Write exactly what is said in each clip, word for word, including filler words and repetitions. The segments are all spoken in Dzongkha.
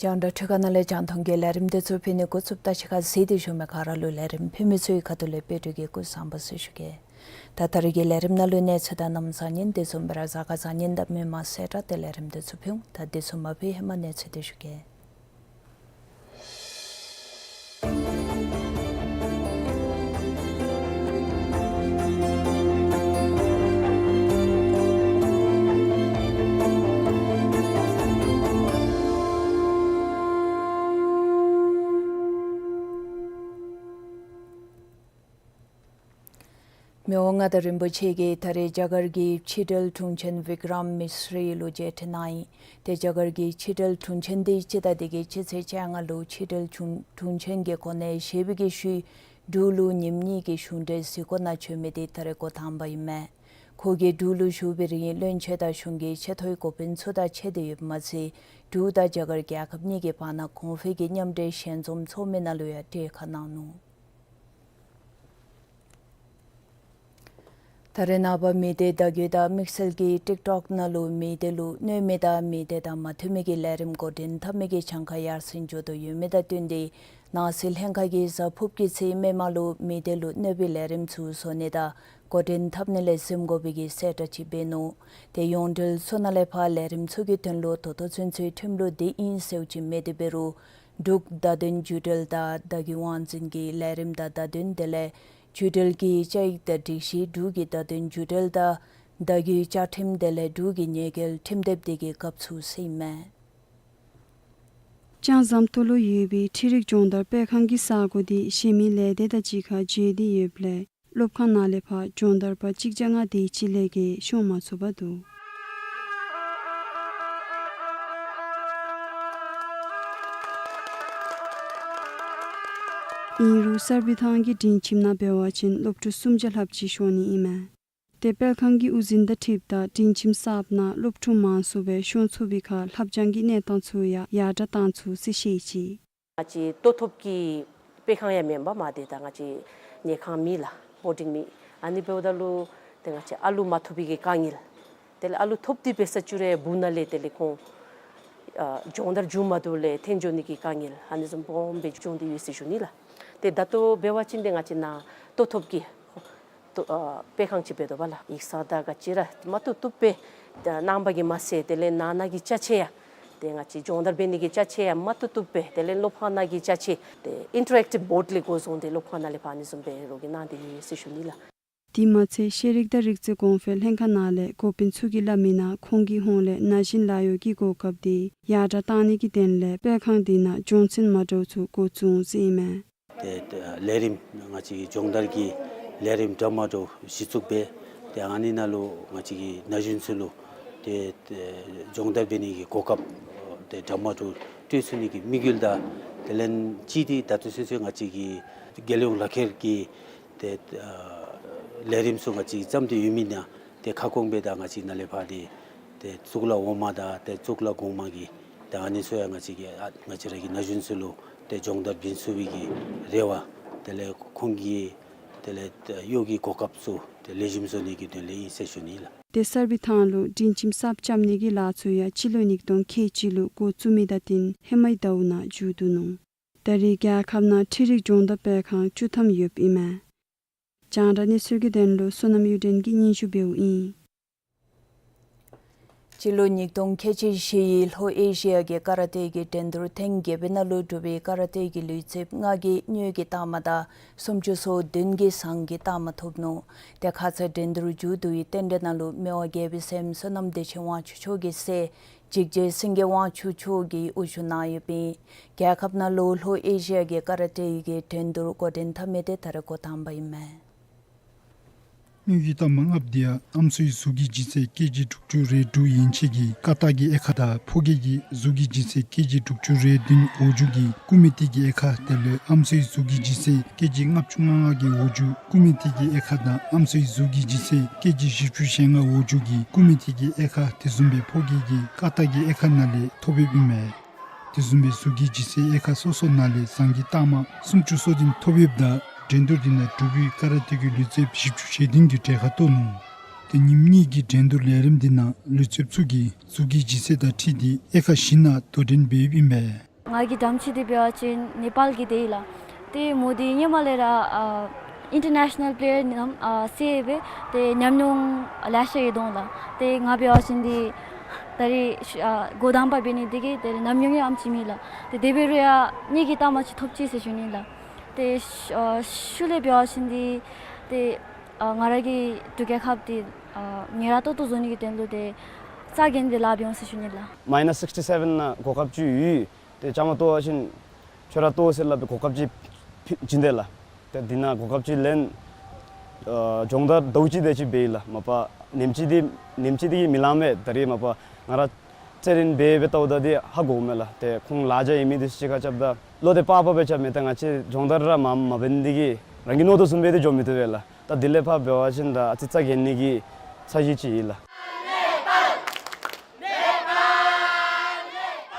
རྒྱང་བསྒྲགས་འཕྲུལ་ཁང་ནང་ལས་རྒྱང་མཐོང་གི་ལས་རིམ་འདི་ཚུ་ཕུལ་ནི་འགོ་བཙུགསཔ་ད་གཞིས་ཁར་གཟིགས་ཏེ་བཞུགས་མི་ག་ར་ལུ་ལས་རིམ་ཕུལ་མི་ཚུ་གི་ཁ་ཐུག་ལས་དཔལ་སྤྲུལ་གྱིས་སྐུ་གཟུགས་བཟང་པོ་ཟེར་ཞུ་གེ། ད་ད་རིས་ཀྱི་ལས་རིམ་ནང་ལུ་གནས་ཚུལ་དང་གནམ་གཤིས་ཉིན་དེ་བཟུམ་སྦེ་ར་གཟའ་སྐར་གཟའ་ཉིན་དང་མི་མང་གསལ་བསྒྲགས་ཏེ་ལས་རིམ་འདི་ཚུ་ཕུལ་འོང་། ད་དེ་ཚུ་མ་ཕུལ་ཧེ་མ་གནས་ཚུལ་འདི་ཞུ་གེ། མི་དབང་མངའ་བདག་རིན་པོ་ཆེ་གིས་ད་རིས་རྒྱ་གར་གྱི་ཕྱི་འབྲེལ་དྲུང་ཆེན་བི་ཀྲམ་མི་སི་རི་ལུ་མཇལ་འཕྲད་གནང་ཡི། ཏེ་རྒྱ་གར་གྱི་ཕྱི་འབྲེལ་དྲུང་ཆེན་འདི་སྤྱི་ཟླ་འདི་གི་སྤྱི་ཚེས་བཅོ་ལྔ་ལུ་ཕྱི་འབྲེལ་དྲུང་དྲུང་ཆེན་གྱི་གོ་གནས་བཞེས་པའི་གི་ཤུལ་འབྲུག་ལུ་ཉིནམ་གཉིས་ཀྱི་གཞུང་འབྲེལ་གཟིགས་སྐོར་ནང་བྱོན་མི་འདི་ད་རིས་འགོ་དང་པ་ཨིན་མས། ཁོ་གིས་འབྲུག་ལུ་བཞུགས་པའི་རིང་བློན་ཆེན་དང་གཞུང་གི་ཆེ་མཐོའི་འགོ་དཔོན་ཚུ་དང་ཕྱད་དེ་ཡོདཔ་མ་ཚད་འབྲུག་དང་རྒྱ་གར་རྒྱལ་ཁབ་གཉིས་ཀྱི་བར་ན་གོང་འཕེལ་གྱི་མཉམ་འབྲེལ་ཞལ་འཛོམས་ཚོགས་མི་ནང་ལུ་ཡང་གྲལ་ཁར་གནང་ནུག། ད་རེས་ནངས་པ་མི་སྡེ་བརྡ་བརྒྱུད་དང་དམིགས་བསལ་གྱིས་ཊིཀ་ཊོཀ་ནང་ལུ་མི་སྡེ་ལུ་གནོད་མི་དང་མི་སྡེ་དང་མ་མཐུན་མི་གི་ལས་རིམ་འགོ་འདྲེན་འཐབ་མི་གི་གྱངས་ཁ་ཡར་སེང་འགྱོ་དོ་ཡོད་མི་དང་བསྟུན་ཏེ་ནང་སྲིད་ལྷན་ཁག་གིས་གཟའ་ཕུརཔ་གི་ཚེས་མི་མང་ལུ་མི་སྡེ་ལུ་གནོད་པའི་ལས་རིམ་ཚུ་བཟོ་ནི་དང་འགོ་འདྲེན་འཐབ་ནི་ལས་འཛེམ་དགོ་པའི་གི་གསལ་བསྒྲགས་ཅིག་འབད་ནུག། ཏེ་ཡོངས་འབྲེལ་ཚུ་ནང་ལས་ཕར་ལས་རིམ་ཚུ་གི་དོན་ལུ་ད་ལྟོ་ཚུན་ཚོད་ཁྲིམས་ལུགས་འདི་ཨིན་ཟེརཝ་ཅིག་མེད་དེ་འབད་རུང་འབྲུག་བརྡ་དོན་བརྒྱུད་འབྲེལ་དང་བརྡ་བརྒྱུད་དབང་འཛིན་གྱི་ལས་རིམ་དང་བརྡ་དོན་དེ་ལས་བརྒྱུད་འབྲེལ་གྱི་བཅའ་ཡིག་དང་སྒྲིག་གཞི་འབྲུག་གི་བརྡ་དོན་བརྒྱུད་འབྲེལ་དང་བརྡ་བརྒྱུད་བཅའ་ཁྲིམས་དེ་ལས་འབྲུག་གི་ཉེས་འགེལ་ཁྲིམས་དེབ་དེ་གི་སྐབས་ཚུ་ཟེར་ཨིན་མས། ལྕང་ཟམ་ཏོག་ལུ་ཡོད་པའི་འཕྲུལ་རིག་སྦྱོང་བརྡར་སྤེལ་ཁང་གི་ས་སྒོ་འདི་གཞན་མི་ལས་སྡེ་དང་གཅིག་ཁར་བརྗེ་སྟེ་ཡོདཔ་ལས་སློབ་ཁང་ནང་ལས་ཕར་སྦྱོང་བརྡར་པ་གཅིག་བརྒྱ་ལྔ་དེ་ཅིག་ལས་བརྒལ་ཤོང་མ་ཚུགས་པར་འདུག། ཨིན་རུང་གསར་སྤེལ་ཐང་གི་སྒྲིང་ཁྱིམ་ནང་འབད་བ་ཅིན་སློབ་ཕྲུག་སུམ་བརྒྱ་ལྷགཔ་ཅིག་ཤོང་ནི་ཨིན་མས། ཏེ་སྤེལ་ཁང་གི་དབུ་འཛིན་དང་འཁྲིལཝ་ད་སྒྲིང་ཁྱིམ་གསརཔ་ནང་སློབ་ཕྲུག་མང་སུ་སྦེ་ཤོང་ཚུགས་པའི་ཁར་ལྷབ་སྦྱང་གི་གནས་སྟངས་ཚུ་ཡང་ཡར་དྲག་བཏང་ཚུགས་ཟེར་བཤད་ཅི། ང་བཅས་ལྟོ་ཐོབ་ཀྱི་སྤེལ་ཁང་ཡང་མེན་པར་མ་དེ་ད་ང་བཅས་ཉལ་ཁང་མེད་ལགས། བོར་ཌིང་མེད། ཨ་ནི་འབདཝ་ད་ལུ་ཏེ་ང་བཅས་ཨ་ལུ་མ་ཐོབ་པའི་གི་དཀའ་ངལ། དེ་ལས་ཨ་ལུ་ཐོབ་སྟེ་འབད་ས་ཅིག་རུང་སྦུག་ནང་ལས་དེ་ལས་ཁོང་ཨ་སྦྱོང་བརྡར་མཇུག་མ་བསྡུ་ལས་འཐོན་འགྱོ་ནི་གི་དཀའ་ངལ་ཨ་ནི་བཟུམ་སྦོམ་སྦེ་བྱུང་སྟེ་ཡོད་ཟེར་ཞུ་ནི་ལགས། ཏེ་ད་ལྟོ་འབད་བ་ཅིན་ཏེ་ང་བཅས་ནཱ་ལྟོ་ཐོབ་ཀྱི་ལྟོ་ཨ་སྤེལ་ཁང་ཅིག་འབད་དོ་བ་ལགས། ཡིག་ཚང་དང་ག་ཅི་ར་མ་བཏུབ་བཏུབ་སྦེ་ད་གནང་བ་གིས་མ་ཚད་དེ་ལས་ནང་ན་གི་ཅ་ཆས་ཡང་ཏེ་ང་བཅས་སྦྱོང་བརྡར་འབད་ནི་གི་ཅ་ཆས་ཡང་མ་བཏུབ་བཏུབ་སྦེ་དེ་ལས་སློབ་ཁང་ནང་གི་ཅ་ཆས་ཏེ་ཨིན་ཊ་རེཀ་ཊིབ་བོཌ་ལས་འགོ་བཟུང་སྟེ་སློབ་ཁང་ནང་ལས་ཕར་ཨ་ནི་བཟུམ་སྦེ་རོགས་ཀྱིས་གནང་སྟེ་ཡོད་ཟེར་ཞུ་ནི་ལགས། དེ་མ་ཚད་ཤེས་རིག་དང་རིག་རྩལ་གོང་འཕེལ་ལྷན་ཁག་ནང་ལས་འགོ་དཔོན་ཚུ་གིས་སླབ་མིའི་ནང་ཁོང་གི་ཧོངས་ལས་ན་གཞོན་ལཱ་གཡོག་གི་གོ་སྐབས་དེ་ཡར་དྲག་བཏང་ནི་གི་དོན་ལས་སྤེལ་ཁང་དེ་ནང་སྦྱོང་ཚན་མ་འདྲཝ་ཚུ་འགོ་བཙུགས་འོང་ཟེར་ཨིན་མས། ཏེ་ལས་རིམ་ང་བཅས་ཀྱི་སྦྱོང་བརྡར་གྱི་ལས་རིམ་འདྲ་མ་འདྲཝ་གཞི་བཙུགས་འབད་དེ་ཨ་ནི་ནང་ལུ་ང་བཅས་ཀྱི་ན་གཞོན་ཚུ་ལུ་ཏེ་ཏེ་སྦྱོང་བརྡར་འབད་ནི་གི་གོ་སྐབས་ཏེ་འདྲ་མ་འདྲཝ་སྤྲོད་ཚུགས་ནི་གི་དམིགས་ཡུལ་དང་དེ་ལས་ཅིག་ཏེ་ད་ལྟོ་ཚུན་ཚོད་ང་བཅས་ཀྱི་རྒྱལ་ཡོངས་ལག་ཁྱེར་གྱི་ཏེ་ཨ་ལས་རིམ་ཚུ་ང་བཅས་བརྩམས་ཏེ་ཡོད་མི་ནང་ཏེ་ཁ་སྐོང་འབད་དེ་ང་བཅས་ནཱ་ལས་ཕར་ཏེ་ཏེ་གཙུག་ལག་འོག་མ་དང་ཏེ་གཙུག་ལག་གོང་མ་གི་ཏེ་ཨ་ནི་ཚུ་ཡང་ང་བཅས་ཀྱི་ཨ་ང་བཅས་ར་གི་ན་གཞོན་ཚུ་ལུ་ཏེ་སྦྱོང་བརྡར་འབྱིན་ཚུགས་པའི་གི་རེ་བ་དེ་ལས་ཁོང་གི་དེ་ལས་གཡོག་གི་གོ་སྐབས་ཚུ་ཏེ་ལེགས་ཤོམ་བཟོ་ནི་གི་དོན་ལས་ཨིན་ཟེར་ཞུ་ནི་ལགས། ཏེ་གསར་སྤེལ་ཐང་ལུ་སྒྲིང་ཁྱིམ་གསརཔ་རྐྱབ་ནི་གི་ལཱ་ཚུ་ཡང་སྤྱི་ལོ་ཉིས་སྟོང་ཁལ་གཅིག་ལུ་འགོ་བཙུགས་མི་དང་བསྟུན་ཧེ་མའི་ཟླཝ་ནང་མཇུག་བསྡུ་ནུག། ད་རེས་རྒྱལ་ཁབ་ནང་འཕྲུལ་རིག་སྦྱོང་བརྡར་སྤེལ་ཁང་བཅུ་ཐམ་ཡོདཔ་ཨིན་མས། རྒྱང་བསྒྲགས་གནས་ཚུལ་གྱི་དོན་ལུ་བསོད་ནམས་གཡུ་སྒྲོན་གྱིས་སྙན་ཞུ་འབདཝ་ཨིན། སྤྱི་ལོ་ཉིས་སྟོང་ཁལ་གཅིག་བཞི་ཡི་ལྷོ་ཨེ་ཤི་ཡ་གི་ཀ་ར་ཏེ་གི་འགྲན་བསྡུར་ཐེངས་བརྒྱད་པའི་ནང་ལུ་འབྲུག་པའི་ཀ་ར་ཏེ་གི་ལུས་རྩལཔ་ལྔ་གིས་དངུལ་གྱི་རྟགས་མ་དང་སུམ་ཅུ་སོ་བདུན་གྱིས་ཟངས་ཀྱི་རྟགས་མ་ཐོབ་ནུག། ཏེ་ཁ་ཙ་འགྲན་བསྡུར་མཇུག་བསྡུ་བའི་རྟེན་འབྲེལ་ནང་ལུ་མི་དབང་རྒྱལ་པོའི་སྲསམོ་བསོད་ནམས་བདེ་ཆེན་དབང་ཕྱུག་མཆོག་གི་སྲས་འཇིགས་བྱེད་སེང་གེ་དབང་ཕྱུག་མཆོག་གིས་དབུ་བཞུགས་གནང་ཡོདཔ་ཨིན། རྒྱལ་ཁབ་ནང་ལུ་ལྷོ་ཨེ་ཤི་ཡ་གི་ཀ་ར་ཏེ་གི་འགྲན་བསྡུར་འགོ་འདྲེན་འཐབ་མི་དེ་ད་རེས་འགོ་དང་པ་ཨིན་མས། དངུལ་གྱི་རྟགས་མ་ལྔཔོ་དེ་ཡང་ཨམ་སྲུའི་གཟུགས་ཀྱི་ལྗིད་ཚད་ཀེ་ཇི་དྲུག་ཅུ་རེ་དྲུག་ཡན་ཆད་ཀྱི་ཀ་དག་གི་དབྱེ་ཁག་དང་ཕོ་སྐྱེས་ཀྱི་གཟུགས་ཀྱི་ལྗིད་ཚད་ཀེ་ཇི་དྲུག་ཅུ་རེ་བདུན་འོག་འཇུག་གི་ཀུ་མི་ཏི་གི་དབྱེ་ཁག་དེ་ལས་ཨམ་སྲུའི་གཟུགས་ཀྱི་ལྗིད་ཚད་ཀེ་ཇི་ལྔ་བཅུ་ང་ལྔ་གི་འོག་འཇུག་ཀུ་མི་ཏི་གི་དབྱེ་ཁག་དང་ཨམ་སྲུའི་གཟུགས་ཀྱི་ལྗིད་ཚད་ཀེ་ཇི་བཞི་བཅུ་ཞེ་ལྔ་འོག་འཇུག་གི་ཀུ་མི་ཏི་གི་དབྱེ་ཁག་དེ་བཟུམ་སྦེ་ཕོ་སྐྱེས་ཀྱི་ཀ་དག་གི་དབྱེ་ཁག་ནང་ལས་ཐོབ་ཡོདཔ་ཨིན་མས། དེ་བཟུམ་སྦེ་གཟུགས་ཀྱི་ལྗིད་ཚད་དབྱེ་ཁག་སོ་སོ་ནང་ལས་ཟངས་ཀྱི་རྟགས་མ་སུམ་ཅུ་སོ་བདུན་ཐོབ་ཡོདཔ་ད་འགྲན་བསྡུར་དེ་ནང་འབྲུག་པའི་ཀ་ར་ཏེ་གི་ལུས་རྩལཔ་བཞི་བཅུ་ཞེ་བདུན་གྱིས་གྲལ་ཁར་གཏོགས་ནུག། ཏེ་ཉིནམ་གཉིས་ཀྱི་འགྲན་བསྡུར་ལས་རིམ་དེ་ནང་ལུས་རྩལཔ་ཚུ་གིས་གཟུགས་ཀྱི་ལྗིད་ཚད་དང་འཁྲིལ་ཏེ་དབྱེ་ཁག་བཞི་ནང་དོ་འགྲན་འབད་ཡོདཔ་ཨིན་པས། ང་གི་འགྲམ་ཅིག་འདི་འབད་བ་ཅིན་ནེ་པཱལ་གྱི་འདི་ཨིན་ལགས། ཏེ་མོ་འདི་ཧེ་མ་ལས་ར་ཨ་ཨིན་ཊར་ནེ་ཤ་ནཱལ་པེ་ལེ་ཡར་ནང་ཨ་སེ་སྦེ་ཏེ་ཉམས་མྱོང་ལེ་ཤ་ཡོད་དོ་ལགས། ཏེ་ང་འབད་བ་ཅིན་འདི་ད་རེས་ཨ་འགོ་དང་པ་འབད་ནི་འདི་གིས་ཏེ་ཉམས་མྱོང་ཡང་ཨམ་ཅིག་མེད་ལགས། ཏེ་དེ་འབད་རུང་ཡང་དངུལ་གྱི་རྟགས་མ་ཅིག་ཐོབ་ཅི་ཟེར་ཞུ་ནི་ལགས། ཏེ་ཤུལ་ལས་འབད་བ་ཅིན་འདི་ཏེ་ཨ་ང་ར་གི་འབྲུག་རྒྱལ་ཁབ་འདི་ཨ་ཉེ་ར་ཏོག་ཏོ་བཟོ་ནི་གི་དོན་ལུ་ཏེ་རྩ་འགེངས་ཏེ་ལཱ་འབད་འོང་ཟེར་ཞུ་ནི་ལགས། མའི་ནཱས་སིགསི་ཊི་སེ་བེན་ནང་གོ་སྐབས་ཅིག་ཡོད། ཏེ་བཅའ་མར་གཏོགས་པ་ཅིན་ཁྱོད་ར་གཏོགས་ཟེར་སླབ་སྦེ་གོ་སྐབས་ཅིག་བྱིན་དེས་ལགས། ཏེ་འདི་ནང་གོ་སྐབས་ཅིག་ལེན་ཨ་སྦྱོང་བརྡར་ཟླཝ་གཅིག་དེ་ཅིག་འབད་ཡི་ལགས། མ་པ་ནེམ་ཅིག་འདི་ནེམ་ཅིག་འདི་གིས་མི་ལང་མས། ད་རེས་མ་པ་ང་ར་རྩེད་འགྲན་འབད་འབད་ལྟཝ་ད་འདི་ཧ་གོཝ་མས་ལགས། ཏེ་ཁོང་ལཱ་རྐྱབ་ཡོད་མི་འདི་ཚུ་གཅིག་ཁར་རྐྱབ་ད་བློ་འདི་པག་པ་སྦེ་རྐྱབ་མས། ཏེ་ང་བཅས་སྦྱོང་བརྡར་ར་མ་མ་འབད་ནི་འདི་གིས་རང་གི་མནོ་དོ་བཟུམ་སྦེ་འདི་འགྱོ་མི་བཏུབ་པས་ལགས། ད་དེ་ལས་ཕར་འབད་བ་ཅིན་ད་ཨ་ཙི་རྩ་འགེངས་ནི་གི་ཚ་གྱང་ཅིག་ཡོད་ལགས།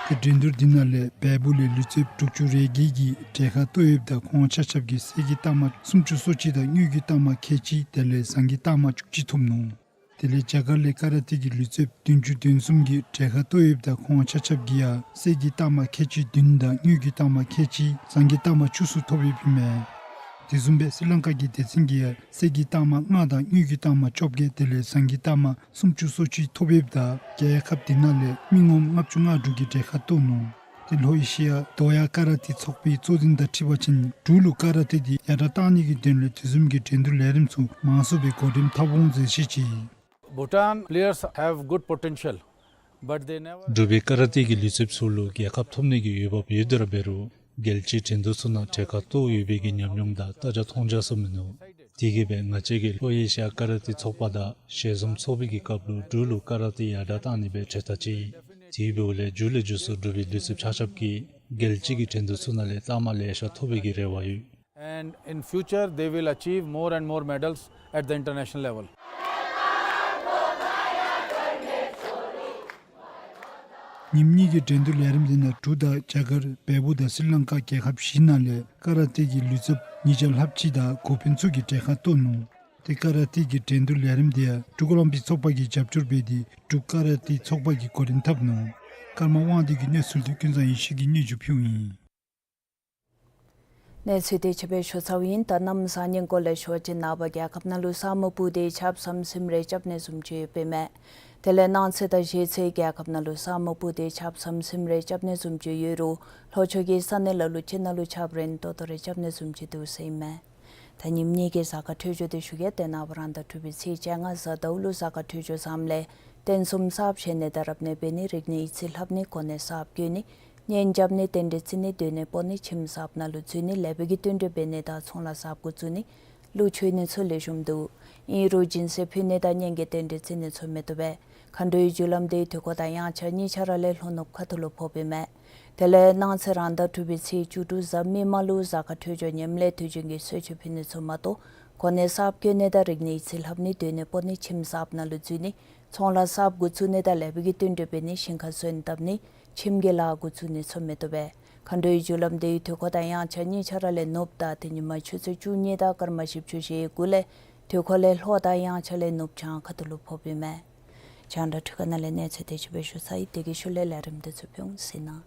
ཏེ་འགྲན་བསྡུར་འདི་ནང་ལས་བལ་པོ་ལས་ལུས་རྩལཔ་དྲུག་ཅུ་རེ་བརྒྱད་ཀྱིས་གྲལ་ཁར་གཏོགས་ཡོདཔ་ད་ཁོང་ཆ་ཁྱབ་ཀྱིས་གསེར་གྱི་རྟགས་མ་སུམ་ཅུ་སོ་གཅིག་དང་དངུལ་གྱི་རྟགས་མ་ཁལ་གཅིག་དེ་ལས་ཟངས་ཀྱི་རྟགས་མ་བཅུ་གཅིག་ཐོབ་ནུག། དེ་ལས་རྒྱ་གར་ལས་ཀ་ར་ཏེ་གི་ལུས་རྩལཔ་བདུན་ཅུ་དོན་གསུམ་གྱིས་གྲལ་ཁར་གཏོགས་ཡོདཔ་ད་ཁོང་ཆ་ཁྱབ་ཀྱིས་ཡང་གསེར་གྱི་རྟགས་མ་ཁལ་གཅིག་བདུན་དང་དངུལ་གྱི་རྟགས་མ་ཁལ་གཅིག་ཟངས་ཀྱི་རྟགས་མ་བཅུ་གསུམ་ཐོབ་ཡོདཔ་ཨིན་མས། དེ་བཟུམ་སྦེ་སི་ལང་ཀ་གི་སྡེ་ཚན་གྱིས་ཡང་གསེར་གྱི་རྟགས་མ་ལྔ་དང་དངུལ་གྱི་རྟགས་མ་བཅོ་བརྒྱད་དེ་ལས་ཟངས་ཀྱི་རྟགས་མ་སུམ་ཅུ་སོ་གཅིག་ཐོབ་ཡོདཔ་ད་རྒྱལ་ཁབ་དེ་ནང་ལས་མི་ངོམ་ལྔ་བཅུ་ང་དྲུག་གིས་གྲལ་ཁར་གཏོགས་ནུག། ཏེ་ལྷོ་ཨེ་ཤི་ཡ་རྡོ་གཡག་ཀ་ར་ཏེ་ཚོགས་པའི་གཙོ་འཛིན་དང་འཁྲིལ་བ་ཅིན་འབྲུག་ལུ་ཀ་ར་ཏེ་འདི་ཡར་དྲག་གཏང་ནི་གི་དོན་ལས་དེ་བཟུམ་གྱི་འགྲན་བསྡུར་ལས་རིམ་ཚུ་མང་སུ་སྦེ་འགོ་འདྲེན་འཐབ་འོང་ཟེར་བཤད་ཅི། Bhutan players have good potential, but they never Group B ཀ་ར་ཏེ་གི་ལུས་རྩལཔ་ཚུ་ལུ་རྒྱལ་ཁ་ཐོབ་ནི་གི་འོས་འབབ་ཡོད་དེ་ར་འབད་རུང་རྒྱལ་སྤྱིའི་འགྲན་བསྡུར་ཚུ་ནང་གྲལ་ཁར་གཏོགས་ཡོད་པའི་གི་ཉམས་མྱོང་དང་ལྟ་རྒྱ་མཐོང་རྒྱ་ཚུ་མིན་ནུག། དེ་གིས་སྦེ་ང་བཅས་ཀྱི་ལྷོ་ཨེ་ཤི་ཡ་ཀ་ར་ཏེ་ཚོགས་པ་དང་ཞལ་འཛོམས་ཚོགས་པའི་གི་སྐབས་ལུ་འབྲུག་ལུ་ཀ་ར་ཏེ་ཡར་དྲག་གཏང་ནི་སྦེ་གྲོས་ཐག་བཅད་ཡི། དེ་འབདཝ་ལས་མཇུག་ལས་མཇུག་སུ་འབྲུག་པའི་ལུས་རྩལཔ་ཆ་ཁྱབ་ཀྱིས་རྒྱལ་སྤྱི་གི་འགྲན་བསྡུར་ཚུ་ནང་ལས་རྟགས་མ་ལེ་ཤ་ཐོབ་པའི་གི་རེ་བ་ཡོད། And in future, they will achieve more and more medals at the international level. ཉིནམ་གཉིས་ཀྱི་འགྲན་བསྡུར་ལས་རིམ་འདི་ནང་འབྲུག་དང་རྒྱ་གར་བལ་པོ་དང་སི་ལང་ཀ་རྒྱལ་ཁབ་བཞི་ནང་ལས་ཀ་ར་ཏེ་གི་ལུས་རྩལཔ་ཉིས་བརྒྱ་ལྷགཔ་ཅིག་དང་འགོ་དཔོན་ཚུ་གིས་གྲལ་ཁར་གཏོགས་ནུག། ཏེ་ཀ་ར་ཏེ་གི་འགྲན་བསྡུར་ལས་རིམ་འདི་ཡང་འབྲུག་ཨོ་ལིམ་པིག་ཚོགས་པ་གིས་རྒྱབ་སྐྱོར་འབད་དེ་འབྲུག་ཀ་ར་ཏེ་ཚོགས་པ་གིས་འགོ་འདྲེན་འཐབ་ནུག། ཀརྨ་དབང་འདུས་ཀྱིས་གནས་ཚུལ་འདི་ཀུན་བཟང་ཡེ་ཤེས་ཀྱིས་སྙན་ཞུ་ཕུལཝ་ཨིན། གནས་ཚུལ་དེ་ཕྱི་སྦེ་ཞུ་ཚརཝ་ཨིན། ད་གནམ་བཟང་ངན་སྐོར་ལས་ཞུ་བ་ཅིན་ནངས་པ་རྒྱལ་ཁབ་ནང་ལུ་ས་སྨུག་སྤུབས་ཏེ་ཆརཔ་ཟམ་ཟིམ་རེ་རྐྱབ་ནི་བཟུམ་ཅིག་ཡོདཔ་ཨིན་མས། དེ་ལས་གནངས་ཚེ་དང་གཞེས་ཚེ་རྒྱལ་ཁབ་ནང་ལུ་ས་སྨུག་སྤུབས་ཏེ་ཆརཔ་ཟམ་ཟིམ་རེ་རྐྱབ་ནི་བཟུམ་ཅིག་ཡོད་རུང་ལྷོ་ཕྱོགས་ཀྱི་ས་གནས་ལ་ལུ་ཅིག་ནང་ལུ་ཆརཔ་རན་ཏོག་ཏོ་རེ་རྐྱབ་ནི་བཟུམ་ཅིག་འདུག་ཟེར་ཨིན་མས། ད་ཉིནམ་གཉིས་ཀྱི་གཟའ་སྐར་འཕྲོད་སྦྱོར་དེ་ཞུ་གེ། ཏེ་ནངས་པ་རང་ཟླ་དྲུག་པའི་ཚེས་བཅོ་ལྔ་གཟའ་ཟླཝ་ལུ་གཟའ་སྐར་འཕྲོད་སྦྱོར་བཟངམ་ལས་རྟེན་གསུམ་གསརཔ་བཞེངས་ནི་དང་རབ་གནས་འབད་ནི། རིག་གནས་ཡིག་རྩིས་ལྷབ་ནི། གོ་གནས་གསརཔ་བསྐོ་ནི། གཉེན་རྐྱབ་ནི། རྟེན་འབྲེལ་བརྩི་ནི། སྡོད་གནས་སྤོ་ནི། ཁྱིམ་གསརཔ་ནང་ལུ་འཛུལ་ནི། ལེགས་པའི་གི་བསྟུན་གྲོས་འབད་ནི་དང་ཚོང་ལཱ་གསརཔ་འགོ་བཙུགས་ནི། ཀླུ་མཆོད་ནི་ཚུ་ལེགས་ཤོམ་འདུག། ཨིན་རུང་སྦྱིན་སྲེག་ཕུལ་ནི་དང་གཉེན་གྱི་རྟེན་འབྲེལ་བརྩི་ནི་ཚུ་མི་བཏུབ་པས། མཁའ་འགྲོའི་རྒྱུ་ལམ་དེ་དུས་འཁོར་དང་དབྱངས་འཆར་གཉིས་ཆ་ར་ལས་ལྷོ་ནུབ་ཁ་ཐུག་ལུ་ཕོགཔ་ཨིན་མས། དེ་ལས་གནངས་ཚེ་རང་ཟླ་དྲུག་པའི་ཚེས་བཅུ་དྲུག་གཟའ་མིག་དམར་ལུ་གཟའ་སྐར་འཕྲོད་སྦྱོར་ཉམས་ལས་དུས་རྒྱུན་གྱི་གསོལ་མཆོད་ཕུལ་ནི་ཚུ་མ་གཏོགས་གོ་གནས་གསརཔ་བསྐོ་ནི་དང་རིག་གནས་ཡིག་རྩིས་ལྷབ་ནི། སྡོད་གནས་སྤོ་ནི། ཁྱིམ་གསརཔ་ནང་ལུ་འཛུལ་ནི། ཚོང་ལཱ་གསརཔ་འགོ་བཙུགས་ནི་དང་ལེགས་པའི་གི་བསྟུན་གྲོས་འབད་ནི། ཞིང་ཁར་སོན་བཏབ་ནི། ཁྱིམ་གྱི་ལཱ་འགོ་བཙུགས་ནི་ཚུ་མི་བཏུབ་པས། མཁའ་འགྲོའི་རྒྱུ་ལམ་དེ་དུས་འཁོར་དང་དབྱངས་འཆར་གཉིས་ཆ་ར་ལས་ནུབ་ཟླ་དེ་ཉིནམ་ཆུ་ཚོད་བཅུ་གཉིས་དང་སྐར་མ་བཞི་བཅུ་ཞེ་དགུ་ལས་དུས་འཁོར་ལས་ལྷོ་དང་དབྱངས་འཆར་ལས་ནུབ་བྱང་ཁ་ཐུག་ལུ་ཕོགཔ་ཨིན་མས། རྒྱང་བསྒྲགས་འཕྲུལ་ཁང་ནང་ལས་གནས་ཚུལ་དེ་ཕྱི་སྦེ་ཞུ་ཚར་ཡི། དེ་གི་ཤུལ་ལས་ལས་རིམ་དེ་ཚུ་ཕུལ་འོང་ཟེར་ན།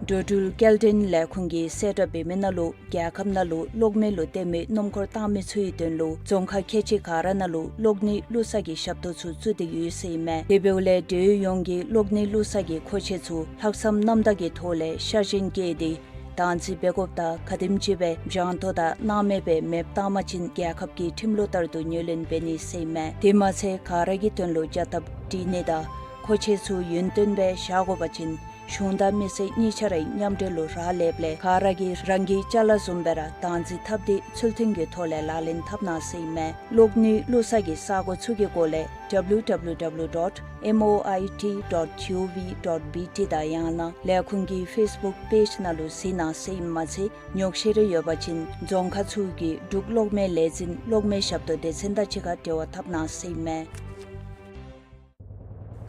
འགྲོ་འགྲུལ་སྐྱེལ་འདྲེན་ལས་ཁུངས་ཀྱིས་གསལ་བསྒྲགས་འབད་མི་ནང་ལུ་རྒྱལ་ཁབ་ནང་ལུ་གློག་མེ་ལུ་བརྟེན་མི་སྣུམ་འཁོར་བཏང་མི་ཚུ་གི་དོན་ལུ་རྫོང་ཁག་ཁལ་གཅིག་ག་ར་ནང་ལུ་གློག་ནུས་བླུག་ས་གི་ཞབས་ཏོག་ཚུ་བཙུགས་ཏེ་ཡོད་ཟེར་ཨིན་མས། དེ་འབདཝ་ལས་འབྲེལ་ཡོད་ཡོངས་ཀྱིས་གློག་ནུས་བླུག་ས་གི་མཁོ་ཆས་ཚུ་ལྷག་བསམ་རྣམ་དག་གི་ཐོག་ལས་ཤ་ཞེན་བསྐྱེད་དེ་བདག་འཛིན་འབད་དགོཔ་དང་ག་དེམ་ཅིག་སྦེ་འཇང་ཐོ་དང་སྣང་མེད་སྦེ་མེདཔ་བཏང་པ་ཅིན་རྒྱལ་ཁབ་ཀྱི་ཁྲིམས་ལུགས་ལྟར་དུ་ངོས་ལེན་འབད་ནི་ཟེར་ཨིན་མས། དེ་མ་ཚད་ག་ར་གི་དོན་ལུ་བྱ་ཐབས་སྒྲིག་ནི་དང་མཁོ་ཆས་ཚུ་ཡུན་བརྟན་སྦེ་བཞག་དགོ་པ་ཅིན་གཞུང་དང་མི་སེར་གཉིས་ཆ་ར་མཉམ་འབྲེལ་ལུ་རག་ལསཔ་ལས་ག་ར་གིས་རང་གི་ཅ་ལ་བཟུམ་སྦེ་ར་བདག་འཛིན་འཐབ་སྟེ་ཚུལ་མཐུན་གྱི་ཐོག་ལས་ལག་ལེན་འཐབ་གནང་ཟེར་ཨིན་མས། གློག་ནུས་བླུག་ས་གི་ས་སྒོ་ཚུ་གི་སྐོར་ལས་ཌབ་ལིའུ་ཌབ་ལིའུ་ཌབ་ལིའུ་ཌོཊ་ཨེམ་ཨོ་ཨའི་ཊི་ཌོཊ་ཇི་ཨོ་ཝི་ཌོཊ་བི་ཊི་དང་ཡང་ན་ལས་ཁུངས་ཀྱི་ཕེསི་བུཀ་པེཇ་ནང་ལུ་གཟིགས་གནང་ཟེར་ཨིནམ་མ་ཚད་ཉོགས་བཤད་རེ་ཡོད་པ་ཅིན་རྫོང་ཁག་ཚུ་གི་འབྲུག་གློག་མེ་ལས་འཛིན་གློག་མེ་ཞབས་ཏོག་སྡེ་ཚན་དང་གཅིག་ཁར་འབྲེལ་བ་འཐབ་གནང་ཟེར་ཨིན་མས།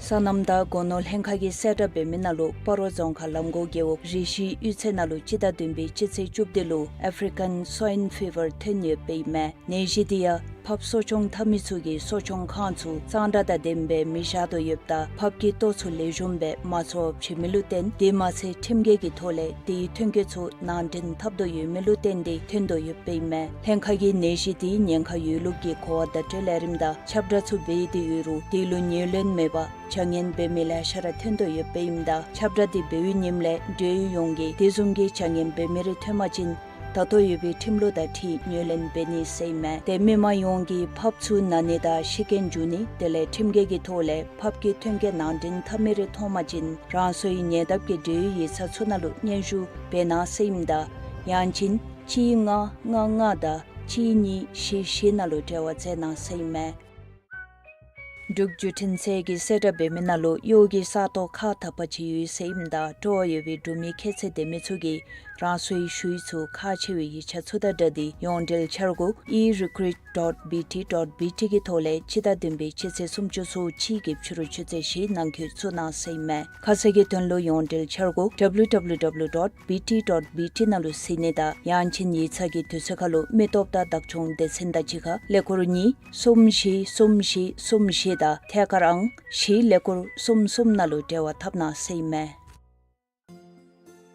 སོ་ནམ་དང་སྒོ་ནོར་ལྷན་ཁག་གིས་གསལ་བསྒྲགས་འབད་མི་ནང་ལུ་སྤ་རོ་རྫོང་ཁག་ལམ་གོང་རྒེད་འོག་རི་བཞི་གཡུས་ཚན་ནང་ལུ་སྤྱི་ཟླ་བདུན་པའི་སྤྱི་ཚེས་བཅུ་བདུན་ལུ་ཨེཕ་རི་ཀཱན་སུའིན་ཕི་ཝར་ཐོན་ཡོདཔ་ཨིན་མས། ནད་གཞི་འདི་ཡང་ཕགཔ་གསོ་སྐྱོང་འཐབ་མི་ཚུ་གིས་གསོ་སྐྱོང་ཁང་ཚུ་གཙང་སྦྲ་དང་ལྡནམ་སྦེ་མི་བཞག་དོ་ཡོདཔ་ད་ཕགཔ་གི་ལྟོ་ཚུ་ལེགས་ཤོམ་སྦེ་མ་འཚོཝ་བྱིན་མི་ལུ་བརྟེན་དེ་མ་ཚད་ཁྲིམས་འགལ་གྱི་ཐོག་ལས་དེའི་ཐོན་སྐྱེད་ཚུ་ནང་འདྲེན་འཐབ་དོ་ཡོད་མི་ལུ་བརྟེན་ཏེ་ཐོན་དོ་ཡོདཔ་ཨིན་མས། ལྷན་ཁག་གིས་ནད་གཞི་དེའི་ཉེན་ཁ་ཡོད་ལུགས་ཀྱི་གོ་བ་བརྡ་སྤྲོད་ལས་རིམ་དང་ཁྱབ་བསྒྲགས་ཚུ་འབད་དེ་ཡོད་རུང་དེ་ལུ་ངོས་ལེན་མེད་པར་བྱ་ངན་འབད་མི་ལེ་ཤ་ར་ཐོན་དོ་ཡོདཔ་ཨིནམ་ད་ཁྱབ་བསྒྲགས་དེ་འབད་བའི་ཉིནམ་ལས་འབྲེལ་ཡོད་ཡོངས་ཀྱིས་དེ་བཟུམ་གྱི་བྱ་ངན་འབད་མི་རེ་ཐོན་པ་ཅིན་ད་ལྟོ་ཡོད་པའི་ཁྲིམས་ལུགས་དང་འཁྲིལ་ངོས་ལེན་འབད་ནི་ཟེར་ཨིན་མས། ཏེ་མི་མང་ཡོངས་ཀྱིས་ཕགཔ་ཚུ་ན་ནི་དང་ཤི་རྐྱེན་འབྱུང་ནི་དེ་ལས་ཁྲིམས་འགལ་གྱི་ཐོག་ལས་ཕགཔ་གི་ཐོན་སྐྱེད་ནང་འདྲེན་འཐབ་མི་རེ་མཐོང་པ་ཅིན་རང་སོའི་ཉེ་འདབས་ཀྱི་འབྲེལ་ཡོད་ཡིག་ཚང་ཚུ་ནང་ལུ་སྙན་ཞུ་འབད་གནང་ཟེར་ཨིནམ་ད་ཡང་ཅིན་གཅིག་ལྔ་ལྔ་ལྔ་དང་གཅིག་གཉིས་བཞི་བཞི་ནང་ལུ་འབྲེལ་བ་མཛད་གནང་ཟེར་ཨིན་མས། འབྲུག་བརྒྱུད་འཕྲིན་ཚད་ཀྱིས་གསལ་བསྒྲགས་འབད་མི་ནང་ལུ་གཡོག་གི་ས་སྟོང་ཁག་དག་པ་ཅིག་ཡོད་ཟེར་ཨིནམ་ད་སྤྲོ་བ་ཡོད་པའི་འབྲུག་མི་ཁྱད་ཚད་ལྡན་མི་ཚུ་གིས་རང་སོའི་ཞུ་ཡིག་ཚུ་ཁག་ཆེ་བའི་ཡིག་ཆ་ཚུ་དང་སྦྲགས་ཏེ་ཡོངས་འབྲེལ་འཆར་སྒོ་ཨི་རི་ཀུ་རུཊ་ཌོཊ་བི་ཊི་ཌོཊ་བི་ཊི་གི་ཐོག་ལས་སྤྱི་ཟླ་བདུན་པའི་སྤྱི་ཚེས་སུམ་ཅུ་སོ་གཅིག་གི་ཕྱི་རུ་ཆུ་ཚོད་བཞི་ནང་འཁོད་བཙུགས་གནང་ཟེར་ཨིན་མས། ཁ་གསལ་གྱི་དོན་ལུ་ཡོངས་འབྲེལ་འཆར་སྒོ་ཌབ་ལིའུ་ཌབ་ལིའུ་ཌབ་ལིའུ་ཌོཊ་བི་ཊི་ཌོཊ་བི་ཊི་ནང་ལུ་གཟིགས་ནི་དང་ཡང་ཅིན་ཡིག་ཚང་གི་དུས་ཚོད་ཁར་ལུ་མི་སྟོབས་དང་བདག་སྐྱོང་སྡེ་ཚན་དང་གཅིག་ཁར་ཀླད་ཀོར་གཉིས་གསུམ་བཞི་གསུམ་བཞི་གསུམ་བཞི་དང་ཐད་ཀར་ཨང་བཞི་ཀླད་ཀོར་གསུམ་གསུམ་ནང་ལུ་འབྲེལ་བ་འཐབ་གནང་ཟེར་ཨིན་མས།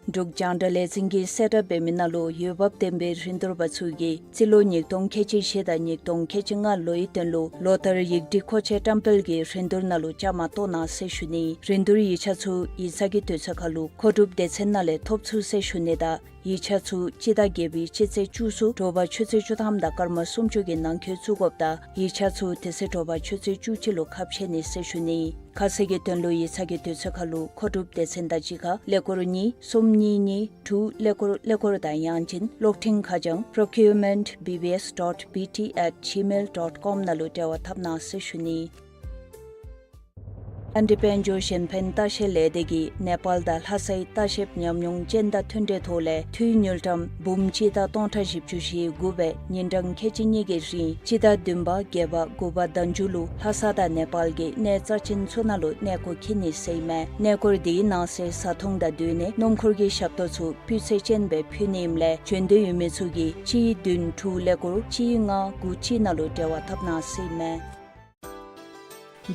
འབྲུག་རྒྱང་བསྒྲགས་ལས་འཛིན་གྱིས་གསལ་བསྒྲགས་འབད་མི་ནང་ལུ་འོས་འབབ་ལྡན་པའི་རིན་བསྡུར་པ་ཚུ་གིས་རྩིས་ལོ་ཉིས་སྟོང་ཁལ་གཅིག་བཞི་དང་ཉིས་སྟོང་ཁལ་གཅིག་ལྔ་ལོའི་དོན་ལུ་ལོ་ལྟར་ཡིག་སྒྲིག་མཁོ་ཆས་བཀྲམ་སྤེལ་གྱི་རིན་བསྡུར་ནང་ལུ་བཅའ་མར་གཏོགས་གནང་ཟེར་ཞུ་ནི། རིན་བསྡུར་ཡིག་ཆ་ཚུ་ཡིག་ཚང་གི་དུས་ཚོད་ཁར་ལུ་མཁོ་སྒྲུབ་སྡེ་ཚན་ནང་ལས་ཐོབ་ཚུགས་ཟེར་ཞུ་ནི་དང་ཡིག་ཆ་ཚུ་སྤྱི་ཟླ་བརྒྱད་པའི་སྤྱི་ཚེས་བཅུ་གསུམ་དྲོ་པ་ཆུ་ཚོད་བཅུ་ཐམ་དང་སྐར་མ་སུམ་ཅུ་གི་ནང་འཁོད་བཙུགས་དགོཔ་དང་ཡིག་ཆ་ཚུ་དེ་ཚེ་དྲོ་པ་ཆུ་ཚོད་བཅུ་གཅིག་ལུ་ཁ་ཕྱེ་ནི་ཟེར་ཞུ་ནི། ཁ་གསལ་གྱི་དོན་ལུ་ཡིག་ཚང་གི་དུས་ཚོད་ཁར་ལུ་མཁོ་སྒྲུབ་སྡེ་ཚན་དང་གཅིག་ཁར་ཀླད་ཀོར་གཉིས་གསུམ་གཉིས་གཉིས་དྲུག་ཀླད་ཀོར་ཀླད་ཀོར་དང་ཡང་ཅིན་གློག་འཕྲིན་ཁ་བྱང་པྲོ་ཀིའུར་མེནཊ་བི་བི་ཨེསི་ཌོཊ་བི་ཊི་ཨེཊ་ཇི་མེལ་ཌོཊ་ཀོམ་ནང་ལུ་འབྲེལ་བ་འཐབ་གནང་ཟེར་ཞུ་ནི། ཨ་རིའི་དཔལ་འབྱོར་གཞན་ཕན་ལྟ་བཤལ་ལས་སྡེ་གིས་ནེ་པཱལ་དང་ལྷ་སའི་ལྟ་བཤལ་ཉམས་མྱོང་ཅན་དང་མཐུན་འབྲེལ་ཐོག་ལས་འཐུས་དངུལ་ཀྲམ་འབུམ་གཅིག་དང་སྟོང་ཕྲག་བཞི་བཅུ་ཞེ་དགུ་སྦེ་ཉིན་གྲངས་ཁལ་གཅིག་གཉིས་ཀྱི་རིང་སྤྱི་ཟླ་བདུན་པ་བརྒྱད་པ་དགུ་པ་ཟླ་མཇུག་ལུ་ལྷ་ས་དང་ནེ་པཱལ་གྱི་གནས་རྩ་ཅན་ཚུ་ནང་ལུ་གནས་སྐོར་འཁྱིད་ནི་ཟེར་ཨིན་མས། གནས་སྐོར་དེའི་ནང་གསེས་བཟའ་འཐུང་དང་སྡོད་གནས་སྣུམ་འཁོར་གྱི་ཞབས་ཏོག་ཚུ་སྤུས་ཚད་ཅན་སྦེ་ཕུལ་ནི་ཨིནམ་ལས་བྱོན་འདོད་ཡོད་མི་ཚུ་གིས་གཅིག་བདུན་དྲུག་ཀླད་ཀོར་གཅིག་ལྔ་དགུ་གཅིག་ནང་ལུ་འབྲེལ་བ་འཐབ་གནང་ཟེར་ཨིན་མས།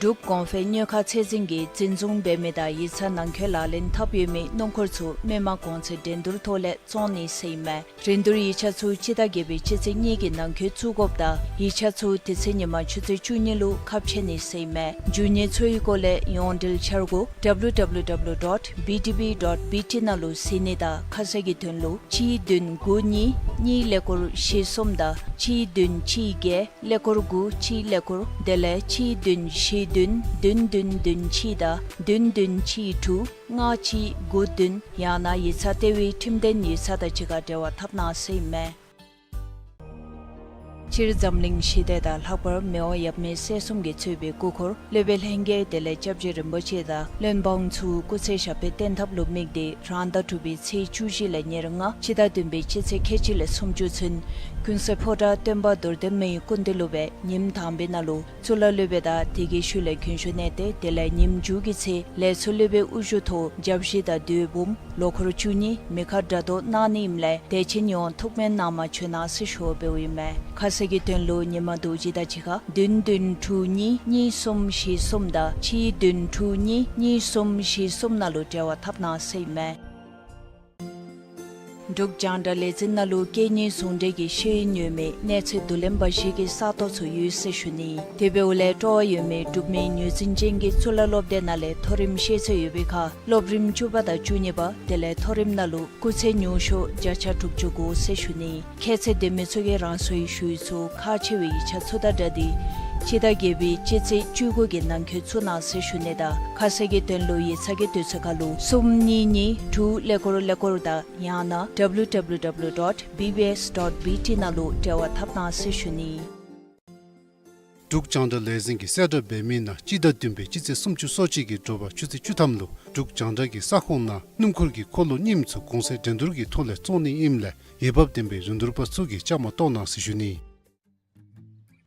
འབྲུག་གོང་འཕེལ་དངུལ་ཁང་ཚད་འཛིན་གྱིས་འཛིན་བཟུང་འབད་མི་དང་ཡིག་ཚང་ནང་འཁོད་ལག་ལེན་འཐབ་ཡོད་མི་སྣུམ་འཁོར་ཚུ་མི་མང་གོང་ཚད་འགྲན་བསྡུར་ཐོག་ལས་བཙོང་ནི་ཟེར་ཨིན་མས། རིན་བསྡུར་ཡིག་ཆ་ཚུ་སྤྱི་ཟླ་བརྒྱད་པའི་སྤྱི་ཚེས་གཉིས་ཀྱི་ནང་འཁོད་བཙུགས་དགོཔ་དང་ཡིག་ཆ་ཚུ་དེ་ཚེ་ཉིན་མ་ཆུ་ཚོད་བཅུ་གཉིས་ལུ་ཁ་ཕྱེ་ནི་ཟེར་ཨིན་མས། འབྱུང་ཉེས་ཚུ་གི་སྐོར་ལས་ཡོངས་འབྲེལ་འཆར་སྒོ་ཌབ་ལིའུ་ཌབ་ལིའུ་ཌབ་ལིའུ་ཌོཊ་བི་ཌི་བི་ཌོཊ་བི་ཊི་ནང་ལུ་གཟིགས་ནི་དང་ཁ་གསལ་གྱི་དོན་ལུ་གཅིག་བདུན་དགུ་གཉིས་གཉིས་ཀླད་ཀོར་བཞི་གསུམ་དང་གཅིག་བདུན་གཅིག་བརྒྱད་ཀླད་ཀོར་དགུ་གཅིག་ཀླད་ཀོར་དེ་ལས་གཅིག་བདུན་བཞི་བདུན་བདུན་བདུན་བདུན་གཅིག་དང་བདུན་བདུན་གཅིག་དྲུག་ལྔ་གཅིག་དགུ་བདུན་ཡང་ན་ཡིག་ཚང་ལྟེ་བའི་ཁྲིམས་ལྡན་ཡིག་ཚང་དང་གཅིག་ཁར་འབྲེལ་བ་འཐབ་གནང་ཟེར་ཨིན་མས། སྤྱིར་འཛམ་གླིང་ཞི་བདེ་དང་ལྷག་པར་མི་དབང་ཡབ་མེས་སྲས་གསུམ་གྱིས་གཙོས་པའི་སྐུ་འཁོར་སློབ་དཔོན་ལྷན་རྒྱས་དེ་ལས་སྐྱབས་རྗེ་རིན་པོ་ཆེ་དང་བློན་འབངས་ཚུ་སྐུ་ཚེ་ཞབས་པད་བརྟན་ཐབས་ལུ་དམིགས་ཏེ་རང་ཟླ་དྲུག་པའི་ཚེས་བཅུ་བཞི་ལས་ཉེར་ལྔ་སྤྱི་ཟླ་བདུན་པའི་སྤྱི་ཚེས་ཁལ་གཅིག་ལས་སུམ་ཅུ་ཚུན་ཀུན་གསལ་ཕོ་བྲང་སྟོན་པ་རྡོར་གདན་མའི་སྐུ་མདུན་ལུ་སྦེ་ཉིནམ་དང་པའི་ནང་ལུ་གཙུག་ལག་སློབ་དཔོན་དང་དེ་གི་ཤུལ་ལས་རྒྱུན་ཞུགས་གནང་སྟེ་དེ་ལས་ཉིནམ་མཇུག་གི་ཚེ་ལས་ཚོགས་སློབ་དཔོན་དབུ་བཞུགས་ཐོག་བརྒྱ་བཞི་དང་བདུན་འབུམ་ལོ་འཁོར་བཅུ་གཉིས་མེ་མཁར་སྒྲ་སྒྲོགས་གནང་ནི་ཨིནམ་ལས་དད་ཅན་ཡོངས་ཐུགས་སྨོན་གནང་མ་བྱོན་གནང་ཟེར་ཞུ་བ་འབདཝ་ཨིན་མས། ཁ་གསལ་གྱི་དོན་ལུ་ཉིན་མ་རྡོ་རྗེ་དང་གཅིག་ཁར་བདུན་བདུན་དྲུག་གཉིས་གཉིས་གསུམ་བཞི་གསུམ་དང་གཅིག་བདུན་དྲུག་གཉིས་གཉིས་གསུམ་བཞི་གསུམ་ནང་ལུ་འབྲེལ་བ་འཐབ་གནང་ཟེར་ཨིན་མས། འབྲུག་རྒྱང་བསྒྲགས་ལས་འཛིན་ནང་ལུ་སྐད་གཉིས་ཟུང་འབྲེལ་གྱི་ཤེས་ཡོན་ཡོད་མི་གནས་ཚད་བསྡུ་ལེན་པ་ཞིག་གི་ས་སྟོང་ཚུ་ཡོད་ཟེར་ཞུ་ནི། དེ་འབདཝ་ལས་སྤྲོ་བ་ཡོད་མི་འབྲུག་མི་ངོས་འཛིན་ཅན་གྱི་གཙུག་ལག་སློབ་སྡེ་ནང་ལས་མཐོ་རིམ་ཤེས་ཚད་ཡོད་པའི་ཁར་སློབ་རིམ་བཅུ་པ་དང་བཅུ་གཉིས་པ་དེ་ལས་མཐོ་རིམ་ནང་ལུ་སྐུགས་ཚད་ཉུང་ཤོས་བརྒྱ་ཆ་དྲུག་ཅུ་དགོ་ཟེར་ཞུ་ནི། ཁྱད་ཚད་ལྡན་མི་ཚུ་གིས་རང་སོའི་ཞུ་ཡིག་ཚུ་ཁག་ཆེ་བའི་ཡིག་ཆ་ཚུ་དང་སྦྲགས་ཏེ་སྤྱི་ཟླ་བརྒྱད་པའི་སྤྱི་ཚེས་བཅུ་དགུ་གི་ནང་འཁོད་བཙུགས་གནང་ཟེར་ཞུ་ནི་དང་ཁ་གསལ་གྱི་དོན་ལུ་ཡིག་ཚང་གི་དུས་ཚོད་ཁར་ལུ་གསུམ་གཉིས་གཉིས་དྲུག་ཀླད་ཀོར་ཀླད་ཀོར་དང་ཡང་ན་W W W dot B B S dot B T ནང་ལུ་འབྲེལ་བ་འཐབ་གནང་ཟེར་ཞུ་ནི། འབྲུག་རྒྱང་བསྒྲགས་ལས་འཛིན་གྱིས་གསལ་བསྒྲགས་འབད་མི་ནང་སྤྱི་ཟླ་བདུན་པའི་སྤྱི་ཚེས་སུམ་ཅུ་སོ་གཅིག་གི་དྲོ་པ་ཆུ་ཚོད་བཅུ་ཐམ་ལུ་འབྲུག་རྒྱང་བསྒྲགས་ཀྱི་ས་ཁོངས་ནང་སྣུམ་འཁོར་གྱི་འཁོར་ལོ་རྙིངམ་ཚུ་གོང་ཚད་འགྲན་བསྡུར་གྱི་ཐོག་ལས་བཙོང་ནི་ཨིནམ་ལས་འོས་འབབ་ལྡན་པའི་རིན་བསྡུར་པ་ཚུ་གིས་བཅའ་མར་གཏོགས་གནང་ཟེར་ཞུ་ནི།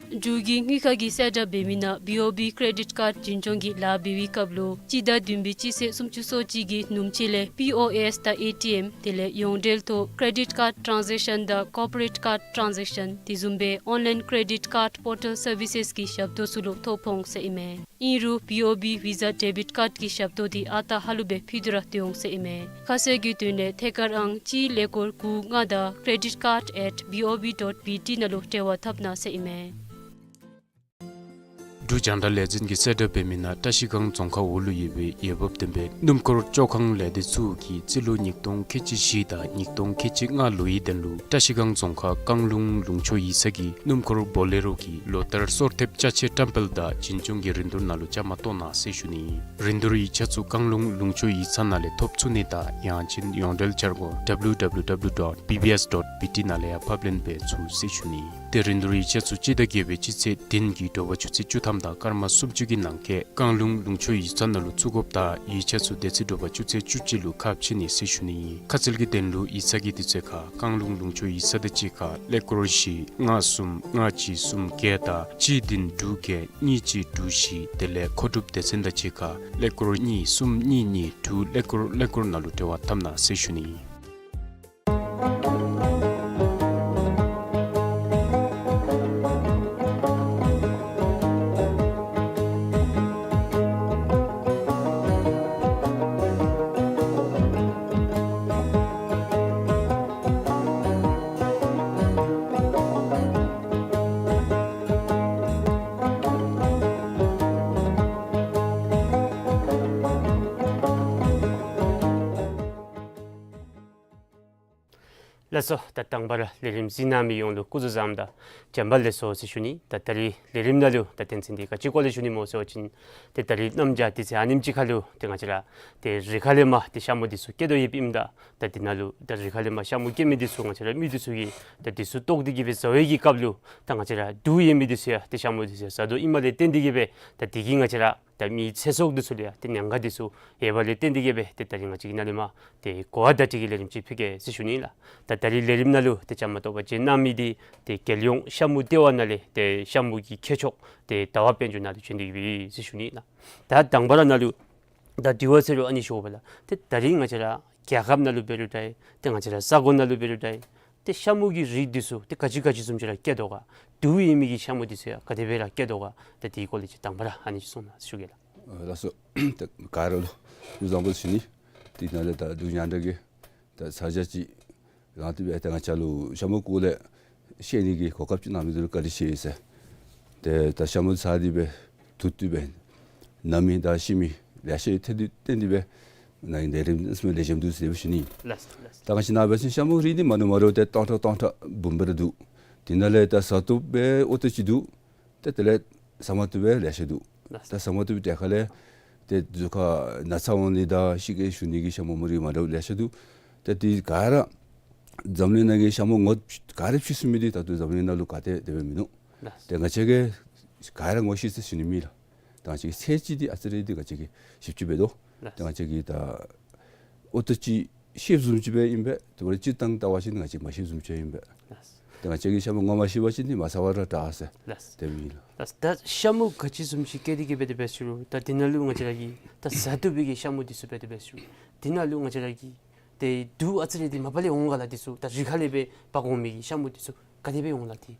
འབྲུག་གི་དངུལ་ཁང་གིས་གསལ་བསྒྲགས་འབད་མི་ནང་B O B credit card འཛིན་སྐྱོང་གི་ལཱ་འབད་བའི་སྐབས་ལུ་སྤྱི་ཟླ་བདུན་པའི་སྤྱི་ཚེས་སུམ་ཅུ་སོ་གཅིག་གི་ནུབ་ཕྱེད་ལས་P O S དང་A T M དེ་ལས་ཡོངས་འབྲེལ་ཐོག་credit card transaction དང་corporate card transaction དེ་བཟུམ་སྦེ་online credit card portal services གི་ཞབས་ཏོག་ཚུ་ལུ་ཐོ་ཕོག་འོང་ཟེར་ཨིན་མས། ཨིན་རུང་B O B Visa debit card གི་ཞབས་ཏོག་དེ་ཨ་རྟག་ཧ་ལུགས་སྦེ་ཕུལ་ཏེ་ར་སྡོད་འོང་ཟེར་ཨིན་མས། ཁ་གསལ་གྱི་དོན་ལས་ཐད་ཀར་ཨང་གཅིག་ཀླད་ཀོར་དགུ་ལྔ་དང་credit card at B O B dot B T ནང་ལུ་འབྲེལ་བ་འཐབ་གནང་ཟེར་ཨིན་མས། འབྲུག་རྒྱང་བསྒྲགས་ལས་འཛིན་གྱིས་གསལ་བསྒྲགས་འབད་མི་ནང་བཀྲིས་སྒང་རྫོང་ཁག་འོག་ལུ་ཡོད་པའི་འོས་འབབ་ལྡན་པའི་སྣུམ་འཁོར་བཅོ་ཁང་ལས་སྡེ་ཚུ་གིས་རྩིས་ལོ་ཉིས་སྟོང་ཁལ་གཅིག་བཞི་དང་ཉིས་སྟོང་ཁལ་གཅིག་ལྔ་ལོའི་དོན་ལུ་བཀྲིས་སྒང་རྫོང་ཁག་བཀང་ལུང་ལུང་ཕྱོགས་ཡིག་ཚང་གི་སྣུམ་འཁོར་བོ་ལེ་རོ་གི་ལོ་ལྟར་སོར་ཐེབས་ཅ་ཆས་བཀྲམ་སྤེལ་དང་འཛིན་སྐྱོང་གི་རིན་བསྡུར་ནང་ལུ་བཅའ་མར་གཏོགས་གནང་ཟེར་ཞུ་ནི། རིན་བསྡུར་ཡིག་ཆ་ཚུ་བཀང་ལུང་ལུང་ཕྱོགས་ཡིག་ཚང་ནང་ལས་ཐོབ་ཚུགས་ནི་དང་ཡང་ཅིན་ཡོངས་འབྲེལ་འཆར་སྒོ་W W W dot B B S dot B T ནང་ལས་ཡང་ཕབ་ལེན་འབད་ཚུགས་ཟེར་ཞུ་ནི། ཏེ་རིན་བསྡུར་ཡིག་ཆ་ཚུ་སྤྱི་ཟླ་བརྒྱད་པའི་སྤྱི་ཚེས་བདུན་གྱི་དྲོ་པ་ཆུ་ཚོད་བཅུ་ཐམ་དང་སྐར་མ་སུམ་ཅུ་གི་ནང་འཁོད་བཀང་ལུང་ལུང་ཕྱོགས་ཡིག་ཚང་ནང་ལུ་བཙུགས་དགོཔ་དང་ཡིག་ཆ་ཚུ་དེ་ཚེ་དྲོ་པ་ཆུ་ཚོད་བཅུ་གཅིག་ལུ་ཁ་ཕྱེ་ནི་ཟེར་ཞུ་ནི་ཨིན། ཁ་གསལ་གྱི་དོན་ལུ་ཡིག་ཚང་གི་དུས་ཚོད་ཁར་བཀང་ལུང་ལུང་ཕྱོགས་ཡིག་ཚང་དང་གཅིག་ཁར་ཀླད་ཀོར་བཞི་ལྔ་གསུམ་ལྔ་གཅིག་གསུམ་བརྒྱད་དང་གཅིག་བདུན་དྲུག་བརྒྱད་གཉིས་གཅིག་དྲུག་བཞི་དེ་ལས་མཁོ་སྒྲུབ་སྡེ་ཚན་དང་གཅིག་ཁར་ཀླད་ཀོར་གཉིས་གསུམ་གཉིས་གཉིས་དྲུག་ཀླད་ཀོར་ཀླད་ཀོར་ནང་ལུ་འབྲེལ་བ་འཐབ་གནང་ཟེར་ཞུ་ནི་ཨིན། ལགས་སོ། ད་དང་པ་ར་ལས་རིམ་གཟིགས་གནང་མི་ཡོངས་ལུ་སྐུ་གཟུགས་བཟང་དང་བྱོན་པ་ལེགས་སོ་ཟེར་ཞུ་ནི། ད་ད་རིས་ལས་རིམ་ནང་ལུ་ད་དོན་ཚན་འདི་ག་ཅི་སྐོར་ལས་ཞུ་ནི་སྨོ་ཟེར་བ་ཅིན་ཏེ་ད་རིས་གནམ་བྱཱར་དུས་ཚོད་ཨ་ནེམ་ཅིག་ཁར་ལུ་ཏེ་ང་བཅས་ར་ཏེ་རི་ཁ་ལས་མར་ཏེ་ཤ་མུ་འདི་ཚུ་སྐྱེ་དོ་ཡོདཔ་ཨིནམ་ད་ད་འདི་ནང་ལུ་ད་རི་ཁ་ལས་མར་ཤ་མུ་སྐྱེ་མི་འདི་ཚུ་ང་བཅས་ར་མི་འདི་ཚུ་གིས་ད་འདི་ཚུ་བཏོག་སྟེ་གི་སྦེ་བཟའ་བའི་གི་སྐབས་ལུ་ད་ང་བཅས་ར་དུག་ཡོད་མི་འདི་ཚུ་ཡང་ཏེ་ཤ་མུ་འདི་ཚུ་ཡང་བཟའ་དོ་ཨིནམ་ལས་བརྟེན་ཏེ་གི་སྦེ་ད་འདི་གིས་ང་བཅས་ར་ད་མི་ཚེ་སྲོག་འདི་ཚུ་ལུ་ཡང་ཏེ་ཉེན་ཁ་འདི་ཚུ་ཡོདཔ་ལས་བརྟེན་ཏེ་གི་སྦེ་ཏེ་ད་རིས་ང་བཅས་ཀྱིས་ནཱ་ལས་མར་ཏེ་གོ་བ་བརྡ་སྤྲོད་ཀྱི་ལས་རིམ་ཅིག་ཕུལ་གེ་ཟེར་ཞུ་ནི་ལགས། ད་ད་རིས་ལས་རིམ་ནང་ལུ་ཏེ་བཅའ་མར་གཏོགས་པར་བྱོན་གནང་མི་འདི་ཏེ་རྒྱལ་ཡོངས་ཤ་མུ་ལྟེ་བ་ནང་ལས་ཏེ་ཤ་མུ་གི་མཁས་མཆོག་ཏེ་ཟླ་བ་དཔལ་འབྱོར་ནཱ་ལུ་བྱོན་ཏེ་གི་སྦེ་ཟེར་ཞུ་ནི་ལགས། ད་དང་པ་ར་ནཱ་ལུ་ད་དྲི་བ་ཟེར་རུང་ཨ་ནི་ཞུ་དགོ་པས་ལགས། ཏེ་ད་རིས་ང་བཅས་ར་རྒྱལ་ཁབ་ནང་ལུ་འབད་རུང་འདྲ་ཏེ་ང་བཅས་ར་ས་གོ་ནང་ལུ་འབད་རུང་འདྲ་ཏེ་ཤ་མུ་གི་རིགས་འདི་ཚུ་ཏེ་ག་ཅི་ག་ཅི་བཟུམ་ཅིག་ར་སྐྱེ་དོ་ག། དུག་ཡོད་མི་གི་ཤ་མུ་འདི་ཚུ་ཡང་ག་དེ་སྦེ་ར་སྐྱེ་དོ་ག། ད་དེའི་སྐོར་ལས་ཅིག་དང་པ་ར་ཨ་ནི་ཅིག་གསུང་གནང་ཟེར་ཞུ་གེ་ལགས། ཨ་ལགས་སོ། ད་ག་ར་ལུ་སྐུ་གཟུགས་བཟང་པོ་ཟེར་ཞུ་ནི། དེ་ནང་ལས་ད་འབྲུག་རྒྱང་བསྒྲགས་ཀྱིས་ད་ཚར་གཅིག་ཅིག་རང་ཏེ་སྦེ་ད་ང་བཅས་ལུ་ཤ་མུ་སྐོར་ལས་ཤེས་ནི་གི་གོ་སྐབས་ཅིག་གནང་མི་འདི་ལུ་བཀའ་དྲིན་ཆེ་ཟེར། ཏེ་ད་ཤ་མུ་ཚར་ཏེ་སྦེ་དུག་ཏེ་སྦེ་ན་མི་དང་ཤི་མི་ལེ་ཤ་ཡོད། ཏེ་དུག་བརྟེན་ཏེ་སྦེ་ནཱ་གི་ལས་རིམ་ཨ་ནི་ལེགས་ཤོམ་འདུག་ཟེར་སྦེ་ཞུ་ནི། ལགས་སོ་ལགས་སོ། ད་ང་བཅས་ནཱ་འབད་བ་ཅིན་ཤ་མུ་རིགས་འདི་མ་འདྲཝ་མ་འདྲཝ་ཏེ་སྟོང་ཕྲག་སྟོང་ཕྲག་འབུམ་སྦེ་ར་འདུག། དེ་ནང་ལས་ད་བཟའ་བཏུབ་སྦེ་ཨོ་ཏོ་ཅིག་འདུག། ཏེ་དེ་ལས་བཟའ་མ་བཏུབ་སྦེ་ལེ་ཤ་འདུག། ལགས་སོ། ད་བཟའ་མ་བཏུབ་པའི་གྲས་ཁ་ལས་ཏེ་གཟུགས་ཁར་ན་ཚ་འོང་ནི་དང་ཤི་སྐྱེ་ཞུ་ནི་གི་ཤ་མུ་མུ་རིགས་མ་འདྲཝ་ལེ་ཤ་འདུག། ཏེ་དེ་ག་ར་འཛམ་གླིང་ནང་གི་ཤ་མུ་ངོ་ག་ར་ཕྱེ་ཚུགས་མི་འདི་ད་ལྟོ་འཛམ་གླིང་ནང་ལུ་ག་ཏེ་དེ་སྦེ་མིན་འདུག། ལགས་སོ། ཏེ་ང་བཅས་ཀྱིས་ག་ར་ངོ་ཤེས་ཟེར་ཞུ་ནི་མེད་ལགས། ད་ང་བཅས་ཀྱི་ཚད་ཅིག་འདི་ཨ་ཙི་རེ་འདི་ང་བཅས་ཀྱིས་ཞིབ་ཅིག་འབད་དོ། ལགས་སོ། ཏེ་ང་བཅས་ཀྱིས་ད་ཨོ་ཏོ་ཅིག་ཤེསཔ་བཟུམ་ཅིག་སྦེ་ཨིན་པས། དེ་འབདཝ་ད་སྤྱིར་བཏང་བལྟ་བ་ཅིན་ང་བཅས་མ་ཤེསཔ་བཟུམ་ཅིག་ཨིན་པས། ལགས་སོ། ཏེ་ང་བཅས་ཀྱིས་ཤ་མུ་ངོ་མ་ཤེས་པ་ཅིན་འདི་མ་ཟ་བ་ར་དྲག་ཟེར། ལགས་སོ། དེ་སྦེ་ཨིན་ལགས། ལགས་སོ། ད་ཤ་མུ་ག་ཅི་བཟུམ་ཅིག་སྐྱེ་སྟེ་གི་སྦེ་དེ་སྦེ་ཞུ་རུང་ད་དེ་ནང་ལུ་ང་བཅས་ར་གིས་ད་བཟའ་བཏུབ་པའི་གི་ཤ་མུ་འདི་ཚུ་སྦེ་དེ་སྦེ་ཞུ་རུང་དེ་ནང་ལུ་ང་བཅས་ར་གིས་ཏེ་དུག་ཨ་ཙི་རེ་འདི་མ་པ་ལས་འོང་ག་ལགས། འདི་ཚུ་ད་རི་ཁ་ལས་སྦེ་འབག་འོང་མི་གི་ཤ་མུ་འདི་ཚུ་ག་དེ་སྦེ་འོང་ལགས་ཏེ།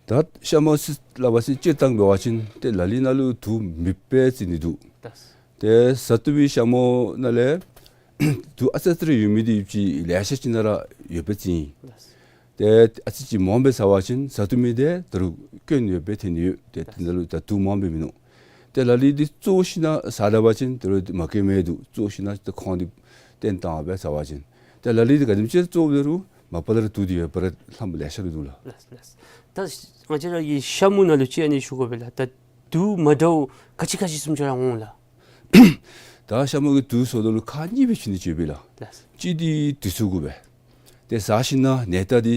ད་ཤ་མུ་ཟེར་སླབ་པ་ཅིན་སྤྱིར་བཏང་འབད་བ་ཅིན་ཏེ་ལ་ལུ་ནང་ལུ་དུག་མེདཔ་སྦེ་རྩི་ནི་འདུག། ད་ཏེ་བཟའ་བཏུབ་པའི་ཤ་མུ་ནང་ལས་ དུག་ཨ་ཙི་ཙི་རེ་ཡོད་མི་འདི་ཅིག་ལེ་ཤ་ཅིག་ནང་ར་ཡོདཔ་སྦེ་བརྩིཝ་ཨིན། ཏེ་ཨ་ཙི་ཅིག་མངམ་སྦེ་བཟའ་བ་ཅིན་བཟའ་བཏུབ་མི་འདི་ད་རུང་སྐྱོན་ཡོདཔ་སྦེ་ཐོན་ནི་ཡོད། ཏེ་དེ་ནང་ལུ་ད་དུག་མངམ་སྦེ་མིན་ནུག། ཏེ་ལ་ལུ་འདི་བཙོ་ཞིནམ་ལས་བཟའ་ད་པ་ཅིན་ད་རུང་མ་སྐྱེ་མི་འདུག། བཙོ་ཞིནམ་ལས་ཏེ་ཁོང་འདི་བཏོན་བཏང་སྦེ་བཟའ་བ་ཅིན། ཏེ་ལ་ལུ་འདི་ག་དེམ་ཅིག་བཙོཝ་ད་རུང་མ་པ་ལས་ར་དུག་འདི་ཡོདཔ་ར་ལྷམ་ལེ་ཤ་ར་འདུག་ལགས། ལགས་ལགས། ད་ང་བཅས་ར་གི་ཤ་མུ་ནང་ལུ་ཅིག་ཨ་ནི་ཞུ་དགོ་པས་ལགས། ད་དུག་མ་འདྲཝ་ག་ཅི་ག་ཅི་བཟུམ་ཅིག་ར་འོང་ལགས། ད་ཤ་མུ་གི་དུག་ཟེརཝ་ད་ལུ་ཁག་གཉིས་སྦེ་བྱིན་ནི་ཅིག་ཡོད་པས་ལགས། ལགས། གཅིག་འདི་དུས་ཚོད་གུ་སྦེ། ཏེ་བཟའ་ཞིནམ་ལས་ནད་རྟགས་འདི་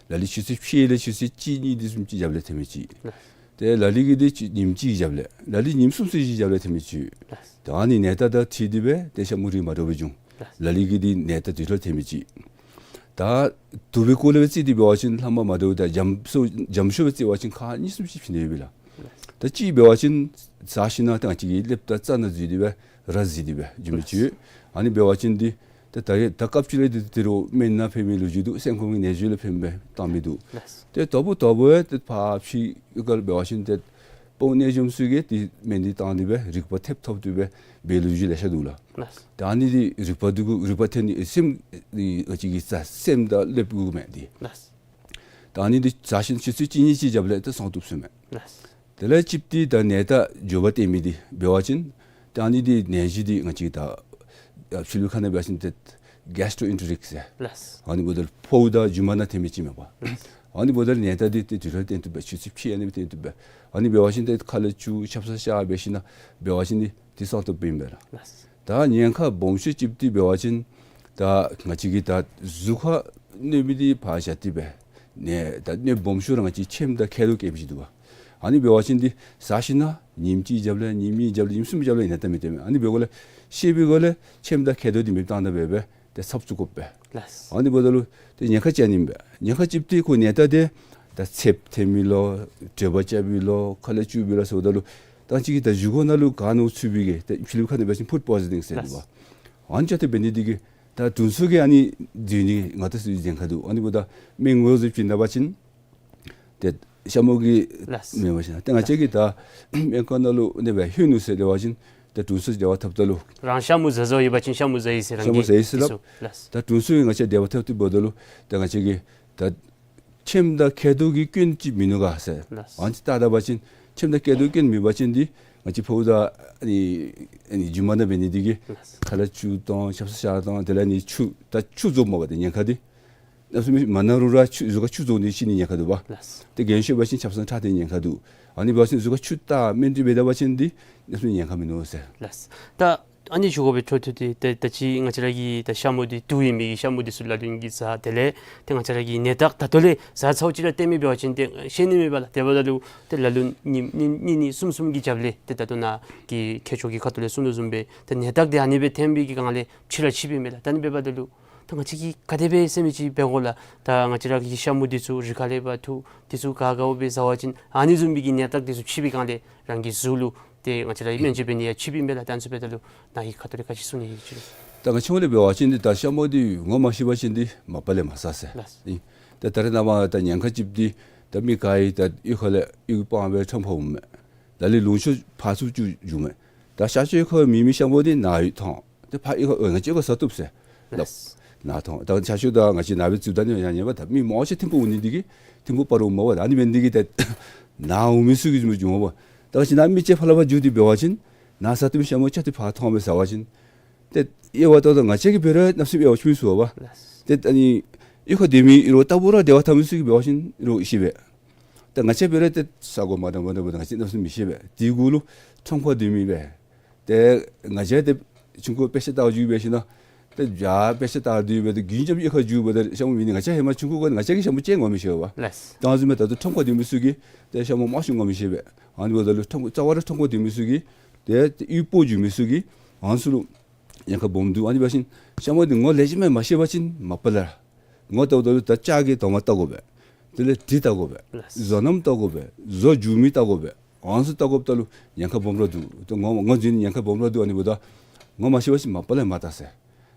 ལ་ལུ་ཆུ་ཚོད་ཕྱེད་ལས་ཆུ་ཚོད་གཅིག་གཉིས་འདི་བཟུམ་ཅིག་རྒྱབ་ལས་ཐོན་མི་ཅིག། ལགས། ཏེ་ལ་ལུ་གི་འདི་ཆུ་ཉིནམ་གཅིག་རྒྱབ་ལས། ལ་ལུ་ཉིནམ་གསུམ་ཚུན་ཅིག་རྒྱབ་ལས་ཐོན་མི་ཅིག། ལགས། ད་ཨ་ནི་ནད་རྟགས་དང་འཁྲིལ་ཏེ་སྦེ་ཏེ་ཤ་མུ་རིགས་མ་འདྲཝ་སྦེ་འབྱུང་། ལགས། ལ་ལུ་གི་འདི་ནད་རྟགས་དུས་ཐོག་ལས་ཐོན་མི་ཅིག། ད་དུག་པའི་སྐོར་ལས་སྦེ་བརྩིས་ཏེ་འབད་བ་ཅིན་ལྷག་མ་མ་འདྲཝ་ད་འཇམ་ཤོས་འཇམ་ཤོས་སྦེ་བརྩི་བ་ཅིན་ཁག་གཉིས་གསུམ་ཅིག་བྱིན་ནི་ཡོད་པས་ལགས། ད་གཅིག་འབད་བ་ཅིན་བཟའ་ཞིནམ་ལས་ཏེ་ང་བཅས་ཀྱི་ཀླདཔ་དང་རྩ་ནང་འཛུལ་ཏེ་སྦེ་ར་འཛུལ་ཏེ་སྦེ་འགྱོ་མི་ཅིག་ཡོད། ཨ་ནི་འབད་བ་ཅིན་འདི་ཏེ་ད་ད་སྐབས་ཅིག་ལས་འདི་ཏེ་རོགས་སྨན་ནང་ཕན་མི་ལོ་རྒྱུས་འདུག། སེམས་ཁམས་ཀྱི་ནད་གཞི་ལུ་ཕན་པའི་བཏང་མི་འདུག། ལགས། ཏེ་དོ་བུ་དོ་བུ་ཡང་ཏེ་ཕར་ཕྱི་ཡུལ་ཁར་འབད་བ་ཅིན་ཏེ་དཔའ་བོ་གནས་འཛོམས་ཚུ་གིས་ཏེ་སྨན་འདི་བཏང་སྟེ་སྦེ་རིག་པ་ཐེབས་ཐོབ་སྟེ་སྦེ་འབད་ལོ་རྒྱུས་ལེ་ཤ་འདུག་ལགས། ལགས། ད་ཨ་ནི་འདི་རིག་པ་འདི་གུ་རིག་པ་ཐོན་ནི་སེམས་འདི་ང་བཅས་ཀྱི་རྩ་སེམས་དང་ཀླདཔ་གུ་མས་འདི། ལགས། ད་ཨ་ནི་འདི་བཟའ་ཞིནམ་ཆུ་ཚོད་གཅིག་གཉིས་ཅིག་རྒྱབ་ལས་ཏེ་སངས་བཏུབ་ཟེར་མས། ལགས། དེ་ལས་གཅིག་འདི་ད་ནད་རྟགས་མགྱོགས་པ་སྟོན་མི་འདི་འབད་བ་ཅིན་ད་ཨ་ནི་འདི་ནད་གཞི་འདི་ང་བཅས་ད་ཕྱི་ལུ་ཁ་ནང་འབད་བ་ཅིན་ཏེ་གེས་ཊོ་ཨེན་ཊེ་རིག་ཟེར། ལགས། ཨ་ནི་འབདཝ་ད་ཕོཝ་དང་རྒྱུ་མ་ནང་ཐོན་མི་ཅིག་མས་པ། ལགས། ཨ་ནི་འབདཝ་ད་ནད་རྟགས་འདི་ཏེ་དུས་ཐོག་ལས་སྟོན་བཏུབ་པས། ཆུ་ཚོད་ཕྱེད་ཨ་ནི་སྦེ་སྟོན་བཏུབ་པས། ཨ་ནི་འབད་བ་ཅིན་ཏེ་ཁ་ལས་སྐྱུག་ཆབ་གསང་བཤལ་འབད་ཞིནམ་ལས་འབད་བ་ཅིན་འདི་ཏེ་སངས་བཏུབ་ཨིན་པས་ལགས། ལགས། ད་ཉེན་ཁ་སྦོམ་ཤོས་ཅིག་འདི་འབད་བ་ཅིན་ད་ང་བཅས་ཀྱི་ད་གཟུགས་ཁར་གནོད་མི་འདི་ཕར་བཞག་སྟེ་སྦེ་ནད་ད་གནོད་སྦོམ་ཤོས་ར་ང་བཅས་ཁྱེམ་དང་མཁལ་རྡོག་སྐྱེ་མི་ཅིག་འདུག་པ། ཨ་ནི་འབད་བ་ཅིན་འདི་བཟའ་ཞིནམ་ལས་ཉིནམ་གཅིག་རྒྱབ་ལས་ཉིནམ་གཉིས་རྒྱབ་ལས་ཉིནམ་གསུམ་རྒྱབ་ལས་ནད་རྟགས་མི་སྟོན་མས། ཨ་ནི་འབདཝ་ལས་ཤེས་པའི་སྒོ་ལས་ཁྱེམ་དང་མཁལ་རྡོག་འདི་མེདཔ་བཏང་ད་འབད་སྦེ་ཏེ་ཚབ་བཙུགས་དགོ་པས། ལགས། ཨ་ནི་འབདཝ་ད་ལུ་ཏེ་ཉེན་ཁ་ཅིག་ཨ་ནི་ཨིན་པས། ཉེན་ཁ་གཅིག་འདི་ཁོ་ནད་རྟགས་འདི་ད་ཚདཔ་ཐོན་མི་ལོ་དྲོད་འབར་རྐྱབ་མི་ལོ་ཁ་ལས་སྐྱུག་མི་ལོ་ཟེརཝ་ད་ལུ་ད་ཅི་གི་ད་བཞེས་སྒོ་ནང་ལུ་ག་ནོར་ཚུད་པའི་གི་ད་ཕྱི་ལུ་ཁ་ནང་འབད་བ་ཅིན་ཕུཌ་པོའི་ཛ་ནིང་ཟེར་འདུག་པ། ལགས། ཨ་ནི་ཅིག་ཏེ་འབད་ནི་འདི་གིས་ད་དྲུང་འཚོ་གིས་ཨ་ནི་འདི་ནི་ང་བཅས་ཚུ་ཉེན་ཁ་འདུག། ཨ་ནི་འབདཝ་ད་སྨན་ངོས་ཟེར་བྱིན་ད་པ་ཅིན་ཏེ་ཤ་མུ་གི་ལགས། མེན་པ་ཅིན་ཏེ་ང་བཅས་ཀྱིས་ད་སྨན་ཁང་ནང་ལུ་ཨ་ནི་སྦེ་ལྷོད་ནུག་ཟེར་འབད་བ་ཅིན་ཏེ་དྲུང་འཚོ་འབྲེལ་བ་འཐབ་ད་ལུ་རང་ཤ་མུ་བཟའ་བཟའཝ་ཡོད་པ་ཅིན་ཤ་མུ་བཟའ་ཡི་ཟེར། རང་ཤ་མུ་གིས་བཟའ་ཡི་ཟེར་སླབ། ལགས། ད་དྲུང་འཚོ་གིས་ང་བཅས་འབྲེལ་བ་འཐབ་སྟེ་འབདཝ་ད་ལུ་ད་ང་བཅས་ཀྱིས་ད་ཁྱེམ་དང་མཁལ་རྡོག་གི་སྐྱོན་ཅིག་མིན་ནུག་ག་ཟེར། ལགས། ཨ་ནི་ཅིག་བལྟ་ད་པ་ཅིན་ཁྱེམ་དང་མཁལ་རྡོག་སྐྱོན་མེད་པ་ཅིན་འདི་ང་བཅས་ཕོཝ་དང་ཨ་ནི་ཨ་ནི་རྒྱུ་མ་ནང་འབད་ནི་འདི་གིས། ལགས། ཁ་ལས་སྐྱུག་དང་ཆབ་གསང་བཤལ་དང་དེ་ལས་ཨ་ནི་ཆུ་ད་ཆུ་རྫོགསཔ་མས་པ་ཏེ་ཉེན་ཁ་འདི། གནམ་མེད་ས་མེད་མ་ན་རུང་ར་ཆུ་གཟུགས་ཁར་ཆུ་རྫོགས་ནི་ཤི་ནི་ཉེན་ཁ་འདུག་པ། ལགས། ཏེ་རྒན་ཤོས་འབད་བ་ཅིན་ཆབ་གསང་ཁྲག་ཐོན་ཉེན་ཁ་འདུག། ཨ་ནི་འབད་བ་ཅིན་གཟུགས་ཁར་ཆུ་བཏགས་སྨན་དེ་འབད་ད་པ་ཅིན་འདི་གནམ་མེད་ས་མེད་ཉེན་ཁ་མིན་ནུག་ཟེར། ལགས། ད་ཨ་ནི་ཞུ་དགོ་པའི་འཕྲོ་མཐུད་དེ་ད་ད་ཅི་ང་བཅས་ར་གི་ད་ཤ་མུ་འདི་དུག་ཡོད་མི་གི་ཤ་མུ་འདི་ཚུ་ལ་ལུ་གིས་བཟའ། དེ་ལས་ཏེ་ང་བཅས་ར་གི་ནད་རྟགས་ད་ལྟོ་ལས་བཟའ་ཚརཝ་ཅིག་ར་སྟོན་མི་འབད་བ་ཅིན་ཏེ་ཤེས་ནི་མེད་པས་ལགས། དེ་འབདཝ་ད་ལུ་ཏེ་ལ་ལུ་ཉིནམ་གཉིས་གཉིས་གཉིས་གསུམ་གསུམ་གྱི་རྒྱབ་ལས་ཏེ་ད་ལྟོ་ནཱ་གི་མཁས་མཆོག་གིས་ཁ་ཐུག་ལས་གསུང་དོ་བཟུམ་སྦེ་ཏེ་ནད་རྟགས་འདི་ཨ་ནི་སྦེ་ཐོན་པའི་གི་སྒང་ལས་ཕྱི་ར་ཕྱིཔ་ཨིན་མས་ལགས། ད་ཨ་ནི་འབདཝ་ད་ལུ་ད་ང་བཅས་ཀྱིས་ག་དེ་སྦེ་ཟེར་མི་ཅིག་འབད་དགོ་ལགས། ད་ང་བཅས་ར་གི་ཤ་མུ་འདི་ཚུ་རི་ཁ་ལས་འབད་འཐུ་འདི་ཚུ་ག་ག་སྦེ་བཟའ་བ་ཅིན་ཨ་ནི་བཟུམ་མའི་གི་ནད་རྟགས་འདི་ཚུ་ཕྱིས་པའི་སྒང་ལས་རང་གི་གཟུགས་ལུ་ཏེ་ང་བཅས་ར་སྨན་བཅོས་འབད་ནི་ཡང་ཕྱིཔ་ཨིན་པས་ལགས། ད་ཨ་ནི་ཚུ་འབདཝ་ད་ལུ་ནཱ་གི་ཁ་ཐུག་ལས་ག་ཅི་གསུང་ནི་ཡོད་ཅི། ད་ང་བཅས་ལུ་འབད་བ་ཅིན་འདི་ད་ཤ་མུ་འདི་ངོ་མ་ཤེས་པ་ཅིན་འདི་མ་པ་ལས་མ་བཟའ་ཟེར། ལགས། ཨིན། ད་ད་རེས་ནངས་པ་ད་ཉེན་ཁ་ཅིག་འདི་ད་མི་ག་ཡང་ད་གཡུས་ཁ་ལས་གཡུས་སྤང་སྦེ་ཁྲོམ་ཁར་འོངམ་མས། ད་ལས་ལུང་ཤོར་ཕར་ཚུར་ཅིག་འགྱོཝ་མས། ད་ཤ་ཤོ་ཁར་མེད་མི་ཤ་མུ་འདི་ནཱ་ཡོད་ཐོན། ཏེ་ཕར་གཡུས་ཁར་ཨོ་ང་བཅས་ཁར་བཟའ་བཏུབ་ཟེར་སླབ། ལགས། ནཱ་ཐོན། ད་ཤ་ཤོ་དང་ང་བཅས་ནཱ་སྦེ་འཛུལ་ད་ནི་ཡང་ཉན་པས། ད་མི་མང་ཆེ་ཐིམ་ཕུག་འོང་ནི་འདི་གིས་ཐིམ་ཕུག་སྤ་རོ་འོངམ་མས་པ། ཨ་ནི་འབད་ནི་འདི་གིས་ད་ནཱ་འོང་མི་ཚུ་གིས་བཟུམ་འགྱོཝ་མས་པ། ད་ང་བཅས་ནཱ་མི་ཅིག་ཕར་ལས་ཕར་འགྱོ་སྟེ་འབད་བ་ཅིན་ནཱ་བཟའ་བཏུབ་མི་ཤ་མུ་ཅིག་ཏེ་ཕར་ཐོན་སྦེ་བཟའ་བ་ཅིན་ཏེ་དབྱེ་བ་ད་ད་ང་བཅས་ཀྱིས་འབད་རུང་གནམ་མེད་ས་མེད་དབྱེ་བ་ཕྱེ་མི་ཚུགས་པས། ལགས། ཏེ་ཨ་ནི་གཡུས་ཁར་སྡོད་མི་རོགས་ལྟ་བུ་ར་འབྲེལ་བ་འཐབ་མི་ཚུ་གིས་འབད་བ་ཅིན་རོགས་ཤེས་པས། ད་ང་བཅས་འབད་རུང་ཏེ་ས་གོ་མ་འདྲཝ་མ་འདྲཝ་འབདཝ་ད་ང་བཅས་གནམ་མེད་ས་མེད་མི་ཤེས་པས། དེ་གུ་ལུ་ཁྲོམ་ཁར་སྡོད་མི་སྦེ་ཏེ་ང་བཅས་ཏེ་ཆུང་ཀུ་དཔེ་ཆ་ལྟ་བར་འགྱོ་སྦེ་ཞིནམ་ལས་ཏེ་ཡར་དཔེ་ཆ་ལྟ་སྡོད་སྦེ་ཏེ་རྒྱུན་རྐྱབ་གཡུས་ཁར་འགྱོ་སྦེ་ད་ཤ་མུ་མེད་ནི་ང་བཅས་ཧེ་མ་ཆུང་ཀུ་གུ་ང་བཅས་ཀྱིས་ཤ་མུ་ཅིག་ངོ་མི་ཤེས་པས། ལགས། ད་བཟུམ་སྦེ་ད་ལྟོ་ཁྲོམ་ཁར་སྡོད་མི་ཚུ་གིས་ཏེ་ཤ་མུ་མང་ཤོས་ངོ་མི་ཤེས་པས། ཨ་ནི་འབདཝ་ད་ལུ་ཁྲོམ་རྩ་བ་ར་ཁྲོམ་ཁར་སྡོད་མི་ཚུ་གིས་ཏེ་གཡུས་སྤོ་འགྱོ་མི་ཚུ་གིས་ཨ་ནི་ཚུ་ལུ་ཉེན་ཁ་སྦོམ་འདུག། ཨ་ནི་འབད་བ་ཅིན་ཤ་མུ་འདི་ངོ་ལེགས་ཤོམ་སྦེ་མ་ཤེས་པ་ཅིན་མ་པ་ལས་ངོ་བལྟཝ་ད་ལུ་ད་ལྕགས་ཀྱི་དོང་པ་བལྟ་དགོ་པས། དེ་ལས་གྲི་བལྟ་དགོ་པས། ལགས། བཟོ་རྣམ་བལྟ་དགོ་པས། བཟོ་འགྱོ་མི་བལྟ་དགོ་པས། ཨ་ནི་ཚུ་བལྟ་དགོཔ་ད་ལུ་ཉེན་ཁ་སྦོམ་ར་འདུག། ཏེ་ངོ་ངོ་འཛོལ་ནི་ཉེན་ཁ་སྦོམ་ར་འདུག། ཨ་ནི་འབདཝ་ད་ངོ་མ་ཤེས་པ་ཅིན་མ་པ་ལས་མ་བལྟ་ཟེར།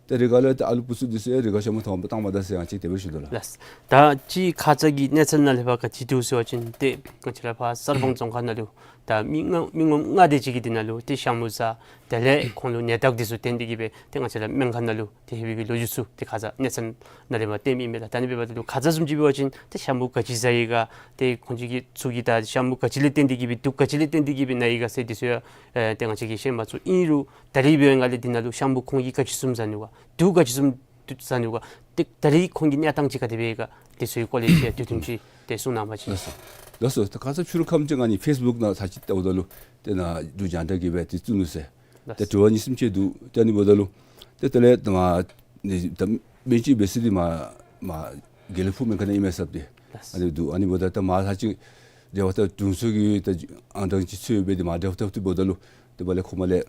ཏེ་རི་ག་ལས་ཏེ་ཨ་ལུ་བུ་ཚུ་འདི་ཚུ་ཡང་རི་ག་ཤ་མུ་ཐོབ་པར་བཏང་མ་ད་ཟེར་ཡང་ཅིག་དེ་སྦེ་ཞུ་དོ་ལགས། ལགས། ད་ཅི་ཁ་ཙ་གི་གནས་ཚུལ་ནང་ལས་ཕར་ག་ཅི་འདུག་ཟེར་བ་ཅིན་ཏེ་ང་བཅས་ར་ཕར་གསར་སྤང་རྫོང་ཁག་ནང་ལུ་ད་མི་ལྔ་མི་ངོ་ལྔ་དེ་ཅིག་གིས་འདི་ནང་ལུ་ཏེ་ཤ་མུ་ཟ། དེ་ལས་ཁོང་ལུ་ནད་རྟགས་འདི་ཚུ་བསྟན་ཏེ་གི་སྦེ་ཏེ་ང་བཅས་ར་སྨན་ཁང་ནང་ལུ་ཏེ་ལྷོད་པའི་གི་ལོ་རྒྱུས་ཚུ་ཏེ་ཁ་ཙ་གནས་ཚུལ་ནང་ལས་མར་བསྟནམ་ཨིན་མས་ལགས། ད་ཨ་ནི་འབདཝ་ད་ལུ་ཁ་ཙ་བཟུམ་ཅིག་འབད་བ་ཅིན་ཏེ་ཤ་མུ་ག་ཅི་ཟ་ཡི་ག། ཏེ་ཁོང་ཅིག་གི་ཚུ་གིས་ད་ཤ་མུ་ག་ཅི་ལས་བརྟེན་ཏེ་གི་སྦེ་དུག་ག་ཅི་ལས་བརྟེན་ཏེ་གི་སྦེ་ན་ཡི་ག་ཟེར་འདི་ཚུ་ཡང་ཨེ་ཏེ་ང་བཅས་ཀྱིས་ཤེས་མ་ཚུགས། ཨིན་རུང་ད་རིས་འབད་བའི་སྒང་ལས་འདི་ནང་ལུ་ཤ་མུ་ཁོང་གིས་ག་ཅི་བཟུམ་ཟ་ནུག་ག། དུག་ག་ཅི་བཟུམ་ཟ་ནུག་ག། ཏེ་ད་རིས་ཁོང་གི་གནས་སྟངས་ཅིག་ག་དེ་སྦེ་ཡོད་ག། འདི་ཚུ་གི་སྐོར་ལས་ཅིག་དུས་ཐུང་ཅིག་ཏེ་གསུང་གནང་བ་ཅིན། ལགས་སོ། ལགས་སོ། ད་ཁ་ཙ་ཕྱི་རུ་ཁམས་ཅིག་ཨ་ནི་ཕེསི་བུཀ་ནང་ཚར་ཅིག་བལྟཝ་ད་ལུ་ཏེ་ནཱ་འབྲུག་རྒྱང་བསྒྲགས་ཀྱིས་སྦེ་ཏེ་བཙུགས་ནུག་ཟེར། ལགས། ཏེ་དྲི་བ་གཉིས་གསུམ་ཅིག་འདུག། ཏེ་ཨ་ནི་འབདཝ་ད་ལུ་ཏེ་དེ་ལས་ད་མར་ནི་ད་སྨན་བཅོས་འབད་ས་འདི་མར་མར་དགེ་ལེགས་ཕུག་སྨན་ཁང་ནང་ཨིན་མས་ཟེར་ཏེ། ལགས། ཨ་ནི་འདུག། ཨ་ནི་འབདཝ་ད་ད་མར་ཚར་ཅིག་འབྲེལ་བ་འཐབ་དྲུང་འཚོ་གི་ད་ཨང་གྲངས་ཅིག་འཚོལ་སྦེ་ཏེ་མར་འབྲེལ་བ་འཐབ་འཐབ་འབདཝ་ད་ལུ་ཏེ་མར་ལས་ཁོ་མར་ལས་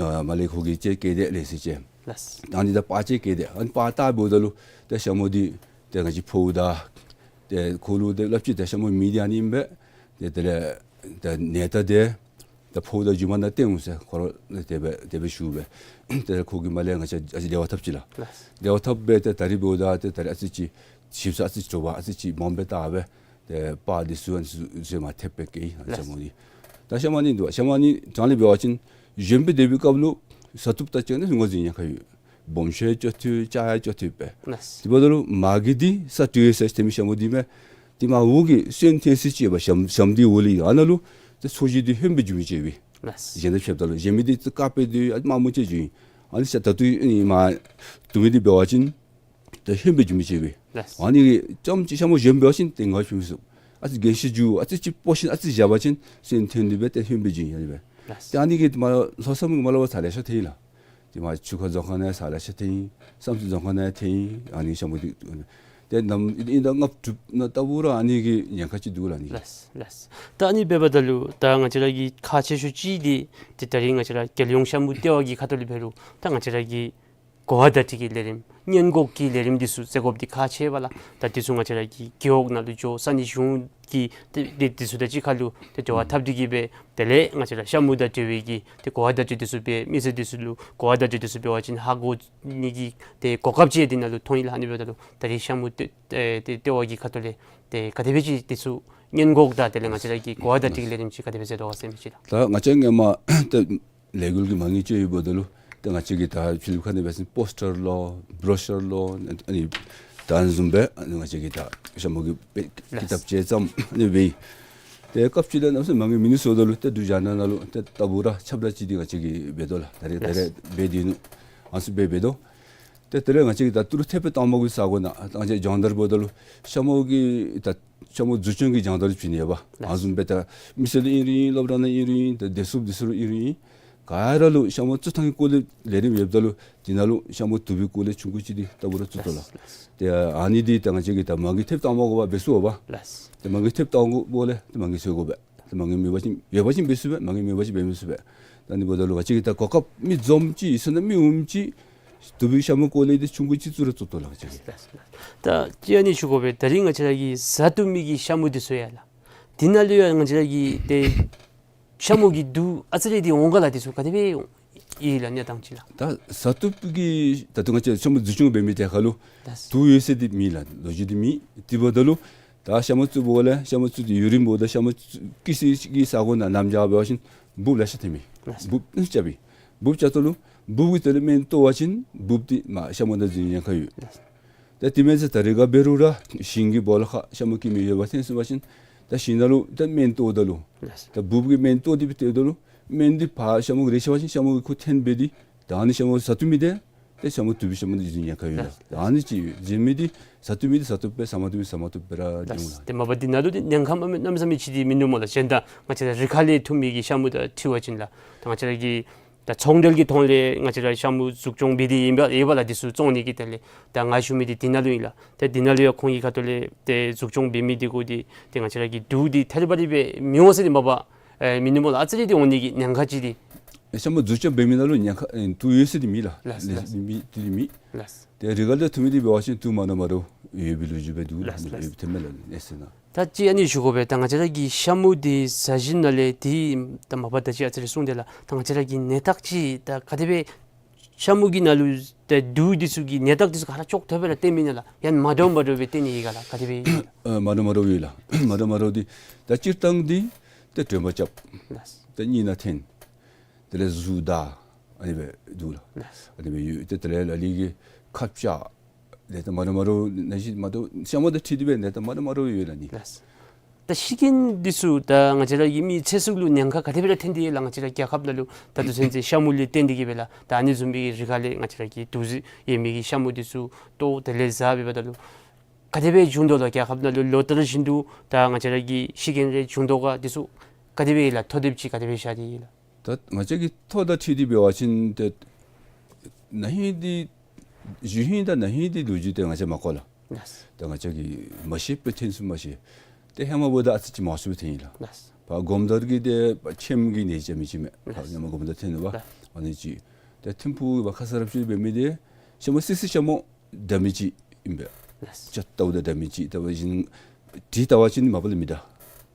ཨ་མར་ལས་ཁོ་གིས་ཅིག་བཀལ་ཏེ་ལས་ཟེར་ཅིག། ལགས། ད་ཨ་ནི་ད་པར་ཅིག་བཀལ་ཏེ་ཨ་ནི་པར་བལྟཝ་ད་ལུ་ཏེ་ཤ་མུ་འདི་ཏེ་ང་བཅས་ཕོཝ་ད་ཏེ་ཁོ་ལུ་ཏེ་སླབ་ཅི། ཏེ་ཤ་མུ་མེད་འདི་ཨ་ནི་ཨིན་པས། ཏེ་དེ་ལས་ད་ནད་རྟགས་འདི་ད་ཕོཝ་ད་རྒྱུ་མ་ནང་བསྟན་འོང་ཟེར་ཁོ་ར་དེ་སྦེ་དེ་སྦེ་ཞུ་སྦེ། ཏེ་ཁོ་གིས་མར་ལས་ང་བཅས་ཨ་ཙི་འབྲེལ་བ་འཐབ་ཅི་ལགས། ལགས། འབྲེལ་བ་འཐབ་སྦེ་ཏེ་ད་རིས་འབདཝ་ད་ཏེ་ད་རིས་ཨ་ཙི་ཅིག་ཞིབ་ས་ཨ་ཙི་དྲོ་པ་ཨ་ཙི་ཅིག་མངམ་སྦེ་བལྟ་སྦེ་ཏེ་པར་འདི་ཚུ་ཨ་ནི་ཚུ་ཚུ་མར་ཐེབས་སྦེ་བཀལ་ཡི། ལགས། ཤ་མུ་འདི་ད་ཤ་མུ་ཨ་ནི་འདུག། ཤ་མུ་ཨ་ནི་དྲང་ལས་འབད་བ་ཅིན་གཞོནམ་སྦེ་སྡོད་པའི་སྐབས་ལུ་ཟ་བཏུབ་ད་ཅིག་ནི་ངོས་འཛིན་ཉེན་ཁ་ཡོད། སྦོམ་ཤོས་ཡང་ལྕོགས་ཏོག་ཏོ་རྐྱབ་ཡང་ལྕོགས་ཏོག་ཏོ་སྦེ། ལགས། དེ་འབདཝ་ད་ལུ་མ་གི་འདི་ས་སྤྲོད་ཡི་ཟེར་ཐོན་མི་ཤ་མུ་འདི་མས། དེ་མར་འོག་གི་སོན་འཐོན་ས་ཅིག་ཡོདཔ་ཤམ་ཤམ་འདི་འོག་ལས་ཨ་ནཱ་ལུ་ཏེ་ཚོས་གཞི་འདི་ཧོནམ་སྦེ་འགྱོ་མི་ཅིག་ཡོད་པས། ལགས། གཞན་དང་ཕྱདཔ་ད་ལུ་གཞན་མི་འདི་ཏེ་དཀརཔོ་འདི་ཨ་དམར་མོ་ཅིག་འགྱོ་ཡི། ཨ་ནི་ས་ད་ལྟོ་ཨ་ནི་མར་བཏུབ་མི་འདི་འབད་བ་ཅིན་ཏེ་ཧོནམ་སྦེ་འགྱོ་མི་ཅིག་ཡོད་པས། ལགས། ཨ་ནི་གིས་རྐྱངམ་ཅིག་ཤ་མུ་གཞོནམ་འབད་བ་ཅིན་ཏེ་ངོ་ཤེས་མི་ཚུགས། ཨ་ཙི་རྒས་ཤོས་འགྱོ་ཨ་ཙི་ཅིག་སྤོ་ཞིན་ཨ་ཙི་བཞག་པ་ཅིན་སོན་འཐོན་ནི་སྦེ་ཏེ་ཧོནམ་སྦེ་འགྱོ་ཡི་ཨ་ནི་སྦེ། ལགས། ཏེ་ཨ་ནི་གིས་མར་ལྷོ་མཚམས་མར་ལུ་ས་ལེ་ཤ་འཐོན་ཡི་ལགས། ཏེ་མར་ཆུ་ཁ་རྫོང་ཁག་ནང་ས་ལེ་ཤ་འཐོན་ཡི། བསམ་རྩེ་རྫོང་ཁག་ནང་འཐོན་ཡི། ཨ་ནི་ཤ་མུ་འདི་ཏེ་ནམ་ཨིན་ཨིན་ཟླ་ལྔ་དྲུག་ནང་ལྟ་བུ་ར་ཨ་ནི་གི་ཉེན་ཁ་ཅིག་འདུག་ལགས་ཨ་ནི་གི། ལགས་ལགས། ད་ཨ་ནི་འབདཝ་ད་ལུ་ད་ང་བཅས་ར་གི་ཁག་ཆེ་ཤོས་ཅིག་འདི་ཏེ་ད་རིས་ང་བཅས་ར་རྒྱལ་ཡོངས་ཤ་མུ་ལྟེ་བ་གི་ཁ་ཐུག་ལས་འབད་རུང་ད་ང་བཅས་ར་གི་གོ་བ་བརྡ་སྤྲོད་ཀྱི་ལས་རིམ་སྔོན་འགོག་གི་ལས་རིམ་འདི་ཚུ་བཙུགས་དགོཔ་འདི་ཁག་ཆེ་བས་ལགས། ད་འདི་ཚུ་ང་བཅས་ར་གི་རྒེད་འོག་ནང་ལུ་འགྱོ་ས་གནས་གཞུང་གི་ཏེ་ཏེ་འདི་ཚུ་དང་གཅིག་ཁར་ལུ་ཏེ་འབྲེལ་བ་འཐབ་སྟེ་གི་སྦེ་དེ་ལས་ང་བཅས་ར་ཤ་མུ་དང་འབྲེལ་བའི་གི་ཏེ་གོ་བ་བརྡ་སྤྲོད་འདི་ཚུ་འབད་མི་སེར་འདི་ཚུ་ལུ་གོ་བ་བརྡ་སྤྲོད་འདི་ཚུ་འབད་བ་ཅིན་ཧ་གོ་ནི་གི་ཏེ་གོ་སྐབས་ཅིག་འདི་ནང་ལུ་མཐོང་ཡི་ལགས། ཨ་ནི་འབདཝ་ད་ལུ་ད་རིས་ཤ་མུ་ལྟེ་ཨེ་ཏེ་ལྟེ་བ་གི་ཁ་ཐུག་ལས་ཏེ་ག་དེ་སྦེ་ཅིག་འདི་ཚུ་སྔོན་འགོག་དང་དེ་ལས་ང་བཅས་ར་གི་གོ་བ་བརྡ་སྤྲོད་ཀྱི་ལས་རིམ་ཅིག་ག་དེ་སྦེ་མཛད་དོ་ག་ཟེར་མི་ཅིག་ལགས། ད་ང་བཅས་སྔོན་མ་ཏེ་ལས་འགུལ་གྱི་མ་དངུལ་ཅིག་ཡོདཔ་ད་ལུ་ཏེ་ང་བཅས་ཀྱིས་ད་ཕྱི་གླིངཔ་ཁ་ནང་འབད་བ་ཅིན་པོསི་ཊར་ལོ་བྲོ་ཤར་ལོ་ཨ་ནི་ད་ཨ་ནི་བཟུམ་སྦེ་ཨ་ནི་ང་བཅས་ཀྱིས་ད་ཤ་མུ་གི་དཔེ་ལགས། ཀི་ཏབ་ཅིག་བརྩམས་ཨ་ནི་འབད་ཡི། ཏེ་སྐབས་ཅིག་ལས་གནམ་མེད་ས་མེད་མ་དངུལ་མིན་ནུག་ཟེརཝ་ད་ལུ་ཏེ་འབྲུག་རྒྱང་བསྒྲགས་ནང་ལུ་ཏེ་ལྟ་བུ་ར་ཁྱབ་བསྒྲགས་ཅིག་འདི་ང་བཅས་ཀྱིས་འབད་དོ་ལགས། ད་རེས་ད་རེས་ལགས། འབད་དེ་ནུག། ཨ་ནི་ཚུ་འབད་འབད་དོ། ཏེ་དེ་ལས་ང་བཅས་ཀྱིས་ད་ཏི་རུ་ཐེབས་སྦེ་བཏང་མ་གི་ས་གོ་ནང་ད་ང་བཅས་སྦྱོང་བརྡར་འབདཝ་ད་ལུ་ཤ་མུ་གི་ད་ཤ་མུ་འཛུགས་སྐྱོང་གི་སྦྱོང་བརྡར་བྱིན་ནི་ཡོདཔ། ལགས། ཨ་ནི་བཟུམ་སྦེ་ད་མི་སེར་ལུ་ཨིན་རུང་ཨིན་སློབ་གྲྭ་ནང་ཨིན་རུང་ཨིན་ད་བདེ་སྲུངཔ་འདི་ཚུ་ལུ་ཨིན་རུང་ཨིན་ག་ར་ལུ་ཤ་མུ་བཙུགས་ཐངས་ཀྱི་སྐོར་ལས་ལས་རིམ་ཡོདཔ་ད་ལུ་འདི་ནང་ལུ་ཤ་མུ་དུག་པའི་སྐོར་ལས་ཆུང་ཀུ་ཅིག་འདི་ལྟ་བུ་ར་བཙུགས་དོ་ལགས། ལགས། ཏེ་ཨ་ནི་འདི་ད་ང་བཅས་ཀྱིས་ད་མ་དངུལ་ཐེབས་བཏང་མ་གི་སྦེ་འབད་ཚུགས་པས། ལགས། ཏེ་མ་དངུལ་ཐེབས་བཏང་དགོཔ་ལས་ཏེ་མ་དངུལ་འཚོལ་དགོ་པས། ཏེ་མ་དངུལ་མེད་པ་ཅིན་ཡོད་པ་ཅིན་འབད་ཚུགས་པས། མ་དངུལ་མེད་པ་ཅིན་འབད་མི་ཚུགས་པས། ད་ཨ་ནི་འབདཝ་ད་ལུ་ང་བཅས་ཀྱིས་ད་གོ་སྐབས་མི་འཛོམས་ཅིག་ཟེར་ན་མི་འོངམ་ཅིག་དུག་པའི་ཤ་མུ་སྐོར་ལས་འདི་ཆུང་ཀུ་ཅིག་བཙུགས་ར་བཙུགས་དོ་ལགས་ང་བཅས་ཀྱིས། ལགས་ལགས། ད་ཅི་ཨ་ནི་ཞུ་དགོ་པས། ད་རིས་ང་བཅས་ར་གིས་ཟ་བཏུབ་མི་གི་ཤ་མུ་འདི་ཚུ་ཡོད་ལགས། འདི་ནང་ལུ་ཡང་ང་བཅས་ར་གིས་ཏེ་ཤ་མུ་གི་དུག་ཨ་ཙི་རེ་འདི་འོང་ག་ལགས། འདི་ཚུ་ག་དེ་སྦེ་འོང་ཡི་ལགས་གནས་སྟངས་ཅིག་ལགས། ད་ཟ་བཏུབ་ཀྱི་ད་ལྟོ་ང་བཅས་ཤ་མུ་འཛུགས་སྐྱོང་འབད་མི་དེ་ཁར་ལུ་ལགས། དུག་ཡོད་ཟེར་འདི་མེད་ལགས། ལོ་རྒྱུས་འདི་མེད། དེ་འབདཝ་ད་ལུ་ད་ཤ་མུ་བཙུགས་འབདཝ་ལས་ཤ་མུ་བཙུགས་ཏེ་ཡུན་རིངམོ་འབདཝ་ད་ཤ་མུ་བཙུགས་ཀྱི་ས་གི་ས་གོ་ནང་གནམ་བྱཱར་འབད་བ་ཅིན་འབུཔ་ལེ་ཤ་ཐོན་མས། ལགས། འབུཔ་ཨ་ནི་རྐྱབ་པས། འབུཔ་རྐྱབ་ད་ལུ་འབུཔ་གི་དེ་ལས་སྨན་གཏོར་བ་ཅིན་འབུཔ་འདི་མར་ཤ་མུ་ནང་འཛུལ་ཉེན་ཁ་ཡོད། ལགས། ད་དེ་མེན་ཟེར་ད་རེས་ཁར་འབད་རུང་ར་ཞིང་གི་སྦོ་ལོགས་ཁར་ཤ་མུ་སྐྱེ་མི་ཡོདཔ་ཐོན་སོང་པ་ཅིན་ད་ཞིང་ནང་ལུ་ད་སྨན་གཏོརཝ་ད་ལུ་ལགས། ད་འབུཔ་གིས་སྨན་གཏོར་ཏེ་སྦེ་སྟེ་ད་ལུ་སྨན་འདི་ཕར་ཤ་མུ་གུ་རེག་ཤེས་པ་ཅིན་ཤ་མུ་གིས་ཁོ་འཐེན་འབད་དེ་ད་ཨ་ནི་ཤ་མུ་ཟ་བཏུབ་མི་འདི་ཏེ་ཤ་མུ་དུག་པའི་ཤ་མུ་འདི་འཛུལ་ཉེན་ཁ་ཡོད་ལགས། ལགས། ད་ཨ་ནི་ཅིག་ཡོད། འཛུལ་མི་འདི་ཟ་བཏུབ་མི་འདི་ཟ་བཏུབ་སྦེ་ཟ་མ་བཏུབ་མི་ཟ་མ་བཏུབ་སྦེ་ར་འགྱོ་འོང་ལགས། ཏེ་མ་པ་འདི་ནང་ལུ་ཏེ་ཉེན་ཁ་མ་མེད་གནམ་མེད་ས་མེད་ཅིག་འདི་མིན་འདུག་སྨོ་ལགས། གཞན་དང་ང་བཅས་ར་རི་ཁ་ལས་འཐུ་མི་གི་ཤ་མུ་དང་འཁྲིལ་བ་ཅིན་ལགས། ད་ང་བཅས་ར་གི་ད་ཚོང་འབྲེལ་གྱི་ཐོག་ལས་ང་བཅས་ར་ཤ་མུ་འཛུགས་སྐྱོང་འབད་དེ་ཨིན་པས་ཨིན་པས་ལགས། འདི་ཚུ་བཙོང་ནི་གི་དོན་ལས་ད་ང་ཞུ་མི་འདི་འདི་ནང་ལུ་ཨིན་ལགས། ཏེ་འདི་ནང་ལུ་ཡང་ཁོང་གི་ཁ་ཐུག་ལས་ཏེ་འཛུགས་སྐྱོང་འབད་མི་འདི་གུ་འདི་ཏེ་ང་བཅས་ར་གི་དུག་འདི་ཐད་རི་བ་རི་སྦེ་མི་འོང་ཟེར་འདི་མ་པ་ཨེ་མིན་འདུག་སྨོ་ལགས། ཨ་ཙི་རེ་འདི་འོང་ནི་གི་ཉེན་ཁ་ཅིག་འདི། ཤ་མུ་འཛུགས་སྐྱོང་འབད་མི་ནང་ལུ་ཉེན་ཁ་ཨེ་དུག་ཡོད་ཟེར་འདི་མེད་ལགས། ལགས། ལགས། མེད་འདི་མེད། ལགས། ཏེ་རི་ག་ལས་འཐུ་མི་འདི་འབད་བ་ཅིན་དུག་མ་ནོར་མ་རུང་ཡོད་པའི་ལོ་རྒྱུས་སྦེ་འདུག་ལགས། ལགས། ལགས། ཡོད་པའི་ཐོན་མས་ལགས་གནས་ཚུལ་ནང་། ད་ཅི་ཨ་ནི་ཞུ་དགོ་པས། ད་ང་བཅས་ར་གི་ཤ་མུ་འདི་ཟ་ཞིནམ་ལས་འདི་ད་མ་པ་ད་ཅི་ཨ་ཙི་རེ་གསུངས་ཏེ་ལགས། ད་ང་བཅས་ར་གི་ནད་རྟགས་ཅིག་ད་ག་དེ་སྦེ་ ཤ་མུ་གི་ནང་ལུ་ཏེ་དུག་འདི་ཚུ་གི་ནད་རྟགས་འདི་ཚུ་ག་ར་ཅོག་འཐདཔ་སྦེ་ར་བསྟནམ་ཨིན་ན་ལགས། ཡང་མ་འདྲཝ་མ་འདྲཝ་སྦེ་བསྟནམ་ཨིན་ག་ལགས། ག་དེ་སྦེ་ཨིན་ན་ལགས། ཨ་མ་འདྲཝ་མ་འདྲཝ་ཡོད་ལགས། མ་འདྲཝ་མ་འདྲཝ་འདི་ད་སྤྱིར་བཏང་འདི་ཏེ་དྲོན་པ་རྐྱབ། ལགས། ཏེ་གཉིད་ནང་འཐེན། དེ་ལས་གཟུགས་འདར། ཨ་ནི་སྦེ་འདུག་ལགས། ལགས། ཨ་ནི་སྦེ་ཡོད། ཏེ་དེ་ལས་ལ་ལུ་གིས་ཁ་བྱ། ཏེ་ད་མ་འདྲཝ་མ་འདྲཝ་ནང་བཞིན་མ་འདྲཝ་ཤ་མུ་དང་འཁྲིལ་ཏེ་སྦེ་ནད་རྟགས་མ་འདྲཝ་མ་འདྲཝ་ཡོད་ལགས་ནི། ལགས། ད་ཤི་རྐྱེན་འདི་ཚུ་ད་ང་བཅས་ར་གི་མི་ཚེ་སྲོག་ལུ་ཉེན་ཁ་ག་དེ་སྦེ་ར་ཐོན་ཏེ་ཡོད་ལགས། ང་བཅས་ར་རྒྱལ་ཁབ་ནང་ལུ་ད་ལྟོ་ཚུན་ཚོད་ཤ་མུ་ལས་བརྟེན་ཏེ་གིས་སྦེ་ལགས། ད་ཨ་ནི་བཟུམ་མའི་རིགས་ཁ་ལས་ང་བཅས་ར་གི་དུག་རྫས་ཡོད་མི་གི་ཤ་མུ་འདི་ཚུ་ལྟོ་དེ་ལས་བཟའ་འབདཝ་ད་ལུ་ག་དེ་སྦེ་འབྱུང་དོ་ལགས། རྒྱལ་ཁབ་ནང་ལུ་ལོ་ལྟར་བཞིན་དུ་ད་ང་བཅས་ར་གི་ཤི་རྐྱེན་རེ་འབྱུང་དོ་ག། འདི་ཚུ་ག་དེ་སྦེ་ལགས། ཐོ་དེབ་ཅིག་ག་དེ་སྦེ་བཞག་སྟེ་ཡོད་ལགས། ད་ང་བཅས་ཀྱི་ཐོ་དང་འཁྲིལ་ཏེ་འབད་བ་ཅིན་ཏེ་ན་ཧིང་འདི་གཞེས་ཧིང་དང་ན་ཧིང་འདི་ལོ་རྒྱུས་འདི་ང་བཅས་མ་གོ་ལགས། ལགས། ད་ང་བཅས་ཀྱིས་མ་ཤེས་པར་ཐོན་སོང་མ་ཤེས། ཏེ་ཧེ་མ་འབདཝ་ད་ཨ་ཙི་ཅིག་མང་སུ་སྦེ་ཐོན་ཡི་ལགས། ལགས། ཕར་སྒོམ་དར་གྱི་ཏེ་ཕྱེངམ་གི་ནད་ཅིག་མི་ཅིག་མས། ལགས། ཧེ་མ་སྒོམ་དར་ཐོན་ནུག་པ། ལགས། ཨ་ནི་ཅིག་ཏེ་ཐིམ་ཕུག་གི་ཕར་ཁ་ས་ར་ཕྱི་འབད་མི་འདི་ཤ་མུ་སི་སི་ཤ་མུ་འདྲ་མི་ཅིག་ཨིན་པས། ལགས། ཅ་ཏའུ་དང་འདྲ་མི་ཅིག། ལྟ་བ་ཅིན་དྲི་ལྟ་བ་ཅིན་མ་པ་ལས་མི་འདྲ།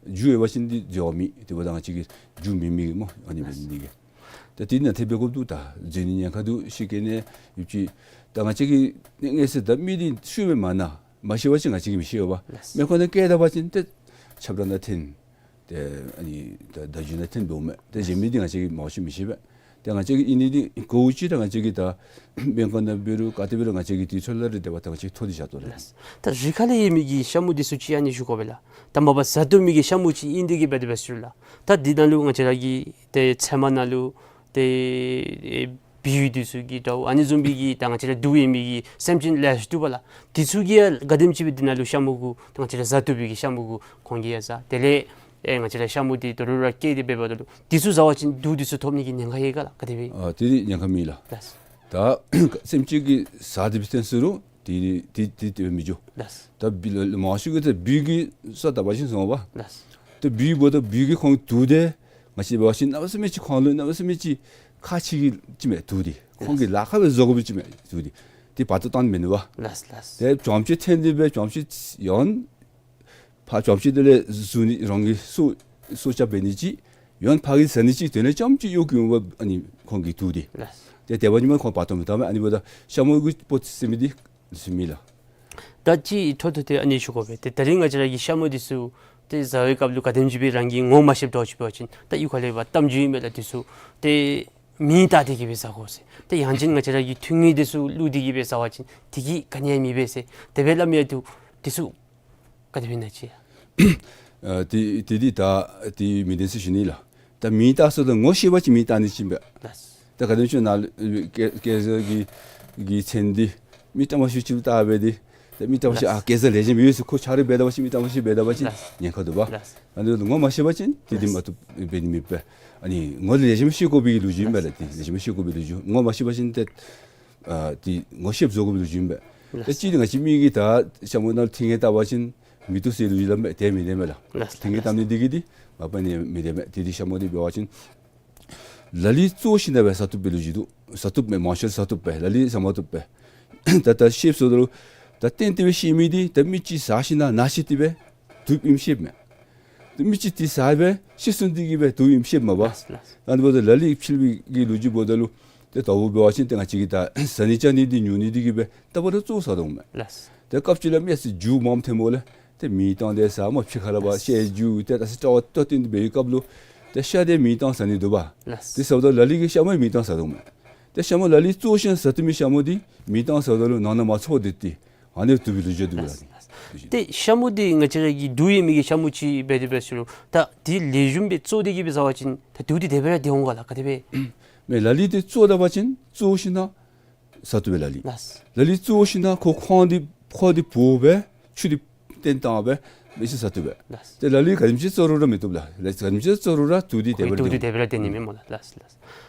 རྒྱུ་ཡོད་པ་ཅིན་འདི་འགྱོ་མི་དེ་འབདཝ་ད་ང་བཅས་ཀྱིས་རྒྱུ་མེད་མི་གི་སྨོ། ཨ་ནི་འབད་ནི་འདི་གིས། ད་དེ་ནང་ཐེབས་སྦེ་དགོཔ་འདུག། ད་འཛོལ་ནི་ཉེན་ཁ་འདུག། ཤི་རྐྱེན་ནི་ཡོད་ཅི། ད་ང་བཅས་ཀྱིས་ངེས་ཟེར་ད་མི་འདི་ཤུལ་སྦེ་མ་ན་མ་ཤེས་པ་ཅིན་ང་བཅས་ཀྱིས་མི་ཤེས་པས། ལགས། མེ་འཁོར་ནང་བཀལ་ད་པ་ཅིན་ཏེ་ཆབ་ར་ནང་འཐེན། ཏེ་ཨ་ནི་ད་བརྡ་བརྒྱུད་ནང་འཐེན་འདུག་མས། ཏེ་གཞན་མི་འདི་ང་བཅས་ཀྱིས་མང་ཤོས་མི་ཤེས་པས། ཏེ་ང་བཅས་ཀྱིས་ཨིན་ནི་འདི་གོ་ཅི། ད་ང་བཅས་ཀྱིས་ད་སྦེང་ཀོག་ནང་འབད་རུང་ག་ཏེ་འབད་རུང་ང་བཅས་ཀྱིས་དུས་ཚོད་ལ་རེ་དེ་བ་ད་ང་བཅས་ཐོ་འདི་བཞག་དོ་ལགས། ལགས། ད་རི་ཁ་ལས་ཡོད་མི་གི་ཤ་མུ་འདི་ཚུ་ཅིག་ཨ་ནི་ཞུ་དགོ་པས་ལགས། ད་མ་པ་བཟའ་བཏུབ་མི་གི་ཤ་མུ་ཅིག་ཨིན་ཏེ་གིས་འབད་དེ་འབད་ཟེར་ལགས། ད་འདི་ནང་ལུ་ང་བཅས་ར་གི་ཏེ་ཚལ་མ་ནང་ལུ་ཏེ་ཨེ་བི་འདི་ཚུ་གི་དྲཝ་ཨ་ནི་བཟུམ་མའི་གི་ད་ང་བཅས་ར་དུག་ཡོད་མི་གི་སེམས་ཅན་ལེ་ཤ་འདུག་པ་ལགས། འདི་ཚུ་གིས་ཡང་ག་དེམ་ཅིག་སྦེ་འདི་ནང་ལུ་ཤ་མུ་གུ་ད་ང་བཅས་ར་བཟའ་བཏུབ་པའི་གི་ཤ་མུ་གུ་ཁོང་གིས་ཡང་བཟའ། དེ་ལས་ཨེ་ང་བཅས་ར་ཤ་མུ་འདི་དོ་རུང་ར་བཀལ་ཏེ་འབདཝ་ད་ལུ་འདི་ཚུ་བཟའ་བ་ཅིན་དུག་འདི་ཚུ་ཐོབ་ནི་གི་ཉེན་ཁ་ཡོད་ག་ལགས། ག་དེ་སྦེ། ཨ་དེ་ཉེན་ཁ་མེད་ལགས། ལགས། ད་སེམས་ཅན་གྱིས་བཟའ་སྟེ་འབད་ཐོན་ཟེར་རུང་དེ་དེ་དེ་དེ་མི་འགྱོ། ལགས། ད་བི་ལ་མང་ཤོས་ཀྱིས་ད་བི་གི་ས་ད་པ་ཅིན་སོང་པ། ལགས། ད་བི་འབདཝ་ད་བི་གིས་ཁོང་དུག་འདི་ང་བཅས་འབད་བ་ཅིན་གནམ་མེད་ས་མེད་ཅིག་ཁོང་ལུ་གནམ་མེད་ས་མེད་ཅིག་ཁག་ཆེ་གི་ཅིག་མས་དུག་འདི། ཁོང་གིས་ལཱ་ཁག་སྦེ་བཟོ་དགོ་པའི་ཅིག་མས་དུག་འདི། དེ་བར་དོ་བཏང་མི་ནུས་པས། ལགས་ལགས། ཏེ་བྱང་ཕྱོགས་འཐེན་ཏེ་སྦེ་བྱང་ཕྱོགས་ཡང་ཕར་བྱང་ཕྱོགས་དེ་ལས་བཟུང་ནི་རང་གི་སྲོག་སྲོག་སྐྱབས་འབད་ནི་ཅིག། ཡང་ཕར་གི་བཟའ་ནི་ཅིག། དེ་ལས་རྐྱངམ་ཅིག་གཡོག་གི་འོང་པ་ཨ་ནི་ཁོང་གི་དུག་འདི། ལགས། ཏེ་དེ་འབད་ནི་མ་ཁོང་བར་དོ་མི་བཏང་མས། ཨ་ནི་འབདཝ་ད་ཤ་མུ་གི་སྤོ་ཟེར་མི་འདི་འདི་ཚུ་མེད་ལགས། ད་ཅི་འཕྲོ་མཐུད་དེ་ཨ་ནི་ཞུ་དགོ་པས། ཏེ་ད་རིས་ང་བཅས་ར་གི་ཤ་མུ་འདི་ཚུ་ཏེ་བཟའ་བའི་སྐབས་ལུ་ག་དེམ་ཅིག་སྦེ་རང་གིས་ངོ་མ་ཤེསཔ་འདྲཝ་ཅིག་འབད་བ་ཅིན་ད་གཡུས་ཁ་ལས་འབད་གཏམ་རྒྱུད་ཨིན་མས་ལགས། འདི་ཚུ་ཏེ་མེ་བཏང་སྟེ་གིས་སྦེ་བཟའ་དགོ་ཟེར། ཏེ་ཡང་ཅིན་ང་བཅས་ར་གི་ཐུང་ངུ་འདི་ཚུ་བླུགས་ཏེ་གིས་སྦེ་བཟའ་བ་ཅིན་དེ་གིས་ག་ནི་ཡང་མི་འབད་ཟེར་དེ་སྦེ་སླབ་མི་ཡང་འདུག། འདི་ཚུ་ག་དེ་སྦེ་ཨིན་ན་ཅིག། ཨ་དེ་དེ་འདི་ད་དེ་མི་བདེན་ཟེར་ཞུ་ནི་ལགས། ད་མེ་བཏང་ཟེརཝ་ད་ངོ་ཤེས་པ་ཅིན་མེ་བཏང་ནི་ཅིག་ཨིན་པས། ལགས། ད་ག་དེམ་ཅིག་ནཱ་གེ་གེ་སར་གྱི་གི་མཚན་འདི་མི་དྲང་པ་ཅིག་ཅིག་བཏགས་སྦེ་འདི་ད་མི་དྲང་པ་ཅིག། ལགས། ཨ་གེ་སར་ལེགས་ཤོམ་ཡོད་ཟེར་ཁོ་ཆ་རོགས་འབད་ད་པ་ཅིན་མི་དྲང་པ་ཅིག་འབད་ད་པ་ཅིན། ལགས། ཉེན་ཁ་འདུག་པ། ལགས། ཨ་ནི་ངོ་མ་ཤེས་པ་ཅིན་དེ་འདི་མ་བཏུབ་འབད་ནི་མེད་པས། ཨ་ནི་ངོ་ལེགས་ཤོམ་ཤེས་དགོ་པའི་ལོ་རྒྱུས་ཨིན་པས་ལགས། ལགས། དེ་ལེགས་ཤོམ་ཤེས་དགོ་པའི་ལོ་རྒྱུས། ངོ་མ་ཤེས་པ་ཅིན་ཏེ་ཨ་དེ་ངོ་ཤེསཔ་བཟོ་དགོ་པའི་ལོ་རྒྱུས་ཨིན་པས། ལགས། ད་ཅི་ང་བཅས་མི་གིས་ད་ཤ་མུ་ནང་ལུ་ཐིམ་ངེ་བཏབ་པ་ཅིན་མི་བཏུབ་ཟེར་ལོ་རྒྱུས་སླབ་མས། དེ་མི་བདེན་མས་ལགས། ལགས། ཐིམ་ངེ་བཏབ་ནི་འདི་གིས་འདི་མ་པ་ནི་མི་བདེན་མས། དེ་འདི་ཤ་མུ་འདི་འབད་བ་ཅིན་ལ་ལུ་བཙོ་ཞིནམ་ལས་སྦེ་བཟའ་བཏུབ་པའི་ལོ་རྒྱུས་འདུག། བཟའ་བཏུབ་མས། མང་ཤོས་བཟའ་བཏུབ་པས། ལ་ལུ་བཟའ་མ་བཏུབ་པས། ད་ད་ཤེསཔ་ཟེརཝ་ད་ལུ་ད་གཏན་གཏན་སྦེ་ཤེས་མི་འདི་ད་མི་ཅིག་བཟའ་ཞིནམ་ལས་ན་ཤི་སྟེ་སྦེ་བཏུབ་ཨིནམ་ཤེསཔ་མས། ཏེ་མི་ཅིག་འདི་བཟའ་སྦེ་ཤི་སོང་སྟེ་གིས་སྦེ་བཏུབ་ཨིནམ་ཤེསཔ་མས་པ། ལགས་ལགས། ཨ་ནི་འབདཝ་ད་ལ་ལུ་ཕྱི་གི་ལོ་རྒྱུས་འབདཝ་ད་ལུ་ཏེ་ད་འབད་བ་ཅིན་ཏེ་ང་བཅས་ཀྱིས་ད་བཟའ་ནི་བཅའ་ནི་འདི་ཉོ་ནི་འདི་གིས་སྦེ་ད་བར་དོ་བཙོ་བཟའ་དོ་མས། ལགས། ཏེ་སྐབས་ཅིག་ལས་མི་ཚུ་རྒྱུ་མངམ་ཐོནམ་ལས་ཏེ་མེ་བཏང་སྟེ་བཟའ་སྨོ། ཕྱི་ཁ་ལས་འབད་ལགས། ཤ་རྒྱུ་ཏེ་ད་ས་ཏོག་ཏོ་ཏེ་འབད་བའི་སྐབས་ལུ་ཏེ་ཤ་འདི་མེ་བཏང་བཟའ་ནི་འདུག་པ། ལགས། དེ་ཟེརཝ་ད་ལ་ལུ་གིས་ཤ་མུ་མེ་བཏང་བཟའ་དོ་མས། ཏེ་ཤ་མུ་ལ་ལུ་བཙོ་ཞིནམ་ལས་བཟའ་བཏུབ་མི་ཤ་མུ་འདི་མེ་བཏང་བཟའཝ་ད་ལུ་ནང་ན་མ་ཚོར་ཏེ་ཏེ་ཨ་ནི་བཏུབ་པའི་ལོ་རྒྱུས་འདུག་ལགས། ལགས། ཏེ་ཤ་མུ་འདི་ང་བཅས་ར་གི་དུག་ཡོད་མི་གི་ཤ་མུ་ཅིག་འབད་དེ་འབད་ཟེར་རུང་ད་འདི་ལེགས་ཤོམ་སྦེ་བཙོ་སྟེ་གིས་སྦེ་བཟའ་བ་ཅིན་ད་དུག་འདི་དེ་སྦེ་ར་འདི་འོང་ག་ལགས། ག་དེ་སྦེ། མེན་ལ་ལུ་འདི་བཙོ་ད་པ་ཅིན་བཙོ་ཞིནམ་ལས་བཟའ་བཏུབ་པས་ལ་ལུ། ལགས། ལ་ལུ་བཙོ་ཞིནམ་ལས་ཁོ་ཁོང་འདི་ཕོཝ་འདི་བུ་སྦེ་ཆུ་འདི་བཏོན་བཏང་སྦེ་མི་ཅིག་བཟའ་བཏུབ་པས། ལགས། ཏེ་ལ་ལུ་ག་དེམ་ཅིག་བཙོ་རུང་ར་མི་བཏུབ་ལགས། ལ་ལུ་ག་དེམ་ཅིག་བཙོ་རུང་ར་དུག་འདི་དེ་སྦེ་ར་དུག་འདི་འདི་དེ་སྦེ་ར་འདི་ནི་མེན་སྨོ་ལགས། ལགས་ལགས།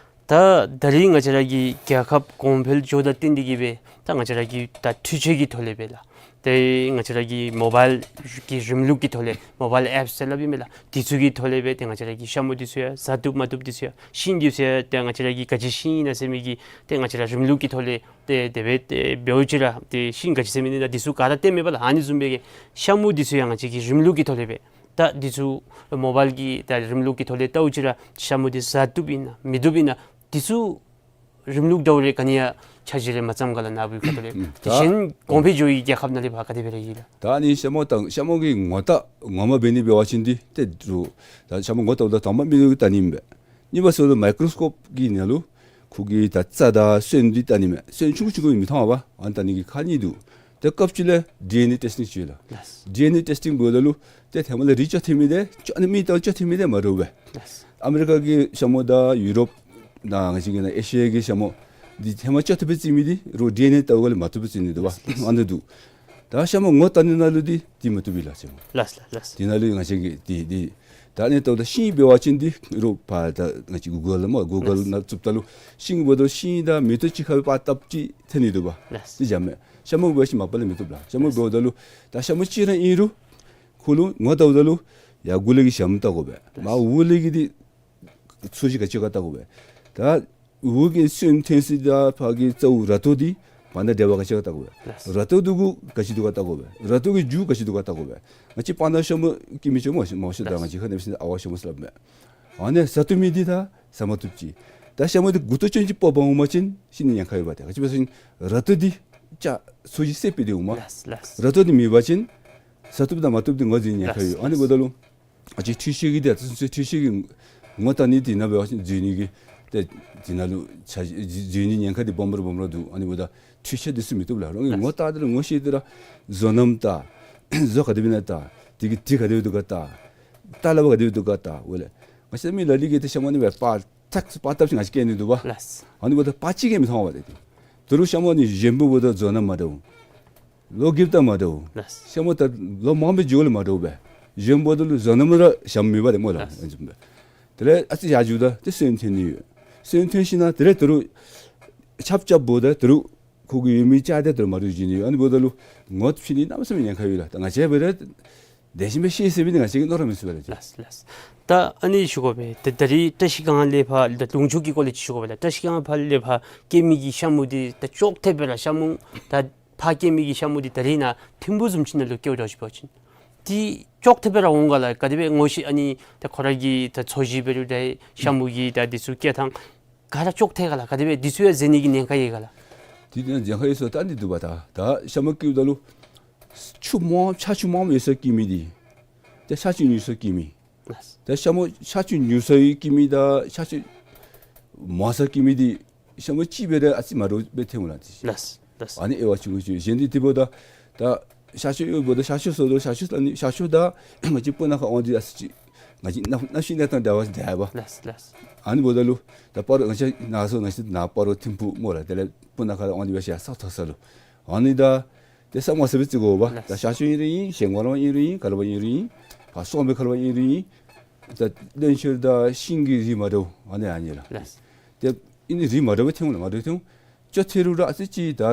ད་ད་རིས་ང་བཅས་ར་གི་རྒྱལ་ཁབ་གོང་འཕེལ་འགྱོཝ་དང་བསྟུན་ཏེ་གིས་སྦེ་ད་ང་བཅས་ར་གི་ད་འཕྲུལ་ཆས་ཀྱི་ཐོག་ལས་སྦེ་ལགས། ཏེ་ང་བཅས་ར་གི་མོ་བཱའིལ་གྱི་རིམ་ལུགས་ཀྱི་ཐོག་ལས་མོ་བཱའིལ་ཨེཔསི་ཟེར་སླབ་ཨིན་མས་ལགས། འདི་ཚུ་གི་ཐོག་ལས་སྦེ་ཏེ་ང་བཅས་ར་གི་ཤ་མུ་འདི་ཚུ་ཡང་བཟའ་བཏུབ་མ་བཏུབ་འདི་ཚུ་ཡང་ཤིང་འདི་ཚུ་ཡང་ཏེ་ང་བཅས་ར་གི་ག་ཅི་ཤིང་ཨིན་ན་ཟེར་མི་གི་ཏེ་ང་བཅས་ར་རིམ་ལུགས་ཀྱི་ཐོག་ལས་ཏེ་དེ་སྦེ་ཏེ་འབད་བ་ཅིན་ར་ཏེ་ཤིང་ག་ཅི་ཟེར་མི་ཨིན་ན་འདི་ཚུ་ག་ར་སྟོནམ་མས་པ་ལགས། ཨ་ནི་བཟུམ་སྦེ་གི་ཤ་མུ་འདི་ཚུ་ཡང་ང་བཅས་ཀྱིས་རིམ་ལུགས་ཀྱི་ཐོག་ལས་སྦེ་ད་འདི་ཚུ་མོ་བཱའིལ་གྱི་ད་རིམ་ལུགས་ཀྱི་ཐོག་ལས་བལྟ་བ་ཅིན་ར་ཤ་མུ་འདི་བཟའ་བཏུབ་ཨིན་ན་མི་བཏུབ་ཨིན་ན་འདི་ཚུ་ རིམ་ལུགས་འདྲཝ་རེ་ག་ནི་ཡང་འཆར་གཞི་རེ་མ་བརྩམས་ག་ལགས། ནཱ་བུ་གི་ཁ་ཐུག་ལས། ཨུམ། དེ་ད་གཞན་གོང་འཕེལ་འགྱོ་བའི་རྒྱལ་ཁབ་ནང་ལས་ཕར་ག་དེ་སྦེ་ར་ཨིན་ལགས། ད་ཨ་ནི་ཤ་མོ་དང་ཤ་མོ་གི་ངོ་རྟགས་ངོ་མ་འབད་ནི་འབད་བ་ཅིན་འདི་ཏེ་རུ་ད་ཤ་མོ་ངོ་བལྟཝ་ད་དང་པ་མིག་ཏོ་གིས་བལྟ་ནི་མས། གཉིས་པ་སོ་ལུ་མའི་ཀོརོ་སྐོབ་ཀྱི་ནང་ལུ་ཁོ་གི་ད་རྩ་དང་སོན་འདི་བལྟ་ནི་མས། སོན་ཆུང་ཀུ་ཆུང་ཀུ་མི་མཐོང་བས། ཨ་ནི་བལྟ་ནི་གི་ཁག་གཉིས་འདུག། ཏེ་སྐབས་ཅིག་ལས་ཌི་ཨེན་ཨེ་ཊེསི་ཊིང་ཅིག་ཡོད་ལགས། ལགས། ཌི་ཨེན་ཨེ་ཊེསི་ཊིང་འབདཝ་ད་ལུ་ཏེ་ཧེ་མ་ལས་རིགས་ཅོག་འཐདཔ་མས་ཏེ་ཅོག་ཨ་ནི་མི་དང་ཅོག་འཐདཔ་མས་ཏེ་མ་འདྲཝ་སྦེ། ལགས། ཨ་མི་རི་ཀ་གི་ཤ་མོ་དང་ཡུ་རོབ་དང་ང་བཅས་ཀྱི་ནཱ་ཨེ་ཤི་ཡ་གི་ཤ་མོ་འདི་ཧེ་མ་ཅོག་འཐདཔ་སྦེ་བརྩི་མི་འདི་རོགས་ཌི་ཨེན་ཨེ་བལྟཝ་ལས་མ་བཏུབ་པར་བརྩི་ནི་འདུག་པ། ལགས། ཨ་ནི་འདུག། ད་ཤ་མོ་ངོ་བལྟ་ནི་ནང་ལུ་འདི་འདི་མ་བཏུབ་པས་ལགས་ཤ་མོ། ལགས་ལགས་ལགས། འདི་ནང་ལུ་ང་བཅས་ཀྱིས་འདི་འདི་ད་ཨ་ནི་བལྟཝ་ད་ཤིང་འབད་བ་ཅིན་འདི་རོགས་ཕར་ད་ང་བཅས་གུ་གཱལ་ལུ་སྨོ་གུ་གཱལ་ལགས། ནང་བཙུགསཔ་ད་ལུ་ཤིང་འབདཝ་ད་ཤིང་དང་མེ་ཏོག་གཅིག་ཁར་སྦེ་པར་བཏབ་ཅིག་འཐོན་ནི་འདུག་པ། ལགས། འདི་འཇམ་མས། ཤ་མོ་འབད་བ་ཅིན་མ་པ་ལས་མི་བཏུབ་ལགས། ཤ་མོ་འབདཝ་ད་ལུ་ད་ཤ་མོ་གཅིག་ར་ཨིན་རུང་ཁོ་ལུ་ངོ་བལྟཝ་ད་ལུ་ཡར་མགུ་ལས་ཀྱི་ཞྭམོ་བལྟ་དགོ་པས། མར་འོག་ལས་ཀྱི་འདི་ཚོས་གཞི་ག་ཅི་ཡོད་ག་བལྟ་དགོ་པས། ད་འོག་གི་སོན་འཐོན་ས་དང་ཕར་གྱི་རྩ་བོ་ར་ཏོ་འདི་བར་ན་འབྲེལ་བ་ག་ཅི་ཡོད་ག་བལྟ་དགོ་པས། ལགས། ར་ཏོ་འདི་གུ་ག་ཅི་འདུག་ག་བལྟ་དགོ་པས། ར་ཏོ་གི་རྒྱུ་ག་ཅི་འདུག་ག་བལྟ་དགོ་པས། ང་བཅས་སྤང་ཐང་ཤ་མོ་སྐྱེ་མི་ཅིག་སྨོ་ཤ་མོ་ཤ་ད་ལགས། ང་བཅས་ཁ་ནང་ཕྱིན་ཨ་ཝ་ཤ་མོ་ཟེར་སླབ་མས། ཨ་ནི་བཟའ་བཏུབ་མི་འདི་ད་བཟའ་མ་བཏུབ་ཅིག། ད་ཤ་མོ་འདི་མགུ་ཏོ་ཅན་ཅིག་ཕོགཔ་འོང་པ་ཅིན་ཤི་ནི་ཉེན་ཁ་ཡོད་པ་ཏེ། ག་ཅི་སྦེ་ཟེར་བ་ཅིན་ར་ཏོ་འདི་ཅ་ཚོས་གཞི་བསད་སྦེ་སྡོདཔ་འོང་མས། ལགས་ལགས། ར་ཏོ་འདི་མེད་པ་ཅིན་བཟའ་བཏུབ་དང་མ་བཏུབ་འདི་ངོས་འཛིན་ནི་ཉེན་ཁ་ཡོད། ལགས་ལགས། ཨ་ནི་འབདཝ་ད་ལུ་ང་བཅས་འཕྲུལ་ཆས་ཀྱིས་འདི་ད་ཚུན་ཚོད་འཕྲུལ་ཆས་ཀྱིས་ངོ་བལྟ་ནི་འདི་ནང་འབད་བ་ཅིན་འཛུལ་ནི་གི་ཏེ་འདི་ནང་ལུ་ཆ་འཛུལ་ནི་ཉེན་ཁ་འདི་སྦོམ་ར་སྦོམ་ར་འདུག། ཨ་ནི་འབདཝ་ད་འཕྲུལ་ཆས་འདི་ཚུ་མི་བཏུབ་ལགས། རོགས་ཀྱིས་ངོ་བལྟ་ད་ལུ་ངོ་ཤེས་ཏེ་ར་བཟོ་རྣམ་བལྟ། བཟོ་ག་དེ་སྦེ་ཨིན་ན་བལྟ། དེ་གི་དྲི་ག་དེ་སྦེ་འདུག་ག་བལྟ། རྟ་ལ་བ་ག་དེ་སྦེ་འདུག་ག་བལྟ། འོ་ལགས། ང་བཅས་མི་ལ་ལུ་གིས་ཏེ་ཤ་མོ་ནི་སྦེ་པར་ཐག་པར་བཏབ་ཅིག་ང་བཅས་སྐྱེལ་ནི་འདུག་པ། ལགས། ཨ་ནི་འབདཝ་ད་པར་ཅིག་གིས་མི་མཐོང་བས་ཏེ། ད་རུང་ཤ་མོ་ནི་གཞོནམ་འབདཝ་ད་བཟོ་རྣམ་མ་འདྲཝ། ལོ་རྒསཔ་ད་མ་འདྲཝ། ལགས། ཤ་མོ་ད་ལོ་མང་པོ་འགྱོཝ་ལས་མ་འདྲཝ་སྦེ། གཞོནམ་འབདཝ་ད་ལུ་བཟོ་རྣམ་ར་ཞྭམོ་མེད་པ་ཏེ་སྨོ་ལགས། ལགས། དེ་ལས་ཨ་ཙི་ཡར་འགྱོཝ་ད་ཏེ་སོན་འཐོན་ནི་ཡོད། སོན་འཐོན་ཞིནམ་དེ་ལས་ད་རུང་ཆརཔ་རྐྱབ་འབདཝ་ད་ད་རུང་ཁོ་གི་ཡོད་མི་ཅ་དེ་ད་རུང་མ་འདྲཝ་འགྱོ་ནི་ཡོད། ཨ་ནི་འབདཝ་ད་ལུ་ངོ་ཕྱེ་ནི་གནམ་མེད་ས་མེད་ཉེན་ཁ་ཡོད་ལགས། ད་ང་བཅས་འབད་རུང་དེ་བཞིན་སྦེ་ཤེས་ཟེར་མི་འདི་ང་བཅས་ཀྱིས་མནོ་ར་མི་ཚུགས་པས་ལགས། ལགས་ལགས། ད་ཨ་ནི་ཞུ་དགོ་པས། ད་ད་རིས་བཀྲ་ཤིས་སྒང་ལས་ཕར་ད་ལུང་ཕྱོགས་ཀྱི་སྐོར་ལས་ཅིག་ཞུ་དགོ་པས་ལགས། བཀྲ་ཤིས་སྒང་ཕར་ལས་ཕར་སྐྱེ་མི་གི་ཤ་མོ་འདི་ད་ཅོག་འཐདཔ་སྦེ་ར་ཤ་མོ་ད་ཕར་སྐྱེ་མི་གི་ཤ་མོ་འདི་ད་རིས་ནཱ་ཐིམ་ཕུག་བཟུམ་ཅིག་ནང་ལུ་སྐྱེཝ་འདྲཝ་ཅིག་འབད་བ་ཅིན་འདི་ཅོག་འཐདཔ་སྦེ་ར་འོང་ག་ལགས། ག་དེ་སྦེ་ངོ་ཤེས་ཨ་ནི་ད་ཁོ་ར་གི་ད་ཚོས་གཞི་འབད་རུང་ད་ཤ་མོ་གི་ད་འདི་ཚུ་སྐྱེ་ཐངས་ག་ར་ཅོག་འཐད་ག་ལགས། ག་དེ་སྦེ་འདི་ཚུ་ཡང་འཛེམ་ནི་གི་ཉེན་ཁ་ཡོད་ག་ལགས། འདི་ནང་འཛེམ་ཁ་ཡོད་ཟེར་ད་འདི་འདུག་པ། ད་ད་ཤ་མོ་སྐྱེཝ་ད་ལུ་ཆུ་མང་ཆར་ཆུ་མངམ་ཡོད་སར་སྐྱེ་མི་འདི་ཏེ་ཆར་ཆུ་ཉུང་སར་སྐྱེ་མི། ལགས། ཏེ་ཤ་མོ་ཆར་ཆུ་ཉུང་སར་སྐྱེ་མི་དང་ཆར་ཆུ་མང་སར་སྐྱེ་མི་འདི་ཤ་མོ་གཅིག་འབད་རུང་ཨ་ཙི་མ་འདྲཝ་སྦེ་ཐོནམ་ལགས། ལགས་ལགས། ཨ་ནི་དབྱེ་བ་ཆུང་ཀུ་ཅིག། གཞན་འདི་དེ་འབདཝ་ད་ད་ཤར་ཕྱོགས་ཡོདཔ་ད་ཤར་ཕྱོགས་ཟེརཝ་ད་ཤར་ཕྱོགས་ལགས་ནི་ཤར་ཕྱོགས་དང་ང་བཅས་སྤུ་ན་ཁ་འོང་འདི་ཨ་ཙི་ཅིག་ང་བཅས་གནམ་གནམ་གཤིས་གནས་སྟངས་འདྲ་བ་འདྲ་བས། ལགས་ལགས། ཨ་ནི་འབདཝ་ད་ལུ་ད་སྤ་རོ་ང་བཅས་ནཱ་སོ་ང་བཅས་ནཱ་སྤ་རོ་ཐིམ་ཕུག་སྨོ་ལགས། དེ་ལས་སྤུ་ན་ཁ་ལས་འོང་འདི་སྦེ་ཤར་ས་མཐོ་ས་ལུ་ཨ་ནི་ད་ཏེ་ས་མང་སུ་སྦེ་བརྩི་དགོ་པ། ལགས། ད་ཤར་ཕྱོགས་ཨིན་རུང་ཨིན། གཞལ་སྒོ་ལུ་ཨིན་རུང་ཨིན། ག་ལུ་ཨིན་རུང་ཨིན། ཕར་སོང་པའི་ཁ་ལུ་ཨིན་རུང་ཨིན། ད་བློན་ཆེན་དང་ཤིང་གི་རིགས་མ་འདྲཝ་ཨ་ནི་ཨ་ནི་ལགས། ལགས། ཏེ་ཨ་ནི་རིགས་མ་འདྲཝ་སྦེ་ཐོན་ལགས། མ་འདྲཝ་སྦེ་ཐོན། ཅོག་འཐད་རུང་ར་ཨ་ཙི་ཅིག་ད་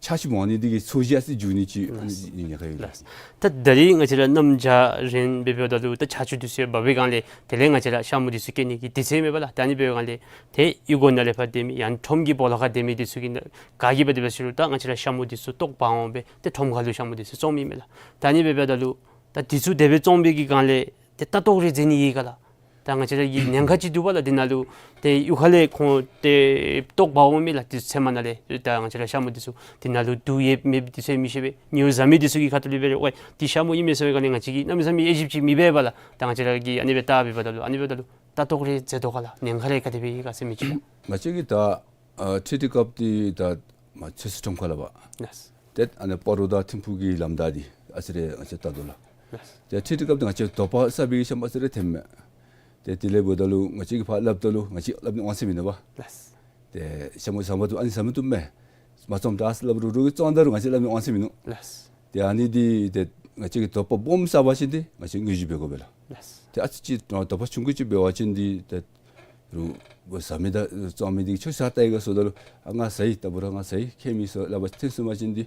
ཆརཔ་མང་ནི་འདི་གིས་ཚོས་གཞི་ཨ་ཙི་འགྱུར་ནི་ཅིག་ཨ་ནི་ཉེན་ཁ་ཡོད། ལགས། ད་ད་རིས་ང་བཅས་ར་གནམ་བྱཱར་རན་སྦེ་འབདཝ་ད་ལུ་ད་ཆར་ཆུ་འདི་ཚུ་ཡང་འབབ་པའི་སྒང་ལས་དེ་ལས་ང་བཅས་ར་ཤ་མོ་འདི་ཚུ་སྐྱེ་ནི་གི་དུས་ཚོད་མེད་པ་ལགས། ད་ཨ་ནི་འབདཝ་སྒང་ལས་ཏེ་གཡུས་སྒོ་ནང་ལས་ཕར་སྡོད་མི་ཡང་ཁྲོམ་གྱི་སྦོ་ལོགས་ཁར་སྡོད་མི་འདི་ཚུ་གིས་ག་གིས་འབད་དེ་འབད་ཟེར་རུང་ད་ང་བཅས་ར་ཤ་མོ་འདི་ཚུ་ལྟོ་འབག་འོང་སྦེ་ཏེ་ཁྲོམ་ཁ་ལུ་ཤ་མོ་འདི་ཚུ་བཙོང་མི་མས་ལགས། ད་ཨ་ནི་འབདཝ་ད་ལུ་ད་འདི་ཚུ་དེ་སྦེ་བཙོང་པའི་གི་སྒང་ལས་ཏེ་ལྟ་རྟོག་རེ་མཛད་ནི་ཡོད་ག་ལགས། ད་ང་བཅས་ར་གི་ཉེན་ཁ་ཅིག་འདུག་པ་ལགས། འདི་ནང་ལུ་ཏེ་གཡུས་ཁ་ལས་ཁོང་ཏེ་ལྟོ་འབག་འོང་མི་ལགས། དུས་ཚོད་མ་ནང་ལས་ད་ང་བཅས་ར་ཤ་མོ་འདི་ཚུ་འདི་ནང་ལུ་དུག་ཡོད་མེད་འདི་ཚུ་མི་ཤེས་པས། ཉེ་བཟའ་མི་འདི་ཚུ་གི་ཁ་ཐུག་ལས་འབད་རུང་ཝའི་འདི་ཤ་མོ་ཨིན་མས་ཟེར་བའི་སྒང་ལས་ང་བཅས་ཀྱིས་གནམ་མེད་ས་མེད་དབྱེ་ཞིབ་ཅིག་མི་འབད་བས་ལགས། ད་ང་བཅས་ར་གིས་ཨ་ནི་སྦེ་ལྟ་འབདཝ་ད་ལུ་ཨ་ནི་འབདཝ་ད་ལུ་ལྟ་རྟོག་རེ་མཛད་དོ་ག་ལགས། ཉེན་ཁ་རེ་ག་དེ་སྦེ་ཡོད་ག་ཟེར་མི་ཅིག་ལགས། ང་བཅས་ཀྱིས་ད་ཨ་ཁྲི་ཁྲི་ཀབ་འདི་ད་མ་ཚོད་བསྲེ་ཁྲོམ་ཁ་ལུ་བ། ལགས། ཏེ་ཨ་ནི་སྤ་རོ་དང་ཐིམ་ཕུག་གི་ལམ་བདའ་འདི་ཨ་ཙི་རེ་ང་བཅས་ལྟ་དོ་ལགས། ལགས། ཏེ་ཁྲི་ཁྲི་ཀབ་འདི་ང་བཅས་དོགས་པ་ཟ་བའི་ཤ་མོ་ཨ་ཙི་རེ་ཐོནམ་མས། ཏེ་དེ་ལས་འབདཝ་ད་ལུ་ང་བཅས་ཀྱིས་ཕར་སླབ་ད་ལུ་ང་བཅས་སླབ་ནི་དབང་ཚད་མིན་ནུག་པ། ལགས། ཏེ་ཤ་མོ་བཟའ་མ་བཏུབ་ཨ་ནི་བཟའ་མ་བཏུབ་མས། མ་བཙོངམ་ད་ཟེར་སླབ་རུང་རོགས་ཀྱིས་བཙོང་ད་རུང་ང་བཅས་སླབ་ནི་དབང་ཚད་མིན་ནུག། ལགས། ཏེ་ཨ་ནི་འདི་ཏེ་ང་བཅས་ཀྱིས་དོགས་པ་སྦོམ་ཟ་བ་ཅིན་འདི་ང་བཅས་དངོས་གཞི་འབད་དགོ་པས་ལགས། ལགས། ཏེ་ཨ་ཙི་ཅིག་དོགས་པ་ཆུང་ཀུ་ཅིག་འབད་བ་ཅིན་འདི་ཏེ་རོགས་བཟའ་མི་དང་བཙོང་མི་འདི་ཁྱོད་ཟ་བལྟ་ཡི་ག་ཟེརཝ་ད་ལུ་ཨ་ང་ཟ་ཡི། ད་འབད་རུང་ང་ཟ་ཡི། ཁྱད་མེད་ཟེར་སླབ་པ་ཐོན་སོང་པ་ཅིན་འདི་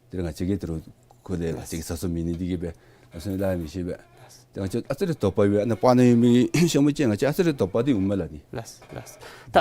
དེ་ལས་ང་བཅས་ཀྱིས་དེ་རུ་ཁོ་ལས་ང་བཅས་ཀྱིས་ཟ་སོ་མེད་ནི་འདི་གིས་སྦེ་ང་བཅས་ལཱ་མི་ཤེས་པས། ཏེ་ང་བཅས་ཨ་ཙི་རེ་དོགས་པ་ཡོད་ཨ་ནཱ་སྤང་ནང་ཡོད་མི་ཤ་མོ་ཅིག་ང་བཅས་ཨ་ཙི་རེ་དོགས་པ་འདི་འོངམ་མས་ལགས་ནི། ལགས་ལགས། ད་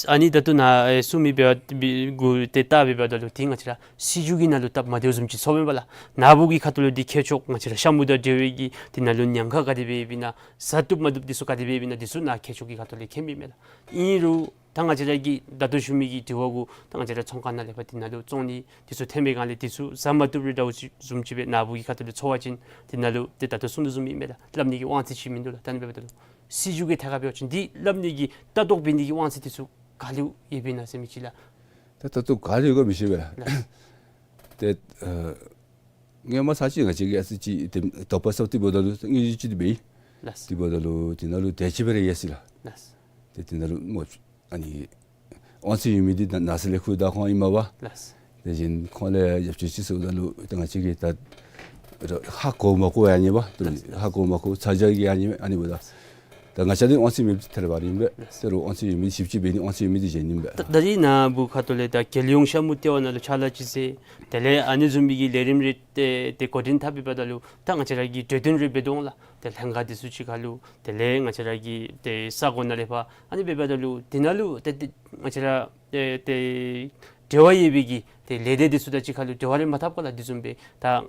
ཨ་ནི་ད་ལྟོ་ནཱ་ཨེ་གསུང་མི་འབད་བ་འབད་གུ་ཏེ་ལྟ་འབདཝ་ད་ལུ་ཏེ་ང་བཅས་ར་སྲིད་བྱུས་ཀྱི་ནང་ལུ་སྟབས་མ་བདེཝ་བཟུམ་ཅིག་ཚོརཝ་མས་པ་ལགས། ནཱ་བུ་གི་ཁ་ཐུག་ལུ་འདི་མཁས་མཆོག་ང་བཅས་ར་ཤ་མོ་དང་འབྲེལ་བའི་གི་འདི་ནང་ལུ་ཉེན་ཁ་ག་དེ་སྦེ་ཡོདཔ་ཨིན་ན་བཟའ་བཏུབ་མ་བཏུབ་འདི་ཚུ་ག་དེ་སྦེ་ཡོདཔ་ཨིན་ན་འདི་ཚུ་ནཱ་མཁས་མཆོག་གི་ཁ་ཐུག་ལས་མཁྱེན་མི་མས་ལགས། ཨིན་རུང་ ད་ང་བཅས་ར་གི་ད་ལྟོ་ཞུ་མི་གི་དྲི་བ་གུ་ད་ང་བཅས་ར་ཚོང་ཁང་ནང་ལས་ཕར་དེ་ནང་ལུ་བཙོང་ནི་དེ་ཚུ་ཐོན་པའི་སྒང་ལས་དེ་ཚུ་བཟའ་མ་བཏུབ་རེ་འདྲཝ་ཅིག་བཟུམ་ཅིག་སྦེ་ནཱ་བུ་གི་ཁ་ཐུག་ལས་ཚོར་བ་ཅིན་དེ་ནང་ལུ་ཏེ་ད་ལྟོ་གསུང་དོ་བཟུམ་ཨིན་མས་ལགས། སླབ་ནི་གི་དབང་ཚད་ཅིག་མིན་འདུག་ལགས། ད་ཨ་ནི་འབདཝ་ད་ལུ་སྲིད་བྱུས་ཀྱི་ཐད་ཁར་འབད་བ་ཅིན་དེ་སླབ་ནི་གི་ལྟ་རྟོག་འབད་ནི་གི་དབང་ཚད་དེ་ཚུ་ག་ལུ་ཡོདཔ་ཨིན་ན་ཟེར་མི་ཅིག་ལགས། ད་ལྟོ་ག་ལུ་ཡོད་ག་མི་ཤེས་པས་ལགས། ལགས། ཏེ་ཨ་སྔོན་མ་ཚར་ཅིག་ང་བཅས་ཀྱིས་ཨ་ཙི་ཅིག་ཏེ་དོགས་པ་ཟ་སྟེ་འབདཝ་ད་ལུ་དངུལ་ཅིག་འདི་འབད་ཡི། ལགས། དེ་འབདཝ་ད་ལུ་དེ་ནང་ལུ་དེ་ཅིག་སྦེ་ར་ཡོད་ཟེར་ལགས། ལགས། ཏེ་དེ་ནང་ལུ་མོ་ཨ་ནི་དབང་ཚད་ཡོད་མི་འདི་ནགས་ཚལ་ལས་ཁུངས་བདག་ཁོང་ཨིན་མས་པ། ལགས། དེ་བཞིན་ཁོང་ལས་ཡོདཔ་ཅིག་ཅིག་ཟེརཝ་ད་ལུ་ཏེ་ང་བཅས་ཀྱིས་ད་ཧ་གོ་མ་གོ་ཡང་ཨ་ནི་པ། ཏེ་ལགས། ཧ་གོ་མ་གོ་ཚ་གྱང་གིས་ཨ་ནི་ཨ་ནི་འབདཝ་ད། ད་ང་བཅས་འདི་དབང་ཚད་མེདཔ་ཐལ་བ་ར་ཨིན་པས། ལགས། ད་རུང་དབང་ཚད་ཡོད་མི་ཞིབ་དཔྱད་འབད་ནི་དབང་ཚད་ཡོད་མི་འདི་གཞན་ཨིན་པས། ད་ད་རིས་ནཱ་བུ་ཁ་ཐུག་ལས་ད་རྒྱལ་ཡོངས་ཤ་མུ་ལྟེ་བ་ནང་ལུ་ཕྱག་ལཱ་ཅིག་མཛད། དེ་ལས་ཨ་ནི་བཟུམ་མའི་གི་ལས་རིམ་རེ་ཏེ་ཏེ་འགོ་འདྲེན་འཐབ་འབདཝ་ད་ལུ་ད་ང་བཅས་ར་གིས་གྲོས་བསྟུན་རེ་འབད་དོ་འོང་ལགས། ཏེ་ལྷན་ཁག་འདི་ཚུ་གཅིག་ཁར་ལུ་དེ་ལས་ང་བཅས་ར་གི་ཏེ་ས་གོ་ནང་ལས་ཕར་ཨ་ནི་འབདཝ་ད་ལུ་དེ་ནང་ལུ་ཏེ་ཏེ་ང་བཅས་ར་ཏེ་ཏེ་འབྲེལ་བ་ཡོད་པའི་གི་ཏེ་ལས་སྡེ་འདི་ཚུ་དང་གཅིག་ཁར་ལུ་འབྲེལ་བ་རེ་མ་འཐབ་ག་ལགས། དེ་བཟུམ་སྦེ་ད་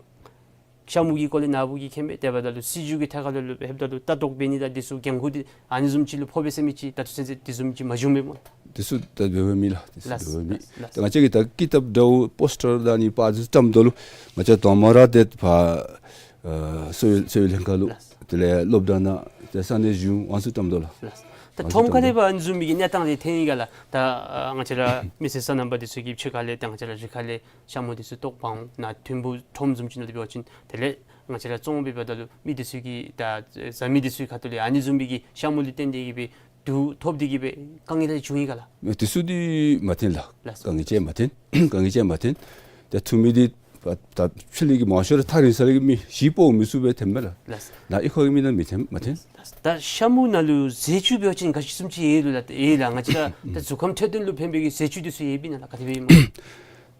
ཤ་མུ་གི་སྐོར་ལས་ནཱ་བུ་གིས་མཁྱེན་མས། དེ་འབདཝ་ད་ལུ་སྲིད་བྱུས་ཀྱི་ཐད་ཁར་ལུ་ལུ་ལྷོདཔ་ད་ལུ་ལྟ་རྟོག་འབད་ནི་དང་འདི་ཚུ་འགན་ཁུར་འདི་ཨ་ནི་བཟུམ་ཅིག་ལུ་ཕོག་པས་ཟེར་མི་ཅིག་ད་ལྟོ་ཚུན་ཚོད་དེ་བཟུམ་ཅིག་མ་བྱུངམ་མས་སྨོ། དེ་ཚུ་ད་འབདཝ་མེད་ལགས། དེ་ཚུ་ལགས། འབདཝ་མེད། ལགས། ད་ང་བཅས་ཀྱིས་ད་ཀི་ཏབ་འདྲཝ་པོསི་ཊར་དང་ཨ་ནི་པར་འདི་ཚུ་བཀྲམ་དོ་ལོ། ང་བཅས་དང་པ་ར་ཏེ་ཕར་ཨ་གསོ་བའི་གསོ་བའི་ལྷན་ཁག་ལུ། ལགས། དེ་ལས་སློབ་གྲྭ་ནང་ཏེ་ས་གནས་གཞུང་ཨ་ནི་ཚུ་བཀྲམ་དོ་ལགས། ལགས། ད་ཁྲོམ་ཁ་ལས་ཕར་ཨ་ནི་བཟུམ་མའི་གི་གནས་སྟངས་རེ་ཐོན་ཡི་ག་ལགས། ད་ཨ་ང་བཅས་ར་མི་སེར་སོ་ནམ་པ་འདི་ཚུ་གི་ཕྱི་ཁ་ལས་ད་ང་བཅས་ར་རི་ཁ་ལས་ཤ་མུ་འདི་ཚུ་བཏོག་འབག་འོང་། ནཱ་ཐིམ་ཕུག་ཁྲོམ་བཟུམ་ཅིག་ནང་ལུ་འབད་བ་ཅིན་དེ་ལས་ང་བཅས་ར་བཙོང་འབདཝ་ད་ལུ་མི་འདི་ཚུ་གིས་ད་བཟའ་མི་འདི་ཚུ་གི་ཁ་ཐུག་ལས་ཨ་ནི་བཟུམ་མའི་གི་ཤ་མུ་ལུ་བརྟེན་ཏེ་གིས་སྦེ་དུག་ཐོབ་སྟེ་གིས་སྦེ་དཀའ་ངལ་རེ་བྱུང་ཡི་ག་ལགས། དེ་ཚུ་འདི་མ་ཐོན་ལགས། ལགས་སོ། དཀའ་ངལ་ཅིག་མ་ཐོན། དཀའ་ངལ་ཅིག་མ་ཐོན། ཏེ་ཐུག་མི་འདི་ད་ཕྱི་ལས་ཀྱི་མང་ཤོས་ར་ཐག་རིང་ས་ལས་ཀྱི་མི་གཞིས་སྤོ་མི་ཚུགས་པས་ཐོནམ་མས་ལགས། ལགས་སོ། ནཱ་གཡུས་ཁ་གི་མི་ནང་མི་ཐོན་མ་ཐོན། ད་ཤ་མུ་ནང་ལུ་ཟས་བཅུད་འབད་བ་ཅིན་ག་ཅི་བཟུམ་ཅིག་ཡོད་ལོ་ལགས། ཡོད་ལགས། ང་བཅས་ར་ད་གཟུགས་ཁམས་འཕྲོད་བསྟེན་ལུ་ཕན་པའི་གི་ཟས་བཅུད་འདི་ཚུ་ཡོདཔ་ཨིན་ན་ལགས། ག་དེ་སྦེ་ཨིན་སྨོ།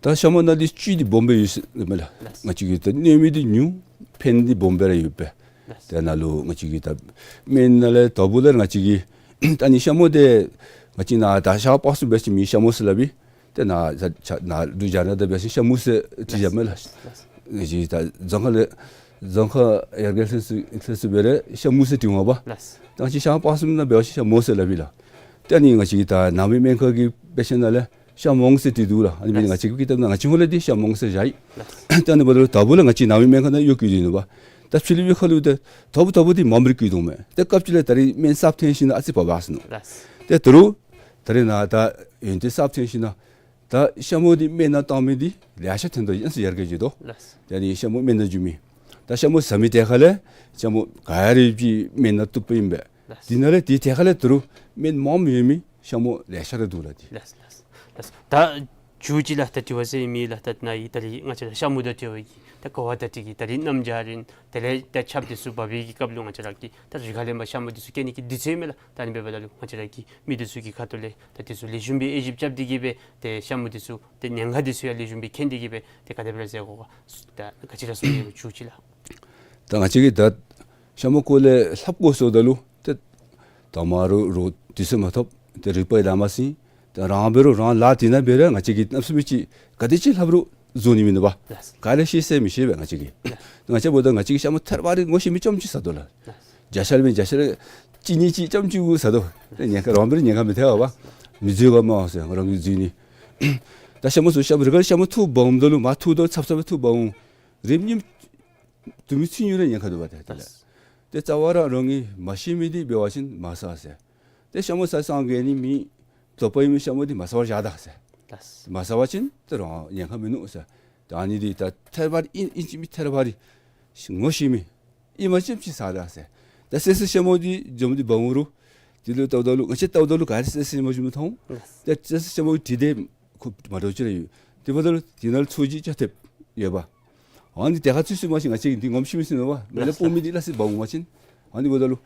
ད་ཤ་མུ་ནང་འདི་བཅུད་འདི་སྦོམ་སྦེ་ཡོད་ཟེར་མས་ལགས། ལགས། ང་བཅས་ཀྱི་ད་གནོད་མི་འདི་ཉུང་ཕན་འདི་སྦོམ་སྦེ་ར་ཡོད་པས། ལགས། ཏེ་ནཱ་ལུ་ང་བཅས་ཀྱི་ད་སྨན་ནང་ལས་དོ་བུ་ལས་ང་བཅས་ཀྱི་ད་ཨ་ནི་ཤ་མུ་འདི་ང་བཅས་ནཱ་ད་ཤར་པ་སངས་འབད་བ་ཅིན་མི་ཤ་མུ་ཟེར་སླབ་ཨིན། ཏེ་ནཱ་ད་ནཱ་འབྲུག་རྒྱ་ནག་ད་འབད་བ་ཅིན་ཤ་མུ་ཟེར་བྲི་བཞག་མས་ལགས། ལགས། ང་བཅས་ད་རྫོང་ཁག་ལས་རྫོང་ཁག་ཡར་རྒྱས་ལྷན་ཚོགས་ལྷན་ཚོགས་འབད་རུང་ཤ་མུ་ཟེར་བྲི་འོང་པ། ལགས། ད་ང་བཅས་ཤར་པ་སངས་ནང་འབད་བ་ཅིན་ཤ་མུ་ཟེར་སླབ་ཨིན་ལགས། ཏེ་ཨ་ནི་ང་བཅས་ཀྱི་ད་ནང་མི་སྨན་ཁང་གི་དཔེ་ཆ་ནང་ལས་ཤ་མོང་ཟེར་བྲིས་འདུག་ལགས། ཨ་ནི་འབད་ནི་ལགས། ང་བཅས་ཀྱི་ཀི་ཏབ་ནང་ང་བཅས་ཧོང་ལས་འདི་ཤ་མོང་ཟེར་བཞག་ཡི། ལགས། ཏེ་ཨ་ནི་འབདཝ་ད་ལུ་དོ་བུ་ལས་ང་བཅས་ནང་མི་སྨན་ཁང་ནང་གཡོག་བཀོལ་ཏེ་ཨིན་ནོ་པ། ད་ཕྱི་ལུ་གཡུས་ཁ་ལུ་ཏེ་དོ་བུ་དོ་བུ་འདི་མངམ་ར་བཀོལ་དོ་མས། ཏེ་སྐབས་ཅིག་ལས་ད་རིས་སྨན་གསརཔ་ཐོན་ཞིནམ་ལས་ཨ་ཙི་བབས་བབས་སོ་ནུག། ལགས། ཏེ་ད་རུང་ད་རིས་ནཱ་ད་ཡོན་ཏན་གསརཔ་ཐོན་ཞིནམ་ལས་ད་ཤ་མུ་འདི་སྨན་ནང་བཏང་མི་འདི་ལེ་ཤ་ཐོན་དོ་ཨིན་ཟེར་ཡར་རྒྱས་འགྱོ་དོ། ལགས། ཏེ་ཨ་ནི་ཤ་མུ་སྨན་ནང་འཇུ་མི། ད་ཤ་མུ་ཟ་མི་ཐད་ཁ་ལས་ཤ་མུ་ག་ར་ཅིག་སྨན་ནང་བཏུབ་པ་ཨིན་པས། ལགས། དེ་ནང་ལས་དེ་ཐད་ཁ་ལས་ད་རུང་སྨན་མངམ་ཡོད་མི་ཤ་མུ་ལེ་ཤ་ར་འདུག་ལགས། ཏེ་ལགས་ལགས་ལགས། ད་མཇུག་ཅིག་ལགས། ད་དྲི་བ་ཟེར་མི་ལགས། ད་ནཱ་ཡི་ད་རིས་ང་བཅས་ར་ཤ་མུ་དང་འབྲེལ་བའི་གི་ད་གོ་བ་བརྡ་སྤྲོད་ཀྱི་ད་རིས་གནམ་བྱཱར་ཨིན། དེ་ལས་ད་ཆརཔ་འདི་ཚུ་འབབ་པའི་གི་སྐབས་ལུ་ང་བཅས་ར་གིས་ད་རི་ཁ་ལས་མར་ཤ་མུ་འདི་ཚུ་སྐྱེལ་ནི་གི་དུས་ཚོད་མས་ལགས། ད་ཨ་ནི་འབདཝ་ད་ལུ་ང་བཅས་ར་གི་མི་འདི་ཚུ་གི་ཁ་ཐུག་ལས་ད་འདི་ཚུ་ལེགས་ཤོམ་སྦེ་དབྱེ་ཞིབ་རྐྱབ་སྟེ་གིས་སྦེ་ཏེ་ཤ་མུ་འདི་ཚུ་ཏེ་ཉེན་ཁ་འདི་ཚུ་ཡང་ལེགས་ཤོམ་སྦེ་མཁྱེན་ཏེ་གིས་སྦེ་ཏེ་ག་དེ་སྦེ་ར་མཛད་དགོ་ག། ད་ག་ཅི་ར་གསུང་ནི་ཡོད་མཇུག་ཅིག་ལགས། ད་ང་བཅས་ཀྱིས་ད་ཤ་མུ་སྐོར་ལས་ལྷབ་དགོ་ཟེརཝ་ད་ལུ་ཏེ་དང་པ་ར་རོགས་དུས་ཚོད་མ་ཐོབ། ཏེ་རིག་པ་ཡང་ལང་མ་ཟིན། ཏེ་རང་འབད་རུང་རང་ལཱ་འདི་ནང་འབད་རུང་ང་བཅས་ཀྱིས་གནམ་མེད་ས་མེད་ཅིག་ག་དེ་ཅིག་ལྷབ་རུང་བཟོ་ནི་མིན་འདུག་པ། ལགས། ག་ར་ཤེས་ཟེར་མི་ཤེས་པས་ང་བཅས་ཀྱིས། ལགས། ང་བཅས་འབདཝ་ད་ང་བཅས་ཀྱིས་ཤ་མུ་ཐེར་པ་རེ་ངོ་ཤེས་མི་རྐྱངམ་ཅིག་ཟ་དོ་ལགས། ལགས། བརྒྱ་ཆ་ལས་བརྒྱ་ཆ་ལས་གཅིག་གཉིས་ཅིག་རྐྱངམ་ཅིག་གུ་ཟ་དོ། ཏེ་ཉེན་ཁ་རང་འབད་རུང་ཉེན་ཁ་མི་ཐེག་པ། མི་འཛོལ་ག་མ་འོང་ཟེར་ང་རང་གིས་འཛོལ་ནི། ད་ཤ་མུ་ཚུ་ཤ་མུ་རི་ཁར་ཤ་མུ་འཐུ་འབག་འོངམ་ད་ལུ་མར་འཐུ་དོ་ཚབ་ཚབ་སྦེ་འཐུ་འབག་འོང་། རིམ་གཉིས་དུ་མི་ཚུན་ཉུང་ར་ཉེན་ཁ་འདུག་པ། ཏེ་དེ་ལས་ཏེ་རྩ་བ་ར་རང་གིས་མ་ཤེས་མི་འདི་འབད་བ་ཅིན་མ་ཟ་ཟེར། ཏེ་ཤ་མུ་ཟ་སང་གེ་ནི་མི་དོགས་པ་ཡོད་མི་ཤ་མུ་འདི་མ་ཟ་བར་བཞག་ད་ཟེར། ལགས། མ་ཟ་བ་ཅིན་ཏེ་རང་ཉེན་ཁ་མིན་ནུག་ཟེར། ད་ཨ་ནི་འདི་ད་ཐེར་པ་རེ་ཨིན་ཨིན་ཅི་མིན་ཐེར་པ་རེ་ངོ་ཤེས་མི་ཨིན་པ་ཅིན་ཅིག་ཟ་ད་ཟེར། ད་བསད་བསད་ཤ་མུ་འདི་འཇོམས་ཏེ་འབག་འོང་རུང་དེ་ལུ་བལྟཝ་ད་ལུ་ང་བཅས་བལྟཝ་ད་ལུ་ག་ར་བསད་བསད་ཤ་མུ་འཇོམས་མཐོང་། ལགས། ད་བསད་བསད་ཤ་མུ་འདི་དེ་ཁོ་མ་འདྲཝ་ཅིག་ར་ཡོད། དེ་འབདཝ་ད་ལུ་དེ་ནང་ལུ་ཚོས་གཞི་ཅ་ཐེབས་ཡོདཔ། ཨ་ནི་དེ་ཁར་ཚུད་སོང་པ་ཅིན་ང་བཅས་ཀྱིས་འདི་ངོམས་ཤེས་མི་ཤེས་ནུག་པ། མེ་ལ་ལགས། སྤུ་མི་འདི་སླ་བསྲེ་འབག་འོང་པ་ཅིན། ཨ་ནི་འབདཝ་ད་ལུ་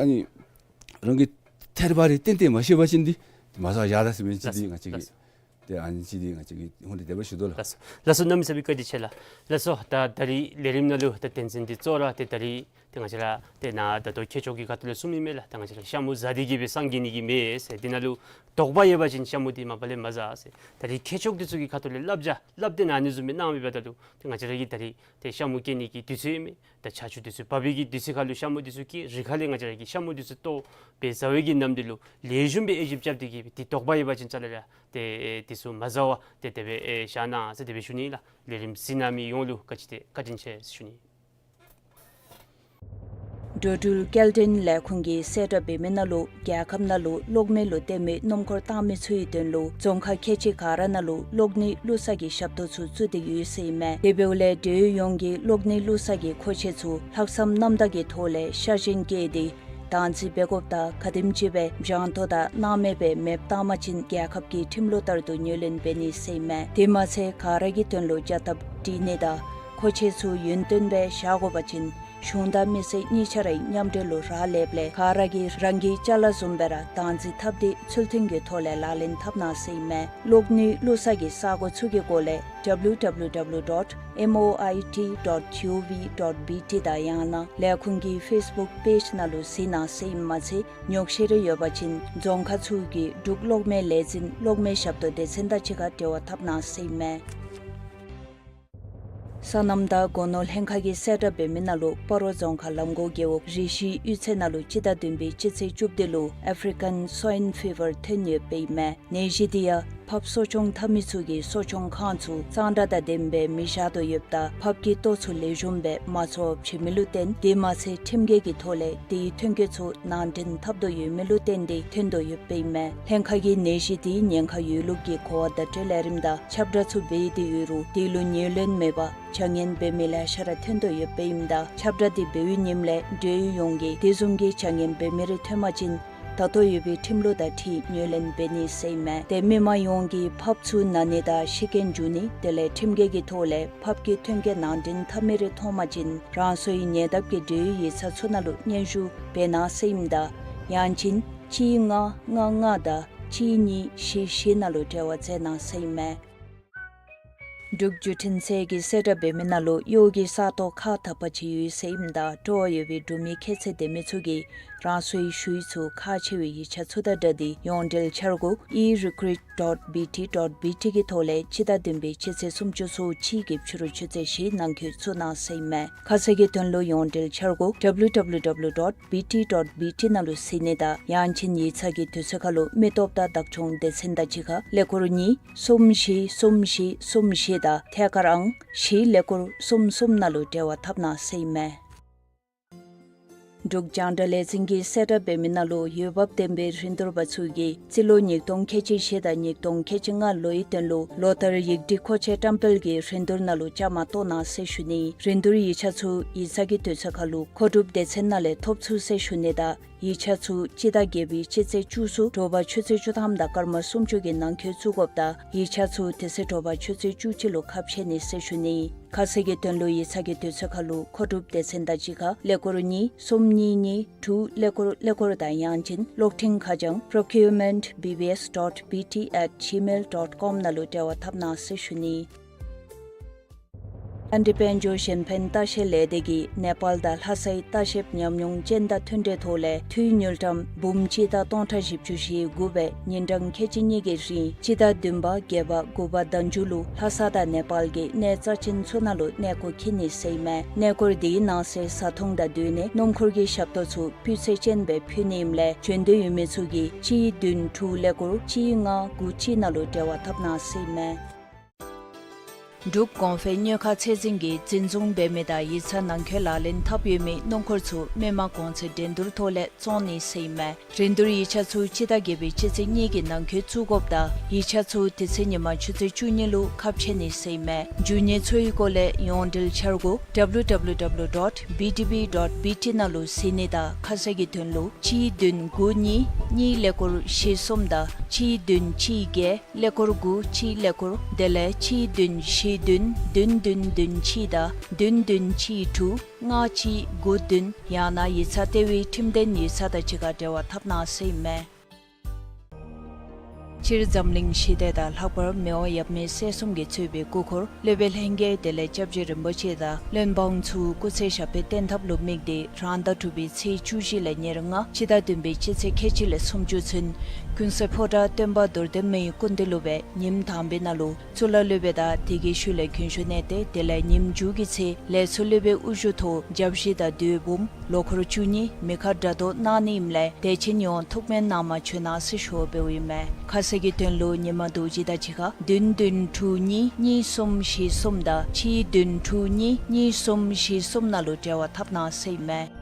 ཨ་ནི་རང་གིས་ཐེར་པ་རེ་ཏན་ཏན་མ་ཤེས་པ་ཅིན་འདི་མ་ཟ་བར་བཞག་ད་ཟེར་མི་ཅིག་འདི་ང་བཅས་ཀྱིས། ལགས། ཏེ་ཨ་ནི་ཅིག་འདི་ང་བཅས་ཀྱིས་ཧོང་ཏེ་དེ་སྦེ་ཞུ་དོ་ལགས། ལགས་སོ། ལགས་སོ། གནམ་མེད་ས་མེད་བཀའ་དྲིན་ཆེ་ལགས། ལགས་སོ། ད་ད་རིས་ལས་རིམ་ནང་ལུ་ད་དོན་ཚན་འདི་གཙོ་བོ་ར་ཏེ་ད་རིས་ ཏེ་ང་བཅས་ར་ཏེ་ནཱ་ད་ལྟོ་མཁས་མཆོག་གི་ཁ་ཐུག་ལས་གསུངམ་ཨིན་མས་ལགས། ཏེ་ང་བཅས་ར་ཤ་མུ་ཟ་སྟེ་གིས་སྦེ་སངས་རྒྱས་ནི་གི་མེད་ཟེར། དེ་ནང་ལུ་དོགས་པ་ཡོད་པ་ཅིན་ཤ་མུ་འདི་མ་པ་ལས་མ་ཟ་ཟེར། ད་རེས་མཁས་མཆོག་འདི་ཚུ་གི་ཁ་ཐུག་ལས་བསླབ་བྱ་བསླབ་སྟེ་ཨ་ནི་བཟུམ་སྦེ་གནང་མི་འབདཝ་ད་ལུ་ཏེ་ང་བཅས་ར་གིས་ད་རེས་ཏེ་ཤ་མུ་བཀལ་ནི་གི་དུས་ཚོད་ཨིན་མས། ད་ཆར་ཆུ་དུས་ཚོད་བབས་པའི་གི་དུས་ཚོད་ཁར་ལུ་ཤ་མུ་འདི་ཚུ་བཀལ། རི་ཁ་ལས་ང་བཅས་ར་གིས་ཤ་མུ་འདི་ཚུ་བཏོག་སྦེ་ཟ་བའི་གི་ནམ་དུས་ལུ་ལེགས་ཤོམ་སྦེ་དབྱེ་ཞིབ་རྐྱབ་སྟེ་གིས་སྦེ་ཏེ་དོགས་པ་ཡོད་པ་ཅིན་རྩ་ལས་ར་ཏེ་ཨེ་འདི་ཚུ་མ་ཟ་བར་ཏེ་དེ་སྦེ་ཨེ་བཞག་གནང་ཟེར་དེ་སྦེ་ཞུ་ནི་ལགས། ལས་རིམ་གཟིགས་གནང་མི་ཡོངས་ལུ་བཀའ་དྲིན་ཆེ་བཀའ་དྲིན་ཆེ་ཟེར་ཞུ་ནི། འགྲོ་འགྲུལ་སྐྱེལ་འདྲེན་ལས་ཁུངས་ཀྱིས་གསལ་བསྒྲགས་འབད་མི་ནང་ལུ་རྒྱལ་ཁབ་ནང་ལུ་གློག་མེ་ལུ་བརྟེན་མི་སྣུམ་འཁོར་བཏང་མི་ཚུ་གི་དོན་ལུ་རྫོང་ཁག་ཁལ་གཅིག་ག་ར་ནང་ལུ་གློག་ནི་བླུག་ས་གི་ཞབས་ཏོག་ཚུ་བཙུགས་ཏེ་ཡོད་ཟེར་ཨིན་མས། དེ་འབདཝ་ལས་འབྲེལ་ཡོད་ཡོངས་ཀྱིས་གློག་ནི་བླུག་ས་གི་མཁོ་ཆས་ཚུ་ལྷག་བསམ་རྣམ་དག་གི་ཐོག་ལས་ཤ་ཞེན་བསྐྱེད་དེ་བདག་འཛིན་འབད་དགོཔ་དང་ག་དེམ་ཅིག་སྦེ་འཇང་ཐོ་དང་སྣང་མེད་སྦེ་མེདཔ་བཏང་པ་ཅིན་རྒྱལ་ཁབ་ཀྱི་ཁྲིམས་ལུགས་ལྟར་དུ་ངོས་ལེན་འབད་ནི་ཟེར་ཨིན་མས། དེ་མ་ཚད་ག་ར་གི་དོན་ལུ་བྱ་ཐབས་སྒྲིག་ནི་དང་མཁོ་ཆས་ཚུ་ཡུན་བརྟན་སྦེ་བཞག་དགོ་པ་ཅིན་གཞུང་དང་མི་སེར་གཉིས་ཆ་རའི་མཉམ་འབྲེལ་ལུ་རག་ལསཔ་ལས་ག་ར་གིས་རང་གི་ཅ་ལ་བཟུམ་སྦེ་ར་བདག་འཛིན་འཐབ་སྟེ་ཚུལ་མཐུན་གྱི་ཐོག་ལས་ལག་ལེན་འཐབ་གནང་ཟེར་ཨིན་མས། གློག་ནི་བླུག་ས་གི་ས་སྒོ་ཚུ་གི་སྐོར་ལས་W W W dot M O I T dot G O V dot B T དང་ཡང་ན་ལས་ཁུངས་ཀྱི་ཕེསི་བུཀ་པེཇ་ནང་ལུ་གཟིགས་གནང་ཟེར་ཨིནམ་མ་ཚད་ཉོགས་བཤད་རེ་ཡོད་པ་ཅིན་རྫོང་ཁག་ཚུ་གི་འབྲུག་གློག་མེ་ལས་འཛིན་གློག་མེ་ཞབས་ཏོག་སྡེ་ཚན་དང་གཅིག་ཁར་འབྲེལ་བ་འཐབ་གནང་ཟེར་ཨིན་མས། སོ་ནམ་དང་སྒོ་ནོར་ལྷན་ཁག་གིས་གསལ་བསྒྲགས་འབད་མི་ནང་ལུ་སྤ་རོ་རྫོང་ཁག་ལམ་གོང་རྒེད་འོག་རི་བཞི་གཡུས་ཚན་ནང་ལུ་སྤྱི་ཟླ་བདུན་པའི་སྤྱི་ཚེས་བཅུ་བདུན་ལུ་ཨེཕ་རི་ཀན་སོའིན་ཕི་བར་ཐོན་ཡོདཔ་ཨིན་མས། ནད་གཞི་འདི་ཡང་ཕགཔ་གསོ་སྐྱོང་འཐབ་མི་ཚུ་གིས་གསོ་སྐྱོང་ཁང་ཚུ་གཙང་སྦྲ་དང་ལྡནམ་སྦེ་མི་བཞག་དོ་ཡོདཔ་ད་ཕགཔ་གི་ལྟོ་ཚུ་ལེགས་ཤོམ་སྦེ་མ་འཚོ་བར་བྱིན་མི་ལུ་བརྟེན་དེ་མ་ཚད་ཁྲིམས་འགལ་གྱི་ཐོག་ལས་དེའི་ཐོན་སྐྱེད་ཚུ་ནང་འདྲེན་འཐབ་དོ་ཡོད་མི་ལུ་བརྟེན་ཏེ་ཐོན་དོ་ཡོདཔ་ཨིན་མས། ལྷན་ཁག་གིས་ནད་གཞི་དེའི་ཉེན་ཁ་ཡོད་ལུགས་ཀྱི་གོ་བ་བརྡ་སྤྲོད་ལས་རིམ་དང་ཁྱབ་བསྒྲགས་ཚུ་འབད་དེ་ཡོད་རུང་དེ་ལུ་ངོས་ལེན་མེད་པར་བྱ་ངན་འབད་མི་ལེ་ཤ་ར་ཐོན་དོ་ཡོདཔ་ཨིནམ་ད་ཁྱབ་བསྒྲགས་དེ་འབད་བའི་ཉིནམ་ལས་འབྲེལ་ཡོད་ཡོངས་ཀྱིས་དེ་བཟུམ་གྱི་བྱ་ངན་འབད་མི་རེ་ཐོན་པ་ཅིན་ད་ལྟོ་ཡོད་པའི་ཁྲིམས་ལུགས་དང་འཁྲིལ་ངོས་ལེན་འབད་ནི་ཟེར་ཨིན་མས། ཏེ་མི་མང་ཡོངས་ཀྱིས་ཕགཔ་ཚུ་ན་ནི་དང་ཤི་རྐྱེན་འབྱུང་ནི་དེ་ལས་ཁྲིམས་འགལ་གྱི་ཐོག་ལས་ཕགཔ་གི་ཐོན་སྐྱེད་ནང་འདྲེན་འཐབ་མི་རེ་མཐོང་པ་ཅིན་རང་སོའི་ཉེ་འདབས་ཀྱི་འབྲེལ་ཡོད་ཡིག་ཚང་ཚུ་ནང་ལུ་སྙན་ཞུ་འབད་གནང་ཟེར་ཨིནམ་ད་ཡང་ཅིན་གཅིག་ལྔ་ལྔ་ལྔ་དང་གཅིག་གཉིས་བཞི་བཞི་ནང་ལུ་འབྲེལ་བ་མཛད་གནང་ཟེར་ཨིན་མས། འབྲུག་བརྒྱུད་འཕྲིན་ཚད་ཀྱིས་གསལ་བསྒྲགས་འབད་མི་ནང་ལུ་གཡོག་གི་ས་སྟོང་ཁག་དག་པ་ཅིག་ཡོད་ཟེར་ཨིནམ་ད་སྤྲོ་བ་ཡོད་པའི་འབྲུག་མི་ཁྱད་ཚད་ལྡན་མི་ཚུ་གིས་རང་སོའི་ཞུ་ཡིག་ཚུ་ཁག་ཆེ་བའི་ཡིག་ཆ་ཚུ་དང་སྦྲགས་ཏེ་ཡོངས་འབྲེལ་འཆར་སྒོ་e recruit dot B T dot B T གི་ཐོག་ལས་སྤྱི་ཟླ་བདུན་པའི་སྤྱི་ཚེས་སུམ་ཅུ་སོ་གཅིག་གི་ཕྱི་རུ་ཆུ་ཚོད་བཞི་ནང་འཁོད་བཙུགས་གནང་ཟེར་ཨིན་མས། ཁ་གསལ་གྱི་དོན་ལུ་ཡོངས་འབྲེལ་འཆར་སྒོ་W W W dot B T dot B T ནང་ལུ་གཟིགས་ནི་དང་ཡང་ཅིན་ཡིག་ཚང་གི་དུས་ཚོད་ཁར་ལུ་མི་སྟོབས་དང་བདག་སྐྱོང་སྡེ་ཚན་དང་གཅིག་ཁར་ཀླད་ཀོར་གཉིས་གསུམ་བཞི་གསུམ་བཞི་གསུམ་བཞི་དང་ཐད་ཀར་ཨང་བཞི་ཀླད་ཀོར་གསུམ་གསུམ་ནང་ལུ་འབྲེལ་བ་འཐབ་གནང་ཟེར་ཨིན་མས། འབྲུག་རྒྱང་བསྒྲགས་ལས་འཛིན་གྱིས་གསལ་བསྒྲགས་འབད་མི་ནང་ལུ་འོས་འབབ་ལྡན་པའི་རིན་བསྡུར་པ་ཚུ་གིས་རྩིས་ལོ་ཉིས་སྟོང་ཁལ་གཅིག་བཞི་དང་ཉིས་སྟོང་ཁལ་གཅིག་ལྔ་ལོའི་དོན་ལུ་ལོ་ལྟར་ཡིག་སྒྲིག་མཁོ་ཆས་བཀྲམ་སྤེལ་གྱི་རིན་བསྡུར་ནང་ལུ་བཅའ་མར་གཏོགས་གནང་ཟེར་ཞུ་ནི། རིན་བསྡུར་ཡིག་ཆ་ཚུ་ཡིག་ཚང་གི་དུས་ཚོད་ཁར་ལུ་མཁོ་སྒྲུབ་སྡེ་ཚན་ནང་ལས་ཐོབ་ཚུགས་ཟེར་ཞུ་ནི་དང་ཡིག་ཆ་ཚུ་སྤྱི་ཟླ་བརྒྱད་པའི་སྤྱི་ཚེས་བཅུ་གསུམ་དྲོ་པ་ཆུ་ཚོད་བཅུ་ཐམ་དང་སྐར་མ་སུམ་ཅུ་གི་ནང་འཁོད་བཙུགས་དགོཔ་དང་ཡིག་ཆ་ཚུ་དེ་ཚེ་དྲོ་པ་ཆུ་ཚོད་བཅུ་གཅིག་ལུ་ཁ་ཕྱེ་ནི་ཟེར་ཞུ་ནི། ཁ་གསལ་གྱི་དོན་ལུ་ཡིག་ཚང་གི་དུས་ཚོད་ཁར་ལུ་མཁོ་སྒྲུབ་སྡེ་ཚན་དང་གཅིག་ཁར་ཀླད་ཀོར་གཉིས་གསུམ་གཉིས་གཉིས་དྲུག་ཀླད་ཀོར་ཀླད་ཀོར་དང་ཡང་ཅིན་གློག་འཕྲིན་ཁ་བྱང་procurement B B S dot B T at gmail dot com ནང་ལུ་འབྲེལ་བ་འཐབ་གནང་ཟེར་ཞུ་ནི། ཨན་ཏི་དཔལ་འབྱོར་གཞན་ཕན་ལྟ་བཤལ་ལས་སྡེ་གིས་ནེ་པཱལ་དང་ལྷ་སའི་ལྟ་བཤལ་ཉམས་མྱོང་ཅན་དང་མཐུན་འབྲེལ་ཐོག་ལས་འཐུས་དངུལ་ཀྲམ་འབུམ་གཅིག་དང་སྟོང་ཕྲག་བཞི་བཅུ་ཞེ་དགུ་སྦེ་ཉིན་གྲངས་ཁལ་གཅིག་གཉིས་ཀྱི་རིང་སྤྱི་ཟླ་བདུན་པ་བརྒྱད་པ་དགུ་པ་ཟླ་མཇུག་ལུ་ལྷ་ས་དང་ནེ་པཱལ་གྱི་གནས་རྩ་ཆེན་ཚུ་ནང་ལུ་གནས་སྐོར་འཁྱིད་ནི་ཟེར་ཨིན་མས། གནས་སྐོར་དེའི་ནང་གསེས་བཟའ་འཐུང་དང་སྡོད་གནས་སྣུམ་འཁོར་གྱི་ཞབས་ཏོག་ཚུ་སྤུས་ཚད་ཅན་སྦེ་ཕུལ་ནི་ཨིནམ་ལས་བྱོན་འདོད་ཡོད་མི་ཚུ་གིས་གཅིག་བདུན་དྲུག་ཀླད་ཀོར་གཅིག་ལྔ་དགུ་གཅིག་ནང་ལུ་འབྲེལ་བ་འཐབ་གནང་ཟེར་ཨིན་མས། འབྲུག་གོང་འཕེལ་དངུལ་ཁང་ཚད་འཛིན་གྱིས་འཛིན་བཟུང་འབད་མི་དང་ཡིག་ཚང་ནང་འཁོད་ལག་ལེན་འཐབ་ཡོད་མི་སྣུམ་འཁོར་ཚུ་མི་མང་གོང་ཚད་འགྲན་བསྡུར་ཐོག་ལས་བཙོང་ནི་ཟེར་ཨིན་མས། འགྲན་བསྡུར་ཡིག་ཆ་ཚུ་སྤྱི་ཟླ་བརྒྱད་པའི་སྤྱི་ཚེས་གཉིས་ཀྱི་ནང་འཁོད་བཙུགས་དགོཔ་དང་ཡིག་ཆ་ཚུ་དེ་ཚེ་ཉིན་མ་ཆུ་ཚོད་བཅུ་གཉིས་ལུ་ཁ་ཕྱེ་ནི་ཟེར་ཨིན་མས། འབྱོན་ནི་ཚུ་གི་སྐོར་ལས་ཡོངས་འབྲེལ་འཆར་སྒོ་W W W dot B D B dot B T ནང་ལུ་གཟིགས་ནི་དང་ཁ་གསལ་གྱི་དོན་ལུ་གཅིག་བདུན་དགུ་གཉིས་གཉིས་ཀླད་ཀོར་བཞི་གསུམ་དང་གཅིག་བདུན་གཅིག་བརྒྱད་ཀླད་ཀོར་དགུ་གཅིག་ཀླད་ཀོར་དེ་ལས་གཅིག་བདུན་བཞི་བདུན་བདུན་བདུན་བདུན་གཅིག་དང་བདུན་བདུན་གཅིག་དྲུག་ལྔ་གཅིག་དགུ་བདུན་ཡང་ན་ཡིག་ཚང་ལྟེ་བའི་ཁྲིམས་ལྡན་ཡིག་ཚང་དང་གཅིག་ཁར་འབྲེལ་བ་འཐབ་གནང་ཟེར་ཨིན་མས། སྤྱིར་འཛམ་གླིང་ཞི་བདེ་དང་ལྷག་པར་མི་དབང་ཡབ་མེས་སྲས་གསུམ་གྱིས་གཙོས་པའི་སྐུ་འཁོར་སློབ་དཔོན་ལྷན་རྒྱས་དེ་ལས་སྐྱབས་རྗེ་རིན་པོ་ཆེ་དང་བློན་འབངས་ཚུ་སྐུ་ཚེ་ཞབས་པད་བརྟན་ཐབས་ལུ་དམིགས་ཏེ་རང་ཟླ་དྲུག་པའི་ཚེས་བཅུ་བཞི་ལས་ཉེར་ལྔ་སྤྱི་ཟླ་བདུན་པའི་སྤྱི་ཚེས་ཁལ་གཅིག་ལས་སུམ་ཅུ་ཚུན་ཀུན་གསལ་ཕོ་བྲང་སྟོན་པ་རྡོར་གདན་མའི་སྐུ་མདུན་ལུ་སྦེ་ཉིནམ་དང་པའི་ནང་ལུ་གཙུག་ལག་སློབ་དཔོན་དང་དེ་གི་ཤུལ་ལས་རྒྱུན་ཞུགས་གནང་སྟེ་དེ་ལས་ཉིནམ་མཇུག་གི་ཚེ་ལས་ཚོགས་སློབ་དཔོན་དབུ་བཞུགས་ཐོག་བརྒྱ་བཞི་དང་བདུན་འབུམ་ལོ་འཁོར་བཅུ་གཉིས་མེ་མཁར་སྒྲ་སྒྲོགས་གནང་ནི་ཨིནམ་ལས་དད་ཅན་ཡོངས་ཐུགས་སྨོན་གནང་མ་བཅོལ་གནང་ཟེར་ཞུ་བ་འབདཝ་ཨིན་མས། ཁ་གསལ་གྱི་དོན་ལུ་ཉི་མ་རྡོ་རྗེ་དང་གཅིག་ཁར་བདུན་བདུན་དྲུག་གཉིས་གཉིས་གསུམ་བཞི་གསུམ་དང་གཅིག་བདུན་དྲུག་གཉིས་གཉིས་གསུམ་བཞི་གསུམ་ནང་ལུ་འབྲེལ་བ་འཐབ་གནང་ཟེར་ཨིན་མས།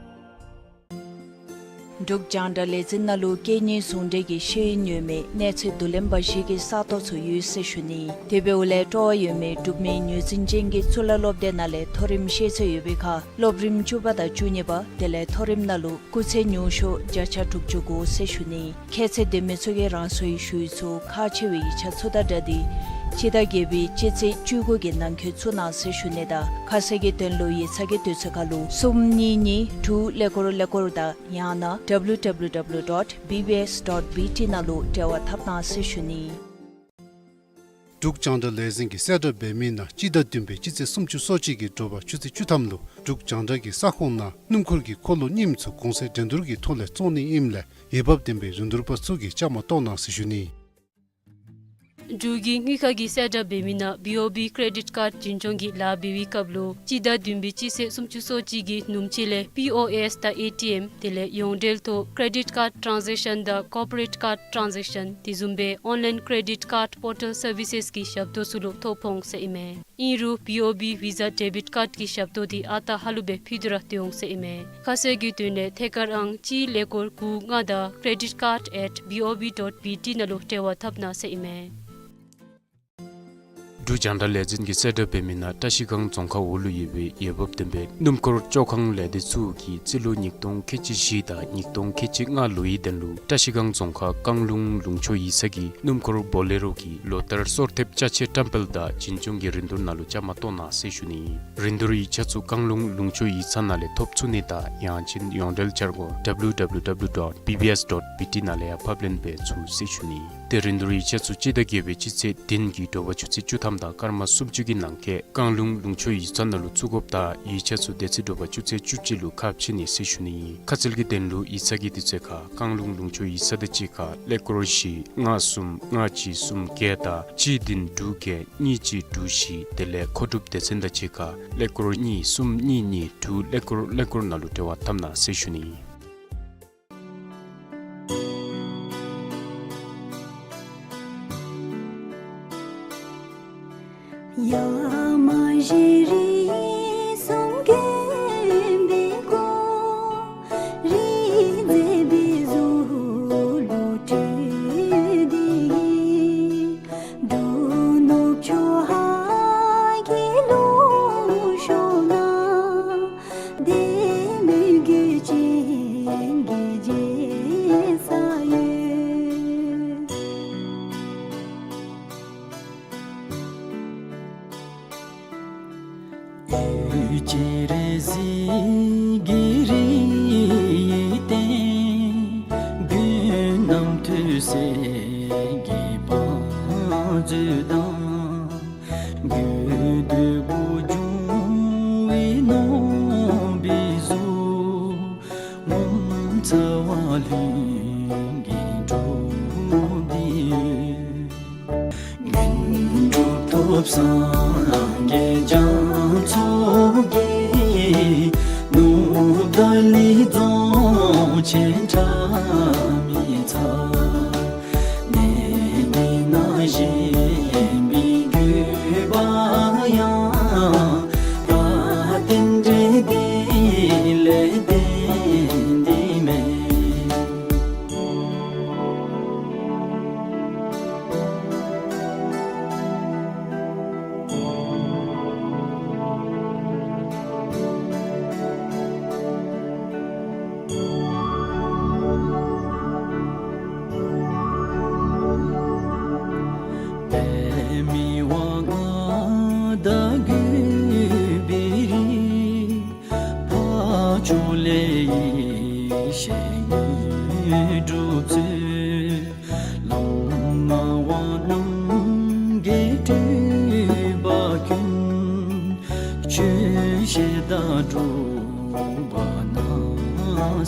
འབྲུག་རྒྱང་བསྒྲགས་ལས་འཛིན་ནང་ལུ་སྐད་གཉིས་ཟུང་འབྲེལ་གྱི་ཤེས་ཡོན་ཡོད་མི་གནས་ཚད་མདོ་ལེན་པ་ཞིག་གི་ས་སྟོང་ཚུ་ཡོད་ཟེར་ཞུ་ནི། དེ་འབདཝ་ལས་སྤྲོ་བ་ཡོད་མི་འབྲུག་མི་ངོས་འཛིན་ཅན་གྱི་གཙུག་ལག་སློབ་སྡེ་ནང་ལས་མཐོ་རིམ་ཤེས་ཚད་ཡོད་པའི་ཁར་སློབ་རིམ་བཅུ་པ་དང་བཅུ་གཉིས་པ་དེ་ལས་མཐོ་རིམ་ནང་ལུ་སྐུགས་ཚད་ཉུང་ཤོས་བརྒྱ་ཆ་དྲུག་ཅུ་དགོ་ཟེར་ཞུ་ནི། ཁྱད་ཚད་ལྡན་མི་ཚུ་གིས་རང་སོའི་ཞུ་ཡིག་ཚུ་ཁག་ཆེ་བའི་ཡིག་ཆ་ཚུ་དང་སྦྲགས་ཏེ་སྤྱི་ཟླ་བརྒྱད་པའི་སྤྱི་ཚེས་བཅུ་དགུ་གི་ནང་འཁོད་བཙུགས་གནང་ཟེར་ཞུ་ནི་དང་ཁ་གསལ་གྱི་དོན་ལུ་ཡིག་ཚང་གི་དུས་ཚོད་ཁར་ལུ་གསུམ་གཉིས་གཉིས་དྲུག་ཀླད་ཀོར་ཀླད་ཀོར་དང་ཡང་ན་W W W dot B B S dot B T ནང་ལུ་འབྲེལ་བ་འཐབ་གནང་ཟེར་ཞུ་ནི། འབྲུག་རྒྱང་བསྒྲགས་ལས་འཛིན་གྱིས་གསལ་བསྒྲགས་འབད་མི་ནང་སྤྱི་ཟླ་བདུན་པའི་སྤྱི་ཚེས་སུམ་ཅུ་སོ་གཅིག་གི་དྲོ་པ་ཆུ་ཚོད་བཅུ་ཐམ་ལུ་འབྲུག་རྒྱང་བསྒྲགས་ཀྱི་ས་ཁོངས་ནང་སྣུམ་འཁོར་གྱི་འཁོར་ལོ་རྙིངམ་ཚུ་གོང་ཚད་འགྲན་བསྡུར་གྱི་ཐོག་ལས་བཙོང་ནི་ཨིནམ་ལས་འོས་འབབ་ལྡན་པའི་རིན་བསྡུར་པ་ཚུ་གིས་བཅའ་མར་གཏོགས་གནང་ཟེར་ཞུ་ནི། འབྲུག་གི་དངུལ་ཁང་གིས་གསལ་བསྒྲགས་འབད་མི་ནང་B O B credit card འཛིན་སྐྱོང་གི་ལཱ་འབད་བའི་སྐབས་ལུ་སྤྱི་ཟླ་བདུན་པའི་སྤྱི་ཚེས་སུམ་ཅུ་སོ་གཅིག་གི་ནུབ་ཕྱེད་ལས་P O S དང་A T M དེ་ལས་ཡོངས་འབྲེལ་ཐོག་credit card transaction དང་corporate card transaction དེ་བཟུམ་སྦེ་online credit card portal services གི་ཞབས་ཏོག་ཚུ་ལུ་ཐོ་ཕོག་འོང་ཟེར་ཨིན་མས། ཨིན་རུང་B O B Visa debit card གི་ཞབས་ཏོག་དེ་ཨ་རྟག་ཧ་ལུགས་སྦེ་ཕུལ་ཏེ་ར་སྡོད་འོང་ཟེར་ཨིན་མས། ཁ་གསལ་གྱི་དོན་ལས་ཐད་ཀར་ཨང་གཅིག་ཀླད་ཀོར་དགུ་ལྔ་དང་credit card at B O B dot B T ནང་ལུ་འབྲེལ་བ་འཐབ་གནང་ཟེར་ཨིན་མས། འབྲུག་རྒྱང་བསྒྲགས་ལས་འཛིན་གྱིས་གསལ་བསྒྲགས་འབད་མི་ནང་བཀྲ་ཤིས་སྒང་རྫོང་ཁག་འོག་ལུ་ཡོད་པའི་འོས་འབབ་ལྡན་པའི་སྣུམ་འཁོར་བཅོ་ཁང་ལས་སྡེ་ཚུ་གིས་རྩིས་ལོ་ཉིས་སྟོང་ཁལ་གཅིག་བཞི་དང་ཉིས་སྟོང་ཁལ་གཅིག་ལྔ་ལོའི་དོན་ལུ་བཀྲ་ཤིས་སྒང་རྫོང་ཁག་བཀང་ལུང་ལུང་ཕྱོགས་ཡིག་ཚང་གི་སྣུམ་འཁོར་བོ་ལེ་རོ་གི་ལོ་ལྟར་སོར་ཐེབས་ཅ་ཆས་བཀྲམ་སྤེལ་དང་འཛིན་སྐྱོང་གི་རིན་བསྡུར་ནང་ལུ་བཅའ་མར་གཏོགས་གནང་ཟེར་ཞུ་ནི། རིན་བསྡུར་ཡིག་ཆ་ཚུ་བཀང་ལུང་ལུང་ཕྱོགས་ཡིག་ཚང་ནང་ལས་ཐོབ་ཚུགས་ནི་དང་ཡང་ཅིན་ཡོངས་འབྲེལ་འཆར་སྒོ་W W W dot B B S dot B T ནང་ལས་ཡང་ཕབ་ལེན་འབད་ཚུགས་ཟེར་ཞུ་ནི། ཏེ་རིན་བསྡུར་ཡིག་ཆ་ཚུ་སྤྱི་ཟླ་བརྒྱད་པའི་སྤྱི་ཚེས་བདུན་གྱི་དྲོ་པ་ཆུ་ཚོད་བཅུ་ཐམ་དང་སྐར་མ་སུམ་ཅུ་གི་ནང་འཁོད་བཀང་ལུང་ལུང་ཕྱོགས་ཡིག་ཚང་ནང་ལུ་བཙུགས་དགོཔ་དང་ཡིག་ཆ་ཚུ་དེ་ཚེ་དྲོ་པ་ཆུ་ཚོད་བཅུ་གཅིག་ལུ་ཁ་ཕྱེ་ནི་ཟེར་ཞུ་ནི་ཨིན། ཁ་གསལ་གྱི་དོན་ལུ་ཡིག་ཚང་གི་དུས་ཚོད་ཁར་བཀང་ལུང་ལུང་ཕྱོགས་ཡིག་ཚང་དང་གཅིག་ཁར་ཀླད་ཀོར་བཞི་ལྔ་གསུམ་ལྔ་གཅིག་གསུམ་བརྒྱད་དང་གཅིག་བདུན་དྲུག་བརྒྱད་གཉིས་གཅིག་དྲུག་བཞི་དེ་ལས་མཁོ་སྒྲུབ་སྡེ་ཚན་དང་གཅིག་ཁར་ཀླད་ཀོར་གཉིས་གསུམ་གཉིས་གཉིས་དྲུག་ཀླད་ཀོར་ཀླད་ཀོར་ནང་ལུ་འབྲེལ་བ་འཐབ་གནང་ཟེར་ཞུ་ནི་ཨིན།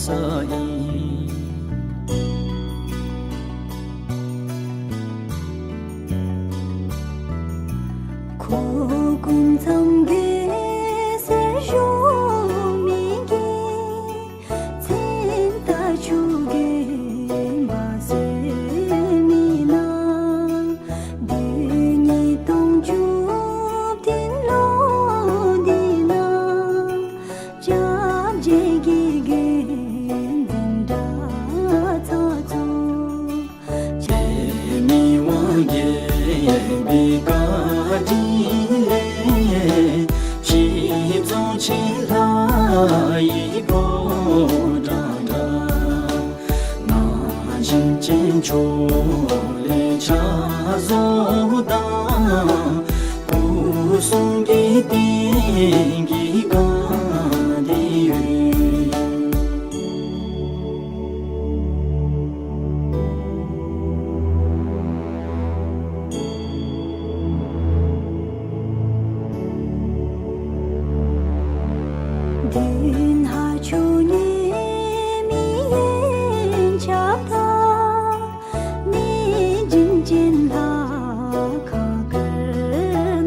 ས་ཨིན། ཁོ་ཀུན་ཚང་གི་སེར་ཞུ་མི་གི་མཚན་རྟགས་ཆུ་རྒྱུན་བ་ཟེར་མི་ན། བདུན་ཉིས་སྟོང་བཅུ་བདུན་ལོ་འདི་ན། སྐྱབས་རྗེ་གི་དགེ་འདུན་གྲྭ་ཚང་ཚུ། ཁྱེད་མི་དབང་རྒྱལ་པོའི་བཀའ་དྲིན་ལས་ཞིག་རྫོགས་ཆེན་ལྷ་ཡི་ཕོ་བྲང་འདྲ། ན་གཞོན་ཅན་ཚུ་ལས་ཕྱག་བཟོ་དང་སྐུ་གསུང་གི་རྟེན་གྱི་བཀའ་འདི་ཡོད། མདུན་ཧ་ཆུ་ཉེ་མི་ཡན་ཆད་དང་། གནས་རྒྱུན་ཅན་ལྷ་ཁང་དཀར་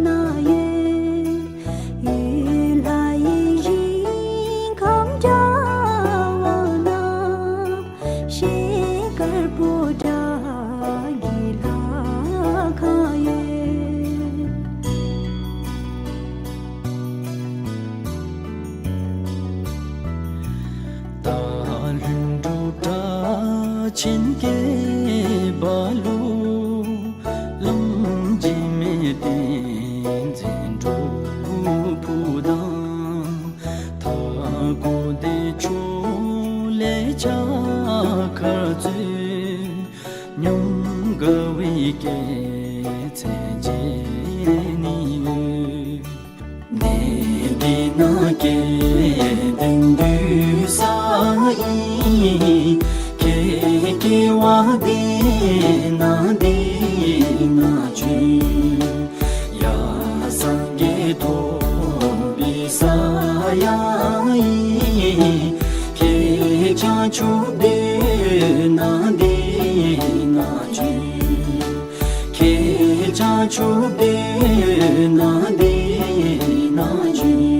ནང་ཡོད། ཡུལ་ལྷ་ཡི་ཞིང་ཁམས་འདྲ་བ་ན། ཤེལ་དཀར་པོ་ཏ་གི་ལྷ་ཁང་ཡོད། སྟག་ལུང་སྒྲུབ་གྲགས་ཆེན་སྐྱེས་པ་ལུ། བླམ་འཇིགས་མེད་བསྟན་འཛིན་སྒྲུབ་ཕུག་དང་། མཐའ་འཁོབ་བདེ་མཆོག་ལས་ཕྱག་འཁར་འཛུལ། ཉམས་དགའ་བའི་སྐྱེད་ཚལ་མཇལ་ནི་ཡོད། གནས་འདི་ན་སྐལ་ལྡན་འདུས་ས་ཨིན། ཁྱེད་སྐྱེ་བ་འདི་ན་འདི་ན་བྱོན། ཡར་སངས་རྒྱས་ཐོབ་པའི་ས་ཡང་ཨིན། ཁྱེད་བྱང་ཆུབ་སྡོད་ན་འདི་ན་བྱོན། ཁྱེད་བྱང་ཆུབ་སྡོད་ན་འདི་ན་བྱོན།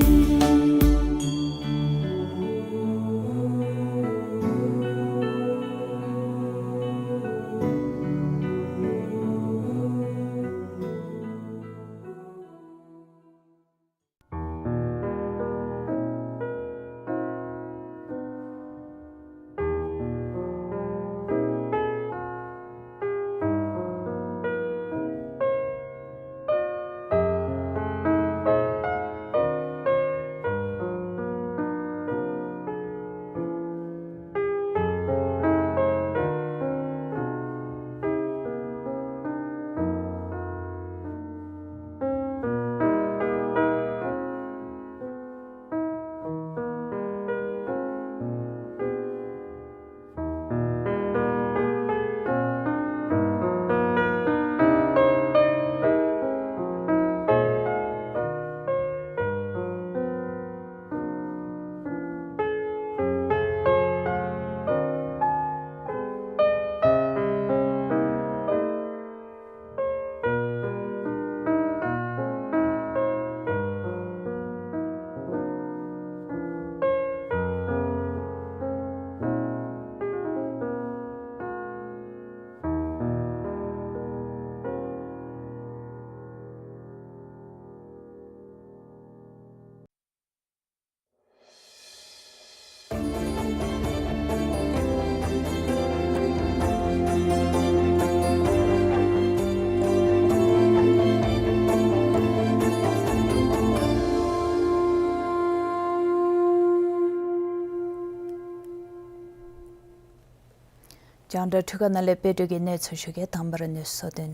རྒྱང་བསྒྲགས་འཕྲུལ་ཁང་ནང་ལས་དཔལ་སྒྲོན་གྱིས་གནས་ཚུལ་ཞུ་གེ། དང་པ་ར་གནས་ཚུལ་དོན།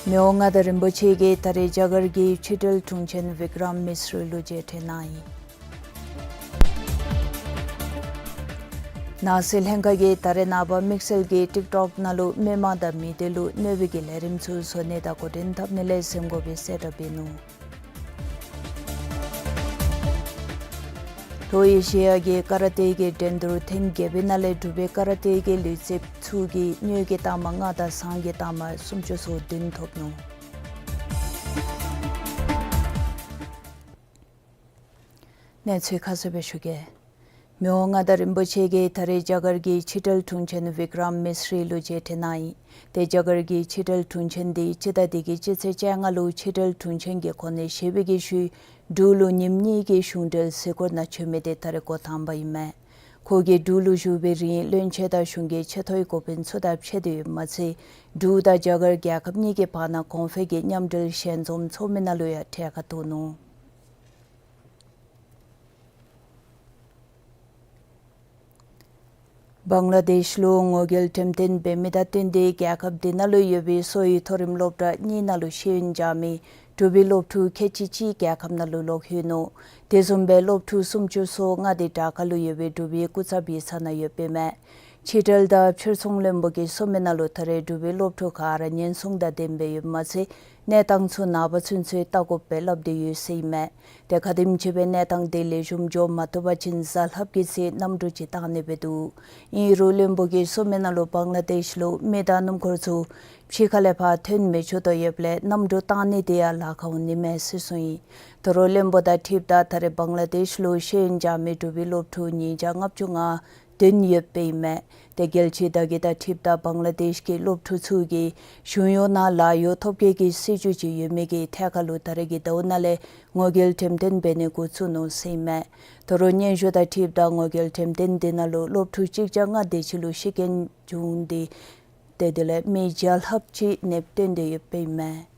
མི་དབང་མངའ་བདག་རིན་པོ་ཆེ་གིས་ད་རེས་རྒྱ་གར་གྱི་ཕྱི་འབྲེལ་དྲུང་ཆེན་བི་ཀྲམ་མིས་རི་ལུ་མཇལ་འཕྲད་གནང་ཡི། ནང་སྲིད་ལྷན་ཁག་གིས་ད་རེས་ནངས་པ་དམིགས་བསལ་གྱིས་ཊིཀ་ཊོཀ་ནང་ལུ་མི་མང་དང་མི་སྡེ་ལུ་གནོད་པའི་གི་ལས་རིམ་ཚུ་བཟོ་ནི་དང་འགོ་འདྲེན་འཐབ་ནི་ལས་སེམས་འགུག་པའི་གསལ་བསྒྲགས་འབད་ནུག། ལྷོ་ཨེ་ཤི་ཡ་གི་ཀ་ར་ཏེ་གི་འགྲན་བསྡུར་ཐེངས་བརྒྱད་པའི་ནང་ལས་འབྲུག་པའི་ཀ་ར་ཏེ་གི་ལུས་རྩལཔ་ཚུ་གིས་དངུལ་གྱི་རྟགས་མ་ལྔ་དང་ཟངས་ཀྱི་རྟགས་མ་སུམ་ཅུ་སོ་བདུན་ཐོབ་ནུག། གནས་ཚུལ་ཁ་གསལ་སྦེ་ཞུ་གེ། མི་དབང་མངའ་བདག་རིན་པོ་ཆེ་གིས་ད་རེས་རྒྱ་གར་གྱི་ཕྱི་འབྲེལ་དྲུང་ཆེན་བི་ཀྲམ་མིས་རི་ལུ་མཇལ་འཕྲད་གནང་ཡི། ཏེ་རྒྱ་གར་གྱི་ཕྱི་འབྲེལ་དྲུང་ཆེན་འདི་སྤྱི་ཟླ་འདི་གི་སྤྱི་ཚེས་བཅོ་ལྔ་ལུ་ཕྱི་འབྲེལ་དྲུང་ཆེན་གྱི་གོ་གནས་བཞེས་པའི་གི་ཤུལ་འབྲུག་ལུ་ཉིནམ་གཉིས་ཀྱི་གཞུང་འབྲེལ་གཟིགས་སྐོར་ནང་བྱོན་མི་འདི་ད་རེས་འགོ་དང་པ་ཨིན་མས། ཁོ་གིས་འབྲུག་ལུ་བཞུགས་པའི་རིང་བློན་ཆེན་དང་གཞུང་གི་ཆེ་མཐོའི་འགོ་དཔོན་ཚུ་དང་ཕྱད་དེ་ཡོདཔ་མ་ཚད་འབྲུག་དང་རྒྱ་གར་རྒྱལ་ཁབ་གཉིས་ཀྱི་བར་ན་གོང་འཕེལ་གྱི་མཉམ་འབྲེལ་ཞལ་འཛོམས་ཚོགས་མི་ནང་ལུ་ཡང་གྲལ་ཁར་གཏོགས་ནུག། བང་ལ་དེཤ་ལུ་ངོ་རྒོལ་འགྲེམས་སྟོན་འབད་མི་དང་བསྟུན་ཏེ་རྒྱལ་ཁབ་འདི་ནང་ལུ་ཡོད་པའི་གསོ་བའི་མཐོ་རིམ་སློབ་གྲྭ་གཉིས་ནང་ལུ་ཤེས་ཡོན་སྦྱང་མི་འབྲུག་པའི་སློབ་ཕྲུག་ཁལ་གཅིག་གཅིག་རྒྱལ་ཁབ་ནང་ལུ་ལོག་ལྷོད་ནུག། དེ་བཟུམ་སྦེ་སློབ་ཕྲུག་སུམ་ཅུ་སོ་ལྔ་དེ་ཌ་ཀ་ལུ་ཡོད་པའི་འབྲུག་པའི་སྐུ་ཚབ་ཡིག་ཚང་ནང་ཡོདཔ་ཨིན་མས། ཕྱི་འབྲེལ་དང་ཕྱིར་ཚོང་བློན་པོ་གིས་གསུངས་མི་ནང་ལུ་ད་རེས་འབྲུག་པའི་སློབ་ཕྲུག་ག་ར་ཉེན་སྲུང་དང་ལྡནམ་སྦེ་ཡོདཔ་མ་ཚད་གནས་སྟངས་ཚུ་ནངས་པ་ཚུན་ཚོད་བལྟ་དགོཔ་སྦེ་སླབ་སྟེ་ཡོད་ཟེར་ཨིན་མས། ཏེ་ག་དེམ་ཅིག་སྦེ་གནས་སྟངས་དེ་ལེགས་ཤོམ་འགྱོ་མ་བཏུབ་པ་ཅིན་གཟའ་ལྷགཔ་གི་ཚེ་གནམ་གྲུ་ཅིག་བཏང་ནི་སྦེ་འདུག། ཨིན་རུང་བློན་པོ་གིས་གསུངས་མི་ནང་ལུ་བང་ལ་དེཤ་ལུ་མི་དང་སྣུམ་འཁོར་ཚུ་ཕྱི་ཁ་ལས་ཕར་ཐོན་མི་ཆོག་དོ་ཡོདཔ་ལས་གནམ་གྲུ་བཏང་ནི་དེ་ཡང་ལཱ་ཁག་འོང་ནི་མས་ཟེར་གསུངས་ཡི། དོ་རུང་བློན་པོ་དང་འཁྲིལཝ་ད་ད་རེས་བང་ལ་དེཤ་ལུ་ཤེས་ཡོན་སྦྱང་མི་འབྲུག་པའི་སློབ་ཕྲུག་ཉིས་བརྒྱ་ལྔ་བཅུ་ང་བདུན་ཡོདཔ་ཨིན་མས། ཏེ་རྒྱལ་སྤྱིའི་བརྡ་བརྒྱུད་དང་འཁྲིལཝ་ད་བང་ལ་དེཤ་གི་སློབ་ཕྲུག་ཚུ་གིས་གཞུང་གཡོག་ནང་ལཱ་གཡོག་ཐོབ་སྐྱེལ་གྱི་སྲིད་བྱུས་ཅིག་ཡོད་མི་གི་ཐད་ཁར་ལུ་ད་རེས་ཀྱི་ཟླཝ་ནང་ལས་ངོ་རྒོལ་འགྲེམས་སྟོན་འབད་ནི་འགོ་བཙུགས་ནུག་ཟེར་ཨིན་མས། དོ་རུང་སྙན་ཞུ་དང་འཁྲིལཝ་ད་ངོ་རྒོལ་འགྲེམས་སྟོན་འདི་ནང་ལུ་སློབ་ཕྲུག་གཅིག་བརྒྱ་ལྔ་དེ་ཅིག་ལུ་ཤི་རྐྱེན་བྱུང་སྟེ་ཏེ་དེ་ལས་མི་བརྒྱ་ལྷགཔ་ཅིག་ནདཔ་བཏོན་ཏེ་ཡོདཔ་ཨིན་མས།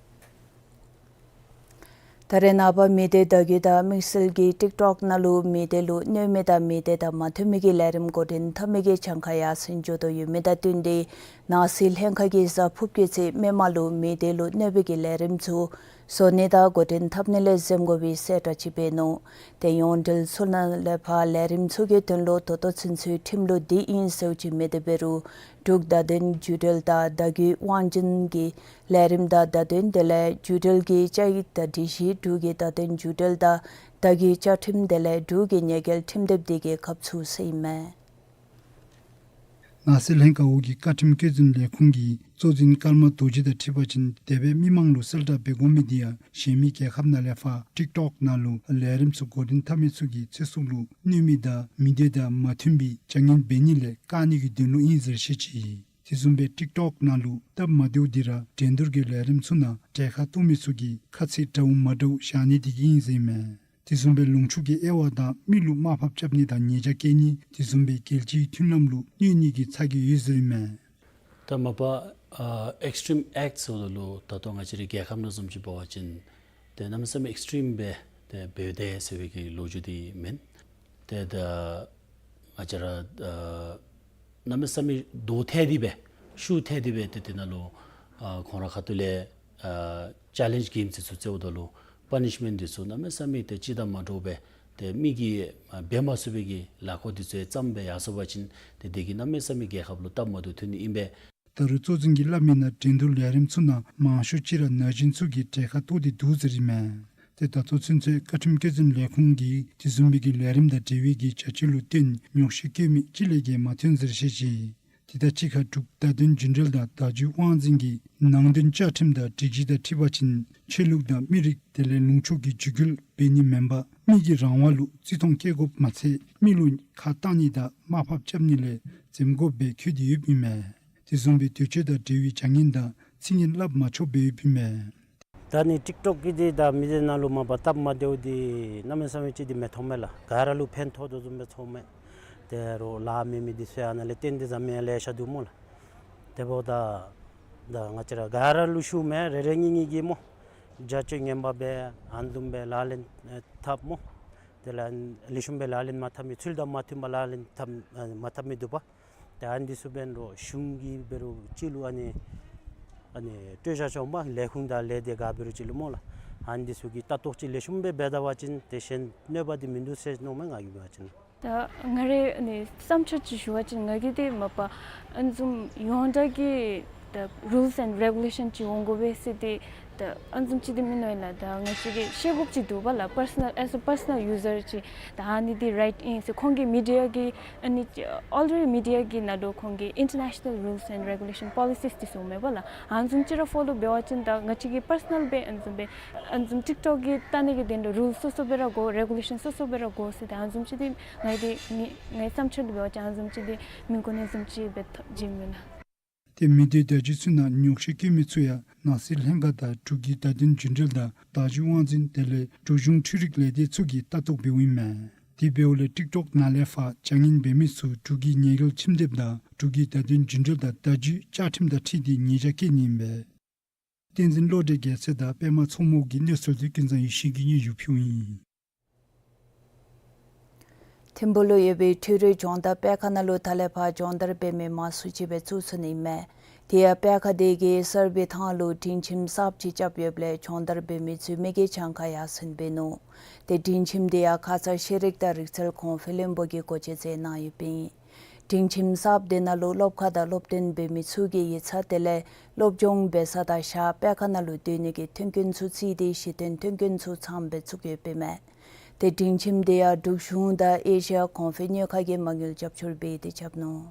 ད་རེས་ནངས་པ་མི་སྡེ་བརྡ་བརྒྱུད་དང་དམིགས་བསལ་གྱིས་ཊིཀ་ཊོཀ་ནང་ལུ་མི་སྡེ་ལུ་གནོད་མི་དང་མི་སྡེ་དང་མ་མཐུན་མི་གི་ལས་རིམ་འགོ་འདྲེན་འཐབ་མི་གི་གྱངས་ཁ་ཡར་སེང་འགྱོ་དོ་ཡོད་མི་དང་བསྟུན་ཏེ་ནང་སྲིད་ལྷན་ཁག་གིས་གཟའ་ཕུརཔ་གི་ཚེ་མི་མང་ལུ་མི་སྡེ་ལུ་གནོད་པའི་གི་ལས་རིམ་ཚུ་བཟོ་ནི་དང་འགོ་འདྲེན་འཐབ་ནི་ལས་འཛེམ་དགོ་པའི་གསལ་བསྒྲགས་ཅིག་འབད་ནུག། ཏེ་ཡོངས་འབྲེལ་ཚུ་ནང་ལས་ཕར་ལས་རིམ་ཚུ་གི་དོན་ལུ་ད་ལྟོ་ཚུན་ཚོད་ཁྲིམས་ལུགས་འདི་ཨིན་ཟེརཝ་ཅིག་མེད། དེ་འབད་རུང་འབྲུག་བརྡ་དོན་བརྒྱུད་འབྲེལ་དང་བརྡ་བརྒྱུད་དབང་འཛིན་གྱི་ལས་རིམ་དང་བརྡ་དོན་དེ་ལས་བརྒྱུད་འབྲེལ་གྱི་བཅའ་ཡིག་དང་སྒྲིག་གཞི་འབྲུག་གི་བརྡ་དོན་བརྒྱུད་འབྲེལ་དང་བརྡ་བརྒྱུད་བཅའ་ཁྲིམས་དེ་ལས་འབྲུག་གི་ཉེས་འགེལ་ཁྲིམས་དེབ་དེ་གི་ཁབ་ཚུ་ཟེར་ཨིན་མས། ནང་སྲིད་ལྷན་ཁག་འོག་གི་བཀའ་ཁྲིམས་བཀོད་འཛིན་ལས་ཁུངས་ཀྱི་གཙོ་འཛིན་ཀརྨ་རྡོ་རྗེ་དང་འཁྲིལ་བ་ཅིན་འདས་པའི་མི་མང་ལུ་གསལ་བསྒྲགས་འབད་དགོ་མི་དེ་ཡང་གཞན་མི་རྒྱལ་ཁབ་ནང་ལས་ཕར་ཊིཀ་ཊོཀ་ནང་ལུ་ལས་རིམ་ཚུ་འགོ་འདྲེན་འཐབ་མི་ཚུ་གི་ཚེ་སྲོག་ལུ་གནོད་མི་དང་མི་སྡེ་དང་མ་མཐུན་པའི་བྱ་ངན་འབད་ནི་ལས་བཀག་ནི་གི་དོན་ལུ་ཨིན་ཟེར་བཤད་ཅི། དེ་བཟུམ་སྦེ་ཊིཀ་ཊོཀ་ནང་ལུ་སྟབས་མ་བདེཝ་འདི་ར་འགྲན་བསྡུར་གྱི་ལས་རིམ་ཚུ་ནང་གྲལ་ཁར་གཏོགས་མི་ཚུ་གིས་ཁ་ཚིག་འདྲཝ་མ་འདྲཝ་བཞག་ནི་དེ་གིས་ཨིན་ཟེར་ཨིན་མས། དེ་བཟུམ་སྦེ་ལུང་ཕྱོགས་ཀྱི་དབྱེ་བ་དང་མི་ལུ་དམའ་ཕབ་རྐྱབ་ནི་དང་ཉེས་ཆད་བཀལ་ནི་དེ་བཟུམ་སྦེ་རྒྱལ་སྤྱིའི་མཐུན་ལམ་ལུ་གནོད་ནི་གི་ཚ་གྱང་ཡོད་ཟེར་ཨིན་མས། ད་མ་པ་ཨ་ཨེགསི་ཊིམ་ཨེཀཊ་ཟེརཝ་ད་ལུ་ད་ལྟོ་ང་བཅས་རའི་རྒྱལ་ཁབ་ནང་བཟུམ་ཅིག་འབད་བ་ཅིན་ཏེ་གནམ་མེད་ས་མེད་ཨེགསི་ཊིམ་སྦེ་ཏེ་འབདཝ་ད་ཟེར་བའི་གི་ལོ་རྒྱུས་འདི་མེན། ཏེ་ད་ང་བཅས་ར་ཨ་གནམ་མེད་ས་མེད་དོ་ཐལ་ཏེ་སྦེ་ཤུགས་ཐལ་ཏེ་སྦེ་ཏེ་དེ་ནང་ལུ་ཨ་ཁོང་ར་ཁ་ཐུག་ལས་ཨ་ཅེ་ལེནཇ་གེམ་ཚུ་རྩེཝ་ད་ལུ་པ་ནིཤ་མེནཊ་འདི་ཚུ་གནམ་མེད་ས་མེད་ཏེ་སྤྱི་དང་མ་འདྲཝ་སྦེ་ཏེ་མི་གིས་ཨ་འབད་མ་ཚུགས་པའི་གི་ལཱ་ཁག་འདི་ཚུ་ཡང་བརྩམས་སྦེ་ཡར་སོང་པ་ཅིན་ཏེ་དེ་གིས་གནམ་མེད་ས་མེད་རྒྱལ་ཁབ་ལུ་སྟབས་མ་བདེཝ་ཐོན་ནི་ཨིན་པས། ད་རུང་གཙོ་འཛིན་གྱིས་སླབ་མི་ནང་འགྲན་བསྡུར་ལས་རིམ་ཚུ་ནང་མང་ཤོས་ཅིག་ར་ན་གཞོན་ཚུ་གིས་གྲལ་ཁར་གཏོགས་ཏེ་འདུག་ཟེར་ཨིན་མས། ཏེ་ད་ལྟོ་ཚུན་ཚོད་བཀའ་ཁྲིམས་བཀོད་འཛིན་ལས་ཁུངས་ཀྱིས་དེ་བཟུམ་མའི་གི་ལས་རིམ་དང་འབྲེལ་བའི་གི་བྱ་སྤྱོད་ལུ་བརྟེན་ཉོགས་བཤད་བཀོད་མི་གཅིག་ལས་བརྒལ་མ་ཐོན་ཟེར་བཤད་ཅི། དེ་དང་གཅིག་ཁར་འབྲུག་བརྡ་དོན་བརྒྱུད་འབྲེལ་དང་བརྡ་བརྒྱུད་དབང་འཛིན་གྱི་ནང་དོན་བཅའ་ཁྲིམས་དང་སྒྲིག་གཞི་དང་འཁྲིལ་བ་ཅིན་ཆོས་ལུགས་དང་མི་རིགས་དེ་ལས་ལུང་ཕྱོགས་ཀྱི་འཇིགས་སྐུལ་འབད་ནི་མེན་པར་མི་གི་རང་དབང་ལུ་བརྩི་མཐོང་བསྐྱེད་དགོཔ་མ་ཚད་མི་ལུ་ཁ་བཏང་ནི་དང་དམའ་ཕབ་རྐྱབ་ནི་ལས་འཛེམ་དགོཔ་སྦེ་འཁོད་དེ་ཡོདཔ་ཨིན་མས། དེ་བཟུམ་སྦེ་དུས་ཚོད་དང་འབྲེལ་བའི་བྱ་ངན་དང་ཚིག་ངན་སླབ་མ་ཆོགཔ་སྦེ་ཡོདཔ་ཨིན་མས། ད་ནི་ཊིཀ་ཊོཀ་གི་འདི་ད་མི་སྡེ་ནང་ལུ་མ་པ་སྟབས་མ་བདེཝ་འདི་གནམ་མེད་ས་མེད་ཅིག་འདི་མི་མཐོང་མས་ལགས། ག་ར་ལུ་ཕན་ཐོགས་དོ་བཟུམ་སྦེ་མཐོང་མས། ཏེ་རོགས་ལཱ་མེད་མི་འདི་ཚུ་ཡང་ཨ་ནཱ་ལས་བརྟེན་ཏེ་བཟའ་མི་ཡང་ལེ་ཤ་འདུག་སྨོ་ལགས། དེ་འབདཝ་ད་ད་ང་བཅས་ར་ག་ར་ལུ་ཞུཝ་མས། རེ་རེ་གཉིས་གཉིས་ཀྱིས་སྨོ། བྱ་སྤྱོད་ངན་པ་སྦེ་ཨ་ནི་བཟུམ་སྦེ་ལག་ལེན་འཐབ་སྨོ། དེ་ལས་ལེགས་ཤོམ་སྦེ་ལག་ལེན་མ་འཐབ་མི་ཚུལ་དང་མ་མཐུན་པ་ལག་ལེན་འཐབ་མ་འཐབ་མི་འདུག་པ། ཏེ་ཨ་ནི་འདི་ཚུ་འབད་རུང་གཞུང་གིས་འབད་རུང་ཅིག་ལུ་ཨ་ནི་ཨ་ནི་སྤྲོད་བཞག་ཆོགཔ་མས། ལས་ཁུངས་དང་ལས་སྡེ་ག་འབད་རུང་ཅིག་ལུ་སྨོ་ལགས། ཨ་ནི་འདི་ཚུ་གིས་ལྟ་རྟོག་ཅིག་ལེགས་ཤོམ་སྦེ་འབད་ད་པ་ཅིན་ཏེ་གཞན་གནོད་པ་འདི་མིན་འདུག་ཟེར་མནོཝ་མས་ང་གིས་འབད་བ་ཅིན། ད་ང་རའི་ཨ་ནི་བསམ་འཆར་ཅིག་ཞུ་བ་ཅིན་ང་གིས་འདི་མ་པ་ཨ་ནི་བཟུམ་ཡོངས་གྲགས་ཀྱི་ ད་རུལསི་ཨེནཌ་རེ་གུ་ལེ་ཤཱན་ཅིག་འོང་དགོ་པས་ཟེར་ཏེ་ད་ཨ་ནི་བཟུམ་ཅིག་འདི་མིན་ནུག་ལགས། ད་ང་བཅས་ཀྱིས་ཤེས་དགོཔ་ཅིག་འདུག་པ་ལགས། པར་སོ་ནཱལ་ཨེས་ཨེ་པར་སོ་ནཱལ་ཡུ་ཟར་ཅིག་ད་ཨ་ནི་འདི་རའིཊ་ཨིན་ཟེར། ཁོང་གིས་མི་ཌི་ཡ་གི་ཨ་ནི་ཨོ་ལི་རེ་ཌི་མི་ཌི་ཡ་གི་ནང་ལུ་ཁོང་གིས་ཨིན་ཊར་ནེ་ཤ་ནཱལ་རུལསི་ཨེནཌ་རེ་གུ་ལེ་ཤཱན་པོ་ལི་སིས་འདི་ཚུ་མེད་པ་ལགས། ཨ་ནི་བཟུམ་ཅིག་ར་ཕོ་ལོ་འབད་བ་ཅིན་ད་ང་བཅས་ཀྱི་པར་སོ་ནཱལ་སྦེ་ཨ་ནི་བཟུམ་སྦེ་ཨ་ནི་བཟུམ་ཊིཀ་ཊོཀ་གི་ལྟ་ནི་གི་དོན་ལུ་རུལསི་སོ་སོ་སྦེ་ར་དགོ། རེ་གུ་ལེ་ཤཱན་སོ་སོ་སྦེ་ར་དགོ་ཟེར་ཏེ་ཨ་ནི་བཟུམ་ཅིག་འདི་ང་འདི་ངེའི་ངེའི་བསམ་འཆར་ལུ་འབད་བ་ཅིན་ཨ་ནི་བཟུམ་ཅིག་འདི་མི་དགོ་ནི་བཟུམ་ཅིག་སྦེ་ཐོ་བྱིནམ་ཨིན་ལགས། ཏེ་མི་སྡེ་བརྡ་བརྒྱུད་ཚུ་ནང་ཉོགས་བཤད་བཀོད་མི་ཚུ་ཡང་ནང་སྲིད་ལྷན་ཁག་དང་འབྲུག་གི་བརྡ་དོན་རྒྱུན་འབྲེལ་དང་བརྡ་བརྒྱུད་དབང་འཛིན་དེ་ལས་འབྲུག་གཞུང་འཕྲུལ་རིག་ལས་སྡེ་ཚུ་གིས་ལྟ་རྟོག་འབདཝ་ཨིན་མས། དེ་འབདཝ་ལས་ཊིཀ་ཊོཀ་ནང་ལས་ཕར་བྱ་ངན་འབད་མི་ཚུ་འབྲུག་གི་ཉེས་འགེལ་ཁྲིམས་དེབ་དང་འབྲུག་གི་བརྡ་དོན་རྒྱུན་འབྲེལ་དང་བརྡ་བརྒྱུད་བཅའ་ཁྲིམས་དང་འཁྲིལ་ཏེ་ཉེས་བྱ་བཀལ་ནི་ཨིན་པས། བསྟན་འཛིན་བློ་གྲོས་རྒྱལ་མཚན་དང་པདྨ་མཚོ་མོ་གི་གནས་ཚུལ་འདི་ཀུན་བཟང་ཡེ་ཤེས་ཀྱིས་སྙན་ཞུ་ཕུལཝ་ཨིན། ཐིམ་ཕུག་ལུ་ཡོད་པའི་འཕྲུལ་རིག་སྦྱོང་བརྡར་སྤེལ་ཁང་ནང་ལུ་ད་ལས་ཕར་སྦྱོང་བརྡར་འབད་མི་མང་སུ་ཅིག་སྦེ་བཙུགས་ཚུགས་ནི་ཨིན་མས། དེ་ཡང་སྤེལ་ཁང་དེ་གིས་གསར་སྦས་ཐང་ལུ་སྒྲིང་ཁྱིམ་གསརཔ་ཅིག་རྐྱབ་ཡོདཔ་ལས་སྦྱོང་བརྡར་འབད་མི་ཚུ་མི་སྒེར་གྱངས་ཁ་ཡར་སེང་འབད་ནུག། ཏེ་སྒྲིང་ཁྱིམ་དེ་ཡང་ཁ་ཙ་ཤེས་རིག་དང་རིག་རྩལ་གོང་འཕེལ་བློན་པོ་གིས་སྒོ་འབྱེད་མཛད་གནང་ཡོདཔ་ཨིན། སྒྲིང་ཁྱིམ་གསརཔ་དེ་ནང་ལུ་སློབ་ཁག་དང་སློབ་སྟོན་འབད་མི་ཚུ་གི་ཡིག་ཚང་དེ་ལས་སློབ་སྦྱོང་འབད་ས་དང་ཞག་སྤེལ་ཁང་ནང་ལུ་སྡོད་ནི་གི་མཐུན་རྐྱེན་ཚུ་བརྩིས་ཏེ་གཞི་རྟེན་མཐུན་རྐྱེན་ཚུ་ཚངམ་སྦེ་བཙུགས་ཡོདཔ་ཨིན་མས། ཏེ་སྒྲིང་ཁྱིམ་དེ་ཡང་འབྲུག་གཞུང་དང་ཨེ་ཤི་ཡ་གོང་འཕེལ་གཉོས་མཁར་གྱིས་མ་དངུལ་རྒྱབ་སྐྱོར་འབད་དེ་རྐྱབ་ནུག།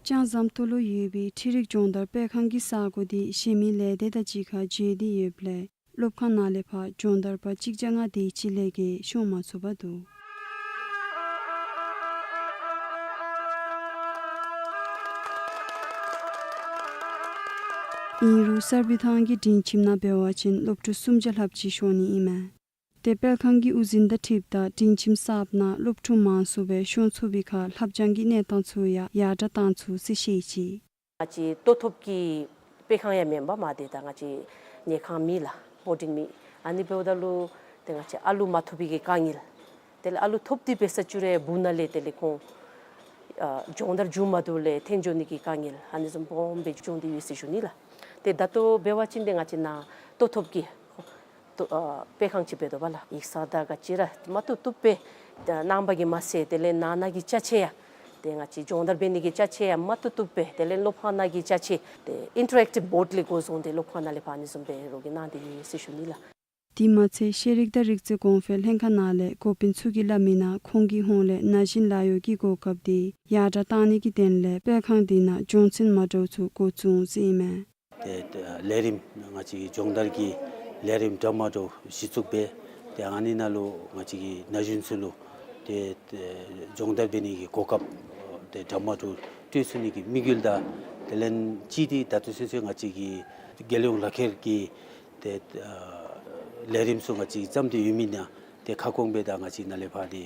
ལྕང་ཟམ་ཏོག་ལུ་ཡོད་པའི་འཕྲུལ་རིག་སྦྱོང་བརྡར་སྤེལ་ཁང་གི་ས་གོ་དེ་གཞན་མི་ལས་སྡེ་དང་གཅིག་ཁར་བརྗེ་སྟེ་ཡོདཔ་ལས་སློབ་ཁང་ནང་ལས་ཕར་སྦྱོང་བརྡར་པ་གཅིག་བརྒྱ་ལྔ་དེ་ཅིག་ལས་བརྒལ་ཤོང་མ་ཚུགས་པར་འདུག། ཨིན་རུང་གསར་སྦས་ཐང་གི་སྒྲིང་ཁྱིམ་ནང་འབད་བ་ཅིན་སློབ་ཕྲུག་སུམ་བརྒྱ་ལྷགཔ་ཅིག་ཤོང་ནི་ཨིན་མས། ཏེ་སྤེལ་ཁང་གི་དབུ་འཛིན་དང་འཁྲིལཝ་ད་སྒྲིང་ཁྱིམ་གསརཔ་ནང་སློབ་ཕྲུག་མང་སུ་སྦེ་ཤོང་ཚུགས་པའི་ཁར་ལྷབ་སྦྱང་གི་གནས་སྟངས་ཚུ་ཡང་ཡར་དྲག་བཏང་ཚུགས་ཟེར་བཤད་ཅི། ང་བཅས་ལྟོ་ཐོབ་ཀྱི་སྤེལ་ཁང་ཡང་མེན་པར་མ་དེ་ད་ང་བཅས་ཉལ་ཁང་མེད་ལགས། བོར་ཌིང་མེད། ཨ་ནི་འབདཝ་ད་ལུ་ཏེ་ང་བཅས་ཨ་ལུ་མ་ཐོབ་པའི་གི་དཀའ་ངལ། དེ་ལས་ཨ་ལུ་ཐོབ་སྟེ་འབད་ས་ཅིག་རུང་སྦུག་ནང་ལས་དེ་ལས་ཁོང་ཨ་སྦྱོང་བརྡར་མཇུག་མ་བསྡུ་ལས་འཐོན་འགྱོ་ནི་གི་དཀའ་ངལ་ཨ་ནི་བཟུམ་སྦོམ་སྦེ་བྱུང་སྟེ་ཡོད་ཟེར་ཞུ་ནི་ལགས། ཏེ་ད་ལྟོ་འབད་བ་ཅིན་ཏེ་ང་བཅས་ནཱ་ལྟོ་ཐོབ་ཀྱི་ཏོ་ཨ་སྤེལ་ཁང་ཅིག་འབད་དོ་བ་ལགས། ཡིག་ཚང་དང་ག་ཅི་ར་མ་བཏུབ་བཏུབ་སྦེ་ད་ནང་པ་གིས་མ་ཚད་དེ་ལས་ནང་ན་གི་ཅ་ཆས་ཡང་ཏེ་ང་བཅས་སྦྱོང་བརྡར་འབད་ནི་གི་ཅ་ཆས་ཡང་མ་བཏུབ་བཏུབ་སྦེ་དེ་ལས་སློབ་ཁང་ནང་གི་ཅ་ཆས་ཏེ་ཨིན་ཊར་ཨེཀ་ཊིབ་བོརཌ་ལས་འགོ་བཟུང་སྟེ་སློབ་ཁང་ནང་ལས་ཕར་ཨ་ནི་བཟུམ་སྦེ་རོགས་ཀྱིས་གནང་སྟེ་ཡོད་ཟེར་ཞུ་ནི་ལགས། དེ་མ་ཚད་ཤེས་རིག་དང་རིག་རྩལ་གོང་འཕེལ་ལྷན་ཁག་ནང་ལས་འགོ་དཔོན་ཚུ་གིས་སླབ་མི་ནང་ཁོང་གི་ཧོངས་ལས་ན་གཞོན་ལཱ་གཡོག་གི་གོ་སྐབས་དེ་ཡར་དྲག་བཏང་ནི་གི་དོན་ལས་སྤེལ་ཁང་དེ་ནང་སྦྱོང་ཚན་མ་འདྲཝ་ཚུ་འགོ་བཙུགས་ཟེར་ཨིན་མས། ཏེ་ལས་རིམ་ང་བཅས་ཀྱི་སྦྱོང་བརྡར་གྱི་ལས་རིམ་འདྲ་མ་འདྲཝ་གཞི་བཙུགས་འབད། ཏེ་ཨ་ནི་ནང་ལུ་ང་བཅས་ཀྱི་ན་གཞོན་ཚུ་ལུ་ཏེ་ཏེ་སྦྱོང་བརྡར་འབད་ནི་གི་གོ་སྐབས་ཏེ་འདྲ་མ་འདྲཝ་སྤྲོད་ཚུགས་ནི་གི་དམིགས་ཡུལ་དང་དེ་ལས་ཅིག་ཏེ་ད་ལྟོ་ཚུན་ཚོད་ང་བཅས་ཀྱི་རྒྱལ་ཡོངས་ལག་ཁྱེར་གྱི་ཏེ་ཨ་ལས་རིམ་ཚུ་ང་བཅས་བརྩམས་ཏེ་ཡོད་མི་ནང་ཏེ་ཁ་སྐོང་འབདཝ་ད་ང་བཅས་ནཱ་ལས་ཕར་ཏེ་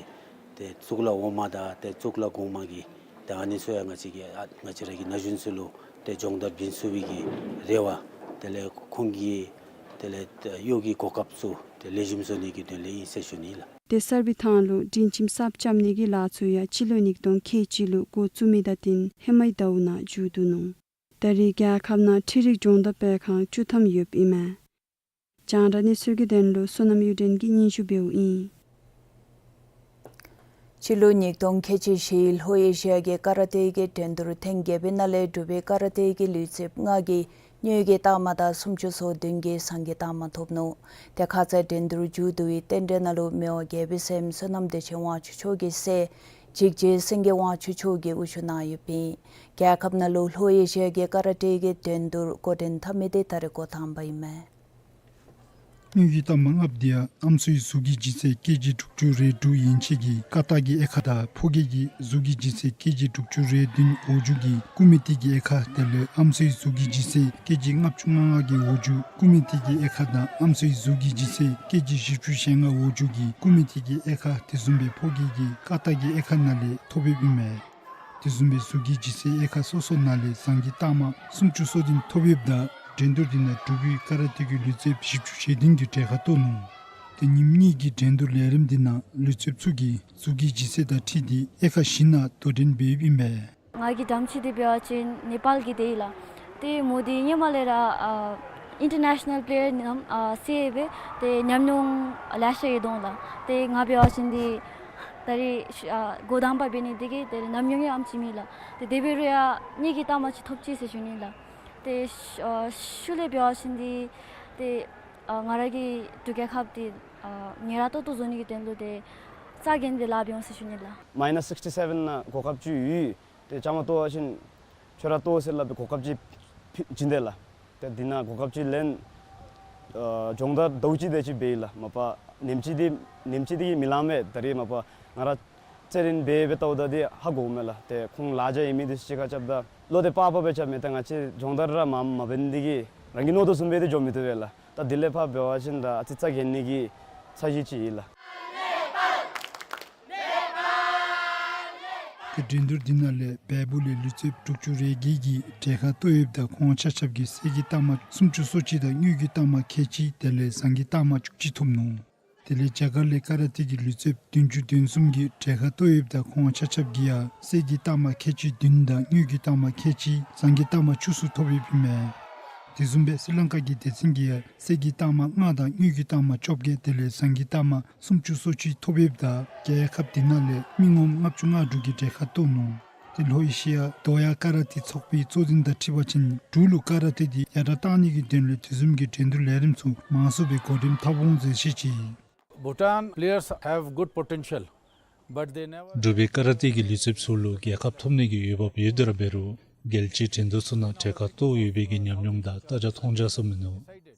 ཏེ་གཙུག་ལག་འོག་མ་དང་ཏེ་གཙུག་ལག་གོང་མ་གི་ཏེ་ཨ་ནི་ཚུ་ཡང་ང་བཅས་ཀྱི་ཨ་ང་བཅས་ར་གི་ན་གཞོན་ཚུ་ལུ་ཏེ་སྦྱོང་བརྡར་བྱིན་ཚུགས་པའི་གི་རེ་བ་དེ་ལས་ཁོང་གི་དེ་ལས་ཏེ་གཡོག་གི་གོ་སྐབས་ཚུ་ཏེ་ལེགས་ཤོམ་བཟོ་ནི་གི་དོན་ལས་ཨིན་ཟེར་ཞུ་ནི་ལགས། ཏེ་གསར་སྦས་ཐང་ལུ་སྒྲིང་ཁྱིམ་གསརཔ་རྐྱབ་ནི་གི་ལཱ་ཚུ་ཡང་སྤྱི་ལོ་ཉིས་སྟོང་ཁལ་གཅིག་ལུ་འགོ་བཙུགས་མི་དང་བསྟུན་ཧེ་མའི་ཟླཝ་ནང་མཇུག་བསྡུ་ནུག། ད་རེས་རྒྱལ་ཁབ་ནང་འཕྲུལ་རིག་སྦྱོང་བརྡར་སྤེལ་ཁང་བཅུ་ཐམ་ཡོདཔ་ཨིན་མས། རྒྱང་བསྒྲགས་གནས་ཚུལ་གྱི་དོན་ལུ་བསོད་ནམས་གཡུ་སྒྲོན་གྱིས་སྙན་ཞུ་འབདཝ་ཨིན། སྤྱི་ལོ་ཉིས་སྟོང་ཁལ་གཅིག་བཞི་ལྷོ་ཨེ་ཤི་ཡ་གི་ཀ་ར་ཏེ་གི་འགྲན་བསྡུར་ཐེངས་བརྒྱད་པའི་ནང་ལས་འབྲུག་པའི་ཀ་ར་ཏེ་གི་ལུས་རྩལཔ་ལྔ་གིས་དངུལ་གྱི་རྟགས་མ་དང་སུམ་ཅུ་སོ་བདུན་གྱིས་ཟངས་ཀྱི་རྟགས་མ་ཐོབ་ནུག། ཏེ་ཁ་ཙ་འགྲན་བསྡུར་མཇུག་བསྡུ་བའི་རྟེན་འབྲེལ་ནང་ལུ་མི་དབང་རྒྱལ་པོའི་སྲསམོ་བསོད་ནམས་བདེ་ཆེན་དབང་ཕྱུག་མཆོག་གི་སྲས་འཇིགས་བྱེད་སེང་གེ་དབང་ཕྱུག་མཆོག་གིས་དབུ་བཞུགས་གནང་ཡོདཔ་ཨིན། རྒྱལ་ཁབ་ནང་ལུ་ལྷོ་ཨེ་ཤི་ཡ་གི་ཀ་ར་ཏེ་གི་འགྲན་བསྡུར་འགོ་འདྲེན་འཐབ་མི་དེ་ད་རེས་འགོ་དང་པ་ཨིན་མས། དངུལ་གྱི་རྟགས་མ་ལྔཔོ་དེ་ཡང་ཨམ་སྲུའི་གཟུགས་ཀྱི་ལྗིད་ཚད་ཀེ་ཇི་དྲུག་ཅུ་རེ་དྲུག་ཡན་ཆད་ཀྱི་ཀ་དག་གི་དབྱེ་ཁག་དང་ཕོ་སྐྱེས་ཀྱི་གཟུགས་ཀྱི་ལྗིད་ཚད་ཀེ་ཇི་དྲུག་ཅུ་རེ་བདུན་འོག་འཇུག་གི་ཀུ་མི་ཏི་གི་དབྱེ་ཁག་དེ་ལས་ཨམ་སྲུའི་གཟུགས་ཀྱི་ལྗིད་ཚད་ཀེ་ཇི་ལྔ་བཅུ་ང་ལྔ་གི་འོག་འཇུག་ཀུ་མི་ཏི་གི་དབྱེ་ཁག་དང་ཨམ་སྲུའི་གཟུགས་ཀྱི་ལྗིད་ཚད་ཀེ་ཇི་བཞི་བཅུ་ཞེ་ལྔ་འོག་འཇུག་གི་ཀུ་མི་ཏི་གི་དབྱེ་ཁག་དེ་བཟུམ་སྦེ་ཕོ་སྐྱེས་ཀྱི་ཀ་དག་གི་དབྱེ་ཁག་ནང་ལས་ཐོབ་ཡོདཔ་ཨིན་མས། དེ་བཟུམ་སྦེ་གཟུགས་ཀྱི་ལྗིད་ཚད་དབྱེ་ཁག་སོ་སོ་ནང་ལས་ཟངས་ཀྱི་རྟགས་མ་སུམ་ཅུ་སོ་བདུན་ཐོབ་ཡོདཔ་ད་འགྲན་བསྡུར་དེ་ནང་འབྲུག་པའི་ཀ་ར་ཏེ་གི་ལུས་རྩལཔ་བཞི་བཅུ་ཞེ་བདུན་གྱིས་གྲལ་ཁར་གཏོགས་ནུག། ཏེ་ཉིནམ་གཉིས་ཀྱི་འགྲན་བསྡུར་ལས་རིམ་དེ་ནང་ལུས་རྩལཔ་ཚུ་གིས་གཟུགས་ཀྱི་ལྗིད་ཚད་དང་འཁྲིལ་ཏེ་དབྱེ་ཁག་བཞི་ནང་དོ་འགྲན་འབད་ཡོདཔ་ཨིན་པས། ང་གི་འགྲམ་ཅིག་འདི་འབད་བ་ཅིན་ནེ་པཱལ་གྱི་དེ་ཨིན་ལགས། ཏེ་མོ་འདི་ཧེ་མ་ལས་ར་ཨ་ཨིན་ཊར་ནེ་ཤ་ནཱལ་པེ་ལེ་ཡར་ནང་ཨ་རྩེདཔ་སྦེ་ཏེ་ཉམས་མྱོང་ལེ་ཤ་ཡོད་དོ་ལགས། ཏེ་ང་འབད་བ་ཅིན་འདི་ ད་རེས་ཤུ་ཨ་འགོ་དང་པ་འབད་ནི་དེ་གིས་དེ་ལས་ཉམས་མྱོང་ཡང་ཨམ་ཅིག་མེད་ལགས། ཏེ་དེ་འབད་རུང་ཡང་དངུལ་གྱི་རྟགས་མ་ཅིག་ཐོབ་ཅི་ཟེར་ཞུ་ནི་ལགས། ཏེ་ཤུ་ཨ་ཤུལ་ལས་འབད་བ་ཅིན་འདི་ཏེ་ཨ་ང་ར་གིས་འབྲུག་རྒྱལ་ཁབ་འདི་ཨ་ངལ་རངས་ཏོག་ཏོ་བཟོ་ནི་གི་དོན་ལུ་ཏེ་རྩ་འགེངས་ཏེ་ལཱ་འབད་འོང་ཟེར་ཞུ་ནི་ལགས། མའི་ནཱས་སིགསི་ཊི་སེ་བེན་ནང་གོ་སྐབས་ཅིག་ཡོད། ཏེ་བཅའ་མར་གཏོགས་པ་ཅིན་ཁྱོད་ར་གཏོགས་ཟེར་སླབ་པའི་གོ་སྐབས་ཅིག་བྱིན་དེས་ལགས། ཏེ་འདི་ནང་གོ་སྐབས་ཅིག་ལེན། ཨ་སྦྱོང་བརྡར་ཟླཝ་གཅིག་དེ་ཅིག་འབད་ཡི་ལགས། མ་པ་ནེམ་ཅིག་འདི་ནེམ་ཅིག་འདི་གིས་མི་ལང་མས། ད་རེས་མ་པ་ང་ར་རྩེད་རིང་འབད་འབད་བལྟཝ་ད་འདི་ཧ་གོཝ་མས་ལགས། ཏེ་ཁོང་ལཱ་རྐྱབ་ཡོད་མི་འདི་ཚུ་གཅིག་ཁར་རྐྱབ་ད་བློ་འདི་དཔའ་དཔའ་སྦེ་རྐྱབ་མས། ཏེ་ང་བཅས་སྦྱོང་བརྡར་ར་མ་མ་འབད་ནི་འདི་གིས་རང་གིས་མནོ་དོ་བཟུམ་སྦེ་འདི་འགྱོ་མི་བཏུབ་པས་ལགས། ད་དེ་ལས་ཕར་འབད་བ་ཅིན་ད་ཨ་ཙི་རྩ་འགེངས་ནི་གི་ཚ་གྱང་ཅིག་ཡོད་ལགས། ཏེ་འགྲན་བསྡུར་འདི་ནང་ལས་བལ་པོ་ལས་ལུས་རྩལཔ་དྲུག་ཅུ་རེ་བརྒྱད་ཀྱིས་གྲལ་ཁར་གཏོགས་ཡོདཔ་ད་ཁོང་ཆ་ཁྱབ་ཀྱིས་གསེར་གྱི་རྟགས་མ་སུམ་ཅུ་སོ་གཅིག་དང་དངུལ་གྱི་རྟགས་མ་ཁལ་གཅིག་དེ་ལས་ཟངས་ཀྱི་རྟགས་མ་བཅུ་གཅིག་ཐོབ་ནུག། དེ་ལས་རྒྱ་གར་ལས་ཀ་ར་ཏེ་གི་ལུས་རྩལཔ་བདུན་ཅུ་དོན་གསུམ་གྱིས་གྲལ་ཁར་གཏོགས་ཡོདཔ་ད་ཁོང་ཆ་ཁྱབ་ཀྱིས་ཡང་གསེར་གྱི་རྟགས་མ་ཁལ་གཅིག་བདུན་དང་དངུལ་གྱི་རྟགས་མ་ཁལ་གཅིག་ཟངས་ཀྱི་རྟགས་མ་བཅུ་གསུམ་ཐོབ་ཡོདཔ་ཨིན་མས། དེ་བཟུམ་སྦེ་སི་ལང་ཀ་གི་སྡེ་ཚན་གྱིས་ཡང་གསེར་གྱི་རྟགས་མ་ལྔ་དང་དངུལ་གྱི་རྟགས་མ་བཅོ་བརྒྱད་དེ་ལས་ཟངས་ཀྱི་རྟགས་མ་སུམ་ཅུ་སོ་གཅིག་ཐོབ་ཡོདཔ་ད་རྒྱལ་ཁབ་འདི་ནང་ལས་མི་ངོམ་ལྔ་བཅུ་ང་དྲུག་གིས་གྲལ་ཁར་གཏོགས་ནུག། ཏེ་ལྷོ་ཨེ་ཤི་ཡ་དོ་ཡ་ཀ་ར་ཏེ་ཚོགས་པའི་གཙོ་འཛིན་དང་འཁྲིལ་བ་ཅིན་འབྲུག་ལུ་ཀ་ར་ཏེ་འདི་ཡར་དྲག་གཏང་ནི་གི་དོན་ལས་དེ་བཟུམ་གྱི་འགྲན་བསྡུར་ལས་རིམ་ཚུ་མང་སུ་སྦེ་འགོ་འདྲེན་འཐབ་འོང་ཟེར་བཤད་ཅི། Bhutan players have good potential, but they never འབྲུག་པའི་ཀ་ར་ཏེ་གི་ལུས་རྩལཔ་ཚུ་ལུ་རྒྱལ་ཁ་ཐོབ་ནི་གི་འོས་འབབ་ཡོད་དེ་ར་འབད་རུང་རྒྱལ་སྤྱིའི་འགྲན་བསྡུར་ཚུ་ནང་གྲལ་ཁར་གཏོགས་ཡོད་པའི་གི་ཉམས་མྱོང་དང་རྟ་ལྕག་མཐོང་རྒྱ་ཚུ་མིན་ནུག།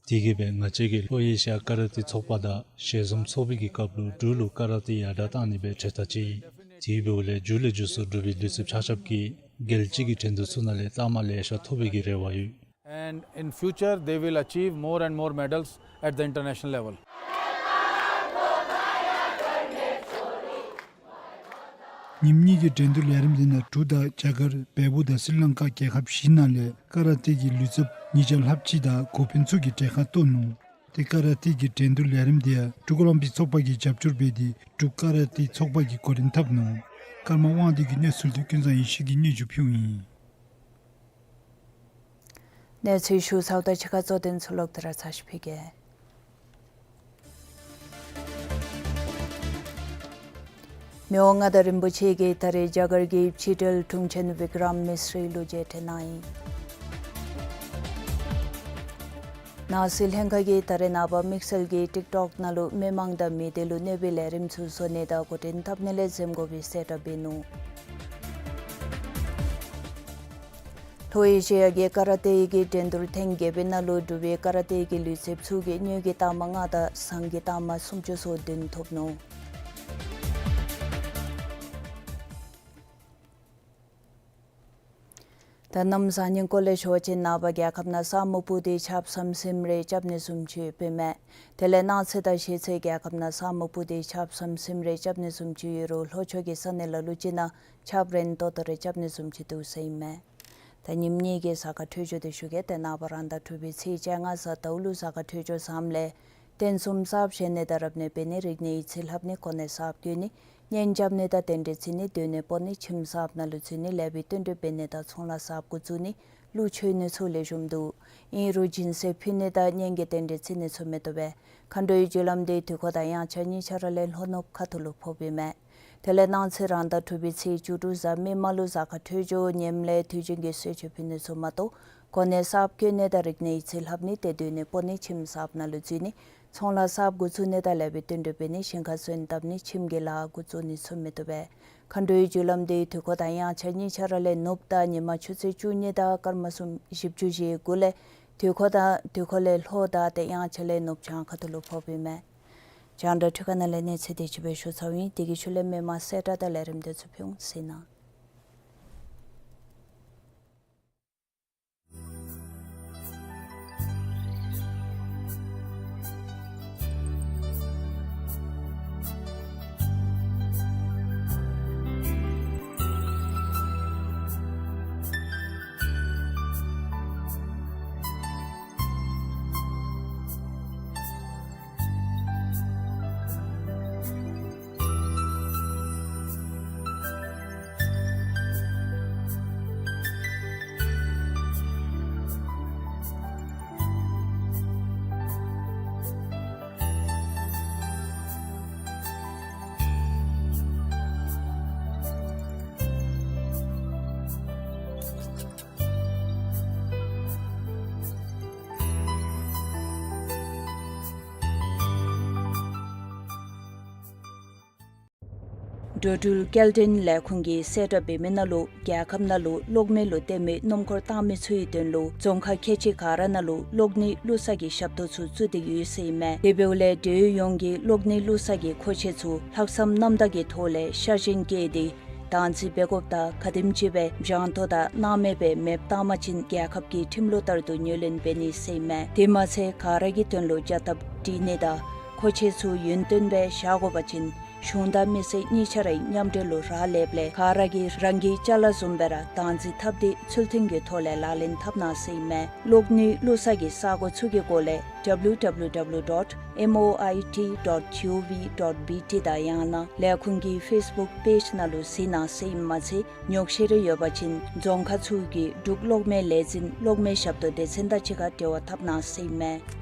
དེ་གིས་སྦེ་ང་བཅས་ཀྱིས་ལྷོ་ཨེ་ཤི་ཡ་ཀ་ར་ཏེ་ཚོགས་པ་དང་ཞལ་འཛོམས་ཚོགས་པའི་གི་སྐབས་ལུ་འབྲུག་ལུ་ཀ་ར་ཏེ་ཡར་དྲག་གཏང་ནི་སྦེ་གྲོས་ཐག་བཅད་ཡི། དེ་འབདཝ་ལས་མཇུག་ལས་མཇུག་སུ་འབྲུག་པའི་ལུས་རྩལཔ་ཆ་ཁྱབ་ཀྱིས་རྒྱལ་སྤྱི་གི་འགྲན་བསྡུར་ཚུ་ནང་ལས་རྟགས་མ་ལེ་ཤ་ཐོབ་པའི་གི་རེ་བ་ཡོད། And in future, they will achieve more and more medals at the international level. ཉིནམ་གཉིས་ཀྱི་འགྲན་བསྡུར་ལས་རིམ་འདི་ནང་འབྲུག་དང་རྒྱ་གར་བལ་པོ་དང་སི་ལང་ཀ་རྒྱལ་ཁབ་བཞི་ནང་ལས་ཀ་ར་ཏེ་གི་ལུས་རྩལཔ་ཉིས་བརྒྱ་ལྷགཔ་ཅིག་དང་འགོ་དཔོན་ཚུ་གིས་གྲལ་ཁར་གཏོགས་ནུག། ཏེ་ཀ་ར་ཏེ་གི་འགྲན་བསྡུར་ལས་རིམ་འདི་ཡང་འབྲུག་ཨོ་ལིམ་པིག་ཚོགས་པ་གིས་རྒྱབ་སྐྱོར་འབད་དེ་འབྲུག་ཀ་ར་ཏེ་ཚོགས་པ་གིས་འགོ་འདྲེན་འཐབ་ནུག། ཀརྨ་དབང་འདུས་ཀྱིས་གནས་ཚུལ་འདི་ཀུན་བཟང་ཡེ་ཤེས་ཀྱིས་སྙན་ཞུ་ཕུལཝ་ཨིན། གནས་ཚུལ་ཞུ་ཚརཝ་དང་གཅིག་ཁར་གཙོ་དོན་ཚུ་ལོག་སྟེ་ར་ཚར་ཅིག་ཕུལ་གེ། མི་དབང་མངའ་བདག་རིན་པོ་ཆེ་གིས་ད་རེས་རྒྱ་གར་གྱི་ཕྱི་འབྲེལ་དྲུང་ཆེན་བི་ཀྲམ་མིས་རི་ལུ་མཇལ་འཕྲད་གནང་ཡི། ནང་སྲིད་ལྷན་ཁག་གིས་ད་རེས་ནངས་པ་དམིགས་བསལ་གྱིས་ཊིཀ་ཊོཀ་ནང་ལུ་མི་མང་དང་མི་སྡེ་ལུ་གནོད་པའི་ལས་རིམ་ཚུ་བཟོ་ནི་དང་འགོ་འདྲེན་འཐབ་ནི་ལས་འཛེམ་དགོ་པའི་གསལ་བསྒྲགས་འབད་ནུག། ལྷོ་ཨེ་ཤི་ཡ་གི་ཀ་ར་ཏེ་གི་འགྲན་བསྡུར་ཐེངས་བརྒྱད་པའི་ནང་ལུ་འབྲུག་པའི་ཀ་ར་ཏེ་གི་ལུས་རྩལཔ་ཚུ་གིས་དངུལ་གྱི་རྟགས་མ་ལྔ་དང་ཟངས་ཀྱི་རྟགས་མ་སུམ་ཅུ་སོ་བདུན་ཐོབ་ནུག། ད་གནམ་བཟང་ངན་སྐོར་ལས་ཞུ་བ་ཅིན་ནངས་པ་རྒྱལ་ཁབ་ནང་ས་སྨུག་སྤུབས་ཏེ་ཆརཔ་ཟམ་ཟིམ་རེ་རྐྱབ་ནི་བཟུམ་ཅིག་ཡོདཔ་ཨིན་མས། དེ་ལས་གནངས་ཚེ་དང་གཞེས་ཚེ་རྒྱལ་ཁབ་ནང་ས་སྨུག་སྤུབས་ཏེ་ཆརཔ་ཟམ་ཟིམ་རེ་རྐྱབ་ནི་བཟུམ་ཅིག་ཡོད་རུང་ལྷོ་ཕྱོགས་ཀྱི་ས་གནས་ལ་ལུ་ཅིག་ནང་ཆརཔ་རན་ཏོག་ཏོ་རེ་རྐྱབ་ནི་བཟུམ་ཅིག་འདུག་ཟེར་ཨིན་མས། ད་ཉིནམ་གཉིས་ཀྱི་གཟའ་སྐར་འཕྲོད་སྦྱོར་འདི་ཞུ་གེ། ཏེ་ནངས་པ་རང་ཟླ་དྲུག་པའི་ཚེས་བཅོ་ལྔ་གཟའ་ཟླཝ་ལུ་གཟའ་སྐར་འཕྲོད་སྦྱོར་བཟངམ་ལས་རྟེན་གསུམ་གསརཔ་བཞེངས་ནི་དང་རབ་གནས་འབད་ནི། རིག་གནས་ཡིག་རྩིས་ལྷབ་ནི། གོ་གནས་གསརཔ་བསྐོ་ནི། གཉེན་རྐྱབ་ནི་དང་རྟེན་འབྲེལ་བརྩི་ནི། སྡོད་གནས་སྤོ་ནི། ཁྱིམ་གསརཔ་ནང་ལུ་འཛུལ་ནི། ལེགས་པའི་བསྟུན་གྲོས་འབད་ནི་དང་ཚོང་ལཱ་གསརཔ་འགོ་བཙུགས་ནི། ཀླུ་མཆོད་ནི་ཚུ་ལེགས་ཤོམ་འདུག། ཨིན་རུང་སྦྱིན་སྲེག་ཕུལ་ནི་དང་གཉེན་གྱི་རྟེན་འབྲེལ་བརྩི་ནི་ཚུ་མི་བཏུབ་པས། མཁའ་འགྲོའི་རྒྱུ་ལམ་འདི་དུས་འཁོར་དང་དབྱངས་འཆར་གཉིས་ཆ་ར་ལས་ལྷོ་ནུབ་ཁ་ཐུག་ལུ་ཕོགཔ་ཨིན་མས། དེ་ལས་གནངས་ཚེ་རང་ཟླ་དྲུག་པའི་ཚེས་བཅུ་དྲུག་གཟའ་མིག་དམར་ལུ་གཟའ་སྐར་འཕྲོད་སྦྱོར་ངནམ་ལས་དུས་རྒྱུན་གྱི་གསོལ་མཆོད་ཕུལ་ནི་ཚུ་མ་གཏོགས་གོ་གནས་གསརཔ་བསྐོ་ནི་དང་རིག་གནས་ཡིག་རྩིས་ལྷབ་ནི། ཏེ་སྡོད་གནས་སྤོ་ནི། ཁྱིམ་གསརཔ་ནང་ལུ་འཛུལ་ནི། ཚོང་ལཱ་གསརཔ་འགོ་བཙུགས་ནི་དང་ལེགས་པའི་བསྟུན་གྲོས་འབད་ནི། ཞིང་ཁར་སོན་བཏབ་ནི། ཁྱིམ་གྱི་ལཱ་འགོ་བཙུགས་ནི་ཚུ་མི་བཏུབ་པས། མཁའ་འགྲོའི་རྒྱུ་ལམ་འདི་དུས་འཁོར་དང་དབྱངས་འཆར་གཉིས་ཆ་ར་ལས་ནུབ་དང་ཉི་མ་ཆུ་ཚོད་བཅུ་གཉིས་དང་སྐར་མ་སུམ་བཞི་བཅུ་ཞེ་དགུ་ལས་དུས་འཁོར་དང་དུས་འཁོར་ལས་ལྷོ་དང་ཏེ་དབྱངས་འཆར་ལས་ནུབ་བྱང་ཁ་ཐུག་ལུ་ཕོགཔ་ཨིན་མས། རྒྱང་བསྒྲགས་འཕྲུལ་ཁང་ནང་ལས་གནས་ཚུལ་དེ་ཅིག་སྦེ་ཞུ་ཚརཝ་ཨིན། དེ་གི་ཤུལ་ལས་མི་མང་གསལ་བསྒྲགས་དང་ལས་རིམ་དེ་ཚུ་ཕུལ་འོང་། གཟིགས་གནང་། འགྲོ་འགྲུལ་སྐྱེལ་འདྲེན་ལས་ཁུངས་ཀྱིས་གསལ་བསྒྲགས་འབད་མི་ནང་ལུ་རྒྱལ་ཁབ་ནང་ལུ་གློག་མེ་ལུ་བརྟེན་མི་སྣུམ་འཁོར་བཏང་མི་ཚུ་གི་དོན་ལུ་རྫོང་ཁག་ཁལ་གཅིག་ག་ར་ནང་ལུ་གློག་ནི་བླུག་ས་གི་ཞབས་ཏོག་ཚུ་བཙུགས་ཏེ་ཡོད་ཟེར་ཨིན་མས། དེ་འབདཝ་ལས་འབྲེལ་ཡོད་ཡོངས་ཀྱིས་གློག་ནི་བླུག་ས་གི་མཁོ་ཆས་ཚུ་ལྷག་བསམ་རྣམ་དག་གི་ཐོག་ལས་ཤ་ཞེན་བསྐྱེད་དེ་བདག་འཛིན་འབད་དགོཔ་དང་ག་དེམ་ཅིག་སྦེ་འཇང་ཐོ་དང་སྣང་མེད་སྦེ་མེདཔ་བཏང་པ་ཅིན་རྒྱལ་ཁབ་ཀྱི་ཁྲིམས་ལུགས་ལྟར་དུ་ངོས་ལེན་འབད་ནི་ཟེར་ཨིན་མས། དེ་མ་ཚད་ག་ར་གི་དོན་ལུ་བྱ་ཐབས་སྒྲིག་ནི་དང་མཁོ་ཆས་ཚུ་ཡུན་བརྟན་སྦེ་བཞག་དགོ་པ་ཅིན་གཞུང་དང་མི་སེར་གཉིས་ཆ་རའི་མཉམ་འབྲེལ་ལུ་རག་ལས་པ་ལས་ག་ར་གིས་རང་གི་ཅ་ལ་བཟུམ་སྦེ་ར་བདག་འཛིན་འཐབ་སྟེ་ཚུལ་མཐུན་གྱི་ཐོག་ལས་ལག་ལེན་འཐབ་གནང་ཟེར་ཨིན་མས། གློག་ནི་བླུག་ས་གི་ས་སྒོ་ཚུ་གི་སྐོར་ལས་ཌབ་ལིའུ་ཌབ་ལིའུ་ཌབ་ལིའུ་ཌོཊ་མོའི་ཊི་ཌོཊ་ཇི་ཨོ་ཝི་ཌོཊ་བི་ཊི་དང་ཡང་ན་ལས་ཁུངས་ཀྱི་ཕེསི་བུཀ་པེཇ་ནང་ལུ་གཟིགས་གནང་ཟེར་ཨིན་མས། མ་ཚད་ཉོགས་བཤད་རེ་ཡོད་པ་ཅིན་རྫོང་ཁག་ཚུ་གི་འབྲུག་གློག་མེ་ལས་འཛིན་གློག་མེ་ཞབས་ཏོག་སྡེ་ཚན་དང་གཅིག་ཁར་འབྲེལ་བ་འཐབ་གནང་ཟེར་ཨིན་མས།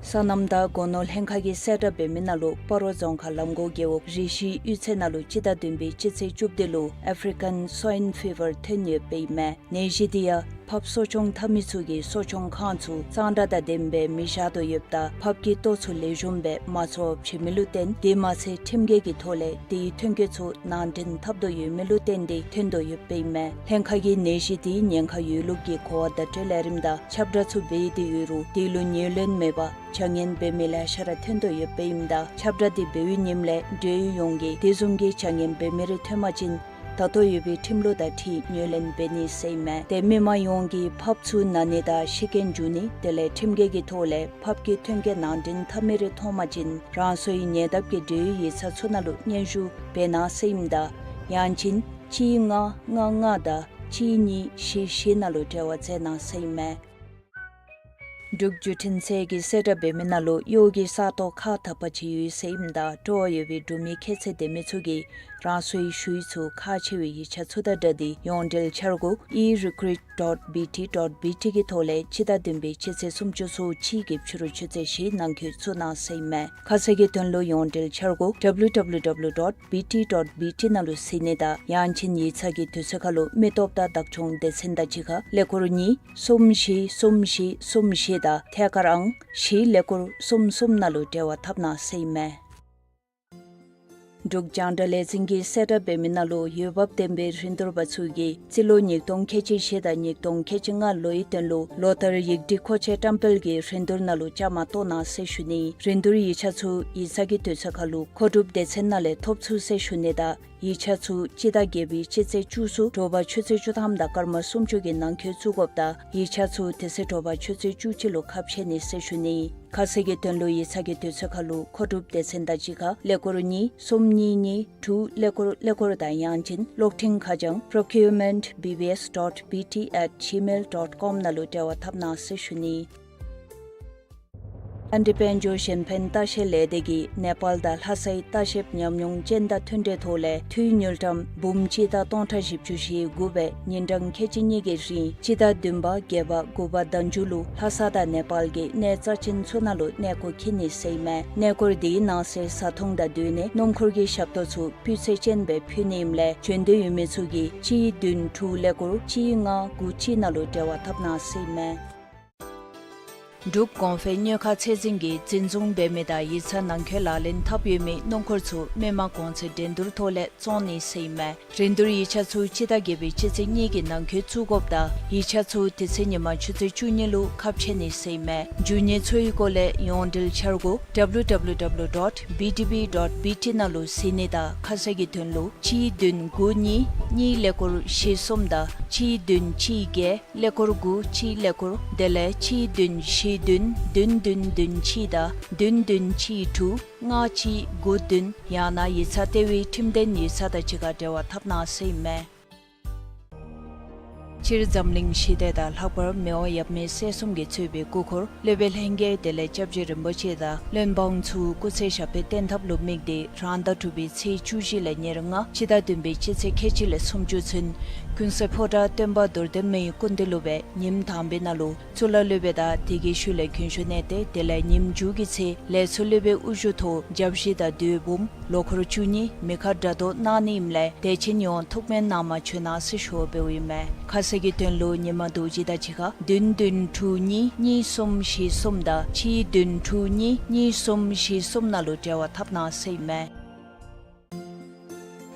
སོ་ནམ་དང་སྒོ་ནོར་ལྷན་ཁག་གིས་གསལ་བསྒྲགས་འབད་མི་ནང་ལུ་སྤ་རོ་རྫོང་ཁག་ལམ་གོང་རྒེད་འོག་རི་བཞི་གཡུས་ཚན་ནང་ལུ་སྤྱི་ཟླ་བདུན་པའི་སྤྱི་ཚེས་བཅུ་བདུན་ལུ་ཨ་ཕི་རི་ཀན་སོའིན་ཕི་བར་ཐོན་ཡོདཔ་ཨིན་མས། ནད་གཞི་འདི་ཡང་ཕགཔ་གསོ་སྐྱོང་འཐབ་མི་ཚུ་གིས་གསོ་སྐྱོང་ཁང་ཚུ་གཙང་སྦྲ་དང་ལྡནམ་སྦེ་མི་བཞག་དོ་ཡོདཔ་དང་ཕགཔ་གི་ལྟོ་ཚུ་ལེགས་ཤོམ་སྦེ་མ་བཙོ་བར་བྱིན་མི་ལུ་བརྟེན་དེ་མ་ཚད་ཁྲིམས་འགལ་གྱི་ཐོག་ལས་དེའི་ཐོན་སྐྱེད་ཚུ་ནང་འདྲེན་འཐབ་དོ་ཡོད་མི་ལུ་བརྟེན་ཏེ་ཐོན་དོ་ཡོདཔ་ཨིན་མས། ལྷན་ཁག་གིས་ནད་གཞི་དེའི་ཉེན་ཁ་ཡོད་ལུགས་ཀྱི་གོ་བ་བརྡ་སྤྲོད་ལས་རིམ་དང་ཁྱབ་བསྒྲགས་ཚུ་འབད་དེ་ཡོད་རུང་དེ་ལུ་ངོས་ལེན་མེད་པར་བྱ་ངན་འབད་མི་ལེ་ཤ་ར་ཐོན་དོ་ཡོདཔ་ཨིནམ་ད་ཁྱབ་བསྒྲགས་དེ་འབད་བའི་ཉིནམ་ལས་འབྲེལ་ཡོད་ཡོངས་ཀྱིས་དེ་བཟུམ་གྱི་བྱ་ངན་འབད་མི་རེ་ཐོན་པ་ཅིན་ད་ལྟོ་ཡོད་པའི་ཁྲིམས་ལུགས་དང་འཁྲིལ་ངོས་ལེན་འབད་ནི་ཟེར་ཨིན་མས། ཏེ་མི་མང་ཡོངས་ཀྱིས་ཕགཔ་ཚུ་ན་ནི་དང་ཤི་རྐྱེན་འབྱུང་ནི་དེ་ལས་ཁྲིམས་འགལ་གྱི་ཐོག་ལས་ཕགཔ་གི་ཐོན་སྐྱེད་ནང་འདྲེན་འཐབ་མི་རེ་མཐོང་པ་ཅིན་རང་སོའི་ཉེ་འདབས་ཀྱི་འབྲེལ་ཡོད་ཡིག་ཚང་ཚུ་ནང་ལུ་སྙན་ཞུ་འབད་གནང་ཟེར་ཨིནམ་ད་ཡང་ཅིན་གཅིག་ལྔ་ལྔ་ལྔ་དང་གཅིག་གཉིས་བཞི་བཞི་ནང་ལུ་འབྲེལ་བ་མཛད་གནང་ཟེར་ཨིན་མས། འབྲུག་བརྒྱུད་འཕྲིན་ཚད་ཀྱིས་གསལ་བསྒྲགས་འབད་མི་ནང་ལུ་གཡོག་གི་ས་སྟོང་ཁག་དག་པ་ཅིག་ཡོད་ཟེར་ཨིནམ་ད་སྤྲོ་བ་ཡོད་པའི་འབྲུག་མི་ཁྱད་ཚད་ལྡན་མི་ཚུ་གིས་རང་སོའི་ཞུ་ཡིག་ཚུ་ཁག་ཆེ་བའི་ཡིག་ཆ་ཚུ་དང་སྦྲགས་ཏེ་ཡོངས་འབྲེལ་འཆར་སྒོ་ཨི་རི་ཀུ་རུཊ་ཌོཊ་བི་ཊི་ཌོཊ་བི་ཊི་གི་ཐོག་ལས་སྤྱི་ཟླ་བདུན་པའི་སྤྱི་ཚེས་སུམ་ཅུ་སོ་གཅིག་གི་ཕྱི་རུ་ཆུ་ཚོད་བཞི་ནང་འཁོད་བཙུགས་གནང་ཟེར་ཨིན་མས། ཁ་གསལ་གྱི་དོན་ལུ་ཡོངས་འབྲེལ་འཆར་སྒོ་ཌབ་ལིའུ་ཌབ་ལིའུ་ཌབ་ལིའུ་ཌོཊ་བི་ཊི་ཌོཊ་བི་ཊི་ནང་ལུ་གཟིགས་ནི་དང་ཡང་ཅིན་ཡིག་ཚང་གི་དུས་ཚོད་ཁར་ལུ་མི་སྟོབས་དང་བདག་སྐྱོང་སྡེ་ཚན་དང་གཅིག་ཁར་ཀླད་ཀོར་གཉིས་གསུམ་བཞི་གསུམ་བཞི་གསུམ་བཞི་དང་ཐད་ཀར་ཨང་བཞི་ཀླད་ཀོར་གསུམ་གསུམ་ནང་ལུ་འབྲེལ་བ་འཐབ་གནང་ཟེར་ཨིན་མས། འབྲུག་རྒྱང་བསྒྲགས་ལས་འཛིན་གྱིས་གསལ་བསྒྲགས་འབད་མི་ནང་ལུ་འོས་འབབ་ལྡན་པའི་རིན་བསྡུར་པ་ཚུ་གིས་རྩིས་ལོ་ཉིས་སྟོང་ཁལ་གཅིག་བཞི་དང་ཉིས་སྟོང་ཁལ་གཅིག་ལྔ་ལོའི་དོན་ལུ་ལོ་ལྟར་ཡིག་སྒྲིག་མཁོ་ཆས་བཀྲམ་སྤེལ་གྱི་རིན་བསྡུར་ནང་ལུ་བཅའ་མར་གཏོགས་གནང་ཟེར་ཞུ་ནི། རིན་བསྡུར་ཡིག་ཆ་ཚུ་ཡིག་ཚང་གི་དུས་ཚོད་ཁར་ལུ་མཁོ་སྒྲུབ་སྡེ་ཚན་ནང་ལས་ཐོབ་ཚུགས་ཟེར་ཞུ་ནི་དང་ཡིག་ཆ་ཚུ་སྤྱི་ཟླ་བརྒྱད་པའི་སྤྱི་ཚེས་བཅུ་གསུམ་དྲོ་པ་ཆུ་ཚོད་བཅུ་ཐམ་དང་སྐར་མ་སུམ་ཅུ་གི་ནང་འཁོད་བཙུགས་དགོཔ་དང་ཡིག་ཆ་ཚུ་དེ་ཚེ་དྲོ་པ་ཆུ་ཚོད་བཅུ་གཅིག་ལུ་ཁ་ཕྱེ་ནི་ཟེར་ཞུ་ནི། ཁ་གསལ་གྱི་དོན་ལུ་ཡིག་ཚང་གི་དུས་ཚོད་ཁར་ལུ་མཁོ་སྒྲུབ་སྡེ་ཚན་དང་གཅིག་ཁར་ཀླད་ཀོར་གཉིས་གསུམ་གཉིས་གཉིས་དྲུག་ཀླད་ཀོར་ཀླད་ཀོར་དང་ཡང་ཅིན་གློག་འཕྲིན་ཁ་བྱང་པྲོ་ཀིའུར་མེནཊ་བི་བི་ཨེསི་ཌོཊ་བི་ཊི་ཨེཊ་ཇི་མེལ་ཌོཊ་ཀོམ་ནང་ལུ་འབྲེལ་བ་འཐབ་གནང་ཟེར་ཞུ་ནི། ཨ་འདྲི་དཔལ་འབྱོར་གཞན་ཕན་ལྟ་བཤལ་ལས་སྡེ་གིས་ནེ་པཱལ་དང་ལྷ་སའི་ལྟ་བཤལཔ་ཉམས་མྱོང་ཅན་དང་མཐུན་འབྲེལ་ཐོག་ལས་འཐུས་དངུལ་ཀྲམ་འབུམ་གཅིག་དང་སྟོང་ཕྲག་བཞི་བཅུ་ཞེ་དགུ་སྦེ་ཉིན་གྲངས་ཁལ་གཅིག་གཉིས་ཀྱི་རིང་སྤྱི་ཟླ་བདུན་པ་བརྒྱད་པ་དགུ་པ་ཟླ་མཇུག་ལུ་ལྷ་ས་དང་ནེ་པཱལ་གྱི་གནས་རྩ་ཆེན་ཚུ་ནང་ལུ་གནས་སྐོར་འཁྱིད་ནི་ཟེར་ཨིན་མས། གནས་སྐོར་དེའི་ནང་གསེས་བཟའ་འཐུང་དང་སྡོད་གནས་སྣུམ་འཁོར་གྱི་ཞབས་ཏོག་ཚུ་སྤུས་ཚད་ཅན་སྦེ་ཕུལ་ནི་ཨིནམ་ལས་བྱོན་འདོད་ཡོད་མི་ཚུ་གིས་གཅིག་བདུན་དྲུག་ཀླད་ཀོར་གཅིག་ལྔ་དགུ་གཅིག་ནང་ལུ་འབྲེལ་བ་འཐབ་གནང་ཟེར་ཨིན་མས། འབྲུག་གོང་འཕེལ་དངུལ་ཁང་ཚད་འཛིན་གྱིས་འཛིན་བཟུང་འབད་མི་དང་ཡིག་ཚང་ནང་འཁོད་ལག་ལེན་འཐབ་ཡོད་མི་སྣུམ་འཁོར་ཚུ་མི་མང་གོང་ཚད་འགྲན་བསྡུར་ཐོག་ལས་བཙོང་ནི་ཟེར་ཨིན་མས། རིན་བསྡུར་ཡིག་ཆ་ཚུ་སྤྱི་ཟླ་བརྒྱད་པའི་སྤྱི་ཚེས་གཉིས་ཀྱི་ནང་འཁོད་བཙུགས་དགོཔ་དང་ཡིག་ཆ་ཚུ་དེ་ཚེ་ཉིན་མ་ཆུ་ཚོད་བཅུ་གཉིས་ལུ་ཁ་ཕྱེ་ནི་ཟེར་ཨིན་མས། འབྱུང་ནི་ཚུ་གི་སྐོར་ལས་ཡོངས་འབྲེལ་འཆར་སྒོ་ཌབ་ལིའུ་ཌབ་ལིའུ་ཌབ་ལིའུ་ཌོཊ་བི་ཌི་བི་ཌོཊ་བི་ཊི་ནང་ལུ་གཟིགས་ནི་དང་ཁ་གསལ་གྱི་དོན་ལུ་གཅིག་བདུན་དགུ་གཉིས་གཉིས་ཀླད་ཀོར་བཞི་གསུམ་དང་གཅིག་བདུན་གཅིག་བརྒྱད་ཀླད་ཀོར་དགུ་གཅིག་ཀླད་ཀོར་དེ་ལས་གཅིག་བདུན་བཞི་བདུན་བདུན་བདུན་བདུན་གཅིག་དང་བདུན་བདུན་གཅིག་དྲུག་ལྔ་གཅིག་དགུ་བདུན་ཡང་ན་ཡིག་ཚང་ལྟེ་བའི་ཁྲིམས་ལྡན་ཡིག་ཚང་དང་གཅིག་ཁར་འབྲེལ་བ་འཐབ་གནང་ཟེར་ཨིན་མས། སྤྱིར་འཛམ་གླིང་ཞི་བདེ་དང་ལྷག་པར་མི་དབང་ཡབ་མེས་སྲས་གསུམ་གྱིས་གཙོས་པའི་སྐུ་འཁོར་སློབ་དཔོན་ལྷན་རྒྱས་དེ་ལས་སྐྱབས་རྗེ་རིན་པོ་ཆེ་དང་བློན་འབངས་ཚུ་སྐུ་ཚེ་ཞབས་པད་བརྟན་ཐབས་ལུ་དམིགས་ཏེ་རང་ཟླ་དྲུག་པའི་ཚེས་བཅུ་བཞི་ལས་ཉེར་ལྔ་སྤྱི་ཟླ་བདུན་པའི་སྤྱི་ཚེས་ཁལ་གཅིག་ལས་སུམ་ཅུ་ཚུན་ཀུན་གསལ་ཕོ་བྲང་སྟོན་པ་རྡོར་གདན་མའི་སྐུ་མདུན་ལུ་སྦེ་ཉིནམ་དང་པའི་ནང་ལུ་གཙུག་ལག་སློབ་དཔོན་དང་དེ་གི་ཤུལ་ལས་གོན་ཞུ་གནང་སྟེ་དེ་ལས་ཉིནམ་མཇུག་གི་ཚེ་ལས་ཚོགས་སློབ་དཔོན་དབུ་བཞུགས་ཐོག་བརྒྱ་བཞི་དང་དུས་འབུམ་ལོ་འཁོར་བཅུ་གཉིས་མེ་ཁ་སྒྲ་སྒྲོགས་གནང་ནི་ཨིནམ་ལས་དད་ཅན་ཡོངས་ཐུགས་སྨོན་གནང་མ་བྱོན་གནང་ཟེར་ཞུ་བ་འབདཝ་ཨིན་མས། ཁ་གསལ་གྱི་དོན་ལུ་ཉིན་མ་རྡོ་རྗེ་དང་གཅིག་ཁར་བདུན་བདུན་དྲུག་གཉིས་གཉིས་གསུམ་བཞི་གསུམ་དང་གཅིག་བདུན་དྲུག་གཉིས་གཉིས་གསུམ་བཞི་གསུམ་ནང་ལུ་འབྲེལ་བ་འཐབ་གནང་ཟེར་ཨིན་མས།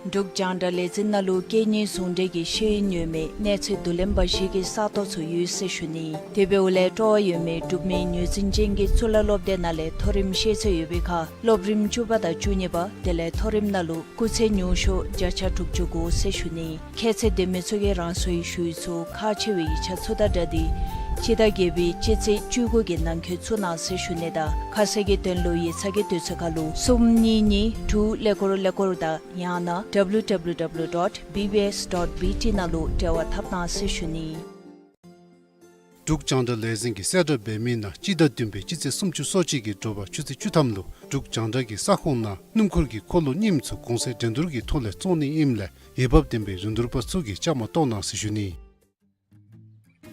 འབྲུག་རྒྱང་བསྒྲགས་ལས་འཛིན་ནང་ལུ་སྐད་གཉིས་ཟུང་འབྲེལ་གྱི་ཤེས་ཡོན་ཡོད་མི་གནས་ཚད་བསྡུ་ལེན་པ་ཞིག་གི་ས་སྟོང་ཚུ་ཡོད་ཟེར་ཞུ་ནི། དེ་འབདཝ་ལས་སྤྲོ་བ་ཡོད་མི་འབྲུག་མི་ངོས་འཛིན་ཅན་གྱི་གཙུག་ལག་སློབ་སྡེ་ནང་ལས་མཐོ་རིམ་ཤེས་ཚད་ཡོད་པའི་ཁར་སློབ་རིམ་བཅུ་པ་དང་བཅུ་གཉིས་པ་དེ་ལས་མཐོ་རིམ་ནང་ལུ་སྐུགས་ཚད་ཉུང་ཤོས་བརྒྱ་ཆ་དྲུག་ཅུ་དགོ་ཟེར་ཞུ་ནི། ཁྱད་ཚད་ལྡན་མི་ཚུ་གིས་རང་སོའི་ཞུ་ཡིག་ཚུ་ཁག་ཆེ་བའི་ཡིག་ཆ་ཚུ་དང་སྦྲགས་ཏེ་སྤྱི་ཟླ་བརྒྱད་པའི་སྤྱི་ཚེས་བཅུ་དགུ་གི་ནང་འཁོད་བཙུགས་གནང་ཟེར་ཞུ་ནི་དང་ཁ་གསལ་གྱི་དོན་ལུ་ཡིག་ཚང་གི་དུས་ཚོད་ཁར་ལུ་གསུམ་གཉིས་གཉིས་དྲུག་ཀླད་ཀོར་ཀླད་ཀོར་དང་ཡང་ན་W W W dot B B S dot B T ནང་ལུ་འབྲེལ་བ་འཐབ་གནང་ཟེར་ཞུ་ནི། འབྲུག་རྒྱང་བསྒྲགས་ལས་འཛིན་གྱིས་གསལ་བསྒྲགས་འབད་མི་ནང་སྤྱི་ཟླ་བདུན་པའི་སྤྱི་ཚེས་སུམ་ཅུ་སོ་གཅིག་གི་དྲོ་པ་ཆུ་ཚོད་བཅུ་ཐམ་ལུ་འབྲུག་རྒྱང་བསྒྲགས་ཀྱི་ས་ཁོངས་ནང་སྣུམ་འཁོར་གྱི་འཁོར་ལོ་རྙིངམ་ཚུ་གོང་ཚད་འགྲན་བསྡུར་གྱི་ཐོག་ལས་བཙོང་ནི་ཨིནམ་ལས་འོས་འབབ་ལྡན་པའི་རིན་བསྡུར་པ་ཚུ་གིས་བཅའ་མར་གཏོགས་གནང་ཟེར་ཞུ་ནི།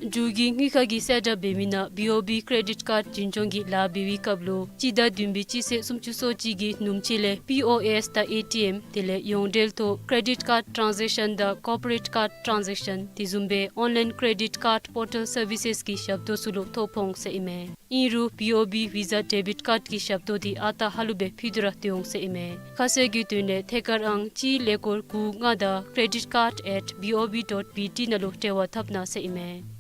འབྲུག་གི་དངུལ་ཁང་གིས་གསལ་བསྒྲགས་འབད་མི་ནང་B O B credit card འཛིན་སྐྱོང་གི་ལཱ་འབད་བའི་སྐབས་ལུ་སྤྱི་ཟླ་བདུན་པའི་སྤྱི་ཚེས་སུམ་ཅུ་སོ་གཅིག་གི་ནུབ་ཕྱེད་ལས་P O S དང་A T M དེ་ལས་ཡོངས་འབྲེལ་ཐོག་credit card transaction དང་corporate card transaction དེ་བཟུམ་སྦེ་online credit card portal services གི་ཞབས་ཏོག་ཚུ་ལུ་ཐོ་ཕོག་འོང་ཟེར་ཨིན་མས། ཨིན་རུང་B O B Visa debit card གི་ཞབས་ཏོག་འདི་ཨ་རྟག་ཧ་ལུགས་སྦེ་ཕུལ་ཏེ་ར་སྡོད་འོང་ཟེར་ཨིན་མས། ཁ་གསལ་གྱི་དོན་ལས་ཐད་ཀར་ཨང་གཅིག་ཀླད་ཀོར་དགུ་ལྔ་དང་credit card at B O B dot B T ནང་ལུ་འབྲེལ་བ་འཐབ་གནང་ཟེར་ཨིན་མས།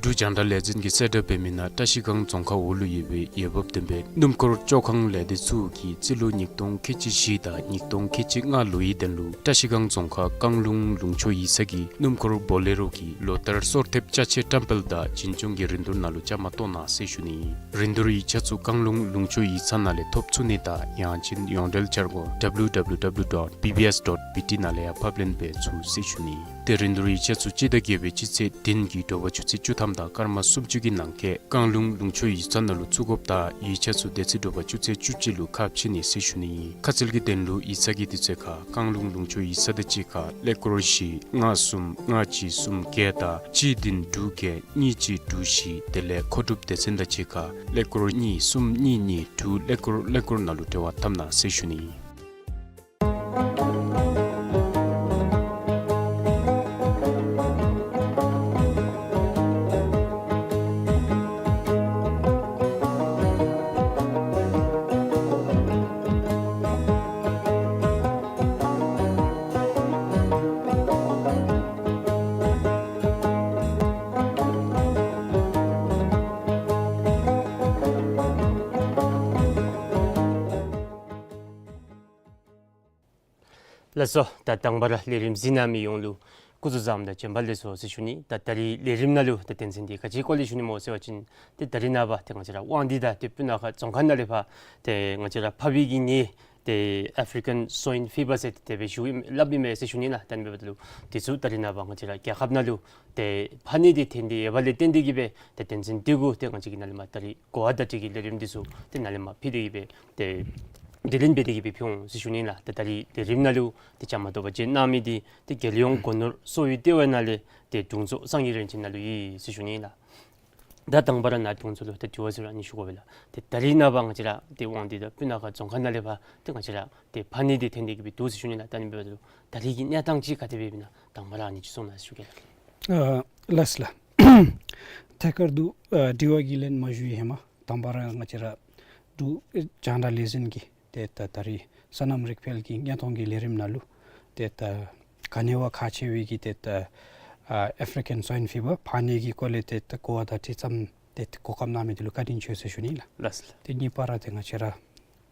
འབྲུག་རྒྱང་བསྒྲགས་ལས་འཛིན་གྱིས་གསལ་བསྒྲགས་འབད་མི་ནང་བཀྲ་ཤིས་སྒང་རྫོང་ཁག་འོག་ལུ་ཡོད་པའི་འོས་འབབ་ལྡན་པའི་སྣུམ་འཁོར་བཅོ་ཁང་ལས་སྡེ་ཚུ་གིས་རྩིས་ལོ་ཉིས་སྟོང་ཁལ་གཅིག་བཞི་དང་ཉིས་སྟོང་ཁལ་གཅིག་ལྔ་ལོའི་དོན་ལུ་བཀྲ་ཤིས་སྒང་རྫོང་ཁག་བཀང་ལུང་ལུང་ཕྱོགས་ཡིག་ཚང་གི་སྣུམ་འཁོར་བོ་ལེ་རོ་གི་ལོ་ལྟར་སོར་ཐེབས་ཅ་ཆས་བཀྲམ་སྤེལ་དང་འཛིན་སྐྱོང་གི་རིན་བསྡུར་ནང་ལུ་བཅའ་མར་གཏོགས་གནང་ཟེར་ཞུ་ནི། རིན་བསྡུར་ཡིག་ཆ་ཚུ་བཀང་ལུང་ལུང་ཕྱོགས་ཡིག་ཚང་ནང་ལས་ཐོབ་ཚུགས་ནི་དང་ཡང་ཅིན་ཡོངས་འབྲེལ་འཆར་སྒོ་W W W dot B B S dot B T ནང་ལས་ཡང་ཕབ་ལེན་འབད་ཚུགས་ཟེར་ཞུ་ནི། ཏེ་རིན་བསྡུར་ཡིག་ཆ་ཚུ་སྤྱི་ཟླ་བརྒྱད་པའི་སྤྱི་ཚེས་བདུན་གྱི་དྲོ་པ་ཆུ་ཚོད་བཅུ་ཐམ་དང་སྐར་མ་སུམ་ཅུ་གི་ནང་འཁོད་བཀང་ལུང་ལུང་ཕྱོགས་ཡིག་ཚང་ནང་ལུ་བཙུགས་དགོཔ་དང་ཡིག་ཆ་ཚུ་དེ་ཚེ་དྲོ་པ་ཆུ་ཚོད་བཅུ་གཅིག་ལུ་ཁ་ཕྱེ་ནི་ཟེར་ཞུ་ནི་ཨིན། ཁ་གསལ་གྱི་དོན་ལུ་ཡིག་ཚང་གི་དུས་ཚོད་ཁར་བཀང་ལུང་ལུང་ཕྱོགས་ཡིག་ཚང་དང་གཅིག་ཁར་ཀླད་ཀོར་བཞི་ལྔ་གསུམ་ལྔ་གཅིག་གསུམ་བརྒྱད་དང་གཅིག་བདུན་དྲུག་བརྒྱད་གཉིས་གཅིག་དྲུག་བཞི་དེ་ལས་མཁོ་སྒྲུབ་སྡེ་ཚན་དང་གཅིག་ཁར་ཀླད་ཀོར་གཉིས་གསུམ་གཉིས་གཉིས་དྲུག་ཀླད་ཀོར་ཀླད་ཀོར་ནང་ལུ་འབྲེལ་བ་འཐབ་གནང་ཟེར་ཞུ་ནི་ཨིན། ལགས་སོ། ད་དང་པ་ར་ལས་རིམ་གཟིགས་གནང་མི་ཡོངས་ལུ་སྐུ་གཟུགས་བཟང་དང་བྱོན་པ་ལེགས་སོ་ཟེར་ཞུ་ནི། ད་ད་རིས་ལས་རིམ་ནང་ལུ་ད་དོན་ཚན་འདི་ག་ཅིའི་སྐོར་ལས་ཞུ་ནི་སྨོ་ཟེར་བ་ཅིན་ཏེ་ད་རིས་ནངས་པ་ཏེ་ང་བཅས་ར་དབང་འདུས་དང་ཏེ་སྤུ་ན་ཁ་རྫོང་ཁག་ནང་ལས་ཕར་ཏེ་ང་བཅས་ར་ཕག་པའི་གི་ནད་ཏེ་African Swine Fever ཟེར་ཏེ་དེ་སྦེ་ཞུ་ཨིན་སླབ་ཨིན་མས་ཟེར་ཞུ་ནི་ལགས། ད་ཨ་ནི་འབདཝ་ད་ལུ་དེ་ཚུ་ད་རིས་ནངས་པ་ང་བཅས་ར་རྒྱལ་ཁབ་ནང་ལུ་ཏེ་ཕག་ནད་འདི་ཐོན་ཏེ་ཡོདཔ་ལས་བརྟེན་ཏེ་གིས་སྦེ་ཏེ་དོན་ཚན་འདི་གུ་ཏེ་ང་བཅས་ཀྱིས་ནཱ་ལས་མར་ད་རིས་གོ་བ་བརྡ་སྤྲོད་ཀྱི་ལས་རིམ་འདི་ཚུ་ཏེ་ནཱ་ལས་མར་ཕུལ་ཏེ་གིས་སྦེ་ཏེ་དྲི་ལན་འབད་དེ་གིས་སྦེ་ཕུལ་འོང་ཟེར་ཞུ་ནི་ལགས། ཏེ་ད་རིས་ལས་རིམ་ནང་ལུ་ཏེ་བཅའ་མར་གཏོགས་པར་བྱོན་གནང་མི་འདི་ཏེ་རྒྱལ་ཡོངས་སྒོ་ནོར་གསོ་བའི་ལྟེ་བ་ནང་ལས་ཏེ་དྲུང་འཚོ་སངས་རྒྱས་རིན་ཆེན་ནཱ་ལུ་ཨིན་ཟེར་ཞུ་ནི་ལགས། ད་དང་པ་ར་ནཱ་དྲུང་འཚོ་ལུ་ད་དྲི་བ་ཟེར་རུང་ཨ་ནི་ཞུ་དགོ་པས་ལགས། ཏེ་ད་རིས་ནངས་པ་ང་བཅས་ར་ཏེ་དབང་འདུས་དང་སྤུ་ན་ཁ་རྫོང་ཁག་ནང་ལས་ཕར་ཏེ་ང་བཅས་ར་ཏེ་ཕག་ནད་འདི་ཐོན་ཏེ་གིས་སྦེ་འདུག་ཟེར་ཞུ་ནི་ལགས། ད་ཨ་ནི་འབདཝ་ད་ལུ་ད་རིས་ཀྱི་གནས་སྟངས་ཅིག་ག་དེ་སྦེ་ཨིན་ན་དང་པ་ར་ཨ་ནི་ཅིག་གསུང་གནང་ཟེར་ཞུ་གེ་ལགས། ཨ་ལགས་ལགས། ཐད་ཀར་དུ་ཨ་དྲི་བ་གི་ལན་མ་ཞུ་བའི་ཧེ་མ་དང་པ་ར་ང་བཅས་ར་འབྲུག་རྒྱང་བསྒྲགས་ལས་འཛིན་གྱི་ཏེ་ད་ད་རིས་སོ་ནམ་རིག་འཕེལ་གྱི་བརྙན་མཐོང་གི་ལས་རིམ་ནང་ལུ་ཏེ་ད་ག་ནི་བ་ཁག་ཆེ་བའི་གི་ཏེ་ད་ཨ་African Swine Fever ཕག་ནད་ཀྱི་སྐོར་ལས་ཏེ་ད་གོ་བ་བརྡ་སྤྲོད་ཙམ་ཏེ་གོ་སྐབས་གནང་མི་འདི་ལུ་བཀའ་དྲིན་ཆེ་ཟེར་ཞུ་ནི་ལགས། ལགས་སོ་ལགས། ཏེ་གཉིས་པ་ར་ཏེ་ང་བཅས་ར་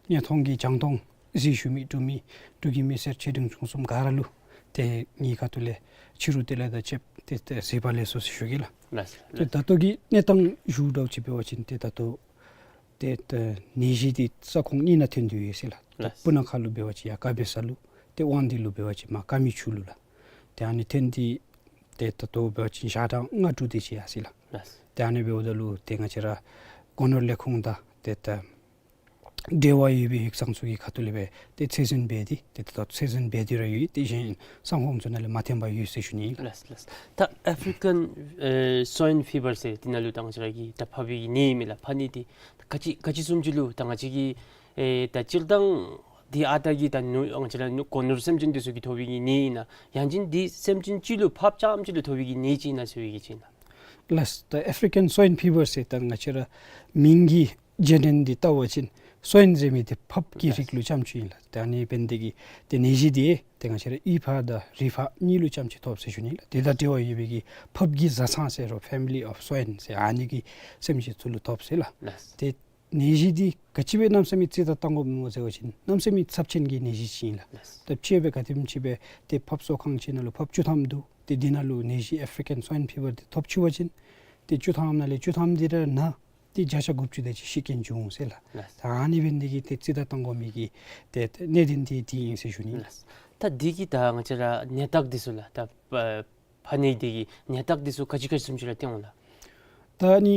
བརྙན་མཐོང་གི་རྒྱང་མཐོང་གཟིགས་བཞུགས་མི་འབྲུག་མི་འབྲུག་གི་མི་སེར་ཆེ་འབྲིང་ཆུང་གསུམ་ག་ར་ལུ་ཏེ་ངེའི་ཁ་ཐུག་ལས་ཕྱི་རུ་བདེ་ལེགས་དང་བཅས་པ་ཏེ་ཏེ་གཟིགས་པ་ལེགས་སོ་ཟེར་ཞུ་གེ་ལགས། ལགས་སོ་ཏེ་ལགས། ད་ལྟོ་གི་གནས་སྟངས་ཞུ་འདྲཝ་ཅིག་འབད་བ་ཅིན་ཏེ་ད་ལྟོ་ཏེ་ད་ནད་གཞི་འདི་ས་ཁོངས་གཉིས་ནང་ཐོན་ཏེ་ཡོད་ཟེར་ལགས། ལགས། སྤུ་ན་ཁ་ལུ་འབད་བ་ཅིན་ཡར་དཀར་སྦིས་ས་ལུ་ཏེ་དབང་འདུས་ལུ་འབད་བ་ཅིན་མར་ཀ་མི་ཆུ་ལུ་ལགས། ཏེ་ཨ་ནི་ཐོན་ཏེ་ཏེ་ད་ལྟོ་འབད་བ་ཅིན་ཞག་གྲངས་ལྔ་དྲུག་དེ་ཅིག་ཡར་སོང་ཡི་ལགས། ལགས། ཏེ་ཨ་ནི་འབདཝ་ད་ལུ་ཏེ་ང་བཅས་ར་སྒོ་ནོར་ལས་ཁུངས་དང་ཏེ་ད་འབྲེལ་བ་ཡོད་པའི་ཡིག་ཚང་ཚུ་གི་ཁ་ཐུག་ལས་སྦེ་ཏེ་ཚད་འཛིན་འབད་དེ་ཏེ་ད་ཚད་འཛིན་འབད་དེ་ར་ཡོད། ཏེ་གཞན་ས་ཁོངས་ཚུ་ནང་ལས་མ་ཐོན་པར་ཡོད་ཟེར་ཞུ་ནི་ཨིན་ལགས། ལགས་ལགས། ད་African ཨེ་Swine Fever ཟེར་འདི་ནང་ལུ་ད་ང་བཅས་ར་གི་ད་ཕག་པའི་གི་ནད་ཨིན་མས་ལགས། ཕག་ནད་འདི་ག་ཅི་ག་ཅི་བཟུམ་ཅིག་ལུ་ད་ང་བཅས་ཀྱི་ཨེ་ད་སྤྱིར་བཏང་འདི་ཨ་རྟག་གི་ད་ནོར་ང་བཅས་ར་ནོར་སྒོ་ནོར་སེམས་ཅན་འདི་ཚུ་གིས་ཐོབ་པའི་གི་ནད་ཨིན་ན་ཡང་ཅིན་འདི་སེམས་ཅན་གཅིག་ལུ་ཕབ་རྐྱངམ་གཅིག་ལུ་ཐོབ་པའི་གི་ནད་ཅིག་ཨིན་ན་ཟེར་བའི་གི་ཅིག་ཨིན་ན། ལགས། ད་African Swine Fever ཟེར་ད་ང་བཅས་ར་མིང་གི་རྗེས་དྲན་འདི་བལྟ་བ་ཅིན་ སོ་ཡན་ཟེར་མི་འདི་ཕགཔ་གི་རིགས་ལུ་རྐྱངམ་ཅིག་ཨིན་ལགས། ཏེ་ཨ་ནི་འབད་ནི་འདི་གིས་ཏེ་ནད་གཞི་འདི་ཏེ་ང་བཅས་ར་ཨི་ཕག་དང་རི་ཕག་གཉིས་ལུ་རྐྱངམ་ཅིག་ཐོབ་ཟེར་ཞུ་ནི་ལགས། དེ་དང་འབྲེལ་བ་ཡོད་པའི་གི་ཕགཔ་གི་བཟའ་ཚང་ཟེར་རུང་family of སོ་ཡན་ཟེར་ཨ་ནི་གི་སེམས་ཅན་ཚུ་ལུ་ཐོབ་ཟེར་ལགས། ལགས། ཏེ་ནད་གཞི་འདི་ག་ཅི་སྦེ་གནམ་མེད་ས་མེད་རྩིས་དང་བཏང་དགོཔ་སྨོ་ཟེར་བ་ཅིན་གནམ་མེད་ས་མེད་ཚབས་ཆེན་གྱི་ནད་གཞི་ཅིག་ཨིན་ལགས། ལགས། ད་ཅི་སྦེ་ག་དེམ་ཅིག་སྦེ་ཏེ་ཕགཔ་གསོ་ཁང་ཅིག་ནང་ལུ་ཕགཔ་བཅུ་ཐམ་འདུག། ཏེ་འདི་ནང་ལུ་ནད་གཞི་ཨེཕ་རི་ཀན་སོ་ཡན་ཕི་བར་འདི་ཐོབ་ཚུགས་པ་ཅིན་ཏེ་བཅུ་ཐམ་ནང་ལས་བཅུ་ཐམ་འདི་ར་ན་ཏེ་བརྒྱ་ཆ་དགུ་བཅུ་དེ་ཅིག་ཤི་རྐྱེན་འབྱུང་འོང་ཟེར་ལགས། ལགས། ད་ཨ་ནི་འབད་ནི་འདི་གིས་ཏེ་རྩིས་དང་བཏང་དགོ་མི་གི་ཏེ་གནད་དོན་འདི་འདི་ཨིན་ཟེར་ཞུ་ནི། ལགས། ད་འདི་གིས་ད་ང་བཅས་ར་ནད་རྟགས་འདི་ཚུ་ལགས་ད་ཨ་ཕག་ནད་འདི་གི་ནད་རྟགས་འདི་ཚུ་ག་ཅི་ག་ཅི་བཟུམ་ཅིག་ར་སྟོན་འོང་ལགས། ད་ཨ་ནི་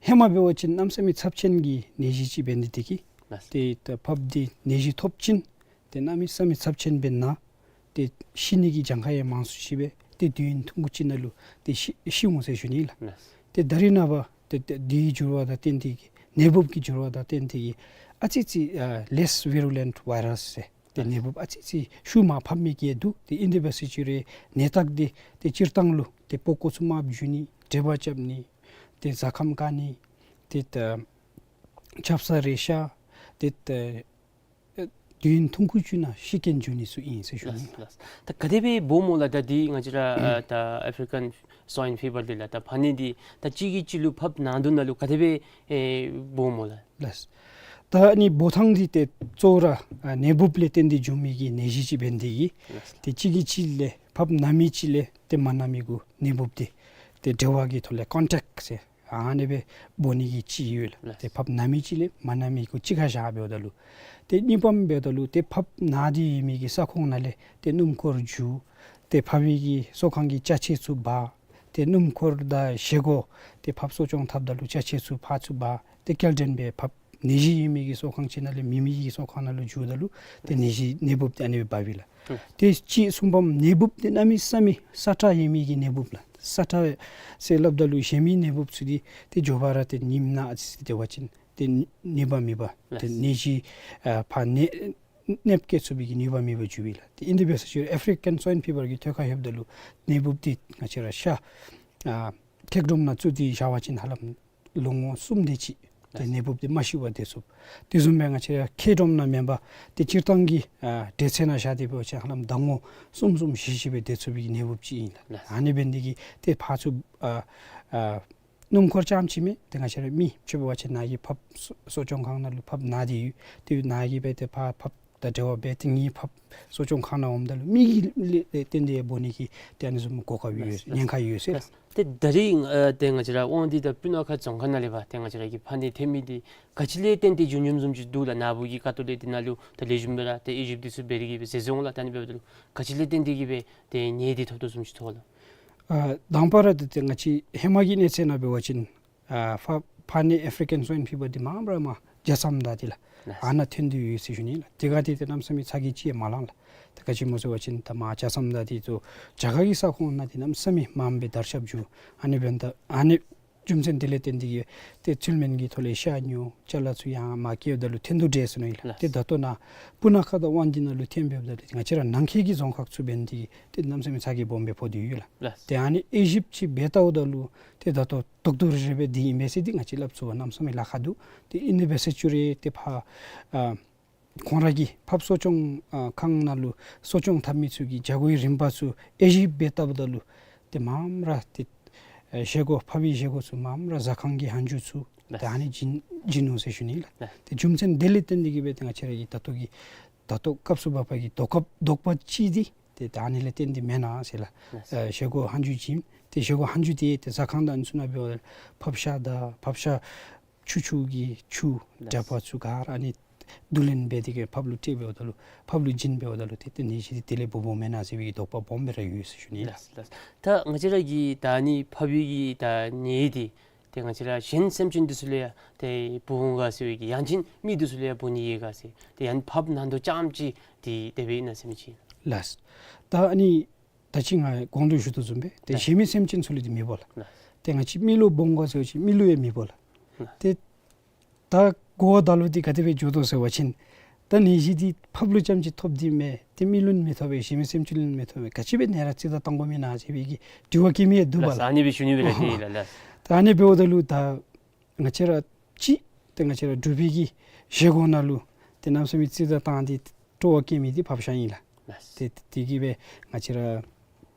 ཧེ་མ་འབད་བ་ཅིན་གནམ་མེད་ས་མེད་ཚབས་ཆེན་གྱི་ནད་གཞི་ཅིག་འབད་ནི་འདི་གིས། ལགས། ཏེ་ད་ཕགཔ་འདི་ནད་གཞི་ཐོབ་ཅིན་ཏེ་གནམ་མེད་ས་མེད་ཚབས་ཆེན་སྦེ་ན་ཏེ་ཤི་ནི་གི་གྱངས་ཁ་ཡང་མང་སུ་ཅིག་སྦེ་ཏེ་དུས་ཡུན་ཐུང་ཀུ་ཅིག་ནང་ལུ་ཏེ་ཤི་ཤི་འོང་ཟེར་ཞུ་ནི་ལགས། ལགས། ཏེ་ད་རེས་ནངས་པ་ཏེ་ཏེ་འདི་གི་འགྱུར་བ་དང་བརྟེན་ཏེ་གིས་ནད་འབུཔ་གི་འགྱུར་བ་དང་བརྟེན་ཏེ་གིས་ཨ་ཙི་ཙི་ཨ་less virulent virus ཟེར་ཏེ་ནད་འབུཔ་ཨ་ཙི་ཙི་ཤུགས་མར་ཕབ་མི་གི་འདུག། ཏེ་ཨིན་དེ་འབད་ཟེར་ཅི་རུང་ནད་རྟགས་འདི་ཏེ་སྤྱིར་བཏང་ལུ་ཏེ་པགས་ཀོ་ཚུ་དམརཔོ་འགྱུར་ནི། དྲེག་པ་རྐྱབ་ནི། ཏེ་གཟའ་ཁམས་དཀར་ནི། ཏེ་ད་ཆབ་གསང་རེག་ཤ། ཏེ་ད་དུས་ཡུན་ཐུང་ཀུ་ཅིག་ནང་ཤི་རྐྱེན་འབྱུང་ནི་ཚུ་ཨིན་ཟེར་ཞུ་ནི། ལགས། ལགས། ད་ག་དེ་སྦེ་འབོཝ་སྨོ་ལགས། ད་འདི་ང་བཅས་ར་ཨ་ད་ཨེཕ་རི་ཀན་སོ་ཡན་ཕི་བར་འདི་ལགས་ད་ཕག་ནད་འདི་ད་གཅིག་གིས་གཅིག་ལུ་ཕགཔ་ནང་དོག་ནང་ལུ་ག་དེ་སྦེ་ཨེ་འབོཝ་སྨོ་ལགས། ལགས། ད་ཨ་ནི་འབོ་ཐངས་འདི་ཏེ་གཙོ་བོ་ར་ཨ་ནད་འབུཔ་ལས་བརྟེན་ཏེ་འབྱུང་མི་གི་ནད་གཞི་ཅིག་འབད་ནི་འདི་གིས། ལགས། ཏེ་གཅིག་གིས་གཅིག་ལས་ཕགཔ་ན་མི་ཅིག་ལས་ཏེ་མ་ན་མི་གུ་ནད་འབུཔ་འདི་ཏེ་འབྲེལ་བ་གི་ཐོག་ལས་ཀོན་ཊེཀཊ་ཟེར་ཨ་ནི་སྦེ་འབོ་ནི་གི་ཅིག་ཡོད་ལགས། ལགས། ཏེ་ཕགཔ་ན་མི་ཅིག་ལས་མ་ན་མི་གུ་གཅིག་ཁར་བཞག་འབདཝ་ད་ལུ་ཏེ་གཉིས་པམ་འབདཝ་ད་ལུ་ཏེ་ཕགཔ་ན་སྟེ་ཡོད་མི་གི་ས་ཁོངས་ནང་ལས་ཏེ་སྣུམ་འཁོར་འགྱོ། ཏེ་ཕགཔ་གི་གསོ་ཁང་གི་ཅ་ཆས་ཚུ་འབག། ཏེ་སྣུམ་འཁོར་དང་བཞེས་སྒོ་ཏེ་ཕགཔ་གསོ་སྐྱོང་འཐབ་ད་ལུ་ཅ་ཆས་ཚུ་ཕར་ཚུར་འབག། ཏེ་སྐྱེལ་འདྲེན་འབད་ཕགཔ་ནད་གཞི་ཡོད་མི་གི་གསོ་ཁང་ཅིག་ནང་ལས་མི་མེད་ཀྱི་གསོ་ཁང་ནང་ལུ་འགྱོཝ་ད་ལུ་ཏེ་ནད་གཞི་ནད་འབུཔ་འདི་ཨ་ནི་སྦེ་འབགཔ་ཨིན་ལགས། ཨུམ། ཏེ་གཅིག་གསུམ་པམ་ནད་འབུཔ་འདི་གནམ་མེད་ས་མེད་སྲ་ཀྲག་ཡོད་མི་གི་ནད་འབུཔ་ལགས། སྲ་ཀྲག་ཟེར་སླབ་ད་ལུ་གཞན་མི་ནད་འབུཔ་ཚུ་འདི་ཏེ་མགྱོགས་པ་ར་ཏེ་ཉིནམ་ནང་ཨ་ཙི་ཙི་སྡོད་པ་ཅིན་ཏེ་ནུས་པ་མེད་པར་ཏེ་ལགས། ནད་གཞི་ཨ་ཕར་ནད་ནདཔ་བཀལ་ཚུགས་པའི་གི་ནུས་པ་མེད་པར་འགྱུརཝ་ཨིན་ལགས། ཏེ་ཨིན་དེ་འབད་ཟེར་ཅི་རུང་ཨེཕ་རི་ཀན་སོ་ཡན་ཕི་བར་གྱི་ཐོག་ཁར་ལྷོདཔ་ད་ལུ་ནད་འབུཔ་འདི་ང་བཅས་ར་ཤ་ཨ་ཁེག་སྒྲོམ་ནང་བཙུགས་ཏེ་བཞག་པ་ཅིན་ཧ་ལམ་ལོ་ངོ་གསུམ་དེ་ཅིག་ཏེ་ལགས། ནད་འབུཔ་འདི་མ་ཤི་བར་སྡོད་ཚུགས། དེ་བཟུམ་སྦེ་ང་བཅས་ར་ཁེག་སྒྲོམ་ནང་མེན་པར་ཏེ་སྤྱིར་བཏང་གི་ཨ་འདྲེད་ཚད་ནང་བཞག་སྟེ་འབད་བ་ཅིན་ཧ་ལམ་ཟླ་ངོ་གསུམ་གསུམ་བཞི་བཞི་སྦེ་སྡོད་ཚུགས་པའི་གི་ནད་འབུཔ་ཅིག་ཨིན་ལགས། ལགས། ཨ་ནི་འབད་ནི་འདི་གིས་ཏེ་ཕར་ཚུར་ཨ་ཨ་སྣུམ་འཁོར་རྐྱངམ་ཅིག་མེན། ཏེ་ང་བཅས་ར་མི་ཕྱི་འབད་བ་ཅིན་ནཱ་གི་ཕགཔ་གསོ་གསོ་སྐྱོང་ཁང་ནང་ལུ་ཕགཔ་ན་སྟེ་ཡོད། ཏེ་ནཱ་གི་སྦེ་ཏེ་ཕར་ཕགཔ་དང་འབྲེལ་བ་འབད་དེ་ངེའི་ཕགཔ་གསོ་སྐྱོང་ཁང་ནང་འོངམ་ད་ལུ་མི་གི་ལས་ཏེ་བརྟེན་ཏེ་འབོ་ནི་གི་ཏེ་ཨ་ནི་བཟུམ་གོ་སྐབས་ཡོད། ལགས། ཉེན་ཁ་ཡོད་ཟེར། ལགས། ཏེ་ད་རིས་ཨ་ཏེ་ང་བཅས་ར་དབང་འདུས་དང་སྤུ་ན་ཁ་རྫོང་ཁག་ནང་ལས་འབད་ཏེ་ང་བཅས་ར་གི་ཕག་ནད་ཐོན་མི་འདི་ག་ཅི་ལས་བརྟེན་ཏེ་འབྱུང་འབྱུངམ་བཟུམ་ཅིག་འདུག་ལགས། ནཱ་བུ་གི་ཁ་ཐུག་ལས་འདི་ནང་ལུ་ད་ལེགས་ཤོམ་སྦེ་ར་ཏེ་དབྱེ་ཞིབ་འདི་ཚུ་འབད་དེ་གིས་སྦེ་ཟེར་ཟེར་འོང་ལགས། ད་ཨ་ནི་འབདཝ་ད་ལུ་ག་ཅི་ལས་བརྟེན་ཏེ་གིས་སྦེ་ཏེ་ནད་འདི་ཐོབ་དོ་བཟུམ་ཅིག་ཐོབ་ལགས། ཨ་དང་པ་ར་ཏེ་ཏེ་ང་བཅས་ཧེ་མ་གི་གནས་ཚད་ནང་འབད་བ་ཅིན་ཨ་ཕག་ཕག་ནད་ཨེཕ་རི་ཀན་སོ་ཡན་ཕི་བར་འདི་མངམ་ར་མར་ཇ་ཟམ་དང་འདི་ལགས། ལགས། ཨ་ནཱ་ཐོན་ཏེ་ཡོད་ཟེར་ཞུ་ནི་ལགས། དེ་ག་ཏེ་ཏེ་གནམ་མེད་ས་མེད་ཚ་གྱང་ཅིག་ཡང་མ་ལང་ལགས། ཏེ་ག་ཅི་སྨོ་ཟེར་བ་ཅིན་ད་མར་ཇ་ཟམ་དང་འདི་ཚུ་རྒྱ་གར་གྱི་ས་ཁོངས་ནང་འདི་གནམ་མེད་ས་མེད་མངམ་སྦེ་དར་ཁྱབ་འགྱོ། ཨ་ནི་འབདཝ་ད་ཨ་ནི་རྒྱུ་མཚན་འདི་ལས་བརྟེན་ཏེ་གིས་ཏེ་ཚུལ་མིན་གྱི་ཐོག་ལས་ཤ་ཉོ་ཅ་ལ་ཚུ་ཡང་མར་བསྐྱལཝ་ད་ལུ་ཐོན་དོ་འདྲས་ཟེར་མནོ་ཡི་ལགས། ལགས། ཏེ་ད་ལྟོ་ནཱ་སྤུ་ན་ཁ་དང་དབང་འདུས་ནང་ལུ་ཐོན་འབདཝ་ད་ལུ་ང་བཅས་ར་ནང་འཁོད་ཀྱི་རྫོང་ཁག་ཚུ་འབད་ནི་འདི་གིས་ཏེ་གནམ་མེད་ས་མེད་ཚ་གྱང་སྦོམ་སྦེ་ཕོག་སྟེ་ཡོད་ལགས། ལགས། ཏེ་ཨ་ནི་དབྱེ་ཞིབ་ཅིག་འབད་བལྟཝ་ད་ལུ་ཏེ་ད་ལྟོ་དོག་དོག་རེ་རེ་སྦེ་འདི་ཨིན་པས་ཟེར་འདི་ང་བཅས་སླབ་ཚུགས་པར་གནམ་མེད་ས་མེད་ལཱ་ཁག་འདུག། ཏེ་ཨིན་དེ་འབད་ཟེར་ཅི་རུང་ཏེ་ཕར་ཨ་ཁོང་ར་གི་ཕགཔ་གསོ་སྐྱོང་ཨ་ཁང་ནང་ལུ་གསོ་སྐྱོང་འཐབ་མི་ཚུ་གི་བྱ་སྒོའི་རིམ་པ་ཚུ་དབྱེ་ཞིབ་འབད་བལྟཝ་ད་ལུ་ཏེ་མངམ་ར་ཏེ་ཨེ་བཞེས་སྒོ་ཕགཔ་གི་བཞེས་སྒོ་ཚུ་མངམ་ར་ཟ་ཁང་གི་ཧན་ཇུ་ཚུ་ལགས། ཏེ་ཨ་ནི་བྱིན་བྱིན་ནུག་ཟེར་ཞུ་ནི་ལགས། ལགས། ཏེ་རྒྱུ་མཚན་འདི་ལས་བརྟེན་ཏེ་གིས་སྦེ་ཏེ་ང་བཅས་ར་གི་ད་ལྟོ་གི་ད་ལྟོ་སྐབས་སུ་བབ་པའི་གི་དོགས་པ་དོགས་པ་ཅིག་འདི་ཏེ་ད་ཨ་ནི་ལས་བརྟེན་ཏེ་མེན་ན་ཟེར་ལགས། ལགས། ཨེ་བཞེས་སྒོ་ཧན་ཇུ་བྱིན། ཏེ་བཞེས་སྒོ་ཧན་ཇུ་འདི་ཏེ་ཟ་ཁང་དང་ཨ་ནི་ཚུ་ནང་འབདཝ་ད་ཕགཔ་ཤ་དང་ཕགཔ་ཤ་ཆུ་ཆུ་གི་ཆུ་ལགས། འདྲ་པ་ཚུ་ག་ར་ཨ་ནི་བསྡུ་ལེན་འབད་དེ་གིས་ཕགཔ་ལུ་སྤྲོད་འབདཝ་ད་ལུ་ཕགཔ་ལུ་བྱིན་འབདཝ་ད་ལུ་ཏེ་ཏེ་ནད་གཞི་འདི་དེ་ལས་འབོ་འབོཝ་མེན་ན་ཟེར་བའི་གི་དོགས་པ་སྦོམ་སྦེ་ར་ཡོད་ཟེར་ཞུ་ནི་ལགས། ལགས། ལགས། ད་ང་བཅས་ར་གི་ད་ཨ་ནི་ཕགཔ་གི་ད་ནད་འདི་ཏེ་ང་བཅས་ར་གཞན་སེམས་ཅན་འདི་ཚུ་ལུ་ཡང་ཏེ་འབོ་འོང་ག་ཟེར་བའི་གི་ཡང་ཅིན་མི་འདི་ཚུ་ལུ་ཡང་འབོ་ནི་ཡོད་ག་ཟེར། ཏེ་ཡང་ཕགཔ་ནང་དོག་རྐྱངམ་ཅིག་འདི་དེ་སྦེ་ཨིན་ན་ཟེར་མི་ཅིག། ལགས། ད་ཨ་ནི་ད་ཅི་ང་གོང་དུ་ཞུ་དོ་བཟུམ་སྦེ་ཏེ་ལགས། གཞན་མི་སེམས་ཅན་ཚུ་ལུ་འདི་མི་འབོ་ལགས། ལགས། ཏེ་ང་བཅས་མི་ལུ་འབོ་འོང་ག་ཟེར་བ་ཅིན་མི་ལུ་ཡང་མི་འབོ་ལགས། ལགས། ཏེ་ད་གོ་བ་ད་ལུ་འདི་ག་དེ་སྦེ་འགྱོ་དོ་ཟེར་བ་ཅིན་ད་ནད་གཞི་འདི་ཕགཔ་ལུ་རྐྱངམ་ཅིག་ཐོབ་སྟེ་མས། ཏེ་མི་ལུ་མི་ཐོབ་པས། གཞན་མི་སེམས་ཅན་ལུ་མི་ཐོབ་པས། ག་ཅི་སྦེ་ནཱ་ར་རྩིས་དང་བཏང་དགོ་མི་ན་ཟེར་བའི་གི་དྲི་བ་བཀོད་མི་ཡང་འདུག་པ་ལགས། ལགས། ཨ་ནི་སྦེ་ཞུ་ནི་སྦེ་ར་ཏེ་ལགས། ལགས། ད་ཨ་ནི་འབདཝ་ད་ལུ་ད་ང་བཅས་ར་ཅིག་ཏེ་ང་བཅས་ར་འབྲུག་པའི་གི་ བཞེས་སྒོ་ནང་ལུ་ཏེ་གནམ་མེད་ས་མེད་རྩིས་དང་བཏང་སྟེ་སྤྲོ་བ་བསྐྱེད་མི་འདི་ཕགཔ་ཤ་ཨིན་ལགས། ལགས། ཏེ་དེ་གིས་སྦེ་ང་བཅས་ར་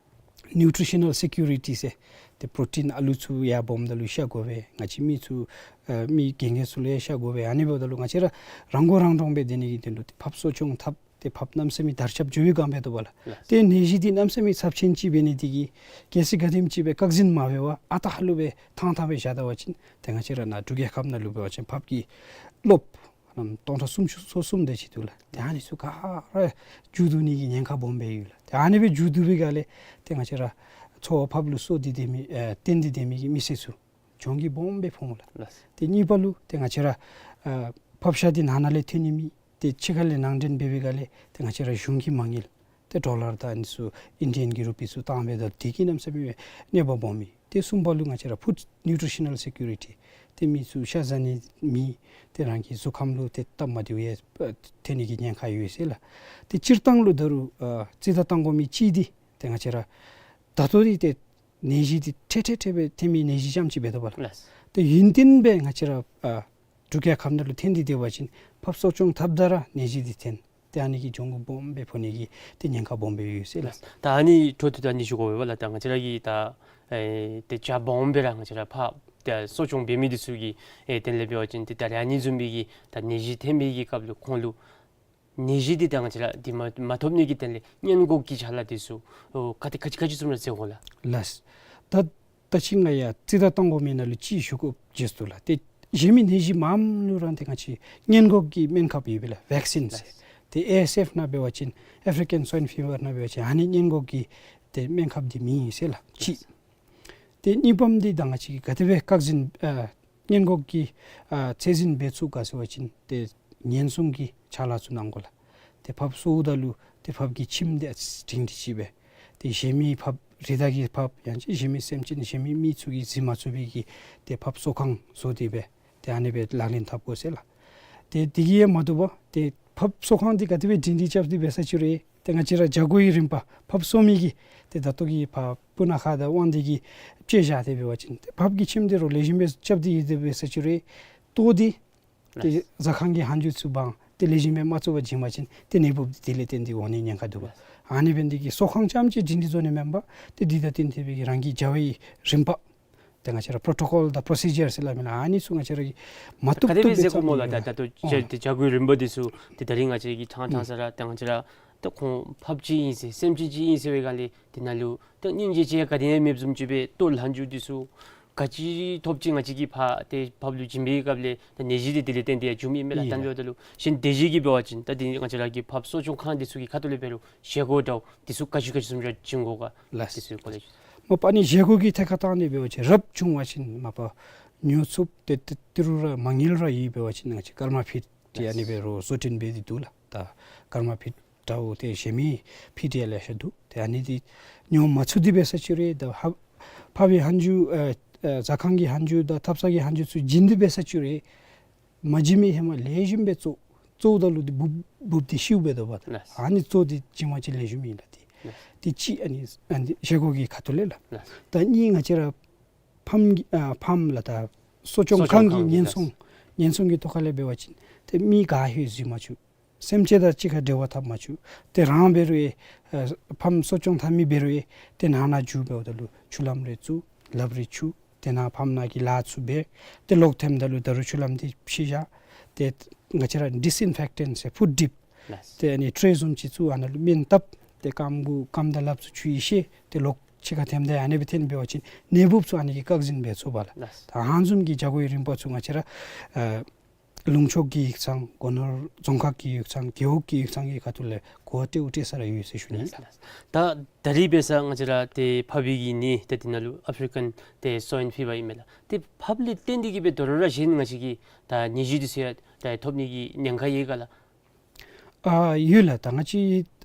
ནིའུ་ཊི་རི་ཤ་ནཱལ་སི་ཀུ་རི་ཊི་ཟེར་ཏེ་པྲོ་ཊིན་ཨ་ལུ་ཚུ་ཡང་སྦོམ་ད་ལུ་ཤ་དགོ་པས། ང་བཅས་མི་ཚུ་ཨ་མི་རྒན་རྒས་ཚུ་ལུ་ཡང་ཤ་དགོ་པས། ཨ་ནི་འབདཝ་ད་ལུ་ང་བཅས་ར་རང་མགོ་རང་འདྲོངས་སྦེ་སྡོད་ནི་གི་དོན་ལུ་ཏེ་ཕགཔ་གསོ་སྐྱོང་འཐབ་ཏེ་ཕགཔ་གནམ་མེད་ས་མེད་དར་ཁྱབ་འགྱོ་བའི་སྒང་འབད་དོ་བ་ལགས། ལགས། ཏེ་ནད་གཞི་འདི་གནམ་མེད་ས་མེད་ཚབས་ཆེན་ཅིག་འབད་ནི་དེ་གིས་གལ་སྲིད་ག་དེམ་ཅིག་སྦེ་བཀག་འཛིན་མ་འབད་བར་ཨ་རྟག་ལུ་སྦེ་ཐང་ཐང་སྦེ་བཞག་ད་པ་ཅིན་ཏེ་ང་བཅས་ར་ནཱ་འབྲུག་རྒྱལ་ཁབ་ནང་ལུ་འབད་བ་ཅིན་ཕགཔ་གི་རློབས་ཨམ་སྟོང་ཕྲག་སུམ་ཅུ་སོ་གསུམ་དེ་ཅིག་འདུག་ལགས། ཏེ་ཨ་ནི་ཚུ་ག་ར་འགྱུར་བསྡུ་ནི་གི་ཉེན་ཁ་སྦོམ་སྦེ་ཡོད་ལགས། ཏེ་ཨ་ནི་སྦེ་འགྱུར་བསྡུ་བའི་སྒང་ལས་ཏེ་ང་བཅས་ར་འཚོ་བ་ཕགཔ་ལུ་གསོ་སྟེ་སྡོད་མི་ཨ་བརྟེན་ཏེ་སྡོད་མི་གི་མི་སེར་ཚུ་གྱོང་གུད་སྦོམ་སྦེ་ཕོག་འོང་ལགས། ལགས། ཏེ་གཉིས་པ་ལུ་ཏེ་ང་བཅས་ར་ཨ་ཕགཔ་ཤ་འདི་ནང་ན་ལས་ཐོན་ནི་མེད། ཏེ་ཕྱི་ཁ་ལས་ནང་འདྲེན་འབད་བའི་སྒང་ལས་ཏེ་ང་བཅས་ར་གཞུང་གི་མ་དངུལ་ཏེ་ཌོ་ལར་དང་ཨ་ནི་ཚུ་ཨིན་ཌི་ཡཱན་གྱི་རུ་པི་ཚུ་བཏང་འབདཝ་ད་དེ་གིས་གནམ་མེད་ས་མེད་གནོད་པ་སྦོམ་ཨིན། ཏེ་གསུམ་པ་ལུ་ང་བཅས་ར་ཕུཌ་ནིའུ་ཊི་རི་ཤ་ནཱལ་སི་ཀུ་རི་ཊི། ཏེ་མི་ཚུ་ཤ་བཟའ་ནི་མེད། ཏེ་རང་གི་གཟུགས་ཁམས་ལུ་ཏེ་སྟབས་མ་བདེཝ་ཡང་ཨ་ཐོན་ནི་གི་ཉེན་ཁ་ཡོད་ཟེར་ལགས། ཏེ་སྤྱིར་བཏང་ལུ་ད་རུང་ཨ་རྩིས་ད་བཏང་དགོ་མི་ཅིག་འདི་ཏེ་ང་བཅས་ར་ད་ལྟོ་འདི་ཏེ་ནད་གཞི་འདི་ཐེངས་ཐེངས་ཐེངས་སྦེ་ཐོན་མི་ནད་གཞི་རྐྱངམ་ཅིག་འབད་དོ་བ་ལགས། ལགས། ཏེ་ཡུན་བརྟན་སྦེ་ང་བཅས་ར་ཨ་འབྲུག་རྒྱལ་ཁབ་ནང་ལུ་ཐོན་ཏེ་སྡོད་པ་ཅིན་ཕགཔ་གསོ་སྐྱོང་འཐབ་ད་ར་ནད་གཞི་འདི་ཐོན། ཏེ་ཨ་ནི་གིས་གྱོང་གུད་སྦོམ་སྦེ་ཕོག་ནི་གི་ཏེ་ཉེན་ཁ་སྦོམ་སྦེ་ཡོད་ཟེར་ལགས། ད་ཨ་ནི་འཕྲོ་མཐུད་དེ་ཨ་ནི་ཞུ་དགོ་པས་ལགས། ད་ང་བཅས་ར་གིས་ད་ཨེ་ཏེ་རྒྱ་སྦོམ་སྦེ་ར་ང་བཅས་ར་ཕགཔ་ཏེ་གསོ་སྐྱོང་འབད་མི་འདི་ཚུ་གི་ཨེ་དོན་ལས་འབད་བ་ཅིན་ཏེ་ད་རེས་ཨ་ནི་བཟུམ་སྦེ་གི་ད་ནད་གཞི་ཐོན་པའི་གི་སྐབས་ལུ་ཁོང་ལུ་ནད་གཞི་འདི་ད་ང་བཅས་ར་འདི་མ་མ་ཐོབ་ནི་གི་དོན་ལས་སྔོན་འགོག་གི་ཅ་ལ་འདི་ཚུ་ཨོ་ག་དེ་ག་ཅི་ག་ཅི་བཟུམ་ར་མཛད་དགོ་ལགས། ལགས། ད་ད་ཅི་ང་ཡང་རྩིས་ད་བཏང་དགོ་མི་ནང་ལུ་ཅིག་ཞུ་དགོཔ་བརྗེད་སོང་ལགས། ཏེ་གཞན་མི་ནད་གཞི་མངམ་ལུ་ར་ཏེ་ང་བཅས་སྔོན་འགོག་གི་སྨན་ཁབ་ཡོད་པས་ལགས། ཝེག་སིན་ཟེར། ལགས། ཏེ་ཨེ་ཨེས་ཨེཕ་ནང་འབད་བ་ཅིན་ཨེ་ཕི་རི་ཀན་སོའིན་ཕི་བར་ནང་འབད་བ་ཅིན་ཨ་ནི་སྔོན་འགོག་གི་ཏེ་སྨན་ཁབ་འདི་མེད་ཟེར་ལགས། ཅིག། ལགས། ཏེ་གཉིས་པམ་འདི་ད་ང་བཅས་ཀྱིས་ག་དེ་སྦེ་བཀག་འཛིན་ཨ་སྔོན་འགོག་གི་ཨ་ཚད་འཛིན་འབད་ཚུགས་ག་ཟེར་བ་ཅིན་ཏེ་ཉེན་སྲུང་གི་ཅ་ལ་ཚུ་གནང་དགོ་ལགས། ཏེ་ཕགཔ་གསོཝ་ད་ལུ་ཏེ་ཕགཔ་གི་ཁྱིམ་འདི་ཨ་སྒྲིང་སྒྲི་ཅིག་སྦེ་ཏེ་གཞན་མི་ཕགཔ་རི་དྭགས་ཀྱི་ཕགཔ་ཡང་ཅིན་གཞན་མི་སེམས་ཅན་གཞན་མི་མི་ཚུ་གིས་འཛིན་མ་ཚུགས་པའི་གི་ཏེ་ཕགཔ་གསོ་ཁང་བཟོ་སྟེ་སྦེ་ཏེ་ཨ་ནི་སྦེ་ལག་ལེན་འཐབ་དགོ་ཟེར་ལགས། ཏེ་དེ་གིས་ཡང་མ་བཏུབ་པར་ཏེ་ཕགཔ་གསོ་ཁང་འདི་ག་དེ་སྦེ་སྒྲིང་སྒྲི་རྐྱབ་སྟེ་འབད་ས་ཅིག་རུང་ཏེ་ང་བཅས་ར་བྱ་སྒོ་གི་རིམ་པ་ཕགཔ་གསོ་མི་གི་ཏེ་ད་ལྟོ་གི་ཕར་སྤུ་ན་ཁ་དང་དབང་འདུས་ཀྱི་དཔྱེ་བཞག་སྟེ་འབད་བ་ཅིན་ཏེ་ཕགཔ་གི་ཁྱིམ་འདི་རུང་ལེགས་ཤོམ་སྦེ་རྐྱབ་སྟེ་ཡོད་དེ་འབད་ས་ཅིག་རུང་ལྟོ་འདི་ཏེ་ལགས། ཟ་ཁང་གི་ཧན་ཇུ་ཚུ་འབག་སྟེ་ལེགས་ཤོམ་སྦེ་མ་བཙོ་བར་བྱིན་པ་ཅིན་ཏེ་ནད་འབུཔ་འདི་དེ་ལས་བརྟེན་ཏེ་འོང་ནི་ཉེན་ཁ་འདུག་པ། ལགས། ཨ་ནི་འབད་ནི་དེ་གིས་གསོ་ཁང་རྐྱངམ་ཅིག་སྒྲིང་སྒྲི་བཟོ་ནི་མེན་པར་ཏེ་འདི་དང་བསྟུན་ཏེ་སྦེ་གི་རང་གི་བྱ་བའི་རིམ་པ་ཏེ་ང་བཅས་ར་པྲོ་ཊོ་ཀོལ་དང་པྲོ་སི་ཇར་ཟེར་སླབ་མི་ལགས། ཨ་ནི་ཚུ་ང་བཅས་ར་གིས་མ་བཏུབ་ག་དེ་སྦེ་བཏུབ་སྦེ་མཛད་དགོ་སྨོ་ལགས། ད་ད་ལྟོ་ཨོ་བྱ་བྱ་སྒོའི་རིམ་པ་འདི་ཚུ་ཏེ་ད་རིས་ང་བཅས་ཀྱིས་ཕྲང་ཕྲང་ས་ར་ཏེ་ང་བཅས་ར་ད་ཁོང་ཕགཔ་ཅིག་ཨིན་ཟེར་སེམས་ཅན་ཅིག་ཨིན་ཟེར་བའི་སྒང་ལས་ཏེ་ནཱ་ལུ་ཏེ་སྙིང་རྗེ་ཅིག་ག་དེ་ཡང་མེདཔ་བཟུམ་ཅིག་སྦེ་ལྟོ་ལྷན་ཇུ་འདི་ཚུ་ག་ཅི་ཐོབ་ཅི་ང་བཅས་ཀྱིས་ཕར་ཏེ་ཕགཔ་ལུ་བྱིན་པའི་སྐབས་ལས་ད་ནད་གཞི་འདི་དེ་ལས་བརྟེན་ཏེ་ཡང་འབྱུང་མི་མས་ལགས། ཨིན་ལགས། ད་ལྟོ་ལུ་གཞན་སྡེ་བཞི་གིས་འབད་བ་ཅིན་ད་འདི་ང་བཅས་ར་གི་ཕགཔ་གསོ་སྐྱོང་ཁང་འདི་ཚུ་གི་ཁ་ཐུག་ལས་འབད་རུང་བཞེས་སྒོ་འདྲཝ་འདི་ཚུ་ག་ཅི་ག་ཅི་བཟུམ་ར་བྱིན་དགོ་ག། ལགས། འདི་ཚུ་གི་སྐོར་ལས་ཞུ། མ་པ་ནི་བཞེས་སྒོ་གི་ཐད་ཁར་བཏང་ནི་འབད་བ་ཅིན་རབ་བྱུང་བ་ཅིན་མ་པ་ཉོ་ཚུགསཔ་ཏེ་ཏེ་ཏི་རུ་ར་མ་དངུལ་ར་ཡོད་འབད་བ་ཅིན་ང་བཅས་ཀརྨ་ཕིཌ་ཏེ་ཨ་ནི་སྦེ་རོགས་བཟོ་སྐྲུན་འབད་དེ་འདུག་ལགས། ད་ཀརྨ་ཕིཌ་འདྲཝ་ཏེ་གཞན་མི་ཕིཌ་ཡང་ལེ་ཤ་འདུག། ཏེ་ཨ་ནི་འདི་ཉོ་མ་ཚུགས་ཏེ་འབད་ས་ཅིག་རུང་ད་ཕག་ཕག་པའི་ཧན་ཇུ་ཨ་ཨ་ཟ་ཁང་གི་ཧན་ཇུ་དང་ཐབ་ཚང་གི་ཧན་ཇུ་ཚུ་བྱིན་ཏེ་འབད་ས་ཅིག་རུང་མ་བྱིན་མི་ཧེ་མ་ལེགས་ཤོམ་སྦེ་བཙོ་བཙོཝ་ད་ལུ་འདི་འབུཔ་འབུཔ་འདི་ཤིཝ་འབད་དོ་བ། ལགས། ཨ་ནི་བཙོ་སྟེ་བྱིན་པ་ཅིན་ལེགས་ཤོམ་ཨིན་ལགས། ཏེ་ལགས། ཏེ་གཅིག་ཨ་ནི་ཨ་ནི་བཞེས་སྒོ་གི་ཁ་ཐུག་ལས་ལགས། ལགས། ད་གཉིས་ང་བཅས་ར་ཕགཔ་གི་ཨ་ཕགཔ་ལགས། ད་གསོ་སྐྱོང་ཁང་གི་གསོ་སྐྱོང་ཁང་གི་ཉེན་ལགས། སྲུང་ཉེན་སྲུང་གི་ཐོག་ཁ་ལས་འབད་བ་ཅིན་ཏེ་མི་ག་ཧེ་འཛུལ་མ་བཅུག། སེམས་ཅན་དང་གཅིག་ཁར་འབྲེལ་བ་འཐབ་མ་བཅུག། ཏེ་རང་འབད་རུང་ཨེ་ཨ་ཕགཔ་གསོ་སྐྱོང་འཐབ་མི་འབད་རུང་ཨེ་ཏེ་ནང་ན་འཛུལ་འབདཝ་ད་ལུ་ཆུ་ལམ་རེ་བཙུགས། ལགཔ་རེ་འཁྱུ། ཏེ་ནཱ་ཕགཔ་ནང་གི་ལཱ་ཚུ་འབད། ཏེ་ལོག་ཐོནམ་ད་ལུ་ད་རུང་ཆུ་ལམ་འདི་ཕྱེ་བཞག། ཏེ་ང་བཅས་ར་ཌིསི་ཨིན་ཕེཀ་ཊེནཊ་ཟེར་ཕུཊ་ཌིབ། ལགས། ཏེ་ཨ་ནི་ཊྲེ་བཟུམ་ཅིག་བཙུགས། ཨ་ནཱ་ལུ་སྨན་བཏབ། ཏེ་རྐངམ་གུ་རྐངམ་དང་ལགཔ་ཚུ་འཁྱུ་ཡི་ཤེས། ཏེ་ལོག་ཕྱི་ཁར་ཐོནམ་ད་ཨ་ནི་སྦེ་ཐོན་འབད་བ་ཅིན་ནད་འབུཔ་ཚུ་ཨ་ནི་གིས་བཀག་འཛིན་འབད་ཚུགས་པས་ལགས། ལགས། ད་ཨ་ནི་བཟུམ་གྱི་བྱ་སྒོའི་རིམ་པ་ཚུ་ང་བཅས་ར་ཨ་ལུང་ཕྱོགས་ཀྱི་ཡིག་ཚང་། སྒོ་ནོར་རྫོང་ཁག་གི་ཡིག་ཚང་། རྒེད་འོག་གི་ཡིག་ཚང་གི་ཁ་ཐུག་ལས་གོ་བ་སྤྲོ་སྤྲོ་ས་ར་ཡོད་ཟེར་ཞུ་ནི་ལགས། ད་ད་རིས་འབད་ས་ང་བཅས་ར་ཏེ་ཕགཔ་གི་ནད་ཏེ་འདི་ནང་ལུ་ཨཕ་རི་ཀན་ཏེ་སོའིན་ཕི་བར་ཨིན་མས་ལགས། ཏེ་ཕགཔ་ལས་བརྟེན་ཏེ་གིས་སྦེ་དོ་རུང་ར་གཞན་ང་བཅས་ཀྱི་ད་ནད་གཞི་འདི་ཚུ་ཡང་ད་ཐོབ་ནི་གི་ཉེན་ཁ་ཡོད་ག་ལགས། ཨ་ཡོད་ལགས། ད་ང་བཅས་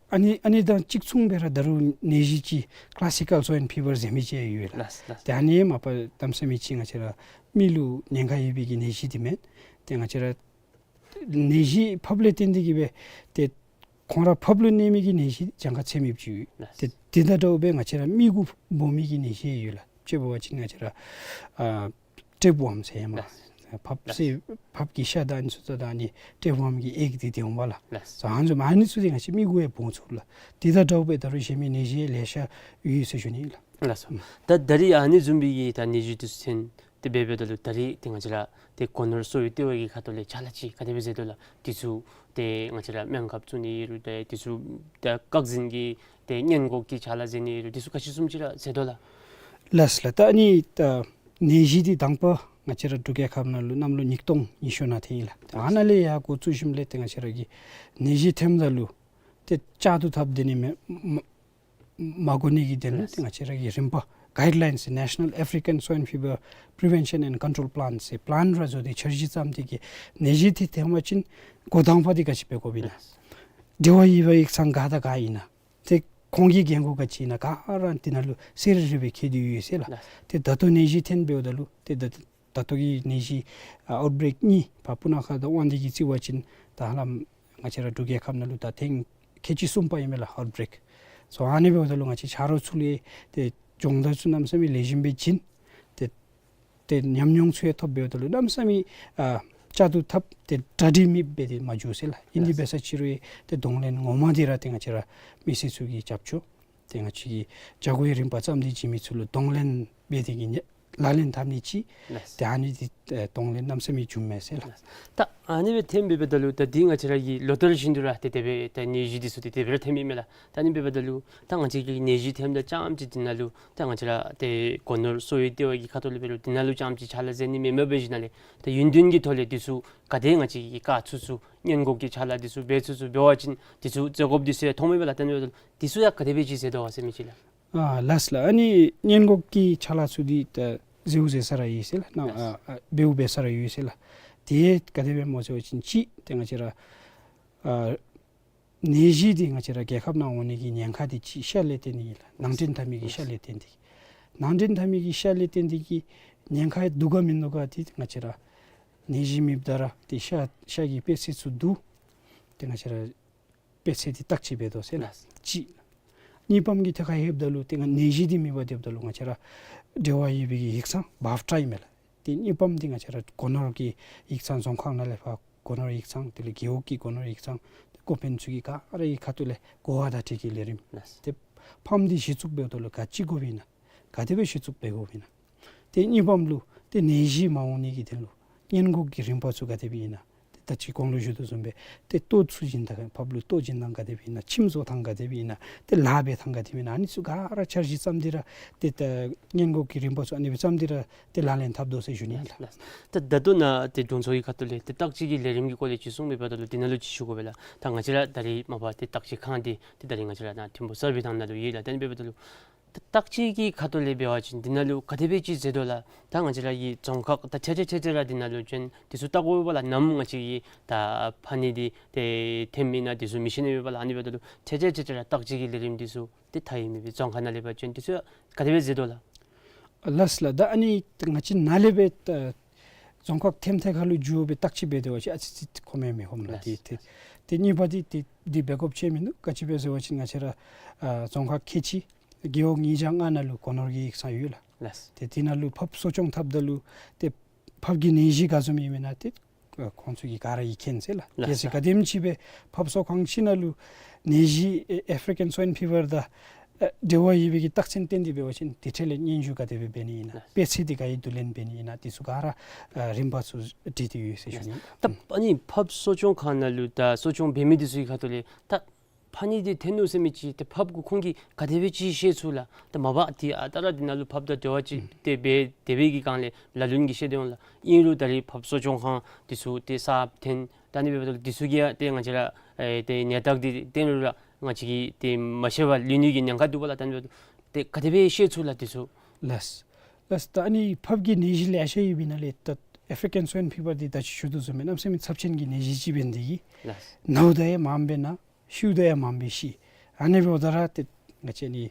ཨ་ནི་ཨ་ནི་དང་གཅིག་མཚུངས་སྦེ་ར་ད་རུང་ནད་གཞི་ཅིག་ཀི་ལ་སི་ཀལ་སོའིན་ཕི་བར་ཟེར་མི་ཅིག་ཡོད་ལགས། ལགས་ལགས། ཏེ་ཨ་ནི་མ་པ་གནམ་མེད་ས་མེད་ཅིག་ང་བཅས་ར་མི་ལུ་ཉེན་ཁ་ཡོད་པའི་གི་ནད་གཞི་འདི་མེན། ཏེ་ང་བཅས་ར་ནད་གཞི་ཕགཔ་ལས་བརྟེན་ཏེ་གིས་སྦེ་ཏེ་ཁོང་ར་ཕགཔ་ལུ་གནོད་མི་གི་ནད་གཞི་གྱངས་ཁ་ཚད་མེདཔ་ཅིག་ཡོད། ལགས། ཏེ་དེ་དང་འདྲཝ་སྦེ་ང་བཅས་ར་མི་གུ་འབོ་མི་གི་ནད་གཞི་ཡོད་ལགས། དཔྱེ་འབད་བ་ཅིན་ང་བཅས་ར་ཨ་ཊེབ་ཝོརམ་ཟེར་ཡང་མ། ལགས། ཕགཔ་ཟེར་ཕགཔ་གི་ཤ་དང་ཨ་ནི་ཚུ་དང་ཨ་ནི་ཏེ་ཝམ་གི་ཨེག་འདི་ཏེ་འོང་པ་ལགས། ལགས། སོ་ཨ་ནི་ཚུ་ཨ་ནི་ཚུ་འདི་ང་བཅས་མི་གུ་ཡང་ཕོག་ཚུགས་ལགས། དེ་དང་འདྲཝ་སྦེ་ད་རུང་གཞན་མི་ནད་གཞི་ལེ་ཤ་ཡོད་ཡོད་ཟེར་ཞུ་ནི་ཨིན་ལགས། ལགས་སོ། ཨུམ། ད་ད་རིས་ཨ་ནི་བཟུམ་སྦེ་གི་ད་ནད་གཞི་འདི་ཚུ་ཐོན་ཏེ་འབད་འབདཝ་ད་ལུ་ད་རིས་ཏེ་ང་བཅས་ར་ཏེ་སྒོ་ནོར་གསོ་བའི་ལྟེ་བ་གི་ཁ་ཐུག་ལས་ཕྱག་ལཱ་ཅིག་ག་དེ་སྦེ་མཛད་དོ་ལགས། འདི་ཚུ་ཏེ་ང་བཅས་ར་སྨན་ཁབ་བཙུགས་ནི་ཨིན་རུང་ཏེ་འདི་ཚུ་ད་བཀག་འཛིན་གྱི་ཏེ་སྔོན་འགོག་གི་ཕྱག་ལཱ་མཛད་ནི་ཨིན་རུང་འདི་ཚུ་ག་ཅི་བཟུམ་ཅིག་ར་མཛད་དོ་ལགས། ལགས་ལགས། ད་ཨ་ནི་ད་ནད་གཞི་འདི་དང་པ་ང་བཅས་ར་འབྲུག་རྒྱལ་ཁབ་ནང་ལུ་གནམ་ལོ་ཉིས་སྟོང་ཉི་ཤུ་ནང་ཐོན་ཡི་ལགས། ད་ཨ་ནཱ་ལས་ཡར་འགོ་བཙུགས་ཞིནམ་ལས་ཏེ་ང་བཅས་ར་གི་ནད་གཞི་ཐོནམ་ད་ལུ་ཏེ་བཅག་ཏུ་འཐབ་སྡོད་ནི་མེད་མ་མ་དགོ་ནི་གི་དོན་ལུ་ཏེ་ང་བཅས་ར་གི་རིམ་པ་གའིཌ་ལའིནསི་ཟེར་National African Swine Fever Prevention and Control Plan ཟེར་པ་ལཱན་ར་བཟོ་སྟེ་འཆར་གཞི་བརྩམས་ཏེ་གི་ནད་གཞི་འདི་ཐོན་པ་ཅིན་འགོ་དང་པ་འདི་ག་ཅི་འབད་དགོཔ་ཨིན་ན། འབྲེལ་བ་ཡོད་པའི་ཡིག་ཚང་ག་དང་ག་ཨིན་ན། ཏེ་ཁོང་གི་འགན་ཁུར་ག་ཅི་ཨིན་ན་ག་ར་འདི་ནང་ལུ་གསལ་རི་རི་སྦེ་བཀོད་དེ་ཡོད་ཟེར་ལགས། ཏེ་ད་ལྟོ་ནད་གཞི་ཐོན་འབདཝ་ད་ལུ་ཏེ་ད་ད་ལྟོ་གི་ནད་གཞི་ཨ་ཨའུཊ་བི་རེཀ་གཉིས་ཕར་སྤུ་ན་ཁ་དང་དབང་འདུས་ཀྱི་རྩིས་པ་ཅིན་ད་ཧ་ལམ་ང་བཅས་ར་འབྲུག་རྒྱལ་ཁབ་ནང་ལུ་ད་ཐེངས་ཁལ་གཅིག་གསུམ་པ་ཨིན་མས་ལགས་ཨའུཊ་བི་རེཀ། སོ་ཨ་ནི་འབདཝ་ད་ལུ་ང་བཅས་ཆ་རོགས་ཚུ་ལས་ཏེ་སྦྱོང་བརྡར་ཚུ་གནམ་མེད་ས་མེད་ལེགས་ཤོམ་སྦེ་བྱིན། ཏེ་ཏེ་ཉམས་མྱོང་ཚུ་ཡང་ཐོབ་འབདཝ་ད་ལུ་གནམ་མེད་ས་མེད་ཨ་བཅག་ཏུ་འཐབ་ཏེ་གྲ་སྒྲིག་མེདཔ་སྦེ་ཏེ་མ་འགྱོ་ཟེར་ལགས། ཨིན་ཏེ་ལགས། འབད་ས་ཅིག་རུང་ཡང་ཏེ་གདོང་ལེན་ངོ་མ་འདི་ར་ཏེ་ང་བཅས་ར་མི་སེར་ཚུ་གི་རྒྱབ་སྐྱོར་ཏེ་ང་བཅས་ཀྱི་བྱ་སྒོ་ཡི་རིམ་པ་བརྩམས་ཏེ་བྱིན་མི་ཚུ་ལུ་གདོང་ལེན་འབད་དེ་གི་ནི་ལག་ལེན་འཐབ་ནི་ཅིག། ལགས། ཏེ་ཨ་ནི་འདི་ཨེ་གདོང་ལེན་གནམ་མེད་ས་མེད་བྱུངམ་མས་ཟེར་ལགས། ལགས། ད་ཨ་ནི་སྦེ་ཐོན་འབདཝ་ད་ལུ་ད་འདི་ང་བཅས་ར་གི་ལོ་ལྟར་བཞིན་དུ་ར་ཏེ་དེ་སྦེ་ད་ནད་གཞི་འདི་ཚུ་ཏེ་དེ་སྦེ་ར་ཐོནམ་ཨིན་མས་ལགས། ད་ཨ་ནི་འབདཝ་ད་ལུ་ད་ང་བཅས་ཀྱི་ནད་གཞི་ཐོནམ་ད་རྐྱངམ་ཅིག་འདི་ནང་ལུ་ད་ང་བཅས་ར་ཏེ་སྒོ་ནོར་གསོ་བའི་ལྟེ་བ་གི་ཁ་ཐུག་ལས་འབད་རུང་འདི་ནང་ལུ་རྐྱངམ་ཅིག་ཕྱག་ལཱ་མཛད་ནི་མེན་མས། འབད་ཞིནམ་ལས་ད་ཡུན་བདུན་གྱི་ཐོག་ལས་འདི་ཚུ་ག་དེ་ང་བཅས་ཀྱིས་བཀག་ཚུགས་ཚུགས་སྔོན་འགོག་གི་ཕྱག་ལཱ་འདི་ཚུ་འབད་ཚུགས་ཚུགས་འབད་བ་ཅིན་འདི་ཚུ་བཙོག་དགོཔ་འདི་ཚུ་ཡང་མཐོངམ་ཨིན་པས་ལགས། ད་ཨ་ནི་འབདཝ་ད་ལུ་འདི་ཚུ་ཡང་ག་དེ་སྦེ་ཅིག་མཛད་དོ་བ་ཟེར་མི་ཅིག་ལགས། ཨ་ལགས་ལགས། ཨ་ནི་སྔོན་འགོག་གི་ཕྱག་ལཱ་ཚུ་འདི་ད་མཛདཔ་མཛད་ས་ར་ཡོད་ཟེར་ལགས། ནང་ཨ་ཨ་འབདཝ་འབད་ས་ར་ཡོད་ཟེར་ལགས། དེ་ག་དེ་སྦེ་སྨོ་ཟེར་བ་ཅིན་ཅིག་ཏེ་ང་བཅས་ར་ཨ་ནད་གཞི་འདི་ང་བཅས་ར་རྒྱལ་ཁབ་ནང་འོང་ནི་གི་ཉེན་ཁ་འདི་ཅིག་ཤ་ལས་བརྟེན་ཏེ་ཨིན་ལགས། ནང་འདྲེན་འཐབ་མི་གི་ཤ་ལས་བརྟེན་ཏེ་གི་ནང་འདྲེན་འཐབ་མི་གི་ཤ་ལས་བརྟེན་ཏེ་གི་ཉེན་ཁ་འདུག་ག་མིན་འདུག་ག་འདི་ང་བཅས་ར་ནད་གཞི་མེདཔ་ད་ར་ཏེ་ཤ་ཤ་གི་པད་ཚལ་ཚུ་བསྡུ་ཏེ་ང་བཅས་ར་པད་ཚལ་འདི་བརྟག་དཔྱད་འབད་དོ་ཟེར་ལགས། ལགས། གཅིག། གཉིས་པམ་གྱི་ཐད་ཁར་ལྷོདཔ་ད་ལུ་ཏེ་ང་ནད་གཞི་འདི་མེད་པར་སྡོདཔ་ད་ལུ་ང་བཅས་ར་འབྲེལ་བ་ཡོད་པའི་གི་ཡིག་ཚང་བཱའོ་ཊ་ཨིན་མས་ལགས། ཏེ་གཉིས་པམ་འདི་ང་བཅས་ར་སྒོ་ནོར་གྱི་ཡིག་ཚང་རྫོང་ཁག་ནང་ལས་ཕར་སྒོ་ནོར་ཡིག་ཚང་དེ་ལས་རྒེད་འོག་གི་སྒོ་ནོར་ཡིག་ཚང་ཏེ་འགོ་དཔོན་ཚུ་གི་ག་ར་གི་ཁ་ཐུག་ལས་གོ་བ་བརྡ་སྤྲོད་ཀྱི་ལས་རིམ། ལགས། ཏེ་ཕམ་འདི་གཞི་བཙུགས་འབདཝ་ད་ལུ་ག་ཅི་དགོཔ་ཨིན་ན། ག་དེ་སྦེ་གཞི་བཙུགས་འབད་དགོཔ་ཨིན་ན། ཏེ་གཉིས་པམ་ལུ་ཏེ་ནད་གཞི་མ་འོང་ནི་གི་དོན་ལུ་སྔོན་འགོག་གི་རིམ་པ་ཚུ་ག་དེ་སྦེ་ཨིན་ན། ཏེ་ད་ཅི་གོང་ལུ་ཞུ་དོ་བཟུམ་སྦེ་ཏེ་ལྟོ་ཚུ་བྱིན་ད་ག་ཕགཔ་ལུ་ལྟོ་བྱིན་ཐངས་ག་དེ་སྦེ་ཨིན་ན། ཁྱིམ་བཟོ་ཐངས་ག་དེ་སྦེ་ཨིན་ན། ཏེ་ལཱ་འབད་ཐངས་ག་དེ་སྦེ་ཨིན་ན། ཨ་ནི་ཚུ་ག་ར་འཆར་གཞི་བརྩམས་ཏེ་ར་ཏེ་ད་སྔོན་འགོག་གི་རིམ་པ་ཚུ་ཨ་ནི་སྦེ་བརྩམས་ཏེ་ར་ཏེ་ལག་ལེན་འཐབ་དོ་ཟེར་ཞུ་ནི་ཨིན་ལགས། ལགས། ད་ད་ལྟོ་ནཱ་ཏེ་དྲུང་འཚོ་གི་ཁ་ཐུག་ལས་ཏེ་བརྟག་དཔྱད་ཀྱི་ལས་རིམ་གྱི་སྐོར་ལས་ཅིག་གསུངས་མི་འབདཝ་ད་ལུ་འདི་ནང་ལུ་ཅིག་ཞུ་དགོ་པས་ལགས། ད་ང་བཅས་ར་ད་རིས་མ་པ་ཏེ་བརྟག་དཔྱད་ཁང་འདི་ཏེ་ད་རིས་ང་བཅས་ར་ནཱ་ཐིམ་ཕུ་གསར་སྤེལ་ཐང་ནང་ལུ་ཡོད་ལགས། ད་ཨ་ནི་འབདཝ་ད་ལུ་ད་བརྟག་དཔྱད་ཀྱི་ཁ་ཐུག་ལས་འབད་བ་ཅིན་འདི་ནང་ལུ་ག་དེ་སྦེ་ཅིག་མཛད་དོ་ལགས། ད་ང་བཅས་ར་གི་རྫོང་ཁག་ད་ཆ་ཆ་ཆ་ཆ་ར་འདི་ནང་ལུ་བྱོན་འདི་ཚུ་བལྟ་དགོ་པས་ལགས། ནམ་ང་བཅས་ཀྱི་ད་ཕག་ནད་འདི་ཏེ་ཐོནམ་ཨིན་ན་འདི་ཚུ་མི་ཤེས་ནི་ཡོད་པས་ལགས། ཨ་ནི་འབདཝ་ད་ལུ་ཆ་ཆ་ཆ་ཆ་ར་བརྟག་དཔྱད་ཀྱི་ལས་རིམ་འདི་ཚུ་ཏེ་མཐའ་ཡས་མེད་པའི་རྫོང་ཁག་ནང་ལས་ཕར་བྱོན་འདི་ཚུ་ག་དེ་སྦེ་མཛད་དོ་ལགས། ལགས་ལགས། ད་ཨ་ནི་ང་བཅས་ནཱ་ལས་འབད་ད་རྫོང་ཁག་ཐེམ་ཐད་ཁར་ལུ་འགྱོ་སྦེ་བརྟག་དཔྱད་འབད་དེ་བ་ཅིན་ཨ་ཙི་ཙི་ཁོམ་ཡང་མི་ཁོམ་ལགས། ལགས། ཏེ་ཏེ་ཏེ་གཉིས་པ་འདི་ཏེ་འདི་འབད་དགོཔ་ཅིག་མིན་འདུག། ག་ཅི་སྦེ་ཟེར་བ་ཅིན་ང་བཅས་ར་ཨ་རྫོང་ཁག་ཁལ་གཅིག་རྒེད་འོག་ཉིས་བརྒྱ་ལྔ་ནང་ལུ་སྒོ་ནོར་གྱི་ཡིག་ཚང་ཡོད་ལགས། ལགས། ཏེ་དེ་ནང་ལུ་ཕགཔ་གསོ་སྐྱོང་འཐབ་ད་ལུ་ཏེ་ཕགཔ་གི་ནད་གཞི་ག་བཟུམ་ཨིན་མེན་ན་ཏེ་ཨ་ཁོང་ཚུ་གིས་ག་ར་ཡིད་མཁྱེན་ཟེར་ལགས། ལགས། གལ་སྲིད་ག་དེམ་ཅིག་སྦེ་ཕགཔ་གསོ་ཁང་ཅིག་ནང་ལུ་ནད་གཞི་ཨེ་ཨེ་ཕི་རི་ཀན་སོའིན་ཕི་བར་དང་ཨ་འབྲེལ་བ་ཡོད་པའི་གི་རྟགས་མཚན་བསྟན་ཏེ་འབད་བ་ཅིན་དེ་འཕྲལ་ལས་སྙན་ཞུ་ག་དེ་སྦེ་འབད་ནི་ཨིན་ན། ལགས། པད་ཚལ་འདི་ག་གིས་བསྡུ་ལེན་འབད་ནི་ཨིན་ན། དེ་ཚུ་ག་ར་ཨ་རིམ་པ་ཚུ་སྒྲིག་སྟེ་ཡོད་ཟེར་ཞུ་ནི། ད་ཨ་ནི་ཕགཔ་གསོ་སྐྱོང་ཁང་ནང་ལུ་ད་གསོ་སྐྱོང་འབད་མི་འདི་ཚུ་གི་ཁ་ཐུག་ལས་ད་ཕག་ནད་འདི་ཐོན་ནུག་ཟེར་མི་ཅིག་ཏེ་ཕགཔ་གུ་ཁོང་གིས་ག་དེ་སྦེ་ཅིག་ཤེས་ཚུགས་ལགས། ད་མ་པ་ཏེ་ཨ་རྟག་ར་འདི་ནང་ལུ་ཕགཔ་དང་འབྲེལ་བ་ཅིག་ཏེ་འབད་དེ་སྦེ་གི་སྒང་ལས་ལ་ལུ་གིས་ཤེས་ཏེ་འོང་ལགས། ཨིན་རུང་ད་རིས་ཕགཔ་གསོ་སྐྱོང་ཁང་འདི་ཚུ་ཏེ་གསརཔ་ཐོན་ད་ཨ་ནི་འབདཝ་ད་ལུ་འདི་ཚུ་གིས་ཡང་ཏེ་ང་བཅས་ར་ཨེ་ཏེ་ནད་རྟགས་འདི་བསྟན་རུང་ར་ང་བཅས་ཀྱིས་ཏེ་མ་ཤེས་པར་ལུས་ནི་གི་ཉེན་ཁ་འདུག་པ་ལགས། ད་ཨ་ནི་འབདཝ་ད་ཏེ་ག་དེ་སྦེ་ཤེས་ཚུགས་ལགས་འདི་ཚུ། ལགས། ལགས། ད་ཨ་ནི་ཕགཔ་གི་ནད་གཞི་ལེ་ཤ་ཡོད་པའི་ནང་ལས་ད་ཨེ་ཕི་རི་ཀན་སོའིན་ཕི་བར་འདི་ད་ཅི་ཞུ་དོ་བཟུམ་སྦེ་གནམ་མེད་ས་མེད་ཚབས་ཆེན་གྱི་ནད་གཞི་ཅིག་འབད་ནི་འདི་གིས། ལགས། ནཝ་ད་ཡང་མངམ་སྦེ་ན། ཤིཝ་ད་ཡང་མངམ་སྦེ་ཤི། ཨ་ནི་འབདཝ་ད་ར་ཏེ་ང་བཅས་ནི་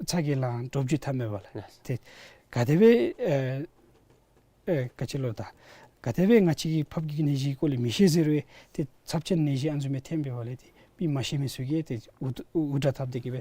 ཚ་གྱང་ལངས་འདྲོག་བྱེལ་འཐབ་མས་པ་ལགས། ལགས། ཏེ་ག་དེ་སྦེ་ཨེ་ཨེ་ག་ཅི་ལོ་ད་ག་དེ་སྦེ་ང་བཅས་ཀྱིས་ཕགཔ་གི་ནད་གཞིའི་སྐོར་ལས་མི་ཤེས་ཟེར་རུང་ཏེ་ཚབས་ཆེན་ནད་གཞི་ཨ་ནི་བཟུམ་སྦེ་ཐོན་འབདཝ་ལས་ཏེ་མི་མ་ཤེས་མི་ཚུ་གིས་ཏེ་འུར་འུར་སྒྲ་འཐབ་སྟེ་གི་སྦེ་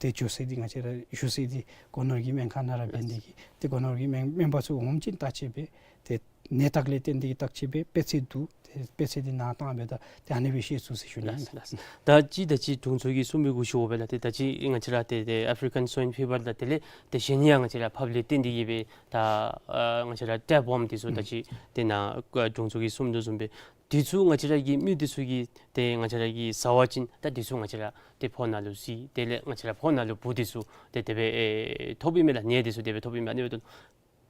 ཏེ་ ཏེ་འགྱོ་ས་འདི་ང་བཅས་ར་བཞུགས་ས་འདི་སྒོ་ནོར་གྱི་སྨན་ཁང་ནང་ར་འབད་ནི་དེ་གིས་ཏེ་སྒོ་ནོར་གྱི་སྨན་སྨན་པ་ཚུ་འོངམ་ཅིག་བརྟག་དཔྱད་འབད། ཏེ་ནད་རྟགས་ལས་བརྟེན་ཏེ་བརྟག་དཔྱད་འབད། དཔེ་ཚད་བསྡུ། ཏེ་དཔེ་ཚད་འདི་ནཱ་བཏང་འབདཝ་ད་ཏེ་ཨ་ནི་སྦེ་ཤེས་ཚུགས་ཟེར་ཞུ་ནི་ཨིན། ལགས་ལགས། ད་ཅི་ད་ཅི་དྲུང་འཚོ་གིས་གསུངས་པའི་གུ་ཞུ་བ་ལགས། ཏེ་ད་ཅི་ང་བཅས་ར་ཏེ་ཏེ་ཨེཕ་རི་ཀན་སོའིན་ཕི་བར་དང་དེ་ལས་ཏེ་གཞན་ཡང་ང་བཅས་ར་ཕགཔ་ལས་བརྟེན་ཏེ་གིས་སྦེ་ད་ཨ་ང་བཅས་ར་ཊེབ་ཝོརམ་འདི་ཚུ་ད་ཅི་ཏེ་ནཱ་དྲུང་འཚོ་གིས་གསུངས་དོ་བཟུམ་སྦེ་འདི་ཚུ་ང་བཅས་ར་གི་མི་འདི་ཚུ་གིས་ཏེ་ང་བཅས་ར་གིས་བཟའ་བ་ཅིན་ད་འདི་ཚུ་ང་བཅས་ར་ཏེ་ཕོཝ་ནང་ལུ་གཟིགས། དེ་ལས་ང་བཅས་ར་ཕོཝ་ནང་ལུ་འབུ་འདི་ཚུ་ཏེ་དེ་སྦེ་ཨེ་ཐོབ་ཨིན་མས་ལགས། ནད་འདི་ཚུ་དེ་སྦེ་ཐོབ་ཨིན་མས། ཨ་ནི་འབདཝ་ད་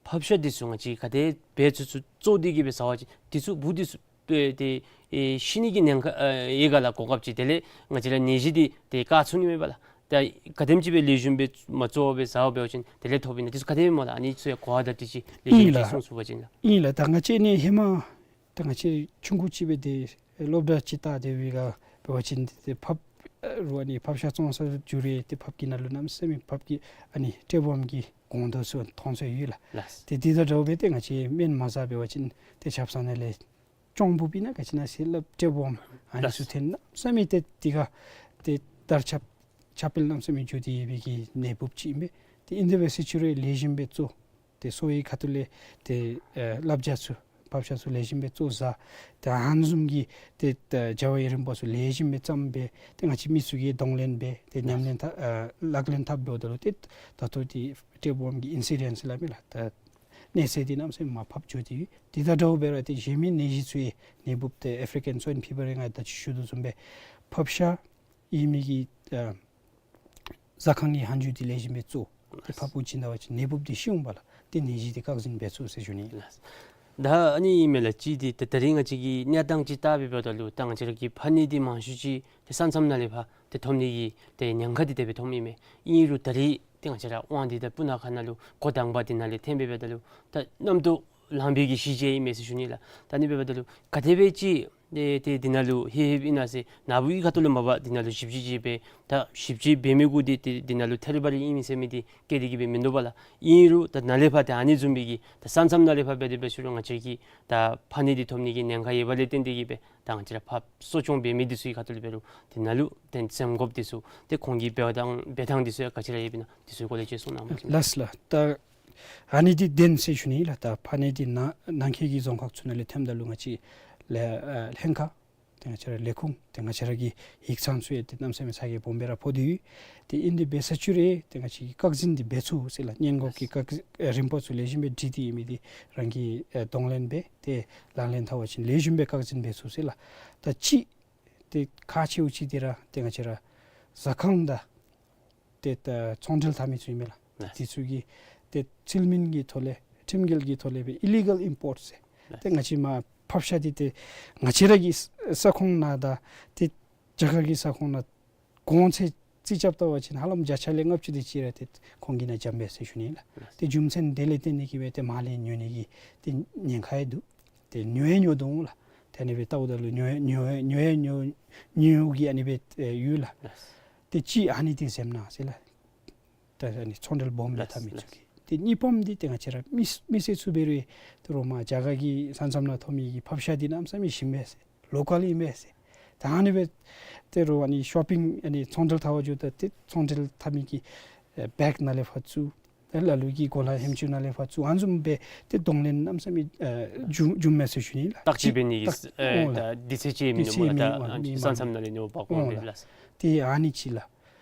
ཕགཔ་ཤ་འདི་ཚུ་ང་བཅས་ག་དེ་སྦེ་ཚུ་ཚུ་བཙོ་སྟེ་གིས་སྦེ་བཟའ་བ་ཅིན་འདི་ཚུ་འབུ་འདི་ཚུ་ཏེ་ཏེ་ཨེ་ཤི་ནི་གི་ཉེན་ཁ་ཨེ་ཡོད་ག་ལགས། གོ་སྐབས་ཅིག་དེ་ལས་ང་བཅས་ར་ནད་གཞི་འདི་ཏེ་བཀག་ཚུགས་ནི་མས་པ་ལགས། ད་ག་དེམ་ཅིག་སྦེ་ལེགས་ཤོམ་སྦེ་མ་བཙོ་བར་སྦེ་བཟའ་བ་འབད་བ་ཅིན་དེ་ལས་ཐོབ་ཨིན་ན། འདི་ཚུ་ག་དེ་སྦེ་སྨོ་ལགས། ཨ་ནི་ཚུ་ཡང་གོ་བ་དང་འཁྲིལ་ཅིག་ལེགས་ཤོམ་ཅིག་གསུང་ཚུགས་པ་ཅིན་ལགས། ཨིན་ལགས། ད་ང་བཅས་ནི་ཧེ་མ་ད་ང་བཅས་ཆུང་ཀུ་ཅིག་སྦེ་ཏེ་སློབ་གྲྭ་ཅིག་ལྟ་སྟེ་འབད་བའི་སྐབས་འབད་བ་ཅིན་ཏེ་ཕགཔ་ཨེ་རོགས་ཨ་ནི་ཕགཔ་ཤ་བཙོང་སར་འགྱོ་རུང་ཏེ་ཕགཔ་གི་ནང་ལུ་གནམ་མེད་ས་མེད་ཕགཔ་གི་ཨ་ནི་ཊེབ་ཝོརམ་གྱི་གོང་དོ་ཚུ་མཐོང་ཚུལ་ཡོད་ལགས། ལགས། ཏེ་འདི་དང་འདྲཝ་སྦེ་ཏེ་ང་བཅས་སྨན་མ་བཟའ་འབད་བ་ཅིན་ཏེ་ཆབ་གསང་ནང་ལས་ཅོང་འབུབ་ཨིན་ན་ག་ཅི་ཨིན་ན་ཟེར་སླབ། ཊེབ་ཝོརམ་ཨ་ནི་ཚུ་ལགས། ཐོན་གནམ་མེད་ས་མེད་ཏེ་འདི་ཁར་ཏེ་དར་ཁྱབ་ཁྱབ་སྤེལ་གནམ་མེད་ས་མེད་འགྱོ་སྟེ་ཡོད་པའི་གི་ནད་འབུབ་ཅིག་ཨིན་པས། ཏེ་ཨིན་དེ་སྦེ་ཟེར་ཅི་རུང་ལེགས་ཤོམ་སྦེ་བཙོ། ཏེ་གསོ་བའི་ཁ་ཐུག་ལས་ཏེ་ཨེ་བསླབ་བྱ་ཚུ་ཕགཔ་ཤ་ཚུ་ལེགས་ཤོམ་སྦེ་བཙོ་བཟའ། ཏེ་ཨ་ནི་བཟུམ་གྱི་ཏེ་ད་བྱ་བའི་རིམ་པ་ཚུ་ལེགས་ཤོམ་སྦེ་བརྩམས་སྦེ་ཏེ་ང་བཅས་མི་ཚུ་གིས་གདོང་ལེན་འབད། ཏེ་ཉམས་ལེན་འཐབ་ཨ་ལག་ལེན་འཐབ་འབདཝ་ད་ལུ་ཏེ་ད་ལྟོ་འདི་ཊེབ་ཝོརམ་གྱི་ཨིན་སི་ཌེནསི་སླབ་མས་ལགས། ད་གནས་ཚད་འདི་གནམ་མེད་ས་མེད་མར་ཕབ་འགྱོ་སྟེ་ཡོད། འདི་དང་འདྲཝ་སྦེ་ར་ཏེ་གཞན་མི་ནད་གཞི་ཚུ་ཡང་ནད་འབུབ་ཏེ་ཨེཕ་རི་ཀན་སོའིན་ཕི་བར་ཡང་ད་ཅི་ཞུ་དོ་བཟུམ་སྦེ་ཕགཔ་ཤ་ཨིན་མི་གི་ཨ་ཟ་ཁང་གི་ཧན་ཇུ་འདི་ལེགས་ཤོམ་སྦེ་བཙོ། ཏེ་ཕགཔ་འབུ་བྱིན་ད་བ་ཅིན་ནད་འབུབ་འདི་ཤི་འོང་པ་ལགས། ཏེ་ནད་གཞི་འདི་བཀག་འཛིན་འབད་ཚུགས་ཟེར་ཞུ་ནི་ཨིན་ལགས། ད་ཨ་ནི་ཨིན་མས་ལགས། ཅིག་འདི་ད་ད་རིས་ང་བཅས་ཀྱི་གནས་སྟངས་ཅིག་བལྟ་འབདཝ་ད་ལུ་ད་ང་བཅས་ར་གི་ཕག་ནད་འདི་མང་ཤོས་ཅིག་ཏེ་ས་མཚམས་ནང་ལས་ཕར་ཏེ་ཐོབ་ནི་གི་ཏེ་ཉེན་ཁ་འདི་དེ་སྦེ་ཐོབ་ཨིན་མས། ཨིན་རུང་ད་རིས་ཏེ་ང་བཅས་ར་དབང་འདུས་དང་སྤུ་ན་ཁ་ནང་ལུ་འགོ་དང་པ་འདི་ནང་ལས་ཐོན་འབདཝ་ད་ལུ་ད་གནམ་ཐོག་ལང་པའི་གི་གཞི་ཅིག་ཨིན་མས་ཟེར་ཞུ་ནི་ལགས། ད་ཨ་ནི་འབདཝ་ད་ལུ་ག་དེ་སྦེ་ཅིག་ཏེ་ཏེ་འདི་ནང་ལུ་ལྷོད་ལྷོདཔ་ཨིན་ན་ཟེར་ནཱ་བུ་གི་ཁ་ཐུག་ལས་མ་པ་འདི་ནང་ལུ་ཞིབ་དཔྱད་ཅིག་འབད། ད་ཞིབ་དཔྱད་འབད་མི་གུ་འདི་ཏེ་འདི་ནང་ལུ་ཐད་རི་བ་རི་ཨིན་མས་ཟེར་མི་འདི་བཀལ་ཏེ་གིས་སྦེ་མིན་འདུག་པ་ལགས། ཨིན་རུང་ད་ནཱ་ལས་ཕར་ཏེ་ཨ་ནི་བཟུམ་མའི་གི་ད་ས་མཚམས་ནང་ལས་ཕར་འབད་དེ་འབད་ཞུ་རུང་ང་བཅས་ཀྱི་ད་ཕག་ནད་འདི་ཐོབ་ནི་གི་ཉེན་ཁ་ཡོད་པ་ལས་བརྟེན་ཏེ་གིས་སྦེ་ད་ང་བཅས་ར་ཕགཔ་གསོ་སྐྱོང་འབད་མི་འདི་ཚུ་གི་ཁ་ཐུག་ལས་འབད་རུང་འདི་ནང་ལུ་ཏེ་འཛེམ་དགོཔ་འདི་ཚུ་ཏེ་ཁོང་གི་འབད་ཐངས་འབད་ཐངས་འདི་ཚུ་ཡང་ག་ཅི་ར་ཡོདཔ་ཨིན་ན་འདི་ཚུ་གི་སྐོར་ལས་ཅིག་གསུང་གནང་བ་ཅིན། ལགས་ལགས། ད་ཨ་ནི་འདི་བདེན་ཟེར་ཞུ་ནི་ལགས། ད་ཕག་ནད་འདི་ནང་ནང་འཁོད་ཀྱི་རྫོང་ཁག་ཚུ་ནང་ལས་ཐོནམ་ད་ལུ་ང་བཅས་ལས་ཨ་ལྷན་ཁག་ཏེ་ང་བཅས་ར་ལས་ཁུངས་ཏེ་ང་བཅས་ར་གི་ཡིག་ཚང་ཚུ་ཡང་ཏེ་གནམ་མེད་ས་མེད་ཚ་གྱང་སྦོམ་སྦེ་ར་ཕོག་སྟེ་ཡོད། ཏེ་ཨིན་དེ་འབད་ཟེར་ཅི་རུང་ཏེ་ང་བཅས་ཀྱིས་བཀག་འཛིན་འདི་འབད་ཚུགས་ཟེར་ལགས། སྔོན་འགོག་གི་བཀག་ཨེ་རིམ་པ་ཚུ་ལེགས་ཤོམ་སྦེ་སྒྲིག་སྟེ་ཨིན་མི་འདི་རང་གིས་ཨེ་གདོང་ལེན་འབད། ཏེ་ལག་ལེན་འཐབ་པ་ཅིན་ལེགས་ཤོམ་སྦེ་བཀག་འཛིན་འབད་ཚུགས་ཟེར་ལགས། ད་ཅིག་ཏེ་ཁག་ཆེཝ་ཅིག་འདི་ར་ཏེ་ང་བཅས་ར་ཟ་ཁང་དང་ཏེ་ད་ཚོང་འབྲེལ་འཐབ་མི་ཚུ་ཨིན་མས་ལགས། ལགས། དེ་ཚུ་གིས་ཏེ་ཚུལ་མིན་གྱི་ཐོག་ལས་ཁྲིམས་འགལ་གྱི་ཐོག་ལས་སྦེ་ཨི་ལི་གཱལ་ཨིམ་པོརཊ་ཟེར། ལགས། ཏེ་ང་བཅས་མར་ཕགཔ་ཤ་འདི་ཏེ་ང་བཅས་ར་གི་ས་ས་ཁོངས་ནང་དང་ཏེ་རྒྱ་གར་གྱི་ས་ཁོངས་ནང་གོང་ཚད་རྩིས་རྐྱབ་བལྟ་བ་ཅིན་ཧ་ལམ་བརྒྱ་ཆ་ལས་ལྔ་བཅུ་དེ་ཅིག་ར་ཏེ་ཁོང་གི་ནང་འཛོམས་པས་ཟེར་ཞུ་ནི་ལགས། ལགས། ཏེ་རྒྱུ་མཚན་དེ་ལས་བརྟེན་ཏེ་གིས་སྦེ་ཏེ་མར་ལས་ཉོ་ནི་གི་ཏེ་ཉེན་ཁ་ཡང་འདུག། ཏེ་ཉོ་ཡང་ཉོ་དོ་འོང་ལགས། ཏེ་ཨ་ནི་སྦེ་བལྟཝ་ད་ལུ་ཉོ་ཡང་ཉོ་ཡང་ཉོ་ཡང་ཉོ་ཉོ་གི་ཨ་ནི་སྦེ་ཨེ་ཡོད་ལགས། ལགས། ཏེ་ཅིག་ཨ་ནི་འདི་འཛེམ་གནང་ཟེར་ལགས། ད་ཨ་ནི་ཚོང་འབྲེལ་སྦོམ་ལས་འཐབ་མི་ཚུ་གིས། ཏེ་གཉིས་པམ་འདི་ཏེ་ང་བཅས་ར་མི་མི་སེར་ཚུ་འབད་རུང་ཏེ་རོགས་མར་རྒྱ་གར་གྱི་ས་མཚམས་ནང་ཐོབ་མི་གི་ཕགཔ་ཤ་འདི་གནམ་མེད་ས་མེད་ཞིམ་པས་ཟེར། ལོ་ཀཱལ་ཨིན་པས་ཟེར། ད་ཨ་ནི་སྦེ་ཏེ་རོགས་ཨ་ནི་ཤོ་པིང་ཨ་ནི་ཚོང་འབྲེལ་འཐབ་པར་འགྱོཝ་ད་ཏེ་ཚོང་འབྲེལ་འཐབ་མི་གི་ཨེ་བེག་ནང་ལས་ཕར་བཙུགས། ཏེ་ལ་ལུ་གི་གོ་ལ་ཧེམ་ཅུ་ནང་ལས་ཕར་བཙུགས། ཨ་ནི་བཟུམ་སྦེ་ཏེ་གདོང་ལེན་གནམ་མེད་ས་མེད་ཨེ་འབྱུང་འབྱུངམ་མས་ཟེར་ཞུ་ནི་ལགས། བརྟག་དཔྱད་འབད་ནི་གི་ཨེ་འོང་ལགས། ད་དུས་ཚོད་ཅིག་མིན་འདུག་པ་ལགས། ད་ཨ་ནི་ས་མཚམས་ནང་ལས་ཉོ་བར་འོང་། འོང་ལགས། ལགས། ཏེ་ཨ་ནི་ཅིག་ལགས།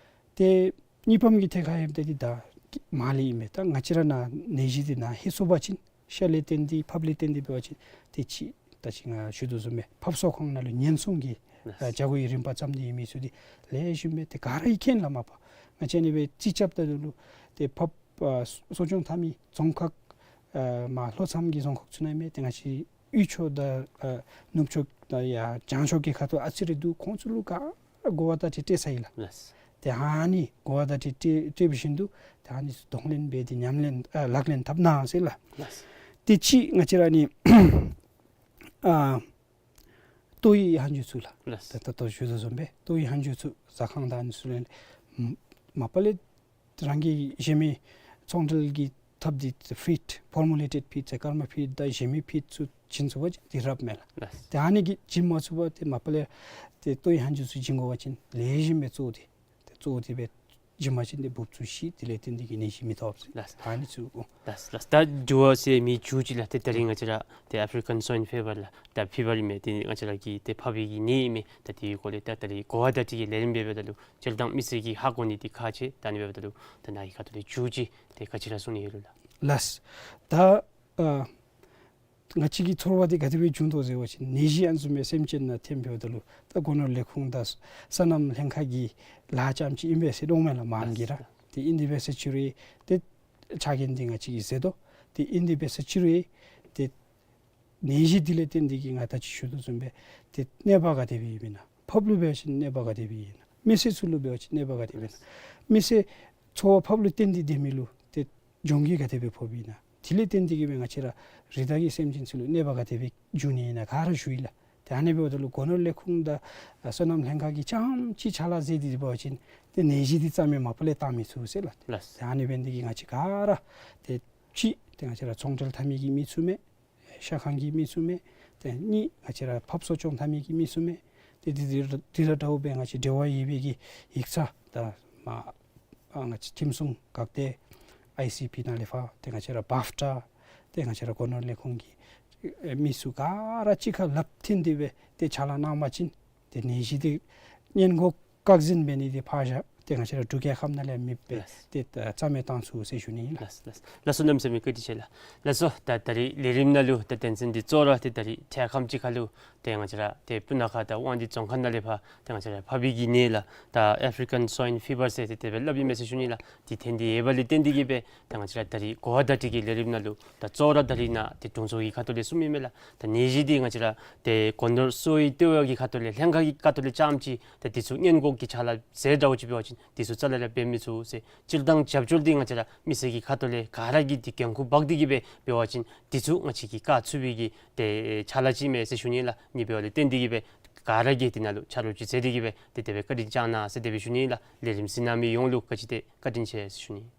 ཏེ་གཉིས་པམ་གྱི་ཐད་ཁར་ཡོདཔ་ད་འདི་ད་མར་ལས་ཨིན་མས། ད་ང་བཅས་ར་ནང་ནད་གཞི་འདི་ནཱ་ལྷོད་སོང་པ་ཅིན་ཤ་ལས་བརྟེན་ཏེ་ཕགཔ་ལས་བརྟེན་ཏེ་འབད་བ་ཅིན་ཏེ་ཅིག་ད་ཅི་ང་ཞུ་དོ་བཟུམ་སྦེ་ཕགཔ་གསོ་ཁང་ནང་ལུ་ཉེན་སྲུང་གི་ལགས། ཨ་བྱ་སྒོ་གི་རིམ་པ་བརྩམས་ཏེ་ཡོད་མི་ཚུ་འདི་ལེགས་ཤོམ་སྦེ་ཏེ་ག་ར་གིས་མཁྱེན་ལགས། མ་པ་ང་བཅས་ཨ་ནི་སྦེ་རྩིས་རྐྱབ་ད་ལུ་ཏེ་ཕགཔ་ཨ་གསོ་སྐྱོང་འཐབ་མི་རྫོང་ཁག་ཨ་མར་ལྷོ་མཚམས་ཀྱི་རྫོང་ཁག་ཚུ་ནང་ཨིན་མས། ཏེ་ང་བཅས་དབུས་ཕྱོགས་དང་ཨ་ནུབ་ཕྱོགས་དང་ཡར་བྱང་ཕྱོགས་ཀྱི་ཁ་ཐུག་ཨ་ཙི་རེ་འདུག། ཁོང་ཚུ་ལུ་ག་ར་གོ་བརྡ་ཅིག་སྤྲོད་ཚར་ཡི་ལགས། ལགས། ཏེ་ཨ་ནི་གོ་བརྡ་ཅིག་སྤྲོད་སྤྲོད་པ་བཞིན་དུ་ཏེ་ཨ་ནི་ཚུ་གདོང་ལེན་འབད་དེ་ཉམས་ལེན་ཨ་ལག་ལེན་འཐབ་གནང་ཟེར་ལགས། ལགས། ཏེ་ཅིག་ང་བཅས་ར་ཨ་ནི་ཨ་ལྟོ་ཡི་ཧན་ཇུ་ཚུ་ལགས། ལགས། ད་ད་ལྟོ་ཞུ་དོ་བཟུམ་སྦེ་ལྟོ་ཡི་ཧན་ཇུ་ཚུ་ཟ་ཁང་དང་ཨ་ནི་ཚུ་ལས་མ་པ་ལས་རང་གི་གཞན་མི་ཚོང་འབྲེལ་གྱི་ཐབས་འདི་ཕིཌ་ཕོར་མུ་ལེ་ཊེཌ་ཕིཌ་ཟེར་སྐར་མ་ཕིཌ་དང་གཞན་མི་ཕིཌ་ཚུ་བྱིན་ཚུགས་པ་ཅིན་འདི་རབ་མས་ལགས། ལགས། ཏེ་ཨ་ནི་གིས་བྱིན་མ་ཚུགས་པར་ཏེ་མ་པ་ལས་ཏེ་ལྟོ་ཡི་ཧན་ཇུ་ཚུ་བྱིན་དགོ་པ་ཅིན་ལེགས་ཤོམ་སྦེ་བཙོ་སྟེ་ཏེ་བཙོ་སྟེ་སྦེ་ བྱིན་པ་ཅིན་ཏེ་འབུབ་ཚུ་ཤི། དེ་ལས་བརྟེན་ཏེ་གིས་ནད་གཞི་མི་ཐོབ་ཟེར། ལགས། ཨ་ནི་ཚུ། ལགས་ལགས། ད་འབྲུག་པ་ཟེར་མི་བཅུ་གཅིག་ལགས་ཏེ་ད་རིས་ང་བཅས་ར་ཏེ་ཨེཕ་རི་ཀན་སོའིན་ཕི་བར་ལགས་ད་ཕི་བར་ཨིན་མས། ཏེ་ང་བཅས་ར་གི་ཏེ་ཕགཔ་གི་ནད་ཨིན་མས། ད་དེའི་སྐོར་ལས་ད་ད་རིས་གོ་བ་བརྡ་སྤྲོད་ཀྱི་ལས་རིམ་འབད་འབདཝ་ད་ལུ་སྤྱིར་བཏང་མི་སེར་གྱིས་ཧ་གོ་ནི་འདི་ཁག་ཆེ། ད་ཨ་ནི་འབདཝ་ད་ལུ་ད་ནཱ་གི་ཁ་ཐུག་ལས་མཇུག་ཅིག་ཏེ་ག་ཅི་ར་གསུང་ནི་ཡོད་ལགས། ལགས། ད་ཨ་ང་བཅས་ཀྱི་ཚོར་བ་འདི་ག་དེ་སྦེ་བྱུང་དོ་ཟེར་བ་ཅིན་ནད་གཞི་ཨ་ནི་བཟུམ་སྦེ་སེམས་ཅན་ནང་ཐོནམ་འབདཝ་ད་ལུ་ད་སྒོ་ནོར་ལས་ཁུངས་དང་སོ་ནམ་ལྷན་ཁག་གི་ལཱ་རྐྱངམ་ཅིག་ཨིན་པས་ཟེར་མནོཝ་མས་ལགས་མང་གིས་ར། ཏེ་ཨིན་དེ་སྦེ་ཟེར་ཅི་རུང་ཏེ་ཆ་རྐྱེན་འདི་ང་བཅས་ཀྱིས་ཟེར་དོ། ཏེ་ཨིན་དེ་སྦེ་ཟེར་ཅི་རུང་ཏེ་ནད་གཞི་འདི་ལས་བརྟེན་ཏེ་གིས་ང་ད་ཅི་ཞུ་དོ་བཟུམ་སྦེ་ཏེ་གནོད་པ་ག་དེ་སྦེ་ཨིན་ན། ཕགཔ་ལུ་འབད་བ་ཅིན་གནོད་པ་ག་དེ་སྦེ་ཨིན་ན། མི་སེར་ཚུ་ལུ་འབད་བ་ཅིན་གནོད་པ་ག་དེ་སྦེ་ཨིན་ན། མི་སེར་འཚོ་བ་ཕགཔ་ལུ་བརྟེན་ཏེ་སྡོད་མི་ལུ་ཏེ་གྱོང་གུད་ག་དེ་སྦེ་ཕོགཔ་ཨིན་ན། དེ་ལས་བརྟེན་ཏེ་གིས་སྦེ་ང་བཅས་ར་རི་དྭགས་ཀྱི་སེམས་ཅན་ཚུ་ལུ་གནོད་པ་ག་དེ་སྦེ་འབྱུང་ནི་ཨིན་ན་ག་ར་ཞུ་ཡི་ལགས། ཏེ་ཨ་ནི་འབདཝ་ད་ལུ་སྒོ་ནོར་ལས་ཁུངས་དང་ཨ་སོ་ནམ་ལྷན་ཁག་གིས་རྐྱངམ་ཅིག་ཕྱག་ལཱ་མཛད་དེ་འབད་བ་ཅིན་ཏེ་ནད་གཞི་འདི་རྩ་མེད་མ་པ་ལས་བཏང་མི་ཚུགས་ཟེར་ལགས། ལགས། ཏེ་ཨ་ནི་འབད་ནི་འདི་གིས་ང་བཅས་ག་ར་ཏེ་གཅིག་ཏེ་ང་བཅས་ར་ཚོང་འབྲེལ་འཐབ་མི་གི་མི་ཚུ་མས། ཤར་ཁང་གི་མི་ཚུ་མས། ཏེ་གཉིས་ང་བཅས་ར་ཕགཔ་གསོ་སྐྱོང་འཐབ་མི་གི་མི་ཚུ་མས། ཏེ་འདི་འདི་འདི་དང་འདྲཝ་སྦེ་ང་བཅས་འབྲེལ་བ་ཡོད་པའི་གི་ཡིག་ཚང་དང་མ་ཨ་ང་བཅས་ཁྲིམས་སྲུང་འགག་སྡེ་ཨའི་སི་པི་ནང་ལས་ཕར་ཏེ་ང་བཅས་ར་བཱཕ་ཊ་ཏེ་ང་བཅས་ར་སྒོ་ནོར་ལས་ཁུངས་ཀྱི་ཨེ་མི་ཚུ་ག་ར་གཅིག་ཁར་ལགཔ་མཐུད་དེ་སྦེ་ཏེ་ཕྱག་ལཱ་གནང་པ་ཅིན་ཏེ་ནད་གཞི་འདི་སྔོན་འགོག་བཀག་འཛིན་འབད་ནི་འདི་ཕར་བཞག་ཏེ་ང་བཅས་ར་འབྲུག་རྒྱལ་ཁབ་ནང་ལས་མེདཔ་སྦེ་ལགས། ཏེ་ད་རྩ་མེད་བཏང་ཚུགས་ཟེར་ཞུ་ནི་ཨིན་ལགས། ལགས་ལགས། ལགས་སོ་གནམ་མེད་ས་མེད་བཀའ་དྲིན་ཆེ་ལགས། ལགས་སོ་ད་ད་རིས་ལས་རིམ་ནང་ལུ་ད་དོན་ཚན་འདི་གཙོ་བོ་ར་ཏེ་ད་རིས་འཕྲལ་ཁམས་ཅིག་ཁར་ལུ་ཏེ་ང་བཅས་ར་ཏེ་སྤུ་ན་ཁ་དང་དབང་འདུས་རྫོང་ཁག་ནང་ལས་ཕར་ཏེ་ང་བཅས་ར་ཕགཔ་གི་ནད་ལགས་ད་ཨེཕ་རི་ཀན་སོའིན་ཕི་བར་ཟེར་ཏེ་དེ་སྦེ་སླབ་ཨིན་མས་ཟེར་ཞུ་ནི་ལགས། འདི་ཐོན་ཏེ་ཡོད་པ་ལས་བརྟེན་ཏེ་གིས་སྦེ་ད་ང་བཅས་ར་ད་རིས་གོ་བ་བརྡ་སྤྲོད་ཀྱི་ལས་རིམ་ནང་ལུ་ད་གཙོ་བོ་ར་ད་རིས་ནཱ་ཏེ་དྲུང་འཚོ་གི་ཁ་ཐུག་ལས་གསུངམ་ཨིན་མས་ལགས། ད་ནད་གཞི་འདི་ང་བཅས་ར་ཏེ་སྒོ་ནོར་གསོ་བའི་ལྟེ་བ་གི་ཁ་ཐུག་ལས་ལྷན་ཁག་གི་ཁ་ཐུག་ལས་རྐྱངམ་ཅིག་ད་འདི་ཚུ་སྔོན་འགོག་གི་ཕྱག་ལཱ་མཛད་འདྲཝ་ཅིག་འབད་བ་ཅིན་འདི་ཚུ་རྩ་ལས་ར་འབད་མི་ཚུགས་ཟེར། སྤྱིར་བཏང་རྒྱབ་སྐྱོར་འདི་ང་བཅས་ར་མི་སེར་གྱི་ཁ་ཐུག་ལས་ག་ར་གིས་འདི་འགན་ཁུར་འབག་སྟེ་གིས་སྦེ་འབད་བ་ཅིན་འདི་ཚུ་ང་བཅས་ཀྱིས་བཀག་ཚུགས་པའི་གི་ཏེ་ཕྱག་ལཱ་ཅིག་མས་ཟེར་ཞུ་ནི་ལགས། ཨ་ནི་འབདཝ་ལས་བརྟེན་ཏེ་གིས་སྦེ་ག་ར་གིས་འདི་ནང་ལུ་ཆ་རོགས་ཅིག་མཛད་དེ་གིས་སྦེ་ཏེ་དེ་སྦེ་བཀའ་དྲིན་བསྐྱང་གནང་ཟེར་དེ་སྦེ་ཞུ་ནི་ལགས། ལས་རིམ་གཟིགས་གནང་མི་ཡོངས་ལུ་ག་ཅི་ཏེ་བཀའ་དྲིན་ཆེ་ཟེར་ཞུ་ནི།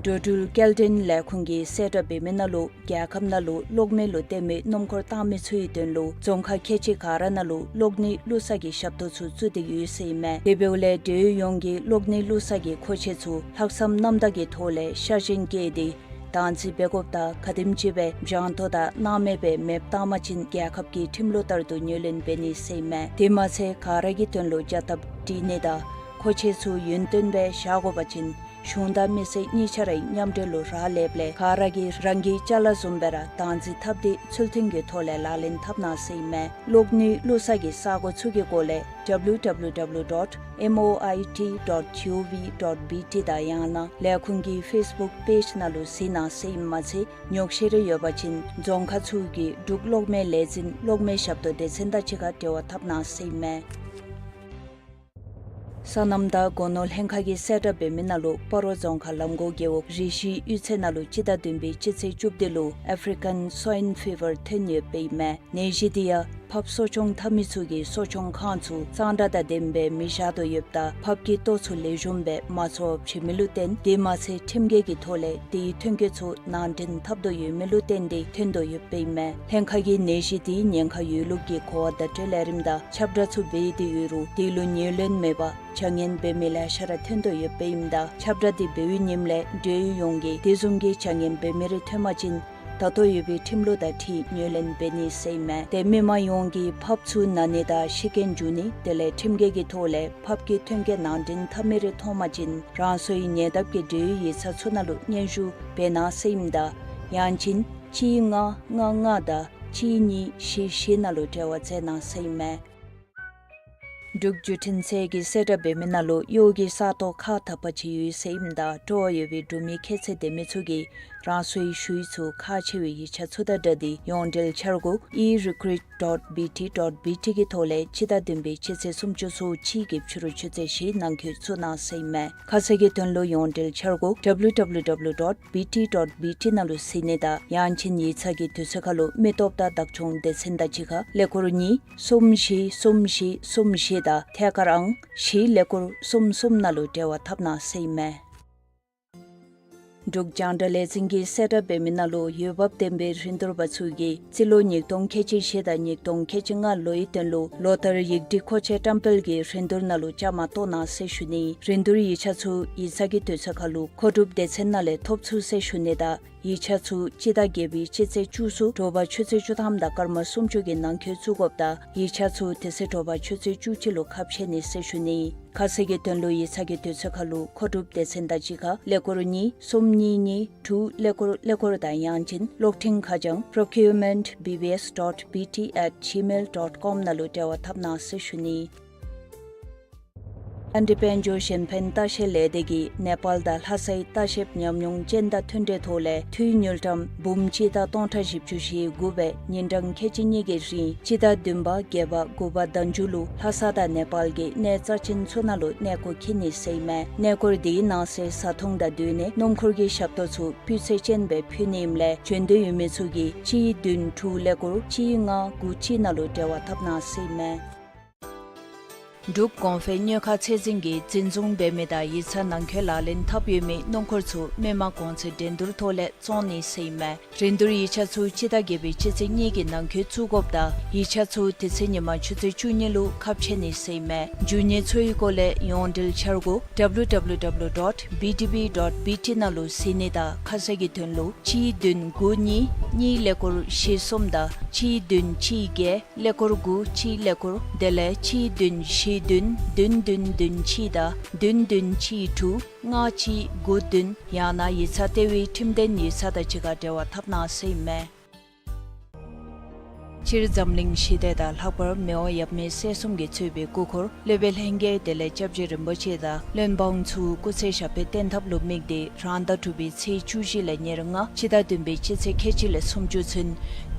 འགྲོ་འགྲུལ་སྐྱེལ་འདྲེན་ལས་ཁུངས་ཀྱིས་གསལ་བསྒྲགས་འབད་མི་ནང་ལུ་རྒྱལ་ཁབ་ནང་ལུ་གློག་མེ་ལུ་བརྟེན་མི་སྣུམ་འཁོར་བཏང་མི་ཚུ་ཡི་དོན་ལུ་རྫོང་ཁག་ཁལ་གཅིག་ག་ར་ནང་ལུ་གློག་ནད་བླུག་ས་གི་ཞབས་ཏོག་ཚུ་བཙུགས་ཏེ་ཡོད་ཟེར་ཨིན་མས། དེ་འབདཝ་ལས་འབྲེལ་ཡོད་ཡོངས་ཀྱིས་གློག་ནད་བླུག་ས་གི་མཁོ་ཆས་ཚུ་ལྷག་བསམ་རྣམ་དག་གི་ཐོག་ལས་ཤ་ཞེན་བསྐྱེད་དེ་བདག་འཛིན་འབད་དགོཔ་དང་ག་དེམ་ཅིག་སྦེ་འཇང་ཐོ་དང་སྣང་མེད་སྦེ་མེདཔ་བཏང་པ་ཅིན་རྒྱལ་ཁབ་ཀྱི་ཁྲིམས་ལུགས་ལྟར་དུ་ངོས་ལེན་འབད་ནི་ཟེར་ཨིན་མས། དེ་མ་ཚད་ག་ར་གི་དོན་ལུ་བྱ་ཐབས་སྒྲིག་ནི་དང་མཁོ་ཆས་ཚུ་ཡུན་བརྟན་སྦེ་བཞག་དགོ་པ་ཅིན་གཞུང་དང་མི་སེར་གཉིས་ཆ་རའི་མཉམ་འབྲེལ་ལུ་རག་ལསཔ་ལས་ག་ར་གིས་རང་གི་ཅ་ལ་བཟུམ་སྦེ་ར་བདག་འཛིན་འཐབ་སྟེ་ཚུལ་མཐུན་གྱི་ཐོག་ལས་ལག་ལེན་འཐབ་གནང་ཟེར་ཨིན་མས། གློག་ནད་བླུག་ས་གི་ས་སྒོ་ཚུ་གི་སྐོར་ལས་W W W dot M O I T dot G O V dot B T དང་ཡང་ན་ལས་ཁུངས་ཀྱི་ཕེསི་བུཀ་པེཇ་ནང་ལུ་གཟིགས་གནང་ཟེར་ཨིནམ་མ་ཚད་ཉོགས་བཤད་རེ་ཡོད་པ་ཅིན་རྫོང་ཁག་ཚུ་གི་འབྲུག་གློག་མེ་ལས་འཛིན་གློག་མེ་ཞབས་ཏོག་སྡེ་ཚན་དང་གཅིག་ཁར་འབྲེལ་བ་འཐབ་གནང་ཟེར་ཨིན་མས། སོ་ནམ་དང་སྒོ་ནོར་ལྷན་ཁག་གིས་གསལ་བསྒྲགས་འབད་མི་ནང་ལུ་སྤ་རོ་རྫོང་ཁག་ལམ་གོང་རྒེད་འོག་རི་བཞི་གཡུས་ཚན་ནང་ལུ་སྤྱི་ཟླ་བདུན་པའི་སྤྱི་ཚེས་བཅུ་བདུན་ལུ་ཨེཕ་རི་ཀན་སོའིན་ཕི་བར་ཐོན་ཡོདཔ་ཨིན་མས། ནད་གཞི་འདི་ཡང་ཕགཔ་གསོ་སྐྱོང་འཐབ་མི་ཚུ་གིས་གསོ་སྐྱོང་ཁང་ཚུ་གཙང་སྦྲ་དང་ལྡནམ་སྦེ་མི་བཞག་དོ་ཡོདཔ་དང་ཕགཔ་གི་ལྟོ་ཚུ་ལེགས་ཤོམ་སྦེ་མ་འཚོ་བར་བྱིན་མི་ལུ་བརྟེན་དེ་མ་ཚད་ཁྲིམས་འགལ་གྱི་ཐོག་ལས་དེའི་ཐོན་སྐྱེད་ཚུ་ནང་འདྲེན་འཐབ་དོ་ཡོད་མི་ལུ་བརྟེན་ཏེ་ཐོན་དོ་ཡོདཔ་ཨིན་མས། ལྷན་ཁག་གིས་ནད་གཞི་དེའི་ཉེན་ཁ་ཡོད་ལུགས་ཀྱི་གོ་བ་བརྡ་སྤྲོད་ལས་རིམ་དང་ཁྱབ་བསྒྲགས་ཚུ་འབད་དེ་ཡོད་རུང་དེ་ལུ་ངོས་ལེན་མེད་པར་བྱ་ངན་འབད་མི་ལེ་ཤ་ར་ཐོན་དོ་ཡོདཔ་ཨིནམ་ད་ཁྱབ་བསྒྲགས་དེ་འབད་བའི་ཉིནམ་ལས་འབྲེལ་ཡོད་ཡོངས་ཀྱིས་དེ་བཟུམ་གྱི་བྱ་ངན་འབད་མི་རེ་ཐོན་པ་ཅིན་ད་ལྟོ་ཡོད་པའི་ཁྲིམས་ལུགས་དང་འཁྲིལ་ངོས་ལེན་འབད་ནི་ཟེར་ཨིན་མས། ཏེ་མི་མང་ཡོངས་ཀྱིས་ཕགཔ་ཚུ་ན་ནི་དང་ཤི་རྐྱེན་འབྱུང་ནི་དེ་ལས་ཁྲིམས་འགལ་གྱི་ཐོག་ལས་ཕགཔ་གི་ཐོན་སྐྱེད་ནང་འདྲེན་འཐབ་མི་རེ་མཐོང་པ་ཅིན་རང་སོའི་ཉེ་འདབས་ཀྱི་འབྲེལ་ཡོད་ཡིག་ཚང་ཚུ་ནང་ལུ་སྙན་ཞུ་འབད་གནང་ཟེར་ཨིནམ་ད་ཡང་ཅིན་གཅིག་ལྔ་ལྔ་ལྔ་དང་གཅིག་གཉིས་བཞི་བཞི་ནང་ལུ་འབྲེལ་བ་མཛད་གནང་ཟེར་ཨིན་མས། འབྲུག་བརྒྱུད་འཕྲིན་ཚད་ཀྱིས་གསལ་བསྒྲགས་འབད་མི་ནང་ལུ་གཡོག་གི་ས་སྟོང་ཁག་དག་པ་ཅིག་ཡོད་ཟེར་ཨིནམ་ད་སྤྲོ་བ་ཡོད་པའི་འབྲུག་མི་ཁྱད་ཚད་ལྡན་མི་ཚུ་གིས་རང་སོའི་ཞུ་ཡིག་ཚུ་ཁག་ཆེ་བའི་ཡིག་ཆ་ཚུ་དང་སྦྲགས་ཏེ་ཡོངས་འབྲེལ་འཆར་སྒོ་ཨི་རི་ཀུ་རུཊ་ཌོཊ་བི་ཊི་ཌོཊ་བི་ཊི་གི་ཐོག་ལས་སྤྱི་ཟླ་བདུན་པའི་སྤྱི་ཚེས་སུམ་ཅུ་སོ་གཅིག་གི་ཕྱི་རུ་ཆུ་ཚོད་བཞི་ནང་འཁོད་བཙུགས་གནང་ཟེར་ཨིན་མས། ཁ་གསལ་གྱི་དོན་ལུ་ཡོངས་འབྲེལ་འཆར་སྒོ་W W W dot B T dot B T ནང་ལུ་གཟིགས་ནི་དང་ཡང་ཅིན་ཡིག་ཚང་གི་དུས་ཚོད་ཁར་ལུ་མི་སྟོབས་དང་བདག་སྐྱོང་སྡེ་ཚན་དང་གཅིག་ཁར་ཀླད་ཀོར་གཉིས་གསུམ་བཞི་གསུམ་བཞི་གསུམ་བཞི་དང་ཐད་ཀར་ཨང་བཞི་ཀླད་ཀོར་གསུམ་གསུམ་ནང་ལུ་འབྲེལ་བ་འཐབ་གནང་ཟེར་ཨིན་མས། འབྲུག་རྒྱང་བསྒྲགས་ལས་འཛིན་གྱིས་གསལ་བསྒྲགས་འབད་མི་ནང་ལུ་འོས་འབབ་ལྡན་པའི་རིན་བསྡུར་པ་ཚུ་གིས་རྩིས་ལོ་ཉིས་སྟོང་ཁལ་གཅིག་བཞི་དང་ཉིས་སྟོང་ཁལ་གཅིག་ལྔ་ལོའི་དོན་ལུ་ལོ་ལྟར་ཡིག་བྲིས་མཁོ་ཆས་བཀྲམ་སྤེལ་གྱི་རིན་བསྡུར་ནང་ལུ་བཅའ་མར་གཏོགས་གནང་ཟེར་ཞུ་ནི། རིན་བསྡུར་ཡིག་ཆ་ཚུ་ཡིག་ཚང་གི་དུས་ཚོད་ཁར་ལུ་མཁོ་སྒྲུབ་སྡེ་ཚན་ནང་ལས་ཐོབ་ཚུགས་ཟེར་ཞུ་ནི་དང་ཡིག་ཆ་ཚུ་སྤྱི་ཟླ་བརྒྱད་པའི་སྤྱི་ཚེས་བཅུ་གསུམ་དྲོ་པ་ཆུ་ཚོད་བཅུ་ཐམ་དང་སྐར་མ་སུམ་ཅུ་གི་ནང་འཁོད་བཙུགས་དགོཔ་དང་ཡིག་ཆ་ཚུ་དེ་ཚེ་དྲོ་པ་ཆུ་ཚོད་བཅུ་གཅིག་ལུ་ཁ་ཕྱེ་ནི་ཟེར་ཞུ་ནི། ཁ་གསལ་གྱི་དོན་ལུ་ཡིག་ཚང་གི་དུས་ཚོད་ཁར་ལུ་མཁོ་སྒྲུབ་སྡེ་ཚན་དང་གཅིག་ཁར་ཀླད་ཀོར་གཉིས་གསུམ་གཉིས་གཉིས་དྲུག་ཀླད་ཀོར་ཀླད་ཀོར་དང་ཡང་ཅིན་གློག་འཕྲིན་ཁ་བྱང་procurement B B S dot B T at gmail dot com ནང་ལུ་འབྲེལ་བ་འཐབ་གནང་ཟེར་ཞུ་ནི། ཨ་འདི་དཔལ་འབྱོར་གཞན་ཕན་ལྟ་བཤལ་ལས་སྡེ་གིས་ནེ་པཱལ་དང་ལྷ་སའི་ལྟ་བཤལ་ཉམས་མྱོང་ཅན་དང་མཐུན་འབྲེལ་ཐོག་ལས་འཐུས་དངུལ་ཀྲམ་འབུམ་གཅིག་དང་སྟོང་ཕྲག་བཞི་བཅུ་ཞེ་དགུ་སྦེ་ཉིན་གྲངས་ཁལ་གཅིག་གཉིས་ཀྱི་རིང་སྤྱི་ཟླ་བདུན་པ་བརྒྱད་པ་དགུ་པ་ཟླ་མཇུག་ལུ་ལྷ་ས་དང་ནེ་པཱལ་གྱི་གནས་རྩ་ཆེན་ཚུ་ནང་ལུ་གནས་སྐོར་འཁྱིད་ནི་ཟེར་ཨིན་མས། གནས་སྐོར་དེའི་ནང་གསེས་བཟའ་འཐུང་དང་སྡོད་གནས་སྣུམ་འཁོར་གྱི་ཞབས་ཏོག་ཚུ་སྤུས་ཚད་ཅན་སྦེ་ཕུལ་ནི་ཨིནམ་ལས་བྱོན་འདོད་ཡོད་མི་ཚུ་གིས་གཅིག་བདུན་དྲུག་ཀླད་ཀོར་གཅིག་ལྔ་དགུ་གཅིག་ནང་ལུ་འབྲེལ་བ་འཐབ་གནང་ཟེར་ཨིན་མས། འབྲུག་གོང་འཕེལ་སྣོད་ཁག་ཚད་འཛིན་གྱིས་འཛིན་བཟུང་འབད་མི་དང་ཡིག་ཚང་ནང་འཁོད་ལག་ལེན་འཐབ་ཡོད་མི་སྣུམ་འཁོར་ཚུ་མི་མང་གོང་ཚད་འགྲན་བསྡུར་ཐོག་ལས་བཙོང་ནི་ཟེར་ཨིན་མས། རིན་བསྡུར་ཡིག་ཆ་ཚུ་སྤྱི་ཟླ་བརྒྱད་པའི་སྤྱི་ཚེས་གཉིས་ཀྱི་ནང་འཁོད་བཙུགས་དགོཔ་དང་ཡིག་ཆ་ཚུ་དེ་ཚེ་ཉིན་མ་ཆུ་ཚོད་བཅུ་གཉིས་ལུ་ཁ་ཕྱེ་ནི་ཟེར་ཨིན་མས། འབྱུང་ནི་ཚུ་གི་སྐོར་ལས་ཡོངས་འབྲེལ་འཆར་སྒོ་W W W dot B D B dot B T ནང་ལུ་གཟིགས་ནི་དང་ཁ་གསལ་གྱི་དོན་ལུ་གཅིག་བདུན་དགུ་གཉིས་གཉིས་ཀླད་ཀོར་བཞི་གསུམ་དང་གཅིག་བདུན་གཅིག་བརྒྱད་ཀླད་ཀོར་དགུ་གཅིག་ཀླད་ཀོར་དེ་ལས་གཅིག་བདུན་བཞི་བདུན་བདུན་བདུན་བདུན་གཅིག་དང་བདུན་བདུན་གཅིག་དྲུག་ལྔ་གཅིག་དགུ་བདུན་ཡང་ན་ཡིག་ཚང་ལྟེ་བའི་ཁྲིམས་ལྡན་ཡིག་ཚང་དང་གཅིག་ཁར་འབྲེལ་བ་འཐབ་གནང་ཟེར་ཨིན་མས། སྤྱིར་འཛམ་གླིང་ཞི་བདེ་དང་ལྷག་པར་མི་དབང་ཡབ་མེས་སྲས་གསུམ་གྱིས་གཙོས་པའི་སྐུ་འཁོར་སློབ་དཔོན་ལྷན་རྒྱས་དེ་ལས་སྐྱབས་རྗེ་རིན་པོ་ཆེ་དང་བློན་འབངས་ཚུ་སྐུ་ཚེ་ཞབས་པད་བརྟན་ཐབས་ལུ་དམིགས་ཏེ་རང་ཟླ་དྲུག་པའི་ཚེས་བཅུ་བཞི་ལས་ཉེར་ལྔ་སྤྱི་ཟླ་བདུན་པའི་སྤྱི་ཚེས་ཁལ་གཅིག་ལས་སུམ་ཅུ་ཚུན་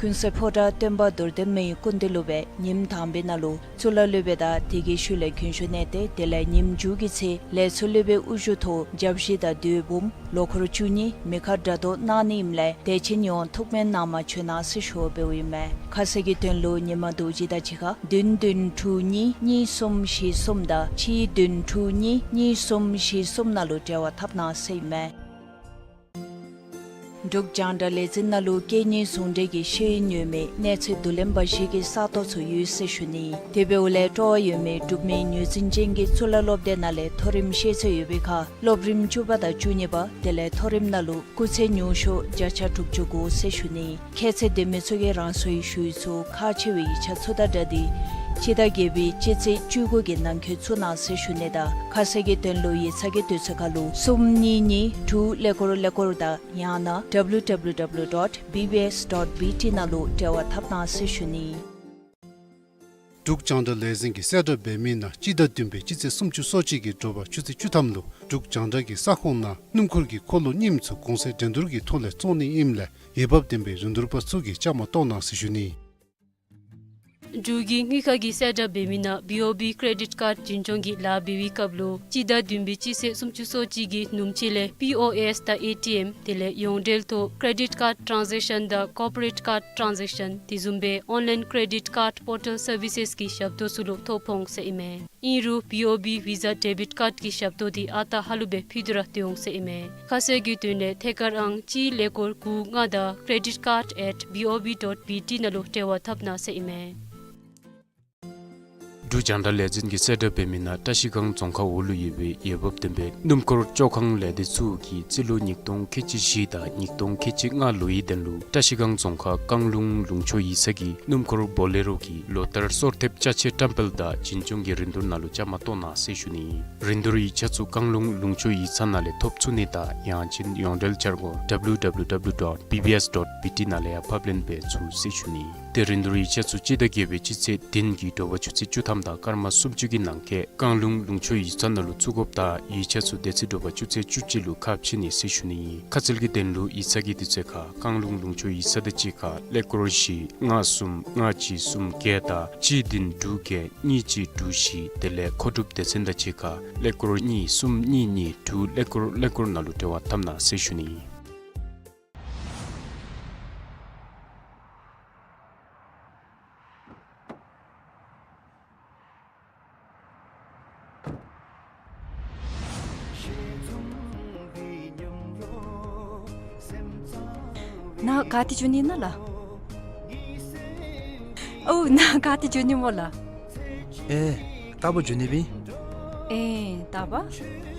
ཀུན་གསལ་ཕོ་བྲང་སྟོན་པ་རྡོར་གདན་མའི་སྐུ་མདུན་ལུ་སྦེ་ཉིནམ་དང་པའི་ནང་ལུ་གཙུག་ལག་སློབ་དཔོན་དང་དེ་གི་ཤུལ་ལས་གྱོན་ཞུ་གནང་སྟེ་དེ་ལས་ཉིནམ་མཇུག་གི་ཚེ་ལས་ཚོགས་སློབ་དཔོན་དབུ་བཞུགས་ཐོག་བརྒྱ་བཞི་དང་དོས་འབུམ་ལོ་འཁོར་བཅུ་གཉིས་མི་ཁ་སྒྲ་སྒྲོགས་གནང་ནི་ཨིནམ་ལས་དད་ཅན་ཡོངས་ཐུགས་སྨོན་གནང་མ་བྱོན་གནང་ཟེར་ཞུ་བ་འབདཝ་ཨིན་མས། ཁ་གསལ་གྱི་དོན་ལུ་ཉིན་མ་རྡོ་རྗེ་དང་གཅིག་ཁར་བདུན་བདུན་དྲུག་གཉིས་གཉིས་གསུམ་བཞི་གསུམ་དང་གཅིག་བདུན་དྲུག་གཉིས་གཉིས་གསུམ་བཞི་གསུམ་ནང་ལུ་འབྲེལ་བ་འཐབ་གནང་ཟེར་ཨིན་མས། འབྲུག་རྒྱང་བསྒྲགས་ལས་འཛིན་ནང་ལུ་སྐད་གཉིས་ཟུང་འབྲེལ་གྱི་ཤེས་ཡོན་ཡོད་མི་གནས་ཚད་བསྡུ་ལེན་པ་ཞིག་གི་ས་སྟོང་ཚུ་ཡོད་ཟེར་ཞུ་ནི། དེ་འབདཝ་ལས་སྤྲོ་བ་ཡོད་མི་འབྲུག་མི་ངོས་འཛིན་ཅན་གྱི་གཙུག་ལག་སློབ་སྡེ་ནང་ལས་མཐོ་རིམ་ཤེས་ཚད་ཡོད་པའི་ཁར་སློབ་རིམ་བཅུ་པ་དང་བཅུ་གཉིས་པ་དེ་ལས་མཐོ་རིམ་ནང་ལུ་སྐུགས་ཚད་ཉུང་ཤོས་བརྒྱ་ཆ་དྲུག་ཅུ་དགོ་ཟེར་ཞུ་ནི། ཁྱད་ཚད་ལྡན་མི་ཚུ་གིས་རང་སོའི་ཞུ་ཡིག་ཚུ་ཁག་ཆེ་བའི་ཡིག་ཆ་ཚུ་དང་སྦྲགས་ཏེ་སྤྱི་ཟླ་བརྒྱད་པའི་སྤྱི་ཚེས་བཅུ་དགུ་གི་ནང་འཁོད་བཙུགས་གནང་ཟེར་ཞུ་ནི་དང་ཁ་གསལ་གྱི་དོན་ལུ་ཡིག་ཚང་གི་དུས་ཚོད་ཁར་ལུ་གསུམ་གཉིས་གཉིས་དྲུག་ཀླད་ཀོར་ཀླད་ཀོར་དང་ཡང་ན་W W W dot B B S dot B T ནང་ལུ་འབྲེལ་བ་འཐབ་གནང་ཟེར་ཞུ་ནི། འབྲུག་རྒྱང་བསྒྲགས་ལས་འཛིན་གྱིས་གསལ་བསྒྲགས་འབད་མི་ནང་སྤྱི་ཟླ་བདུན་པའི་སྤྱི་ཚེས་སུམ་ཅུ་སོ་གཅིག་གི་དྲོ་པ་ཆུ་ཚོད་བཅུ་ཐམ་ལུ་འབྲུག་རྒྱང་བསྒྲགས་ཀྱི་ས་ཁོངས་ནང་སྣུམ་འཁོར་གྱི་འཁོར་ལོ་རྙིངམ་ཚུ་གོང་ཚད་འགྲན་བསྡུར་གྱི་ཐོག་ལས་བཙོང་ནི་ཨིནམ་ལས་འོས་འབབ་ལྡན་པའི་རིན་བསྡུར་པ་ཚུ་གིས་བཅའ་མར་གཏོགས་གནང་ཟེར་ཞུ་ནི། འབྲུག་གི་དངུལ་ཁང་གིས་གསལ་བསྒྲགས་འབད་མི་ནང་B O B credit card འཛིན་སྐྱོང་གི་ལཱ་འབད་བའི་སྐབས་ལུ་སྤྱི་ཟླ་བདུན་པའི་སྤྱི་ཚེས་སུམ་ཅུ་སོ་གཅིག་གི་ནུབ་ཕྱེད་ལས་P O S དང་A T M དེ་ལས་ཡོངས་འབྲེལ་ཐོག་credit card transaction དང་corporate card transaction དེ་བཟུམ་སྦེ་online credit card portal services གི་ཞབས་ཏོག་ཚུ་ལུ་ཐོ་ཕོག་འོང་ཟེར་ཨིན་མས། ཨིན་རུང་B O B Visa debit card གི་ཞབས་ཏོག་དེ་ཨ་རྟག་ཧ་ལུགས་སྦེ་ཕུལ་ཏེ་ར་སྡོད་འོང་ཟེར་ཨིན་མས། ཁ་གསལ་གྱི་དོན་ལས་ཐད་ཀར་ཨང་གཅིག་ཀླད་ཀོར་དགུ་ལྔ་དང་credit card at B O B dot B T ནང་ལུ་འབྲེལ་བ་འཐབ་གནང་ཟེར་ཨིན་མས། འབྲུག་རྒྱང་བསྒྲགས་ལས་འཛིན་གྱིས་གསལ་བསྒྲགས་འབད་མི་ནང་བཀྲ་ཤིས་སྒང་རྫོང་ཁག་འོག་ལུ་ཡོད་པའི་འོས་འབབ་ལྡན་པའི་སྣུམ་འཁོར་བཅོ་ཁང་ལས་སྡེ་ཚུ་གིས་རྩིས་ལོ་ཉིས་སྟོང་ཁལ་གཅིག་བཞི་དང་ཉིས་སྟོང་ཁལ་གཅིག་ལྔ་ལོའི་དོན་ལུ་བཀྲ་ཤིས་སྒང་རྫོང་ཁག་བཀང་ལུང་ལུང་ཕྱོགས་ཡིག་ཚང་གི་སྣུམ་འཁོར་བོ་ལེ་རོ་གི་ལོ་ལྟར་སོར་ཐེབས་ཅ་ཆས་བཀྲམ་སྤེལ་དང་འཛིན་སྐྱོང་གི་རིན་བསྡུར་ནང་ལུ་བཅའ་མར་གཏོགས་གནང་ཟེར་ཞུ་ནི། རིན་བསྡུར་ཡིག་ཆ་ཚུ་བཀང་ལུང་ལུང་ཕྱོགས་ཡིག་ཚང་ནང་ལས་ཐོབ་ཚུགས་ནི་དང་ཡང་ཅིན་ཡོངས་འབྲེལ་འཆར་སྒོ་W W W dot B B S dot B T ནང་ལས་ཡང་ཕབ་ལེན་འབད་ཚུགས་ཟེར་ཞུ་ནི། ཏེ་རིན་བསྡུར་ཡིག་ཆ་ཚུ་སྤྱི་ཟླ་བརྒྱད་པའི་སྤྱི་ཚེས་བདུན་གྱི་དྲོ་པ་ཆུ་ཚོད་བཅུ་ཐམ་དང་སྐར་མ་སུམ་ཅུ་གི་ནང་འཁོད་བཀང་ལུང་ལུང་ཕྱོགས་ཡིག་ཚང་ནང་ལུ་བཙུགས་དགོཔ་དང་ཡིག་ཆ་ཚུ་དེ་ཚེ་དྲོ་པ་ཆུ་ཚོད་བཅུ་གཅིག་ལུ་ཁ་ཕྱེ་ནི་ཟེར་ཞུ་ནི་ཨིན། ཁ་གསལ་གྱི་དོན་ལུ་ཡིག་ཚང་གི་དུས་ཚོད་ཁར་བཀང་ལུང་ལུང་ཕྱོགས་ཡིག་ཚང་དང་གཅིག་ཁར་ཀླད་ཀོར་བཞི་ལྔ་གསུམ་ལྔ་གཅིག་གསུམ་བརྒྱད་དང་གཅིག་བདུན་དྲུག་བརྒྱད་གཉིས་གཅིག་དྲུག་བཞི་དེ་ལས་མཁོ་སྒྲུབ་སྡེ་ཚན་དང་གཅིག་ཁར་ཀླད་ཀོར་གཉིས་གསུམ་གཉིས་གཉིས་དྲུག་ཀླད་ཀོར་ཀླད་ཀོར་ནང་ལུ་འབྲེལ་བ་འཐབ་གནང་ཟེར་ཞུ་ནི་ཨིན། ནཱ་ག་ཏེ་འགྱོ་ནི་ཨིན་ན་ལགས། ཨོ་ནཱ་ག་ཏེ་འགྱོ་ནི་སྨོ་ལགས། ཨེ་རྟག་བུ་འགྱོ་ནི་སྦེ་ཨིན། ཨེ་རྟག་པ།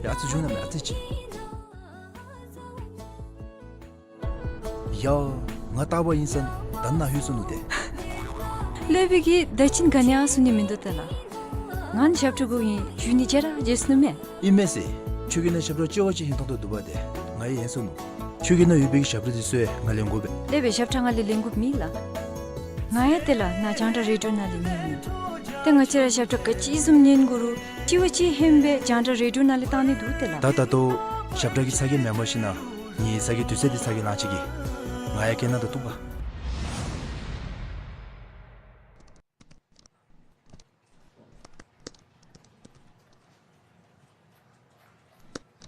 ཡ་ཨ་ཙི་འགྱོ་ན་མེན་ཨ་ཙི་ཅིག། ཡ་ང་རྟག་པ་ཨིན་ས་ད་ནཱ་ལྷོད་སོ་ནུག་ཏེ། ལེགས་པའི་གི་ད་ཅི་ག་ནི་ཡང་གསུང་ནི་མིན་འདུག་ཏེ་ལགས། ང་ནི་ཞབས་ཁྲ་དགོ་ཨིན། ཞུ་ནི་བརྗེད་ར་བརྗེད་སོ་ནུག་མས། ཨིན་མས་ཟེར། ཁྱོད་ཀྱི་ནང་ཞབས་ཁྲ་ལྕི་བ་ཅིག་ཧིང་ཐོང་དོ་འདུག་པ་ཏེ། ང་ཡང་ཡེངས་སོ་ནུག། ཁྱོད་ཀྱི་ནང་ཡོད་པའི་གི་ཞབས་ཁྲ་འདི་ཚུ་ཡང་ང་ལེན་དགོ་པས། ལེགས་པའི་ཞབས་ཁྲ་ང་ལས་ལེན་དགོཔ་མེད་ལགས། ང་ཡང་ཏེ་ལགས་ནཱ་རྒྱང་བསྒྲགས་རེ་ཌི་ཡོ་ནང་ལས་ཉན་ནི། ཏེ་ང་བཅས་ར་ཞབས་ཁྲ་ག་ཅི་བཟུམ་ཉན་དགོ་རུང་ལྕི་བ་ཅིག་ཧན་སྦེ་རྒྱང་བསྒྲགས་རེ་ཌི་ཡོ་ནང་ལས་བཏང་ནི་འདུག་ཏེ་ལགས། ད་ད་ལྟོ་ཞབས་ཁྲ་གི་ཚ་གྱང་མེན་པར་ཞིན་ན་ངེའི་ཚ་གྱང་དུས་ཚོད་འདི་ཚ་གྱང་ལང་ཅིག་གི། ང་ཡང་སྐད་ནང་དུ་གཏུགས་པ།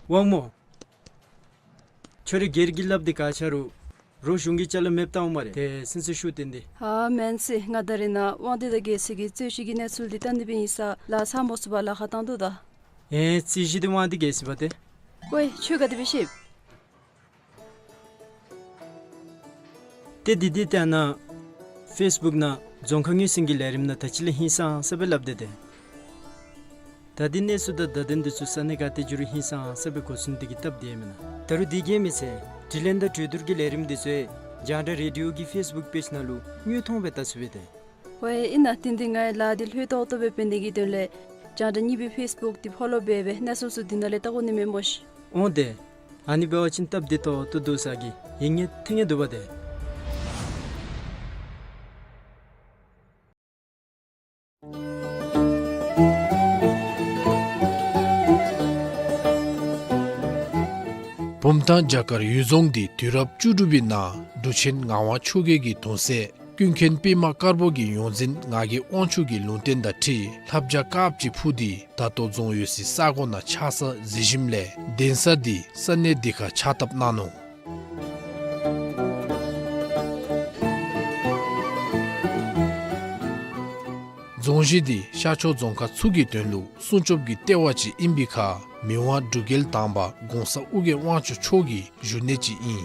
དབང་མོ། ཁྱོད་རའི་སྒེར་གྱི་ལགཔ་འདི་ག་ཆགས་རུང་རོགས་གཞུང་གི་ཅ་ལ་མེདཔ་བཏང་འོང་སྨ་རེ། ཏེ་སེམས་ཚེགས་ཤོར་ཏེ་འདི། ཨ་མེན་ཟེར། ང་ད་རེས་ནཱ་དབང་འདུས་དང་རྒྱལ་སྲས་ཀྱི་རྩོད་གཞི་གི་གནས་ཚུལ་འདི་བལྟ་ནི་སྦེ་ཨིན་ས་ལགས། ཚར་མ་ཚུགས་པར་ལཱ་ཁག་བཏང་དོ་ད། ཨེ་རྩོད་གཞི་འདི་དབང་འདུས་རྒྱལ་སྲས་པ་ཏེ། ཝའེ་ཁྱོད་ག་དེ་སྦེ་ཤེས། ཏེ་འདི་འདི་ལྟ་ན་ཕེསི་བུཀ་ནང་རྫོང་ཁ་ངོས་ཟིན་གྱི་ལས་རིམ་ནང་ད་ཅི་ལས་ཧིང་སངས་ས་སྦེ་སླབ་སྟེ་ཏེ། ད་འདི་གནས་ཚུལ་དང་བརྡ་དོན་འདི་ཚུ་ས་གནས་ག་ཏེ་འགྱོ་རུང་ཧིང་སངས་ས་སྦེ་གོ་ཚུགས་ནི་འདི་གིས་སྟབས་བདེ་མེན་ན། ད་རུང་འདི་གིས་མི་ཚད་དྲི་ལན་དང་གྲོས་བསྡུར་གྱི་ལས་རིམ་འདི་ཚུ་རྒྱང་བསྒྲགས་རེ་ཌི་ཡོ་གི་ཕེསི་བུཀ་པེཇ་ནང་ལུ་དངོས་མཐོང་སྦེ་བལྟ་ཚུགས་པས་ཏེ། ཝའེ་ཨིན་ན། ཏེ་འདི་ངེའི་ལཱ་འདི་ལྷོད་ཏོག་ཏོ་སྦེ་འབད་ནི་གི་དོན་ལས་རྒྱང་བསྒྲགས་གཉིས་པའི་ཕེསི་བུཀ་འདི་ཕོ་ལོ་འབད་སྦེ་གནས་ཚུལ་ཚུ་འདི་ནང་ལས་བལྟ་དགོ་ནི་མས་སྨོ་ཤིག། འོང་ཏེ། ཨ་ནི་འབད་བ་ཅིན་སྟབས་བདེ་ཏོག་ཏོ་འདུག་ས་གི་ཡིད་ངེས་ཐིང་ངེ་འདུག་པ་ཏེ། བུམ་ཐང་བྱ་དཀར་གཡུལ་རྫོང་འདི་དུས་རབས་བཅུ་དྲུག་པའི་ནང་འབྲུག་ཆེན་ངག་དབང་ཆོས་རྒྱལ་གྱི་གདུང་སྲས་ཀུན་མཁྱེན་པདྨ་དཀར་པོ་གི་ཡོངས་འཛིན་ངག་གི་དབང་ཕྱུག་གི་ལུང་བསྟན་དང་འཁྲིལ་ལྷ་བྱ་དཀརཔོ་ཅིག་འཕུར་ཏེ་ད་ལྟོ་རྫོང་ཡོད་སའི་ས་གོ་ནང་ཆགས་ས་གཟིགས་ཞིནམ་ལས་གདན་ས་འདི་ས་གནས་འདི་ཁར་ཕྱག་བཏབ་གནང་ནུག། རྫོང་གཞི་འདི་ཤར་ཕྱོགས་རྫོང་ཁག་ཚུ་གི་དོན་ལུ་སྲུང་སྐྱོབ་ཀྱི་ལྟེ་བ་ཅིག་ཨིན་པའི་ཁར་མི་དབང་འབྲུག་རྒྱལ་དང་པ་གོང་ས་ཨོ་རྒྱན་དབང་ཕྱུག་མཆོག་གི་བཞུགས་གནས་ཅིག་ཨིན།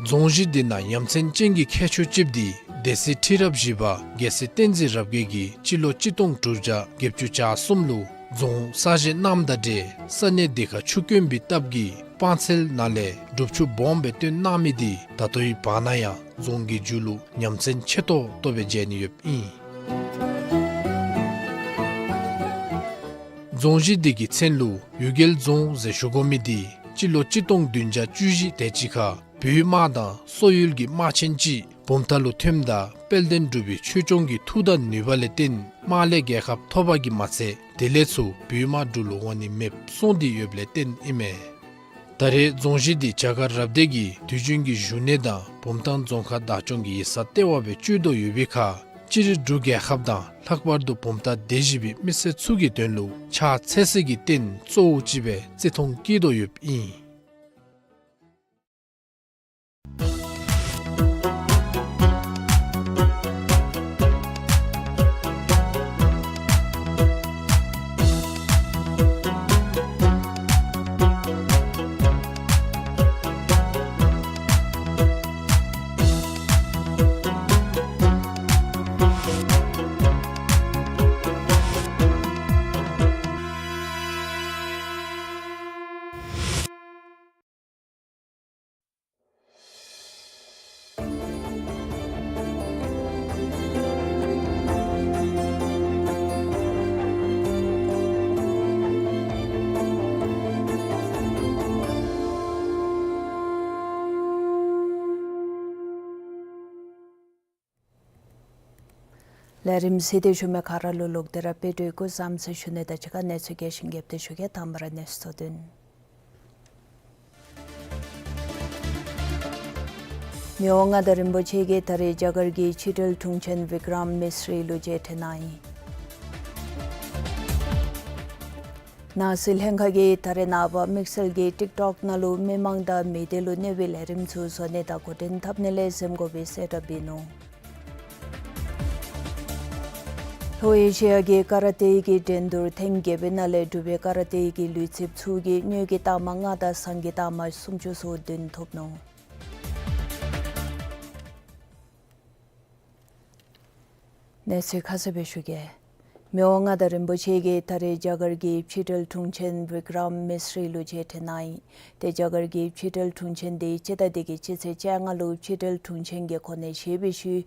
རྫོང་གཞི་འདི་ནང་ཡ་མཚན་ཅན་གྱི་ཁྱད་ཆོས་ཅིག་འདི་སྡེ་སྲིད་ཁྲི་རབས་བཞི་པ་རྒྱལ་སྲས་བསྟན་འཛིན་རབ་རྒྱས་ཀྱིས་སྤྱི་ལོ་གཅིག་སྟོང་དྲུག་བརྒྱ་བརྒྱད་ཅུ་གྱ་གསུམ་ལུ་རྫོང་གསར་བཞེངས་གནངམ་དང་འབྲེལ་ས་གནས་འདི་ཁར་ཆུ་དཀོན་པའི་སྟབས་ཀྱིས་སྤང་ཚལ་ནང་ལས་སྒྲུབ་ཆུ་སྦོམ་སྦེ་བཏོན་གནང་མི་འདི་ད་ལྟོའི་བར་ན་ཡང་རྫོང་གི་མཇུག་ལུ་ཡ་མཚན་ཆེ་ཏོག་ཏོ་སྦེ་མཇལ་ནི་ཡོདཔ་ཨིན། རྫོང་གཞི་འདི་གི་མཚན་ལུ་གཡུལ་རྒྱལ་རྫོང་ཟེར་ཞུ་དགོ་མི་འདི་སྤྱི་ལོ་གཅིག་སྟོང་བདུན་བརྒྱ་བཅུ་བཞི་དེ་ཅིག་ཁར་བོད་དམག་དང་སོག་ཡུལ་གྱི་དམག་ཆེན་ཅིག་བུམ་ཐང་ལུ་ཐོནམ་ད་དཔལ་ལྡན་འབྲུག་པའི་ཆོས་སྐྱོང་གི་མཐུ་དང་ནུས་པ་ལས་བརྟེན་དམག་ལས་རྒྱལ་ཁ་ཐོབ་པ་གིས་མ་ཚད་དེ་ལས་ཚུར་བོད་དམག་འབྲུག་ལུ་འོང་ནི་མེདཔ་སོང་སྟེ་ཡོདཔ་ལས་བརྟེན་ཨིན་མས། ད་རེས་རྫོང་གཞི་འདི་བྱ་དཀར་རབ་སྡེ་གི་དུས་རྒྱུན་གྱི་བཞུགས་གནས་དང་བུམ་ཐང་རྫོང་ཁག་བདག་སྐྱོང་གི་ཡིག་ཚང་ལྟེ་བ་སྦེ་སྤྱོད་དོ་ཡོད་པའི་ཁར་སྤྱིར་འབྲུག་རྒྱལ་ཁབ་དང་ལྷག་པར་དུ་བུམ་ཐང་སྡེ་བཞི་པའི་མི་སེར་ཚུ་གི་དོན་ལུ་ཕྱག་འཚལ་སའི་རྟེན་གཙོ་བོ་ཅིག་སྦེ་བརྩི་མཐོང་བསྐྱེད་དོ་ཡོདཔ་ཨིན། ལས་རིམ་གཟིགས་ཏེ་བཞུགས་མི་ག་ར་ལུ་ལོག་སྟེ་ར་དཔལ་འབྱོར་སྐུ་བཟང་ཟེར་ཞུ་ནི་དང་གཅིག་ཁར་གནས་ཚུལ་རྒྱས་ཤིང་རྒྱསཔ་དེ་ཞུ་གེ། དང་པ་ར་གནས་ཚུལ་དོན། མི་དབང་མངའ་བདག་རིན་པོ་ཆེ་གིས་ད་རེས་རྒྱ་གར་གྱི་ཕྱི་འབྲེལ་དྲུང་ཆེན་བི་ཀྲམ་མིས་རི་ལུ་མཇལ་འཕྲད་གནང་ཡི། ནང་སྲིད་ལྷན་ཁག་གིས་ད་རེས་ནངས་པ་དམིགས་བསལ་གྱིས་ཊིཀ་ཊོཀ་ནང་ལུ་མི་མང་དང་མི་སྡེ་ལུ་གནོད་པའི་ལས་རིམ་ཚུ་བཟོ་ནི་དང་འགོ་འདྲེན་འཐབ་ནི་ལས་འཛེམ་དགོ་པའི་གསལ་བསྒྲགས་འབད་ནུག། ལྷོ་ཨེ་ཤི་ཡ་གི་ཀ་ར་ཏེ་གི་འགྲན་བསྡུར་ཐེངས་བརྒྱད་པའི་ནང་ལས་འབྲུག་པའི་ཀ་ར་ཏེ་གི་ལུས་རྩལཔ་ཚུ་གིས་དངུལ་གྱི་རྟགས་མ་ལྔ་དང་ཟངས་ཀྱི་རྟགས་མ་སུམ་ཅུ་སོ་བདུན་ཐོབ་ནུག། གནས་ཚུལ་ཁ་གསལ་སྦེ་ཞུ་གེ། མི་དབང་མངའ་བདག་རིན་པོ་ཆེ་གིས་ད་རེས་རྒྱ་གར་གྱི་ཕྱི་འབྲེལ་དྲུང་ཆེན་བི་ཀྲམ་མིས་རི་ལུ་མཇལ་འཕྲད་གནང་ཡི། ཏེ་རྒྱ་གར་གྱི་ཕྱི་འབྲེལ་དྲུང་ཆེན་དེ་སྤྱི་ཟླ་འདི་གི་སྤྱི་ཚེས་བཅོ་ལྔ་ལུ་ཕྱི་འབྲེལ་དྲུང་ཆེན་གྱི་གོ་གནས་བཞེས་པའི་ཤུལ་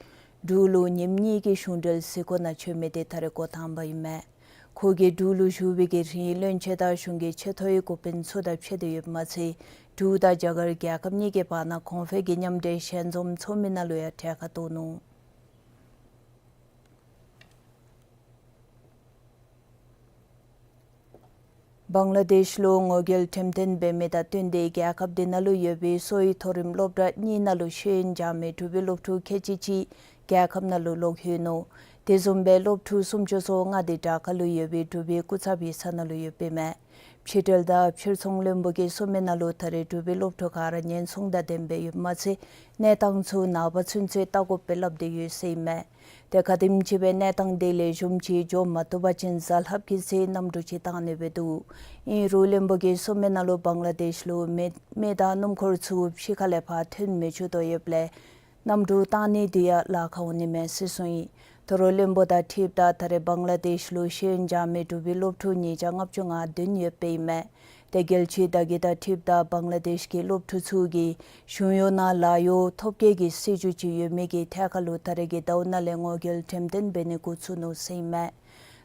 འབྲུག་ལུ་ཉིནམ་གཉིས་ཀྱི་གཞུང་འབྲེལ་གཟིགས་སྐོར་ནང་བྱོན་མི་དེ་ད་རེས་འགོ་དང་པ་ཨིན་མས། ཁོ་གིས་འབྲུག་ལུ་བཞུགས་པའི་གི་རིང་བློན་ཆེན་དང་གཞུང་གི་ཆེ་མཐོའི་འགོ་དཔོན་ཚུ་དང་ཕྱད་དེ་ཡོདཔ་མ་ཚད་འབྲུག་དང་རྒྱ་གར་རྒྱལ་ཁབ་གཉིས་ཀྱི་བར་ན་གོང་འཕེལ་གྱི་མཉམ་འབྲེལ་ཞལ་འཛོམས་ཚོགས་མི་ནང་ལུ་ཡང་གྲལ་ཁར་གཏོགས་ནུག། བང་ལ་དེཤ་ལུ་ངོ་རྒོལ་འགྲེམས་སྟོན་འབད་མི་དང་བསྟུན་ཏེ་རྒྱལ་ཁབ་དེ་ནང་ལུ་ཡོད་པའི་གསོ་བའི་མཐོ་རིམ་སློབ་གྲྭ་གཉིས་ནང་ལུ་ཤེས་ཡོན་སྦྱང་མི་འབྲུག་པའི་སློབ་ཕྲུག་ཁལ་གཅིག་ཅིག་རྒྱལ་ཁབ་ནང་ལུ་ལོག་ལྷོད་ནུག། དེ་བཟུམ་སྦེ་སློབ་ཕྲུག་སུམ་ཅུ་སོ་ལྔ་དེ་དྲག་ཁ་ལུ་ཡོད་པའི་འབྲུག་པའི་སྐུ་ཚབ་ཡིག་ཚང་ནང་ལུ་ཡོདཔ་ཨིན་མས། ཕྱི་འབྲེལ་དང་ཕྱིར་ཚོང་བློན་པོ་གིས་གསུངས་མི་ནང་ལུ་ད་རེས་འབྲུག་པའི་སློབ་ཕྲུག་ག་ར་ཉེན་སྲུང་དང་ལྡནམ་སྦེ་ཡོདཔ་མ་ཚད་གནས་སྟངས་ཚུ་ནངས་པ་ཚུན་ཚོད་བལྟ་དགོཔ་སྦེ་སླབ་སྟེ་ཡོད་ཟེར་ཨིན་མས། ཏེ་ག་དེམ་ཅིག་སྦེ་གནས་སྟངས་དེ་ལེགས་ཤོམ་ཅིག་འགྱོ་མ་བཏུབ་པ་ཅིན་གཟའ་ལྷགཔ་གི་ཚེ་གནམ་གྲུ་ཅིག་བཏང་ནི་སྦེ་འདུག། ཨིན་རུང་བློན་པོ་གིས་གསུངས་མི་ནང་ལུ་བང་ལ་དེཤ་ལུ་མེ་མེ་དང་སྣུམ་འཁོར་ཚུ་ཕྱི་ཁ་ལས་ཕར་ཐོན་མི་ཚུགས་དོ་ཡོདཔ་ལས་གནམ་གྲུ་བཏང་ནི་དེ་ཡང་ལཱ་ཁག་འོང་ནི་མས་ཟེར་གསུངས་ཡི། དོ་རུང་བློན་པོ་དང་འཁྲིལཝ་ད་ད་རེས་བང་ལ་དེཤ་ལུ་ཤེས་ཡོན་སྦྱང་མི་འབྲུག་པའི་སློབ་ཕྲུག་ཉིས་བརྒྱ་ལྔ་བཅུ་ང་བདུན་ཡོདཔ་ཨིན་མས། ཏེ་རྒྱལ་སྤྱིའི་བརྡ་བརྒྱུད་དང་འཁྲིལཝ་ད་བང་ལ་དེཤ་གི་སློབ་ཕྲུག་ཚུ་གིས་གཞུང་གཡོག་ནང་ལཱ་གཡོག་ཐོབ་སྐྱེད་ཀྱི་སྲིད་བྱུས་ཅིག་ཡོད་མི་གི་ཐད་ཁར་ལུ་ད་རེས་ཀྱི་ཟླཝ་ནང་ལས་ངོ་རྒོལ་འགྲེམས་སྟོན་འབད་ནི་འགོ་བཙུགས་ནུག་ཟེར་ཨིན་མས།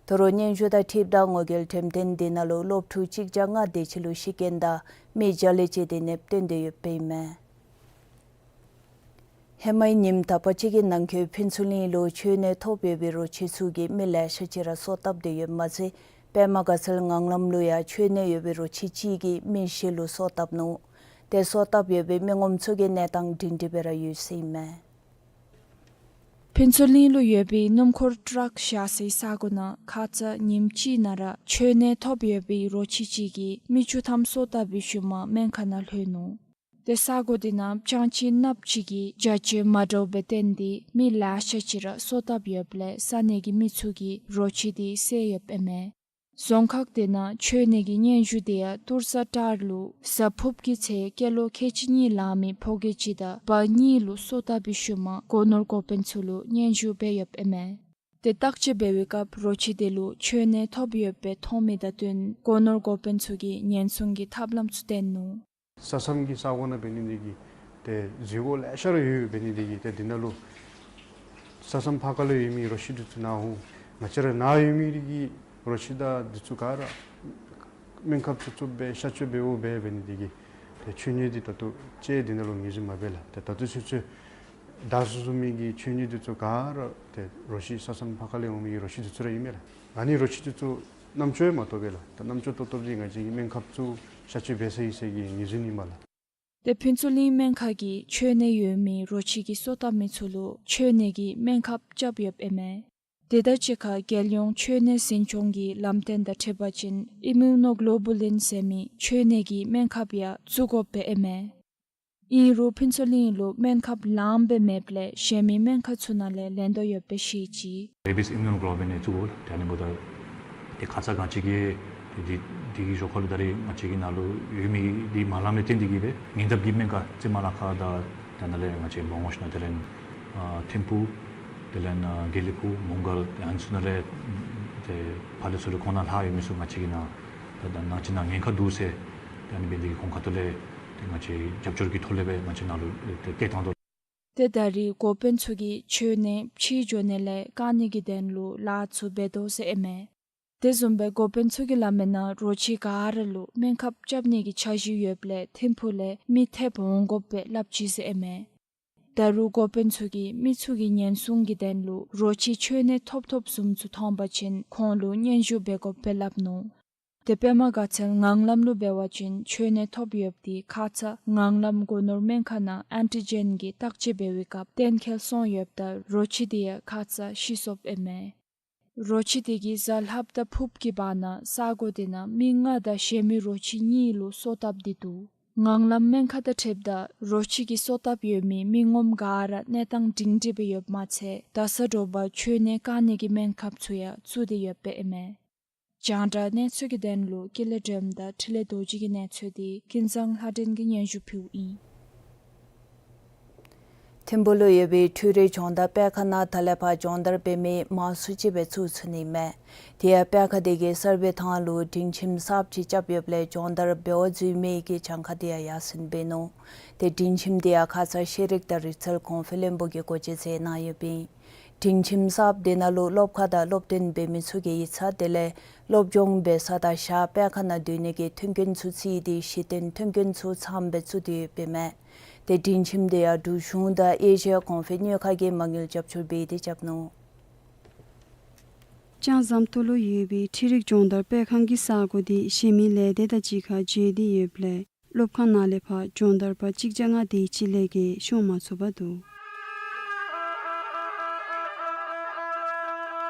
དོ་རུང་སྙན་ཞུ་དང་འཁྲིལཝ་ད་ངོ་རྒོལ་འགྲེམས་སྟོན་དེ་ནང་ལུ་སློབ་ཕྲུག་གཅིག་བརྒྱ་ལྔ་དེ་ཅིག་ལུ་ཤི་རྐྱེན་དང་མི་བརྒྱ་ལས་བཅད་དེ་གནསཔོ་བཏོན་ཏེ་ཡོདཔ་ཨིན་མས། ཧེ་མའི་ཉིནམ་དག་པ་ཅིག་གི་ནང་འཁོད་ཕུན་ཚོགས་གླིང་ལུ་མཆོད་གནས་ཐོབ་ཡོད་པའི་རོ་ཁྱི་ཚུ་གིས་མི་ལེ་ཤ་ཅིག་ར་སོ་བཏབ་སྟེ་ཡོདཔ་མ་ཚད་པདྨ་དགའ་ཚལ་ངང་ལམ་ལུ་ཡང་མཆོད་གནས་ཡོད་པའི་རོ་ཁྱི་ཅིག་གིས་མི་བཞི་ལུ་སོ་བཏབ་ནུག། ཏེ་སོ་བཏབ་ཡོད་པའི་མི་ངོམ་ཚུ་གི་གནས་སྟངས་སྒྲིང་སྒྲིང་སྦེ་ར་ཡོད་ཟེར་ཨིན་མས། ཕུན་ཚོགས་གླིང་ལུ་ཡོད་པའི་སྣུམ་འཁོར་ཊཱཀ་བཞག་སའི་ས་གོ་ནང་ཁ་ཙ་ཉིནམ་གཅིག་ནང་ར་མཆོད་གནས་ཐོབ་ཡོད་པའི་རོ་ཁྱི་ཅིག་གིས་མི་བཅུ་ཐམ་སོ་བཏབ་པའི་ཤུལ་མ་སྨན་ཁང་ནང་ལྷོད་ནུག། ཏེ་ས་གོ་དེ་ནང་སྤྱང་ཁྱི་གནགཔོ་ཅིག་གིས་བྱ་སྤྱོད་མ་འདྲཝ་སྦེ་བསྟན་ཏེ་མི་ལེ་ཤ་ཅིག་ར་སོ་བཏབ་ཡོདཔ་ལས་ས་གནས་ཀྱི་མི་ཚུ་གིས་རོ་ཁྱི་དེ་བསད་ཡོདཔ་ཨིན་མས། རྫོང་ཁག་དེ་ནང་མཆོད་གནས་ཀྱི་སྙན་ཞུ་དེ་ཡང་ཏུར་ས་ཊར་ལུ་གཟའ་ཕུརཔ་གི་ཚེ་སྐྱེས་ལོ་ཁལ་གཅིག་གཉིས་ལང་མི་ཕོ་སྐྱེས་ཅིག་དང་བ་གཉིས་ལུ་སོ་བཏབ་པའི་ཤུལ་མ་སྒོ་ནོར་འགོ་དཔོན་ཚུ་ལུ་སྙན་ཞུ་འབད་ཡོདཔ་ཨིན་མས། ཏེ་བརྟག་དཔྱད་འབད་བའི་སྐབས་རོ་ཁྱི་དེ་ལུ་མཆོད་གནས་ཐོབ་ཡོདཔ་སྦེ་མཐོང་མི་དང་བསྟུན་སྒོ་ནོར་འགོ་དཔོན་ཚུ་གིས་ཉེན་སྲུང་གི་ཐབས་ལམ་ཚུ་བསྟན་ནུག། ས་མཚམས་ཀྱི་ས་གོ་ནང་འབད་ནི་དེ་གིས་ཏེ་འཛུལ་སྒོ་ལེ་ཤ་ར་ཡོད་ཡོདཔ་འབད་ནི་དེ་གིས་ཏེ་དེ་ནང་ལུ་ས་མཚམས་ཕར་ཁ་ལུ་ཡོད་མི་རོ་ཁྱི་དེ་ཚུ་ནཱ་ཧོ་ང་བཅས་ར་ནཱ་ཡོད་མི་དེ་གིས་རོ་ཁྱི་དང་དེ་ཚུ་ག་ར་སྨན་ཁབ་བཙུགས་བཙུགསཔ་སྦེ་གཤག་བཅོས་འབདཝ་འབད་འབད་ནི་དེ་གིས་ཏེ་མཆོད་གནས་དེ་ད་ལྟོ་ཅིག་དེ་ནང་ལུ་ངོས་འཛིན་མ་འབད་ལགས། ཏེ་ད་ལྟོ་ཚུན་ཚོད་བདའ་ཚུགས་ཚུགས་མི་གི་མཆོད་གནས་དེ་ཚུ་ག་ར་ཏེ་རོ་ཁྱི་ས་མཚམས་ཕར་ཁ་ལས་འོང་མི་གི་རོ་ཁྱི་དེ་ཚུ་ར་ཨིན་མས་ལགས། ཨ་ནི་རོ་ཁྱི་དེ་ཚུ་རྣམ་ཅོ་ཡང་མ་ཐོབ་པས་ལགས། ད་རྣམ་ཅོ་ཐོབ་ཐོབ་ཅིག་ང་བཅས་ཀྱིས་སྨན་ཁབ་བཙུགས་གཤག་བཅོས་འབད་ཚར་ཡི་ཟེར་གྱི་ངོས་འཛིན་ཨིན་མས་ལགས། ཏེ་ཕུན་ཚོགས་གླིང་སྨན་ཁང་གིས་མཆོད་གནས་ཡོད་མི་རོ་ཁྱི་གི་སོ་བཏབ་མི་ཚུ་ལུ་མཆོད་གནས་ཀྱིས་སྨན་ཁབ་རྐྱབ་ཡོདཔ་ཨིན་མས། དེ་དང་གཅིག་ཁར་རྒྱལ་ཡོངས་མཆོད་གནས་འཛིན་སྐྱོང་གི་ལམ་སྟོན་དང་འཁྲིལ་བ་ཅིན་ཨི་མིའུ་ནོ་གློ་བུ་ལིན་ཟེར་མི་མཆོད་གནས་ཀྱི་སྨན་ཁབ་ཡང་བཙུགས་དགོཔ་སྦེ་ཨིན་མས། ཨིན་རུང་ཕུན་ཚོགས་གླིང་ལུ་སྨན་ཁབ་ལངམ་སྦེ་མེདཔ་ལས་གཞན་མི་སྨན་ཁང་ཚུ་ནང་ལས་ལེན་དོ་ཡོདཔ་སྦེ་བཤད་ཅི། རེ་བིས་ཨི་མིའུ་ནོ་གློ་བུ་ལིན་བཙུགས་དགོ་ལགས། ཏེ་ཨ་ནི་འབདཝ་ད་ཏེ་ཁ་ཙ་ང་བཅས་ཀྱིས་ཏེ་འདི་འདི་གི་ཞོར་ཁ་ལུ་ད་རེས་ང་བཅས་ཀྱི་ནང་ལུ་ཡོད་མི་འདི་མ་ལངམ་ལས་བརྟེན་ཏེ་གིས་སྦེ་ཉེ་འདབས་ཀྱི་སྨན་ཁང་རྩེ་དམར་ལ་ཁ་དང་ད་ནཱ་ལས་ང་བཅས་བོ་ངོ་ཤེ་ན་དེ་ལས་ཨ་ཐིམ་ཕུ་དེ་ལས་ཨ་དགེ་ལེགས་ཕུག་མོང་སྒར་ཨ་ནི་ཚུ་ནང་ལས་ཏེ་ཕར་ལས་ཚུར་ལས་ཁོང་ནང་ལྷག་ཡོད་མི་ཚུ་ང་བཅས་ཀྱི་ནང་ད་ད་ནང་བཅུད་ནང་ཉེན་ཁ་འདུག་ཟེར་ཏེ་ཨ་ནི་འབད་ནི་དེ་གིས་ཁོང་ཁ་ཐུག་ལས་ཏེ་ང་བཅས་རྒྱབ་སྐྱོར་གྱི་ཐོག་ལས་སྦེ་ང་བཅས་ནང་ལུ་ཏེ་སྐྱེལ་བཏང་དོ། ཏེ་ད་རེས་འགོ་དཔོན་ཚུ་གིས་མཆོད་གནས་ཕྱིར་འགྱོ་ནི་ལས་བཀག་ནི་གི་དོན་ལུ་ལཱ་ཚུ་འབད་དོ་ཟེར་ཨིན་མས། དེ་བཟུམ་སྦེ་འགོ་དཔོན་ཚུ་གིས་སླབ་མི་ནང་རོ་ཁྱི་ག་ར་ལུ་སྨན་ཁབ་རྐྱབ་ནི་གི་འཆར་གཞི་ཡོདཔ་ལས་ཐིམ་ཕུ་ལས་མི་ཐེབས་འོང་དགོཔ་སྦེ་སླབ་ཅི་ཟེར་ཨིན་མས། ད་རུང་འགོ་དཔོན་ཚུ་གིས་མི་ཚུ་གི་ཉེན་སྲུང་གི་དོན་ལུ་རོ་ཁྱི་མཆོད་གནས་ཐོབ་ཐོབ་བཟུམ་ཚུ་མཐོང་པ་ཅིན་ཁོང་ལུ་སྙན་ཞུ་འབད་དགོཔ་སྦེ་སླབ་ནུག། ཏེ་པདྨ་དགའ་ཚལ་ངང་ལམ་ལུ་འབད་བ་ཅིན་ཁྱོན་ནི་ཐོབ་ཡོདཔ་འདི་ཁ་ཙ་ངང་ལམ་སྒོ་ནོར་སྨན་ཁང་ནང་ཨན་ཊི་ཇེན་གྱི་བརྟག་དཔྱད་འབད་བའི་སྐབས་གཏན་འཁེལ་སོང་ཡོདཔ་ད་རོ་ཁྱི་འདི་ཡང་ཁ་ཙ་ཤི་སོཔ་ཨིན་མས། རོ་ཁྱི་འདི་གིས་གཟའ་ལྷགཔ་དང་ཕུརཔ་གི་བར་ན་ས་གོ་འདི་ནང་མི་ལྔ་དང་གཞན་མི་རོ་ཁྱི་གཉིས་ལུ་སོ་བཏབ་སྟེ་འདུག། ངང་ལམ་སྨན་ཁང་དང་འཁྲིལཝ་ད་རོ་ཁྱི་གིས་སོ་བཏབ་ཡོད་མི་མི་ངོམ་ག་ར་གནས་སྟངས་སྒྲིང་སྒྲི་སྦེ་ཡོདཔ་མ་ཚད་ད་ས་དྲོ་པ་ཁྱོན་ནི་བཀག་ནི་གི་སྨན་ཁབ་ཚུ་ཡང་བཙུགས་ཏེ་ཡོདཔ་ཨིན་མས། རྒྱང་བསྒྲགས་གནས་ཚུལ་གྱི་དོན་ལུ་ཀུན་ལེགས་སྒྲོལམ་དང་འཕྲིན་ལས་རྡོ་རྗེ་གི་གནས་ཚུལ་འདི་ཀུན་བཟང་ལྷ་སྒྲོན་གྱིས་སྙན་ཞུ་ཕུལཝ་ཨིན། ཐིམ་ཕུག་ལུ་ཡོད་པའི་འཕྲུལ་རིག་སྦྱོང་བརྡར་སྤེལ་ཁང་ནང་ད་ལས་ཕར་སྦྱོང་བརྡར་འབད་མི་མང་སུ་ཅིག་སྦེ་ཚུད་ཚུགས་ནི་མས། དེ་ཡང་སྤེལ་ཁང་དེ་གིས་གསར་སྦས་ཐང་ལུ་སྒྲིང་ཁྱིམ་གསརཔ་ཅིག་རྐྱབ་ཡོདཔ་ལས་སྦྱོང་བརྡར་འབད་བར་འཛུལ་མི་གི་གྱངས་ཁ་དེ་ཡང་ཡར་སེང་འབད་ནུག། ཏེ་སྒྲིང་ཁྱིམ་དེ་ཡང་ཁ་ཙ་ཤེས་རིག་དང་རིག་རྩལ་གོང་འཕེལ་བློན་པོ་གིས་སྒོ་འབྱེད་མཛད་གནང་ཡོདཔ་ཨིན། སྒྲིང་ཁྱིམ་གསརཔ་དེ་ནང་ལུ་སློབ་ཁག་དང་སློབ་སྟོན་འབད་མི་ཚུ་གི་ཡིག་ཚང་དེ་ལས་སློབ་སྦྱོང་འབད་ས་དང་ཞག་སྤེལ་ཁང་ནང་སྡོད་ནི་གི་མཐུན་རྐྱེན་ཚུ་རྩིས་ཏེ་གཞི་རྟེན་མཐུན་རྐྱེན་ཚུ་ཚངམ་སྦེ་བཙུགས་ཏེ་ཡོདཔ་ཨིན་མས། ཏེ་སྒྲིང་ཁྱིམ་དེ་ཡང་འབྲུག་གཞུང་དང་ཨེ་ཤི་ཡ་གོང་འཕེལ་གཉོས་ཁང་གིས་མ་དངུལ་རྒྱབ་སྐྱོར་འབད་དེ་རྐྱབ་ནུག། ལྕང་ཟམ་ཏོག་ལུ་ཡོད་པའི་འཕྲུལ་རིག་སྦྱོང་བརྡར་སྤེལ་ཁང་གི་ས་གོ་དེ་གཞན་མི་ལས་སྡེ་དང་གཅིག་ཁར་བརྗེ་སྟེ་ཡོདཔ་ལས་སློབ་ཁང་ནང་ལས་ཕར་སྦྱོང་བརྡར་པ་གཅིག་བརྒྱ་ལྔ་དེ་ཅིག་ལས་བརྒལ་ཤོང་མ་ཚུགས་པར་འདུག།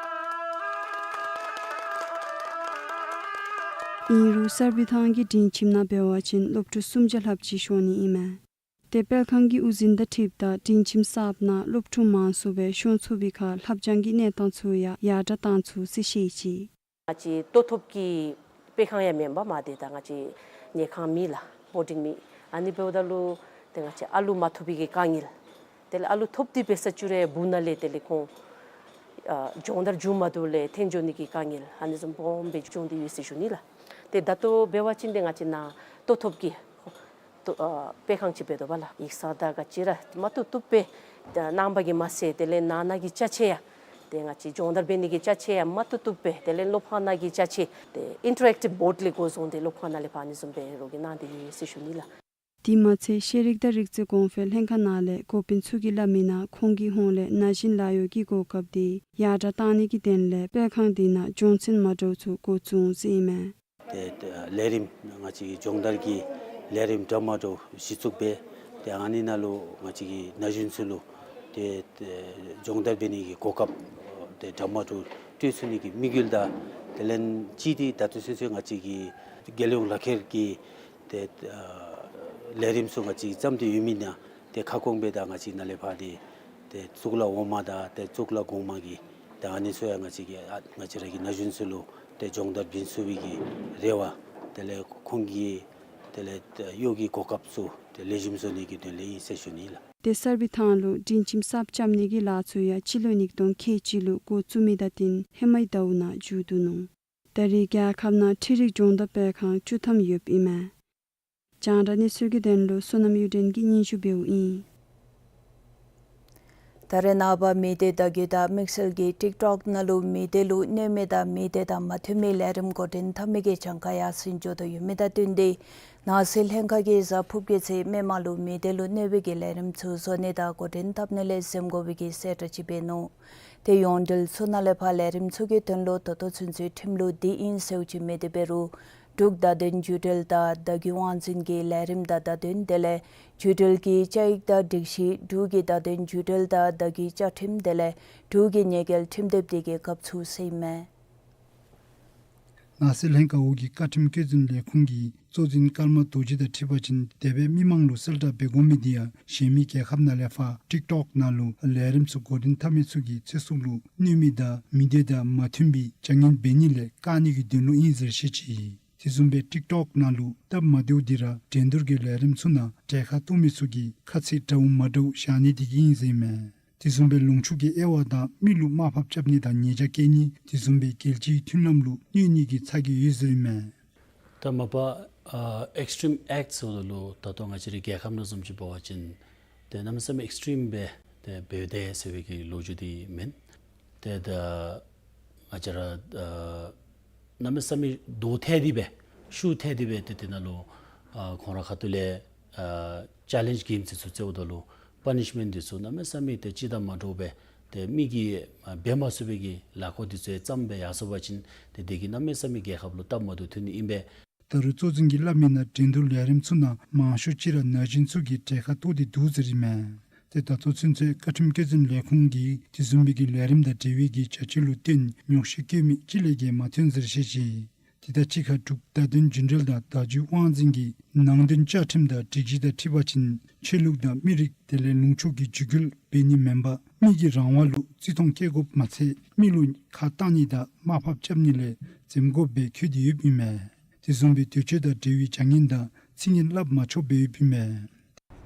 ཨིན་རུང་གསར་སྦས་ཐང་གི་སྒྲིང་ཁྱིམ་ནང་འབད་བ་ཅིན་སློབ་ཕྲུག་སུམ་བརྒྱ་ལྷགཔ་ཅིག་ཤོང་ནི་ཨིན་མས། ཏེ་སྤེལ་ཁང་གི་དབུ་འཛིན་དང་འཁྲིལཝ་ད་སྒྲིང་ཁྱིམ་གསརཔ་ནང་སློབ་ཕྲུག་མང་སུ་སྦེ་ཤོང་ཚུགས་པའི་ཁར་ལྷབ་སྦྱང་གི་གནས་སྟངས་ཚུ་ཡང་ཡར་དྲག་གཏང་ཚུགས་ཟེར་བཤད་ཅི། ང་བཅས་ལྟོ་ཐོབ་ཀྱི་སྤེལ་ཁང་ཡང་མེན་པར་མ་དེ་ད་ང་བཅས་ཉལ་ཁང་མེད་ལགས། བོར་ཌིང་མེད། ཨ་ནི་འབདཝ་ད་ལུ་ཏེ་ང་བཅས་ཨ་ལུ་མ་ཐོབ་པའི་གི་དཀའ་ངལ། དེ་ལས་ཨ་ལུ་ཐོབ་སྟེ་འབད་ས་ཅིག་རུང་སྦུག་ནང་ལས་དེ་ལས་ཁོང་ཨ་སྦྱོང་བརྡར་མཇུག་མ་བསྡུ་ལས་འཐོན་འགྱོ་ནི་གི་དཀའ་ངལ་ཨ་ནི་བཟུམ་སྦོམ་སྦེ་བྱུང་སྟེ་ཡོད་ཟེར་ཞུ་ནི་ལགས། ཏེ་ད་ལྟོ་འབད་བ་ཅིན་ཏེ་ང་བཅས་ནཱ་ལྟོ་ཐོབ་ཀྱི་ལྟོ་ཨ་སྤེལ་ཁང་ཅིག་འབད་དོ་བ་ལགས། ཡིག་ཚང་དང་ག་ཅི་ར་མ་བཏུབ་བཏུབ་སྦེ་ད་གནང་པ་གིས་མ་ཚད་དེ་ལས་ནང་ན་གི་ཅ་ཆས་ཡང་ཏེ་ང་བཅས་སྦྱོང་བརྡར་འབད་ནི་གི་ཅ་ཆས་ཡང་མ་བཏུབ་བཏུབ་སྦེ་དེ་ལས་སློབ་ཁང་ནང་གི་ཅ་ཆས་ཏེ་ཨིན་ཊ་རེཀ་ཊིབ་བོརཌ་ལས་འགོ་བཟུང་སྟེ་སློབ་ཁང་ནང་ལས་ཕར་ཨ་ནི་བཟུམ་སྦེ་རོགས་ཀྱིས་གནང་སྟེ་ཡོད་ཟེར་ཞུ་ནི་ལགས། དེ་མ་ཚད་ཤེས་རིག་དང་རིག་རྩལ་གོང་འཕེལ་ལྷན་ཁག་ནང་ལས་འགོ་དཔོན་ཚུ་གིས་སླབ་མིའི་ནང་ཁོང་གི་ཧོངས་ལས་ན་གཞོན་ལཱ་གཡོག་གི་གོ་སྐབས་དེ་ཡར་དྲག་གཏང་ནི་གི་དོན་ལས་སྤེལ་ཁང་དེ་ནང་སྦྱོང་ཚན་མ་འདྲཝ་ཚུ་འགོ་བཙུགས་ཟེར་ཨིན་མས། ཏེ་ལས་རིམ་ང་བཅས་ཀྱི་སྦྱོང་བརྡར་གྱི་ལས་རིམ་འདྲ་མ་འདྲཝ་གཞི་བཙུགས་འབད། ཏེ་ཨ་ནི་ནང་ལུ་ང་བཅས་ཀྱི་ན་གཞོན་ཚུ་ལུ་ཏེ་ཏེ་སྦྱོང་བརྡར་འབད་ནི་གི་གོ་སྐབས་ཏེ་འདྲ་མ་འདྲཝ་སྤྲོད་ཚུགས་ནི་གི་དམིགས་ཡུལ་དང་དེ་ལས་ཅིག་ཏེ་ད་ལྟོ་ཚུན་ཚོད་ང་བཅས་ཀྱི་རྒྱལ་ཡོངས་ལག་ཁྱེར་གྱི་ཏེ་ཨ་ལས་རིམ་ཚུ་ང་བཅས་བརྩམས་ཏེ་ཡོད་མི་ནང་ཏེ་ཁ་སྐོང་སྦེ་ད་ང་བཅས་ནཱ་ལས་ཕར་ཏེ་ཏེ་གཙུག་ལག་འོག་མ་དང་ཏེ་གཙུག་ལག་གོང་མ་གི་ཏེ་ཨ་ནི་ཚུ་ཡང་ང་བཅས་ཀྱི་ཨ་ང་བཅས་ར་གི་ན་གཞོན་ཚུ་ལུ་ཏེ་སྦྱོང་བརྡར་བྱིན་ཚུགས་པའི་གི་རེ་བ་དེ་ལས་ཁོང་གི་དེ་ལས་གཡོག་གི་གོ་སྐབས་ཚུ་ཏེ་ལེགས་ཤོམ་བཟོ་ནི་གི་དོན་ལས་ཨིན་ཟེར་ཞུ་ནི་ལགས། ཏེ་གསར་སྦས་ཐང་ལུ་སྒྲིང་ཁྱིམ་གསརཔ་རྐྱབ་ནི་གི་ལཱ་ཚུ་ཡང་སྤྱི་ལོ་ཉིས་སྟོང་ཁལ་གཅིག་ལུ་འགོ་བཙུགས་མི་དང་བསྟུན་ཧེ་མའི་ཟླཝ་ནང་མཇུག་བསྡུ་ནུག། ད་རེས་རྒྱལ་ཁབ་ནང་འཕྲུལ་རིག་སྦྱོང་བརྡར་སྤེལ་ཁང་བཅུ་ཐམ་ཡོདཔ་ཨིན་མས། རྒྱང་བསྒྲགས་གནས་ཚུལ་གྱི་དོན་ལུ་བསོད་ནམས་གཡུ་སྒྲོན་གྱིས་སྙན་ཞུ་འབདཝ་ཨིན། ད་རེས་ནངས་པ་མི་སྡེ་བརྡ་བརྒྱུད་དང་དམིགས་བསལ་གྱིས་ཊིག་ཊོག་ནང་ལུ་མི་སྡེ་ལུ་གནོད་མི་དང་མི་སྡེ་དང་མ་མཐུན་མི་ལས་རིམ་འགོ་འདྲེན་འཐབ་མི་གི་གྱངས་ཁ་ཡར་སེང་འགྱོ་དོ་ཡོད་མི་དང་བསྟུན་ཏེ་ནང་སྲིད་ལྷན་ཁག་གིས་གཟའ་ཕུརཔ་གི་ཚེས་མི་མང་ལུ་མི་སྡེ་ལུ་གནོད་པའི་གི་ལས་རིམ་ཚུ་བཟོ་ནི་དང་འགོ་འདྲེན་འཐབ་ནི་ལས་འཛེམ་དགོ་པའི་གི་གསལ་བསྒྲགས་ཅིག་འབད་ནུག། ཏེ་ཡོངས་འབྲེལ་ཚུ་ནང་ལས་ཕར་ལས་རིམ་ཚུ་གི་དོན་ལུ་ད་ལྟོ་ཚུན་ཚོད་ཁྲིམས་ལུགས་འདི་ཨིན་ཟེརཝ་ཅིག་མེད་དེ་འབད་རུང་འབྲུག་བརྡ་དོན་བརྒྱུད་འབྲེལ་དང་བརྡ་བརྒྱུད་དབང་འཛིན་གྱི་ལས་རིམ་དང་བརྡ་དོན་དེ་ལས་བརྒྱུད་འབྲེལ་གྱི་བཅའ་ཡིག་དང་སྒྲིག་གཞི་འབྲུག་གི་བརྡ་དོན་བརྒྱུད་འབྲེལ་དང་བརྡ་བརྒྱུད་བཅའ་ཁྲིམས་དེ་ལས་འབྲུག་གི་ཉེས་འགེལ་ཁྲིམས་དེབ་དེ་གི་སྐབས་ཚུ་ཟེར་ཨིན་མས། ནང་སྲིད་ལྷན་ཁག་འོག་གི་བཀའ་ཁྲིམས་བཀོད་འཛིན་ལས་ཁུངས་ཀྱི་གཙོ་འཛིན་ཀརྨ་རྡོ་རྗེ་དང་འཁྲིལ་བ་ཅིན་དེ་སྦེ་མི་མང་ལུ་གསལ་བསྒྲགས་འབད་དགོ་མི་དེ་ཡང་གཞན་མི་རྒྱལ་ཁབ་ནང་ལས་ཕར་ཊིག་ཊོག་ནང་ལུ་ལས་རིམ་ཚུ་འགོ་འདྲེན་འཐབ་མི་ཚུ་གིས་ཚེ་སྲོག་ལུ་གནོད་མི་དང་མི་སྡེ་དང་མ་མཐུན་པའི་བྱ་ངན་འབད་ནི་ལས་བཀག་ནི་གི་དོན་ལུ་ཨིན་ཟེར་བཤད་ཅི། དེ་བཟུམ་སྦེ་ཊིག་ཊོག་ནང་ལུ་སྟབས་མ་བདེཝ་དེ་ར་འགྲན་བསྡུར་གྱི་ལས་རིམ་ཚུ་ནང་གྲལ་ཁར་གཏོགས་མི་ཚུ་གིས་ཁ་ཚིག་འདྲཝ་མ་འདྲཝ་བཞག་ནི་དེ་གིས་ཨིན་ཟེར་ཨིན་མས། དེ་བཟུམ་སྦེ་ལུང་ཕྱུག་གི་དབྱེ་བ་དང་མི་ལུ་དམའ་ཕབ་རྐྱབ་ནི་དང་ཉེས་བྱ་བཀལ་ནི་དེ་བཟུམ་སྦེ་རྒྱལ་སྤྱིའི་མཐུན་ལམ་ལུ་གནོད་ནི་གི་ཚ་གྱང་ཡོད་ཟེར་ཨིན་མས། ད་མ་པ་ཨ་ཨེགསི་ཊིམ་ཨེཀཊ་ཟེརཝ་ད་ལུ་ད་ལྟོ་ང་བཅས་རའི་རྒྱལ་ཁབ་ནང་བཟུམ་ཅིག་འབད་བ་ཅིན་ཏེ་གནམ་མེད་ས་མེད་ཨེགསི་ཊིམ་སྦེ་ཏེ་འབདཝ་དེ་ཟེར་བའི་གི་ལོ་རྒྱུས་འདི་མེན། ཏེ་ད་ང་བཅས་ར་ཨ་གནམ་མེད་ས་མེད་རྡོ་ཐལ་ཏེ་སྦེ་ཤུགས་ཐལ་ཏེ་སྦེ་ཏེ་དེ་ནང་ལུ་ཨ་ཁོང་ར་ཁ་ཐུག་ལས་ཨ་ཅེ་ལེནཇ་གེམ་ཟེར་ཚུ་རྩེཝ་ད་ལུ་པ་ནིཤ་མེནཊ་འདི་ཚུ་གནམ་མེད་ས་མེད་ཏེ་སྤྱི་དང་མ་འདྲཝ་སྦེ་ ཏེ་མི་གིས་ཨ་འབད་མ་ཚུགས་པའི་གི་ལཱ་འགོ་འདི་ཚུ་ཡང་བརྩམས་སྦེ་ཡར་སོང་པ་ཅིན་ཏེ་དེ་གིས་གནམ་མེད་ས་མེད་རྒྱལ་ཁབ་ལུ་སྟབས་མ་བདེཝ་ཐོན་ནི་ཨིན་པས། ད་རུང་གཙོ་འཛིན་གྱིས་སླབ་མིའི་ནང་འགྲན་བསྡུར་ལས་རིམ་ཚུ་ནང་མང་ཤོས་ཅིག་ར་ན་གཞོན་ཚུ་གིས་གྲལ་ཁར་གཏོགས་ཏེ་འདུག་ཟེར་ཨིན་མས། ཏེ་ད་ལྟོ་ཚུན་ཚོད་བཀའ་ཁྲིམས་བཀོད་འཛིན་ལས་ཁུངས་ཀྱིས་དེ་བཟུམ་མའི་གི་ལས་རིམ་དང་འབྲེལ་བའི་གི་བྱ་སྤྱོད་ལུ་བརྟེན་ཉོགས་བཤད་བཀོད་མི་གཅིག་ལས་བརྒལ་མ་ཐོན་ཟེར་བཤད་ཅི། དེ་དང་གཅིག་ཁར་འབྲུག་བརྡ་དོན་རྒྱུན་འབྲེལ་དང་བརྡ་བརྒྱུད་དབང་འཛིན་གྱིས་ནང་དོན་བཅའ་ཁྲིམས་དང་སྒྲིག་གཞི་དང་འཁྲིལ་བ་ཅིན་ཆོས་ལུགས་དང་མི་རིགས་དེ་ལས་ལུང་ཕྱོགས་ཀྱི་འཇིགས་སྐུལ་འབད་ནི་མེན་པར་མི་གི་རང་དབང་ལུ་བརྩི་མཐོང་བསྐྱེད་དགོཔ་མ་ཚད་མི་ལུ་ཁ་བཏང་ནི་དང་དམའ་ཕབ་རྐྱབ་ནི་ལས་འཛེམ་དགོཔ་སྦེ་འཁོད་དེ་ཡོདཔ་ཨིན་མས། དེ་བཟུམ་སྦེ་དུས་ཆེན་དང་འབྲེལ་བའི་བྱ་ངན་དང་ཚིག་ངན་སླབ་མ་ཆོགཔ་སྦེ་ཡོདཔ་ཨིན་མས།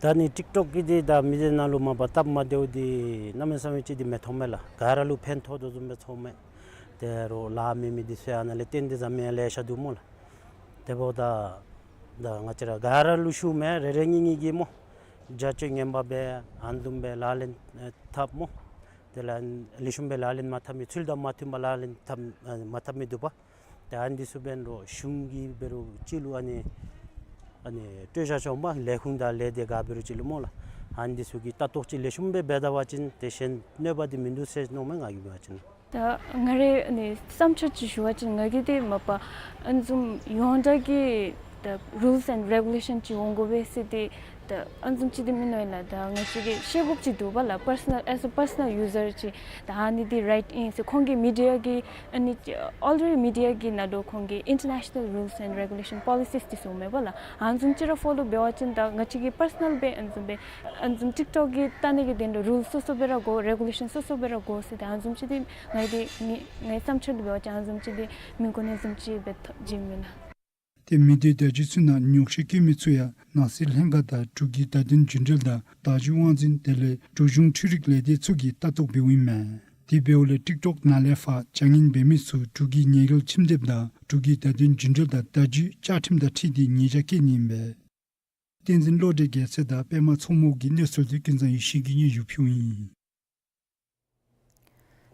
ད་ནི་ཊིཀ་ཊོཀ་གི་འདི་ད་མི་སྡེ་ནང་ལུ་མ་པ་སྟབས་མ་བདེཝ་འདི་གནམ་མེད་ས་མེད་ཅིག་འདི་མི་མཐོང་མས་ལགས། ག་ར་ལུ་ཕན་ཐོགས་དོ་བཟུམ་སྦེ་མཐོངམ་མས། ད་རུང་ལཱ་མེད་མི་འདི་ཚུ་ཡང་ཨ་ནཱ་ལས་བརྟེན་ཏེ་བཟའ་མི་ཡང་ལེ་ཤ་འདུག་སྨོ་ལགས། དེ་འབདཝ་ད་ད་ང་བཅས་ར་ག་ར་ལུ་ཞུཝ་མས། རེ་རེ་གཉིས་གཉིས་ཀྱིས་སྨོ། བྱ་སྤྱོད་ངན་པ་སྦེ་ཨ་ནི་བཟུམ་སྦེ་ལག་ལེན་ཨེ་འཐབ་སྨོ། དེ་ལས་ལེགས་ཤོམ་སྦེ་ལག་ལེན་མ་འཐབ་མི་ཚུལ་དང་མ་མཐུན་པ་ལག་ལེན་འཐབ་ཨ་མ་འཐབ་མི་འདུག་པ། ཏེ་ཨ་ནི་འདི་ཚུ་འབད་རུང་གཞུང་གིས་འབད་རུང་ཅིག་ལུ་ཨ་ནི་ཨ་ནི་སྤྲོད་བཞག་ཆོག་པ། ལས་ཁུངས་དང་ལས་སྡེ་ག་འབད་རུང་ཅིག་ལུ་སྨོ་ལགས། ཨ་ནི་འདི་ཚུ་གིས་ལྟ་རྟོག་ཅིག་ལེགས་ཤོམ་སྦེ་འབད་ད་པ་ཅིན་ཏེ་གཞན་གནོད་པ་འདི་མིན་འདུག་ཟེར་མནོཝ་མས་ང་གིས་འབད་བ་ཅིན། ད་ང་རའི་ཨ་ནི་བསམ་འཆར་ཅིག་ཞུ་བ་ཅིན་ང་གིས་འདི་མ་པ་ཨ་ནི་བཟུམ་ཡོངས་གྲགས་ཀྱི་ད་རུལསི་ཨེནཌ་རེ་གུ་ལེ་ཤཱན་ཅིག་འོང་དགོ་པས་ཟེར་ཏེ་ད་ཨ་ནི་བཟུམ་ཅིག་འདི་མིན་ནོ་ལགས། ད་ང་བཅས་ཀྱིས་ཤེས་དགོཔ་ཅིག་འདུག་པ་ལགས། པར་སོ་ནཱལ་ཨེས་ཨེ་པར་སོ་ནཱལ་ཡུ་ཟར་ཅིག་ད་ཨ་ནི་འདི་རའིཊ་ཨིན་ཟེར་ཁོང་གིས་མི་ཌི་ཡ་གི་ཨ་ནི་ཨོ་ལི་རེ་ཌི་མི་ཌི་ཡ་གི་ནང་ལུ་ཁོང་གིས་ཨིན་ཊར་ནེ་ཤ་ནཱལ་རུལསི་ཨེནཌ་རེ་གུ་ལེ་ཤཱན་པོ་ལི་སིས་འདི་ཚུ་མས་པ་ལགས། ཨ་ནི་བཟུམ་ཅིག་ར་ཕོ་ལོ་འབད་བ་ཅིན་ད་ང་བཅས་ཀྱིས་པར་སོ་ནཱལ་སྦེ་ཨ་ནི་བཟུམ་སྦེ་ཨ་ནི་བཟུམ་ཊིཀ་ཊོཀ་གི་ལྟ་ནི་གི་དོན་ལུ་རུལ་སོ་སོ་སྦེ་ར་དགོ། རེ་གུ་ལེ་ཤཱན་སོ་སོ་སྦེ་ར་དགོ་ཟེར་ཏེ་ཨ་ནི་བཟུམ་ཅིག་འདི་ང་གིས་ངེའི་ངེའི་བསམ་འཆར་འདི་འབད་བ་ཅིན་ཨ་ནི་བཟུམ་ཅིག་འདི་མི་དགོ་ནི་བཟུམ་ཅིག་སྦེ་ཐོ་བྱིན་མས་ལགས། ཏེ་མི་སྡེ་བརྡ་བརྒྱུད་ཚུ་ནང་ཉོགས་བཤད་བཀོད་མི་ཚུ་ཡང་ནང་སྲིད་ལྷན་ཁག་དང་འབྲུག་གི་བརྡ་དོན་རྒྱུན་འབྲེལ་དང་བརྡ་བརྒྱུད་དབང་འཛིན་དེ་ལས་འབྲུག་གཞུང་འཕྲུལ་རིག་ལས་སྡེ་ཚུ་གིས་ལྟ་རྟོག་འབདཝ་ཨིན་མས། དེ་འབདཝ་ལས་ཊིཀ་ཊོཀ་ནང་ལས་ཕར་བྱ་ངན་འབད་མི་ཚུ་འབྲུག་གི་ཉེས་འགེལ་ཁྲིམས་དེབ་དང་འབྲུག་གི་བརྡ་དོན་རྒྱུན་འབྲེལ་དང་བརྡ་བརྒྱུད་བཅའ་ཁྲིམས་དང་འཁྲིལ་ཏེ་ཉེས་བྱ་བཀལ་ནི་ཨིན་པས། བསྟན་འཛིན་བློ་གྲོས་རྒྱལ་མཚན་དང་པདྨ་མཚོ་མོ་གིས་གནས་ཚུལ་འདི་ཀུན་བཟང་ཡེ་ཤེས་ཀྱིས་སྙན་ཞུ་ཕུལཝ་ཨིན།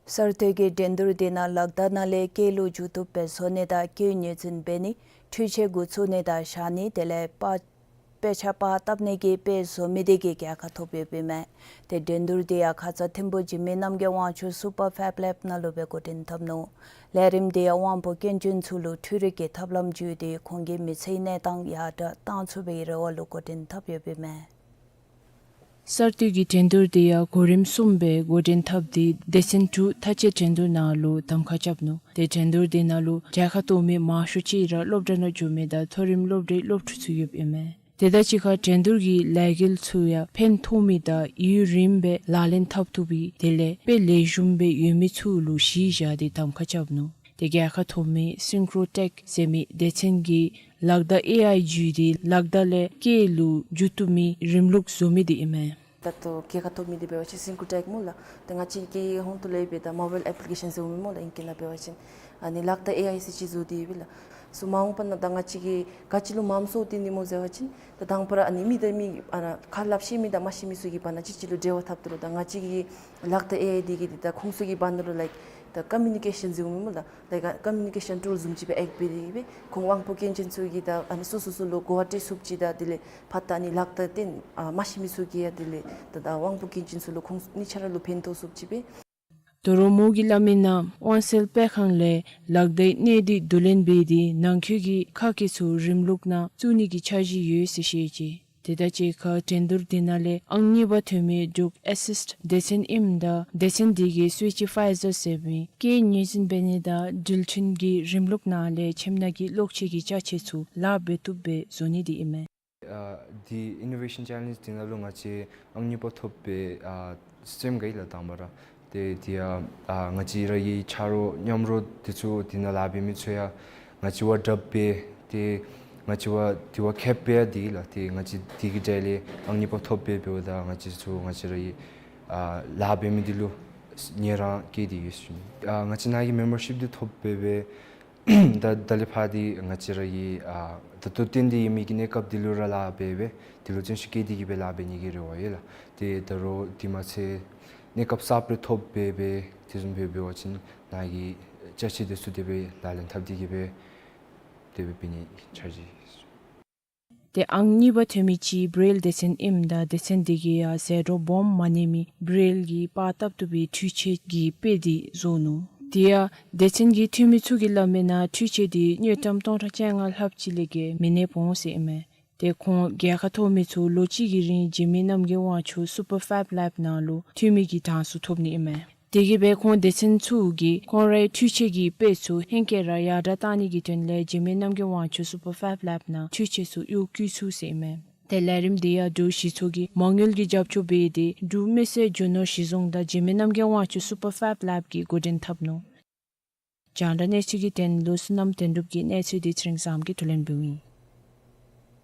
གསར་གཏོད་ཀྱི་འགྲན་བསྡུར་འདི་ནང་ལག་བརྡ་ནང་ལས་སྐད་ལུ་འཇུ་བཏུབ་སྦེ་བཟོ་ནི་དང་སྐད་ངོས་འཛིན་འབད་ནི་འཕྲུལ་ཆས་གུ་བཙུགས་ནི་དང་བཞག་ནི་དེ་ལས་པར་དཔེ་ཆ་པར་བཏབ་ནི་གི་དཔེ་བཟོ་མི་དེ་གིས་རྒྱལ་ཁ་ཐོབ་ཡོདཔ་ཨིན་མས། ཏེ་འགྲན་བསྡུར་འདི་ཡང་ཁ་ཙ་ཐིམ་ཕུག་འཇིགས་མེད་རྣམ་རྒྱལ་དབང་ཕྱུག་སུ་པར་ཕེབ་ལེབ་ནང་ལུ་སྦེ་འགོ་འདྲེན་འཐབ་ནུག། ལས་རིམ་འདི་ཡང་དབང་པོ་སྐྱོན་ཅན་ཚུ་ལུ་འཕྲུལ་རིག་གི་ཐབས་ལམ་བརྒྱུད་དེ་ཁོང་གི་མི་ཚེའི་གནས་སྟངས་ཡར་དྲག་གཏང་ཚུགས་པའི་རེ་བ་ལུ་འགོ་འདྲེན་འཐབ་ཡོདཔ་ཨིན་མས། གསར་གཏོད་ཀྱི་འགྲན་བསྡུར་འདི་ཡང་གོ་རིམ་གསུམ་སྦེ་འགོ་འདྲེན་འཐབ་སྟེ་སྡེ་ཚན་དྲུག་མཐའ་དཔྱད་འགྲན་བསྡུར་ནང་ལུ་གདམ་ཁ་རྐྱབ་ནུག། ཏེ་འགྲན་བསྡུར་འདི་ནང་ལུ་རྒྱལ་ཁ་ཐོབ་མི་མང་ཤོས་ཅིག་ར་སློབ་གྲྭ་ནང་འགྱོ་མི་དང་མཐོ་རིམ་སློབ་གྲྭའི་སློབ་ཕྲུག་ཚུ་ཡོདཔ་ཨིན་མས། དེ་དང་གཅིག་ཁར་འགྲན་བསྡུར་གྱི་ལས་འགུལ་ཚུ་ཡང་ཕན་ཐོགས་མི་དང་ཡུན་རིངམོ་སྦེ་ལག་ལེན་འཐབ་བཏུབ་པའི་དེ་ལས་དཔེ་ལེགས་ཤོམ་སྦེ་ཡོད་མི་ཚུ་ལུ་གཞི་བཞག་སྟེ་གདམ་ཁ་རྐྱབ་ནུག། ཏེ་རྒྱལ་ཁ་ཐོབ་མི་སིང་ཀྲོ་ཊེཀ་ཟེར་མི་སྡེ་ཚན་གྱིས་ལག་བརྡ་ཨེ་ཨའི་བརྒྱུད་དེ་ལག་བརྡ་ལས་སྐད་ལུ་འཇུ་བཏུབ་མི་རིམ་ལུགས་བཟོ་མི་དེ་ཨིན་མས། ད་ལྟོ་རྒྱལ་ཁ་ཐོབ་མི་དེ་འབད་བ་ཅིན་སིང་ཀྲོ་ཊེཀ་སྨོ་ལགས། ད་ང་བཅས་ཀྱི་ཧོང་ཏོ་ལས་འབད་ད་མོ་བཱའིལ་ཨེཔ་ལི་ཀེ་ཤཱན་ཟེར་མི་སྨོ་ལགས། ཨིང་སྐད་ནང་འབད་བ་ཅིན་ཨ་ནི་ལག་བརྡ་ཨེ་ཨའི་ཟེར་ཅིག་བཟོ་སྟེ་ཡོད་པས་ལགས། སོ་མ་འོངས་པ་ནང་ད་ང་བཅས་ཀྱིས་ག་ཅི་ལུ་མངམ་སོང་སྟེ་ནི་སྨོ་ཟེར་བ་ཅིན་ད་དང་པ་ར་ཨ་ནི་མི་དང་མི་ཨ་ནཱ་ཁ་སླབ་ཤེས་མི་དང་མ་ཤེས་མི་ཚུ་གི་བར་ན་གཅིག་གཅིག་ལུ་འབྲེལ་བ་འཐབ་དོ་ལོ། ད་ང་བཅས་ཀྱི་ལག་བརྡ་ཨེ་ཨའི་དེ་གིས་ད་ཁོང་ཚུ་གི་བར་ན་ལུ་ལའིཀ་ད་ཀོམ་མུ་ནི་ཀེ་ཤཱན་ཟེར་མི་སྨོ་ལགས། ལའིཀ་ཀོམ་མུ་ནི་ཀེ་ཤཱན་ཊུལ་བཟུམ་ཅིག་སྦེ་ཨེཀཊ་འབད་དེ་སྦེ་ཁོང་དབང་པོ་སྐྱོན་ཅན་ཚུ་གིས་ད་ཨ་ནི་སོ་སོ་སོ་ལུ་གོ་བ་སྤྲོད་ཚུགསཔ་ཅིག་དང་དེ་ལས་ཕར་ད་ཨ་ནི་ལག་བརྡ་སྟོན་ཨ་མ་ཤེས་མི་ཚུ་གིས་ཡང་དེ་ལས་ད་ད་དབང་པོ་སྐྱོན་ཅན་ཚུ་ལུ་ཁོང་གཉིས་ཆ་ར་ལུ་ཕན་ཐོགས་ཚུགསཔ་ཅིག་སྦེ། དོ་རུང་མོ་གིས་སླབ་མིའི་ནང་དབང་སེལ་སྤེལ་ཁང་ལས་ལག་བརྡའི་གནད་དེ་བསྡུ་ལེན་འབད་དེ་ནང་འཁོད་ཀྱི་ཁ་སྐད་ཚུ་རིམ་ལུགས་ནང་བཙུགས་ནི་གི་འཆར་གཞི་ཡོད་ཟེར་བཤད་ཅི། དེ་དང་གཅིག་ཁར་འགྲན་བསྡུར་འདི་ནང་ལས་ཨང་གཉིས་པ་ཐོན་མི་འབྲུག་ཨེ་སིསཊ་སྡེ་ཚན་ཨིནམ་ད་སྡེ་ཚན་འདི་གིས་སུའི་ཅི་ཕའི་ཛར་ཟེར་མི་སྐད་ངོས་འཛིན་འབད་ནི་དང་འགྲུལ་འཕྲིན་གྱི་རིམ་ལུགས་ནང་ལས་ཁྱིམ་ནང་གི་གློག་ཆས་ཀྱི་ཅ་ཆས་ཚུ་ལཱ་འབད་བཏུབ་སྦེ་བཟོ་ནི་དེ་ཨིན་མས། ཨ་འདི་ཨི་ནོ་ཝེ་ཤཱན་ཅེ་ལེནཇ་འདི་ནང་ལུ་ང་བཅས་ཨང་གཉིས་པ་ཐོབ་པའི་ཨ་སི་ཊེམ་ག་ཨིན་ལགས་དང་པ་ར། ཏེ་དེ་ཡང་ཨ་ང་བཅས་ར་གི་ཆ་རོགས་མཉམ་རོགས་འདི་ཚུ་འདི་ནང་ལཱ་འབད་མི་ཚུ་ཡང་ང་བཅས་བ་དྲགཔ་སྦེ་ཏེ་ང་བཅས་བ་དེ་བ་མཁསཔ་སྦེ་ཡང་འདི་ལགས། ཏེ་ང་བཅས་འདི་གི་གྲལ་ལས་ཨང་གཉིས་པ་ཐོབ་སྦེ་འབདཝ་ད་ང་བཅས་ཚུ་ང་བཅས་ར་གི་ཨ་ལཱ་འབད་མི་འདི་ལུ་ཉེ་རང་བསྐྱེད་དེ་ཡོད་ཟེར་ཞུ་ནི། ཨ་ང་བཅས་ནཱ་གི་མེམ་བར་ཤིཔ་འདི་ཐོབ་སྦེ་སྦེ་ད་ད་ལས་ཕར་འདི་ང་བཅས་ར་གི་ཨ་ད་ལྟོ་བརྟེན་ཏེ་ཡོད་མི་གི་གནས་སྐབས་འདི་ལུ་ར་ལཱ་འབད་སྦེ་འདི་ལུ་བརྩོན་ཤུགས་བསྐྱེད་དེ་གི་སྦེ་ལཱ་འབད་ནི་གི་རེ་བ་ཡོད་ལགས། ཏེ་ད་རུང་དེ་མ་ཚད་གནས་སྐབས་གསརཔ་རེ་ཐོབ་སྦེ་སྦེ་དེ་བཟུམ་སྦེ་འབད་བ་ཅིན་ནཱ་གི་ཅ་ཆས་འདི་ཚུ་དེ་སྦེ་ལག་ལེན་འཐབ་སྟེ་གི་སྦེ་དེ་སྦེ་འབད་ནི་འཆར་གཞི། ཏེ་ཨང་གཉིས་པ་ཐོན་མི་ཅིག་བྲེལ་སྡེ་ཚན་ཨིནམ་ད་སྡེ་ཚན་དེ་གིས་ཡང་ཟད་འགྲོ་སྦོམ་མ་གནས་མི་བྲེལ་གྱི་པར་བཏབ་བཏུབ་པའི་འཕྲུལ་ཆས་ཀྱི་དཔེ་དེ་བཟོ་ནུག། དེ་ཡང་སྡེ་ཚན་གྱི་འཐུས་མི་ཚུ་གིས་སླབ་མིའི་ནང་འཕྲུལ་ཆས་དེ་དངུལ་ཀྲམ་སྟོང་ཕྲག་བཅོ་ལྔ་ལྷགཔ་ཅིག་ལས་བརྒལ་མི་གནས་འོང་ཟེར་ཨིན་མས། ཏེ་ཁོང་རྒྱལ་ཁ་ཐོབ་མི་ཚུ་ལོ་གཅིག་གི་རིང་འཇིགས་མེད་རྣམ་རྒྱལ་དབང་ཕྱུག་སུ་པར་ཕེབ་ལེབ་ནང་ལུ་འཐུས་མི་གི་གྲངས་སུ་ཐོབ་ནི་ཨིན་མས། དེ་གིས་སྦེ་ཁོང་སྡེ་ཚན་ཚུ་གིས་ཁོང་རའི་འཕྲུལ་ཆས་ཀྱི་དཔེ་ཚུ་ཧེང་སྐལ་ར་ཡར་དྲགས་གཏང་ནི་གི་དོན་ལས་འཇིགས་མེད་རྣམ་རྒྱལ་དབང་ཕྱུག་སུ་པར་ཕེབ་ལེབ་ནང་འཕྲུལ་ཆས་ཚུ་གཡོག་བཀོལ་ཚུགས་ཟེར་ཨིན་མས། ཏེ་ལས་རིམ་དེ་ཡང་འབྲུག་གཞི་ཚོགས་ཀྱིས་མ་དངུལ་གྱི་རྒྱབ་སྐྱོར་འབད་དེ་འབྲུག་མི་སེར་རྒྱུ་ནོར་གཞི་བཟུང་དང་འཇིགས་མེད་རྣམ་རྒྱལ་དབང་ཕྱུག་སུ་པར་ཕེབ་ལེབ་ཀྱིས་འགོ་འདྲེན་འཐབ་ནུག། རྒྱང་བསྒྲགས་གནས་ཚུལ་གྱི་དོན་ལུ་བསོད་ནམས་དོན་གྲུབ་ཀྱི་གནས་ཚུལ་དེ་ཚེ་རིང་བཟངམོ་གིས་ཐུགས་ལན་འབུལཝ་ཨིན།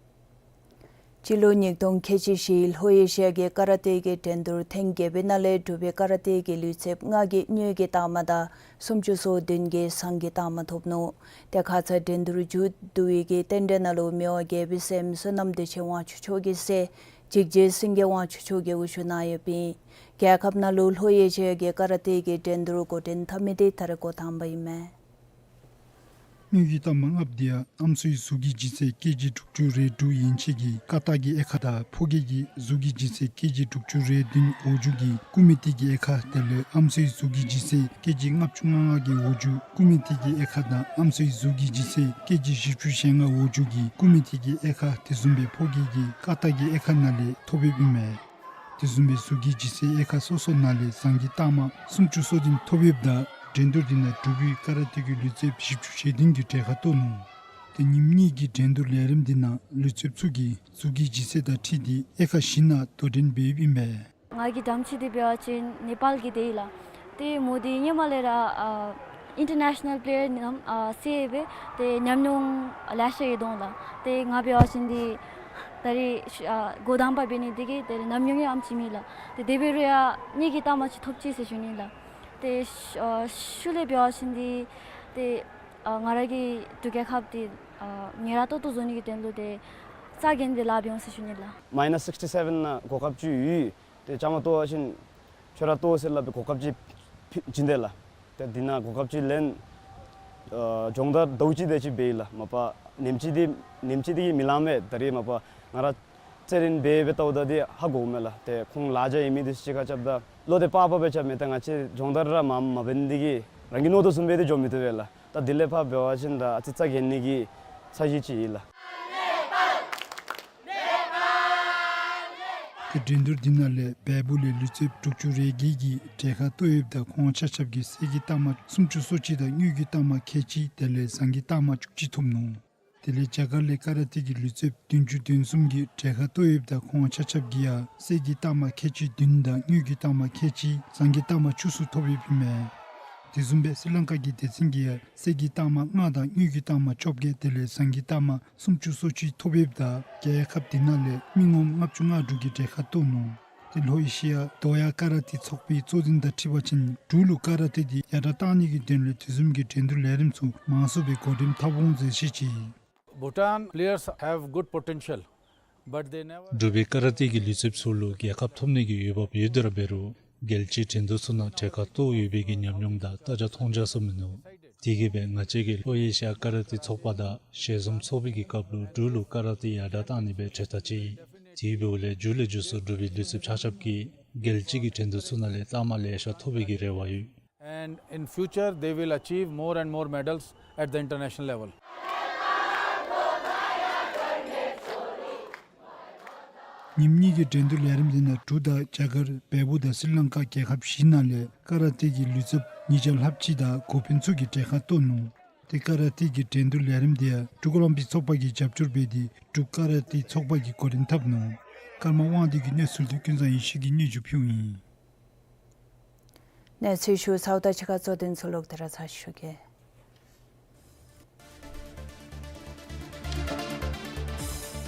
སྤྱི་ལོ་ཉིས་སྟོང་ཁལ་གཅིག་བཞི་ལྷོ་ཨེ་ཤི་ཡ་གི་ཀ་ར་ཏེ་གི་འགྲན་བསྡུར་ཐེངས་བརྒྱད་པའི་ནང་ལས་འབྲུག་པའི་ཀ་ར་ཏེ་གི་ལུས་རྩལཔ་ལྔ་གིས་དངུལ་གྱི་རྟགས་མ་དང་སུམ་ཅུ་སོ་བདུན་གྱིས་ཟངས་ཀྱི་རྟགས་མ་ཐོབ་ནུག། ཏེ་ཁ་ཙ་འགྲན་བསྡུར་མཇུག་བསྡུ་བའི་གི་རྟེན་འབྲེལ་ནང་ལུ་མི་དབང་རྒྱལ་པོའི་སྲསམོ་བསོད་ནམས་བདེ་ཆེན་དབང་ཕྱུག་མཆོག་གི་སྲས་འཇིགས་བྱེད་སེང་གེ་དབང་ཕྱུག་མཆོག་གིས་དབུ་བཞུགས་གནང་ཡོདཔ་ཨིན། རྒྱལ་ཁབ་ནང་ལུ་ལྷོ་ཨེ་ཤི་ཡ་གི་ཀ་ར་ཏེ་གི་འགྲན་བསྡུར་འགོ་འདྲེན་འཐབ་མི་དེ་ད་རེས་འགོ་དང་པ་ཨིན་མས། དངུལ་གྱི་རྟགས་མ་ལྔཔོ་དེ་ཡང་ཨམ་སྲུའི་གཟུགས་ཀྱི་ལྗིད་ཚད་ཀེ་ཇི་དྲུག་ཅུ་རེ་དྲུག་ཡན་ཆད་ཀྱི་ཀ་ཏ་གི་དབྱེ་ཁག་དང་ཕོ་སྐྱེས་ཀྱི་གཟུགས་ཀྱི་ལྗིད་ཚད་ཀེ་ཇི་དྲུག་ཅུ་རེ་བདུན་འོག་འཇུག་གི་སྐུད་མེད་ཐིག་གི་དབྱེ་ཁག་དེ་ལས་ཨམ་སྲུའི་གཟུགས་ཀྱི་ལྗིད་ཚད་ཀེ་ཇི་ལྔ་བཅུ་ང་ལྔ་གི་འོག་འཇུག་སྐུད་མེད་ཐིག་གི་དབྱེ་ཁག་དང་ཨམ་སྲུའི་གཟུགས་ཀྱི་ལྗིད་ཚད་ཀེ་ཇི་བཞི་བཅུ་ཞེ་ལྔ་འོག་འཇུག་གི་སྐུད་མེད་ཐིག་གི་དབྱེ་ཁག་དེ་བཟུམ་སྦེ་ཕོ་སྐྱེས་ཀྱི་ཀ་ཏ་གི་དབྱེ་ཁག་ནང་ལས་ཐོབ་ཡོདཔ་ཨིན་མས། དེ་བཟུམ་སྦེ་གཟུགས་ཀྱི་ལྗིད་ཚད་དབྱེ་ཁག་སོ་སོ་ནང་ལས་ཟངས་ཀྱི་རྟགས་མ་སུམ་ཅུ་སོ་བདུན་ཐོབ་ཡོདཔ་ད་འགྲན་བསྡུར་འདི་ནང་འབྲུག་པའི་ཀ་ར་ཏེ་གི་ལུས་རྩལཔ་བཞི་བཅུ་ཞེ་བདུན་གྱིས་གྲལ་ཁར་གཏོགས་ནུག། ཏེ་ཉིནམ་གཉིས་ཀྱི་འགྲན་བསྡུར་ལས་རིམ་འདི་ནང་ལུས་རྩལཔ་ཚུ་གིས་གཟུགས་ཀྱི་ལྗིད་ཚད་དང་འཁྲིལ་ཏེ་དབྱེ་ཁག་བཞི་ནང་དོ་འགྲན་འབད་ཡོདཔ་ཨིན་པས། ང་གི་འགྲམ་ཅིག་འདི་འབད་བ་ཅིན་ནེ་པཱལ་གྱི་སྡེ་ཨིན་ལགས། ཏེ་མོ་འདི་ཧེ་མ་ལས་ར་ཨ་ཨིན་ཊར་ནེ་ཤ་ནཱལ་པེ་ལེ་ཡར་རྣམས་ཨ་བསད་སྦེ་ཏེ་ཉམས་མྱོང་ལེ་ཤ་ཡོད་དོ་ལགས། ཏེ་ང་འབད་བ་ཅིན་འདི་ད་རེས་ཨ་འགོ་དང་པ་འབད་ནི་འདི་གིས་ཏེ་ཉམས་མྱོང་ཡང་ཨམ་ཅིག་མེད་ལགས། ཏེ་དེ་འབད་རུང་ཡང་དངུལ་གྱི་རྟགས་མ་ཅིག་ཐོབ་ཅི་ཟེར་ཞུ་ནི་ལགས། ཏེ་ཤུལ་ལས་འབད་བ་ཅིན་འདི་ཏེ་ཨ་ང་ར་གི་འབྲུག་རྒྱལ་ཁབ་འདི་ཨ་ཉེ་ར་ཏོག་ཏོ་བཟོ་ནི་གི་དོན་ལུ་ཏེ་རྩ་འགེངས་ཏེ་ལཱ་འབད་འོང་ཟེར་ཞུ་ནི་ལགས། མའི་ནཱས་སིགསི་ཊི་སེ་བེན་ནང་གོ་སྐབས་ཅིག་ཡོད། ཏེ་བཅའ་མར་གཏོགས་པ་ཅིན་ཁྱོད་ར་གཏོགས་ཟེར་སླབ་པའི་གོ་སྐབས་ཅིག་ཕུལ་བྱིན་དེས་ལགས། ཏེ་འདི་ནང་གོ་སྐབས་ཅིག་ལེན་ཨ་སྦྱོང་བརྡར་ཟླཝ་གཅིག་དེ་ཅིག་འབད་ཡི་ལགས། མ་པ་ནེམ་ཅིག་འདི་ནེམ་ཅིག་འདི་གིས་མི་ལང་པས། ད་རེས་མ་པ་ང་ར་རྩེད་རན་འབད་འབད་བལྟཝ་ད་འདི་ཧ་གོཝ་མས་ལགས། ཏེ་ཁོང་ལཱ་འཇམ་ཨིན་མི་འདི་ཚུ་གཅིག་ཁར་རྐྱབ་ད་བློ་འདི་དཔའ་དཔའ་སྦེ་རྐྱབ་མས། ཏེ་ང་བཅས་སྦྱོང་བརྡར་ར་མ་མ་འབད་ནི་འདི་གིས་རང་གི་མནོ་དོ་བཟུམ་སྦེ་འདི་འགྱོ་མི་བཏུབ་པས་ལགས། ད་དེ་ལས་ཕར་འབད་བ་ཅིན་ད་ཨ་ཙི་རྩ་འགེངས་ནི་གི་ས་གཞི་ཅིག་ཨིན་ལགས། ཏེ་འགྲན་བསྡུར་འདི་ནང་ལས་བལ་པོ་ལས་ལུས་རྩལཔ་དྲུག་ཅུ་རེ་བརྒྱད་ཀྱིས་གྲལ་ཁར་གཏོགས་ཡོདཔ་ད་ཁོང་ཆ་ཁྱབ་ཀྱིས་གསེར་གྱི་རྟགས་མ་སུམ་ཅུ་སོ་གཅིག་དང་དངུལ་གྱི་རྟགས་མ་ཁལ་གཅིག་དེ་ལས་ཟངས་ཀྱི་རྟགས་མ་བཅུ་གཅིག་ཐོབ་ནུག། དེ་ལས་རྒྱ་གར་ལས་ཀ་ར་ཏེ་གི་ལུས་རྩལཔ་བདུན་ཅུ་དོན་གསུམ་གྱིས་གྲལ་ཁར་གཏོགས་ཡོདཔ་ད་ཁོང་ཆ་ཁྱབ་ཀྱིས་ཡང་གསེར་གྱི་རྟགས་མ་ཁལ་གཅིག་བདུན་དང་དངུལ་གྱི་རྟགས་མ་ཁལ་གཅིག་ཟངས་ཀྱི་རྟགས་མ་བཅུ་གསུམ་ཐོབ་ཡོདཔ་ཨིན་མས། དེ་བཟུམ་སྦེ་སི་རི་ལང་ཀ་གི་སྡེ་ཚན་གྱིས་ཡང་གསེར་གྱི་རྟགས་མ་ལྔ་དང་དངུལ་གྱི་རྟགས་མ་བཅོ་བརྒྱད་དེ་ལས་ཟངས་ཀྱི་རྟགས་མ་སུམ་ཅུ་སོ་གཅིག་ཐོབ་ཡོདཔ་ད་རྒྱལ་ཁབ་འདི་ནང་ལས་མི་ངོམ་ལྔ་བཅུ་ང་དྲུག་གིས་གྲལ་ཁར་གཏོགས་ནུག། ཏེ་ལྷོ་ཨེ་ཤི་ཡ་དོ་ཡ་ཀ་ར་ཏེ་ཚོགས་པའི་གཙོ་འཛིན་དང་འཁྲིལ་བ་ཅིན་འབྲུག་ལུ་ཀ་ར་ཏེ་འདི་ཡར་དྲགས་གཏང་ནི་གི་དོན་ལས་དེ་བཟུམ་གྱི་འགྲན་བསྡུར་ལས་རིམ་ཚུ་མང་སུ་སྦེ་འགོ་འདྲེན་འཐབ་འོང་ཟེར་བཤད་ཅི། Bhutan players have good potential, but they never འབྲུག་པའི་ཀ་ར་ཏེ་གི་ལུས་རྩལཔ་ཚུ་ལུ་རྒྱལ་ཁ་ཐོབ་ནི་གི་འོས་འབབ་ཡོད་དེ་ར་འབད་རུང་རྒྱལ་སྤྱིའི་འགྲན་བསྡུར་ཚུ་ནང་གྲལ་ཁར་གཏོགས་ཡོད་པའི་གི་ཉམས་མྱོང་དང་རྟ་ལྕག་མཐོང་རྒྱ་ཚུ་མིན་ནུག། དེ་གིས་སྦེ་ང་བཅས་ཀྱིས་ལྷོ་ཨེ་ཤི་ཡ་ཀ་ར་ཏེ་ཚོགས་པ་དང་ཞལ་འཛོམས་ཚོགས་པའི་གི་སྐབས་ལུ་འབྲུག་ལུ་ཀ་ར་ཏེ་ཡར་དྲགས་གཏང་ནི་སྦེ་གྲོས་ཐག་བཅད་ཡི། དེ་འབདཝ་ལས་མཇུག་ལས་མཇུག་སུ་འབྲུག་པའི་ལུས་རྩལཔ་ཆ་ཁྱབ་ཀྱིས་རྒྱལ་སྤྱི་གི་འགྲན་བསྡུར་ཚུ་ནང་ལས་རྟགས་མ་ལེ་ཤ་ཐོབ་པའི་གི་རེ་བ་ཡོད། And in future, they will achieve more and more medals at the international level. ཉིནམ་གཉིས་ཀྱི་འགྲན་བསྡུར་ལས་རིམ་འདི་ནང་འབྲུག་དང་རྒྱ་གར་བལ་པོ་དང་སི་རི་ལང་ཀ་རྒྱལ་ཁབ་བཞི་ནང་ལས་ཀ་ར་ཏེ་གི་ལུས་རྩལཔ་ཉིས་བརྒྱ་ལྷགཔ་ཅིག་དང་འགོ་དཔོན་ཚུ་གིས་གྲལ་ཁར་གཏོགས་ནུག། ཏེ་ཀ་ར་ཏེ་གི་འགྲན་བསྡུར་ལས་རིམ་འདི་ཡང་འབྲུག་ཨོ་ལིམ་པིག་ཚོགས་པ་གིས་རྒྱབ་སྐྱོར་འབད་དེ་འབྲུག་ཀ་ར་ཏེ་ཚོགས་པ་གིས་འགོ་འདྲེན་འཐབ་ནུག། ཀརྨ་དབང་འདུས་ཀྱི་གནས་ཚུལ་འདི་ཀུན་བཟང་ཡེ་ཤེས་ཀྱིས་སྙན་ཞུ་ཕུལཝ་ཨིན། གནས་ཚུལ་ཞུ་ཚརཝ་ད་ཕྱི་ཁ་གཙོ་དོན་ཚུ་ལོག་སྟེ་ར་ཚར་ཞུ་གེ།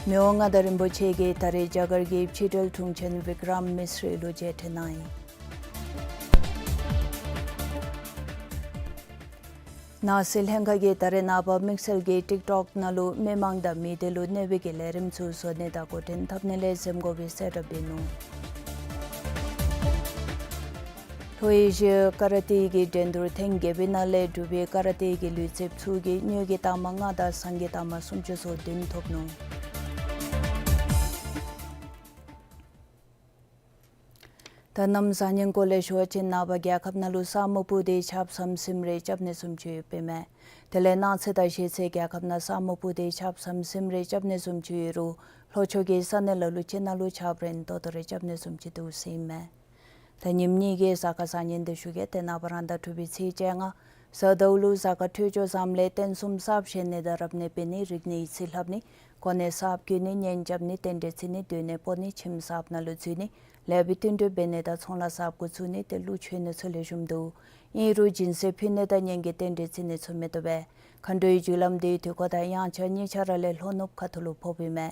མི་དབང་མངའ་བདག་རིན་པོ་ཆེ་གིས་ད་རེས་རྒྱ་གར་གྱི་ཕྱི་འབྲེལ་དྲུང་ཆེན་བི་ཀྲམ་མིས་རི་ལུ་མཇལ་ཕྲད་གནང་ཡི། ནང་སྲིད་ལྷན་ཁག་གིས་ད་རེས་ནངས་པ་དམིགས་བསལ་གྱིས་ཊིག་ཊོག་ནང་ལུ་མི་མང་དང་མི་སྡེ་ལུ་གནོད་པའི་གི་ལས་རིམ་ཚུ་བཟོ་ནི་དང་འགོ་འདྲེན་འཐབ་ནི་ལས་འཛེམ་དགོ་པའི་གསལ་བསྒྲགས་འབད་ནུག། ལྷོ་ཨེ་ཤི་ཡ་ཀ་ར་ཏེ་གི་འགྲན་བསྡུར་ཐེངས་བརྒྱད་པའི་ནང་ལས་འབྲུག་པའི་ཀ་ར་ཏེ་གི་ལུས་རྩལཔ་ཚུ་གིས་དངུལ་གྱི་རྟགས་མ་ལྔ་དང་ཟངས་ཀྱི་རྟགས་མ་སུམ་ཅུ་སོ་བདུན་ཐོབ་ནུག། ད་གནམ་གཤིས་ཉེན་ཁ་སྐོར་ལས་ཞུ་བ་ཅིན་ནངས་པ་རྒྱལ་ཁབ་ནང་ལུ་ས་སྨུག་སྤུབས་ཏེ་ཆརཔ་ཟམ་ཟིམ་རེ་རྐྱབ་ནི་བཟུམ་ཅིག་ཡོདཔ་ཨིན་མས། དེ་ལས་གནངས་ཚེ་དང་གཞེས་ཚེ་རྒྱལ་ཁབ་ནང་ས་སྨུག་སྤུབས་ཏེ་ཆརཔ་ཟམ་ཟིམ་རེ་རྐྱབ་ནི་བཟུམ་ཅིག་ཡོད་རུང་ལྷོ་ཕྱོགས་ཀྱི་ས་གནས་ལ་ལུ་ཅིག་ནང་ལུ་ཆརཔ་རན་ཏོག་ཏོ་རེ་རྐྱབ་ནི་བཟུམ་ཅིག་འདུག་ཟེར་ཨིན་མས། ད་ཉིནམ་གཉིས་ཀྱི་གཟའ་སྐར་བཟང་ངན་དེ་ཞུ་གེ། ཏེ་ནངས་པ་རང་ཟླ་དྲུག་པའི་ཚེས་བཅོ་ལྔ་གཟའ་ཟླཝ་ལུ་གཟའ་སྐར་འཕྲོད་སྦྱོར་བཟངམ་ལས་རྟེན་གསུམ་གསརཔ་བཞེངས་ནི་དང་རབ་གནས་འབད་ནི། རིག་གནས་ཡིག་རྩིས་ལྷབ་ནི། གོ་གནས་གསརཔ་བསྐོ་ནི། གཉེན་རྐྱབ་ནི། རྟེན་འབྲེལ་བརྩི་ནི། སྡོད་གནས་སྤོ་ནི། ཁྱིམ་གསརཔ་ནང་ལུ་འཛུལ་ནི། ལེགས་པའི་བསྟུན་གྲོས་འབད་ནི་དང་ཚོང་ལཱ་གསརཔ་འགོ་བཙུགས་ནི། ཏེ་གླུ་མཆོད་ནི་ཚུ་ལེགས་ཤོམ་འདུག། ཨིན་རུང་སྦྱིན་སྲེག་ཕུལ་ནི་དང་གཉེན་གྱི་རྟེན་འབྲེལ་བརྩི་ནི་ཚུ་མི་བཏུབ་པས། མཁའ་འགྲོའི་རྒྱུ་ལམ་དེ་དུས་འཁོར་དང་དབྱངས་འཆར་གཉིས་ཆ་ར་ལས་ལྷོ་ནུབ་ཁ་ཐུག་ལུ་ཕོགཔ་ཨིན་མས།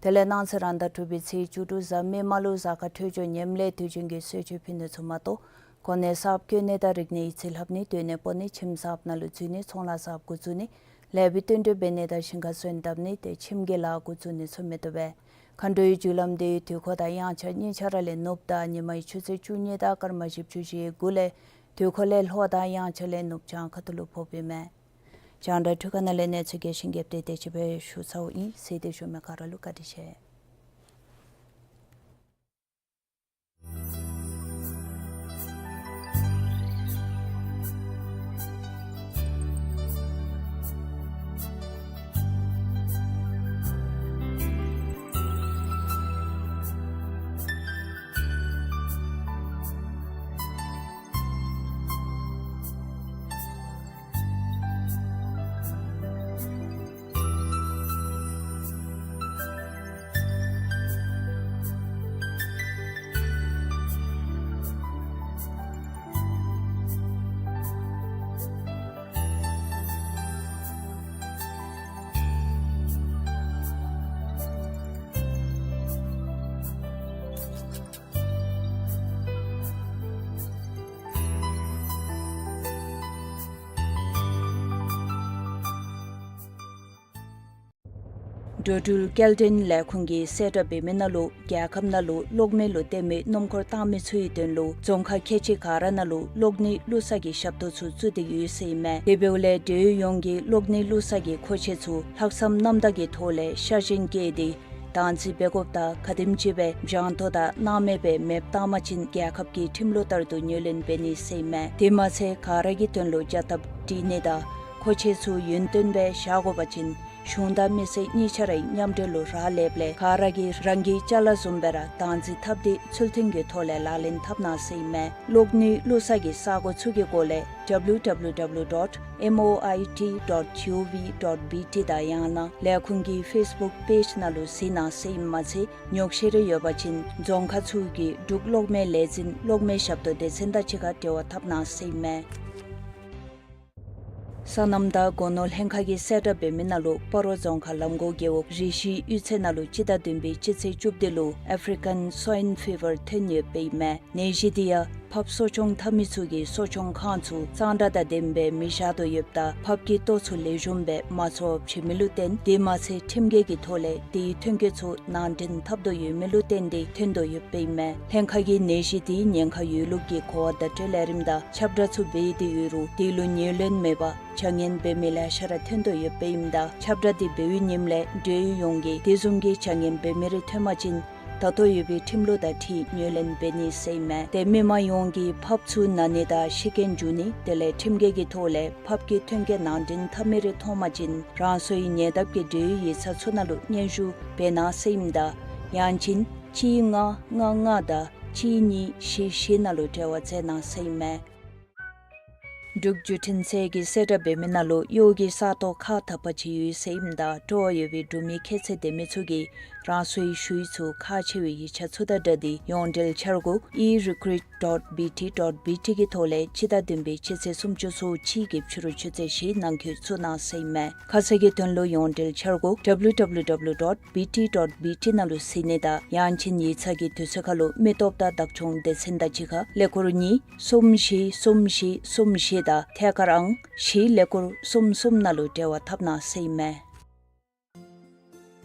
དེ་ལས་གནངས་ཚེ་རང་ཟླ་དྲུག་པའི་ཚེས་བཅུ་དྲུག་གཟའ་མིག་དམར་ལུ་གཟའ་སྐར་འཕྲོད་སྦྱོར་ངནམ་ལས་དུས་རྒྱུན་གྱི་གསོལ་མཆོད་ཕུལ་ནི་ཚུ་མ་གཏོགས་གོ་གནས་གསརཔ་བསྐོ་ནི་དང་རིག་གནས་ཡིག་རྩིས་ལྷབ་ནི། སྡོད་གནས་སྤོ་ནི། ཁྱིམ་གསརཔ་ནང་ལུ་འཛུལ་ནི། ཚོང་ལཱ་གསརཔ་འགོ་བཙུགས་ནི། ལེགས་པའི་བསྟུན་གྲོས་འབད་ནི་དང་ཞིང་ཁར་སོན་བཏབ་ནི། ཏེ་ཁྱིམ་གྱི་ལཱ་འགོ་བཙུགས་ནི་ཚུ་མི་བཏུབ་པས། མཁའ་འགྲོའི་རྒྱུ་ལམ་དེ་དུས་འཁོར་དང་དབྱངས་འཆར་གཉིས་ཆ་ར་ལས་ནུབ་དང་ཉི་མའི་ཆུ་ཚོད་བཅུ་གཉིས་དང་སྐར་མ་བཞི་བཅུ་ཞེ་དགུ་ལས་དུས་འཁོར་ལས་ལྷོ་དང་དབྱངས་འཆར་ལས་ནུབ་བྱང་ཁ་ཐུག་ལུ་ཕོགཔ་ཨིན་མས། རྒྱང་བསྒྲགས་འཕྲུལ་ཁང་ནང་ལས་གནས་ཚུལ་རྒྱས་ཤིང་རྒྱས་པ་དེ་དེ་ཅིག་སྦེ་ཞུ་ཚརཝ་ཨིན། གསན་ཏེ་བཞུགས་མི་ག་ར་ལུ་བཀའ་དྲིན་ཆེ། འགྲོ་འགྲུལ་སྐྱེལ་འདྲེན་ལས་ཁུངས་ཀྱིས་གསལ་བསྒྲགས་འབད་མི་ནང་ལུ་རྒྱལ་ཁབ་ནང་ལུ་གློག་མེ་ལུ་བརྟེན་མི་སྣུམ་འཁོར་བཏང་མི་ཚུ་གི་དོན་ལུ་རྫོང་ཁག་ཁལ་གཅིག་ག་ར་ནང་ལུ་གློག་ནི་བླུག་ས་གི་ཞབས་ཏོག་ཚུ་བཙུགས་ཏེ་ཡོད་ཟེར་ཨིན་མས། དེ་འབདཝ་ལས་འབྲེལ་ཡོད་ཡོངས་ཀྱིས་གློག་ནི་བླུག་ས་གི་མཁོ་ཆས་ཚུ་ལྷག་བསམ་རྣམ་དག་གི་ཐོག་ལས་ཤ་ཞེན་བསྐྱེད་དེ་བདག་འཛིན་འབད་དགོཔ་དང་ག་དེམ་ཅིག་སྦེ་འཇང་ཐོ་དང་སྣང་མེད་སྦེ་མེདཔ་བཏང་པ་ཅིན་རྒྱལ་ཁབ་ཀྱི་ཁྲིམས་ལུགས་ལྟར་དུ་ངོས་ལེན་འབད་ནི་ཟེར་ཨིན་མས། དེ་མ་ཚད་ག་ར་གི་དོན་ལུ་བྱ་ཐབས་སྒྲིག་ནི་དང་མཁོ་ཆས་ཚུ་ཡུན་བརྟན་སྦེ་བཞག་དགོ་པ་ཅིན་གཞུང་དང་མི་སེར་གཉིས་ཆ་རའི་མཉམ་འབྲེལ་ལུ་རག་ལསཔ་ལས་ག་ར་གིས་རང་གི་ཅ་ལ་བཟུམ་སྦེ་ར་བདག་འཛིན་འཐབ་སྟེ་ཚུལ་མཐུན་གྱི་ཐོག་ལས་ལག་ལེན་འཐབ་གནང་ཟེར་ཨིན་མས། གློག་ནི་བླུག་ས་གི་ས་གོ་ཚུ་གི་སྐོར་ལས་W W W dot M O I T dot G O V dot B T དང་ཡང་ན་ལས་ཁུངས་ཀྱི་ཕེསི་བུཀ་པེཇ་ནང་ལུ་གཟིགས་གནང་ཟེར་ཨིནམ་མ་ཚད་ཉོགས་བཤད་རེ་ཡོད་པ་ཅིན་རྫོང་ཁག་ཚུ་གི་འབྲུག་གློག་མེ་ལས་འཛིན་གློག་མེ་ཞབས་ཏོག་སྡེ་ཚན་དང་གཅིག་ཁར་འབྲེལ་བ་འཐབ་གནང་ཟེར་ཨིན་མས། སོ་ནམ་དང་སྒོ་ནོར་ལྷན་ཁག་གིས་གསལ་བསྒྲགས་འབད་མི་ནང་ལུ་སྤ་རོ་རྫོང་ཁག་ལམ་གོང་རྒེད་འོག་རི་ཤི་གཡུས་ཚན་ནང་ལུ་སྤྱི་ཟླ་བདུན་པའི་སྤྱི་ཚེས་བཅུ་བདུན་ལུ་ཨེཕ་རི་ཀན་སོའིན་ཕི་བར་ཐོན་ཡོདཔ་ཨིན་མས། ནད་གཞི་འདི་ཡང་ཕགཔ་གསོ་སྐྱོང་འཐབ་མི་ཚུ་གིས་གསོ་སྐྱོང་ཁང་ཚུ་གཙང་སྦྲ་དང་ལྡནམ་སྦེ་མི་བཞག་དོ་ཡོདཔ་ད་ཕགཔ་གི་ལྟོ་ཚུ་ལེགས་ཤོམ་སྦེ་མ་འཚོ་བར་བྱིན་མི་ལུ་བརྟེན་དེ་མ་ཚད་ཁྲིམས་འགལ་གྱི་ཐོག་ལས་དེའི་ཐོན་སྐྱེད་ཚུ་ནང་འདྲེན་འཐབ་དོ་ཡོད་མི་ལུ་བརྟེན་ཏེ་ཐོན་དོ་ཡོདཔ་ཨིན་མས། ལྷན་ཁག་གིས་ནད་གཞི་དེའི་ཉེན་ཁ་ཡོད་ལུགས་ཀྱི་གོ་བ་བརྡ་སྤྲོད་ལས་རིམ་དང་ཁྱབ་བསྒྲགས་ཚུ་འབད་དེ་ཡོད་རུང་དེ་ལུ་ངོས་ལེན་མེད་པར་བྱ་ངན་འབད་མི་ལེ་ཤ་ར་ཐོན་དོ་ཡོདཔ་ཨིནམ་ད་ཁྱབ་བསྒྲགས་དེ་འབད་བའི་ཉིནམ་ལས་འབྲེལ་ཡོད་ཡོངས་ཀྱིས་དེ་བཟུམ་གྱི་བྱ་ངན་འབད་མི་རེ་ཐོན་པ་ཅིན་ད་ལྟོ་ཡོད་པའི་ཁྲིམས་ལུགས་དང་འཁྲིལ་ངོས་ལེན་འབད་ནི་ཟེར་ཨིན་མས། ཏེ་མི་མང་ཡོངས་ཀྱིས་ཕགཔ་ཚུ་ན་ནི་དང་ཤི་རྐྱེན་འབྱུང་ནི་དེ་ལས་ཁྲིམས་འགལ་གྱི་ཐོག་ལས་ཕགཔ་གི་ཐོན་སྐྱེད་ནང་འདྲེན་འཐབ་མི་རེ་མཐོང་པ་ཅིན་རང་སོའི་ཉེ་འདབས་ཀྱི་འབྲེལ་ཡོད་ཡིག་ཚང་ཚུ་ནང་ལུ་སྙན་ཞུ་འབད་གནང་ཟེར་ཨིནམ་ད་ཡང་ཅིན་གཅིག་ལྔ་ལྔ་ལྔ་དང་གཅིག་གཉིས་བཞི་བཞི་ནང་ལུ་འབྲེལ་བ་མཛད་གནང་ཟེར་ཨིན་མས། འབྲུག་བརྒྱུད་འཕྲིན་ཚད་ཀྱིས་གསལ་བསྒྲགས་འབད་མི་ནང་ལུ་གཡོག་གི་ས་སྟོང་ཁག་དག་པ་ཅིག་ཡོད་ཟེར་ཨིནམ་ད་སྤྲོ་བ་ཡོད་པའི་འབྲུག་མི་ཁྱད་ཚད་ལྡན་མི་ཚུ་གིས་རང་སོའི་ཞུ་ཡིག་ཚུ་ཁག་ཆེ་བའི་ཡིག་ཆ་ཚུ་དང་སྦྲགས་ཏེ་ཡོངས་འབྲེལ་འཆར་སྒོ་E recruit dot B T dot B T གི་ཐོག་ལས་སྤྱི་ཟླ་བདུན་པའི་སྤྱི་ཚེས་སུམ་ཅུ་སོ་གཅིག་གི་ཕྱི་རུ་ཆུ་ཚོད་བཞི་ནང་འཁོད་བཙུགས་གནང་ཟེར་ཨིན་མས། ཁ་གསལ་གྱི་དོན་ལུ་ཡོངས་འབྲེལ་འཆར་སྒོ་W W W dot B T dot B T ནང་ལུ་གཟིགས་ནི་དང་ཡང་ཅིན་ཡིག་ཚང་གི་དུས་ཚོད་ཁར་ལུ་མི་སྟོབས་དང་བདག་སྐྱོང་སྡེ་ཚན་དང་གཅིག་ཁར་ཀླད་ཀོར་གཉིས་གསུམ་བཞི་གསུམ་བཞི་གསུམ་བཞི་དང་ཐད་ཀར་ཨང་བཞི་ཀླད་ཀོར་གསུམ་གསུམ་ནང་ལུ་འབྲེལ་བ་འཐབ་གནང་ཟེར་ཨིན་མས།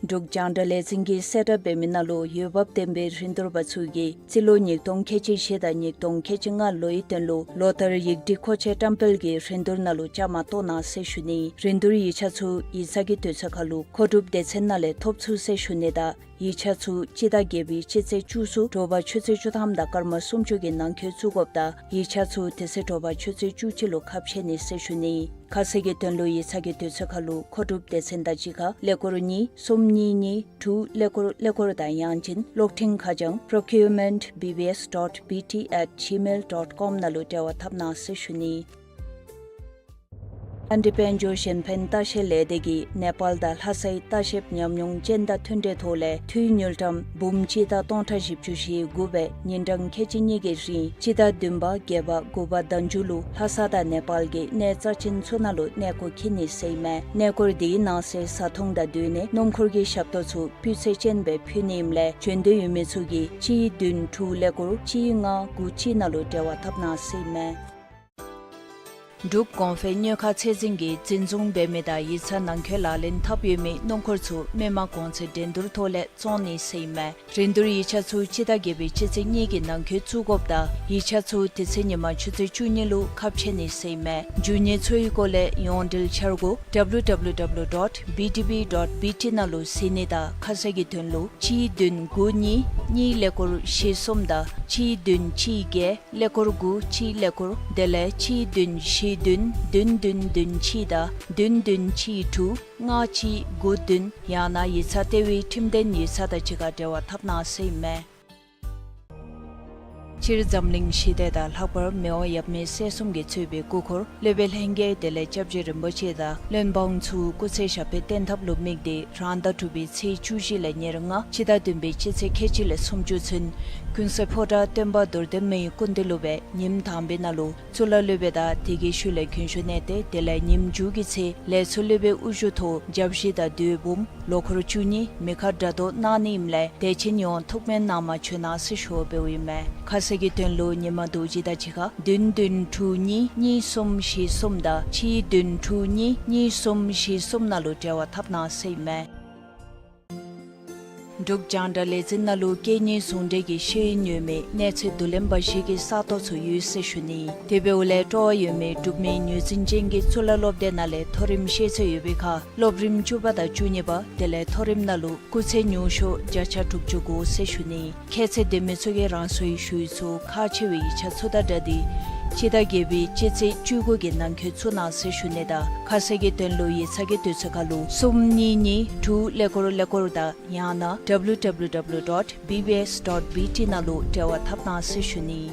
འབྲུག་རྒྱང་བསྒྲགས་ལས་འཛིན་གྱིས་གསལ་བསྒྲགས་འབད་མི་ནང་ལུ་འོས་འབབ་ལྡན་པའི་རིན་བསྡུར་པ་ཚུ་གིས་རྩིས་ལོ་ཉིས་སྟོང་ཁལ་གཅིག་བཞི་དང་ཉིས་སྟོང་ཁལ་གཅིག་ལྔ་ལོའི་དོན་ལུ་ལོ་ལྟར་ཡིག་བྲིས་མཁོ་ཆས་བཀྲམ་སྤེལ་གྱི་རིན་བསྡུར་ནང་ལུ་བཅའ་མར་གཏོགས་གནང་ཟེར་ཞུ་ནི། རིན་བསྡུར་ཡིག་ཆ་ཚུ་ཡིག་ཚང་གི་དུས་ཚོད་ཁར་ལུ་མཁོ་སྒྲུབ་སྡེ་ཚན་ནང་ལས་ཐོབ་ཚུགས་ཟེར་ཞུ་ནི་དང་ཡིག་ཆ་ཚུ་སྤྱི་ཟླ་བརྒྱད་པའི་སྤྱི་ཚེས་བཅུ་གསུམ་དྲོ་པ་ཆུ་ཚོད་བཅུ་ཐམ་དང་སྐར་མ་སུམ་ཅུ་གི་ནང་འཁོད་བཙུགས་དགོཔ་དང་ཡིག་ཆ་ཚུ་དེ་ཚེ་དྲོ་པ་ཆུ་ཚོད་བཅུ་གཅིག་ལུ་ཁ་ཕྱེ་ནི་ཟེར་ཞུ་ནི། ཁ་གསལ་གྱི་དོན་ལུ་ཡིག་ཚང་གི་དུས་ཚོད་ཁར་ལུ་མཁོ་སྒྲུབ་སྡེ་ཚན་དང་གཅིག་ཁར་ཀླད་ཀོར་གཉིས་གསུམ་གཉིས་གཉིས་དྲུག་ཀླད་ཀོར་ཀླད་ཀོར་དང་ཡང་ཅིན་གློག་འཕྲིན་ཁ་བྱང་procurement B B S dot B T at gmail dot com ནང་ལུ་འབྲེལ་བ་འཐབ་གནང་ཟེར་ཞུ་ནི། ཨ་རིའི་དཔལ་འབྱོར་གཞན་ཕན་ལྟ་བཤལ་ལས་སྡེ་གིས་ནེ་པཱལ་དང་ལྷ་སའི་ལྟ་བཤལ་ཉམས་མྱོང་ཅན་དང་མཐུན་འབྲེལ་ཐོག་ལས་འཐུས་དངུལ་ཀྲམ་འབུམ་གཅིག་དང་སྟོང་ཕྲག་བཞི་བཅུ་ཞེ་དགུ་སྦེ་ཉིན་གྲངས་ཁལ་གཅིག་གཉིས་ཀྱི་རིང་སྤྱི་ཟླ་བདུན་པ་བརྒྱད་པ་དགུ་པ་ཟླ་མཇུག་ལུ་ལྷ་ས་དང་ནེ་པཱལ་གྱི་གནས་རྩ་ཅན་ཚུ་ནང་ལུ་གནས་སྐོར་འཁྱིད་ནི་ཟེར་ཨིན་མས། གནས་སྐོར་དེའི་ནང་གསེས་བཟའ་འཐུང་དང་སྡོད་གནས་སྣུམ་འཁོར་གྱི་ཞབས་ཏོག་ཚུ་སྤུས་ཚད་ཅན་སྦེ་ཕུལ་ནི་ཨིནམ་ལས་བྱོན་འདོད་ཡོད་མི་ཚུ་གིས་གཅིག་བདུན་དྲུག་ཀླད་ཀོར་གཅིག་ལྔ་དགུ་གཅིག་ནང་ལུ་འབྲེལ་བ་འཐབ་གནང་ཟེར་ཨིན་མས། འབྲུག་གོང་འཕེལ་སྣོད་ཁག་ཚད་འཛིན་གྱིས་འཛིན་བཟུང་འབད་མི་དང་ཡིག་ཚང་ནང་འཁོད་ལག་ལེན་འཐབ་ཡོད་མི་སྣུམ་འཁོར་ཚུ་མི་མང་གོང་ཚད་འགྲན་བསྡུར་ཐོག་ལས་བཙོང་ནི་ཟེར་ཨིན་མས། རིན་བསྡུར་ཡིག་ཆ་ཚུ་སྤྱི་ཟླ་བརྒྱད་པའི་སྤྱི་ཚེས་གཉིས་ཀྱི་ནང་འཁོད་བཙུགས་དགོཔ་དང་ཡིག་ཆ་ཚུ་དེ་ཚེ་ཉིན་མ་ཆུ་ཚོད་བཅུ་གཉིས་ལུ་ཁ་ཕྱེ་ནི་ཟེར་ཨིན་མས། འབྱུང་ནི་ཚུ་གི་སྐོར་ལས་ཡོངས་འབྲེལ་འཆར་སྒོ་W W W dot B D B dot B T ནང་ལུ་གཟིགས་ནི་དང་ཁ་གསལ་གྱི་དོན་ལུ་གཅིག་བདུན་དགུ་གཉིས་གཉིས་ཀླད་ཀོར་བཞི་གསུམ་དང་གཅིག་བདུན་གཅིག་བརྒྱད་ཀླད་ཀོར་དགུ་གཅིག་ཀླད་ཀོར་དེ་ལས་གཅིག་བདུན་བཞི་བདུན་བདུན་བདུན་བདུན་གཅིག་དང་བདུན་བདུན་གཅིག་དྲུག་ལྔ་གཅིག་དགུ་བདུན་ཡང་ན་ཡིག་ཚང་ལྟེ་བའི་ཁྲིམས་ལྡན་ཡིག་ཚང་དང་གཅིག་ཁར་འབྲེལ་བ་འཐབ་གནང་ཟེར་ཨིན་མས། སྤྱིར་འཛམ་གླིང་ཞི་བདེ་དང་ལྷག་པར་མི་དབང་ཡབ་མེས་སྲས་གསུམ་གྱིས་གཙོས་པའི་སྐུ་འཁོར་སློབ་དཔོན་ལྷན་རྒྱས་དེ་ལས་སྐྱབས་རྗེ་རིན་པོ་ཆེ་དང་བློན་འབངས་ཚུ་སྐུ་ཚེ་ཞབས་པད་བརྟན་ཐབས་ལུ་དམིགས་ཏེ་རང་ཟླ་དྲུག་པའི་ཚེས་བཅུ་བཞི་ལས་ཉེར་ལྔ་སྤྱི་ཟླ་བདུན་པའི་སྤྱི་ཚེས་ཁལ་གཅིག་ལས་སུམ་ཅུ་ཚུན་ཀུན་གསལ་ཕོ་བྲང་སྟོན་པ་རྡོར་གདན་མའི་སྐུ་མདུན་ལུ་སྦེ་ཉིནམ་དང་པའི་ནང་ལུ་གཙུག་ལག་སློབ་དཔོན་དང་དེ་གི་ཤུལ་ལས་མགོན་ཤོས་གནས་ཏེ་དེ་ལས་ཉིནམ་མཇུག་གི་ཚེ་ལས་ཚོགས་སློབ་དཔོན་དབུ་བཞུགས་ཐོག་བརྒྱ་བཞི་དང་དུས་འབུམ་ལོ་འཁོར་བཅུ་གཉིས་མེ་ཁ་སྒྲ་སྒྲོགས་གནང་ནི་ཨིནམ་ལས་དད་ཅན་ཡོངས་ཐུགས་སྨོན་གནང་མ་བཅོལ་གནང་ཟེར་ཞུ་བ་འབདཝ་ཨིན་མས། ཁ་གསལ་གྱི་དོན་ལུ་ཉིན་མ་རྡོ་རྗེ་དང་གཅིག་ཁར་བདུན་བདུན་དྲུག་གཉིས་གཉིས་གསུམ་བཞི་གསུམ་དང་གཅིག་བདུན་དྲུག་གཉིས་གཉིས་གསུམ་བཞི་གསུམ་ནང་ལུ་འབྲེལ་བ་འཐབ་གནང་ཟེར་ཨིན་མས། འབྲུག་རྒྱང་བསྒྲགས་ལས་འཛིན་ནང་ལུ་སྐད་གཉིས་ཟུང་འབྲེལ་གྱི་ཤེས་ཡོན་ཡོད་མི་གནས་ཚད་དུས་ལེན་པ་ཞིག་གི་ས་སྟོང་ཚུ་ཡོད་ཟེར་ཞུ་ནི། དེ་འབདཝ་ལས་སྤྲོ་བ་ཡོད་མི་འབྲུག་མི་ངོས་འཛིན་ཅན་གྱི་གཙུག་ལག་སློབ་སྡེ་ནང་ལས་མཐོ་རིམ་ཤེས་ཚད་ཡོད་པའི་ཁར་སློབ་རིམ་བཅུ་པ་དང་བཅུ་གཉིས་པ་དེ་ལས་མཐོ་རིམ་ནང་ལུ་སྐུགས་ཚད་ཉུང་ཤོས་བརྒྱ་ཆ་དྲུག་ཅུ་དགོ་ཟེར་ཞུ་ནི། ཁྱད་ཚད་ལྡན་མི་ཚུ་གིས་རང་སོའི་ཞུ་ཡིག་ཚུ་ཁག་ཆེ་བའི་ཡིག་ཆ་ཚུ་དང་སྦྲགས་ཏེ་སྤྱི་ཟླ་བརྒྱད་པའི་སྤྱི་ཚེས་བཅུ་དགུ་གི་ནང་འཁོད་བཙུགས་གནང་ཟེར་ཞུ་ནི་དང་ཁ་གསལ་གྱི་དོན་ལུ་ཡིག་ཚང་གི་དུས་ཚོད་ཁར་ལུ་གསུམ་གཉིས་གཉིས་དྲུག་ཀླད་ཀོར་ཀླད་ཀོར་དང་ཡང་ན་W W W dot B B S dot B T ནང་ལུ་འབྲེལ་བ་འཐབ་གནང་ཟེར་ཞུ་ནི།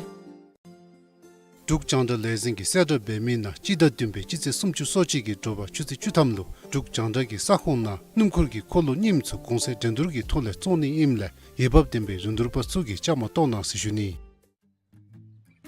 འབྲུག་རྒྱང་བསྒྲགས་ལས་འཛིན་གྱིས་གསལ་བསྒྲགས་འབད་མི་ནང་སྤྱི་ཟླ་བདུན་པའི་སྤྱི་ཚེས་སུམ་ཅུ་སོ་གཅིག་གི་དྲོ་པ་ཆུ་ཚོད་བཅུ་ཐམ་ལུ་འབྲུག་རྒྱང་བསྒྲགས་ཀྱི་ས་ཁོངས་ནང་སྣུམ་འཁོར་གྱི་འཁོར་ལོ་རྙིངམ་ཚུ་གོང་ཚད་འགྲན་བསྡུར་གྱི་ཐོག་ལས་བཙོང་ནི་ཨིནམ་ལས་འོས་འབབ་ལྡན་པའི་རིན་བསྡུར་པ་ཚུ་གིས་བཅའ་མར་གཏོགས་གནང་ཟེར་ཞུ་ནི།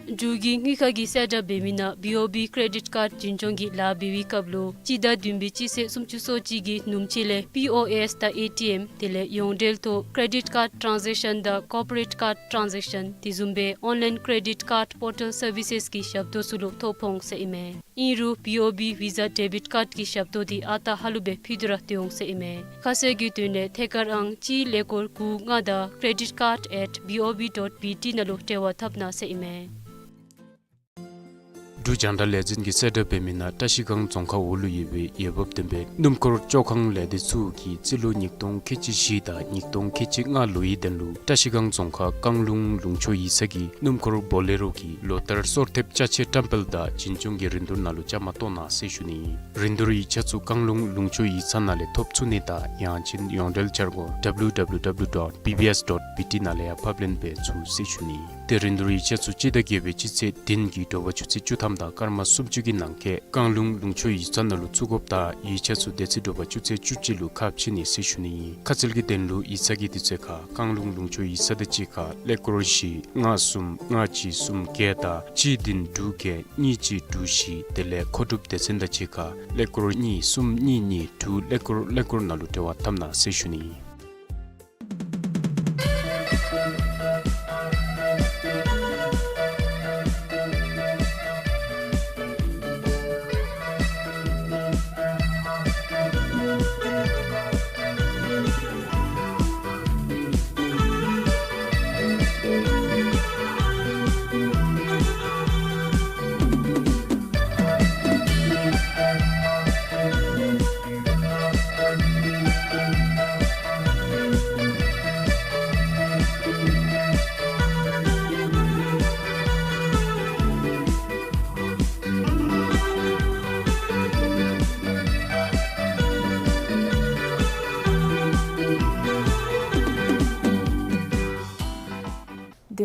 འབྲུག་གི་དངུལ་ཁང་གིས་གསལ་བསྒྲགས་འབད་མི་ནང་B O B credit card འཛིན་སྐྱོང་གི་ལཱ་འབད་བའི་སྐབས་ལུ་སྤྱི་ཟླ་བདུན་པའི་སྤྱི་ཚེས་སུམ་ཅུ་སོ་གཅིག་གི་ནུབ་ཕྱེད་ལས་P O S དང་A T M དེ་ལས་ཡོངས་འབྲེལ་ཐོག་credit card transaction དང་corporate card transaction དེ་བཟུམ་སྦེ་online credit card portal services གི་ཞབས་ཏོག་ཚུ་ལུ་ཐོ་ཕོག་འོང་ཟེར་ཨིན་མས། ཨིན་རུང་B O B Visa debit card གི་ཞབས་ཏོག་དེ་ཨ་རྟག་ཧ་ལུགས་སྦེ་ཕུལ་ཏེ་ར་སྡོད་འོང་ཟེར་ཨིན་མས། ཁ་གསལ་གྱི་དོན་ལས་ཐད་ཀར་ཨང་གཅིག་ཀླད་ཀོར་དགུ་ལྔ་དང་credit card at B O B dot B T ནང་ལུ་འབྲེལ་བ་འཐབ་གནང་ཟེར་ཨིན་མས། འབྲུག་རྒྱང་བསྒྲགས་ལས་འཛིན་གྱིས་གསལ་བསྒྲགས་འབད་མི་ནང་བཀྲིས་སྒང་རྫོང་ཁག་འོག་ལུ་ཡོད་པའི་འོས་འབབ་ལྡན་པའི་སྣུམ་འཁོར་བཅོ་ཁང་ལས་སྡེ་ཚུ་གིས་རྩིས་ལོ་ཉིས་སྟོང་ཁལ་གཅིག་བཞི་དང་ཉིས་སྟོང་ཁལ་གཅིག་ལྔ་ལོའི་དོན་ལུ་བཀྲིས་སྒང་རྫོང་ཁག་བཀང་ལུང་ལུང་ཕྱོགས་ཡིག་ཚང་གི་སྣུམ་འཁོར་བོ་ལེ་རོ་གི་ལོ་ལྟར་སོར་ཐེབས་ཅ་ཆས་བཀྲམ་སྤེལ་དང་འཛིན་སྐྱོང་གི་རིན་བསྡུར་ནང་ལུ་བཅའ་མར་གཏོགས་གནང་ཟེར་ཞུ་ནི། རིན་བསྡུར་ཡིག་ཆ་ཚུ་བཀང་ལུང་ལུང་ཕྱོགས་ཡིག་ཚང་ནང་ལས་ཐོབ་ཚུགས་ནི་དང་ཡང་ཅིན་ཡོངས་འབྲེལ་འཆར་སྒོ་W W W dot B B S dot B T ནང་ལས་ཡང་ཕབ་ལེན་འབད་ཚུགས་ཟེར་ཞུ་ནི། ཏེ་རིན་བསྡུར་ཡིག་ཆ་ཚུ་སྤྱི་ཟླ་བརྒྱད་པའི་སྤྱི་ཚེས་བདུན་གྱི་དྲོ་པ་ཆུ་ཚོད་བཅུ་ཐམ་དང་སྐར་མ་སུམ་ཅུ་གི་ནང་འཁོད་བཀང་ལུང་ལུང་ཕྱོགས་ཡིག་ཚང་ནང་ལུ་བཙུགས་དགོཔ་དང་ཡིག་ཆ་ཚུ་དེ་ཚེ་དྲོ་པ་ཆུ་ཚོད་བཅུ་གཅིག་ལུ་ཁ་ཕྱེ་ནི་ཟེར་ཞུ་ནི་ཨིན། ཁ་གསལ་གྱི་དོན་ལུ་ཡིག་ཚང་གི་དུས་ཚོད་ཁར་བཀང་ལུང་ལུང་ཕྱོགས་ཡིག་ཚང་དང་གཅིག་ཁར་ཀླད་ཀོར་བཞི་ལྔ་གསུམ་ལྔ་གཅིག་གསུམ་བརྒྱད་དང་གཅིག་བདུན་དྲུག་བརྒྱད་གཉིས་གཅིག་དྲུག་བཞི་དེ་ལས་མཁོ་སྒྲུབ་སྡེ་ཚན་དང་གཅིག་ཁར་ཀླད་ཀོར་གཉིས་གསུམ་གཉིས་གཉིས་དྲུག་ཀླད་ཀོར་ཀླད་ཀོར་ནང་ལུ་འབྲེལ་བ་འཐབ་གནང་ཟེར་ཞུ་ནི་ཨིན།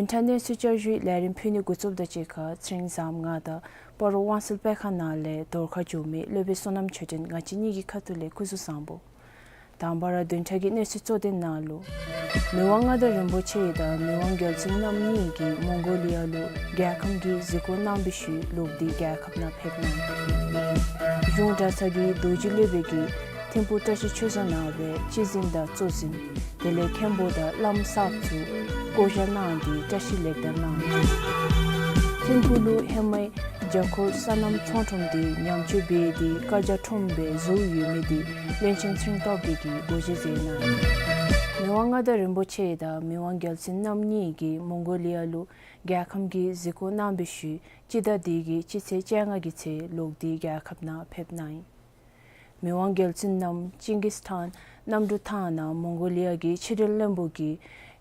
བདུན་ཕྲག་གནས་ཚུལ་བསྐྱར་ཞུའི་ལས་རིམ་ཕུལ་ནི་འགོ་བཙུགསཔ་དང་གཅིག་ཁར་ཚེ་རིང་བཟངམོ་ང་དང་སྤ་རོ་དབང་གསལ་དཔེ་ཁང་ནང་ལས་བརྡ་ཁ་འབྱོན་མི་སློབ་དཔོན་བསོད་ནམས་ཆོས་སྒྲོན་ང་བཅས་གཉིས་ཀྱི་ཁ་ཐུག་ལས་སྐུ་གཟུགས་བཟང་པོ། དང་པ་ར་བདུན་ཕྲག་གི་གནས་ཚུལ་གཙོ་དོན་ནང་ལུ། མི་དབང་མངའ་བདག་རིན་པོ་ཆེ་དང་མི་དབང་རྒྱལ་བཙུན་རྣམ་གཉིས་ཀྱིས་མོང་གོ་ལི་ཡ་ལུ་རྒྱལ་ཁམས་ཀྱི་གཟིགས་སྐོར་གནང་བའི་ཤུལ་ལོག་སྟེ་རྒྱལ་ཁབ་ནང་ཕེབས་གནང་། གཞུང་གྲྭ་ཚང་གི་རྡོ་རྗེ་སློབ་དཔོན་གྱིས་ཐིམ་ཕུག་བཀྲ་ཤིས་ཆོས་བཟང་ནང་སྦེ་སྤྱི་ཟིན་དང་གཙོ་འཛིན་དེ་ལས་མཁན་པོ་དང་བླམ་གསརཔ་ཚུ་བསྐོ་བཞག་གནང་སྟེ་བཀྲ་ཤིས་ལེགས་དར་གནང་། ཐིམ་ཕུག་ལུ་ཧེ་མའི་རྒྱ་སྐོར་སོ་ནམ་ཚོང་ཁྲོམ་དེ་ཉམས་བཅོས་འབད་དེ་བཀའ་རྒྱ་ཁྲོམ་སྦེ་བཟོ་ཡོད་མི་དེ་བློན་ཆེན་ཚེ་རིང་སྟོབས་རྒྱས་ཀྱིས་སྒོ་འབྱེད་མཛད་གནང་། མི་དབང་མངའ་བདག་རིན་པོ་ཆེ་དང་མི་དབང་རྒྱལ་བཙུན་རྣམ་གཉིས་ཀྱིས་མོང་གོ་ལི་ཡ་ལུ་རྒྱལ་ཁམས་ཀྱི་གཟིགས་སྐོར་གནང་བའི་ཤུལ་སྤྱི་ཟླ་འདི་གི་སྤྱི་ཚེས་བཅོ་ལྔ་གི་ཚེ་ལོག་སྟེ་རྒྱལ་ཁབ་ནང་ཕེབས་གནང་ཡི། མི་དབང་རྒྱལ་བཙུན་རྣམ་ཅིང་གིས་ཐཱན་གནམ་གྲུ་ཐང་ནང་མོང་གོ་ལི་ཡ་གི་ཕྱི་འབྲེལ་བློན་པོ་གིས་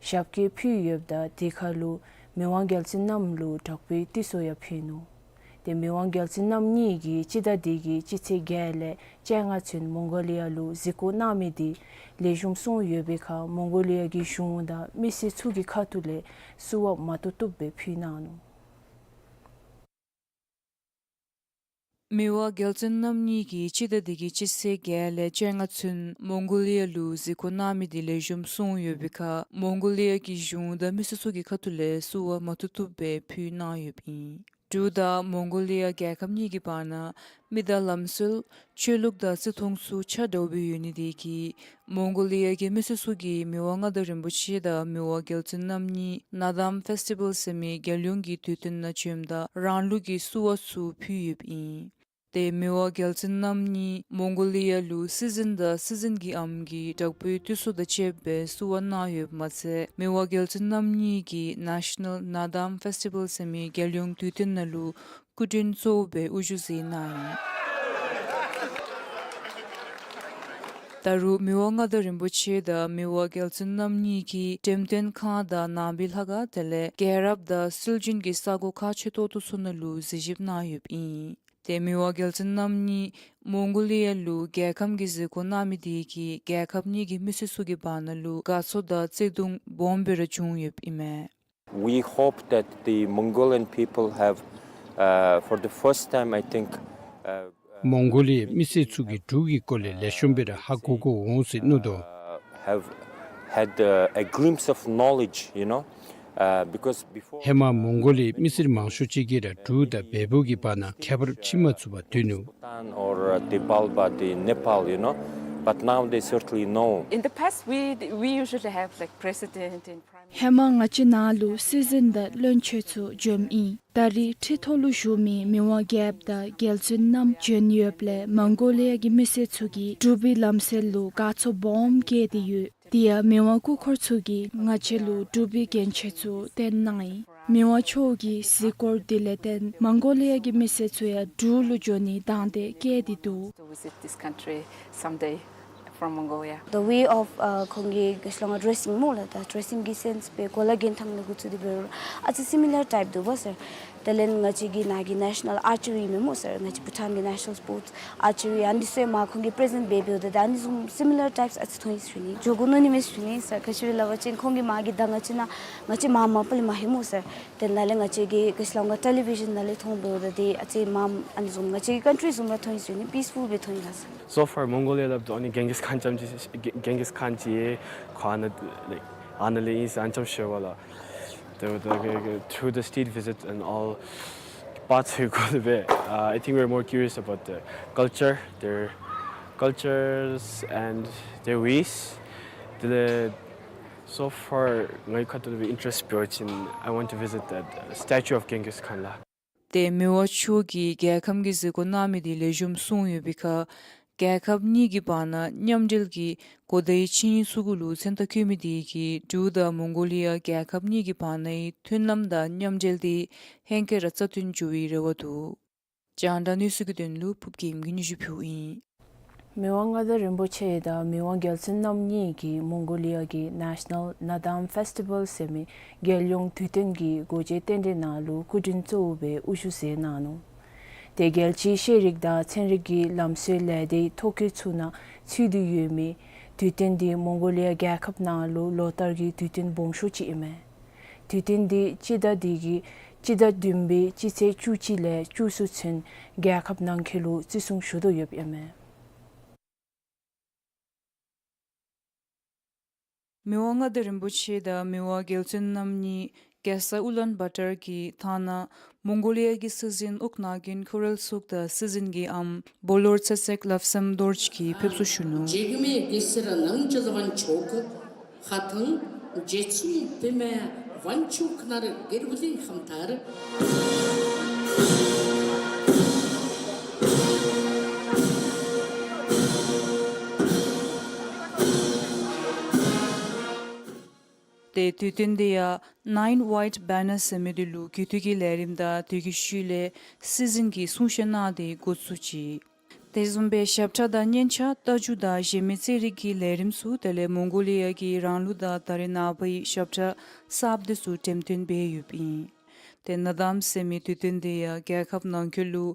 ཞབས་སྐྱེལ་ཕུལ་ཡོདཔ་ད་དེ་ཁར་ལུ་མི་དབང་རྒྱལ་བཙུན་རྣམ་ལུ་དྲག་པོའི་དུད་གསོལ་ཡང་ཕུལ་ནུག། ཏེ་མི་དབང་རྒྱལ་བཙུན་རྣམ་གཉིས་ཀྱིས་སྤྱི་ཟླ་འདི་གི་སྤྱི་ཚེས་བརྒྱད་ལས་བཅོ་ལྔ་ཚུན་མོང་གོ་ལི་ཡ་ལུ་གཟིགས་སྐོར་གནང་མི་དེ་ལེགས་ཤོམ་སོང་ཡོད་པའི་ཁར་མོང་གོ་ལི་ཡ་གི་གཞུང་དང་མི་སེར་ཚུ་གི་ཁ་ཐུག་ལས་བསུ་བ་མ་བཏུབ་བཏུབ་སྦེ་ཕུལ་གནང་ནུག། མི་དབང་རྒྱལ་བཙུན་རྣམ་གཉིས་ཀྱིས་སྤྱི་ཟླ་འདི་གི་སྤྱི་ཚེས་བརྒྱད་ལས་བཅོ་ལྔ་ཚུན་མོང་གོ་ལི་ཡ་ལུ་གཟིགས་སྐོར་གནང་མི་དེ་ལེགས་ཤོམ་སོང་ཡོད་པའི་ཁར་མོང་གོ་ལི་ཡ་གི་གཞུང་དང་མི་སེར་ཚུ་གི་ཁ་ཐུག་ལས་བསུ་བ་མ་བཏུབ་བཏུབ་སྦེ་ཕུལ་གནང་ཡོདཔ་ཨིན། འབྲུག་དང་མོང་གོ་ལི་ཡ་རྒྱལ་ཁབ་གཉིས་ཀྱི་བར་ན་མི་དང་ལམ་སྲོལ་ཆོས་ལུགས་དང་བརྩི་མཐོང་ཚུ་ཆ་འདྲཝ་སྦེ་ཡོད་ནི་དེ་གིས་མོང་གོ་ལི་ཡ་གི་མི་སེར་ཚུ་གིས་མི་དབང་མངའ་བདག་རིན་པོ་ཆེ་དང་མི་དབང་རྒྱལ་བཙུན་རྣམ་གཉིས་ནཱ་དཱམ་ཕེསི་ཊི་བཱལ་ཟེར་མི་རྒྱལ་ཡོངས་ཀྱི་དུས་སྟོན་ནང་བྱོནམ་ད་རང་ལུགས་ཀྱི་བསུ་བ་ཚུ་ཕུལ་ཡོདཔ་ཨིན། ཏེ་མི་དབང་རྒྱལ་བཙུན་རྣམ་གཉིས་མོང་གོ་ལི་ཡ་ལུ་སྲིད་འཛིན་དང་སྲིད་འཛིན་གྱི་ཨམ་གྱིས་དྲག་པོའི་དུད་གསོལ་དང་བཅསཔ་སྦེ་བསུ་བ་གནང་ཡོདཔ་མ་ཚད་མི་དབང་རྒྱལ་བཙུན་རྣམ་གཉིས་ཀྱིས་ནེ་ཤ་ནཱལ་ནཱ་དཱམ་ཕེསི་ཊི་བཱལ་ཟེར་མི་རྒྱལ་ཡོངས་དུས་སྟོན་ནང་ལུ་སྐུ་མགྲོན་གཙོ་བོ་སྦེ་དབུ་བཞུགས་མཛད་གནང་ཡི། ད་རུང་མི་དབང་མངའ་བདག་རིན་པོ་ཆེ་དང་མི་དབང་རྒྱལ་བཙུན་རྣམ་གཉིས་ཀྱིས་འགྲེམས་སྟོན་ཁང་དང་ནང་པའི་ལྷ་ཁང་དེ་ལས་རྒྱལ་རབས་དང་སྲོལ་རྒྱུན་གྱི་ས་གོ་ཁག་ཆེ་ཏོག་ཏོ་ཚུ་ནང་ལུ་གཟིགས་ཞིབ་གནང་ཡོདཔ་ཨིན། ཏེ་མི་དབང་རྒྱལ་བཙུན་རྣམ་གཉིས་མོང་གོ་ལི་ཡ་ལུ་རྒྱལ་ཁམས་ཀྱི་གཟིགས་སྐོར་གནང་མི་དེ་གིས་རྒྱལ་ཁབ་གཉིས་ཀྱི་མི་སེར་ཚུ་གི་བར་ན་ལུ་དགའ་ཚོར་དང་བརྩེ་གདུང་སྦོམ་སྦེ་ར་བྱུང་ཡོདཔ་ཨིན་མས། We hope that the Mongolian people have, uh, for the first time, I think, uh, uh, མོང་གོ་ལི་ཡའི་མི་སེར་ཚུ་གིས་འབྲུག་གི་སྐོར་ལས་ལེགས་ཤོམ་སྦེ་ར་ཧ་གོ་གོ་འོང་ཟེར་མནོ་དོ། uh, have had, uh, a glimpse of knowledge, you know, uh, because before ཧེ་མ་མོང་གོ་ལི་ཡའི་མི་སེར་མང་ཤོས་ཅིག་གིས་ར་འབྲུག་དང་བལ་པོ་གི་བར་ན་ཁྱད་པར་ཕྱེ་མ་ཚུགས་པར་སྡོད་ནུག། Bhutan or, uh, the Balba, the Nepal, you know, but now they certainly know. In the past, we, we usually have, like, president and prime ཧེ་མ་ང་བཅས་ནང་ལུ་སྲིད་འཛིན་དང་བློན་ཆེན་ཚུ་བྱོནམ་ཨིན། ད་རེས་ཁྲི་ཐོག་ལུ་བཞུགས་མི་མི་དབང་རྒྱལཔོ་དང་རྒྱལ་བཙུན་རྣམ་བྱོན་ཡོདཔ་ལས་མོང་གོ་ལི་ཡ་གི་མི་སེར་ཚུ་གིས་འབྲུག་པའི་ལམ་སྲོལ་ལུ་དགའ་ཚོར་སྦོམ་བསྐྱེད་དེ་ཡོད། དེ་ཡང་མི་དབང་སྐུ་འཁོར་ཚུ་གིས་ང་བཅས་ལུ་འབྲུག་པའི་གྱོན་ཆས་ཚུ་སྟོན་གནང་ཡི། མི་དབང་མཆོག་གི་གཟིགས་སྐོར་དེ་ལས་བརྟེན་མོང་གོ་ལི་ཡ་གི་མི་སེར་ཚུ་ཡང་འབྲུག་ལུ་འགྱོ་ནི་དང་འདོད་བསྐྱེད་དེ་འདུག། To visit this country someday from Mongolia. The way of, uh, ཁོང་གི་ག་ཅི་ལོ་ང་ཌེ་རེ་སིང་སྨོ་ལགས། ད་ཌེ་རེ་སིང་གི་སེནསི་སྦེ་གོ་ལ་གྱོན་ཐངས་ལས་འགོ་བཙུགས་ཏེ་འབད་རུང་ཨ་ཙི་སི་མི་ལར་ཊའིཔ་འདུག་པ་སར། དེ་ལས་ང་བཅས་ཀྱི་ནཱ་གི་ནེ་ཤ་ནཱལ་ཨར་ཅི་རི་ཨིན་མས་སྨོ་སར། ང་བཅས་བྷུ་ཊཱན་གྱི་ནེ་ཤ་ནཱལ་སི་པོརཊསི་ཨར་ཅི་རི་ཨ་ནི་ཚུ་ཡང་མར་ཁོང་གིས་པི་རི་ཛེནཊ་འབད་འབདཝ་ད་ད་ཨ་ནི་བཟུམ་སི་མི་ལར་ཊའིཔསི་ཨ་ཙི་མཐོང་ཡི་ཟེར་ཞུ་ནི། འགྱོ་དགོ་མནོ་ནི་མས་ཟེར་ཞུ་ནི་སར། ག་ཅི་སྦེ་སླབ་པ་ཅིན་ཁོང་གིས་མར་གྱི་ད་ང་བཅས་ནཱ་ང་བཅས་མར་མ་པ་ལས་མ་ལྷོད་སྨོ་སར། དེ་ནང་ལས་ང་བཅས་ཀྱིས་ག་ཅི་ལོ་ང་ཊེ་ལི་བི་ཞཱན་ནང་ལས་མཐོང་འབདཝ་ད་དེ་ཨ་ཙི་མར་ཨ་ནི་བཟུམ་ང་བཅས་ཀྱི་ཀཱན་ཊི་རི་བཟུམ་ར་མཐོང་ཡི་ཟེར་ཞུ་ནི། པིསི་ཕུལ་སྦེ་མཐོང་ཡི་ལགས་སར། So far Mongolia སླབ་ད་ཨ་ནི་གྷེང་གིས་ཁཱན་རྐྱངམ་ཅིག་གྷེང་གིས་ཁཱན་ཅིག་ཁོ་ཨ་ནཱ་ལཱིཀ་ཨ་ནཱ་ལས་ཨིན་ཟེར་ཨ་ནི་རྐྱངམ་ཤེས་པས་ལགས། དེ་འབདཝ་ད་གི་གི་through the state visit and all པར་ཚུ་གོཝ་ལས་སྦེ་uh, I think we're more curious about the culture, their cultures and their ways. དེ་ལས so far ངེའི་ཁ་ཐུག་ལས་སྦེ་ཨིན་ཊེ་རེསཊ་འབད་བ་ཅིན་I want to visit that uh, statue of Genghis Khan ལགས། ཏེ་མི་དབང་མཆོག་གིས་རྒྱལ་ཁམས་ཀྱི་གཟིགས་སྐོར་གནང་མི་དེ་ལེགས་ཤོམ་སོང་ཡོད་པའི་ཁར་རྒྱལ་ཁབ་གཉིས་ཀྱི་བར་ན་མཉམ་འབྲེལ་གྱི་གོ་བརྡའི་ཆིངས་ཡིག་ཚུ་གུ་ལུ་མཚན་རྟགས་བཀོད་མི་དེ་གིས་འབྲུག་དང་མོང་གོ་ལི་ཡ་རྒྱལ་ཁབ་གཉིས་ཀྱི་བར་ནའི་མཐུན་ལམ་དང་མཉམ་འབྲེལ་དེ་ཧེང་སྐལ་ར་རྩ་བརྟན་འགྱོ་བའི་རེ་བ་འདུག། རྒྱང་བསྒྲགས་གནས་ཚུལ་གྱི་དོན་ལུ་ཕུརབ་རྒྱལམོ་གིས་སྙན་ཞུ་ཕུལཝ་ཨིན། མི་དབང་མངའ་བདག་རིན་པོ་ཆེ་དང་མི་དབང་རྒྱལ་བཙུན་རྣམ་གཉིས་ཀྱིས་མོང་གོ་ལི་ཡ་གི་ནེ་ཤ་ནཱལ་ནཱ་དཱམ་ཕེསི་ཊི་བཱལ་ཟེར་མི་རྒྱལ་ཡོངས་དུས་སྟོན་གྱི་སྒོ་འབྱེད་རྟེན་འབྲེལ་ནང་ལུ་སྐུ་མགྲོན་གཙོ་བོ་སྦེ་དབུ་བཞུགས་མཛད་གནང་ནུག། ཏེ་རྒྱལ་སྤྱིའི་ཤེས་རིག་དང་ཚན་རིག་གི་ལམ་སྲོལ་ལས་སྡེའི་ཐོ་བཀོད་ཚུ་ནང་ཚུད་དེ་ཡོད་མི་དུས་སྟོན་འདི་མོང་གོ་ལི་ཡ་རྒྱལ་ཁབ་ནང་ལུ་ལོ་ལྟར་གྱི་དུས་སྟོན་སྦོམ་ཤོས་ཅིག་ཨིན་མས། དུས་སྟོན་འདི་སྤྱི་ཟླ་འདི་གི་སྤྱི་ཟླ་བདུན་པའི་སྤྱི་ཚེས་བཅུ་གཅིག་ལས་བཅུ་གསུམ་ཚུན་རྒྱལ་ཁབ་ནང་འཁོད་ལུ་བརྩི་སྲུང་ཞུ་དོ་ཡོདཔ་ཨིན་མས། མི་དབང་མངའ་བདག་རིན་པོ་ཆེ་དང་མི་དབང་རྒྱལ་བཙུན་རྣམ་གཉིས་རྒྱལ་ས་ཨུ་ལཱན་བཱ་ཏར་གྱི་ཐང་ནང་མོང་གོ་ལི་ཡ་གི་སྲིད་འཛིན་ཨུག་ནཱ་གིན་ཁོ་རལ་སུག་དང་སྲིད་འཛིན་གྱི་ཨམ་བོ་ལོར་ཚེ་སྲེག་བློ་བཟང་རྡོ་རྗེ་གིས་ཕེབས་བསུ་ཞུ་ནུག། འཇིགས་མེད་གེ་སར་རྣམ་རྒྱལ་དབང་ཕྱུག། ཁ་ཐང་རྗེ་བཙུན་བི་མའི་དབང་ཕྱུག་ཁོ་ནར་དགེ་འདུན་ལྷན་ཁག་ཐར། ཏེ་དུས་སྟོན་འདི་ཡང་Nine White Banners ཟེར་མི་འདི་ལུ་རྒྱུད་སྟོད་ཀྱི་ལས་རིམ་དང་དེ་གི་ཤུལ་ལས་སྲིད་འཛིན་གྱི་གསུང་བཤད་གནང་སྟེ་འགོ་བཙུགས་ཅི། དེ་བཟུམ་སྦེ་ཞབས་ཁྲ་དང་སྙན་ཆ་རྟ་རྒྱུག་དང་གཞན་མི་རྩེད་རིགས་ཀྱི་ལས་རིམ་ཚུ་དེ་ལས་མོང་གོ་ལི་ཡ་གི་རང་ལུགས་དང་ད་རེས་ནངས་པའི་ཞབས་ཁྲ་གསརཔ་འདི་ཚུ་འགྲེམས་སྟོན་འབད་ཡོདཔ་ཨིན། ཏེ་ན་དམ་ཟེར་མི་དུས་སྟོན་འདི་ཡང་རྒྱལ་ཁབ་ནང་འཁོད་ལུ་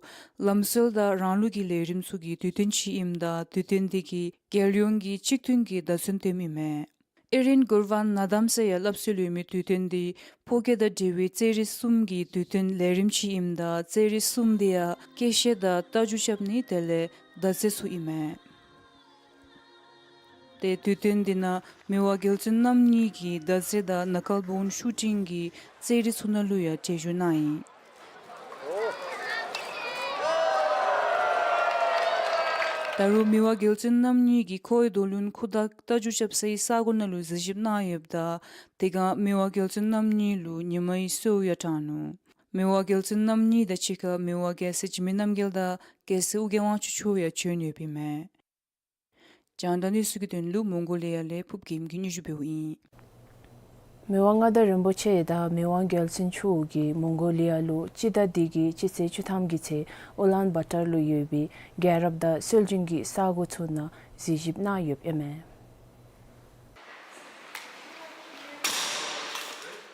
ལམ་སྲོལ་དང་རང་ལུགས་ཀྱི་ལས་རིམ་ཚུ་གི་དུས་སྟོན་ཅིག་ཨིནམ་ད་དུས་སྟོན་འདི་གིས་རྒྱལ་ཡོངས་ཀྱི་གཅིག་མཐུན་གྱི་བརྡ་མཚོན་སྟོནམ་ཨིན་མས། ཨེ་རིན་གུར་ཝཱན་ན་དམ་ཟེར་ཡང་སླབ་སྲོལ་ཡོད་མི་དུས་སྟོན་འདི་ཕོ་སྐྱེས་དང་འབྲེལ་བའི་རྩེད་རིགས་གསུམ་གྱི་དུས་སྟོན་ལས་རིམ་ཅིག་ཨིནམ་ད་རྩེད་རིགས་གསུམ་འདི་ཡང་སྐད་བཤད་དང་རྟ་རྒྱུག་རྐྱབ་ནི་དེ་ལས་མདའ་རྩེད་ཚུ་ཨིན་མས། ཏེ་དུས་སྟོན་འདི་ནང་མི་དབང་རྒྱལ་བཙུན་རྣམ་གཉིས་ཀྱི་མདའ་རྩེད་དང་ནཱ་ཀལ་བོན་ཤུ་ཊིང་གི་རྩེད་རིགས་ཚུ་ནང་ལུ་ཡང་གྲལ་བཞུགས་གནང་ཡི། ད་རུང་མི་དབང་རྒྱལ་བཙུན་རྣམ་གཉིས་ཀྱིས་ཁོ་ཡི་རྡོ་ལུང་ཁུ་དྭགས་རྟ་རྒྱུག་རྐྱབ་སའི་ས་གོ་ནང་ལུ་གཟིགས་ཞིབ་གནང་ཡོདཔ་ད་དེ་སྒང་མི་དབང་རྒྱལ་བཙུན་རྣམ་གཉིས་ལུ་ཉི་མའི་གསོལཝ་ཡང་དྲངས་ནུག། མི་དབང་རྒྱལ་བཙུན་རྣམ་གཉིས་དང་གཅིག་ཁར་མི་དབང་རྒྱལ་སྲས་འཇིགས་མེད་རྣམ་རྒྱལ་དང་རྒྱལ་སྲས་ཨོ་རྒྱན་དབང་ཕྱུག་མཆོག་ཡང་བྱོན་ཡོདཔ་ཨིན་མས། རྒྱང་བསྒྲགས་གནས་ཚུལ་གྱི་དོན་ལུ་མོང་གོ་ལི་ཡ་ལས་ཕུརཔ་རྒྱལམོ་གིས་སྙན་ཞུ་འབདཝ་ཨིན། མི་དབང་མངའ་བདག་རིན་པོ་ཆེ་དང་མི་དབང་རྒྱལ་བཙུན་མཆོག་གིས་མོང་གོ་ལི་ཡ་ལུ་སྤྱི་ཟླ་འདི་གི་སྤྱི་ཚེས་བཅུ་ཐམ་གྱི་ཚེ་ཨུ་ལཱན་བཱ་ཏར་ལུ་ཡོད་པའི་རྒྱལ་རབས་དང་སྲོལ་རྒྱུན་གྱི་ས་གོ་ཚུ་ནང་གཟིགས་ཞིབ་གནང་ཡོདཔ་ཨིན་མས།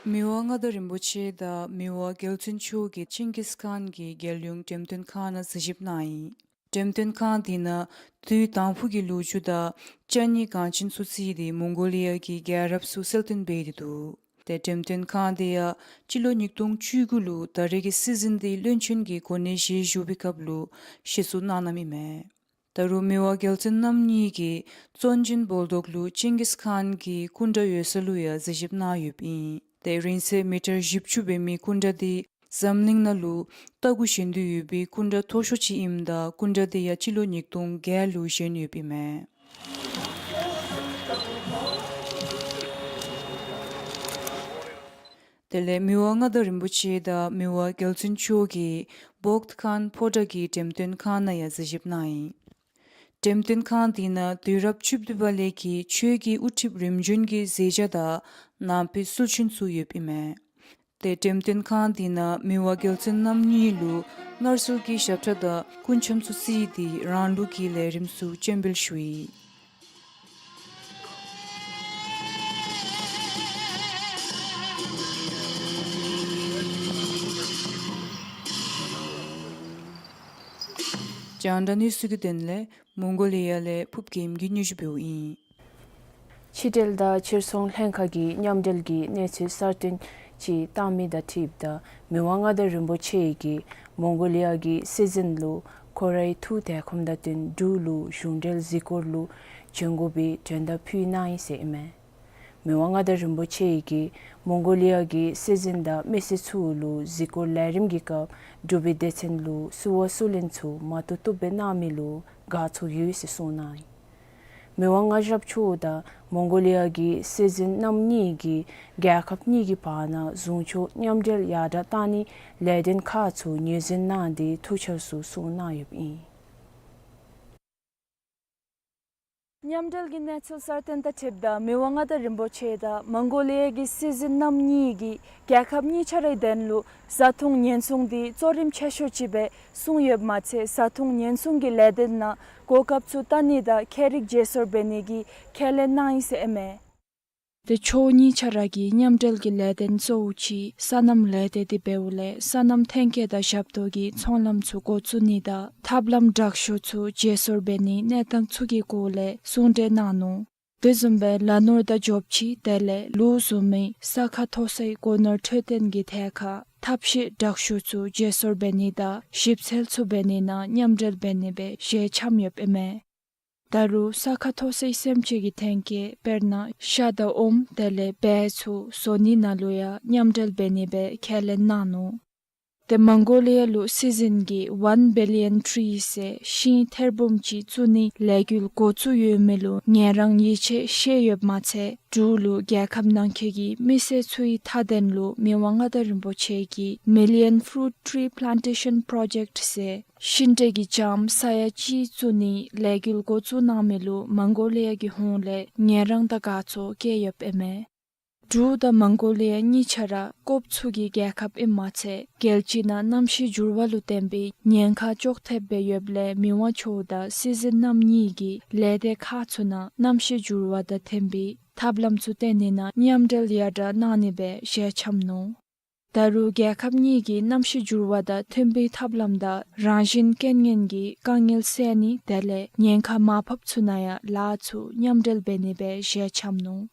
མི་དབང་མངའ་བདག་རིན་པོ་ཆེ་དང་མི་དབང་རྒྱལ་བཙུན་མཆོག་གིས་ཅིང་གིས་ཁཱན་གྱི་རྒྱལ་ཡོངས་འགྲེམས་སྟོན་ཁང་ནང་གཟིགས་ཞིབ་གནང་ཡི། འགྲེམས་སྟོན་ཁང་འདི་ནང་དུས་དང་ཕུ་གི་ལོ་རྒྱུས་དང་ཅ་རྙིང་གངས་ཅན་ཚུ་རྩིས་ཏེ་མོང་གོ་ལི་ཡ་གི་རྒྱལ་རབས་ཚུ་གསལ་སྟོན་འབད་དེ་འདུག། ཏེ་འགྲེམས་སྟོན་ཁང་འདི་ཡང་སྤྱི་ལོ་ཉིས་སྟོང་བཅུ་དགུ་ལུ་ད་རེས་ཀྱི་སྲིད་འཛིན་འདི་བློན་ཆེན་གྱི་གོ་གནས་བཞེས་བཞུགས་པའི་སྐབས་ལུ་གཞི་བཙུགས་གནང་གནངམ་ཨིན་མས། ད་རུང་མི་དབང་རྒྱལ་བཙུན་རྣམ་གཉིས་ཀྱིས་བཙན་འཛུལ་འབོ་དོག་ལུ་ཅིང་གིས་ཁཱན་གྱི་སྐུ་འདྲ་ཡོད་ས་ལུ་ཡང་གཟིགས་ཞིབ་གནང་ཡོདཔ་ཨིན། ཏེ་རིང་ཚད་མི་ཊར་བཞི་བཅུ་འབད་མི་སྐུ་འདྲ་འདི་འཛམ་གླིང་ནང་ལུ་ལྟ་སྒོ་གཞན་དུ་ཡོད་པའི་སྐུ་འདྲ་མཐོ་ཤོས་ཅིག་ཨིནམ་ད་སྐུ་འདྲ་འདི་ཡང་སྤྱི་ལོ་ཉིས་སྟོང་བརྒྱད་ལུ་བཞེངས་ཡོདཔ་ཨིན་མས། དེ་ལས་མི་དབང་མངའ་བདག་རིན་པོ་ཆེ་དང་མི་དབང་རྒྱལ་བཙུན་མཆོག་གིས་བོག་ཁཱན་ཕོ་བྲང་གི་འགྲེམས་སྟོན་ཁང་ནང་ཡང་གཟིགས་ཞིབ་གནང་ཡི། འགྲེམས་སྟོན་ཁང་འདི་ནང་དུས་རབས་བཅུ་བདུན་པ་ལས་ཀྱི་ཆོས་ཀྱི་དབུ་ཁྲིད་རིམ་བྱོན་གྱི་མཛད་བྱ་དང་ནང་པའི་སྲོལ་རྒྱུན་ཚུ་ཡོདཔ་ཨིན་མས། ཏེ་འགྲེམས་སྟོན་ཁང་འདི་ནང་མི་དབང་རྒྱལ་བཙུན་རྣམ་གཉིས་ལུ་སྔར་སྲོལ་གྱི་ཞབས་ཁྲ་དང་སྐུ་འཆམ་ཚུ་རྩིས་ཏེ་རང་ལུགས་ཀྱི་ལས་རིམ་ཚུ་སྤྱན་འབུལ་ཞུ་ཡི། རྒྱང་བསྒྲགས་གནས་ཚུལ་གྱི་དོན་ལས་མོང་གོ་ལི་ཡ་ལས་ཕུརཔ་རྒྱལམོ་གིས་སྙན་ཞུ་འབདཝ་ཨིན། ཕྱི་འབྲེལ་དང་ཕྱིར་ཚོང་ལྷན་ཁག་གིས་མཉམ་འབྲེལ་གྱི་གནས་ཚུལ་གསར་བཏོན་ཅིག་བཏང་མི་དང་འཁྲིལཝ་ད་མི་དབང་མངའ་བདག་རིན་པོ་ཆེ་གིས་མོང་གོ་ལི་ཡ་གི་སྲིད་འཛིན་ལུ་ཁོ་རའི་ཐུགས་དད་ཁོམ་དང་བསྟུན་འབྲུག་ལུ་གཞུང་འབྲེལ་གཟིགས་སྐོར་ལུ་བྱོན་དགོ་པའི་མགྲོན་བརྡ་ཕུལ་གནང་ཡི་ཟེར་ཨིན་མས། མི་དབང་མངའ་བདག་རིན་པོ་ཆེ་གིས་མོང་གོ་ལི་ཡ་གི་སྲིད་འཛིན་དང་མི་སེར་ཚུ་ལུ་གཟིགས་སྐོར་ལས་རིམ་གྱི་སྐབས་འབྲུག་པའི་སྡེ་ཚན་ལུ་བསུ་བ་བསུ་ལེན་ཚུ་མ་བཏུབ་བཏུབ་སྦེ་གནང་མི་ལུ་དགའ་ཚོར་ཡོད་ཟེར་གསུངས་གནང་ཡི། མི་དབང་མངའ་ཞབས་མཆོག་དང་མོང་གོ་ལི་ཡ་གི་སྲིད་འཛིན་རྣམ་གཉིས་ཀྱིས་རྒྱལ་ཁབ་གཉིས་ཀྱི་བར་ན་གཟུངས་ཆོས་མཉམ་འབྲེལ་ཡར་དྲག་གཏང་ནིའི་ལས་དོན་ཁག་ཚུ་ངོས་འཛིན་གནང་སྟེ་ཐུགས་འཆར་ཚུ་གསུངས་གནང་ཡོདཔ་ཨིན། མཉམ་འབྲེལ་གྱི་གནས་ཚུལ་གསར་བཏོན་དང་འཁྲིལཝ་ད་མི་དབང་མངའ་བདག་རིན་པོ་ཆེ་དང་མོང་གོ་ལི་ཡ་གི་སྲིད་འཛིན་རྣམ་གཉིས་ཀྱིས་རྒྱལ་ཁབ་གཉིས་ཆ་རའི་དོན་ལུ་བཟའ་འཐུང་ཉེན་སྲུང་འདི་གཙོ་རིམ་ཆེ་ཤོས་ཅིག་སྦེ་བཟུང་ཡོདཔ་མ་ཚད་བཟའ་འཐུང་ཉེན་སྲུང་གི་ལས་དོན་ནང་གོ་སྐབས་ཚུ་བལྟ་ནི་དང་ཁྱད་རིག་བརྗེ་སོར་འབད་ནི་གི་ཁས་ལེན་གནང་ཡི་ཟེར་ཨིན་མས། ཏེ་ཕྱོགས་གཉིས་ཆ་ར་གི་མཉམ་འབྲེལ་གྱི་ལས་དོན་གཙོ་བོ་ཅིག་སོ་ནམ་ལས་སྡེ་འདི་འབདཝ་ལས་སོ་ནམ་ཐོན་སྐྱེད་དང་ཞབས་ཏོག་གི་ཚོང་ལམ་ཚུ་འགོ་བཙུགས་ནི་དང་ཐབས་ལམ་དྲག་ཤོས་ཚུ་བརྗེ་སོར་འབད་ནིའི་གནས་སྟངས་ཚུ་གི་སྐོར་ལས་གསུང་གྲོས་གནང་ནུག། དེ་བཟུམ་སྦེ་ལ་ནོར་དང་འབྱོགཔ་ཅིག་དེ་ལས་ལུ་བཟུང་མི་ས་ཁ་མཐོ་སའི་སྒོ་ནོར་འཕྲོད་བསྟེན་གྱི་ཐད་ཁར་ཐབས་ཤེས་དྲག་ཤོས་ཚུ་བརྗེ་སོར་འབད་ནི་དང་ཞིབ་འཚོལ་ཚུ་འབད་ནི་ནང་མཉམ་འབྲེལ་འབད་ནི་སྦེ་ཞལ་འཆམ་ཡོདཔ་ཨིན་མས། ད་རུང་ས་ཁ་མཐོ་སའི་སེམས་ཅན་གྱི་ཐོན་སྐྱེད་དཔེར་ན་ཤ་དང་ཨོམ་དེ་ལས་བལ་ཚུ་བཟོ་ནི་ནང་ལུ་ཡང་མཉམ་འབྲེལ་འབད་ནི་སྦེ་ཁས་ལེན་གནང་ནུག། ཏེ་མོང་གོ་ལི་ཡ་ལུ་སི་ཛིན་གྱི་ཝན་བི་ལི་ཡན་ཊི་རི་ཟེར་ཤིང་ཐེར་འབུམ་ཅིག་བཙུགས་ནིའི་ལས་འགུལ་འགོ་བཙུགས་ཡོད་མི་ལུ་ངལ་རངས་ཡིད་ཆེས་བཤད་ཡོདཔ་མ་ཚད་འབྲུག་ལུ་རྒྱལ་ཁབ་ནང་འཁོད་ཀྱི་མི་སེར་ཚུའི་མཐའ་དོན་ལུ་མི་དབང་མངའ་བདག་རིན་པོ་ཆེ་གིས་མི་ལི་ཡན་ཕུ་རུཊ་ཊི་རི་པི་ལན་ཊེ་ཤཱན་པྲོ་ཇེཀཊ་ཟེར་ཤིང་འབྲས་ཀྱི་ལྕངམ་ས་ཡ་གཅིག་བཙུགས་ནིའི་ལས་འགུལ་འགོ་བཙུགས་གནང་མི་ལུ་མོང་གོ་ལི་ཡ་གི་ཧོངས་ལས་ངལ་རངས་དང་དགའ་ཚོར་བསྐྱེད་ཡོདཔ་ཨིན་མས། འབྲུག་དང་མོང་གོ་ལི་ཡ་གཉིས་ཆ་ར་ཀོབ་ཚུ་གི་རྒྱལ་ཁབ་ཨིནམ་མ་ཚད་རྒྱལ་སྤྱི་ནང་གནམ་གཤིས་འགྱུར་བ་ལུ་བརྟེན་པའི་ཉེན་ཁ་ཅོག་འཐདཔ་སྦེ་ཡོདཔ་ལས་མི་དབང་མཆོག་དང་སི་ཛིན་རྣམ་གཉིས་ཀྱིས་ལས་སྡེ་ཁག་ཚུ་ནང་གནམ་གཤིས་འགྱུར་བ་དང་མཐུན་པའི་ཐབས་ལམ་ཚུ་བཏོན་ནི་ནང་མཉམ་འབྲེལ་ཡར་དྲག་གནང་ནི་སྦེ་ཞལ་འཆམ་ནུག། ད་རུང་རྒྱལ་ཁབ་གཉིས་ཀྱིས་གནམ་གཤིས་འགྱུར་བ་དང་མཐུན་པའི་ཐབས་ལམ་དང་རང་བཞིན་རྐྱེན་ངན་གྱི་དཀའ་ངལ་སེལ་ནི་དེ་ལས་ཉེན་ཁ་མར་ཕབ་ཚུ་ནང་ཡང་ལཱ་ཚུ་མཉམ་འབྲེལ་འབད་ནི་སྦེ་ཞལ་འཆམ་ནུག།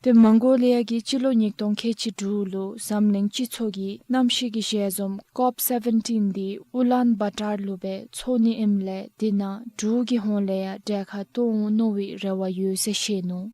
ཏེ་མོང་གོ་ལི་ཡ་གིས་སྤྱི་ལོ་ཉིས་སྟོང་ཁལ་གཅིག་དྲུག་ལུ་འཛམ་གླིང་སྤྱི་ཚོགས་ཀྱི་གནམ་གཤིས་ཀྱི་ཞལ་འཛོམས་ཀོབ་སེ་བེན་ཊིན་འདི་ཨུ་ལཱན་བཱ་ཊར་ལུ་སྦེ་འཚོགས་ནི་ཨིནམ་ལས་དེ་ནང་འབྲུག་གི་ཧོངས་ལས་ཡང་གྲལ་ཁར་གཏོགས་འོང་མནོ་བའི་རེ་བ་ཡོད་ཟེར་བཤད་ནུག།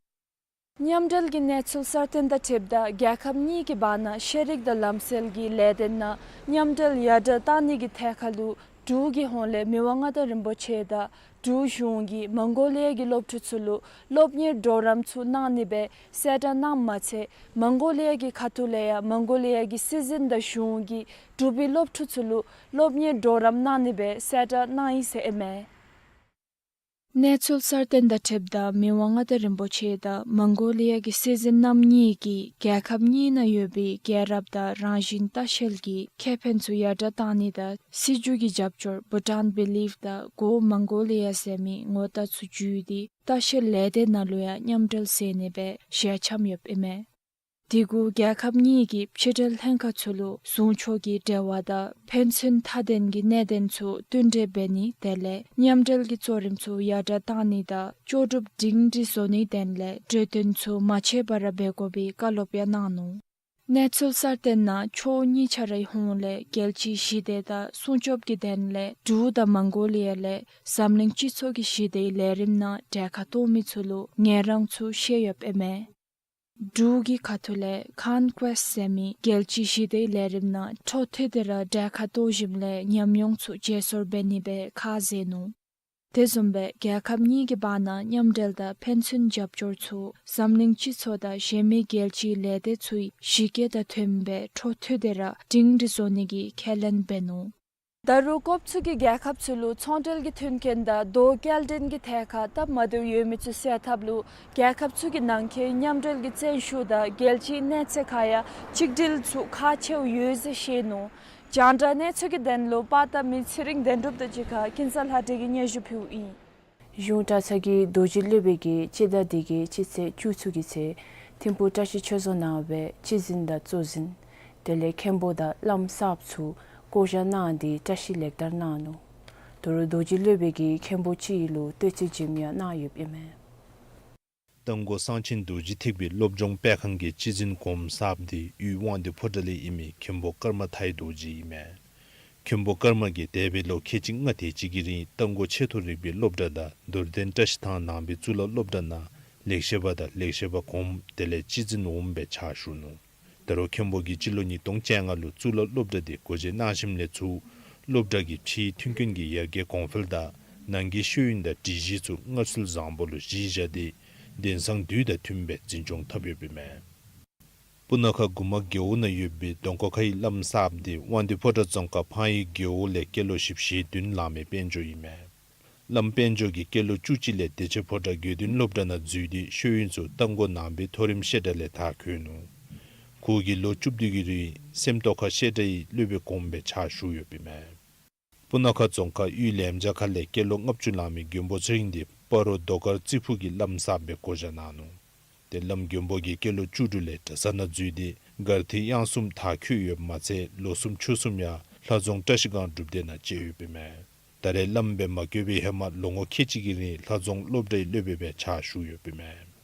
མཉམ་འབྲེལ་གྱི་གནས་ཚུལ་གསར་བཏོན་དང་འཁྲིལཝ་ད་རྒྱལ་ཁབ་གཉིས་ཀྱི་བར་ན་ཤེས་རིག་དང་ལམ་སྲོལ་གྱི་ལས་དོན་ནང་མཉམ་འབྲེལ་ཡར་དྲག་གཏང་ནི་གི་ཐད་ཁར་ལུ་འབྲུག་གི་ཧོངས་ལས་མི་དབང་མངའ་བདག་རིན་པོ་ཆེ་དང་འབྲུག་གཞུང་གིས་མོང་གོ་ལི་ཡ་གི་སློབ་ཕྲུག་ཚུ་ལུ་སློབ་གཉེར་གྲོགས་རམ་ཚུ་གནང་ནི་སྦེ་གསལ་བསྒྲགས་གནངམ་མ་ཚད་མོང་གོ་ལི་ཡ་གི་ཁ་ཐུག་ལས་ཡང་མོང་གོ་ལི་ཡ་གི་སྲིད་འཛིན་དང་གཞུང་གིས་འབྲུག་པའི་སློབ་ཕྲུག་ཚུ་ལུ་སློབ་གཉེར་གྲོགས་རམ་གནང་ནི་སྦེ་གསལ་བསྒྲགས་གནང་ཡི་ཟེར་ཨིན་མས། གནས་ཚུལ་གསར་བཏོན་དང་འཁྲིལཝ་ད་མི་དབང་མངའ་བདག་རིན་པོ་ཆེ་དང་མོང་གོ་ལི་ཡ་གི་སྲིད་འཛིན་རྣམ་གཉིས་ཀྱིས་རྒྱལ་ཁབ་གཉིས་ནང་ཡོད་པའི་རྒྱལ་རབས་དང་རང་བཞིན་ལྟ་བཤལ་གྱི་ཁེ་ཕན་ཚུ་ཡར་དྲག་གཏང་ནི་དང་སྲིད་བྱུས་ཀྱི་རྒྱབ་སྐྱོར་Bhutan Belief དང་Go Mongolia ཟེར་མི་ངོ་རྟགས་ཚུ་བརྒྱུད་དེ་ལྟ་བཤལ་ལས་སྡེ་ནང་ལུ་ཡང་མཉམ་འབྲེལ་མཛད་ནི་སྦེ་ཞལ་འཆམ་ཡོདཔ་ཨིན་མས། དེ་གུ་རྒྱལ་ཁབ་གཉིས་ཀྱི་ཕྱི་འབྲེལ་ལྷན་ཁག་ཚུ་ལུ་ཟུང་ཕྱོགས་ཀྱི་འབྲེལ་བ་དང་ཕན་ཚུན་མཐའ་དོན་གྱི་གནད་དོན་ཚུ་བསྟུན་གྲོས་འབད་ནི་དེ་ལས་མཉམ་འབྲེལ་གྱི་གཙོ་རིམ་ཚུ་ཡར་དྲག་གཏང་ནི་དང་ལྕོགས་གྲུབ་སྒྲིང་སྒྲིང་བཟོ་ནིའི་དོན་ལས་གྲོས་བསྟུན་ཚུ་མ་ཆད་པར་འབད་དགོ་པའི་བཀའ་སློབ་ཡང་གནང་ནུག། གནས་ཚུལ་གསར་བཏོན་ནང་ཕྱོགས་གཉིས་ཆ་རའི་ཧོངས་ལས་རྒྱལ་སྤྱིའི་ཞི་བདེ་དང་སྲུང་སྐྱོབ་ཀྱི་དོན་ལས་འབྲུག་དང་མོང་གོ་ལི་ཡ་ལས་འཛམ་གླིང་སྤྱི་ཚོགས་ཀྱི་ཞི་བདེའི་ལས་རིམ་ནང་གྲལ་ཁར་གཏོགས་མི་ཚུ་ལུ་ངལ་རངས་ཚུ་བཤད་ཡོདཔ་ཨིན་མས། འབྲུག་གི་ཁ་ཐུག་ལས་ཁཱན་ཀུའེསཊ་ཟེར་མི་རྒྱལ་སྤྱིའི་ཞི་བདེའི་ལས་རིམ་ནང་འཕྲོ་མཐུད་དེ་ར་གྲལ་ཁར་གཏོགས་ཞིནམ་ལས་ཉམས་མྱོང་ཚུ་བརྗེ་སོར་འབད་ནི་སྦེ་ཁས་བླངས་ནུག། དེ་བཟུམ་སྦེ་རྒྱལ་ཁབ་གཉིས་ཀྱི་བར་ན་མཉམ་འབྲེལ་དང་ཕན་ཚུན་རྒྱབ་སྐྱོར་ཚུ་འཛམ་གླིང་སྤྱི་ཚོགས་དང་གཞན་མི་རྒྱལ་སྤྱིའི་ལས་སྡེ་ཚུའི་གཞི་བཀོད་དང་མཐུནམ་སྦེ་འཕྲོ་མཐུད་དེ་ར་སྒྲིང་སྒྲིང་བཟོ་ནི་གི་ཁས་ལེན་འབད་ནུག། ད་རུང་ཀོབ་ཚུ་གིས་རྒྱལ་ཁབ་ཚུ་ལུ་ཚོང་འབྲེལ་གྱི་མཐུན་རྐྱེན་དང་རྡོ་སྐྱེལ་འདྲེན་གྱི་ཐད་ཁར་སྟབས་མ་བདེཝ་ཡོད་མི་ཚུ་སེལ་ཐབས་ལུ་རྒྱལ་ཁབ་ཚུ་གི་ནང་འཁོད་མཉམ་འབྲེལ་གྱི་བརྩོན་ཤུགས་དང་རྒྱལ་སྤྱིའི་གནས་ཚད་ཁར་ཡང་གཅིག་སྒྲིལ་ཚུ་ཁག་ཆེཝ་ཡོད་ཟེར་བཤད་ནུག། རྒྱང་བསྒྲགས་གནས་ཚུལ་གྱི་དོན་ལུ་པར་བཏབ་མི་ཚེ་རིང་དོན་གྲུབ་དང་གཅིག་ཁར་ཀུན་བཟང་ལྷ་སྒྲོན་གྱིས་སྙན་ཞུ་ཕུལཝ་ཨིན། གཞུང་གྲྭ་ཚང་གི་རྡོ་རྗེ་སློབ་དཔོན་གྱིས་སྤྱི་ཟླ་འདི་གི་སྤྱི་ཚེས་བཅུ་གཅིག་གི་ཚེ་ཐིམ་ཕུག་བཀྲ་ཤིས་ཆོས་རྫོང་ནང་སྦེ་སྤྱི་འཛིན་དང་གཙོ་འཛིན་དེ་ལས་མཁན་པོ་དང་བླམ་གསརཔ་ཚུ་བསྐོ་བཞག་གནང་སྟེ་བཀྲ་ཤིས་ལེགས་དར་གནང་ནུག། ད་རུང་རྡོ་རྗེ་སློབ་དཔོན་གྱིས་མཁན་པོ་སྤྱི་ཡི་ལུ་བསྟོད་ཚིག་རྒྱས་མ་ཡང་གནང་ཡོདཔ་ཨིན་མས། རྟ་མགོ་གསང་ཆེན་རྡོ་རྗེ་ཐེག་པའི་སློབ་སྦྱོང་སྤེལ་ཁང་གི་སྤྱི་འཛིན་གོངམ་གསརཔ་འདི་དབུས་དབང་འདུས་ཕོ་བྲང་ལས་ཨིན་མི་མཁན་པོ་ཀརྨ་མཐའི་རྡོ་རྗེ་ཨིན་མས། མཁན་པོ་ཀརྨ་གིས་འདས་པའི་ལོ་ཁལ་གཅིག་ལྔ་དེ་ཅིག་གི་རིང་རྟ་མགོ་ཆེ་མཐོ་རིག་པའི་སློབ་གྲྭ་དང་རྡོར་གདན་བཀྲ་ཤིས་ཐང་ནང་པའི་གཙུག་ལག་སློབ་གྲྭ་ནང་ལེགས་བཤད་པ་དང་ལེགས་བཤད་པ་གོངམ་དེ་ལས་སྤྱི་འཛིན་འོགམ་སྦེ་ཕྱག་ཞུ་ནུག། ད་རུང་མཁན་པོ་གིས་སྤྱི་ལོ་ཉིས་སྟོང་བཅོ་ལྔ་ལུ་གཙུག་ལག་སློབ་གྲྭ་འདི་སྒོ་འབྱེད་གནང་ཞིནམ་ལས་ཚུར་སློབ་གྲྭ་གི་ཕྱིའི་མཐུན་རྐྱེན་གྱི་ཡར་རྒྱས་གོང་འཕེལ་དང་ནང་གི་ཤེས་ཡོན་དང་སྒྲིག་གཞི་ཚུ་སྔར་སྲོལ་བཟང་པོ་ལུ་གཞི་བཞག་སྟེ་དེང་སང་དུས་དང་མཐུནམ་སྦེ་འཛིན་སྐྱོང་འཐབ་ཡོདཔ་ཨིན་མས། སྤུ་ན་ཁ་གུ་མ་རྒེད་འོག་ནང་ཡོད་པའི་རྡོ་མགོ་ཁའི་བླམ་གསརཔ་འདི་དབང་འདུས་ཕོ་བྲང་རྫོང་ཁག་ཕང་གཡུལ་རྒེད་འོག་ལས་སྐྱེས་ལོ་བཞི་བཅུ་ཞེ་བདུན་ལང་མི་དཔལ་འབྱོར་ཨིན་མས། བླམ་དཔལ་འབྱོར་གྱིས་སྐྱེས་ལོ་བཅུ་གཅིག་ལས་བདེ་ཆེན་ཕོ་བྲང་དགེ་འདུན་སློབ་གྲྭ་ནང་འཛུལ་ཏེ་ཤེས་ཡོན་ཚུ་རྟ་མགོ་ནང་པའི་མཐོ་རིམ་བཤད་གྲྭ་ལས་མཐར་འཁྱོལ་ནུག། ཁོ་གིས་ལོ་བཅུ་བདུན་གྱི་རིང་སེམས་རྟོགས་ཁ་བཤད་གྲྭའི་སློབ་དཔོན་གོངམ་སྦེ་ཕྱག་ཞུ་ཡོདཔ་ཨིན་མས། སྤུ་ན་ཁ་རྫོང་ཁག་དབུས་ལེམ་བྱ་ཁ་ལས་སྐྱེས་ལོ་ལྔ་བཅུ་ལང་མི་མགོན་པོ་ཚེ་རིང་འདི་སྤ་རོ་རྡོ་དཀར་རྩི་ཕུག་གི་བླམ་གསརཔ་སྦེ་བསྐོ་བཞག་གནང་ནུག། ཏེ་བླམ་མགོན་པོ་གིས་སྐྱེས་ལོ་བཅུ་དྲུག་ལས་གྲྭ་ཚང་ནང་འཛུལ་ཏེ་སྒར་ཐིག་དབྱངས་གསུམ་མཐར་འཁྱོལ་ཡོདཔ་མ་ཚད་ལོ་གསུམ་ཕྱོགས་གསུམ་ཡང་ལྷ་རྫོང་བཀྲ་ཤིས་སྒང་སྒྲུབ་སྡེ་ནང་བཅད་ཡོདཔ་ཨིན་མས། ད་རེས་བླམ་སྦེ་མ་བསྐོས་པའི་ཧེ་མ་ལོ་ངོ་ཁལ་གཅིག་གི་རིང་ལྷ་རྫོང་སློབ་གྲྭའི་སློབ་དཔོན་སྦེ་ཕྱག་ཞུ་ཡོདཔ་ཨིན་མས།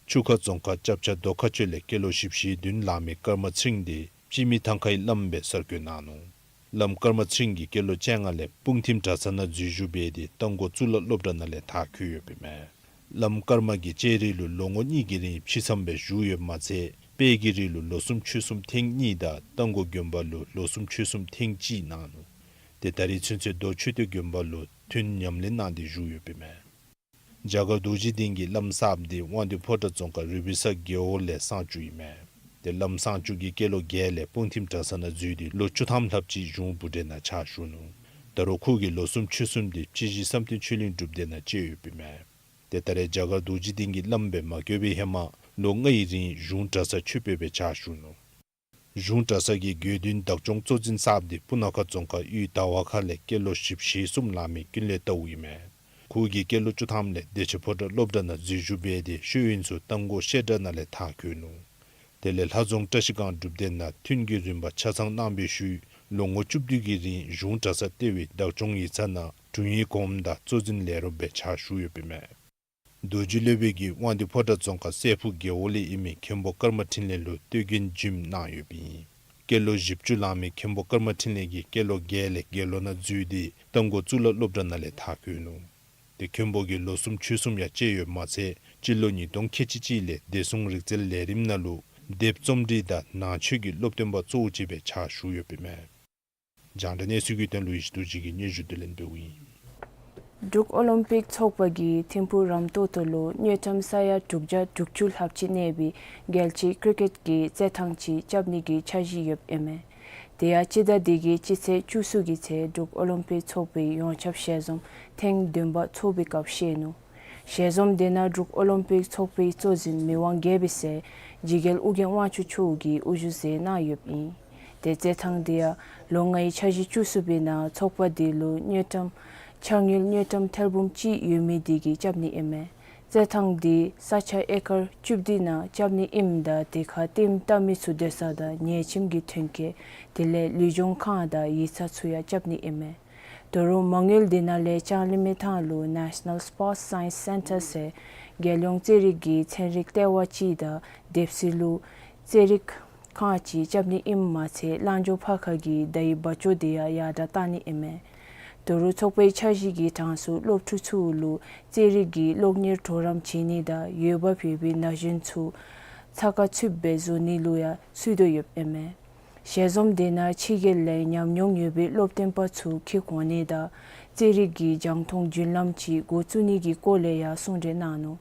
ཆུ་ཁ་རྫོང་ཁག་ལྕགས་བྱ་རྡོ་ཁ་ཆུ་ལས་སྐྱེས་ལོ་བཞི་བཅུ་ཞེ་བདུན་ལང་མི་ཀརྨ་ཚེ་རིང་འདི་སྤྱི་མི་ཐང་ཁའི་བླམ་སྦེ་གསར་བསྐོ་གནང་ནུག། བླམ་ཀརྨ་ཚེ་རིང་གིས་སྐྱེས་ལོ་བཅོ་ལྔ་ལས་སྤུངས་ཐིམ་གྲྭ་ཚང་ནང་འཛུལ་ཞུགས་འབད་དེ་རྟ་མགོ་གཙུག་ལག་སློབ་གྲྭ་ནང་ལས་མཐར་འཁྱོལ་ཡོདཔ་ཨིན་མས། བླམ་ཀརྨ་གིས་ལྕགས་རི་ལུ་ལོ་ངོ་གཉིས་ཀྱི་རིང་ཕྱི་མཚམས་སྦེ་བཞུགས་ཡོདཔ་མ་ཚད་དཔལ་གྱི་རི་ལུ་ལོ་གསུམ་ཕྱོགས་གསུམ་ཐེངས་གཉིས་དང་རྟ་མགོ་དགོན་པ་ལུ་ལོ་གསུམ་ཕྱོགས་གསུམ་ཐེངས་གཅིག་གནང་ནུག། ཏེ་ད་རེས་ཚུན་ཚོད་རྡོ་མཆོད་རྟེན་དགོན་པ་ལུ་ཐུན་ཉམས་ལེན་གནང་སྟེ་བཞུགས་ཡོདཔ་ཨིན་མས། རྒྱ་གར་རྡོ་རྗེ་གདན་གྱི་བླམ་གསརཔ་འདི་དབང་འདུས་ཕོ་བྲང་རྫོང་ཁག་རུ་སྦིས་ས་རྒེད་འོག་ལས་གསར་བཙུགས་ཨིན་མས། ཏེ་བླམ་གསར་བཙུགས་ཀྱིས་སྐྱེས་ལོ་བརྒྱད་ལས་སྤུངས་ཐིམ་གྲྭ་ཚང་ནང་འཛུལ་ཏེ་ལོ་བཅུ་ཐམ་ལྷགཔ་ཅིག་གཞུང་བུ་གྲལ་ནང་ཕྱག་ཞུ་ནུག། ད་རུང་ཁོ་གིས་ལོ་གསུམ་ཕྱོགས་གསུམ་འདི་སྤྱི་བཞི་བསམ་གཏན་ཆོས་གླིང་སྒྲུབ་སྡེ་ནང་བཅད་ཡོདཔ་ཨིན་མས། ཏེ་ད་རེས་རྒྱ་གར་རྡོ་རྗེ་གདན་གྱི་བླམ་སྦེ་མ་བསྐོ་བའི་ཧེ་མ་ལོ་ལྔའི་རིང་གཞུང་གྲྭ་ཚང་ཆོས་དཔོན་སྦེ་ཕྱག་ཞུ་ནུག། གཞུང་གྲྭ་ཚང་གི་དགེ་འདུན་བདག་སྐྱོང་གཙོ་འཛིན་གསརཔ་འདི་སྤུ་ན་ཁ་རྫོང་ཁག་གཡུས་དར་བ་ཁ་ལས་སྐྱེས་ལོ་བཞི་བཅུ་ཞེ་གསུམ་ལང་མི་ཀུན་ལེགས་རྟའུ་ཨིན་མས། ཁོ་གིས་སྐྱེས་ལོ་བཅུ་ཐམ་ལས་བདེ་ཆེན་ཕོ་བྲང་སློབ་གྲྭ་ནང་འཛུལ་ཞུགས་འབད་དེ་ཤེས་ཡོན་ཚུ་རྟ་མགོ་བཤད་གྲྭ་ནང་ལས་མཐར་འཁྱོལ་ནུག། དེ་ལས་ལྷ་རྫོང་བཀྲ་ཤིས་སྒང་སྒྲུབ་སྡེ་ནང་ཐུན་གྱི་རིམ་པ་ཆ་ཚང་གནང་བའི་ཤུལ་ལོ་ངོ་བཅུ་བདུན་གྱི་རིང་གཞུང་གྲྭ་ཚང་ལྟེ་བའི་བདག་སྐྱོང་ཡིག་ཚང་ནང་དྲུང་ཡིག་གོངམ་དང་གཙོ་འཛིན་ལས་རོགསཔ་སྦེ་ཕྱག་ཞུ་ཡོདཔ་ཨིན་མས། རྡོ་རྗེ་སློབ་དཔོན་གྱིས་དབང་འདུས་ཕོ་བྲང་རྫོང་ཁག་སྲས་ཕུག་རྒེད་འོག་ལས་ཨིན་མི་མཁན་པོ་ཀརྨ་འཕྲིན་ལས་ལུ་བསྟོད་རྒྱན་བྱིནམ་གནང་ཡོདཔ་ཨིན། སྐྱེས་ལོ་བཞི་བཅུ་ལང་མི་མཁན་པོ་ཀརྨ་འཕྲིན་ལས་ཀྱིས་སྐྱེས་ལོ་བརྒྱད་ལས་དགེ་སློང་ནང་འཛུལ་ཏེ་རྟ་མགོ་གཙུག་ལག་སློབ་གྲྭ་ནང་ལས་མཐར་འཁྱོལ་ནུག། ཏེ་མཁན་པོ་གིས་ལོ་གསུམ་ཕྱོགས་གསུམ་ཡང་བཅད་ཡོདཔ་མ་ཚད་སྤྱི་ལོ་ཉིས་སྟོང་ཁལ་གཅིག་གཅིག་ལས་བདེ་སྲུང་རིག་རྩལ་ལས་རིམ་ནང་ལུ་དེབ་རྩོམ་སྒྲིག་དང་ནང་ཆོས་ཀྱི་སློབ་སྟོན་པ་གཙོ་བོ་ཅིག་སྦེ་ཕྱག་ཞུ་ཡོདཔ་ཨིན་མས། རྒྱང་བསྒྲགས་གནས་ཚུལ་གྱི་དོན་ལུ་ཡེ་ཤེས་རྡོ་རྗེ་གིས་སྙན་ཞུ་དེ་ལན་འབདཝ་ཨིན། འབྲུག་ཨོ་ལིམ་པིག་ཚོགས་པ་གིས་ཐིམ་ཕུག་རམ་ཏོག་ཏོ་ལུ་དངུལ་ཀྲམ་ས་ཡ་དྲུག་བརྒྱ་དྲུག་ཅུ་ལྷགཔ་ཅིག་གནས་པའི་རྒྱལ་སྤྱིའི་ཀྲི་ཀེཊ་ཀྱི་རྩེད་ཐང་ཅིག་རྐྱབ་ནི་གི་འཆར་གཞི་ཡོདཔ་ཨིན་མས། དེ་ཡང་སྤྱི་ཟླ་འདི་གི་སྤྱི་ཚེས་བཅུ་གསུམ་གྱི་ཚེ་འབྲུག་ཨོ་ལིམ་པིག་ཚོགས་པའི་ཡོངས་ཁྱབ་ཞལ་འཛོམས་ཐེངས་བདུན་པ་ཚོགས་པའི་སྐབས་བཤད་ནུག། ཞལ་འཛོམས་དེ་ནང་འབྲུག་ཨོ་ལིམ་པིག་ཚོགས་པའི་གཙོ་འཛིན་མི་དབང་རྒྱལ་པོའི་སྲས་འཇིགས་རྒྱལ་ཨོ་རྒྱན་དབང་ཕྱུག་མཆོག་གིས་དབུ་བཞུགས་མཛད་གནང་ཡོདཔ་ཨིན། ཏེ་རྩེད་ཐང་དེ་ཡང་ལོ་ལྔའི་འཆར་གཞི་བཅུ་གསུམ་པའི་ནང་ཚོགས་པ་དེ་ལུ་དངུལ་ཀྲམ་ཕྱག་དངུལ་དངུལ་ཀྲམ་ཐེར་འབུམ་གཅིག་ཡོད་མི་དེ་གིས་རྐྱབ་ནི་ཨིན་མས། རྩེད་ཐང་དེ་ས་ཆ་ཨེ་ཀར་བཅུ་བདུན་ནང་རྐྱབ་ནི་ཨིནམ་ད་དེ་ཁར་ལྟདམོ་བལྟ་མི་ཚུ་སྡོད་ས་དང་ཉལ་ཁྱིམ་གྱི་ཐོན་སྐྱེད་དེ་ལས་ལུས་སྦྱོང་ཁང་དང་ཡིག་ཚང་ཚུ་ཡང་རྐྱབ་ནི་ཨིན་མས། ད་རུང་མ་དངུལ་དེ་ནང་ལས་ལྕང་གླིང་མི་ཐང་ལུ་National Sports Science Centre ཟེར་རྒྱལ་ཡོངས་རྩེད་རིགས་ཀྱི་ཚན་རིག་ལྟེ་བ་ཅིག་དང་དེབ་སི་ལུ་རྩེད་རིགས་ཁང་ཅིག་རྐྱབ་ནི་ཨིནམ་མ་ཚད་གླང་ཇོ་ཕར་ཁ་གི་ཟླ་བའི་བ་ཅོ་དེ་ཡང་ཡར་དྲག་བཏང་ནི་ཨིན་མས། ད་རུང་ཚོགས་པའི་འཆར་གཞི་གི་གྲངས་སུ་སློབ་ཕྲུག་ཚུ་ལུ་རྩེད་རིགས་ཀྱི་སློབ་གཉེར་གྲོགས་རམ་བྱིན་ནི་དང་འོས་འབབ་ཡོད་པའི་ན་གཞོན་ཚུ་ཚ་ཁ་ཚུདཔ་སྦེ་བཟོ་ནི་ལུ་ཡང་ཚུད་དོ་ཡོདཔ་ཨིན་མས། ཞལ་འཛོམས་དེ་ནང་ཕྱི་རྒྱལ་ལས་ཉམས་མྱོང་ཡོད་པའི་སློབ་སྟོན་པ་ཚུ་འཁྱིད་འོང་ནི་དང་རྩེད་རིགས་ཀྱི་རྒྱང་མཐོང་བརྒྱུད་ལམ་ཅིག་འགོ་བཙུགས་ནི་གི་སྐོར་ལས་ཡང་གསུང་གྲོས་གནང་ནུག།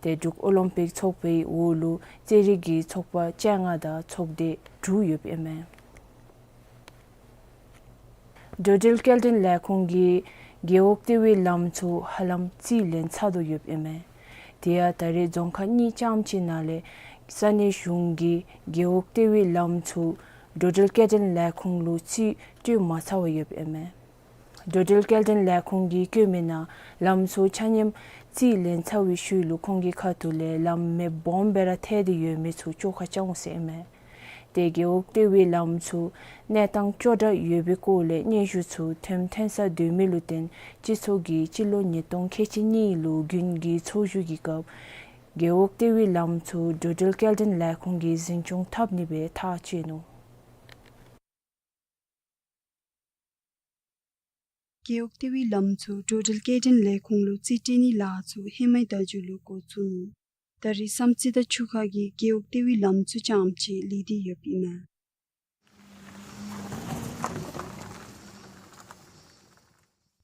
ཏེ་འབྲུག་ཨོ་ལིམ་པིག་ཚོགས་པའི་འོག་ལུ་རྩེད་རིགས་ཀྱི་ཚོགས་པ་བཅོ་ལྔ་དང་ཚོགས་སྡེ་དྲུག་ཡོདཔ་ཨིན་མས། འགྲོ་འགྲུལ་སྐྱེལ་འདྲེན་ལས་ཁུངས་ཀྱིས་རྒེད་འོག་ལྟེ་བའི་ལམ་ཚུ་ཧ་ལམ་རྩིས་ལེན་ཚར་དོ་ཡོདཔ་ཨིན་མས། དེ་ཡང་ད་རེས་རྫོང་ཁག་གཉིས་ཙམ་ཅིག་ནང་ལས་ས་གནས་གཞུང་གིས་རྒེད་འོག་ལྟེ་བའི་ལམ་ཚུ་འགྲོ་འགྲུལ་སྐྱེལ་འདྲེན་ལས་ཁུངས་ལུ་རྩིས་སྤྲོད་མ་ཚར་བ་ཡོདཔ་ཨིན་མས། འགྲོ་འགྲུལ་སྐྱེལ་འདྲེན་ལས་ཁུངས་ཀྱིས་བཀོད་མི་ནང་ལམ་ཚུ་ཆ་མཉམ་རྩིས་ལེན་ཚར་བའི་ཤུལ་ལུ་ཁོང་གི་ཁ་ཐུག་ལས་ལམ་མེ་སྦོམ་སྦེ་ར་ཐལ་ཏེ་ཡོད་མི་ཚུ་བཅོ་ཁ་རྐྱབ་འོང་ཟེར་ཨིན་མས། ཏེ་རྒེད་འོག་ལྟེ་བའི་ལམ་ཚུ་གནས་སྟངས་སྐྱོ་དྲགས་ཡོད་པའི་སྐོར་ལས་སྙན་ཞུ་ཚུ་ཐོནམ་ཐོན་ས་སྡོད་མི་ལུ་བརྟེན་སྤྱི་ཚོགས་ཀྱིས་སྤྱི་ལོ་ཉིས་སྟོང་ཁལ་གཅིག་གཉིས་ལུ་དགུན་གྱི་ཚོགས་བཞུགས་ཀྱི་སྐབས་རྒེད་འོག་ལྟེ་བའི་ལམ་ཚུ་འགྲོ་འགྲུལ་སྐྱེལ་འདྲེན་ལས་ཁུངས་ཀྱིས་འཛིན་སྐྱོང་འཐབ་ནི་སྦེ་ཐག་བཅད་ནུག། རྒེད་འོག་ལྟེ་བའི་ལམ་ཚུ་འགྲོ་འགྲུལ་སྐྱེལ་འདྲེན་ལས་ཁུངས་ལུ་རྩིས་སྤྲོད་ནིའི་ལཱ་ཚུ་ཧེ་མའི་ཟླཝ་མཇུག་ལུ་འགོ་བཙུགས་ནུག། ད་རེས་བསམ་རྩེ་དང་ཆུ་ཁ་གི་རྒེད་འོག་ལྟེ་བའི་ལམ་ཚུ་རྐྱངམ་ཅིག་ལུས་ཏེ་ཡོདཔ་ཨིན་མས།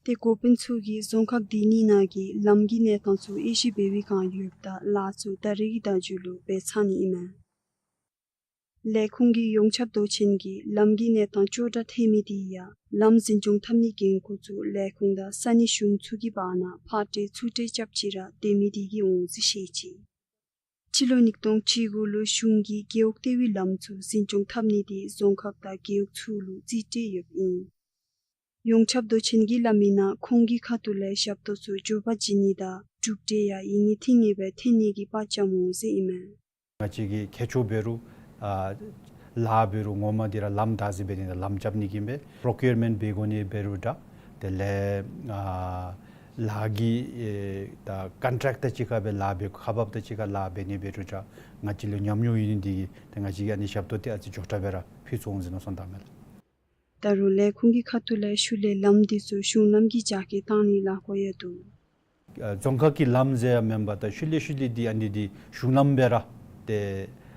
ཏེ་འགོ་དཔོན་ཚུ་གིས་རྫོང་ཁག་དེ་གཉིས་ནང་གི་ལམ་གྱི་གནས་སྟངས་ཚུ་དབྱེ་ཞིབ་འབད་བའི་བསྒང་ཡོདཔ་ད་ལཱ་ཚུ་ད་རེས་ཀྱི་ཟླཝ་མཇུག་ལུ་འབད་ཚར་ནི་ཨིན་མས། ལས་ཁུངས་ཀྱི་ཡོངས་ཁྱབ་མདོ་ཆེན་གྱིས་ལམ་གྱི་གནས་སྟངས་སྐྱོ་དྲགས་ཐལ་མི་དེ་ཡང་ལམ་འཛིན་སྐྱོང་འཐབ་ནིའི་འགན་ཁུར་ཚུ་ལས་ཁུངས་དང་ས་གནས་གཞུང་ཚུ་གི་བར་ན་ཕར་སྤྲོད་ཚུར་སྤྲོད་རྐྱབ་ཅི་ར་སྡོད་མི་དེ་གིས་འོང་ཟེར་བཤད་ཅི། སྤྱི་ལོ་ཉིས་སྟོང་བཅུ་དགུ་ལུ་གཞུང་གིས་རྒེད་འོག་ལྟེ་བའི་ལམ་ཚུ་འཛིན་སྐྱོང་འཐབ་ནི་དེ་རྫོང་ཁག་དང་རྒེད་འོག་ཚུ་ལུ་རྩིས་སྤྲོད་ཡོདཔ་ཨིན། ཡོངས་ཁྱབ་མདོ་ཆེན་གྱིས་སླབ་མི་ནང་ཁོང་གི་ཁ་ཐུག་ལས་ཞབས་ཏོག་ཚུ་འབྱོར་པ་བྱིན་ནི་དང་གྲུབ་འབྲས་ཡང་ཡིད་གཉིས་མཐུན་ནི་སྦེ་ཐོན་ནི་གི་དཔའ་བཅམ་འོང་ཟེར་ཨིན་མས། ང་བཅས་ཀྱི་མཁས་མཆོག་འབད་རུང་ཨ་ལཱ་འབད་རུང་ངོ་མ་འདི་ར་ལམ་བདའ་ཟེར་འབད་ནི་དང་ལམ་རྐྱབ་ནི་གི་ཨིན་པས། པྲོ་ཀིའུར་མེནཊ་འབད་དགོ་ནི་འབད་རུང་འདྲ། དེ་ལས་ཨ་ ལཱ་གི་ཨེ་ད་ཀོན་ཊེཀ་ཊར་ཅིག་ཁར་སྦེ་ལཱ་འབད་ཁག་འབགཔ་དང་གཅིག་ཁར་ལཱ་འབད་ནི་འབད་རུང་འདྲ་ང་བཅས་ལུ་ཉམས་མྱོང་ཡོད་ནི་འདི་གིས་ཏེ་ང་བཅས་ཀྱིས་ཨ་ནི་ཞབས་ཏོག་འདི་ཨ་ཙི་མགྱོགས་དྲགས་སྦེ་ར་ཕུལ་ཚུགས་འོང་ཟེར་མནོ་བསམ་བཏངམ་མས་ལགས། ད་རུང་ལས་ཁུངས་ཀྱི་ཁ་ཐུག་ལས་ཤུལ་ལས་ལམ་འདི་ཚུ་གཞུང་ལམ་གྱི་རྒྱ་སྐྱེད་བཏང་ནིའི་ལས་འགུལ་ཡང་འདུག། ཨ་རྫོང་ཁག་གི་ལམ་ཟེར་ཡང་མེན་པར་ད་ཤུལ་ལས་ཤུལ་ལས་འདི་ཨ་ནི་འདི་གཞུང་ལམ་སྦེ་ར་ཏེ་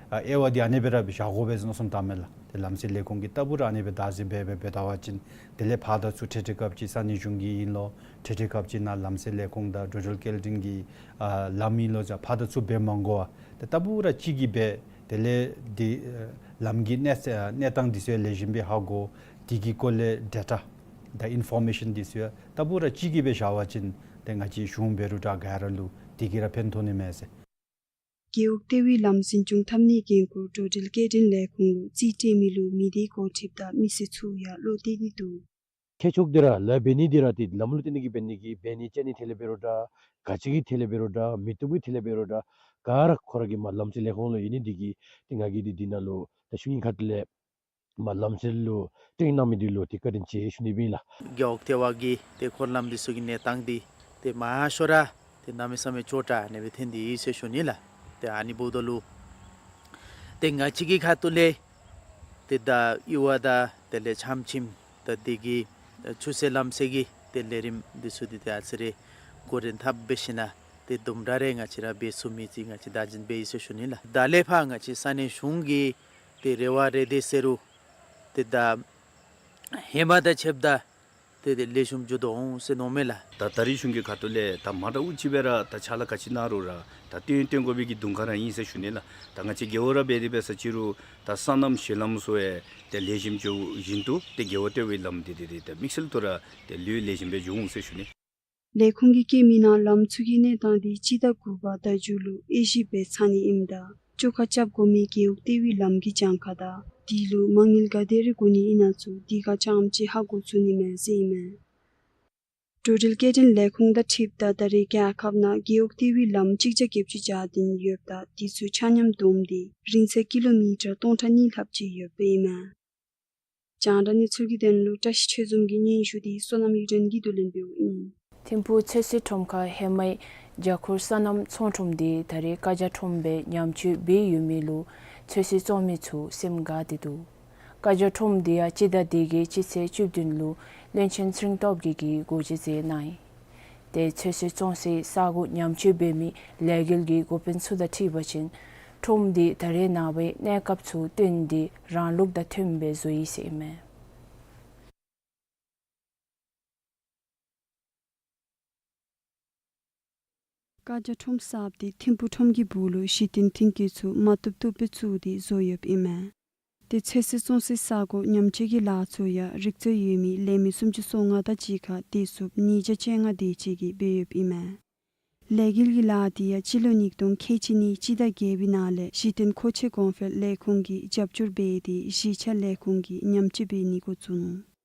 ཨ་དབྱེ་བ་འདི་ཨ་ནི་སྦེ་ར་སྦེ་བཞག་དགོ་པས་ཟེར་མནོ་བསམ་བཏངམ་མས་ལགས། ཏེ་ལམ་སེལ་ལས་ཁུངས་ཀྱིས་ལྟ་བུ་ར་ཨ་ནི་སྦེ་བདག་འཛིན་འབད་འབད་འབད་ད་པ་ཅིན་དེ་ལས་ཕར་དང་ཚུར་འཕྲལ་འཕྲལ་སྐབས་ཅིག་ས་གནས་གཞུང་གི་ཨིན་ལོ། འཕྲལ་འཕྲལ་སྐབས་ཅིག་ནཱ་ལམ་སེལ་ལས་ཁུངས་དང་འགྲོ་འགྲུལ་སྐྱེལ་འདྲེན་གྱི་ཨ་ལམ་ཨིན་ལོ་ཟེར་ཕར་དང་ཚུར་འབད་མ་དགོ་པར་ཏེ་ལྟ་བུ་ར་གཅིག་གིས་འབད། དེ་ལས་འདི་ཨ་ལམ་གྱི་གནས་ཚད་ཨ་གནས་སྟངས་འདི་ཚུ་ཡང་ལེགས་ཤོམ་སྦེ་ཧ་གོ། དེ་གི་སྐོར་ལས་ཌེ་ཊ་དང་ཨིན་ཕོར་མེ་ཤཱན་འདི་ཚུ་ཡང་ལྟ་བུ་ར་གཅིག་གིས་སྦེ་བཞག་པ་ཅིན་ཏེ་ང་བཅས་གཞུང་འབད་རུང་འདྲ་ག་ར་ལུ་དེ་གིས་ར་ཕན་ཐོགས་ནི་མས་ཟེར། རྒེད་འོག་ལྟེ་བའི་ལམ་འཛིན་སྐྱོང་འཐབ་ནིའི་འགན་ཁུར་འགྲོ་འགྲུལ་སྐྱེལ་འདྲེན་ལས་ཁུངས་ལུ་རྩིས་སྤྲོད་མི་ལུ་མི་སྡེའི་འགོ་ཁྲིདཔ་དང་མི་སེར་ཚུ་ཡང་བློ་གཏད་དེ་འདུག། ཁྱད་ཆོས་འདི་ར་ལཱ་འབད་ནི་འདི་ར་ཏེ་ལམ་ལུ་བརྟེན་ཏེ་གིས་འབད་ནི་གི་འབད་ནི་སྤྱོད་ནི་ཐད་ལས་འབད་རུང་འདྲ་ག་ཅི་གི་ཐད་ལས་འབད་རུང་འདྲ་མི་བཏུབ་ཀྱི་ཐད་ལས་འབད་རུང་འདྲ་ག་ར་ཁོ་ར་གི་མར་ལམ་སེལ་ལས་ཁུངས་ལུ་ཡོད་ནི་འདི་གིས་ཏེ་ང་གིས་འདི་འདི་ནང་ལུ་ད་ཤུལ་ཉིནམ་ཁ་ཐུག་ལས་མར་ལམ་སེལ་ལུ་སྟོན་གནང་མི་འདི་ལུ་ཏེ་བཀའ་དྲིན་ཆེ་ཞུ་ནི་ཨིན་ལགས། རྒེད་འོག་ལྟེ་བ་གི་ཏེ་འཁོར་ལམ་འདི་ཚུ་གི་གནས་སྟངས་འདི་ཏེ་མང་ཤོས་ར་ཏེ་གནམ་མེད་ས་མེད་སྐྱོ་དྲགས་ཨ་ནི་སྦེ་ཐོན་ཏེ་ཡོད་ཟེར་ཞུ་ནི་ལགས། ཏེ་ཨ་ནི་འབདཝ་ད་ལུ་ཏེ་ང་བཅས་ཀྱི་ཁ་ཐུག་ལས་ཏེ་ད་གཡུར་བ་དང་དེ་ལས་ཆམ་ཆིམ་ད་འདི་གི་ཆུ་སེར་ལམ་སེལ་གྱི་ཏེ་ལས་རིམ་འདི་ཚུ་འདི་ཏེ་ཨ་ཙི་རེ་འགོ་འདྲེན་འཐབ་འབད་ཞིནམ་ཏེ་དུམ་གྲ་རེ་ང་བཅས་ར་འབད་ཚུགས་མི་ཅིག་ང་བཅས་བདག་འཛིན་འབད་ཡི་ཟེར་ཞུ་ནི་ལགས། ད་ལས་ཕར་ང་བཅས་ས་གནས་གཞུང་གི་ཏེ་རེ་བ་རེ་འདོད་ཟེར་རུང་ཏེ་ད་ཧེ་མ་དང་ཕྱདཔ་ད་ཏེ་ཏེ་ལེགས་ཤོམ་འགྱོ་དོ་འོང་ཟེར་མནོཝ་མས་ལགས། ད་ད་རེས་གཞུང་གི་ཁ་ཐུག་ལས་ད་མ་འདྲཝ་ཅིག་སྦེ་ར་ད་ཕྱག་ལཱ་ག་ཅི་གནང་རུང་ར་ད་སྟོན་སྟོན་དགོ་པའི་གི་དུང་ཁ་ར་ཨིན་ཟེར་ཞུ་ནི་ལགས། ད་ང་བཅས་རྒེད་འོག་ར་འབད་དེ་འབད་ས་ཅིག་རུང་ད་སོ་ནམ་གཞི་ལམ་ཚུ་ཡང་ཏེ་ལེགས་ཤོམ་འགྱོཝ་བཞིན་དུ་ཏེ་རྒེད་འོག་ལྟེ་བའི་ལམ་འདི་ཏེ་ཏེ་ད་དམིགས་བསལ་དུ་ར་ཏེ་ལུ་ལེགས་ཤོམ་སྦེ་འགྱོ་འོང་ཟེར་ཞུ་ནི། ལས་ཁུངས་ཀྱིས་བཀོད་མི་ནང་ལམ་ཚུ་གི་གནས་སྟངས་འདི་སྤྱི་ཟླ་དགུ་པ་ཟླ་མཇུག་ལུ་དབྱེ་ཞིབ་འབད་ཚར་ནི་ཨིནམ་ད་བཅོ་ཁ་རྐྱབ་དགོ་མི་རྒེད་འོག་ལྟེ་བའི་ལམ་གྱི་གྱངས་ཁ་དང་དེ་ལུ་མ་དངུལ་ག་དེ་རེ་དགོ་ནི་ཨིན་ན་ཚུ་དེ་ཁར་རྐྱངམ་ཅིག་ཧ་གོ་ཚུགས་ནི་མས་ཟེར་ཨིན་མས། འགྲོ་འགྲུལ་སྐྱེལ་འདྲེན་ལས་ཁུངས་དང་འཁྲིལཝ་ད་ད་རེས་རྒྱལ་ཁབ་ནང་རྒེད་འོག་ལྟེ་བའི་ལམ་གཅིག་བརྒྱ་བརྒྱད་ཅུ་གྱ་བདུན་ཡོདཔ་ད་དེ་ཚུ་ཆ་མཉམ་བསྡོམས་ཏེ་རིང་ཚད་ཀི་ལོ་མི་ཊར་སྟོང་ཕྲག་གཉིས་ལྷགཔ་ཅིག་ཡོདཔ་ཨིན་མས། རྒྱང་བསྒྲགས་གནས་ཚུལ་གྱི་དོན་ལུ་བཀྲ་ཤིས་ཆོས་འཛོམས་ཀྱི་སྙན་ཞུ་འདི་བསོད་ནམས་གཡུ་སྒྲོན་གྱིས་བསྡུ་ལེན་འབདཝ་ཨིན། ཐིམ་ཕུག་ཚོད་བསྲེ་ཁྲོམ་ཁར་ཧེ་མའི་རྒྱ་ཁུར་སོ་ནམ་ཚོང་ཁྲོམ་འདི་ད་རེས་ཀ་རྒྱ་ཁྲོམ་སྦེ་ཉམས་བཅོས་འབད་ཡོད་མི་ལུ་ཚོད་བསྲེ་བཙོང་མི་ཚུ་སེམས་དགའ་སྟེ་འདུག། ཀ་རྒྱ་ཁྲོམ་འདི་ཡང་སྤྱི་ཟླ་འདི་གི་སྤྱི་ཚེས་བཅུ་བདུན་ལུ་བློན་ཆེན་ཚེ་རིང་སྟོབས་རྒྱས་ཀྱིས་སྒོ་འབྱེད་མཛད་གནང་ཡི། ཏེ་ཚོད་བསྲེ་བཙོང་སའི་ས་གོ་ཉམས་བཅོས་འབད་མི་ལས་འགུལ་གྱི་འགོ་དཔོན་ཚུ་དང་འཁྲིལ་བ་ཅིན་ཁྲོམ་འདི་ད་རེས་ནངས་པའི་གནས་སྐབས་ཚུ་བསྟུན་ཏེ་རང་ལུགས་དང་མཐུནམ་སྦེ་བཟོ་ཡི་ཟེར་ཨིན་མས། ཀ་རྒྱ་ཁྲོམ་གསརཔ་འདི་ཐིམ་ཕུག་ཁྲོམ་གྱི་སྦུག་ལུ་གཞི་རྟེན་མཐུན་རྐྱེན་ཚུ་མ་བཏུབ་བཏུབ་སྦེ་བཙུགས་ཏེ་བཟོ་ཡོདཔ་ཨིན་མས། ཏེ་ཚོད་བསྲེ་བཙོང་སའི་ས་གོ་ཉམས་བཅོས་ཀྱི་ལཱ་ཚུ་ཡང་རིག་རྩལ་ཡོད་མི་ལས་མི་སུམ་ཅུ་སོ་ལྔ་དང་གཅིག་ཁར་བརྡལ་བཟུམ་ཉིས་བརྒྱ་བཅོ་ལྔ་དེ་ཅིག་གིས་འབད་ཡོདཔ་ཨིན་མས། ལས་འགུལ་གྱི་ལཱ་འདི་ཡང་སྤྱི་ལོ་ཉིས་སྟོང་ཁལ་གཅིག་གཉིས་སྤྱི་ཟླ་བརྒྱད་པའི་ནང་ལས་གཞི་རྟེན་མཁོ་ཆས་གོང་འཕེལ་ལས་ཁུངས་ཀྱིས་རྒྱབ་སྐྱོར་འབད་དེ་གཞིས་ཆགས་ལས་ཁུངས་ཀྱིས་ཉམས་བཅོས་འབད་ནི་འགོ་བཙུགས་ནུག།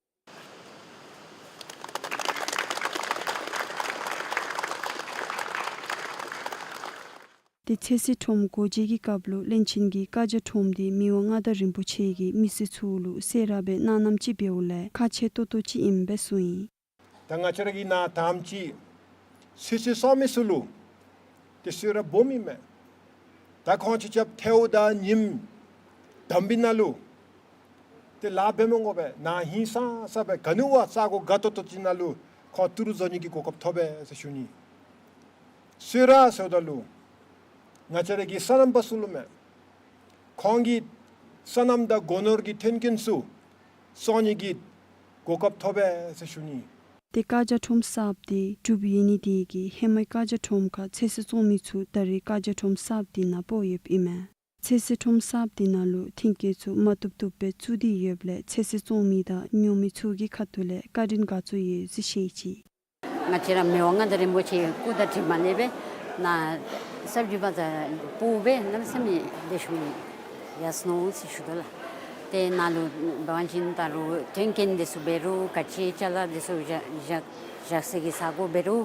ཏེ་ཚོད་བསྲེ་ཁྲོམ་སྒོ་འབྱེད་ཀྱི་སྐབས་ལུ་བློན་ཆེན་གྱིས་ཀ་རྒྱ་ཁྲོམ་འདི་མི་དབང་མངའ་བདག་རིན་པོ་ཆེ་གིས་མི་སེར་ཚུ་ལུ་གསོལ་རས་སྦེ་གནང་གནངམ་ཅིག་འབདཝ་ལས་ཁག་ཆེ་ཏོག་ཏོ་ཅིག་ཨིནམ་སྦེ་གསུངས་ཡི། ད་ང་བཅས་ར་གི་ནཱ་དང་པ་ཅིག་ཚོད་བསྲེ་བཙོང་མི་ཚུ་ལུ་ཏེ་གསོལ་རས་སྦོམ་ཨིན་མས། ད་ཁོང་ཆ་ཁྱབ་ཐལཝ་དང་ཉིམ་དམ་པའི་ནང་ལུ་ཏེ་ལཱ་འབད་མི་དགོ་པས། ནཱ་ཧིང་སངས་ས་སྦེ་ག་ནི་བ་ས་གོ་དགའ་ཏོག་ཏོ་ཅིག་ནང་ལུ་ཁོང་ཏི་རུ་བཟོ་ནི་གི་གོ་སྐབས་ཐོབ་པས་ཟེར་ཞུ་ནི། གསོལ་རས་ཟེརཝ་ད་ལུ་ང་བཅས་ར་གི་སོ་ནམ་པ་ཚུ་ལུ་མས། ཁོང་གི་སོ་ནམ་དང་སྒོ་ནོར་གྱི་མཐུན་རྐྱེན་ཚུ་བཙོང་ནི་གི་གོ་སྐབས་ཐོབ་པས་ཟེར་ཞུ་ནི། ཏེ་ཀ་རྒྱ་ཁྲོམ་གསརཔ་འདི་གྲུབ་ཡོད་ནི་དེ་གིས་ཧེ་མའི་ཀ་རྒྱ་ཁྲོམ་ཁར་ཚོད་བསྲེ་བཙོང་མི་ཚུ་ད་རེས་ཀ་རྒྱ་ཁྲོམ་གསརཔ་འདི་ནང་སྤོ་ཡོདཔ་ཨིན་མས། ཚོད་བསྲེ་ཁྲོམ་གསརཔ་འདི་ནང་ལུ་མཐུན་རྐྱེན་ཚུ་མ་བཏུབ་བཏུབ་སྦེ་བཙུགས་ཏེ་ཡོདཔ་ལས་ཚོད་བསྲེ་བཙོང་མི་དང་ཉོ་མི་ཚུ་གི་ཁ་ཐུག་ལས་བཀའ་དྲིན་དགའ་ཚོར་ཡོད་ཟེར་བཤད་ཅི། ང་བཅས་ར་མི་དབང་མངའ་བདག་རིན་པོ་ཆེའི་སྐུ་དང་འབྲེལ་མ་ལས་སྦེ་ནཱ་གསར་འགྱུར་བ་ཛ་སྤོ་སྦེ་གནམ་མེད་ས་མེད་ལེགས་ཤོམ་ཡར་སོ་ནུག་ཟེར་ཞུ་དོ་ལགས། ཏེ་ནཱ་ལུ་འབད་བ་ཅིན་ད་རུང་མཐུན་རྐྱེན་འདི་ཚུ་འབད་རུང་ག་ཅི་ཅ་ལ་འདི་ཚུ་བཞག་བཞག་བཞག་སའི་གི་ས་གོ་འབད་རུང་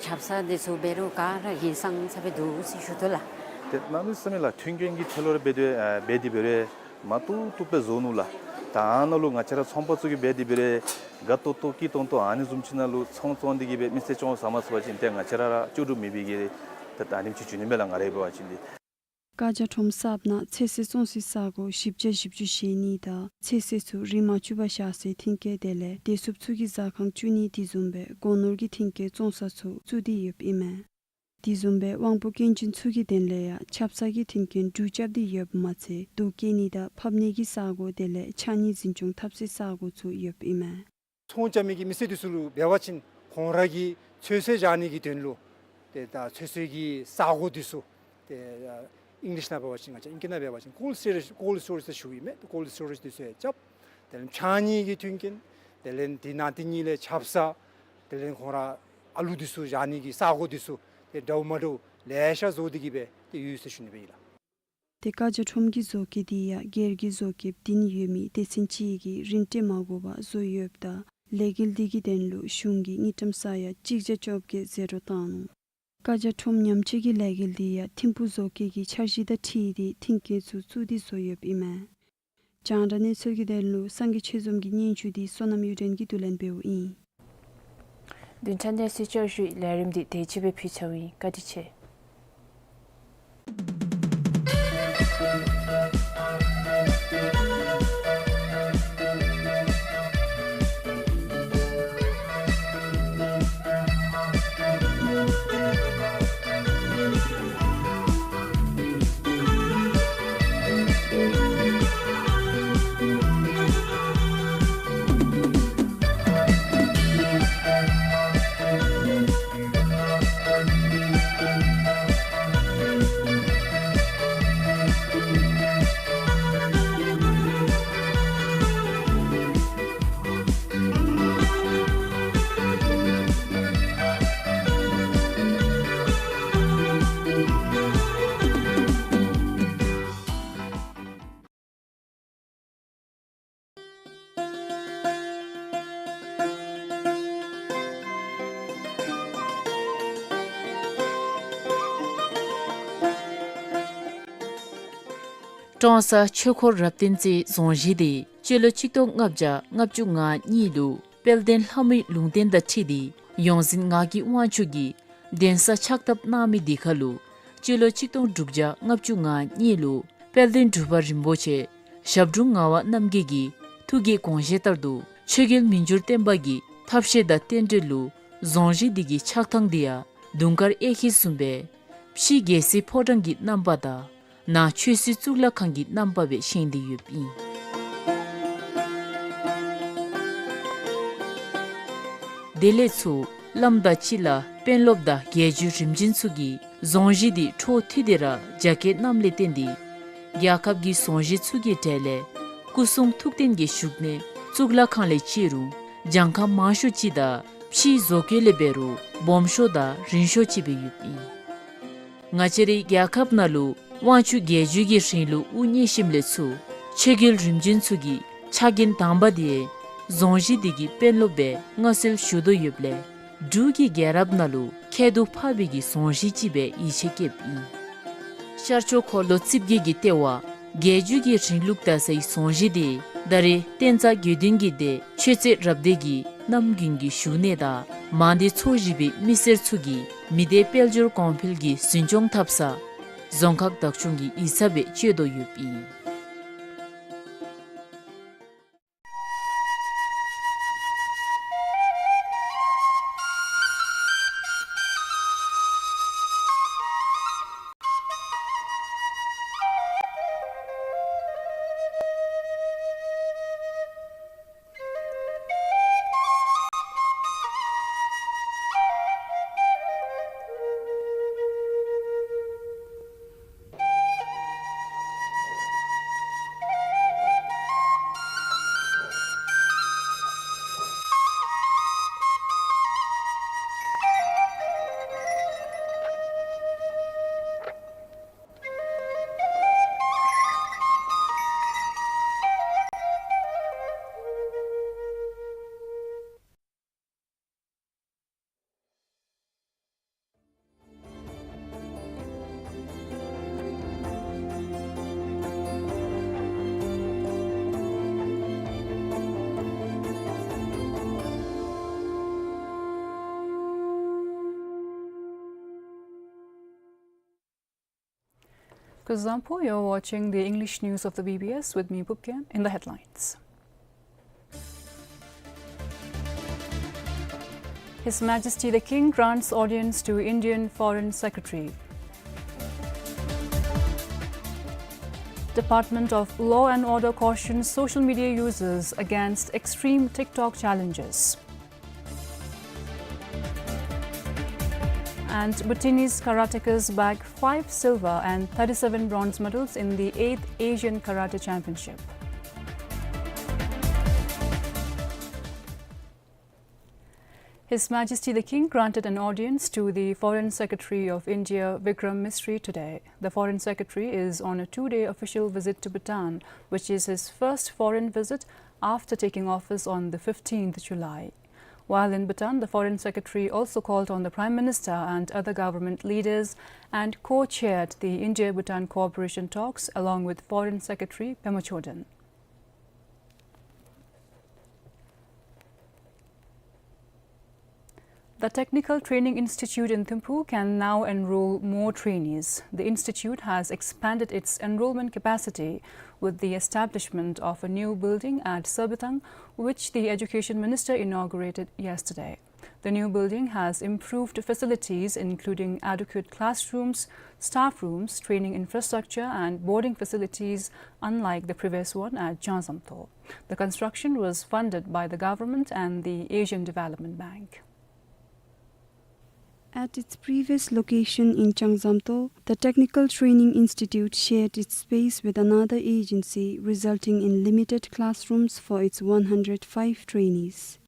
ཆབ་གསང་འདི་ཚུ་འབད་རུང་ག་ར་ཧིང་སངས་ས་སྦེ་འདུག་ཟེར་ཞུ་དོ་ལགས། ཏེ་གནམ་མེད་ས་མེད་ལགས། མཐུན་རྐྱེན་གྱི་ཐད་ལུ་ར་འབད་དེ་ཨ་འབད་དེ་འབད་རུང་མ་བཏུབ་བཏུབ་སྦེ་བཟོ་ནུག་ལགས། ད་ཨ་ནཱ་ལུ་ང་བཅས་ར་ཚོང་པ་ཚུ་གིས་འབད་དེ་འབད་རུང་ དགའ་ཏོག་ཏོ་སྐྱིད་ཏོང་ཏོ་ཨ་ནི་བཟུམ་ཅིག་ནང་ལུ་ཚོང་བཙོང་སྟེ་གི་སྦེ་མི་སེར་སྐྱོང་ཟ་མ་ཚུགས་པ་ཅིན་ཏེ་ང་བཅས་ར་ར་ལྕོགས་གྲུབ་མེད་པའི་གི་ཏེ་ད་ཨ་ནེམ་ཅིག་འགྱོ་ནི་མས་ལགས། ང་རའི་འབད་བ་ཅིན་ཏེ། ཀ་བྱ་ཁྲོམ་གསརཔ་ནང་ཚོད་བསྲེ་བཙོང་སའི་ས་སྒོ་བཞི་བརྒྱ་བཞི་བཅུ་བཞེས་ནི་དང་ཚོད་བསྲེ་ཚུ་རིན་མ་བཅུག་པར་བཞག་སའི་མཐུན་རྐྱེན་དེ་ལས་བདེ་སྲུངཔ་ཚུ་གི་ཟ་ཁང་བཙུགས་ནི་དེ་བཟུམ་སྦེ་སྒོ་ནོར་གྱི་མཐུན་རྐྱེན་བཙོང་ས་ཚུ་བཙུགས་ཏེ་ཡོདཔ་ཨིན་མས། དེ་བཟུམ་སྦེ་དབང་པོ་སྐྱོན་ཅན་ཚུ་གི་དོན་ལས་ཡང་ཆབ་གསང་གི་མཐུན་རྐྱེན་བསྒྲུབ་རྐྱབ་སྟེ་ཡོདཔ་མ་ཚད་རྡོ་བཀལ་ནི་དང་ཕབ་ནི་གི་ས་སྒོ་དེ་ལས་ཕྱགས་སྙིགས་འཛིན་སྐྱོང་འཐབ་སའི་ས་སྒོ་ཚུ་ཡོདཔ་ཨིན་མས། ཚོང་རྐྱབ་མི་གི་མི་སེར་འདི་ཚུ་ལུ་འབད་བ་ཅིན་ཁོང་ར་གི་ཚོད་བསྲེ་བཞག་ནི་གི་དོན་ལུ་ཏེ་ད་ཚོད་བསྲེ་གི་ས་སྒོ་འདི་ཚུ་ཏེ་ཨིང་ལིཤ་ནང་འབད་བ་ཅིན་ང་བཅས་ཨིང་སྐད་ནང་འབད་བ་ཅིན་ཀོལཌ་སི་ཊོ་རེཇ་ཀོལཌ་སི་ཊོ་རེཇ་ཟེར་ཞུཝ་ཨིན་མས། ཀོལཌ་སི་ཊོ་རེཇ་འདི་ཚུ་ཡང་རྐྱབ། དེ་ལས་ཕྱགས་སྙིགས་ཀྱི་མཐུན་རྐྱེན། དེ་ལས་དེ་ནང་དེ་གཉིས་ལས་ཆབ་གསང་། དེ་ལས་ཁོང་ར་ཨ་ལུ་འདི་ཚུ་བཞག་ནི་གི་ས་སྒོ་འདི་ཚུ་ཏེ་འདྲཝ་མ་འདྲཝ་ལེ་ཤ་བཟོ་སྟེ་གི་སྦེ་ཏེ་ཡོད་ཟེར་ཞུ་ནི་སྦེ་ཨིན་ལགས། ཏེ་ཀ་བྱ་ཁྲོམ་གྱི་བཟོ་བཀོད་འདི་ཡང་སྒེར་གྱི་བཟོ་བཀོདཔ་བདུན་ཡོད་མི་སྡེ་ཚན་གཅིག་གིས་རིན་སྤྲོད་མ་དགོ་པར་བཟོ་ཡོདཔ་ད་ལས་འགུལ་འདི་གི་དོན་ལུ་གཞུང་གིས་དངུལ་ཀྲམ་ས་ཡ་གཅིག་བརྒྱ་བཅོ་བརྒྱད་ཟད་འགྲོ་བཏང་ནུག། ཀ་བྱ་ཁྲོམ་ཉམས་བཅོས་ཀྱི་ལས་འགུལ་འདི་ཡང་ཐིམ་ཕུག་བཟོ་བཀོད་ཀྱི་འཆར་གཞི་དང་འཁྲིལ་ཏེ་མཐུན་རྐྱེན་ཚུ་བཙུགས་ཏེ་བཟོ་ཡོདཔ་ཨིན་མས། རྒྱང་བསྒྲགས་གནས་ཚུལ་གྱི་དོན་ལུ་སངས་རྒྱས་ཆོས་འཛོམས་ཀྱི་སྙན་ཞུ་འདི་བསོད་ནམས་གཡུ་སྒྲོན་གྱིས་བསྡུ་ལེན་འབདཝ་ཨིན། བདུན་ཕྲག་གནས་ཚུལ་བསྐྱར་ཞུའི་ལས་རིམ་འདི་དེ་ཅིག་སྦེ་ཕུལ་ཚརཝ་ཨིན། བཀའ་དྲིན་ཆེ། ཀྲོང་གསར་ཆོས་འཁོར་རབ་བརྟན་རྩེའི་རྫོང་གཞིས་འདི་སྤྱི་ལོ་ཆིག་སྟོང་ལྔ་བརྒྱ་ལྔ་བཅུ་ང་གཉིས་ལུ་དཔལ་ལྡན་ལྷ་མོའི་ལུང་བསྟན་དང་འཁྲིལ་ཏེ་ཡོངས་འཛིན་ངག་གི་དབང་ཕྱུག་གིས་གདན་ས་ཕྱག་བཏབ་གནང་མི་འདི་ཁར་ལུ་སྤྱི་ལོ་ཆིག་སྟོང་དྲུག་བརྒྱ་ལྔ་བཅུ་ང་གཉིས་ལུ་དཔལ་ལྡན་འབྲུག་པ་རིན་པོ་ཆེ་ཞབས་དྲུང་ངག་དབང་རྣམ་རྒྱལ་གྱི་ཐུགས་ཀྱི་དགོངས་བཞེད་ལྟར་དུ་ཆོས་རྒྱལ་མི་འགྱུར་བརྟན་པ་གི་ཐབས་ཤེས་དང་རྟེན་འབྲེལ་ལུ་རྫོང་གཞིས་འདི་གི་ཆགས་ཐངས་འདི་ཡང་དུང་དཀར་གཡས་འཁྱིལ་བཟུམ་སྦེ་ཕྱི་རྒྱལ་སྲིད་ཕོ་བྲང་གི་རྣམ་པ་དང་ནང་ཆོས་སྲིད་གཙུག་ལག་ཁང་གི་རྣམ་པ་སྦེ་བཞེངས་ཏེ་ཡོདཔ་ཨིན། དེ་ལས་ཚུར་བླམ་དང་སྤྱི་བླ་དཔོན་སློབ་དང་རྒྱལ་བརྒྱུད་རིམ་བྱོན་ཚུ་གིས་རྫོང་གཞིས་འདི་འཕྲོ་མཐུད་དེ་ར་རྒྱ་བསྐྱེད་གནངམ་ལས་བརྟེན་ཏེ་རྒྱལ་ཁབ་ཀྱི་རྫོང་གཞིས་ཚུ་གི་གྲས་ལས་སྐུ་གསུང་ཐུགས་རྟེན་གྱི་བཞུགས་གནས་གཙུག་ལག་ཁང་ལས་བརྩི་རུང་གྱངས་ཁ་མང་ཤོས་ཅིག་དང་ཕྱིའི་བཟོ་བཀོད་ལས་འབད་རུང་སྦོམ་ཤོས་དང་རིང་ཤོས་ཅིག་སྦེ་ཡོདཔ་ཨིན། ང་བཅས་རའི་རྒྱལ་ཁབ་ནང་ལུ་དབང་ཕྱུག་རྒྱལ་བརྒྱུད་ཀྱི་རིང་ལུགས་དབུ་བརྙེས་ཞིནམ་ལས་ཚུར་ཆོས་རྒྱལ་རིམ་བྱོན་ཚུ་གི་ཕྱག་འགན་དང་པ་འདི་རྫོང་གཞིས་འདི་གི་དཔོན་སློབ་སྦེ་མངའ་གསོལ་ཞུ་དོ་ཡོདཔ་ལས་འབྲུག་གི་རྒྱལ་རབས་ནང་ལུ་ཁྱད་དུ་འཕགས་པའི་གི་རྫོང་གཞིས་ཅིག་སྦེ་ཡིད་ཆེས་བསྐྱེདཔ་ཨིན། ཤར་ཕྱོགས་འཁོར་ལོ་རྩིབས་བརྒྱད་ཀྱི་ལྟེ་བ་རྒྱལ་བརྒྱུད་ཀྱི་རིང་ལུགས་དར་སའི་རྫོང་གཞིས་འདི་ད་རེས་བསྟན་རྩ་དགེ་འདུན་གྱི་སྡེ་ཆོས་རྩེ་རབ་སྡེ་གི་རྣམ་རྒྱུན་གྱི་བཞུགས་གནས་དང་མང་སྡེ་ཚོ་བཞི་པའི་མི་སེར་ཚུ་གིས་མི་སྡེ་དཔལ་འབྱོར་གོང་འཕེལ་གྱི་འཛིན་སྐྱོང་འཐབ་ས་རྫོང་ཁག་བདག་སྐྱོང་གི་ཡིག་ཚང་སྦེ་སྤྱོད་དོ་ཡོདཔ་ཨིན། Kuzuzangpo, you're watching the English news of the B B S with me, Pupkeng. In the headlines. His Majesty the King grants audience to Indian Foreign Secretary. Department of Law and Order cautions social media users against extreme TikTok challenges. And Bhutanese karateka's bag five silver and thirty-seven bronze medals in the eighth Asian Karate Championship. His Majesty the King granted an audience to the Foreign Secretary of India, Vikram Misri, today. The Foreign Secretary is on a two-day official visit to Bhutan, which is his first foreign visit after taking office on the fifteenth July. While in Bhutan, the Foreign Secretary also called on the Prime Minister and other government leaders and co-chaired the India-Bhutan cooperation talks along with Foreign Secretary Pema Choden. The Technical Training Institute in Thimphu can now enroll more trainees. The institute has expanded its enrollment capacity with the establishment of a new building at Sarbithang, which the Education Minister inaugurated yesterday. The new building has improved facilities, including adequate classrooms, staff rooms, training infrastructure, and boarding facilities, unlike the previous one at Changzamto. The construction was funded by the government and the Asian Development Bank. At its previous location in Changzamto, the Technical Training Institute shared its space with another agency, resulting in limited classrooms for its one hundred five trainees.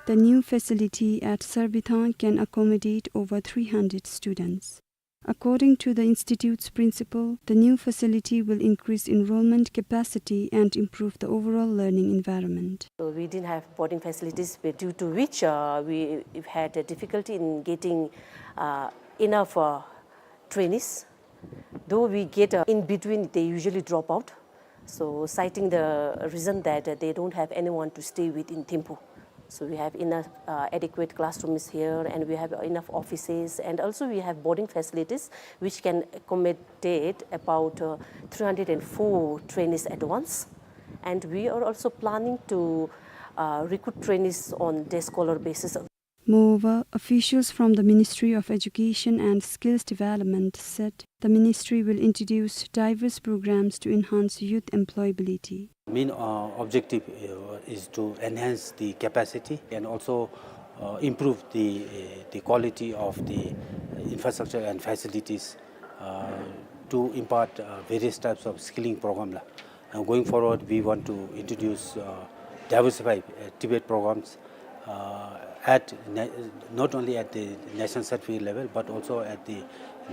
The new facility at Sarbithang can accommodate over three hundred students. According to the institute's principal, the new facility will increase enrollment capacity and improve the overall learning environment. So we didn't have boarding facilities, but due to which, uh, we had a difficulty in getting, uh, enough, uh, trainees. Though we get, uh, in between, they usually drop out. So, citing the reason that, uh, they don't have anyone to stay with in Thimphu. So, we have enough, uh, adequate classrooms here, and we have enough offices, and also we have boarding facilities which can accommodate about, uh, three hundred and four trainees at once. And we are also planning to, uh, recruit trainees on day scholar basis. Moreover, officials from the Ministry of Education and Skills Development said the ministry will introduce diverse programs to enhance youth employability. Main, uh, objective, uh, is to enhance the capacity and also, uh, improve the, uh, the quality of the infrastructure and facilities, uh, to impart, uh, various types of skilling program la. And going forward, we want to introduce, uh, diversified, uh, TVET programs, uh, at na-, not only at the national certificate level, but also at the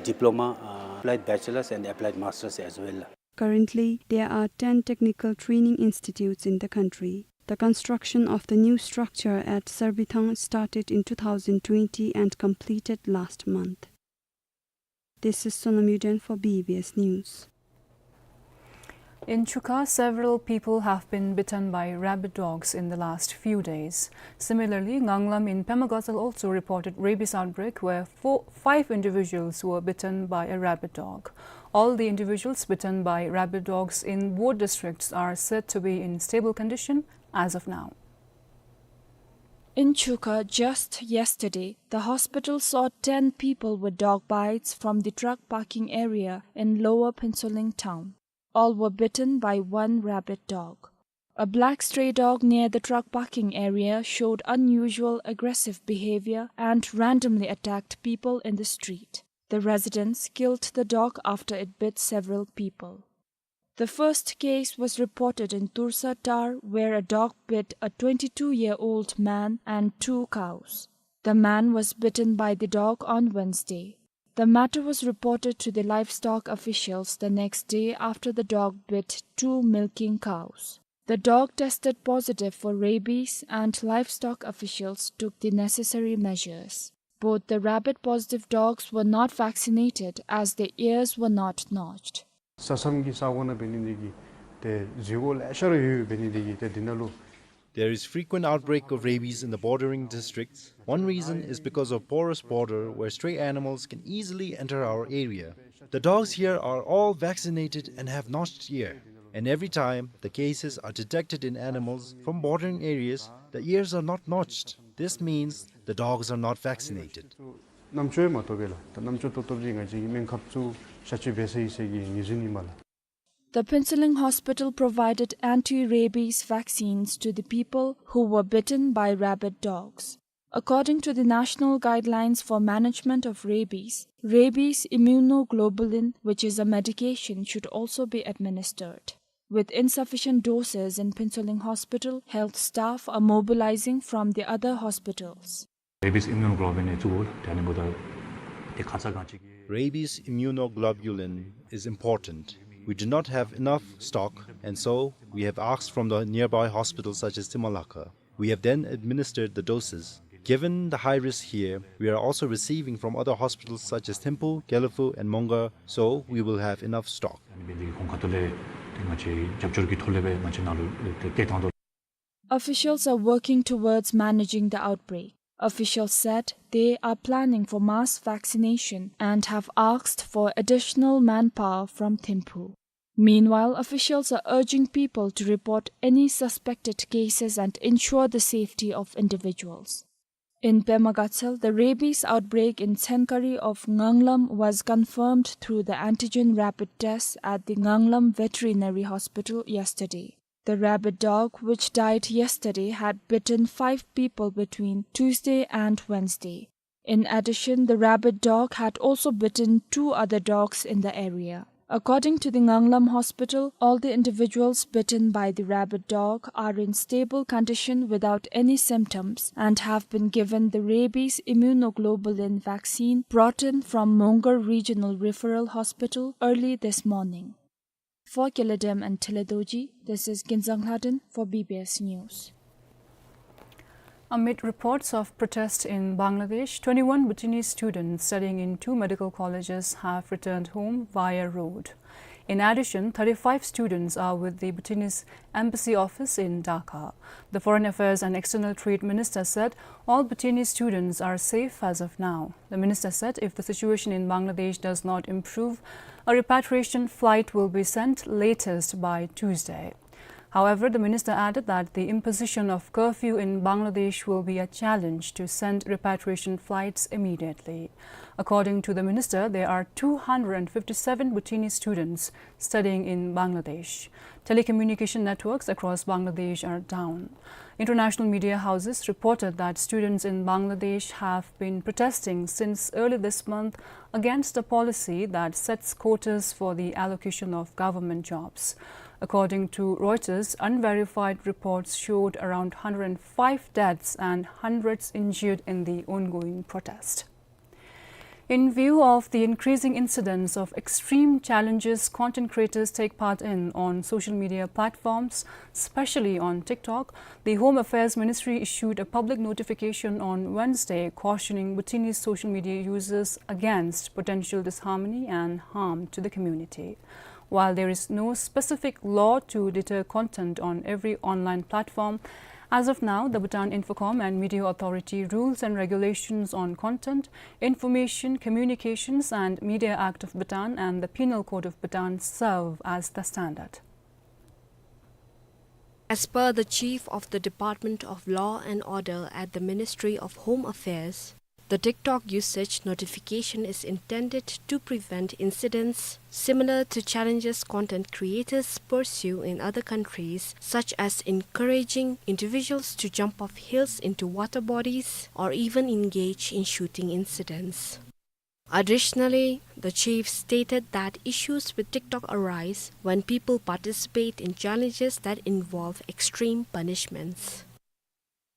diploma, uh, applied bachelor's and applied master's as well. Currently, there are ten technical training institutes in the country. The construction of the new structure at Sarbithang started in two thousand twenty and completed last month. This is Sonam Yuden for B B S News. In Chukha, several people have been bitten by rabid dogs in the last few days. Similarly, Nganglam in Pema Ghazal also reported rabies outbreak where four, five individuals were bitten by a rabid dog. All the individuals bitten by rabid dogs in both districts are said to be in stable condition as of now. In Chukha, just yesterday, the hospital saw ten people with dog bites from the truck parking area in Lower Phuentsholing town. All were bitten by one rabid dog. A black stray dog near the truck parking area showed unusual aggressive behavior and randomly attacked people in the street. The residents killed the dog after it bit several people. The first case was reported in Tursa Tar, where a dog bit a twenty-two-year-old man and two cows. The man was bitten by the dog on Wednesday. The matter was reported to the livestock officials the next day after the dog bit two milking cows. The dog tested positive for rabies and livestock officials took the necessary measures. Both the rabid positive dogs were not vaccinated as their ears were not notched. ས་མཚམས་ཀྱི་ས་གོ་ནང་འབད་ནི་འདི་གིས་ཏེ་འཛུལ་སྒོ་ལེ་ཤ་ར་ཡོད་ཡོདཔ་འབད་ནི་འདི་གིས་ཏེ་འདི་ནང་ལུ་ There is frequent outbreak of rabies in the bordering districts. One reason is because of porous border where stray animals can easily enter our area. The dogs here are all vaccinated and have notched ear. And every time the cases are detected in animals from bordering areas, the ears are not notched. This means the dogs are not vaccinated. རྣམ་ཅོ་ཡང་མ་ཐོབ་པས་ལགས། ད་རྣམ་ཅོ་ཏོག་ཏོ་ཅིག་ང་བཅས་ཀྱིས་སྨན་ཁབ་ཚུ་བཞག་བཅོས་འབད་ཚར་ཡི་ཟེར་གྱི་ངོས་འཛིན་ཨིན་པས་ལགས། The Phuentsholing Hospital provided anti-rabies vaccines to the people who were bitten by rabid dogs. According to the national guidelines for management of rabies, rabies immunoglobulin, which is a medication, should also be administered. With insufficient doses in Phuentsholing Hospital, health staff are mobilizing from the other hospitals. Rabies immunoglobulin ཨེ་བཙུགས་དགོ་ལགས། ཏེ་ཨ་ནི་འབདཝ་ད་ཏེ་ཁ་ཙ་ག་ཅི་གི། Rabies immunoglobulin is important. We do not have enough stock, and so we have asked from the nearby hospitals such as Timolakha. We have then administered the doses. Given the high risk here, we are also receiving from other hospitals such as Thimphu, Gelephu, and Mongar, so we will have enough stock. ཨ་ནི་འབད་ནི་འདི་གི་གོང་ཁ་ཐོག་ལས་ཏེ་ང་བཅས་རྒྱབ་སྐྱོར་གྱི་ཐོག་ལས་སྦེ་ང་བཅས་ནཱ་ལུ་ཏེ་སྐྱེལ་བཏང་དོ། Officials are working towards managing the outbreak. Officials said they are planning for mass vaccination and have asked for additional manpower from Thimphu. Meanwhile, officials are urging people to report any suspected cases and ensure the safety of individuals. In Pema Gatshel, the rabies outbreak in Tsenkari of Nganglam was confirmed through the antigen rapid test at the Nganglam Veterinary Hospital yesterday. The rabid dog, which died yesterday, had bitten five people between Tuesday and Wednesday. In addition, the rabid dog had also bitten two other dogs in the area. According to the Nganglam Hospital, all the individuals bitten by the rabid dog are in stable condition without any symptoms and have been given the rabies immunoglobulin vaccine brought in from Mongar Regional Referral Hospital early this morning. For Kiladem and Thilidorji, this is Kinzang Lhaden for B B S News. Amid reports of protest in Bangladesh, twenty-one Bhutanese students studying in two medical colleges have returned home via road. In addition, thirty-five students are with the Bhutanese embassy office in Dhaka. The Foreign Affairs and External Trade Minister said all Bhutanese students are safe as of now. The minister said if the situation in Bangladesh does not improve, a repatriation flight will be sent latest by Tuesday. However, the minister added that the imposition of curfew in Bangladesh will be a challenge to send repatriation flights immediately. According to the minister, there are two hundred fifty-seven Bhutanese students studying in Bangladesh. Telecommunication networks across Bangladesh are down. International media houses reported that students in Bangladesh have been protesting since early this month against a policy that sets quotas for the allocation of government jobs. According to Reuters, unverified reports showed around hundred and five deaths and hundreds injured in the ongoing protest. In view of the increasing incidence of extreme challenges content creators take part in on social media platforms, especially on TikTok, the Home Affairs Ministry issued a public notification on Wednesday cautioning Bhutanese social media users against potential disharmony and harm to the community. While there is no specific law to deter content on every online platform, as of now, the Bhutan Infocom and Media Authority rules and regulations on content, information, communications and Media Act of Bhutan and the Penal Code of Bhutan serve as the standard. As per the Chief of the Department of Law and Order at the Ministry of Home Affairs, the TikTok usage notification is intended to prevent incidents similar to challenges content creators pursue in other countries, such as encouraging individuals to jump off hills into water bodies or even engage in shooting incidents. Additionally, the chief stated that issues with TikTok arise when people participate in challenges that involve extreme punishments.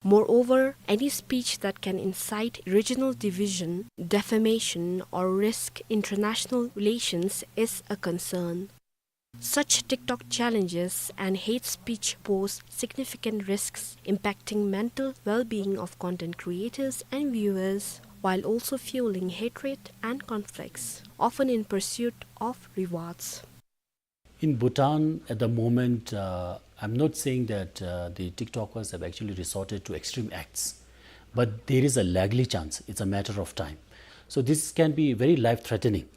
Moreover, any speech that can incite regional division, defamation, or risk international relations is a concern. Such TikTok challenges and hate speech pose significant risks impacting mental well-being of content creators and viewers, while also fueling hatred and conflicts, often in pursuit of rewards. In Bhutan, at the moment, uh, I'm not saying that, uh, the TikTokers have actually resorted to extreme acts, but there is a likely chance. It's a matter of time. So this can be very life-threatening,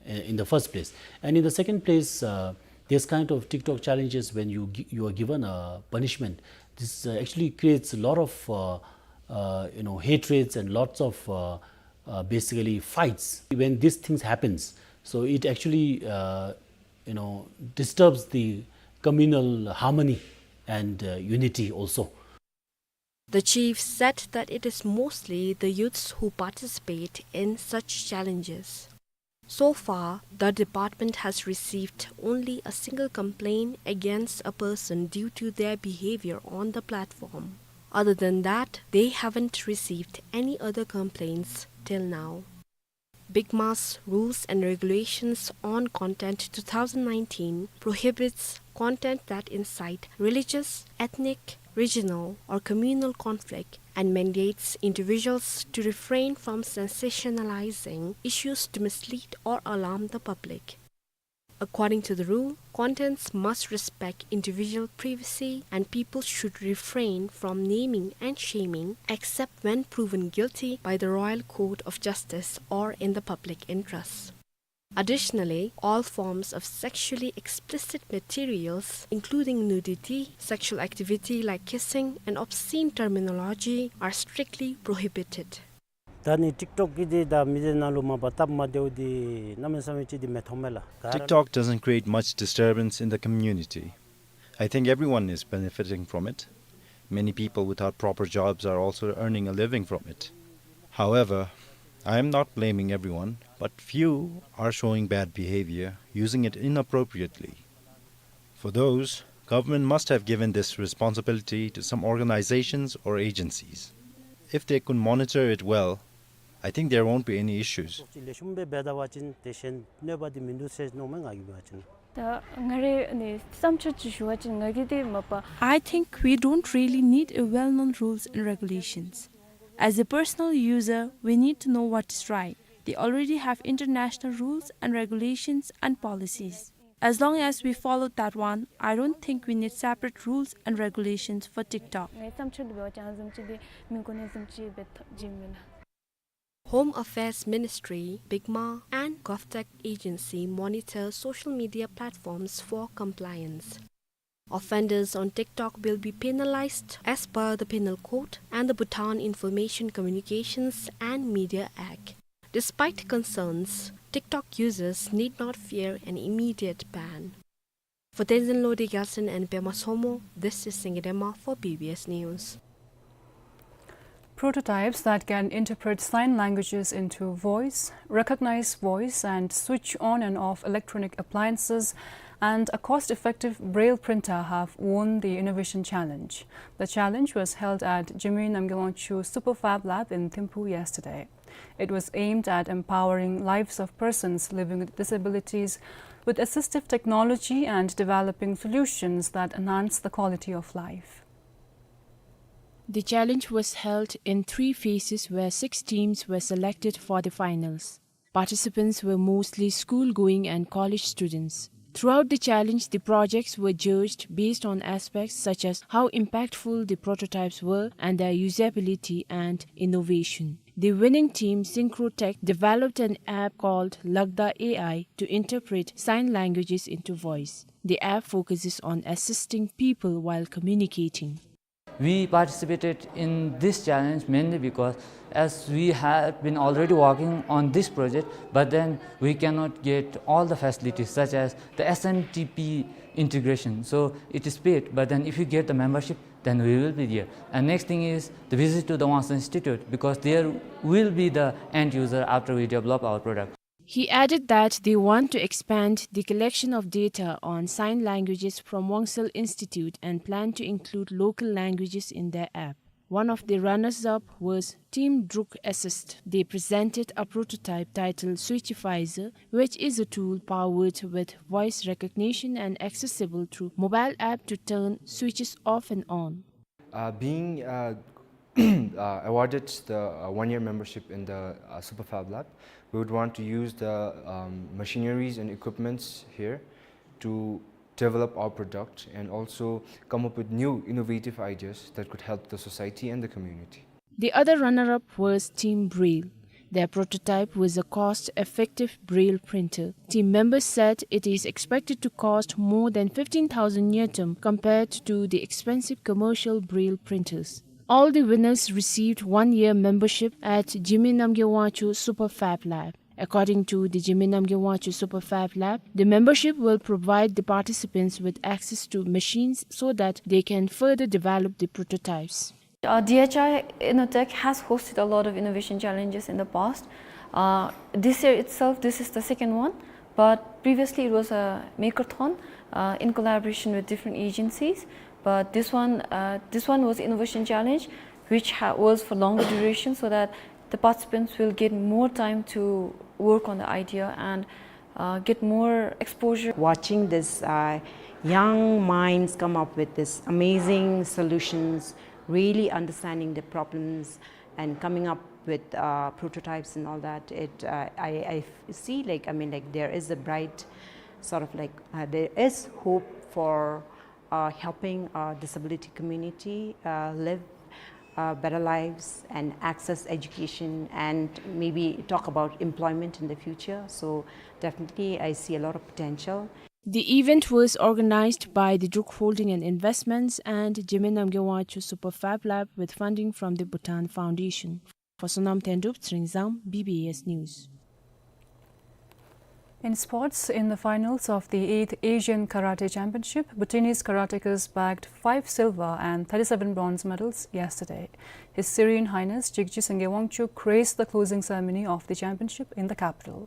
uh, in the first place. And in the second place, uh, this kind of TikTok challenges, when you gi-, you are given a punishment, this, uh, actually creates a lot of, uh, uh, you know, hatreds and lots of, uh, uh, basically fights when these things happens. So it actually, uh, you know, disturbs the communal harmony and, uh, unity also. The chief said that it is mostly the youths who participate in such challenges. So far, the department has received only a single complaint against a person due to their behavior on the platform. Other than that, they haven't received any other complaints till now. BIGMA's Rules and Regulations on Content two thousand nineteen prohibits content that incite religious, ethnic, regional, or communal conflict and mandates individuals to refrain from sensationalizing issues to mislead or alarm the public. According to the rule, contents must respect individual privacy and people should refrain from naming and shaming except when proven guilty by the Royal Court of Justice or in the public interest. Additionally, all forms of sexually explicit materials, including nudity, sexual activity like kissing, and obscene terminology, are strictly prohibited. ད་ནི་ཊིཀ་ཊོཀ་གིས་འདི་ད་མི་སྡེ་ནང་ལུ་མ་པ་སྟབས་མ་བདེཝ་འདི་གནམ་མེད་ས་མེད་ཅིག་འདི་མི་མཐོང་མས་ལགས། ག་ར། TikTok doesn't create much disturbance in the community. I think everyone is benefiting from it. Many people without proper jobs are also earning a living from it. However, I am not blaming everyone, but few are showing bad behavior, using it inappropriately. For those, government must have given this responsibility to some organizations or agencies. If they could monitor it well, I think there won't be any issues. ལེགས་ཤོམ་སྦེ་འབད་ད་པ་ཅིན་དེ་བཞིན་གནོད་པ་འདི་མིན་འདུག་ཟེར་མནོཝ་མས་ང་གིས་འབད་བ་ཅིན། ད་ང་རའི་ནི་བསམ་ཚུལ་ཅིག་ཞུ་བ་ཅིན་ང་གིས་འདི་མ་པ། I think we don't really need a well-known rules and regulations. As a personal user, we need to know what is right. They already have international rules and regulations and policies. As long as we follow that one, I don't think we need separate rules and regulations for TikTok. ངའི་བསམ་ཚུལ་འབད་བ་ཅིན་བཟུམ་ཅིག་འདི་མི་དགོ་ནི་བཟུམ་ཅིག་སྦེ་ཐོ་བྱིན་མས་ལགས། Home Affairs Ministry, BIGMA, and GovTech Agency monitor social media platforms for compliance. Offenders on TikTok will be penalized as per the Penal Code and the Bhutan Information Communications and Media Act. Despite concerns, TikTok users need not fear an immediate ban. For Tenzin Lode Gyaltsen and Pema Somo, this is Singye Dema for B B S News. Prototypes that can interpret sign languages into voice, recognize voice, and switch on and off electronic appliances, and a cost-effective braille printer have won the Innovation Challenge. The challenge was held at Jigme Namgyel Wangchuck Superfab Lab in Thimphu yesterday. It was aimed at empowering lives of persons living with disabilities with assistive technology and developing solutions that enhance the quality of life. The challenge was held in three phases where six teams were selected for the finals. Participants were mostly school-going and college students. Throughout the challenge, the projects were judged based on aspects such as how impactful the prototypes were and their usability and innovation. The winning team, Synchrotech, developed an app called Lagda A I to interpret sign languages into voice. The app focuses on assisting people while communicating. We participated in this challenge mainly because as we had been already working on this project, but then we cannot get all the facilities such as the S M T P integration. So it is paid, but then if you get the membership, then we will be there. And next thing is the visit to the Wangsa Institute, because there will be the end user after we develop our product. He added that they want to expand the collection of data on sign languages from Wangsa Institute and plan to include local languages in their app. One of the runners-up was Team Druk Assist. They presented a prototype titled Switchifizer, which is a tool powered with voice recognition and accessible through mobile app to turn switches off and on. Uh, being, uh, uh, awarded the, uh, one-year membership in the, uh, Superfab Lab, we would want to use the, um, machineries and equipments here to develop our product, and also come up with new innovative ideas that could help the society and the community. The other runner-up was Team Braille. Their prototype was a cost-effective Braille printer. Team members said it is expected to cost more than fifteen thousand ngultrum compared to the expensive commercial Braille printers. All the winners received one-year membership at Jigme Namgyel Wangchuck Super Fab Lab. According to the Jigme Namgyel Wangchuck Super Fab Lab, the membership will provide the participants with access to machines so that they can further develop the prototypes. Uh, D H I Innotech has hosted a lot of innovation challenges in the past. Uh, this year itself, this is the second one, but previously it was a makeathon, uh, in collaboration with different agencies. But this one, uh, this one was innovation challenge, which ha-, was for longer duration, so that the participants will get more time to work on the idea and, uh, get more exposure. Watching this, uh, young minds come up with this amazing solutions, really understanding the problems and coming up with, uh, prototypes and all that, it, uh, I, I f-, see, like, I mean, like, there is a bright sort of, like, uh, there is hope for, uh, helping our disability community, uh, live, uh, better lives and access education and maybe talk about employment in the future. So definitely, I see a lot of potential. The event was organized by the Druk Holding and Investments and Jigme Namgyel Wangchuck Super Fab Lab with funding from the Bhutan Foundation. For Sonam Tendrup, Tshering Zam, B B S News. In sports, in the finals of the eighth Asian Karate Championship, Bhutanese karateka's bagged five silver and thirty-seven bronze medals yesterday. His Serene Highness Jigje Sangay Wangchuck graced the closing ceremony of the championship in the capital.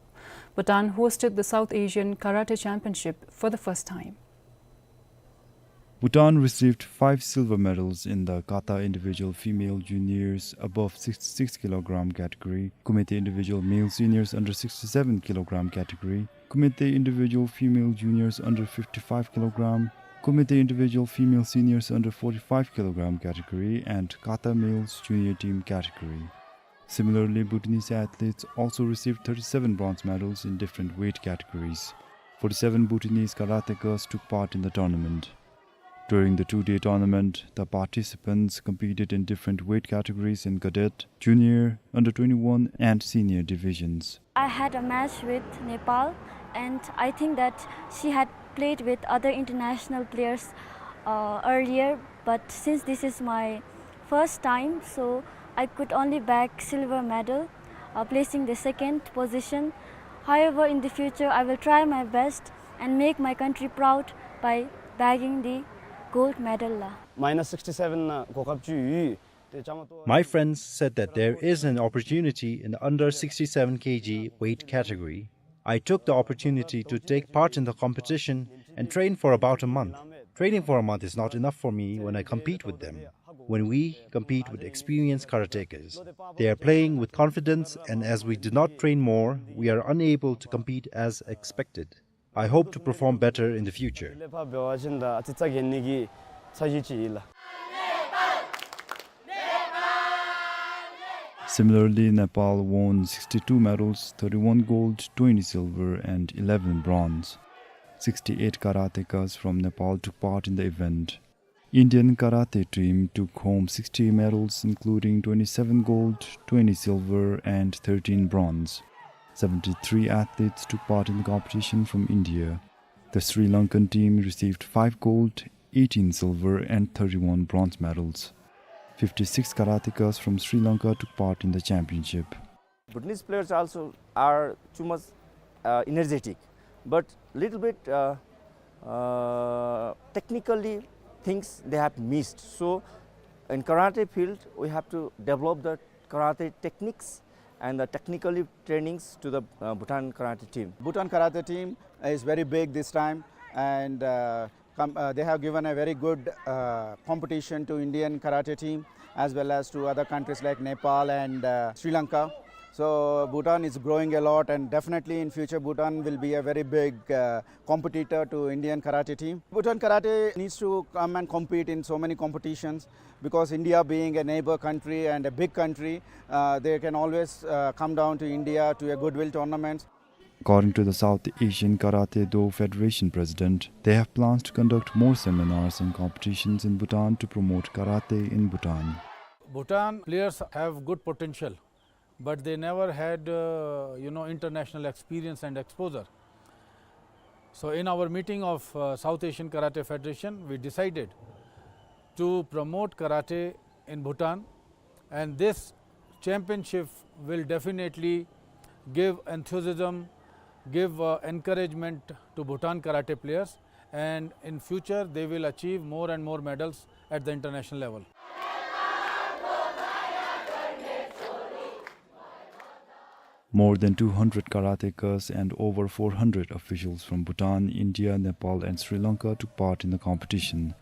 Bhutan hosted the South Asian Karate Championship for the first time. Bhutan received five silver medals in the kata individual female juniors above sixty-six kilogram category, kumite individual male seniors under sixty-seven kilogram category, kumite individual female juniors under fifty-five kilogram, kumite individual female seniors under forty-five kilogram category, and kata males junior team category. Similarly, Bhutanese athletes also received thirty-seven bronze medals in different weight categories. Forty-seven Bhutanese karatekas took part in the tournament. During the two-day tournament, the participants competed in different weight categories in cadet, junior, under twenty-one, and senior divisions. I had a match with Nepal, and I think that she had played with other international players, uh, earlier, but since this is my first time, so I could only bag silver medal, uh, placing the second position. However, in the future, I will try my best and make my country proud by bagging the gold medal la. Minus sixty-seven na gokap ju yu. My friends said that there is an opportunity in the under sixty-seven K G weight category. I took the opportunity to take part in the competition and train for about a month. Training for a month is not enough for me when I compete with them. When we compete with experienced karatekas, they are playing with confidence, and as we do not train more, we are unable to compete as expected. I hope to perform better in the future. Similarly, Nepal won sixty-two medals, thirty-one gold, twenty silver, and eleven bronze. Sixty-eight karatekas from Nepal took part in the event. Indian karate team took home sixty medals, including twenty-seven gold, twenty silver, and thirteen bronze. Seventy-three athletes took part in the competition from India. The Sri Lankan team received five gold, eighteen silver, and thirty-one bronze medals. Fifty-six karatekas from Sri Lanka took part in the championship. Bhutanese players also are too much, uh, energetic, but little bit, uh, uh, technically things they have missed. So in karate field, we have to develop the karate techniques and the technically trainings to the, uh, Bhutan karate team. Bhutan karate team is very big this time, and, uh, com-, uh, they have given a very good, uh, competition to Indian karate team as well as to other countries like Nepal and, uh, Sri Lanka. So Bhutan is growing a lot, and definitely in future Bhutan will be a very big, uh, competitor to Indian karate team. Bhutan karate needs to come and compete in so many competitions because India being a neighbor country and a big country, uh, they can always, uh, come down to India to a goodwill tournament. According to the South Asian Karate Do Federation president, they have plans to conduct more seminars and competitions in Bhutan to promote karate in Bhutan. Bhutan players have good potential, but they never had, uh, you know, international experience and exposure. So in our meeting of, uh, South Asian Karate Federation, we decided to promote karate in Bhutan, and this championship will definitely give enthusiasm, give, uh, encouragement to Bhutan karate players, and in future they will achieve more and more medals at the international level. More than two hundred karatekas and over four hundred officials from Bhutan, India, Nepal, and Sri Lanka took part in the competition.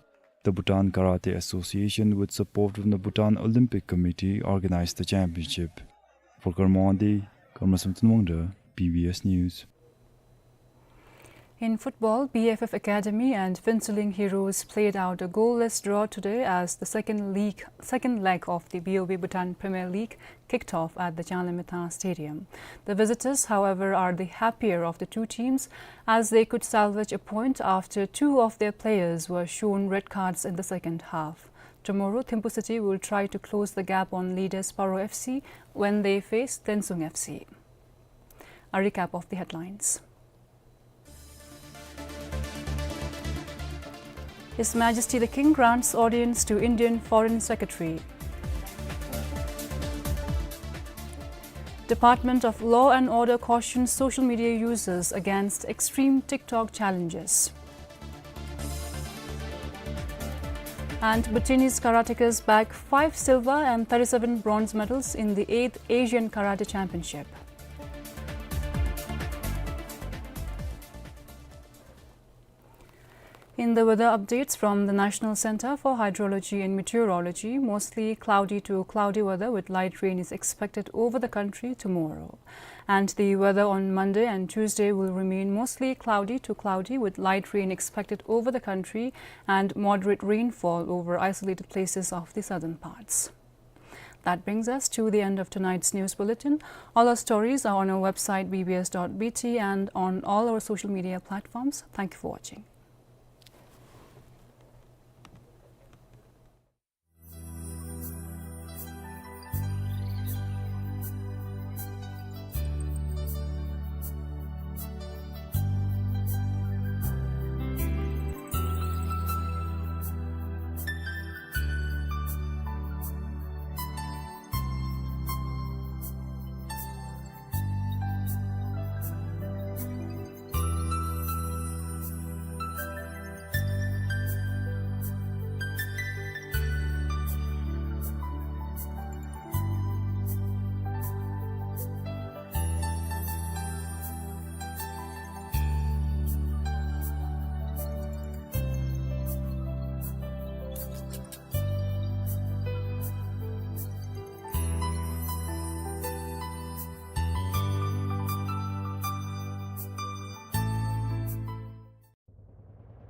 The Bhutan Karate Association, with support from the Bhutan Olympic Committee, organized the championship. For Karma Wangdi, Karma Samten Wangda, B B S News. In football, B F F Academy and Phuentsholing Heroes played out a goalless draw today as the second league, second leg of the B O B Bhutan Premier League kicked off at the Changlimithang Stadium. The visitors, however, are the happier of the two teams as they could salvage a point after two of their players were shown red cards in the second half. Tomorrow, Thimphu City will try to close the gap on leaders Paro F C when they face Tensung F C. A recap of the headlines. His Majesty the King grants audience to Indian Foreign Secretary. Department of Law and Order cautions social media users against extreme TikTok challenges. And Bhutanese karatekas bag five silver and thirty-seven bronze medals in the eighth Asian Karate Championship. In the weather updates from the National Center for Hydrology and Meteorology, mostly cloudy to cloudy weather with light rain is expected over the country tomorrow. And the weather on Monday and Tuesday will remain mostly cloudy to cloudy with light rain expected over the country and moderate rainfall over isolated places of the southern parts. That brings us to the end of tonight's news bulletin. All our stories are on our website, B B S dot B T, and on all our social media platforms. Thank you for watching.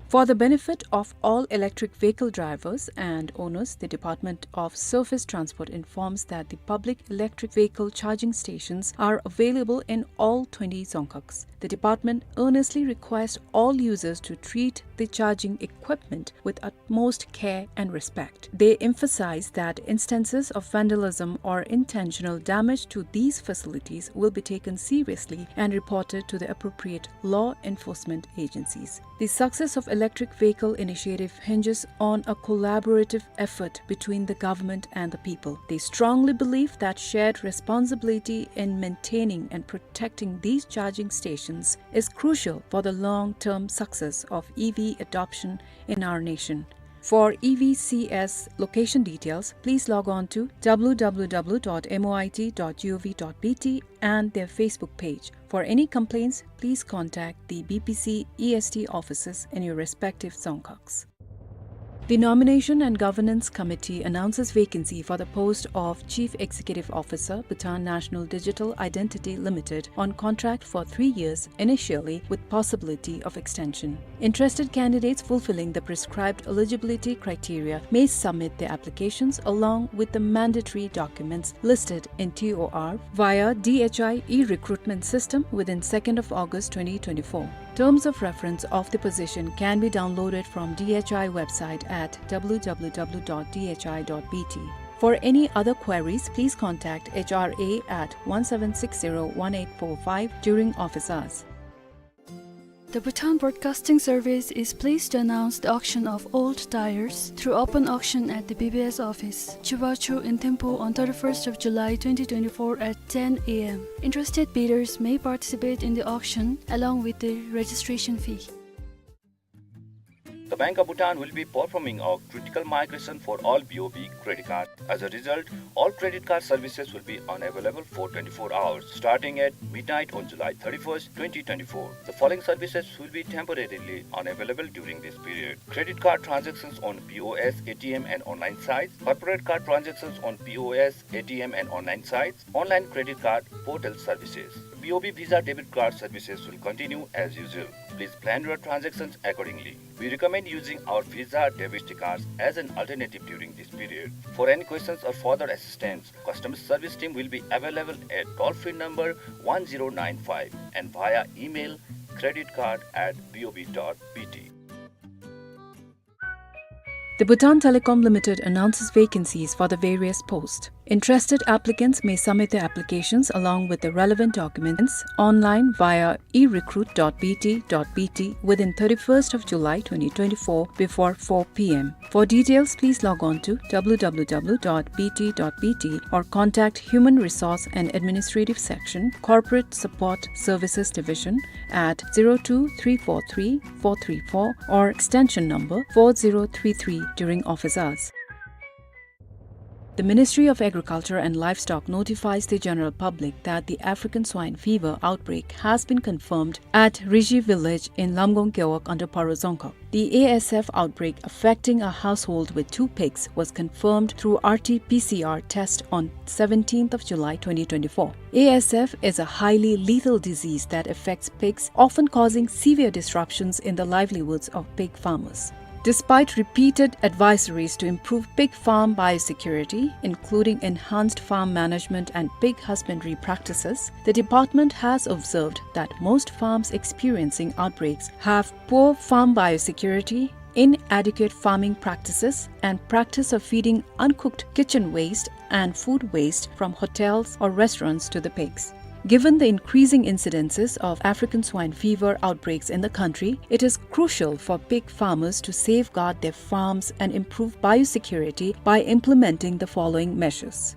For the benefit of all electric vehicle drivers and owners, the Department of Surface Transport informs that the public electric vehicle charging stations are available in all twenty dzongkhags. The department earnestly requests all users to treat the charging equipment with utmost care and respect. They emphasize that instances of vandalism or intentional damage to these facilities will be taken seriously and reported to the appropriate law enforcement agencies. The success of electric vehicle initiative hinges on a collaborative effort between the government and the people. They strongly believe that shared responsibility in maintaining and protecting these charging stations is crucial for the long-term success of E V adoption in our nation. For E V C S location details, please log on to W W W dot M O I T dot G O V dot B T and their Facebook page. For any complaints, please contact the B P C E S T offices in your respective dzongkhags. The Nomination and Governance Committee announces vacancy for the post of Chief Executive Officer, Bhutan National Digital Identity Limited, on contract for three years, initially with possibility of extension. Interested candidates fulfilling the prescribed eligibility criteria may submit their applications along with the mandatory documents listed in T O R via D H I e-recruitment system within second of August twenty twenty-four. Terms of reference of the position can be downloaded from D H I website at W W W dot D H I dot B T. For any other queries, please contact H R A at one seven six zero one eight four five during office hours. The Bhutan Broadcasting Service is pleased to announce the auction of old tires through open auction at the B B S office, Chubachu in Thimphu on thirty-first of July twenty twenty-four at ten A M. Interested bidders may participate in the auction along with the registration fee. The Bank of Bhutan will be performing a critical migration for all B O B credit cards. As a result, all credit card services will be unavailable for twenty-four hours, starting at midnight on July thirty-first, twenty twenty-four. The following services will be temporarily unavailable during this period: credit card transactions on P O S, A T M, and online sites, corporate card transactions on P O S, A T M, and online sites, online credit card portal services. B O B Visa debit card services will continue as usual. Please plan your transactions accordingly. We recommend using our Visa debit cards as an alternative during this period. For any questions or further assistance, customer service team will be available at toll-free number one zero nine five and via email credit card at B O B dot B T. The Bhutan Telecom Limited announces vacancies for the various posts. Interested applicants may submit their applications along with the relevant documents online via e recruit dot B T dot B T within thirty-first of July twenty twenty-four before four P M. For details, please log on to W W W dot B T dot B T or contact Human Resource and Administrative Section, Corporate Support Services Division at zero two three four three four three four or extension number four zero three three during office hours. The Ministry of Agriculture and Livestock notifies the general public that the African swine fever outbreak has been confirmed at Riji village in Lamgong Gewog under Paro Dzongkhag. The A S F outbreak affecting a household with two pigs was confirmed through R T P C R test on seventeenth of July twenty twenty-four. A S F is a highly lethal disease that affects pigs, often causing severe disruptions in the livelihoods of pig farmers. Despite repeated advisories to improve pig farm biosecurity, including enhanced farm management and pig husbandry practices, the department has observed that most farms experiencing outbreaks have poor farm biosecurity, inadequate farming practices, and practice of feeding uncooked kitchen waste and food waste from hotels or restaurants to the pigs. Given the increasing incidences of African swine fever outbreaks in the country, it is crucial for pig farmers to safeguard their farms and improve biosecurity by implementing the following measures.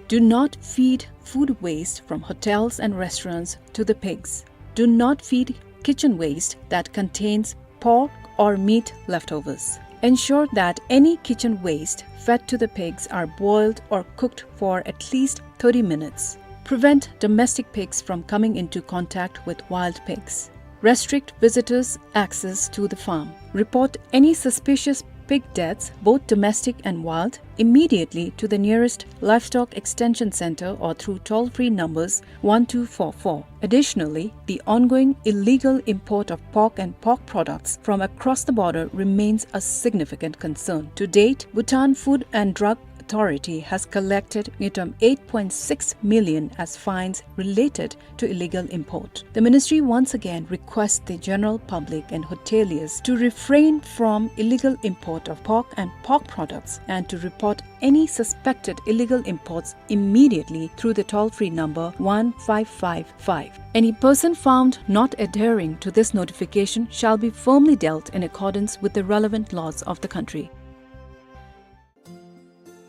Do not feed food waste from hotels and restaurants to the pigs. Do not feed kitchen waste that contains pork or meat leftovers. Ensure that any kitchen waste fed to the pigs are boiled or cooked for at least thirty minutes. Prevent domestic pigs from coming into contact with wild pigs. Restrict visitors' access to the farm. Report any suspicious pig deaths, both domestic and wild, immediately to the nearest Livestock Extension Center or through toll-free numbers one two four four. Additionally, the ongoing illegal import of pork and pork products from across the border remains a significant concern. To date, Bhutan Food and Drug Authority has collected ngultrum eight point six million as fines related to illegal import. The ministry once again requests the general public and hoteliers to refrain from illegal import of pork and pork products and to report any suspected illegal imports immediately through the toll-free number one five five five. Any person found not adhering to this notification shall be firmly dealt in accordance with the relevant laws of the country.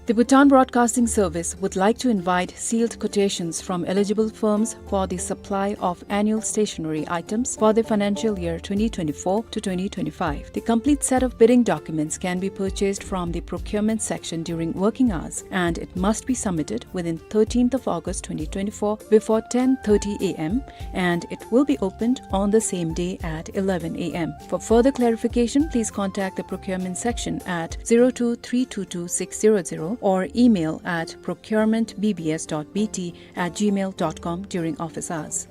The Bhutan Broadcasting Service would like to invite sealed quotations from eligible firms for the supply of annual stationery items for the financial year twenty twenty-four to twenty twenty-five. The complete set of bidding documents can be purchased from the procurement section during working hours, and it must be submitted within thirteenth of August twenty twenty-four before ten thirty a m, and it will be opened on the same day at eleven a m. For further clarification, please contact the procurement section at zero two three two two six zero zero or email at procurement B B S dot B T at gmail dot com during office hours.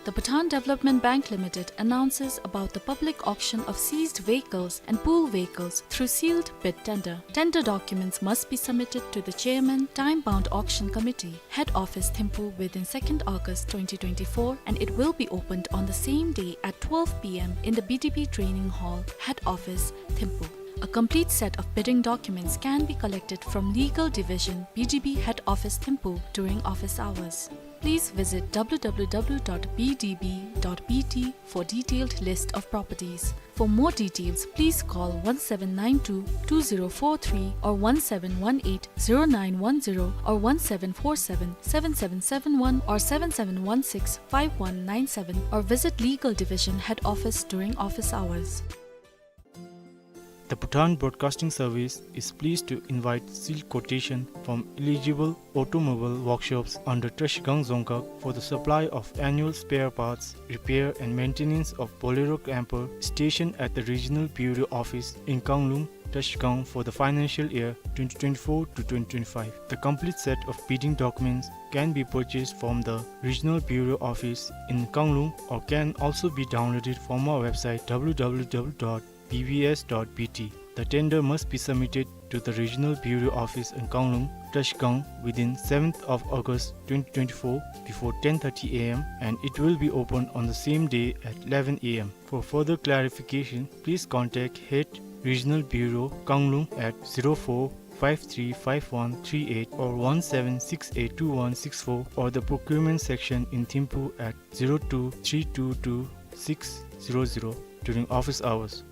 The Bhutan Development Bank Limited announces about the public auction of seized vehicles and pool vehicles through sealed bid tender. Tender documents must be submitted to the Chairman, Time Bound Auction Committee, Head Office, Thimphu, within second August twenty twenty-four, and it will be opened on the same day at twelve p m in the B D B Training Hall, Head Office, Thimphu. A complete set of bidding documents can be collected from Legal Division, B D B Head Office, Thimphu, during office hours. Please visit w w w dot b d b dot b t for detailed list of properties. For more details, please call one seven nine two two zero four three or one seven one eight zero nine one zero or one seven four seven seven seven seven one or seven seven one six five one nine seven or visit Legal Division Head Office during office hours. The Bhutan Broadcasting Service is pleased to invite sealed quotation from eligible automobile workshops under Trashigang Dzongkhag for the supply of annual spare parts, repair and maintenance of Bolero camper stationed at the Regional Bureau Office in Kanglung, Trashigang for the financial year twenty twenty-four to twenty twenty-five. The complete set of bidding documents can be purchased from the Regional Bureau Office in Kanglung or can also be downloaded from our website w w w dot b b s dot b t. The tender must be submitted to the Regional Bureau Office in Kanglung, Trashigang within seventh of August twenty twenty-four before ten thirty a m, and it will be opened on the same day at eleven a m. For further clarification, please contact Head Regional Bureau, Kanglung at zero four five three five one three eight or one seven six eight two one six four or the procurement section in Thimphu at zero two three two two six zero zero during office hours.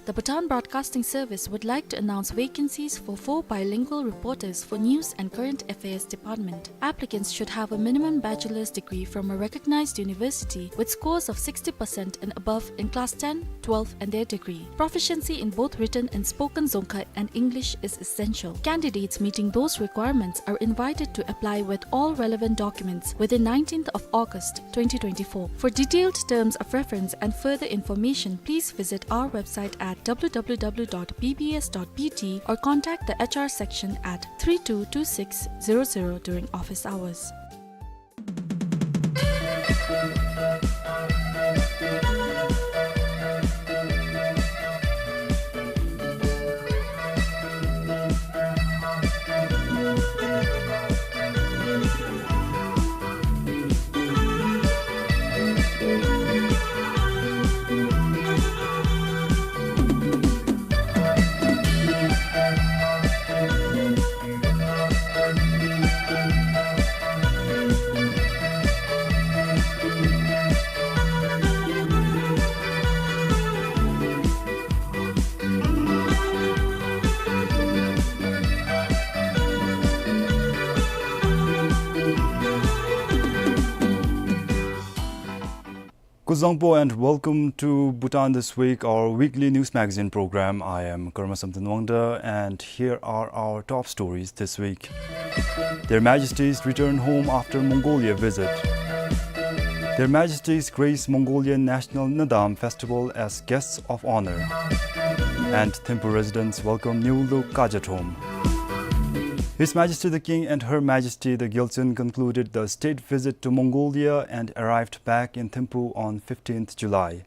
The Bhutan Broadcasting Service would like to announce vacancies for four bilingual reporters for News and Current Affairs Department. Applicants should have a minimum bachelor's degree from a recognized university with scores of sixty percent and above in class ten, twelve, and their degree. Proficiency in both written and spoken Dzongkha and English is essential. Candidates meeting those requirements are invited to apply with all relevant documents within nineteenth of August twenty twenty-four. For detailed terms of reference and further information, please visit our website at w w w dot b b s dot b t or contact the H R section at three two two six zero zero during office hours. Kuzuzangpo and welcome to Bhutan This Week, our weekly news magazine program. I am Karma Samten Wangda, and here are our top stories this week. Their Majesties return home after Mongolia visit. Their Majesties grace Mongolian National Naadam Festival as guests of honor. And Thimphu residents welcome Newluk Kajat home. His Majesty the King and Her Majesty the Gyaltsuen concluded the state visit to Mongolia and arrived back in Thimphu on fifteenth July.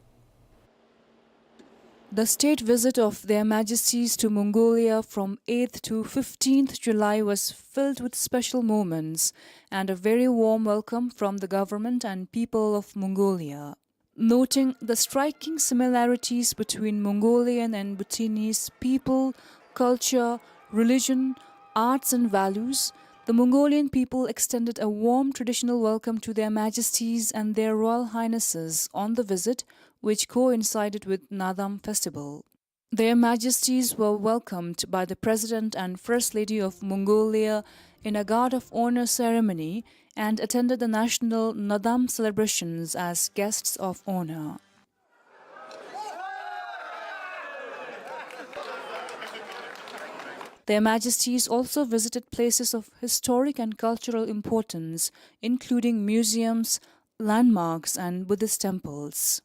The state visit of Their Majesties to Mongolia from eighth to fifteenth July was filled with special moments and a very warm welcome from the government and people of Mongolia. Noting the striking similarities between Mongolian and Bhutanese people, culture, religion, arts and values, the Mongolian people extended a warm traditional welcome to Their Majesties and Their Royal Highnesses on the visit, which coincided with Naadam festival. Their Majesties were welcomed by the President and First Lady of Mongolia in a guard of honor ceremony and attended the national Nadam celebrations as guests of honor. Their Majesties also visited places of historic and cultural importance, including museums, landmarks, and Buddhist temples.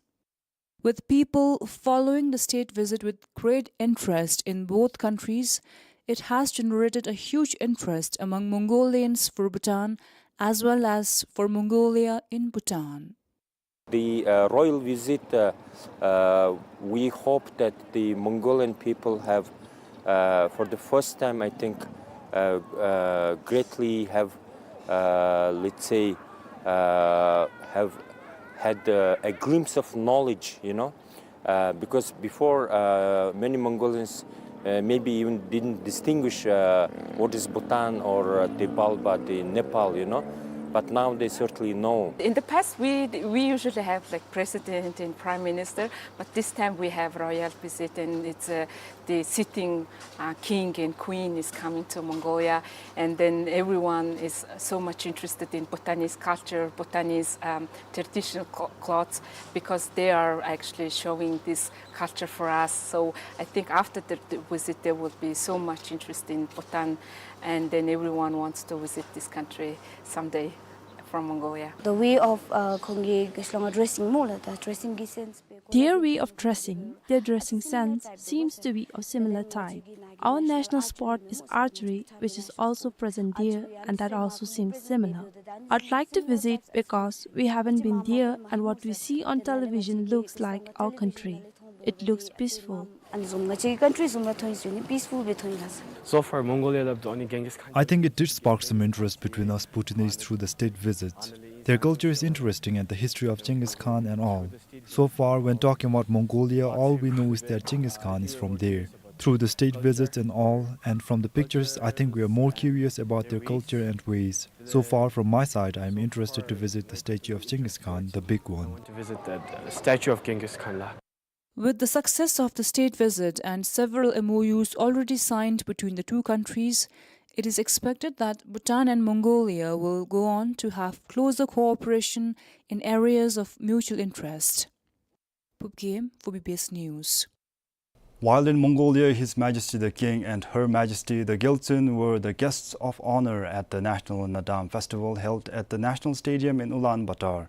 With people following the state visit with great interest in both countries, it has generated a huge interest among Mongolians for Bhutan as well as for Mongolia in Bhutan. The, uh, royal visit, uh, uh, we hope that the Mongolian people have, uh, for the first time, I think, uh, uh, greatly have, uh, let's say, uh, have had, uh, a glimpse of knowledge, you know, uh, because before, uh, many Mongolians, uh, maybe even didn't distinguish, uh, what is Bhutan or, uh, the Balba, the Nepal, you know, but now they certainly know. In the past, we, we usually have, like, president and prime minister, but this time we have royal visit, and it's, uh, the sitting, uh, king and queen is coming to Mongolia, and then everyone is so much interested in Bhutanese culture, Bhutanese, um, traditional clo-, clothes, because they are actually showing this culture for us. So I think after the, the visit, there will be so much interest in Bhutan, and then everyone wants to visit this country someday from Mongolia. The way of, uh, ཁོང་གི་ཤོང་ང་ཌེ་རེ་སིང་སྨོ་ལགས། ད་ཌེ་རེ་སིང་གི་སེནསི་སྦེ། Their way of dressing, their dressing sense seems to be of similar type. Our national sport is archery, which is also present there, and that also seems similar. I'd like to visit because we haven't been there, and what we see on television looks like our country. It looks peaceful. ཨ་ནི་བཟུམ་ང་བཅས་ཀྱི་ཀན་ཊི་རི་བཟུམ་ར་མཐོང་ཡི་ཟེར་ནི་པིསི་ཕུལ་སྦེ་མཐོང་ཡི་ལགས། So far, Mongolia སླབ་ད་ཨ་ནི་གྷེང་གིས་ཁཱན། I think it did spark some interest between us Bhutanese through the state visit. Their culture is interesting and the history of Genghis Khan and all. So far, when talking about Mongolia, all we know is that Genghis Khan is from there. Through the state visits and all, and from the pictures, I think we are more curious about their culture and ways. So far, from my side, I am interested to visit the statue of Genghis Khan, the big one. To visit the, the statue of Genghis Khan, la. With the success of the state visit and several M O Us already signed between the two countries, it is expected that Bhutan and Mongolia will go on to have closer cooperation in areas of mutual interest. Phubgim for B B S News. While in Mongolia, His Majesty the King and Her Majesty the Gyaltsuen were the guests of honor at the National Nadam Festival held at the National Stadium in Ulaanbaatar.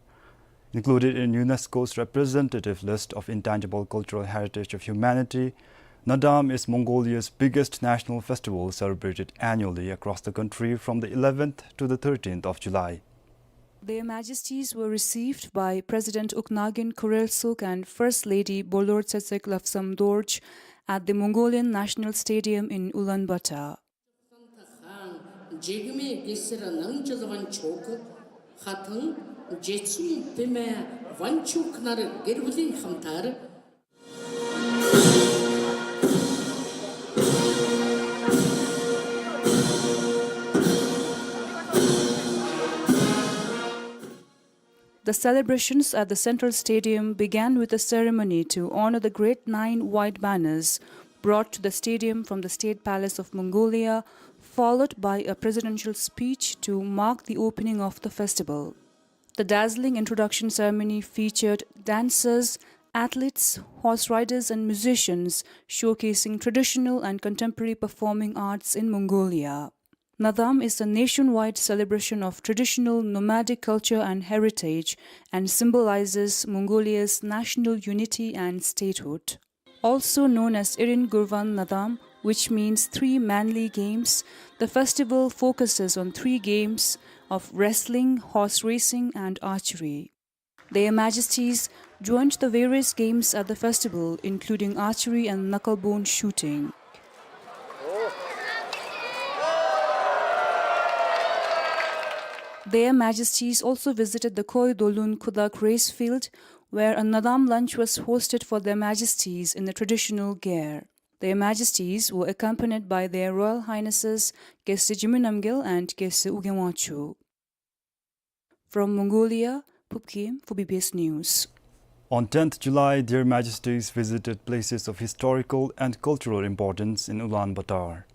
Included in UNESCO's representative list of intangible cultural heritage of humanity, Nadam is Mongolia's biggest national festival celebrated annually across the country from the eleventh to the thirteenth of July. Their Majesties were received by President Ukhnaagiin Khurelsuk and First Lady Bolortsetsek Lobsang Dorj at the Mongolian National Stadium in Ulaanbaatar. The celebrations at the Central Stadium began with a ceremony to honor the Great Nine White Banners brought to the stadium from the State Palace of Mongolia, followed by a presidential speech to mark the opening of the festival. The dazzling introduction ceremony featured dancers, athletes, horse riders, and musicians showcasing traditional and contemporary performing arts in Mongolia. Nadam is a nationwide celebration of traditional nomadic culture and heritage and symbolizes Mongolia's national unity and statehood. Also known as Irin Gurvan Nadam, which means three manly games, the festival focuses on three games of wrestling, horse racing, and archery. Their Majesties joined the various games at the festival, including archery and knucklebone shooting. Their Majesties also visited the Khoi Dolun Khudak race field, where a Nadam lunch was hosted for Their Majesties in the traditional gear. Their Majesties were accompanied by Their Royal Highnesses Geshe Jigme Namgyel and Geshe Urgen Wangchuk. From Mongolia, Phubgim for B B S News. On tenth July, Their Majesties visited places of historical and cultural importance in Ulaanbaatar.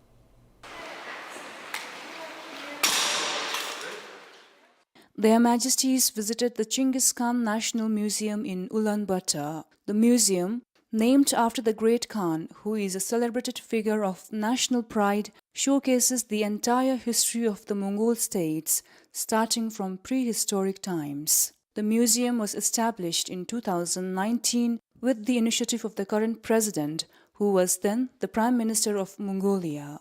Their Majesties visited the Chinggis Khan National Museum in Ulaanbaatar. The museum, named after the great Khan, who is a celebrated figure of national pride, showcases the entire history of the Mongol states, starting from prehistoric times. The museum was established in two thousand nineteen with the initiative of the current president, who was then the Prime Minister of Mongolia.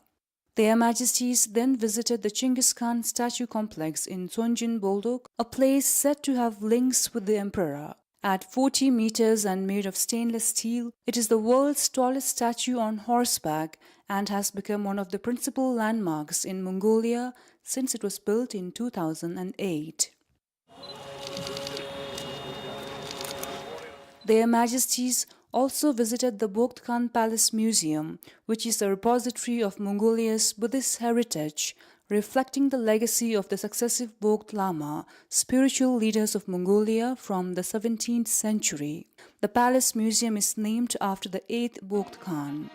Their Majesties then visited the Chinggis Khan statue complex in Tsonjin Boldog, a place said to have links with the emperor. At forty meters and made of stainless steel, it is the world's tallest statue on horseback and has become one of the principal landmarks in Mongolia since it was built in two thousand eight. Their Majesties also visited the Bogd Khan Palace Museum, which is a repository of Mongolia's Buddhist heritage, reflecting the legacy of the successive Bogd Lama, spiritual leaders of Mongolia from the seventeenth century. The palace museum is named after the eighth Bogd Khan.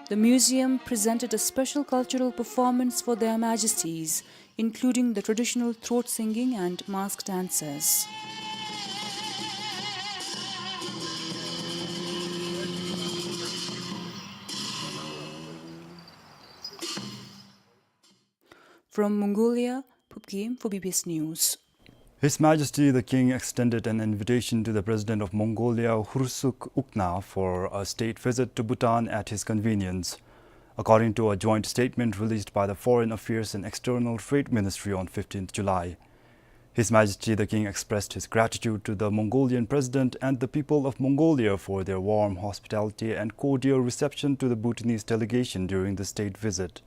The museum presented a special cultural performance for Their Majesties, including the traditional throat singing and mask dances. From Mongolia, Phubgim for B B S News. His Majesty the King extended an invitation to the President of Mongolia, Khurelsukh Ukhnaa, for a state visit to Bhutan at his convenience. According to a joint statement released by the Foreign Affairs and External Trade Ministry on fifteenth July, His Majesty the King expressed his gratitude to the Mongolian President and the people of Mongolia for their warm hospitality and cordial reception to the Bhutanese delegation during the state visit.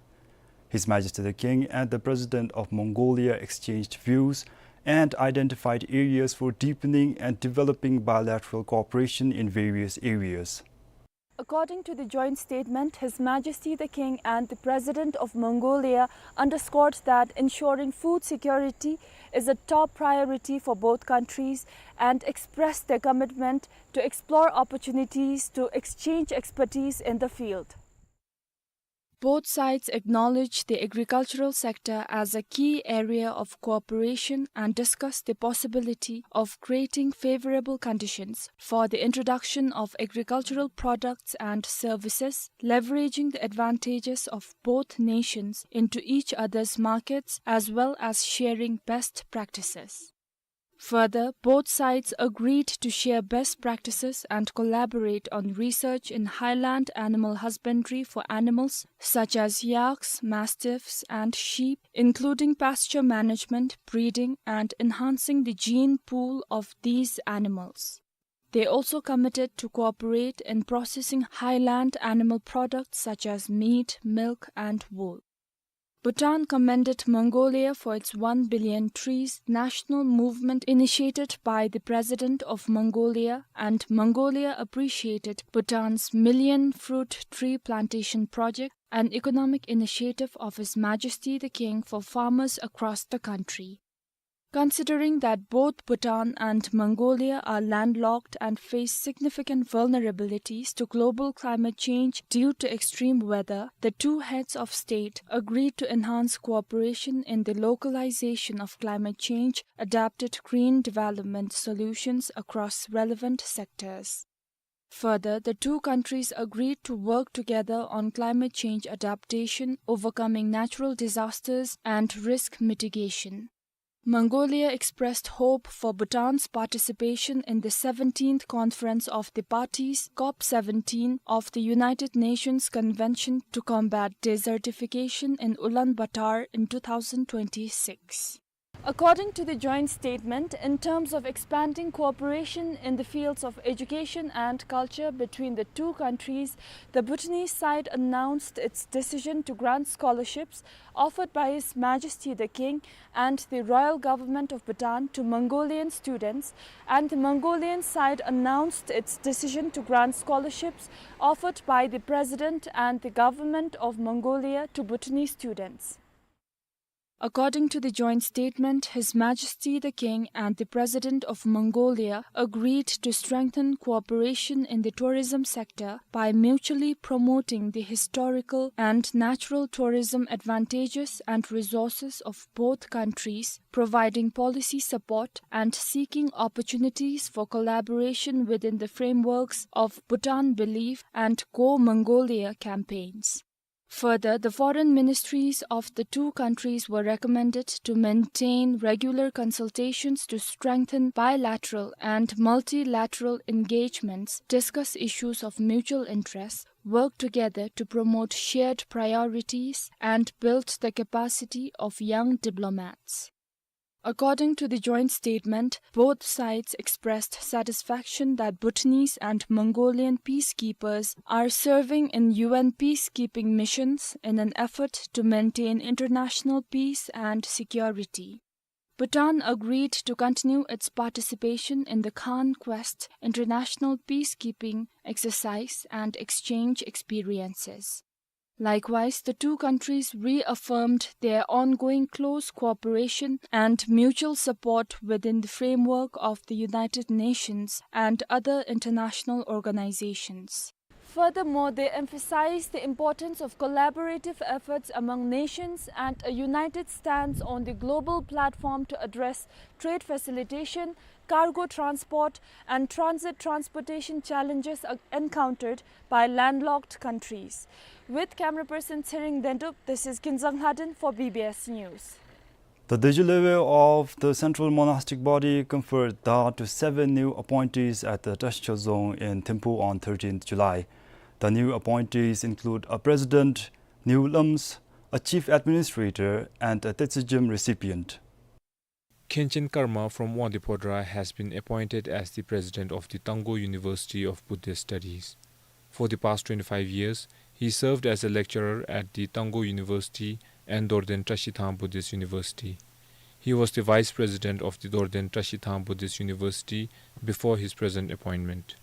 His Majesty the King and the President of Mongolia exchanged views and identified areas for deepening and developing bilateral cooperation in various areas. According to the joint statement, His Majesty the King and the President of Mongolia underscored that ensuring food security is a top priority for both countries and expressed their commitment to explore opportunities to exchange expertise in the field. Both sides acknowledged the agricultural sector as a key area of cooperation and discussed the possibility of creating favorable conditions for the introduction of agricultural products and services, leveraging the advantages of both nations into each other's markets, as well as sharing best practices. Further, both sides agreed to share best practices and collaborate on research in highland animal husbandry for animals such as yaks, mastiffs, and sheep, including pasture management, breeding, and enhancing the gene pool of these animals. They also committed to cooperate in processing highland animal products such as meat, milk, and wool. Bhutan commended Mongolia for its One Billion Trees national movement initiated by the President of Mongolia, and Mongolia appreciated Bhutan's Million Fruit Tree Plantation Project, an economic initiative of His Majesty the King for farmers across the country. Considering that both Bhutan and Mongolia are landlocked and face significant vulnerabilities to global climate change due to extreme weather, the two heads of state agreed to enhance cooperation in the localization of climate change adapted green development solutions across relevant sectors. Further, the two countries agreed to work together on climate change adaptation, overcoming natural disasters, and risk mitigation. Mongolia expressed hope for Bhutan's participation in the seventeenth Conference of the Parties, COP seventeen, of the United Nations Convention to Combat Desertification in Ulaanbaatar in two thousand twenty-six. According to the joint statement, in terms of expanding cooperation in the fields of education and culture between the two countries, the Bhutanese side announced its decision to grant scholarships offered by His Majesty the King and the Royal Government of Bhutan to Mongolian students, and the Mongolian side announced its decision to grant scholarships offered by the President and the Government of Mongolia to Bhutanese students. According to the joint statement, His Majesty the King and the President of Mongolia agreed to strengthen cooperation in the tourism sector by mutually promoting the historical and natural tourism advantages and resources of both countries, providing policy support and seeking opportunities for collaboration within the frameworks of Bhutan Believe and Go Mongolia campaigns. Further, the foreign ministries of the two countries were recommended to maintain regular consultations to strengthen bilateral and multilateral engagements, discuss issues of mutual interest, work together to promote shared priorities, and build the capacity of young diplomats. According to the joint statement, both sides expressed satisfaction that Bhutanese and Mongolian peacekeepers are serving in U N peacekeeping missions in an effort to maintain international peace and security. Bhutan agreed to continue its participation in the Khan Quest international peacekeeping exercise and exchange experiences. Likewise, the two countries reaffirmed their ongoing close cooperation and mutual support within the framework of the United Nations and other international organizations. Furthermore, they emphasized the importance of collaborative efforts among nations and a united stance on the global platform to address trade facilitation, cargo transport, and transit transportation challenges, uh, encountered by landlocked countries. With camera person Tshering Dendup, this is Kinzang Lhaden for B B S News. The Dorje Lheve of the Central Monastic Body conferred dhar to seven new appointees at the Trashikho Dzong in Thimphu on thirteenth July. The new appointees include a president, new lams, a chief administrator, and a Tetsujim recipient. Khenchen Karma from Wangdue Phodrang has been appointed as the president of the Tanggo University of Buddhist Studies. For the past twenty-five years, he served as a lecturer at the Tanggo University and Dorden Trashithang Buddhist University. He was the vice president of the Dorden Trashithang Buddhist University before his present appointment.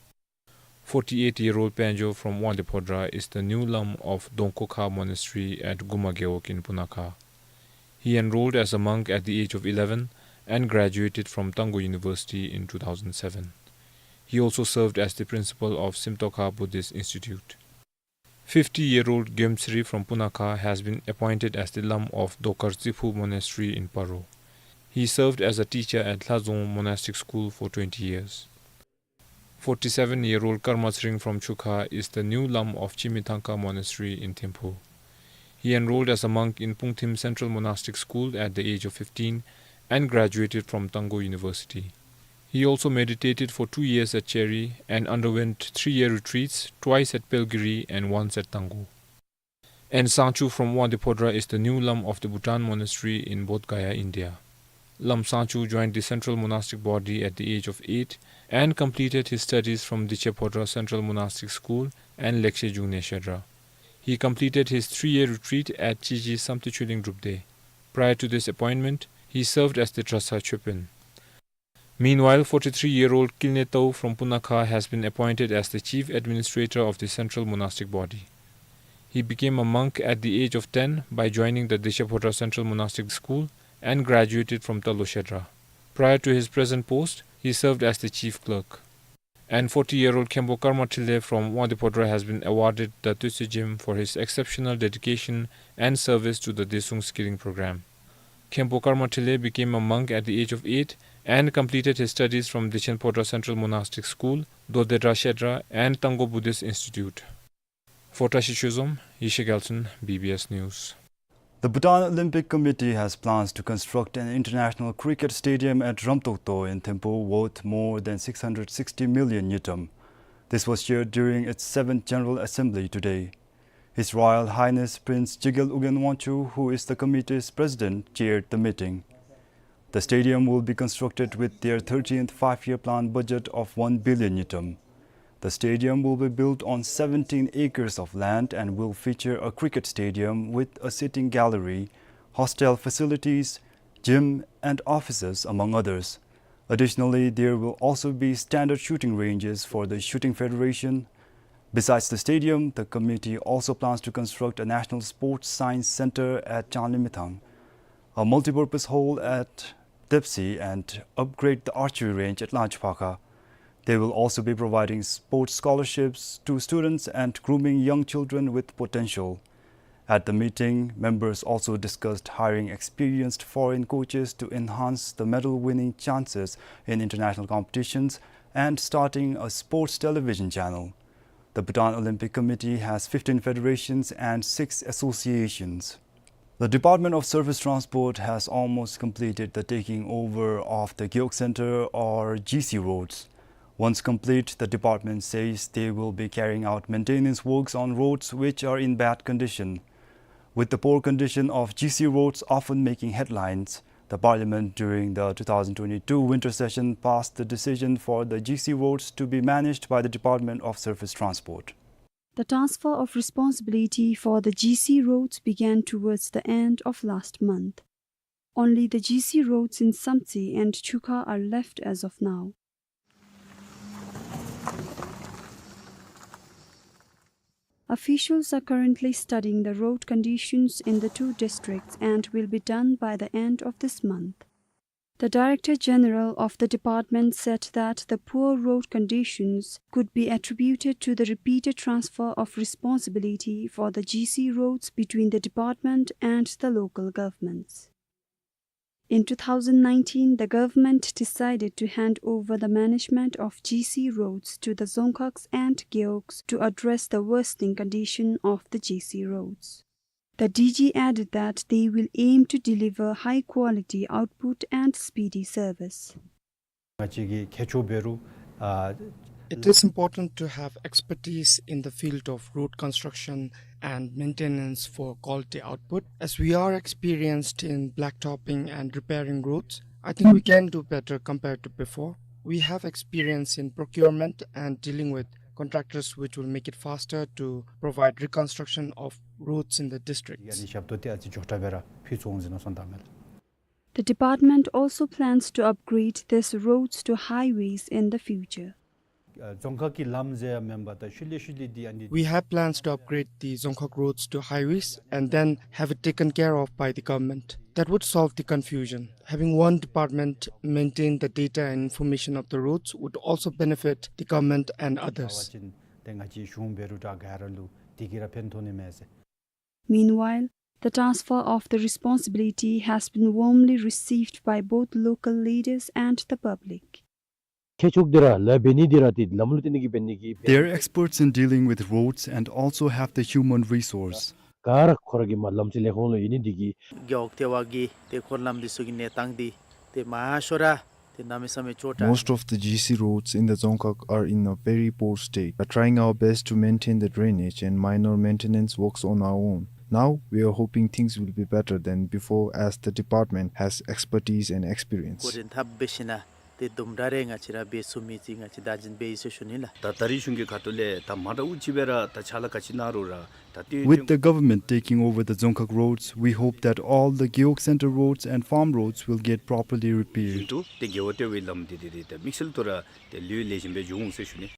Forty-eight-year-old Panjo from Wangdue Phodrang is the new lam of Dongkokha Monastery at Guma Gewog in Punakha. He enrolled as a monk at the age of eleven and graduated from Tanggo University in two thousand seven. He also served as the principal of Simtokha Buddhist Institute. Fifty-year-old Gyomtsri from Punakha has been appointed as the lam of Dokar Tsiphu Monastery in Paro. He served as a teacher at Lhadzong Monastic School for twenty years. Forty-seven-year-old Karma Tsering from Chukha is the new lam of Chimithangka Monastery in Thimphu. He enrolled as a monk in Pungthim Central Monastic School at the age of fifteen and graduated from Tanggo University. He also meditated for two years at Cheri and underwent three-year retreats, twice at Pelgiri and once at Tanggo. And Sangchu from Wangdue Phodrang is the new lam of the Bhutan Monastery in Bodh Gaya, India. Lam Sangchu joined the Central Monastic Body at the age of eight and completed his studies from Diche Phodrang Central Monastic School and Lekshe Jungne Shedra. He completed his three-year retreat at Chiji Samte Chuling Drupdey. Prior to this appointment, he served as the Drasa Choepen. Meanwhile, forty-three-year-old Kilne Tau from Punakha has been appointed as the Chief Administrator of the Central Monastic Body. He became a monk at the age of ten by joining the Diche Phodrang Central Monastic School and graduated from Talo Shedra. Prior to his present post, he served as the chief clerk. And forty-year-old Khenpo Karma Thrille from Wangdue Phodrang has been awarded the Tuitse Gem for his exceptional dedication and service to the Dresung Skilling Program. Khenpo Karma Thrille became a monk at the age of eight and completed his studies from Dichen Phodrang Central Monastic School, Dodedra Shedra, and Tanggo Buddhist Institute. For Tashi Chozom, Yeshe Gyaltshen, B B S News. The Bhutan Olympic Committee has plans to construct an international cricket stadium at Ramtokto in Thimphu worth more than six hundred sixty million ngultrum. This was shared during its seventh General Assembly today. His Royal Highness Prince Jigel Ugyen Wangchuck, who is the committee's president, chaired the meeting. The stadium will be constructed with their thirteenth five-year plan budget of one billion ngultrum. The stadium will be built on seventeen acres of land and will feature a cricket stadium with a sitting gallery, hostel facilities, gym, and offices, among others. Additionally, there will also be standard shooting ranges for the Shooting Federation. Besides the stadium, the committee also plans to construct a National Sports Science Center at Changlimithang. a multipurpose hall at Dipsy, and upgrade the archery range at Lanchpakha. They will also be providing sports scholarships to students and grooming young children with potential. At the meeting, members also discussed hiring experienced foreign coaches to enhance the medal-winning chances in international competitions and starting a sports television channel. The Bhutan Olympic Committee has fifteen federations and six associations. The Department of Surface Transport has almost completed the taking over of the Gewog Center or G C roads. Once complete, the department says they will be carrying out maintenance works on roads which are in bad condition. With the poor condition of G C roads often making headlines, the parliament during the two thousand twenty-two winter session passed the decision for the G C roads to be managed by the Department of Surface Transport. The transfer of responsibility for the G C roads began towards the end of last month. Only the G C roads in Samtse and Chukha are left as of now. Officials are currently studying the road conditions in the two districts and will be done by the end of this month. The Director General of the department said that the poor road conditions could be attributed to the repeated transfer of responsibility for the G C roads between the department and the local governments. In two thousand nineteen, the government decided to hand over the management of G C roads to the Dzongkhags and Gewogs to address the worsening condition of the G C roads. The D G added that they will aim to deliver high-quality output and speedy service. ང་བཅས་ཀྱི་ཁྱད་ཆོས་འབད་རུང་ཨ། It is important to have expertise in the field of road construction and maintenance for quality output. As we are experienced in blacktopping and repairing roads, I think we can do better compared to before. We have experience in procurement and dealing with contractors, which will make it faster to provide reconstruction of roads in the districts. ཡ་ནི་ཞབས་ཏོག་འདི་ཨ་ཙི་མགྱོགས་དྲགས་སྦེ་ར་ཕུལ་ཚུགས་འོང་ཟེར་མནོ་བསམ་བཏངམ་མས་ལགས། The department also plans to upgrade these roads to highways in the future. ཨ་རྫོང་ཁག་གི་ལམ་ཟེར་མེན་པར་ད་ཤུལ་ལས་ཤུལ་ལས་འདི་ཨ་ནི། We have plans to upgrade the Dzongkhag roads to highways and then have it taken care of by the government. That would solve the confusion. Having one department maintain the data and information of the roads would also benefit the government and others. ད་ང་བཅས་གཞུང་འབད་རུང་ད་ག་ར་ལུ་དེ་གིས་ར་ཕན་ཐོགས་ནི་མས་ཟེར། Meanwhile, the transfer of the responsibility has been warmly received by both local leaders and the public. ཁྱད་ཆོས་འདི་ར་ལཱ་འབད་ནི་འདི་ར་ཏེ་ལམ་ལུགས་འདི་ནི་གི་འབད་ནི་གི། They are experts in dealing with roads and also have the human resource. ག་ར་ཁོ་ར་གི་མར་ལམ་རྩིས་ལས་ཁུངས་ལུ་ཨིན་ནི་འདི་གིས། རྒེད་འོག་ལྟེ་བ་གི་ཏེ་འཁོར་ལམ་འདི་ཚུ་གི་གནས་སྟངས་འདི་ཏེ་མང་ཤོས་ར་ཏེ་གནམ་མེད་ས་མེད་ཅོག་འཐདཔ། Most of the G C roads in the Dzongkhag are in a very poor state. We are trying our best to maintain the drainage and minor maintenance works on our own. Now, we are hoping things will be better than before, as the department has expertise and experience. འགོ་འདྲེན་འཐབ་འབད་ཞིན་ན་ཏེ་དུམ་གྲ་རེ་ང་བཅས་ར་འབད་ཚུགས་མི་ཅིག་ང་བཅས་བདག་འཛིན་འབད་ཡི་ཟེར་ཞུ་ནི་ལགས། ད་ད་རེས་གཞུང་གི་ཁ་ཐུག་ལས་ད་མ་འདྲཝ་ཅིག་སྦེ་ར་ད་ཕྱག་ལཱ་ག་ཅི་གནང་རུང་ར་ད་ཏེ། With the government taking over the Dzongkhag roads, we hope that all the Gewog Center roads and farm roads will get properly repaired. བཞིན་དུ་ཏེ་རྒེད་འོག་ལྟེ་བའི་ལམ་འདི་འདི་ར་ཏེ་དམིགས་བསལ་དུ་ར་ཏེ་ལེགས་ཤོམ་སྦེ་འགྱོ་འོང་ཟེར་ཞུ་ནི།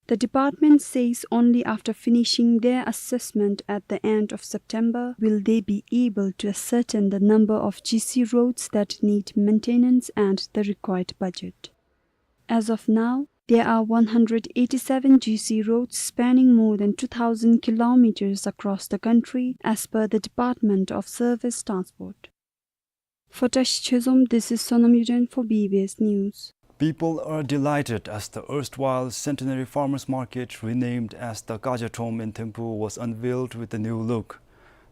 The department says only after finishing their assessment at the end of September will they be able to ascertain the number of G C roads that need maintenance and the required budget. As of now, there are one hundred eighty-seven G C roads spanning more than two thousand kilometers across the country, as per the Department of Surface Transport. For Tashi Chezom, this is Sonam Yuden for B B S News. People are delighted as the erstwhile Centenary Farmers Market, renamed as the Kaja Thom in Thimphu, was unveiled with a new look.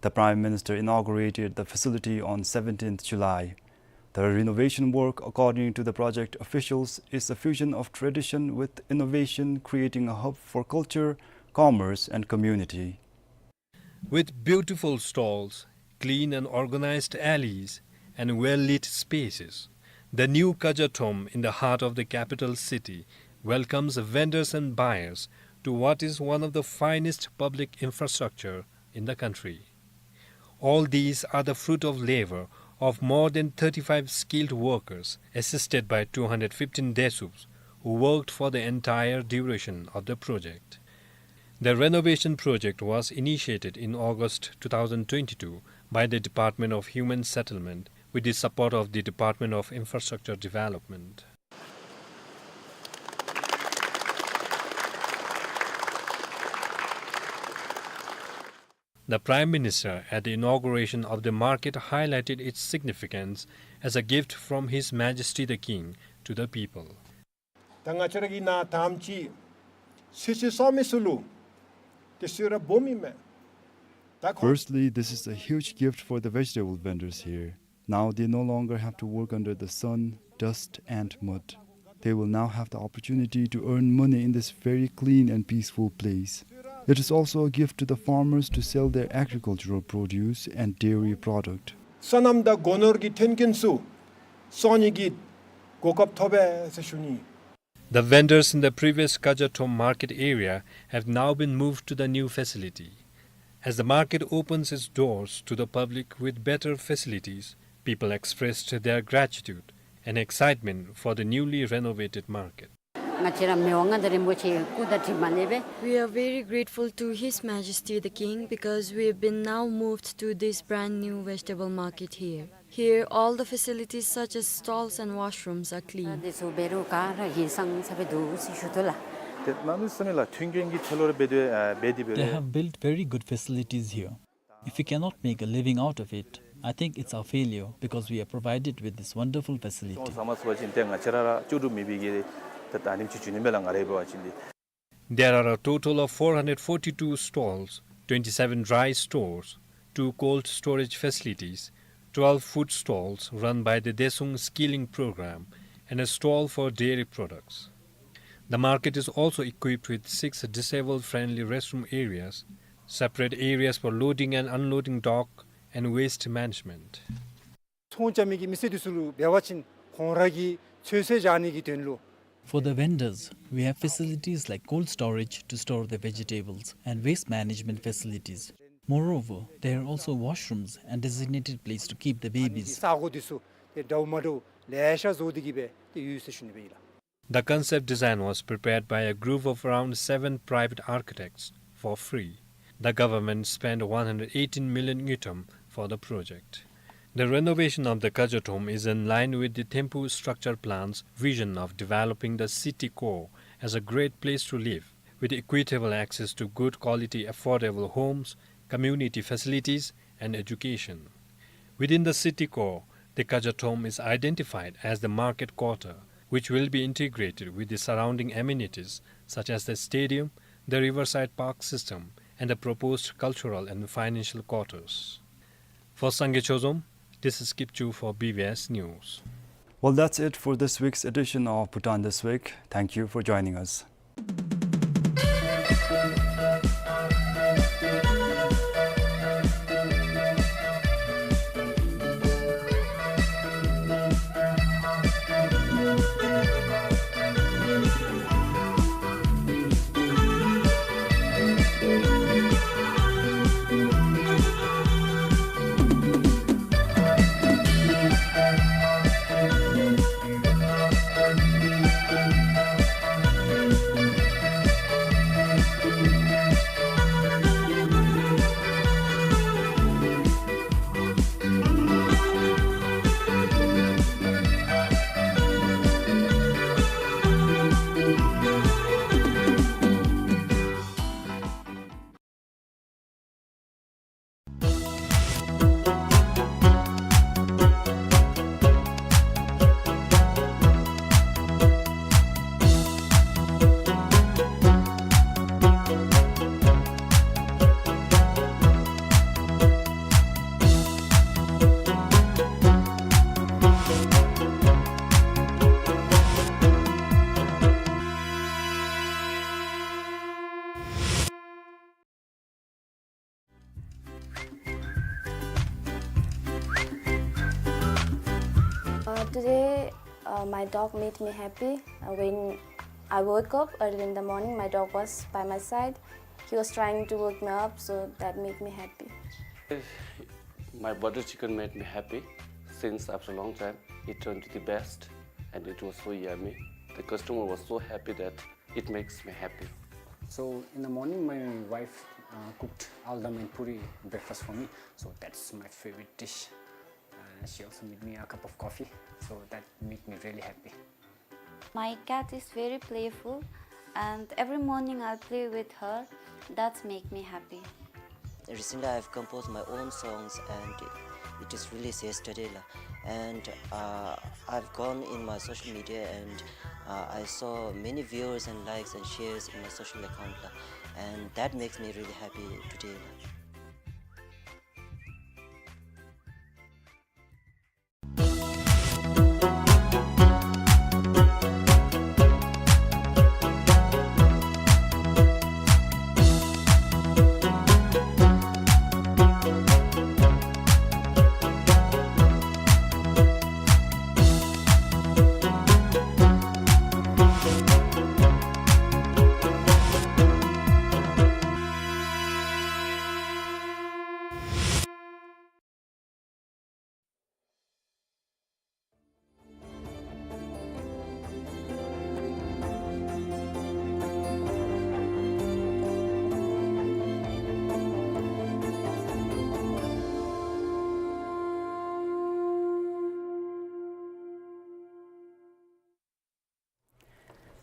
The Prime Minister inaugurated the facility on seventeenth July. The renovation work, according to the project officials, is a fusion of tradition with innovation, creating a hub for culture, commerce, and community. With beautiful stalls, clean and organized alleys, and well-lit spaces, the new Kaja Thom in the heart of the capital city welcomes vendors and buyers to what is one of the finest public infrastructure in the country. All these are the fruit of labor of more than thirty-five skilled workers, assisted by two hundred fifteen Desups, who worked for the entire duration of the project. The renovation project was initiated in August two thousand twenty-two by the Department of Human Settlement with the support of the Department of Infrastructure Development. The Prime Minister, at the inauguration of the market, highlighted its significance as a gift from His Majesty the King to the people. ད་ང་བཅས་ར་གི་ནཱ་དམ་ཅིག་ཚོད་བསྲེ་བསག་མི་ཚུ་ལུ་དེ་ཚུ་ར་སྦོམ་ཨིན་མས། ད་ཁོང་། Firstly, this is a huge gift for the vegetable vendors here. Now they no longer have to work under the sun, dust, and mud. They will now have the opportunity to earn money in this very clean and peaceful place. It is also a gift to the farmers to sell their agricultural produce and dairy product. སོ་ནམ་དང་སྒོ་ནོར་གྱི་མཐུན་རྐྱེན་ཚུ་སོང་ནི་གི་གོ་སྐབས་ཐོབ་པས་ཟེར་ཞུ་ནི། The vendors in the previous Kajathom market area have now been moved to the new facility. As the market opens its doors to the public with better facilities, people expressed their gratitude and excitement for the newly renovated market. ང་བཅས་ར་མི་དབང་མངའ་བདག་རིན་པོ་ཆེ་སྐུ་དང་གྲིབ་མ་ལས་པས། We are very grateful to His Majesty the King because we have been now moved to this brand new vegetable market here. Here, all the facilities such as stalls and washrooms are clean. དེ་ཚུ་འབད་རུང་ག་ར་ཧིང་སངས་ས་སྦེ་འདུག་ཟེར་ཞུ་དོ་ལགས། དེ་ནང་ནི་སོ་ནི་ལགས་མཐུན་རྐྱེན་གྱི་ཐད་ལུ་ར་འབད་དེ་ཨ་འབད་དེ་འབད་They རུང་། Have built very good facilities here. If you cannot make a living out of it, I think it's our failure because we are provided with this wonderful facility. ཚང་མ་ཟེར་བ་ཅིན་ཏེ་ང་བཅས་ར་ར་ལྕོགས་གྲུབ་མེད་པའི་གི་ད་ད་ནི་ཅིག་ཅིག་ནི་མེད་ལགས། ང་ར་འབད་བ་ཅིན་ཏེ། There are a total of four hundred forty-two stalls, twenty-seven dry stores, two cold storage facilities, twelve food stalls run by the Daesung Skilling Program, and a stall for dairy products. The market is also equipped with six disabled-friendly restroom areas, separate areas for loading and unloading dock, and waste management. ཚོང་རྐྱབ་མི་གི་མི་སེར་འདི་ཚུ་ལུ་འབད་བ་ཅིན་ཁོང་ར་གི་ཚོད་བསྲེ་བཞག་ནི་གི་དོན་ལུ། For the vendors, we have facilities like cold storage to store the vegetables and waste management facilities. Moreover, there are also washrooms and designated place to keep the babies. ས་གོ་འདི་ཚུ་ཏེ་འདྲཝ་མ་འདྲཝ་ལེ་ཤ་བཟོ་སྟེ་གི་སྦེ་ཏེ་ཡོད་ཟེར་ཞུ་ནི་སྦེ་ཨིན་ལགས། The concept design was prepared by a group of around seven private architects for free. The government spent one hundred eighteen million ngultrum for the project. The renovation of the Kajathom is in line with the Thimphu Structure Plan's vision of developing the city core as a great place to live, with equitable access to good quality affordable homes, community facilities, and education. Within the city core, the Kajathom is identified as the market quarter, which will be integrated with the surrounding amenities such as the stadium, the riverside park system, and the proposed cultural and financial quarters. For Sangay Chozom, this is Kipchu for B B S News. Well, that's it for this week's edition of Bhutan This Week. Thank you for joining us. Uh, today, uh, my dog made me happy. Uh, when I woke up early in the morning, my dog was by my side. He was trying to wake me up, so that made me happy. My butter chicken made me happy since after a long time. It turned to the best, and it was so yummy. The customer was so happy that it makes me happy. So in the morning, my wife, uh, cooked aldam and puri breakfast for me. So that's my favorite dish. Uh, she also made me a cup of coffee. So that made me really happy. My cat is very playful, and every morning I'll play with her. That's make me happy. Recently, I've composed my own songs, and it is released yesterday, la. And, uh, I've gone in my social media, and, uh, I saw many viewers and likes and shares in my social account, la. And that makes me really happy today, la.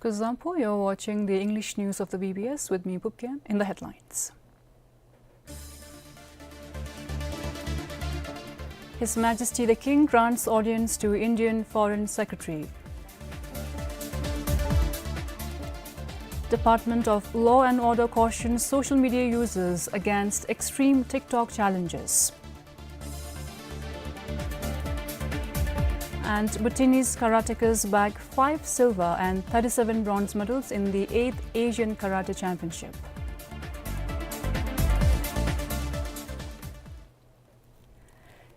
Kuzuzangpo, you're watching the English news of the B B S with me, Pupken. In the headlines. His Majesty the King grants audience to Indian Foreign Secretary. Department of Law and Order cautions social media users against extreme TikTok challenges. And Bhutanese karateka's bag five silver and thirty-seven bronze medals in the eighth Asian Karate Championship.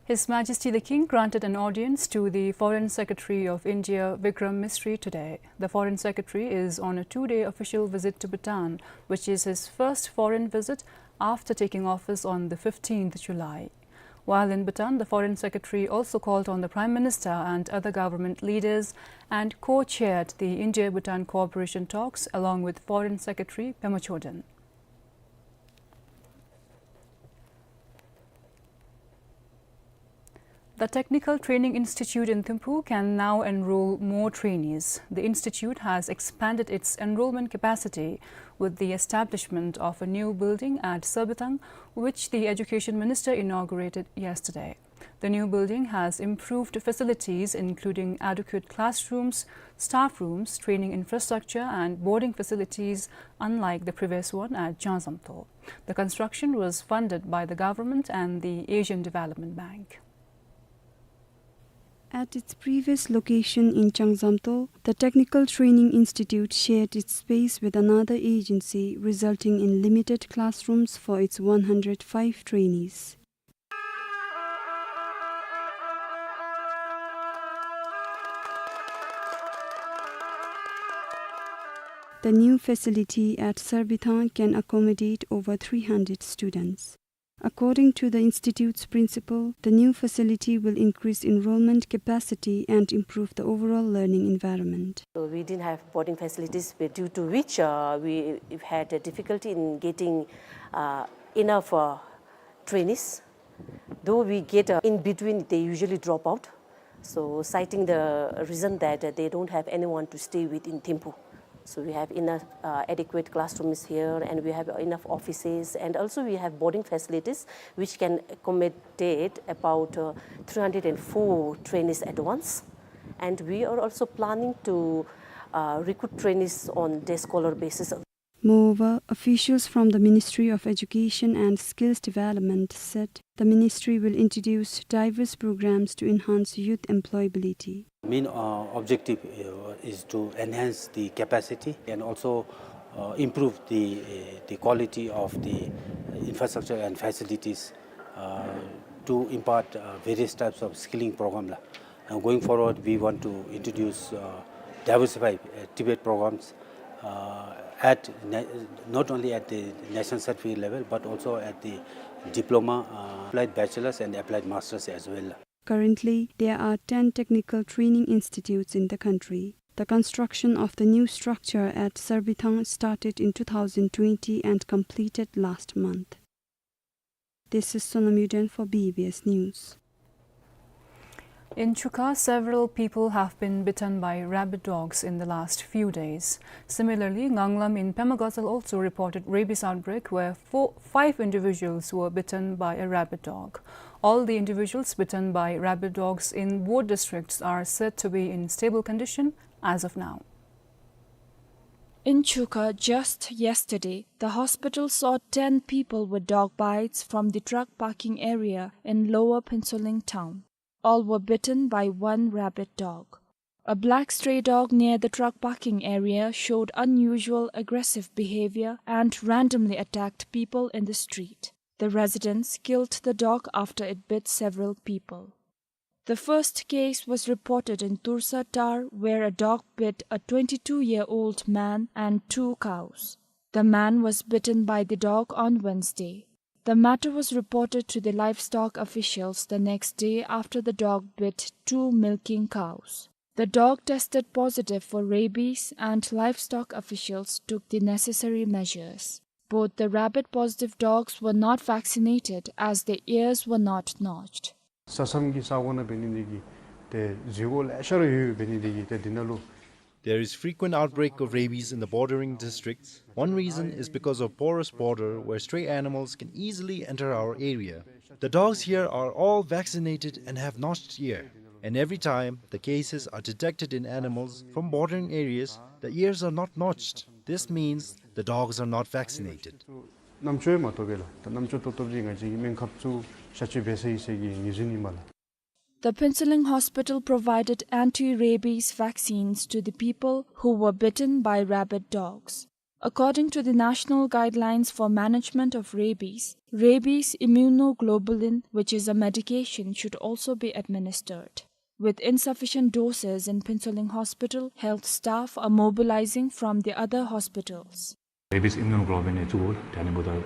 His Majesty the King granted an audience to the Foreign Secretary of India, Vikram Misri, today. The Foreign Secretary is on a two-day official visit to Bhutan, which is his first foreign visit after taking office on the fifteenth July. While in Bhutan, the Foreign Secretary also called on the Prime Minister and other government leaders and co-chaired the India-Bhutan cooperation talks along with Foreign Secretary Pema Choden. The Technical Training Institute in Thimphu can now enroll more trainees. The institute has expanded its enrollment capacity with the establishment of a new building at Sarbithang, which the Education Minister inaugurated yesterday. The new building has improved facilities, including adequate classrooms, staff rooms, training infrastructure, and boarding facilities, unlike the previous one at Changzamto. The construction was funded by the government and the Asian Development Bank. At its previous location in Changzamto, the Technical Training Institute shared its space with another agency, resulting in limited classrooms for its one hundred five trainees. The new facility at Sarbithang can accommodate over three hundred students. According to the institute's principal, the new facility will increase enrollment capacity and improve the overall learning environment. So we didn't have boarding facilities, due to which, uh, we had a difficulty in getting, uh, enough, uh, trainees. Though we get, uh, in between, they usually drop out. So, citing the reason that, uh, they don't have anyone to stay with in Thimphu. So, we have enough, uh, adequate classrooms here, and we have enough offices, and also we have boarding facilities which can accommodate about, uh, three hundred and four trainees at once. And we are also planning to, uh, recruit trainees on day scholar basis. Moreover, officials from the Ministry of Education and Skills Development said the ministry will introduce diverse programs to enhance youth employability. Main, uh, objective, uh, is to enhance the capacity and also, uh, improve the, uh, the quality of the infrastructure and facilities, uh, to impart, uh, various types of skilling program la. And going forward, we want to introduce, uh, diversified, uh, TVET programs, uh, at na-, not only at the national certificate level, but also at the diploma, uh, applied bachelor's and applied master's as well. Currently, there are ten technical training institutes in the country. The construction of the new structure at Sarbithang started in two thousand twenty and completed last month. This is Sonam Yuden for B B S News. In Chukha, several people have been bitten by rabid dogs in the last few days. Similarly, Nganglam in Pema Gatshel also reported rabies outbreak where four, five individuals were bitten by a rabid dog. All the individuals bitten by rabid dogs in both districts are said to be in stable condition as of now. In Chukha, just yesterday, the hospital saw ten people with dog bites from the truck parking area in Lower Phuentsholing town. All were bitten by one rabid dog. A black stray dog near the truck parking area showed unusual aggressive behavior and randomly attacked people in the street. The residents killed the dog after it bit several people. The first case was reported in Tursa Tar, where a dog bit a twenty-two-year-old man and two cows. The man was bitten by the dog on Wednesday. The matter was reported to the livestock officials the next day after the dog bit two milking cows. The dog tested positive for rabies and livestock officials took the necessary measures. Both the rabid positive dogs were not vaccinated as their ears were not notched. ས་མཚམས་ཀྱི་ས་གོ་ནང་འབད་ནི་དེ་གིས་ཏེ་འཛུལ་སྒོ་ལེ་ཤ་ར་ཡོད་འབད་ནི་དེ་གིས་ཏེ་འདི་ནང་ལུ There is frequent outbreak of rabies in the bordering districts. One reason is because of porous border where stray animals can easily enter our area. The dogs here are all vaccinated and have notched ear. And every time the cases are detected in animals from bordering areas, the ears are not notched. This means the dogs are not vaccinated. རྣམ་ཅོ་ཡང་མ་བཏོག་པས་ལགས། ད་རྣམ་ཅོ་བཏོག་བཏོགཔ་ཅིག་ང་བཅས་ཀྱིས་སྨན་ཁབ་ཚུ་བཞག་བཅོས་འབད་ས་ཨིན་ཟེར་གྱི་ངེས་ཅིག་ཨིན་མས་ལགས། The Phuentsholing Hospital provided anti-rabies vaccines to the people who were bitten by rabid dogs. According to the National Guidelines for Management of Rabies, rabies immunoglobulin, which is a medication, should also be administered. With insufficient doses in Phuentsholing Hospital, health staff are mobilizing from the other hospitals. Rabies immunoglobulin ཨེ་ཚུགས་དེ་ཨ་ནི་འབདཝ་ད་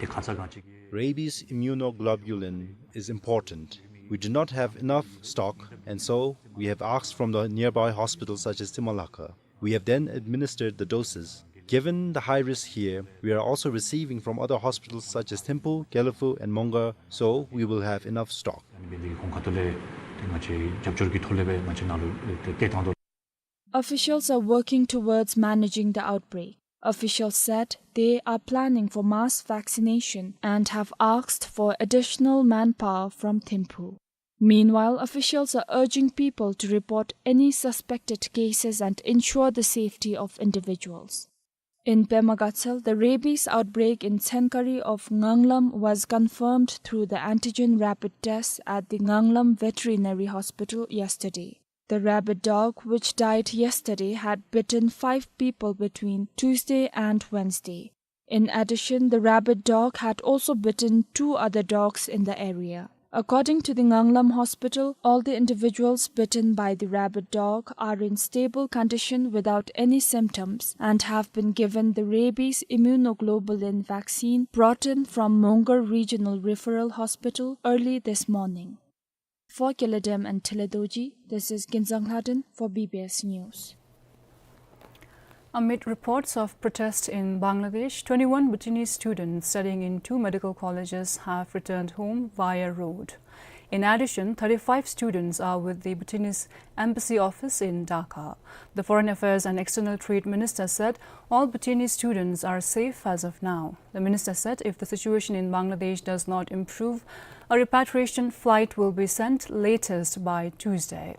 ཏེ་ཁ་ཙ་ག་ཅི་གི Rabies immunoglobulin is important. We do not have enough stock, and so we have asked from the nearby hospitals such as Timalhaka. We have then administered the doses. Given the high risk here, we are also receiving from other hospitals such as Thimphu, Gelephu, and Mongar, so we will have enough stock. ཨ་ནི་འབད་ནི་དེ་གིས་ཁོང་ཁ་ཐུག་ལས་ཏེ་ང་བཅས་རྒྱབ་སྐྱོར་གྱི་ཐོག་ལས་སྦེ་ང་བཅས་ནཱ་ལུ་ཏེ་སྐྱེལ་བཏང་དོ། Officials are working towards managing the outbreak. Officials said they are planning for mass vaccination and have asked for additional manpower from Thimphu. Meanwhile, officials are urging people to report any suspected cases and ensure the safety of individuals. In Pema Gatshel, the rabies outbreak in Tsenkari of Nganglam was confirmed through the antigen rapid test at the Nganglam Veterinary Hospital yesterday. The rabid dog, which died yesterday, had bitten five people between Tuesday and Wednesday. In addition, the rabid dog had also bitten two other dogs in the area. According to the Nganglam Hospital, all the individuals bitten by the rabid dog are in stable condition without any symptoms and have been given the rabies immunoglobulin vaccine brought in from Mongar Regional Referral Hospital early this morning. For Kyalledem and Thilley Dorji, this is Ginzang Lhaden for B B S News. Amid reports of protest in Bangladesh, twenty-one Bhutanese students studying in two medical colleges have returned home via road. In addition, thirty-five students are with the Bhutanese embassy office in Dhaka. The Foreign Affairs and External Trade Minister said all Bhutanese students are safe as of now. The minister said if the situation in Bangladesh does not improve, a repatriation flight will be sent latest by Tuesday.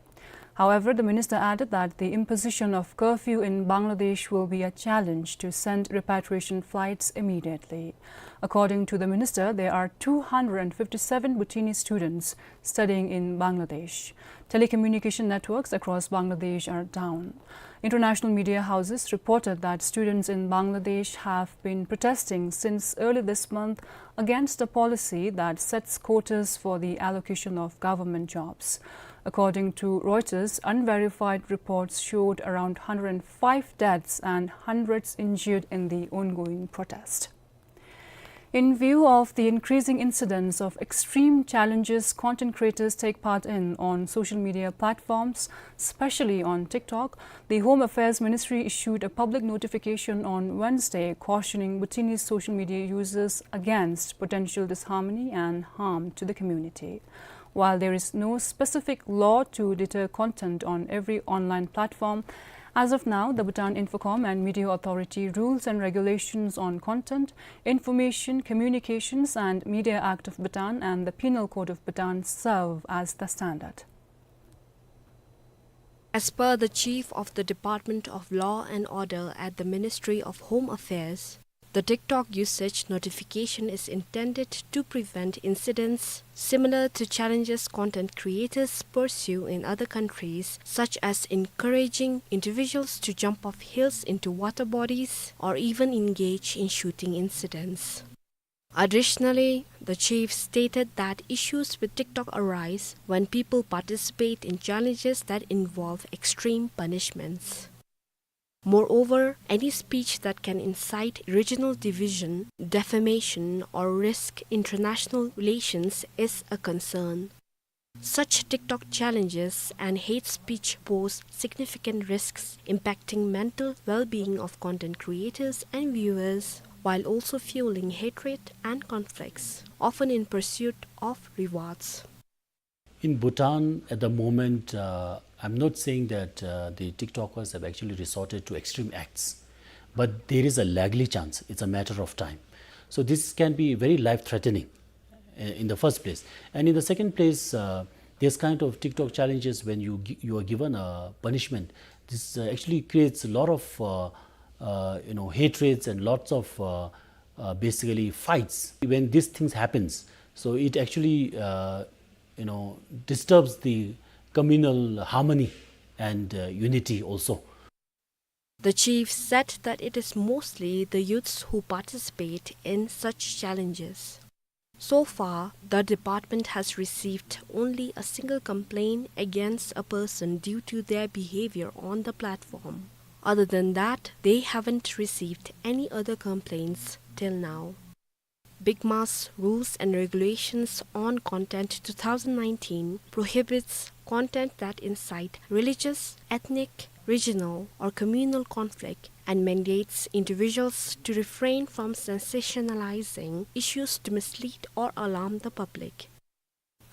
However, the minister added that the imposition of curfew in Bangladesh will be a challenge to send repatriation flights immediately. According to the minister, there are two hundred fifty-seven Bhutanese students studying in Bangladesh. Telecommunication networks across Bangladesh are down. International media houses reported that students in Bangladesh have been protesting since early this month against a policy that sets quotas for the allocation of government jobs. According to Reuters, unverified reports showed around hundred and five deaths and hundreds injured in the ongoing protest. In view of the increasing incidence of extreme challenges content creators take part in on social media platforms, especially on TikTok, the Home Affairs Ministry issued a public notification on Wednesday cautioning Bhutanese social media users against potential disharmony and harm to the community. While there is no specific law to deter content on every online platform, as of now, the Bhutan Infocom and Media Authority rules and regulations on content, Information, Communications and Media Act of Bhutan and the Penal Code of Bhutan serve as the standard. As per the Chief of the Department of Law and Order at the Ministry of Home Affairs, the TikTok usage notification is intended to prevent incidents similar to challenges content creators pursue in other countries, such as encouraging individuals to jump off hills into water bodies or even engage in shooting incidents. Additionally, the chief stated that issues with TikTok arise when people participate in challenges that involve extreme punishments. Moreover, any speech that can incite regional division, defamation, or risk international relations is a concern. Such TikTok challenges and hate speech pose significant risks impacting mental well-being of content creators and viewers, while also fueling hatred and conflicts, often in pursuit of rewards. In Bhutan at the moment, uh, I'm not saying that, uh, the TikTokers have actually resorted to extreme acts, but there is a likely chance. It's a matter of time. So this can be very life-threatening, uh, in the first place. And in the second place, uh, this kind of TikTok challenges, when you gi-, you are given a punishment, this, uh, actually creates a lot of, uh, uh, you know, hatreds and lots of, uh, uh, basically fights. When these things happens, so it actually, uh, you know, disturbs the communal harmony and, uh, unity also. The chief said that it is mostly the youths who participate in such challenges. So far, the department has received only a single complaint against a person due to their behavior on the platform. Other than that, they haven't received any other complaints till now. BICMA's Rules and Regulations on Content two thousand nineteen prohibits content that incite religious, ethnic, regional, or communal conflict and mandates individuals to refrain from sensationalizing issues to mislead or alarm the public.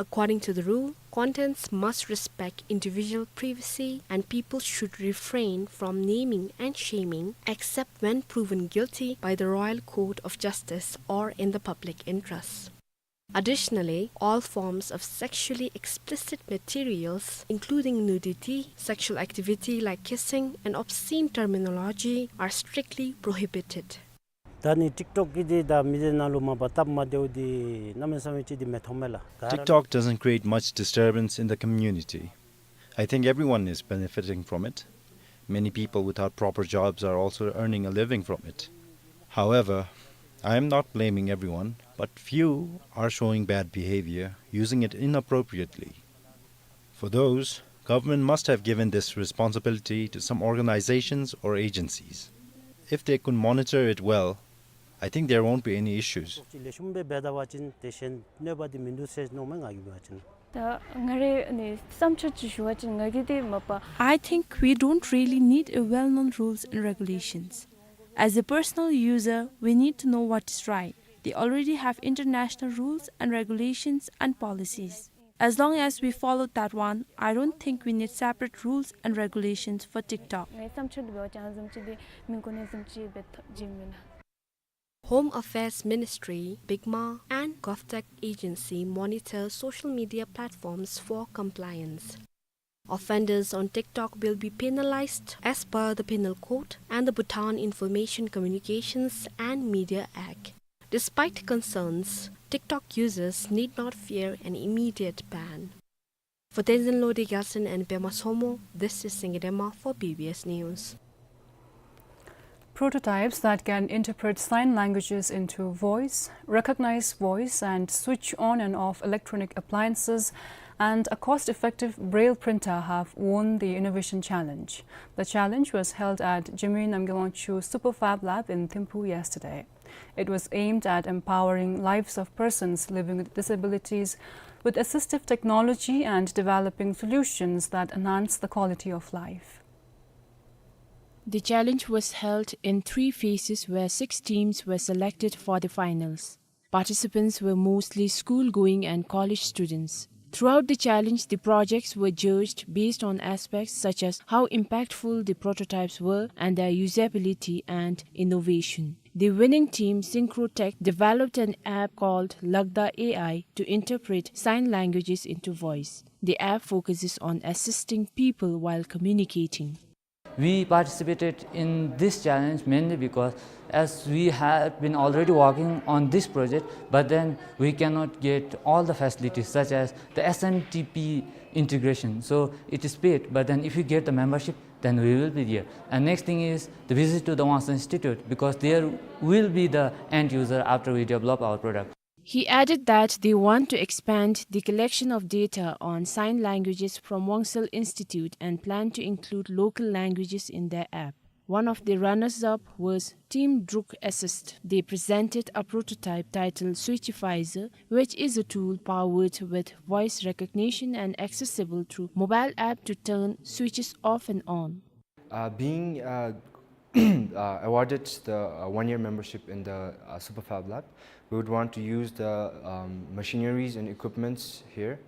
According to the rule, contents must respect individual privacy and people should refrain from naming and shaming except when proven guilty by the Royal Court of Justice or in the public interest. Additionally, all forms of sexually explicit materials, including nudity, sexual activity like kissing, and obscene terminology, are strictly prohibited. ད་ནི་ཊིཀ་ཊོཀ་གིས་འདི་ད་མི་སྡེ་ནང་ལུ་མ་པ་སྟབས་མ་བདེཝ་འདི་གནམ་མེད་ས་མེད་ཅིག་འདི་མི་མཐོང་མས་ལགས། ག་ར། TikTok doesn't create much disturbance in the community. I think everyone is benefiting from it. Many people without proper jobs are also earning a living from it. However, I am not blaming everyone, but few are showing bad behavior, using it inappropriately. For those, government must have given this responsibility to some organizations or agencies. If they could monitor it well, I think there won't be any issues. ལེགས་ཤོམ་སྦེ་འབད་ད་པ་ཅིན་དེ་བཞིན་གནོད་པ་འདི་མིན་འདུག་ཟེར་མནོཝ་མས་ང་གིས་འབད་བ་ཅིན། ད་ང་རའི་ནི་བསམ་འཆར་ཅིག་ཞུ་བ་ཅིན་ང་གིས་འདི་མ་པ། I think we don't really need a well-known rules and regulations. As a personal user, we need to know what is right. They already have international rules and regulations and policies. As long as we follow that one, I don't think we need separate rules and regulations for TikTok. ངའི་བསམ་འཆར་འདི་འབད་བ་ཅིན་ཨ་ནི་བཟུམ་ཅིག་འདི་མི་དགོ་ནི་བཟུམ་ཅིག་སྦེ་ཐོ་བཞིན་མེན་ན། Home Affairs Ministry, BICMA, and GovTech Agency monitor social media platforms for compliance. Offenders on TikTok will be penalized as per the Penal Code and the Bhutan Information Communications and Media Act. Despite concerns, TikTok users need not fear an immediate ban. For Tenzin Lode Gyaltsen and Pema Somo, this is Singye Dema for B B S News. Prototypes that can interpret sign languages into voice, recognize voice, and switch on and off electronic appliances and a cost-effective braille printer have won the Innovation Challenge. The challenge was held at Jigme Namgyel Wangchug Super Fab Lab in Thimphu yesterday. It was aimed at empowering lives of persons living with disabilities with assistive technology and developing solutions that enhance the quality of life. The challenge was held in three phases, where six teams were selected for the finals. Participants were mostly school-going and college students. Throughout the challenge, the projects were judged based on aspects such as how impactful the prototypes were and their usability and innovation. The winning team, Synchrotech, developed an app called Lagda A I to interpret sign languages into voice. The app focuses on assisting people while communicating. We participated in this challenge mainly because as we have been already working on this project, but then we cannot get all the facilities such as the S M T P integration. So it is paid, but then if you get the membership, then we will be there. And next thing is the visit to the Wangsa Institute, because there will be the end user after we develop our product. He added that they want to expand the collection of data on sign languages from Wangsa Institute and plan to include local languages in their app. One of the runners-up was Team Druk Assist. They presented a prototype titled Switchifizer, which is a tool powered with voice recognition and accessible through mobile app to turn switches off and on. Uh, being, uh, uh, awarded the, uh, one-year membership in the, uh, Super Fab Lab, we would want to use the, um, machineries and equipments here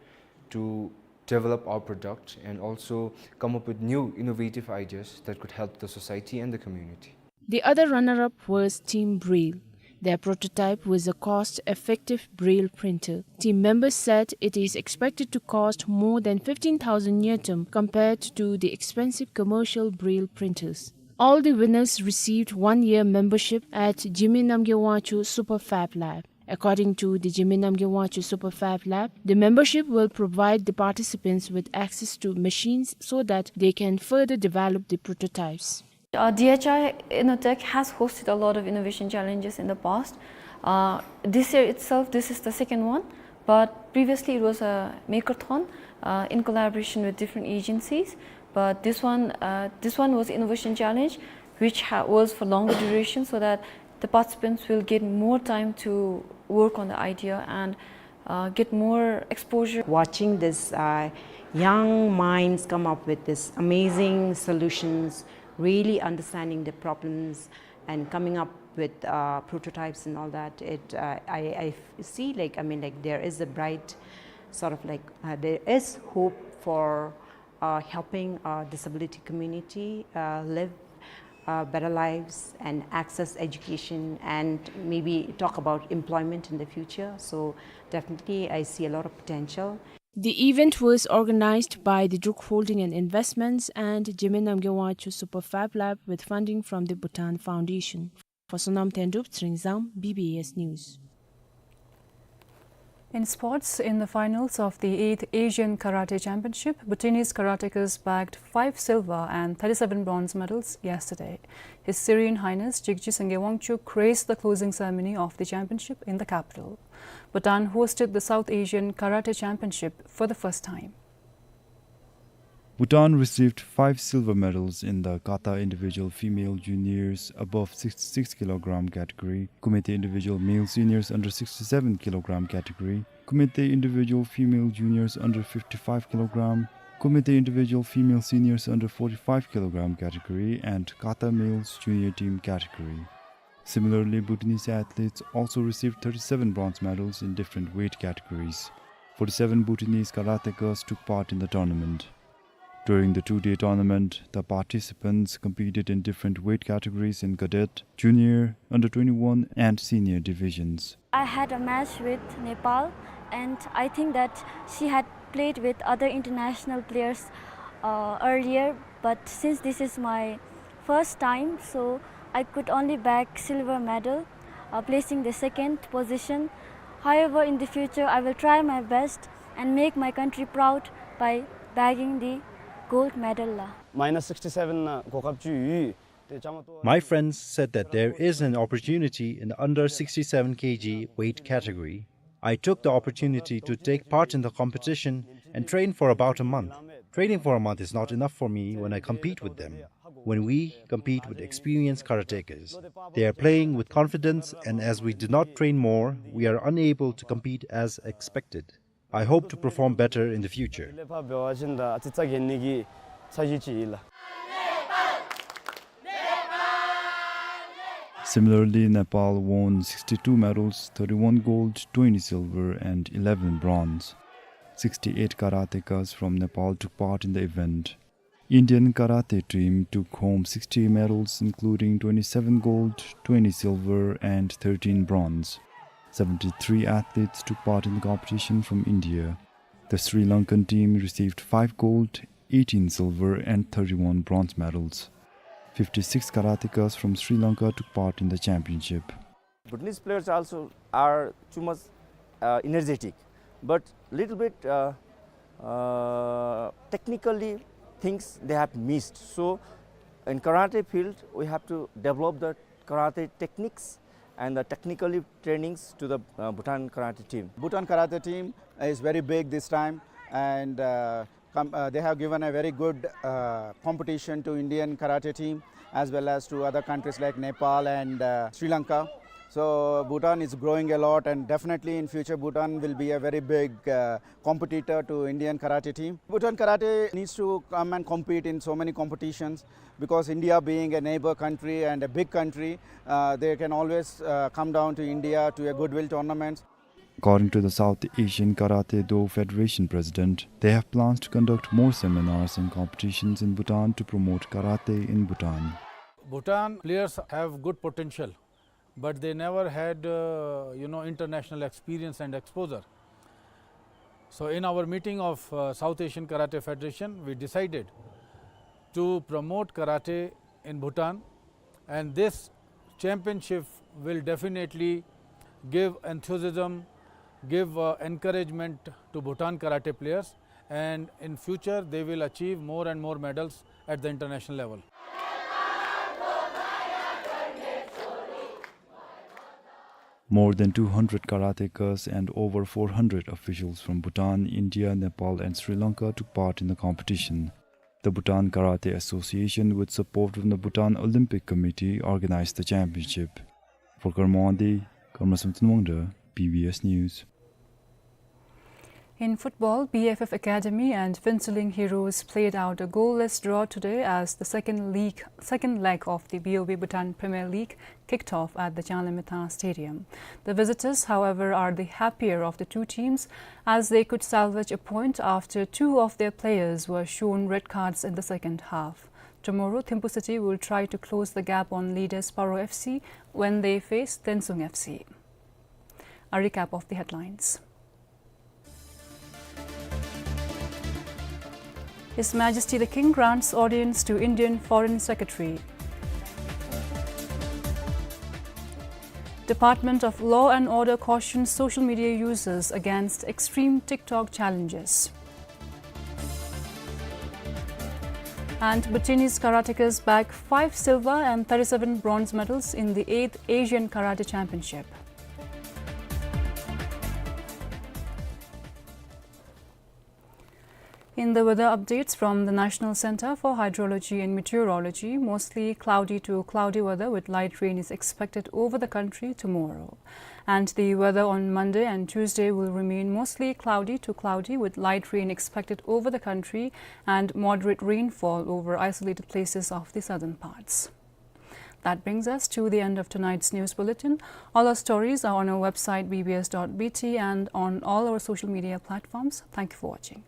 to develop our product and also come up with new innovative ideas that could help the society and the community. The other runner-up was Team Braille. Their prototype was a cost-effective braille printer. Team members said it is expected to cost more than fifteen thousand ngultrum compared to the expensive commercial braille printers. All the winners received one-year membership at Jigme Namgyel Wangchug Super Fab Lab. According to the Jigme Namgyel Wangchug Super Fab Lab, the membership will provide the participants with access to machines so that they can further develop the prototypes. Uh, D H I Innotech has hosted a lot of innovation challenges in the past. Uh, this year itself, this is the second one, but previously it was a makeathon, uh, in collaboration with different agencies. But this one, uh, this one was innovation challenge, which ha-, was for longer duration, so that the participants will get more time to work on the idea and, uh, get more exposure. Watching this, uh, young minds come up with this amazing solutions, really understanding the problems and coming up with, uh, prototypes and all that, it, uh, I, I f-, see, like, I mean, like, there is a bright sort of, like, uh, there is hope for, uh, helping our disability community, uh, live, uh, better lives and access education and maybe talk about employment in the future. So definitely, I see a lot of potential. The event was organized by the Druk Holding and Investments and Jigme Namgyel Wangchug Super Fab Lab with funding from the Bhutan Foundation. For Sonam Tendrup, Tshering Zam, B B S News. In sports, in the finals of the eighth Asian Karate Championship, Bhutanese karateka bagged five silver and thirty-seven bronze medals yesterday. His Serene Highness Jigje Sangay Wangchuck graced the closing ceremony of the championship in the capital. Bhutan hosted the South Asian Karate Championship for the first time. Bhutan received five silver medals in the kata individual female juniors above sixty-six kilogram category, kumite individual male seniors under sixty-seven kilogram category, kumite individual female juniors under fifty-five kilogram, kumite individual female seniors under forty-five kilogram category, and kata males junior team category. Similarly, Bhutanese athletes also received thirty-seven bronze medals in different weight categories. Forty-seven Bhutanese karatekas took part in the tournament. During the two-day tournament, the participants competed in different weight categories in cadet, junior, under twenty-one, and senior divisions. I had a match with Nepal, and I think that she had played with other international players, uh, earlier, but since this is my first time, so I could only bag silver medal, uh, placing the second position. However, in the future, I will try my best and make my country proud by bagging the gold medal la. Minus sixty-seven ནང་གོ་སྐབས་ཅིག་ཡོད། དེ་ཅང་མ་གཏོགས། My friends said that there is an opportunity in the under sixty-seven K G weight category. I took the opportunity to take part in the competition and train for about a month. Training for a month is not enough for me when I compete with them. When we compete with experienced karatekas, they are playing with confidence, and as we do not train more, we are unable to compete as expected. I hope to perform better in the future. Similarly, Nepal won sixty-two medals, thirty-one gold, twenty silver, and eleven bronze. Sixty-eight karatekas from Nepal took part in the event. Indian karate team took home sixty medals, including twenty-seven gold, twenty silver, and thirteen bronze. Seventy-three athletes took part in the competition from India. The Sri Lankan team received five gold, eighteen silver, and thirty-one bronze medals. Fifty-six karatekas from Sri Lanka took part in the championship. Bhutanese players also are too much, uh, energetic, but little bit, uh, uh, technically things they have missed. So in karate field, we have to develop the karate techniques and the technical trainings to the, uh, Bhutan karate team. Bhutan karate team is very big this time, and, uh, com-, uh, they have given a very good, uh, competition to Indian karate team as well as to other countries like Nepal and, uh, Sri Lanka. So Bhutan is growing a lot, and definitely in future Bhutan will be a very big, uh, competitor to Indian karate team. Bhutan karate needs to come and compete in so many competitions because India being a neighbor country and a big country, uh, they can always, uh, come down to India to a goodwill tournament. According to the South Asian Karate Do Federation president, they have plans to conduct more seminars and competitions in Bhutan to promote karate in Bhutan. Bhutan players have good potential, but they never had, uh, you know, international experience and exposure. So in our meeting of, uh, South Asian Karate Federation, we decided to promote karate in Bhutan, and this championship will definitely give enthusiasm, give, uh, encouragement to Bhutan karate players, and in future they will achieve more and more medals at the international level. More than two hundred karatekas and over four hundred officials from Bhutan, India, Nepal, and Sri Lanka took part in the competition. The Bhutan Karate Association, with support from the Bhutan Olympic Committee, organized the championship. For Karma Wangdi, Karma Samson Wangda, B B S News. In football, B F F Academy and Phuentsholing Heroes played out a goalless draw today as the second league, second leg of the B O B Bhutan Premier League kicked off at the Changlimithang Stadium. The visitors, however, are the happier of the two teams as they could salvage a point after two of their players were shown red cards in the second half. Tomorrow, Thimphu City will try to close the gap on leaders Paro F C when they face Tensung F C. A recap of the headlines. His Majesty the King grants audience to Indian Foreign Secretary. Department of Law and Order cautions social media users against extreme TikTok challenges. And Bhutanese karateka bag five silver and thirty-seven bronze medals in the eighth Asian Karate Championship. In the weather updates from the National Center for Hydrology and Meteorology, mostly cloudy to cloudy weather with light rain is expected over the country tomorrow. And the weather on Monday and Tuesday will remain mostly cloudy to cloudy with light rain expected over the country and moderate rainfall over isolated places of the southern parts. That brings us to the end of tonight's news bulletin. All our stories are on our website, B B S dot B T, and on all our social media platforms. Thank you for watching.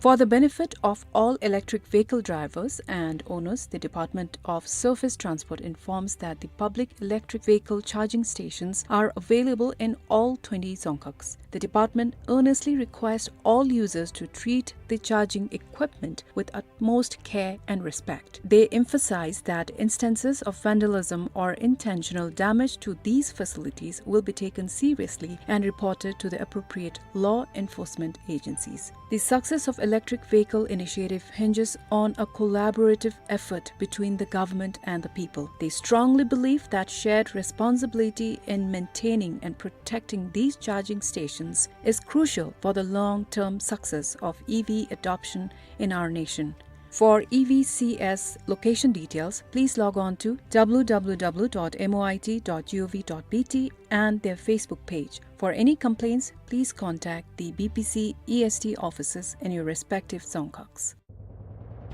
For the benefit of all electric vehicle drivers and owners, the Department of Surface Transport informs that the public electric vehicle charging stations are available in all twenty dzongkhags. The department earnestly requests all users to treat the charging equipment with utmost care and respect. They emphasize that instances of vandalism or intentional damage to these facilities will be taken seriously and reported to the appropriate law enforcement agencies. The success of electric vehicle initiative hinges on a collaborative effort between the government and the people. They strongly believe that shared responsibility in maintaining and protecting these charging stations is crucial for the long-term success of E V adoption in our nation. For E V Cs location details, please log on to w w w dot m o i t dot g o v dot b t and their Facebook page. For any complaints, please contact the B P C E S T offices in your respective dzongkhags.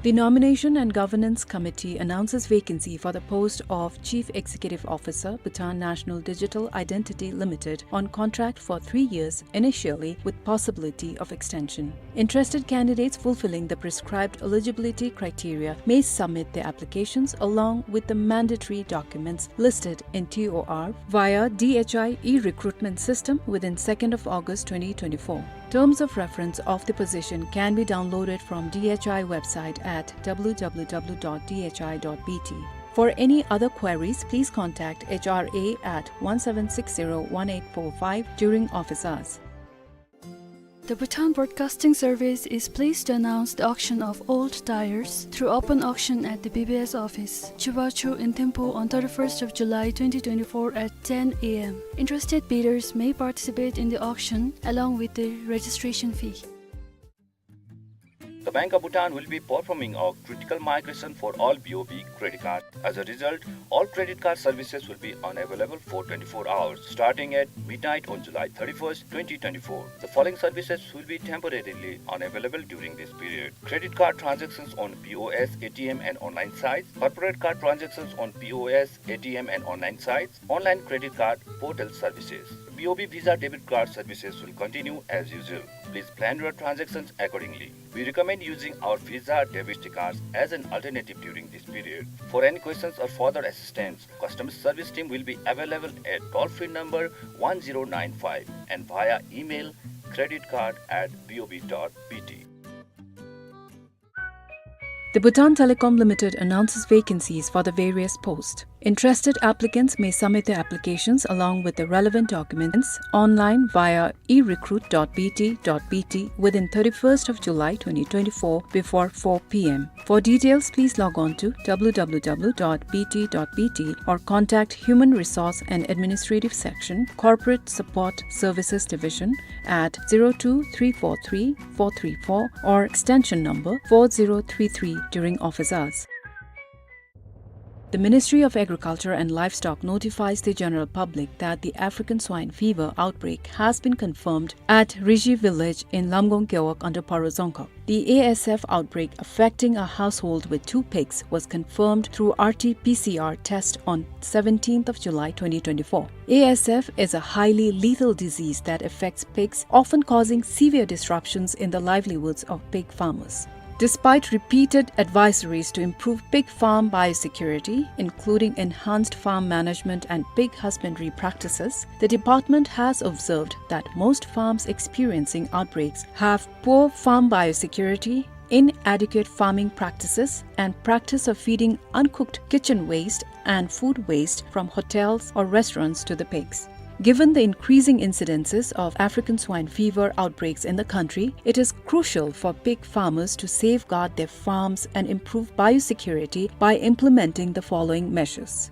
The Nomination and Governance Committee announces vacancy for the post of Chief Executive Officer, Bhutan National Digital Identity Limited, on contract for three years initially with possibility of extension. Interested candidates fulfilling the prescribed eligibility criteria may submit their applications along with the mandatory documents listed in T O R via D H I e-recruitment system within second of August twenty twenty-four. Terms of reference of the position can be downloaded from D H I website at w w w dot d h i dot b t. For any other queries, please contact H R A at one seven six zero one eight four five during office hours. The Bhutan Broadcasting Service is pleased to announce the auction of old tires through open auction at the B B S office, Chubachu in Thimphu on thirty-first of July twenty twenty-four at ten a m. Interested bidders may participate in the auction along with the registration fee. The Bank of Bhutan will be performing a critical migration for all B O B credit cards. As a result, all credit card services will be unavailable for twenty-four hours, starting at midnight on July thirty-first, twenty twenty-four. The following services will be temporarily unavailable during this period: credit card transactions on P O S, A T M, and online sites, corporate card transactions on P O S, A T M, and online sites, online credit card portal services. B O B Visa debit card services will continue as usual. Please plan your transactions accordingly. We recommend using our Visa debit cards as an alternative during this period. For any questions or further assistance, customer service team will be available at toll-free number one zero nine five and via email credit card at B O B dot B T. The Bhutan Telecom Limited announces vacancies for the various posts. Interested applicants may submit their applications along with the relevant documents online via e recruit dot b t dot b t within thirty-first of July twenty twenty-four before four p m. For details, please log on to w w w dot b t dot b t or contact Human Resource and Administrative Section, Corporate Support Services Division at zero two three four three four three four or extension number four zero three three during office hours. The Ministry of Agriculture and Livestock notifies the general public that the African swine fever outbreak has been confirmed at Riji village in Lamgong Gewog under Paro Dzongkhag. The A S F outbreak affecting a household with two pigs was confirmed through R T P C R test on seventeenth of July twenty twenty-four. A S F is a highly lethal disease that affects pigs, often causing severe disruptions in the livelihoods of pig farmers. Despite repeated advisories to improve pig farm biosecurity, including enhanced farm management and pig husbandry practices, the department has observed that most farms experiencing outbreaks have poor farm biosecurity, inadequate farming practices, and practice of feeding uncooked kitchen waste and food waste from hotels or restaurants to the pigs. Given the increasing incidences of African swine fever outbreaks in the country, it is crucial for pig farmers to safeguard their farms and improve biosecurity by implementing the following measures.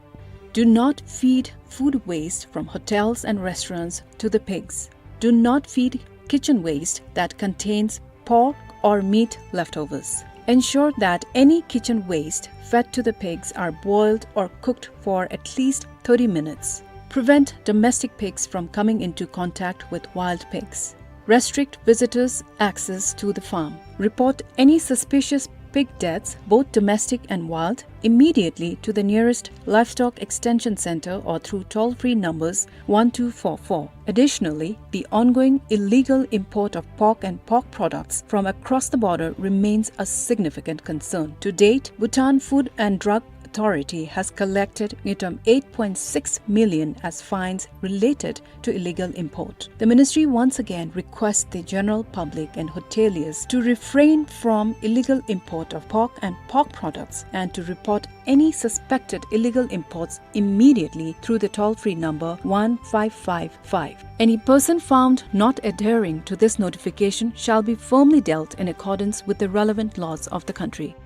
Do not feed food waste from hotels and restaurants to the pigs. Do not feed kitchen waste that contains pork or meat leftovers. Ensure that any kitchen waste fed to the pigs are boiled or cooked for at least thirty minutes. Prevent domestic pigs from coming into contact with wild pigs. Restrict visitors' access to the farm. Report any suspicious pig deaths, both domestic and wild, immediately to the nearest Livestock Extension Center or through toll-free numbers one two four four. Additionally, the ongoing illegal import of pork and pork products from across the border remains a significant concern. To date, Bhutan Food and Drug Authority has collected ngultrum eight point six million as fines related to illegal import. The ministry once again requests the general public and hoteliers to refrain from illegal import of pork and pork products and to report any suspected illegal imports immediately through the toll-free number one five five five. Any person found not adhering to this notification shall be firmly dealt in accordance with the relevant laws of the country.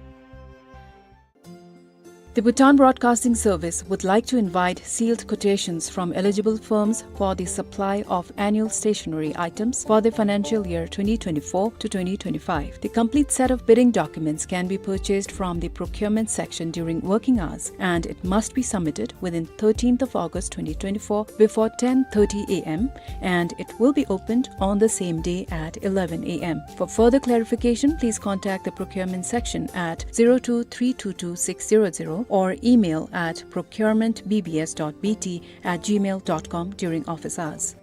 The Bhutan Broadcasting Service would like to invite sealed quotations from eligible firms for the supply of annual stationery items for the financial year twenty twenty-four to twenty twenty-five. The complete set of bidding documents can be purchased from the procurement section during working hours, and it must be submitted within thirteenth of August twenty twenty-four before ten thirty A M, and it will be opened on the same day at eleven A M. For further clarification, please contact the procurement section at zero two three two two six zero zero or email at procurement B B S dot B T at gmail dot com during office hours.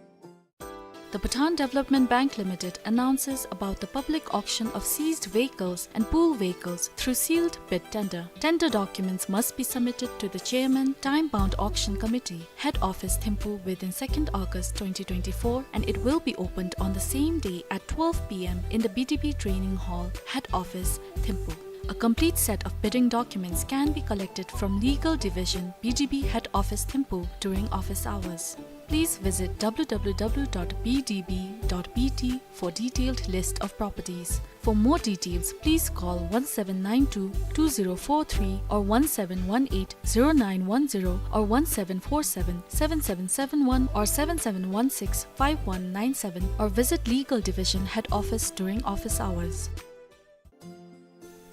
The Bhutan Development Bank Limited announces about the public auction of seized vehicles and pool vehicles through sealed bid tender. Tender documents must be submitted to the chairman, time-bound auction committee, head office Thimphu within second August twenty twenty-four, and it will be opened on the same day at twelve P M in the B D B training hall, head office Thimphu. A complete set of bidding documents can be collected from Legal Division, B D B head office Thimphu during office hours. Please visit W W W dot B D B dot B T for detailed list of properties. For more details, please call one seven nine two two zero four three or one seven one eight zero nine one zero or one seven four seven seven seven seven one or seven seven one six five one nine seven or visit Legal Division Head Office during office hours.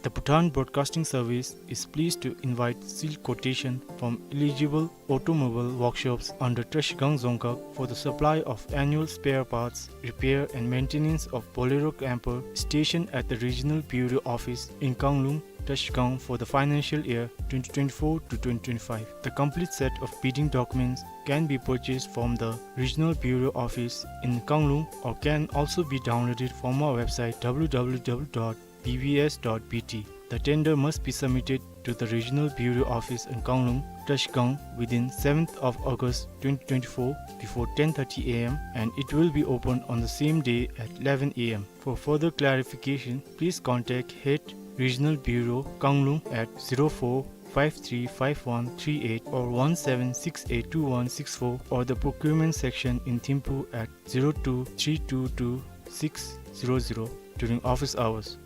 The Bhutan Broadcasting Service is pleased to invite sealed quotation from eligible automobile workshops under Trashigang Dzongkhag for the supply of annual spare parts, repair and maintenance of Bolero camper stationed at the Regional Bureau Office in Kanglung, Trashigang for the financial year twenty twenty-four to twenty twenty-five. The complete set of bidding documents can be purchased from the Regional Bureau Office in Kanglung or can also be downloaded from our website W W W dot B B S dot B T. The tender must be submitted to the Regional Bureau Office in Kanglung, Trashigang within seventh of August twenty twenty-four before ten thirty A M, and it will be opened on the same day at eleven A M. For further clarification, please contact Head Regional Bureau, Kanglung at zero four five three five one three eight or one seven six eight two one six four or the procurement section in Thimphu at zero two three two two six zero zero during office hours.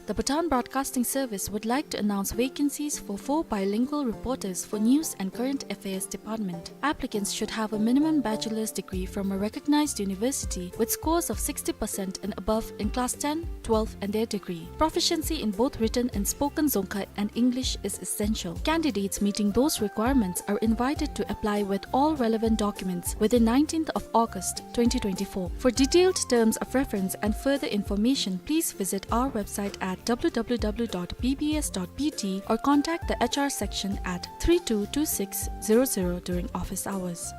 The Bhutan Broadcasting Service would like to announce vacancies for four bilingual reporters for News and Current Affairs Department. Applicants should have a minimum bachelor's degree from a recognized university with scores of sixty percent and above in class ten, twelve, and their degree. Proficiency in both written and spoken Dzongkha and English is essential. Candidates meeting those requirements are invited to apply with all relevant documents within nineteenth of August twenty twenty-four. For detailed terms of reference and further information, please visit our website at W W W dot B B S dot B T or contact the H R section at three two two six zero zero during office hours.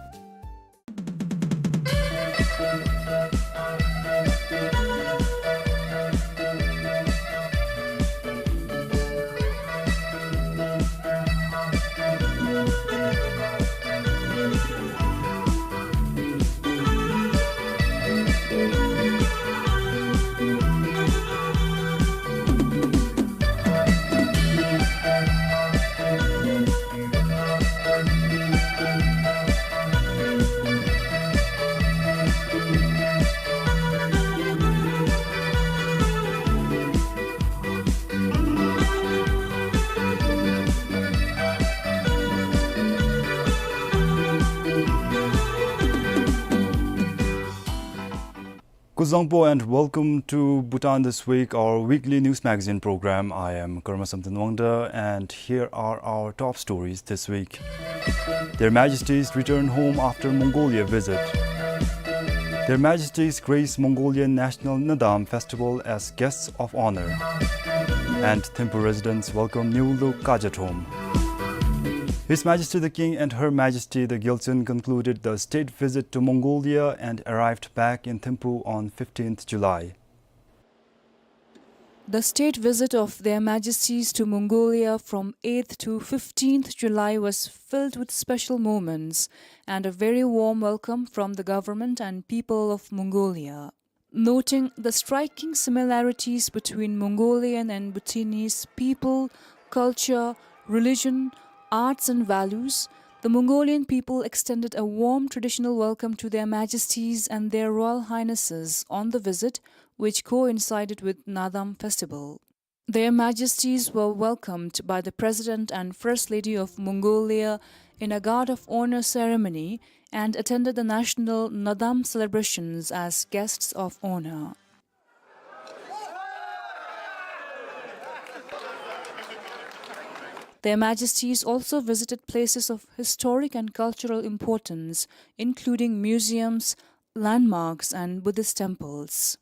Kuzuzangpo and welcome to Bhutan This Week, our weekly news magazine program. I am Karma Samten Wangda, and here are our top stories this week. Their Majesties return home after Mongolia visit. Their Majesties grace Mongolian National Naadam Festival as guests of honor. And Thimphu residents welcome new look Kaja Thom. His Majesty the King and Her Majesty the Gyaltsuen concluded the state visit to Mongolia and arrived back in Thimphu on fifteenth July. The state visit of Their Majesties to Mongolia from eighth to fifteenth July was filled with special moments and a very warm welcome from the government and people of Mongolia. Noting the striking similarities between Mongolian and Bhutanese people, culture, religion, arts and values, the Mongolian people extended a warm traditional welcome to Their Majesties and Their Royal Highnesses on the visit, which coincided with Naadam festival. Their Majesties were welcomed by the President and First Lady of Mongolia in a guard of honor ceremony and attended the national Naadam celebrations as guests of honor. Their Majesties also visited places of historic and cultural importance, including museums, landmarks, and Buddhist temples.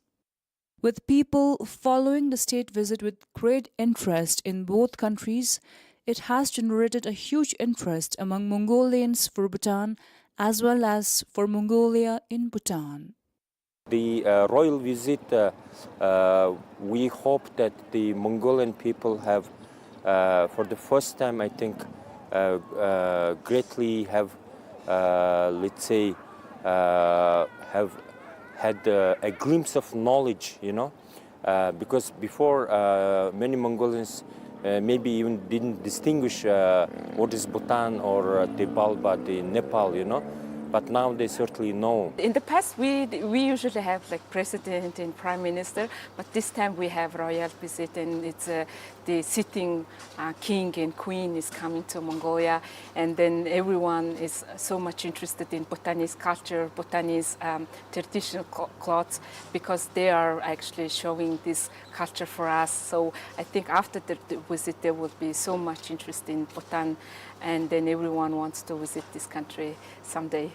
With people following the state visit with great interest in both countries, it has generated a huge interest among Mongolians for Bhutan as well as for Mongolia in Bhutan. The, uh, royal visit, uh, uh, we hope that the Mongolian people have, uh, for the first time, I think, uh, uh, greatly have, uh, let's say, uh, have had, uh, a glimpse of knowledge, you know, uh, because before, uh, many Mongolians, uh, maybe even didn't distinguish, uh, what is Bhutan or, uh, the Balba, the Nepal, you know. But now they certainly know. In the past, we, we usually have, like, president and prime minister, but this time we have royal visit, and it's, uh, the sitting, uh, king and queen is coming to Mongolia, and then everyone is so much interested in Bhutanese culture, Bhutanese, um, traditional clo-, clothes, because they are actually showing this culture for us. So I think after the, the visit, there will be so much interest in Bhutan, and then everyone wants to visit this country someday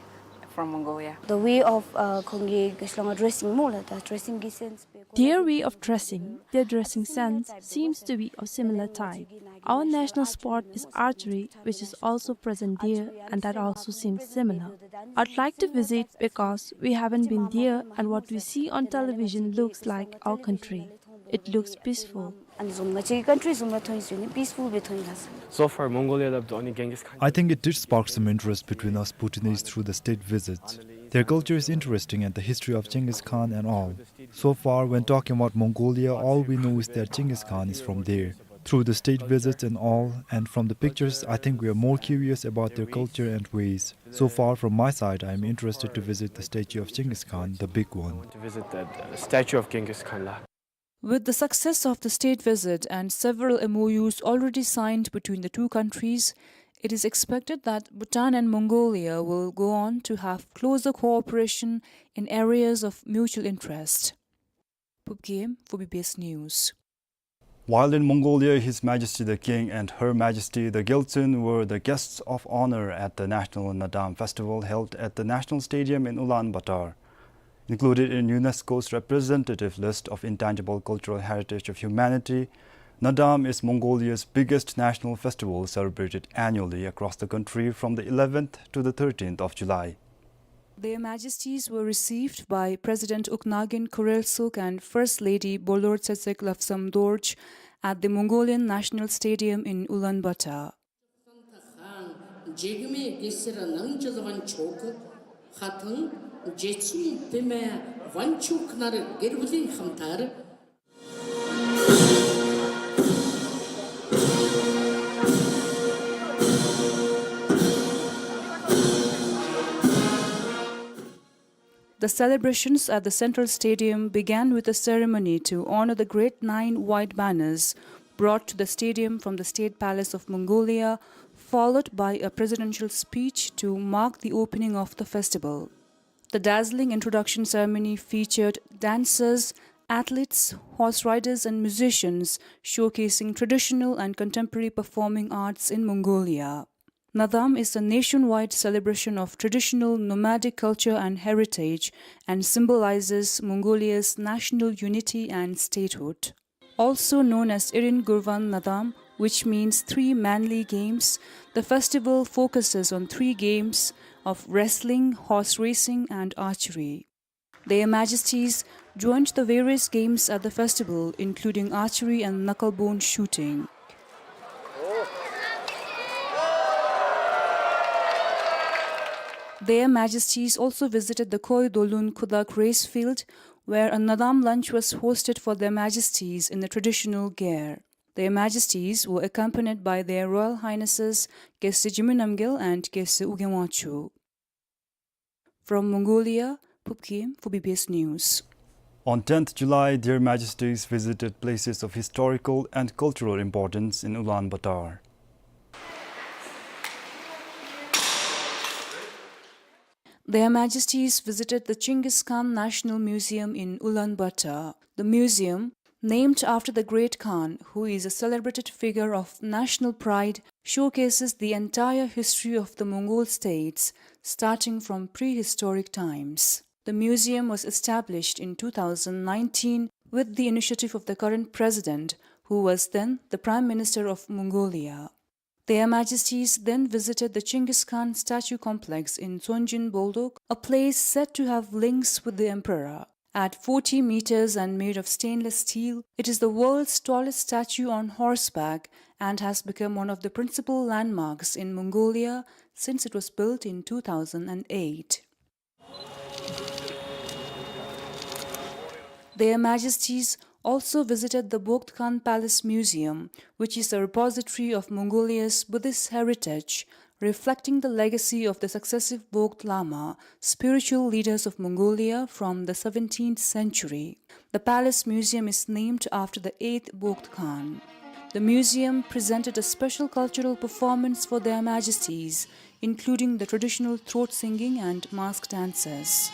from Mongolia. The way of, uh, ཁོང་གི་ག་ཅི་ལོ་ང་ཌེ་རེ་སིང་སྨོ་ལགས། ད་ཌེ་རེ་སིང་གི་སེནསི་སྦེ། Their way of dressing, their dressing sense seems to be of similar type. Our national sport is archery, which is also present there, and that also seems similar. I'd like to visit because we haven't been there, and what we see on television looks like our country. It looks peaceful. ཨ་ནི་བཟུམ་ང་བཅས་ཀྱི་ཀན་ཊི་རི་བཟུམ་ར་མཐོང་ཡི་ཟེར་ནི་པིསི་ཕུལ་སྦེ་མཐོང་ཡི་ལགས། So far, Mongolia loved only Genghis Khan. I think it did spark some interest between us Bhutanese through the state visits. Their culture is interesting and the history of Genghis Khan and all. So far, when talking about Mongolia, all we know is that Genghis Khan is from there. Through the state visits and all, and from the pictures, I think we are more curious about their culture and ways. So far, from my side, I am interested to visit the statue of Genghis Khan, the big one. To visit the, uh, statue of Genghis Khan, la. With the success of the state visit and several M O Us already signed between the two countries, it is expected that Bhutan and Mongolia will go on to have closer cooperation in areas of mutual interest. Phub Gyem for B B S News. While in Mongolia, His Majesty the King and Her Majesty the Gyaltsuen were the guests of honor at the National Naadam Festival held at the National Stadium in Ulaanbaatar. Included in UNESCO's representative list of intangible cultural heritage of humanity, Naadam is Mongolia's biggest national festival, celebrated annually across the country from the eleventh to the thirteenth of July. Their Majesties were received by President Ukhnaagiin Khurelsuk and First Lady Bolor Tsetsek Lobsang Dorj at the Mongolian National Stadium in Ulaanbaatar. The celebrations at the Central Stadium began with a ceremony to honor the great nine white banners brought to the stadium from the State Palace of Mongolia, followed by a presidential speech to mark the opening of the festival. The dazzling introduction ceremony featured dancers, athletes, horse riders, and musicians showcasing traditional and contemporary performing arts in Mongolia. Naadam is a nationwide celebration of traditional nomadic culture and heritage and symbolizes Mongolia's national unity and statehood. Also known as Irin Gurvan Nadam, which means three manly games, the festival focuses on three games of wrestling, horse racing, and archery. Their Majesties joined the various games at the festival, including archery and knucklebone shooting. Their Majesties also visited the Khoi Dolun Khudak race field, where a Nadam lunch was hosted for Their Majesties in the traditional gear. Their Majesties were accompanied by Their Royal Highnesses Geshe Jigme Namgyel and Geshe Ugye Wangchuck. From Mongolia, Phub Gyem for B B S News. On tenth July, Their Majesties visited places of historical and cultural importance in Ulaanbaatar. Their Majesties visited the Chinggis Khan National Museum in Ulaanbaatar. The museum, named after the great Khan, who is a celebrated figure of national pride, showcases the entire history of the Mongol states, starting from prehistoric times. The museum was established in two thousand nineteen with the initiative of the current president, who was then the Prime Minister of Mongolia. Their Majesties then visited the Chinggis Khan statue complex in Tsongjin Boldog, a place said to have links with the emperor. At forty meters and made of stainless steel, it is the world's tallest statue on horseback and has become one of the principal landmarks in Mongolia since it was built in two thousand eight. Their Majesties also visited the Bogd Khan Palace Museum, which is a repository of Mongolia's Buddhist heritage, reflecting the legacy of the successive Bogd Lama, spiritual leaders of Mongolia from the seventeenth century. The palace museum is named after the eighth Bogd Khan. The museum presented a special cultural performance for Their Majesties, including the traditional throat singing and mask dances.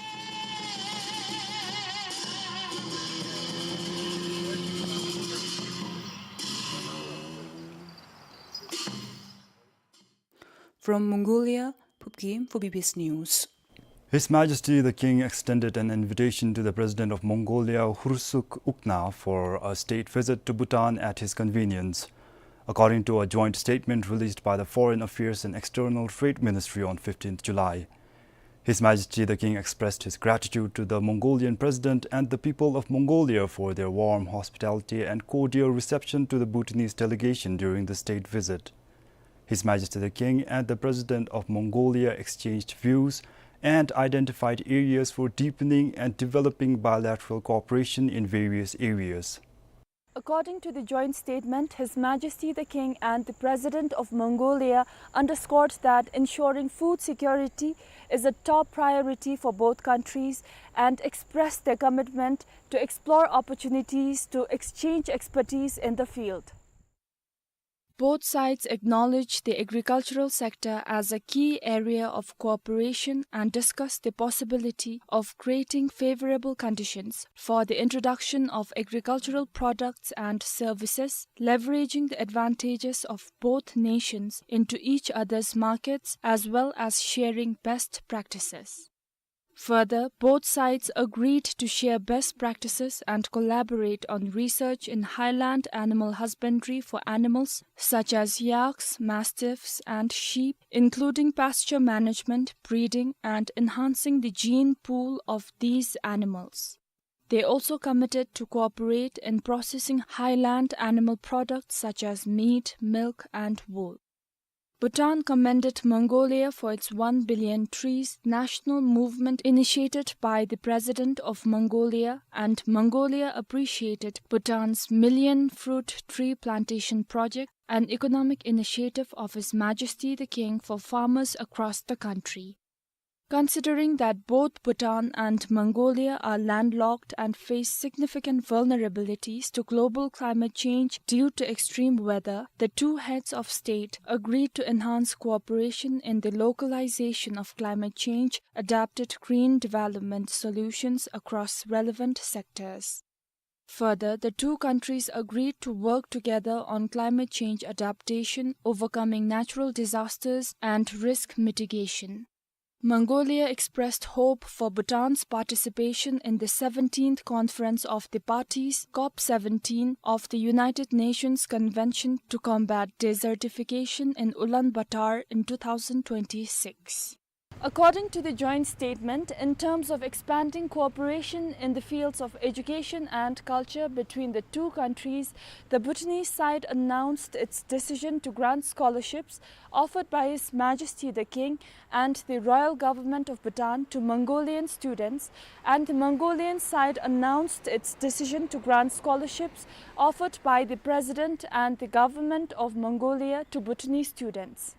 From Mongolia, Phub Gyem for B B S News. His Majesty the King extended an invitation to the President of Mongolia, Khurelshuk Ukhnaa, for a state visit to Bhutan at his convenience, according to a joint statement released by the Foreign Affairs and External Trade Ministry on fifteenth July. His Majesty the King expressed his gratitude to the Mongolian President and the people of Mongolia for their warm hospitality and cordial reception to the Bhutanese delegation during the state visit. His Majesty the King and the President of Mongolia exchanged views and identified areas for deepening and developing bilateral cooperation in various areas. According to the joint statement, His Majesty the King and the President of Mongolia underscored that ensuring food security is a top priority for both countries and expressed their commitment to explore opportunities to exchange expertise in the field. Both sides acknowledge the agricultural sector as a key area of cooperation and discuss the possibility of creating favorable conditions for the introduction of agricultural products and services, leveraging the advantages of both nations into each other's markets, as well as sharing best practices. Further, both sides agreed to share best practices and collaborate on research in highland animal husbandry for animals such as yaks, mastiffs, and sheep, including pasture management, breeding, and enhancing the gene pool of these animals. They also committed to cooperate in processing highland animal products such as meat, milk, and wool. Bhutan commended Mongolia for its One Billion Trees national movement initiated by the President of Mongolia, and Mongolia appreciated Bhutan's Million Fruit Tree Plantation Project, an economic initiative of His Majesty the King for farmers across the country. Considering that both Bhutan and Mongolia are landlocked and face significant vulnerabilities to global climate change due to extreme weather, the two heads of state agreed to enhance cooperation in the localization of climate change adapted green development solutions across relevant sectors. Further, the two countries agreed to work together on climate change adaptation, overcoming natural disasters, and risk mitigation. Mongolia expressed hope for Bhutan's participation in the seventeenth Conference of the Parties, COP seventeen, of the United Nations Convention to Combat Desertification in Ulaanbaatar in two thousand twenty-six. According to the joint statement, in terms of expanding cooperation in the fields of education and culture between the two countries, the Bhutanese side announced its decision to grant scholarships offered by His Majesty the King and the Royal Government of Bhutan to Mongolian students, and the Mongolian side announced its decision to grant scholarships offered by the President and the Government of Mongolia to Bhutanese students.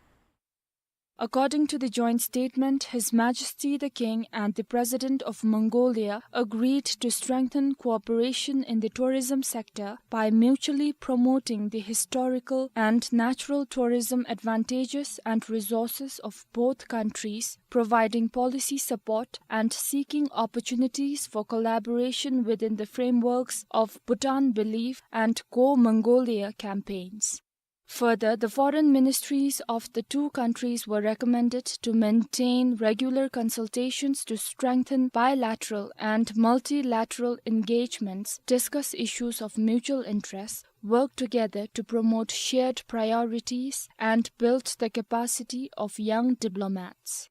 According to the joint statement, His Majesty the King and the President of Mongolia agreed to strengthen cooperation in the tourism sector by mutually promoting the historical and natural tourism advantages and resources of both countries, providing policy support and seeking opportunities for collaboration within the frameworks of Bhutan Believe and Go Mongolia campaigns. Further, the foreign ministries of the two countries were recommended to maintain regular consultations to strengthen bilateral and multilateral engagements, discuss issues of mutual interest, work together to promote shared priorities, and build the capacity of young diplomats.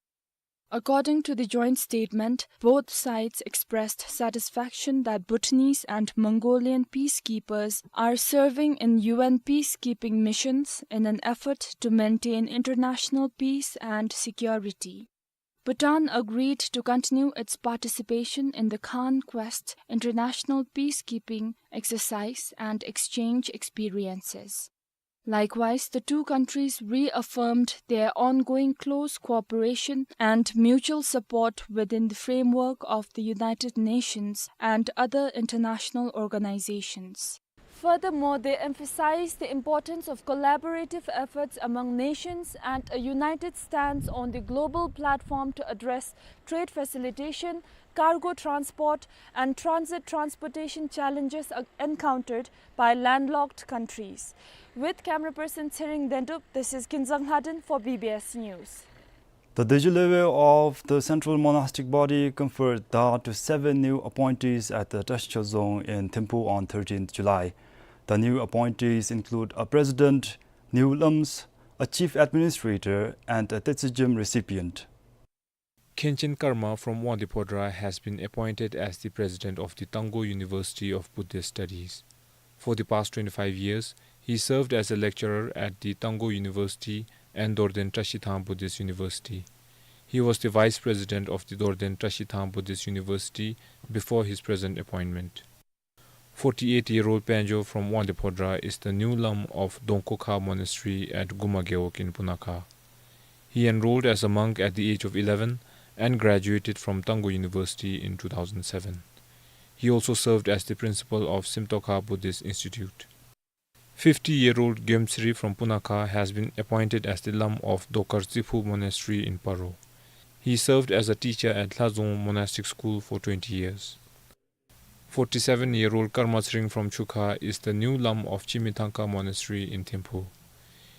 According to the joint statement, both sides expressed satisfaction that Bhutanese and Mongolian peacekeepers are serving in U N peacekeeping missions in an effort to maintain international peace and security. Bhutan agreed to continue its participation in the Khan Quest international peacekeeping exercise and exchange experiences. Likewise, the two countries reaffirmed their ongoing close cooperation and mutual support within the framework of the United Nations and other international organizations. Furthermore, they emphasized the importance of collaborative efforts among nations and a united stance on the global platform to address trade facilitation, cargo transport, and transit transportation challenges, uh, encountered by landlocked countries. With camera person Tshering Dendup, this is Kinzang Lhaden for B B S News. The de jure level of the Central Monastic Body conferred Dha to seven new appointees at the Trashishor Dzong in Thimphu on thirteenth July. The new appointees include a president, new lams, a chief administrator, and a Tetsujim recipient. Khenchen Karma from Wangdue Phodrang has been appointed as the president of the Tanggo University of Buddhist Studies. For the past twenty-five years, he served as a lecturer at the Tanggo University and Dorden Trashithang Buddhist University. He was the vice president of the Dorden Trashithang Buddhist University before his present appointment. Forty-eight-year-old Panjo from Wangdue Phodrang is the new lam of Dongkokha Monastery at Guma Gewog in Punakha. He enrolled as a monk at the age of eleven and graduated from Tanggo University in two thousand seven. He also served as the principal of Simtokha Buddhist Institute. Fifty-year-old Gyomtsri from Punakha has been appointed as the lam of Dokar Tsiphu Monastery in Paro. He served as a teacher at Lhadzong Monastic School for twenty years. Forty-seven-year-old Karma Tsering from Chukha is the new lam of Chimithangka Monastery in Thimphu.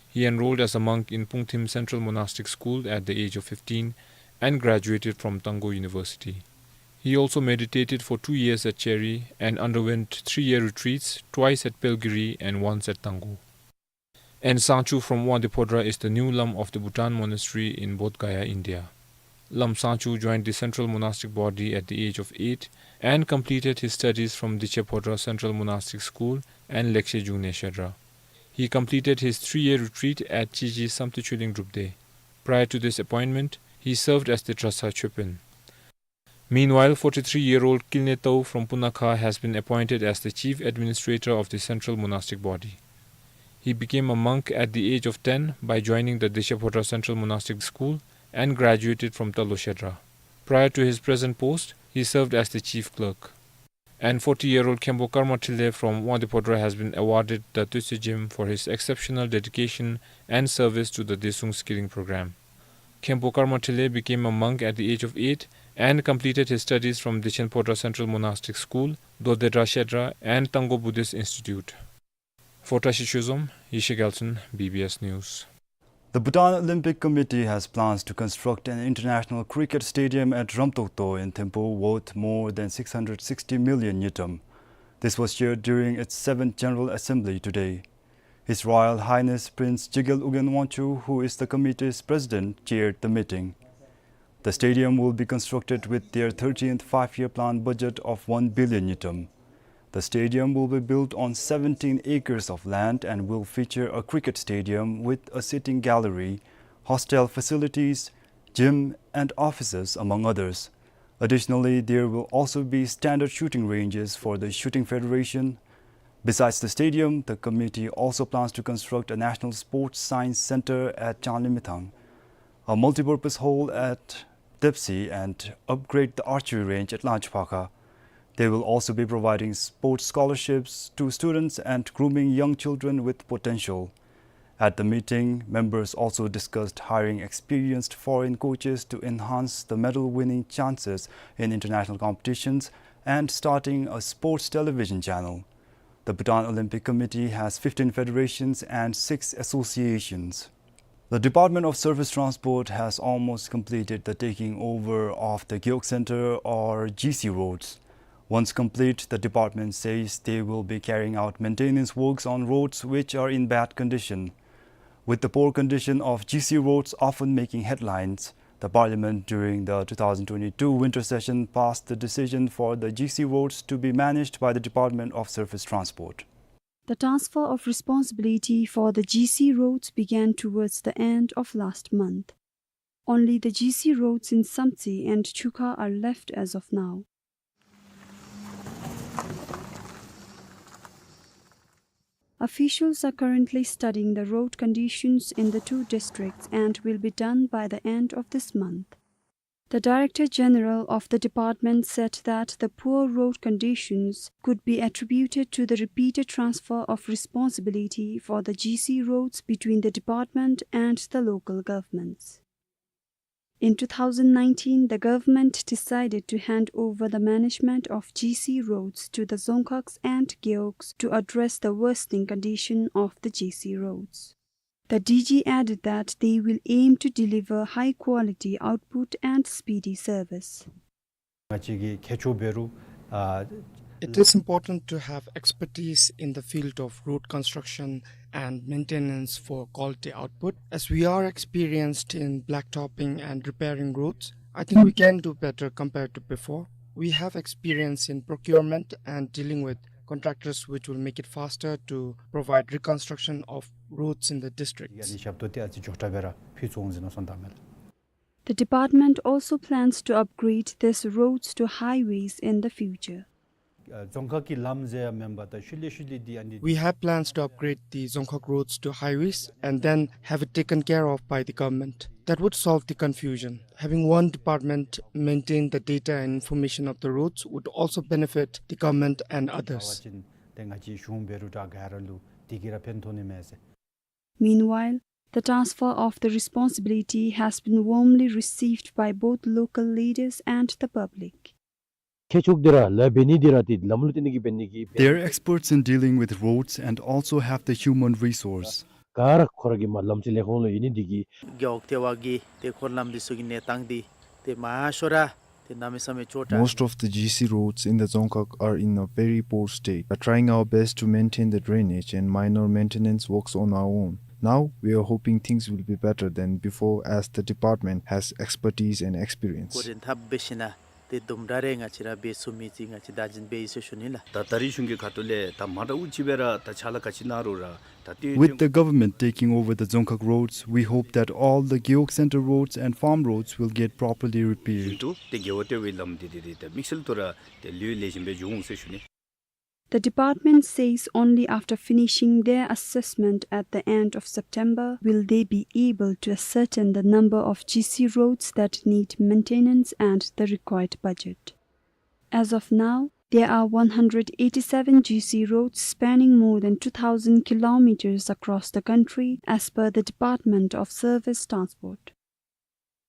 He enrolled as a monk in Pungthim Central Monastic School at the age of fifteen and graduated from Tanggo University. He also meditated for two years at Cheri and underwent three-year retreats, twice at Pelgiri and once at Tanggo. N Sangchu from Wangdue Phodrang is the new lam of the Bhutan Monastery in Bodh Gaya, India. Lam Sangchu joined the Central Monastic Body at the age of eight and completed his studies from Diche Phodrang Central Monastic School and Lekshe Jungne Shedra. He completed his three-year retreat at Chiji Samte Choling Drupde. Prior to this appointment, he served as the Trasa Choepen. Meanwhile, forty-three-year-old Kilne Tau from Punakha has been appointed as the chief administrator of the Central Monastic Body. He became a monk at the age of ten by joining the Diche Phodrang Central Monastic School and graduated from Talo Shedra. Prior to his present post, he served as the chief clerk. And forty-year-old Khenpo Karma Thrilley from Wangdue Phodrang has been awarded the Tuitse Gem for his exceptional dedication and service to the Dresung Skilling Program. Khenpo Karma Thrilley became a monk at the age of eight and completed his studies from Dichen Phodrang Central Monastic School, Dodedra Shedra, and Tanggo Buddhist Institute. For Trashishor Dzong, Yeshe Gyaltshen, B B S News. The Bhutan Olympic Committee has plans to construct an international cricket stadium at Ramtokto in Thimphu worth more than six hundred sixty million ngultrum. This was shared during its seventh General Assembly today. His Royal Highness Prince Jigel Ugyen Wangchuck, who is the committee's president, chaired the meeting. The stadium will be constructed with their thirteenth five-year plan budget of one billion ngultrum. The stadium will be built on seventeen acres of land and will feature a cricket stadium with a sitting gallery, hostel facilities, gym, and offices, among others. Additionally, there will also be standard shooting ranges for the Shooting Federation. Besides the stadium, the committee also plans to construct a National Sports Science Center at Changlimithang, a multipurpose hall at Depsi, and upgrade the archery range at Langchupakha. They will also be providing sports scholarships to students and grooming young children with potential. At the meeting, members also discussed hiring experienced foreign coaches to enhance the medal-winning chances in international competitions and starting a sports television channel. The Bhutan Olympic Committee has fifteen federations and six associations. The Department of Surface Transport has almost completed the taking over of the Gewog Center or G C roads. Once complete, the department says they will be carrying out maintenance works on roads which are in bad condition. With the poor condition of G C roads often making headlines, the parliament during the two thousand twenty-two winter session passed the decision for the G C roads to be managed by the Department of Surface Transport. The transfer of responsibility for the G C roads began towards the end of last month. Only the G C roads in Samtse and Chukha are left as of now. Officials are currently studying the road conditions in the two districts and will be done by the end of this month. The Director General of the department said that the poor road conditions could be attributed to the repeated transfer of responsibility for the G C roads between the department and the local governments. In two thousand nineteen, the government decided to hand over the management of G C roads to the Dzongkhags and Gewogs to address the worsening condition of the G C roads. The D G added that they will aim to deliver high-quality output and speedy service. ང་བཅས་ཀྱི་ཁྱད་ཆོས་འབད་རུང་ཨ། It is important to have expertise in the field of road construction and maintenance for quality output. As we are experienced in blacktopping and repairing roads, I think we can do better compared to before. We have experience in procurement and dealing with contractors, which will make it faster to provide reconstruction of roads in the district. ཡ་ནི་ཞབས་ཏོག་དེ་ཨ་ཙི་མགྱོགས་དྲགས་སྦེ་ར་ཕུལ་ཚུགས་འོང་ཟེར་མནོ་བསམ་བཏངམ་མས་ལགས། The department also plans to upgrade these roads to highways in the future. རྫོང་ཁག་གི་ལམ་ཟེར་མེན་པར་ད་ཤུལ་ལས་ཤུལ་ལས་འདི་ཨ་ནི། We have plans to upgrade the Dzongkhag roads to highways and then have it taken care of by the government. That would solve the confusion. Having one department maintain the data and information of the roads would also benefit the government and others. ཏེ་ང་བཅས་གཞུང་འབད་རུང་དྲག་ག་ར་ལུ་དེ་གིས་ར་ཕན་ཐོགས་ནི་མས་ཟེར། Meanwhile, the transfer of the responsibility has been warmly received by both local leaders and the public. ཁྱད་ཆོས་འདི་ར་ལཱ་འབད་ནི་འདི་ར་ཏེ་ལམ་ལུ་བརྟེན་ཏེ་གིས་འབད་ནི་གི། They are experts in dealing with roads and also have the human resource. ག་ར་ཁོ་ར་གི་མ་ལམ་རྩེ་ལས་ཁུངས་ལུ་ཨིན་ནི་འདི་གིས། རྒེད་འོག་ལྟེ་བ་གི་ཏེ་འཁོར་ལམ་འདི་ཚུ་གི་གནས་སྟངས་འདི་ཏེ་མང་ཤོས་ར་ཏེ་གནམ་མེད་ས་མེད་སྐྱོ་དྲགས། Most of the G C roads in the Dzongkhag are in a very poor state. We are trying our best to maintain the drainage and minor maintenance works on our own. Now we are hoping things will be better than before as the department has expertise and experience. ཁོ་རེ་འཐབ་འབད་ཞིན་ན་ཏེ་དུམ་གྲ་རེ་ང་བཅས་ར་འབད་ཚུགས་མི་ཅིག་ང་བཅས་བདག་འཛིན་འབད་ཡི་ཟེར་ཞུ་ནི་ལགས། ད་ད་རིས་གཞུང་གི་ཁ་ཐུག་ལས་ད་མ་འདྲཝ་ཅིག་སྦེ་ར་ད་ཕྱག་ལཱ་ག་ཅི་གནང་རུང་ར་ད་ཏེ། With the government taking over the Dzongkhag roads, we hope that all the Gewog Center roads and farm roads will get properly repaired. ཞིན་ཏུ་ཏེ་རྒེད་འོག་ལྟེ་བའི་ལམ་འདི་འདི་ར་ད་དམིགས་བསལ་དུ་ར་ཏེ་ལེགས་ཤོམ་སྦེ་འགྱོ་འོང་ཟེར་ཞུ་ནི། The department says only after finishing their assessment at the end of September will they be able to ascertain the number of G C roads that need maintenance and the required budget. As of now, there are one hundred eighty-seven G C roads spanning more than two thousand kilometers across the country, as per the Department of Surface Transport.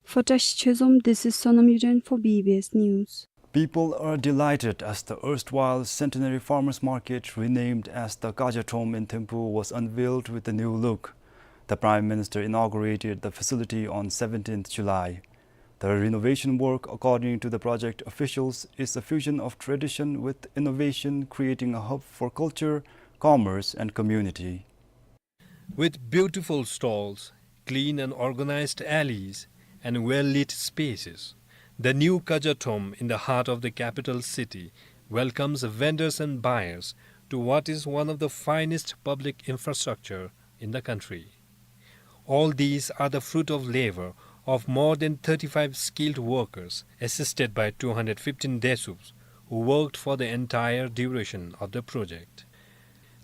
For Tashi Chezom, this is Sonam Yuden for B B S News. People are delighted as the erstwhile Centenary Farmers Market, renamed as the Kaja Thom in Thimphu, was unveiled with a new look. The Prime Minister inaugurated the facility on seventeenth July. The renovation work, according to the project officials, is a fusion of tradition with innovation, creating a hub for culture, commerce, and community. With beautiful stalls, clean and organized alleys, and well-lit spaces, the new Kaja Thom in the heart of the capital city welcomes vendors and buyers to what is one of the finest public infrastructure in the country. All these are the fruit of labor of more than thirty-five skilled workers, assisted by two hundred fifteen Desuks, who worked for the entire duration of the project.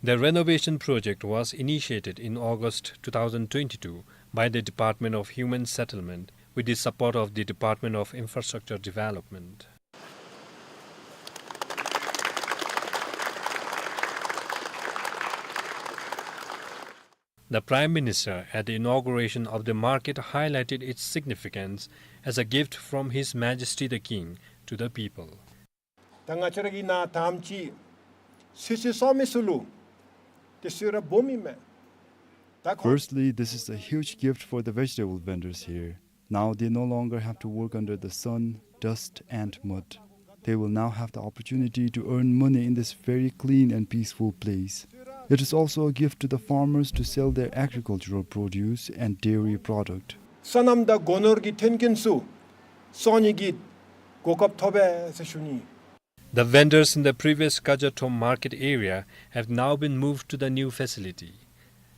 The renovation project was initiated in August two thousand twenty-two by the Department of Human Settlement with the support of the Department of Infrastructure Development. The Prime Minister, at the inauguration of the market, highlighted its significance as a gift from His Majesty the King to the people. ད་ང་བཅས་ར་གི་ནཱ་དམ་ཅིག་སི་སི་སོ་མི་སུ་ལུ་དེ་སུ་ར་སྦོམ་ཨིན་མས། ད་ཁོང་། Firstly, this is a huge gift for the vegetable vendors here. Now they no longer have to work under the sun, dust, and mud. They will now have the opportunity to earn money in this very clean and peaceful place. It is also a gift to the farmers to sell their agricultural produce and dairy product. སོ་ནམ་དང་སྒོ་ནོར་གྱི་མཐུན་རྐྱེན་ཚུ་སོང་ནི་གི་གོ་སྐབས་ཐོབ་པས་ཟེར་ཞུ་ནི། The vendors in the previous Kaja Thom market area have now been moved to the new facility.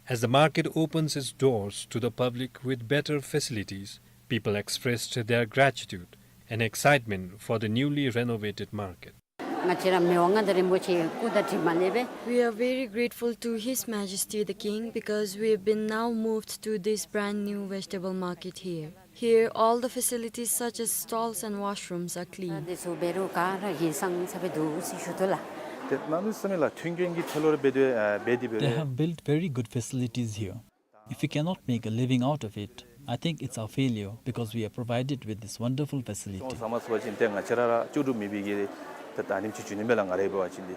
As the market opens its doors to the public with better facilities, people expressed their gratitude and excitement for the newly renovated market. ང་བཅས་ར་མི་དབང་མངའ་བདག་རིན་པོ་ཆེ་སྐུ་དང་གྲིབ་མ་ལེགས་པས། We are very grateful to His Majesty the King because we have been now moved to this brand new vegetable market here. Here, all the facilities such as stalls and washrooms are clean. དེ་ཚུ་འབད་རུང་ག་ར་ཧིང་སངས་ས་སྦེ་འདུག་ཟེར་ཞུ་དོ་ལགས། ཏེ་གནམ་མེད་ས་མེད་ལགས་མཐུན་རྐྱེན་གྱི་ཐད་ལུ་ར་འབད་དེ་ཨ་འབད་དེ་འབད་རུང་། They have built very good facilities here. If we cannot make a living out of it, I think it's our failure because we are provided with this wonderful facility. ཟ་མ་ཟ་བ་ཅིན་ཏེ་ང་བཅས་ར་ར་ཅོག་འཐདཔ་མེད་པའི་གི་ཏེ་ད་ནིམ་ཅིག་འགྱོ་ནི་མས་ལགས། ང་ར་འབད་བ་ཅིན་ཏེ།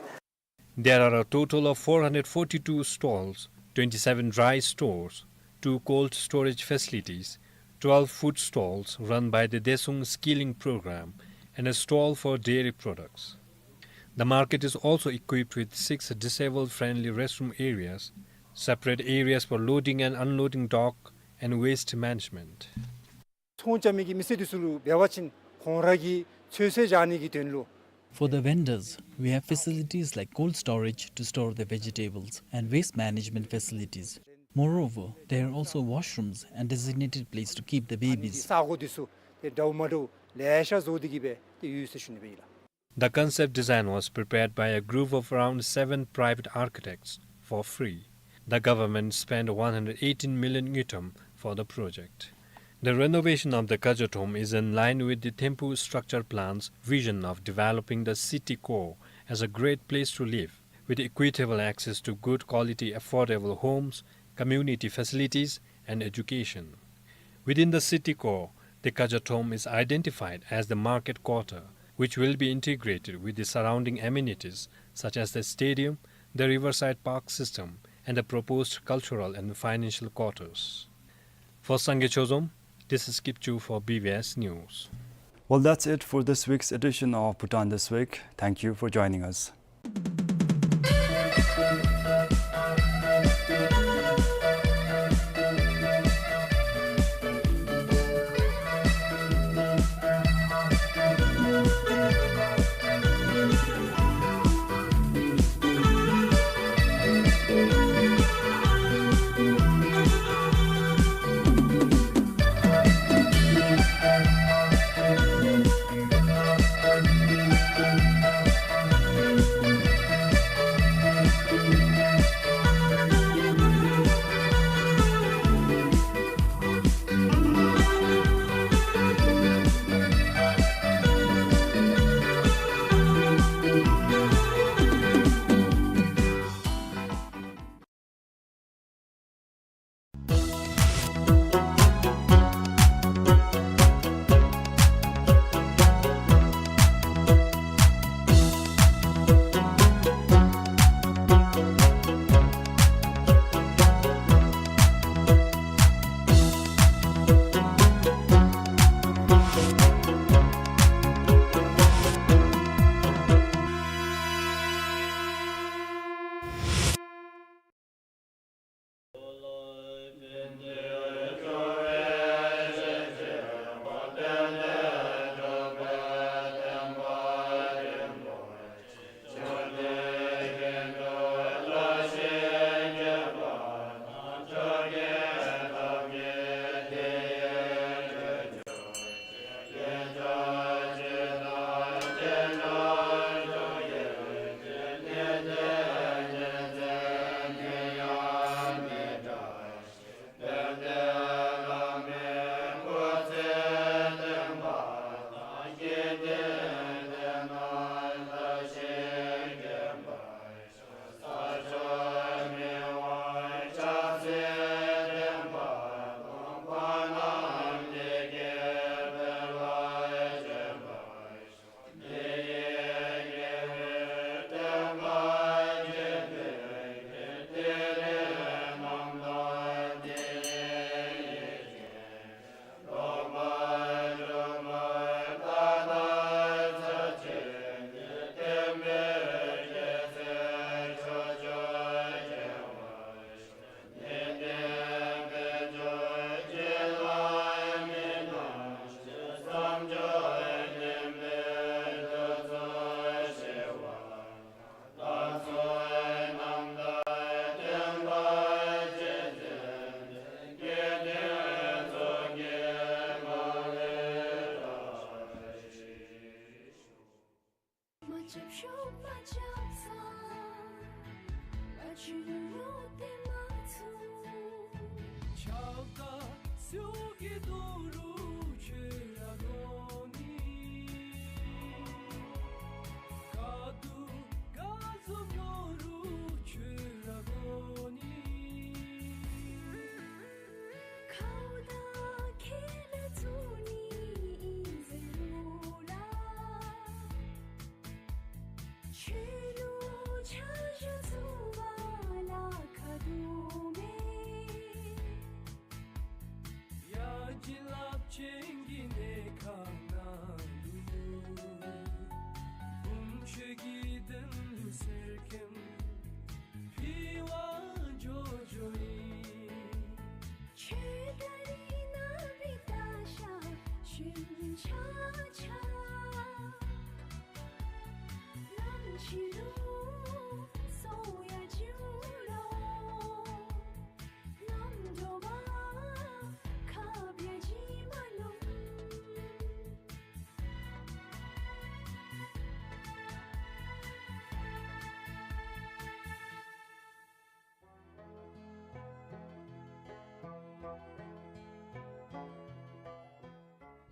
There are a total of four hundred forty-two stalls, twenty-seven dry stores, two cold storage facilities, twelve food stalls run by the Desung Skilling Program, and a stall for dairy products. The market is also equipped with six disabled-friendly restroom areas, separate areas for loading and unloading dock, and waste management. ཚོང་རྐྱབ་མི་གི་མི་སེར་འདི་ཚུ་ལུ་འབད་བ་ཅིན་ཁོང་ར་གི་ཚོད་བསྲེ་བཞག་ནི་གི་དོན་ལུ། For the vendors, we have facilities like cold storage to store the vegetables and waste management facilities. Moreover, there are also washrooms and designated place to keep the babies. ས་གོ་འདི་ཚུ་ཏེ་འདྲཝ་མ་འདྲཝ་ལེ་ཤ་བཟོ་སྟེ་གི་སྦེ་ཏེ་ཡོད་ཟེར་ཞུ་ནི་སྦེ་ཨིན་ལགས། The concept design was prepared by a group of around seven private architects for free. The government spent one hundred eighteen million ngultrum for the project. The renovation of the Kaja Thom is in line with the Thimphu Structure Plan's vision of developing the city core as a great place to live, with equitable access to good quality affordable homes, community facilities, and education. Within the city core, the Kaja Thom is identified as the market quarter, which will be integrated with the surrounding amenities such as the stadium, the riverside park system, and the proposed cultural and financial quarters. For Sangay Chozom, this is Kipchu for B B S News. Well, that's it for this week's edition of Bhutan This Week. Thank you for joining us.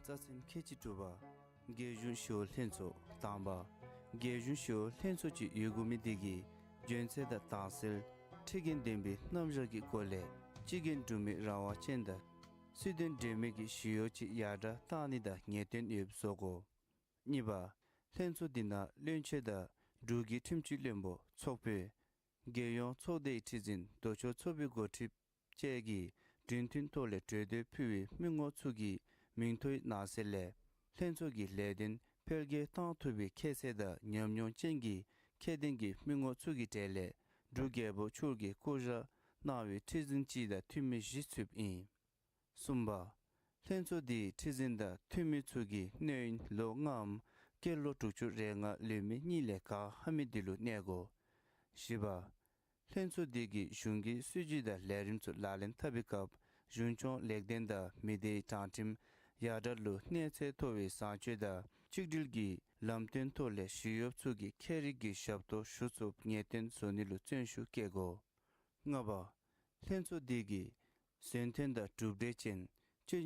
རྩ་ཚན་ཁལ་གཅིག་དྲུག་པ། རྒྱལ་གཞུང་ཞི་གཡོག་ལྷན་ཚོགས། དང་པ། རྒྱལ་གཞུང་ཞི་གཡོག་ལྷན་ཚོགས་ཅིག་ཡོད་དགོ་མི་དེ་གིས་འཇོན་ཚད་དང་དྭངས་གསལ་ཁྲིད་འགན་ལྡན་པའི་རྣམ་གཞག་གི་སྒོ་ལས་སྤྱི་འགན་སྒྲུབ་མི་རང་དབང་ཅན་དང་སྲིད་དོན་འབྲེལ་མེད་ཀྱི་ཞི་གཡོག་ཅིག་ཡར་དྲག་གཏང་ནི་དང་ངེས་གཏན་ཡོདཔ་བཟོ་དགོ། གཉིས་པ། ལྷན་ཚོགས་འདི་ནང་བློན་ཆེན་དང་འབྲུག་གི་ཁྲིམས་སྤྱི་བློན་པོ་ཚོགས་དཔོན། རྒྱལ་ཡོངས་ཚོགས་སྡེའི་ཁྲི་འཛིན་དོ་ཅོག་ཚོགས་པའི་འགོ་ཁྲིདཔ་བཅས་ཀྱིས་མགྲོན་བསྟུན་ཐོག་ལས་གྲོས་འདེབས་ཕུལ་བའི་མི་ངོམ་ཚུ་གི་མིང་ཐོའི་ནང་གསེས་ལས་ལྷན་ཚོགས་ཀྱི་ལས་དོན་འཕེལ་རྒྱས་གཏང་ཐུབ་པའི་ཁྱད་ཚད་དང་ཉམས་མྱོང་ཅན་གྱི་ཁྱད་ལྡན་གྱི་མི་ངོམ་ཚུ་གི་གྲས་ལས་འབྲུག་རྒྱལ་པོ་མཆོག་གིས་བསྐོ་བཞག་གནང་བའི་ཁྲི་འཛིན་གཅིག་དང་འཐུས་མི་བཞི་ཚུདཔ་ཨིན། གསུམ་པ། ལྷན་ཚོགས་འདིའི་ཁྲི་འཛིན་དང་འཐུས་མི་ཚུ་གི་སྣེ་ཡོན་ལོ་ལྔའམ་སྐྱེས་ལོ་དྲུག་ཅུ་རེ་ལྔ་ལོན་མི་གཉིས་ལས་གང་ཧ་མི་དེ་ལུ་གནས་དགོ། བཞི་པ། ལྷན་ཚོགས་འདི་གིས་གཞུང་གི་སྲིད་བྱུས་དང་ལས་རིམ་ཚུ་ལག་ལེན་འཐབ་པའི་སྐབས་གཞུང་སྐྱོང་ལེགས་ལྡན་དང་མི་སྡེའི་དྲང་ཁྲིམས་ཡར་དྲག་ལུ་གནས་ཚད་མཐོ་བའི་བཟང་སྤྱོད་དང་གཅིག་སྒྲིལ་གྱི་ལམ་སྟོན་ཐོག་ལས་ཞི་གཡོགཔ་ཚུ་གིས་ཁྱད་རིག་གི་ཞབས་ཏོག་ཞུ་ཚུགསཔ་ངེས་གཏན་བཟོ་ནི་ལུ་བརྩོན་ཤུགས་བསྐྱེད་དགོ། ལྔ་པ། ལྷན་ཚོགས་འདི་གིས་གཟེངས་ཐོན་དང་གྲུབ་འབྲས་ཅན་སྤྱི་ཡོངས་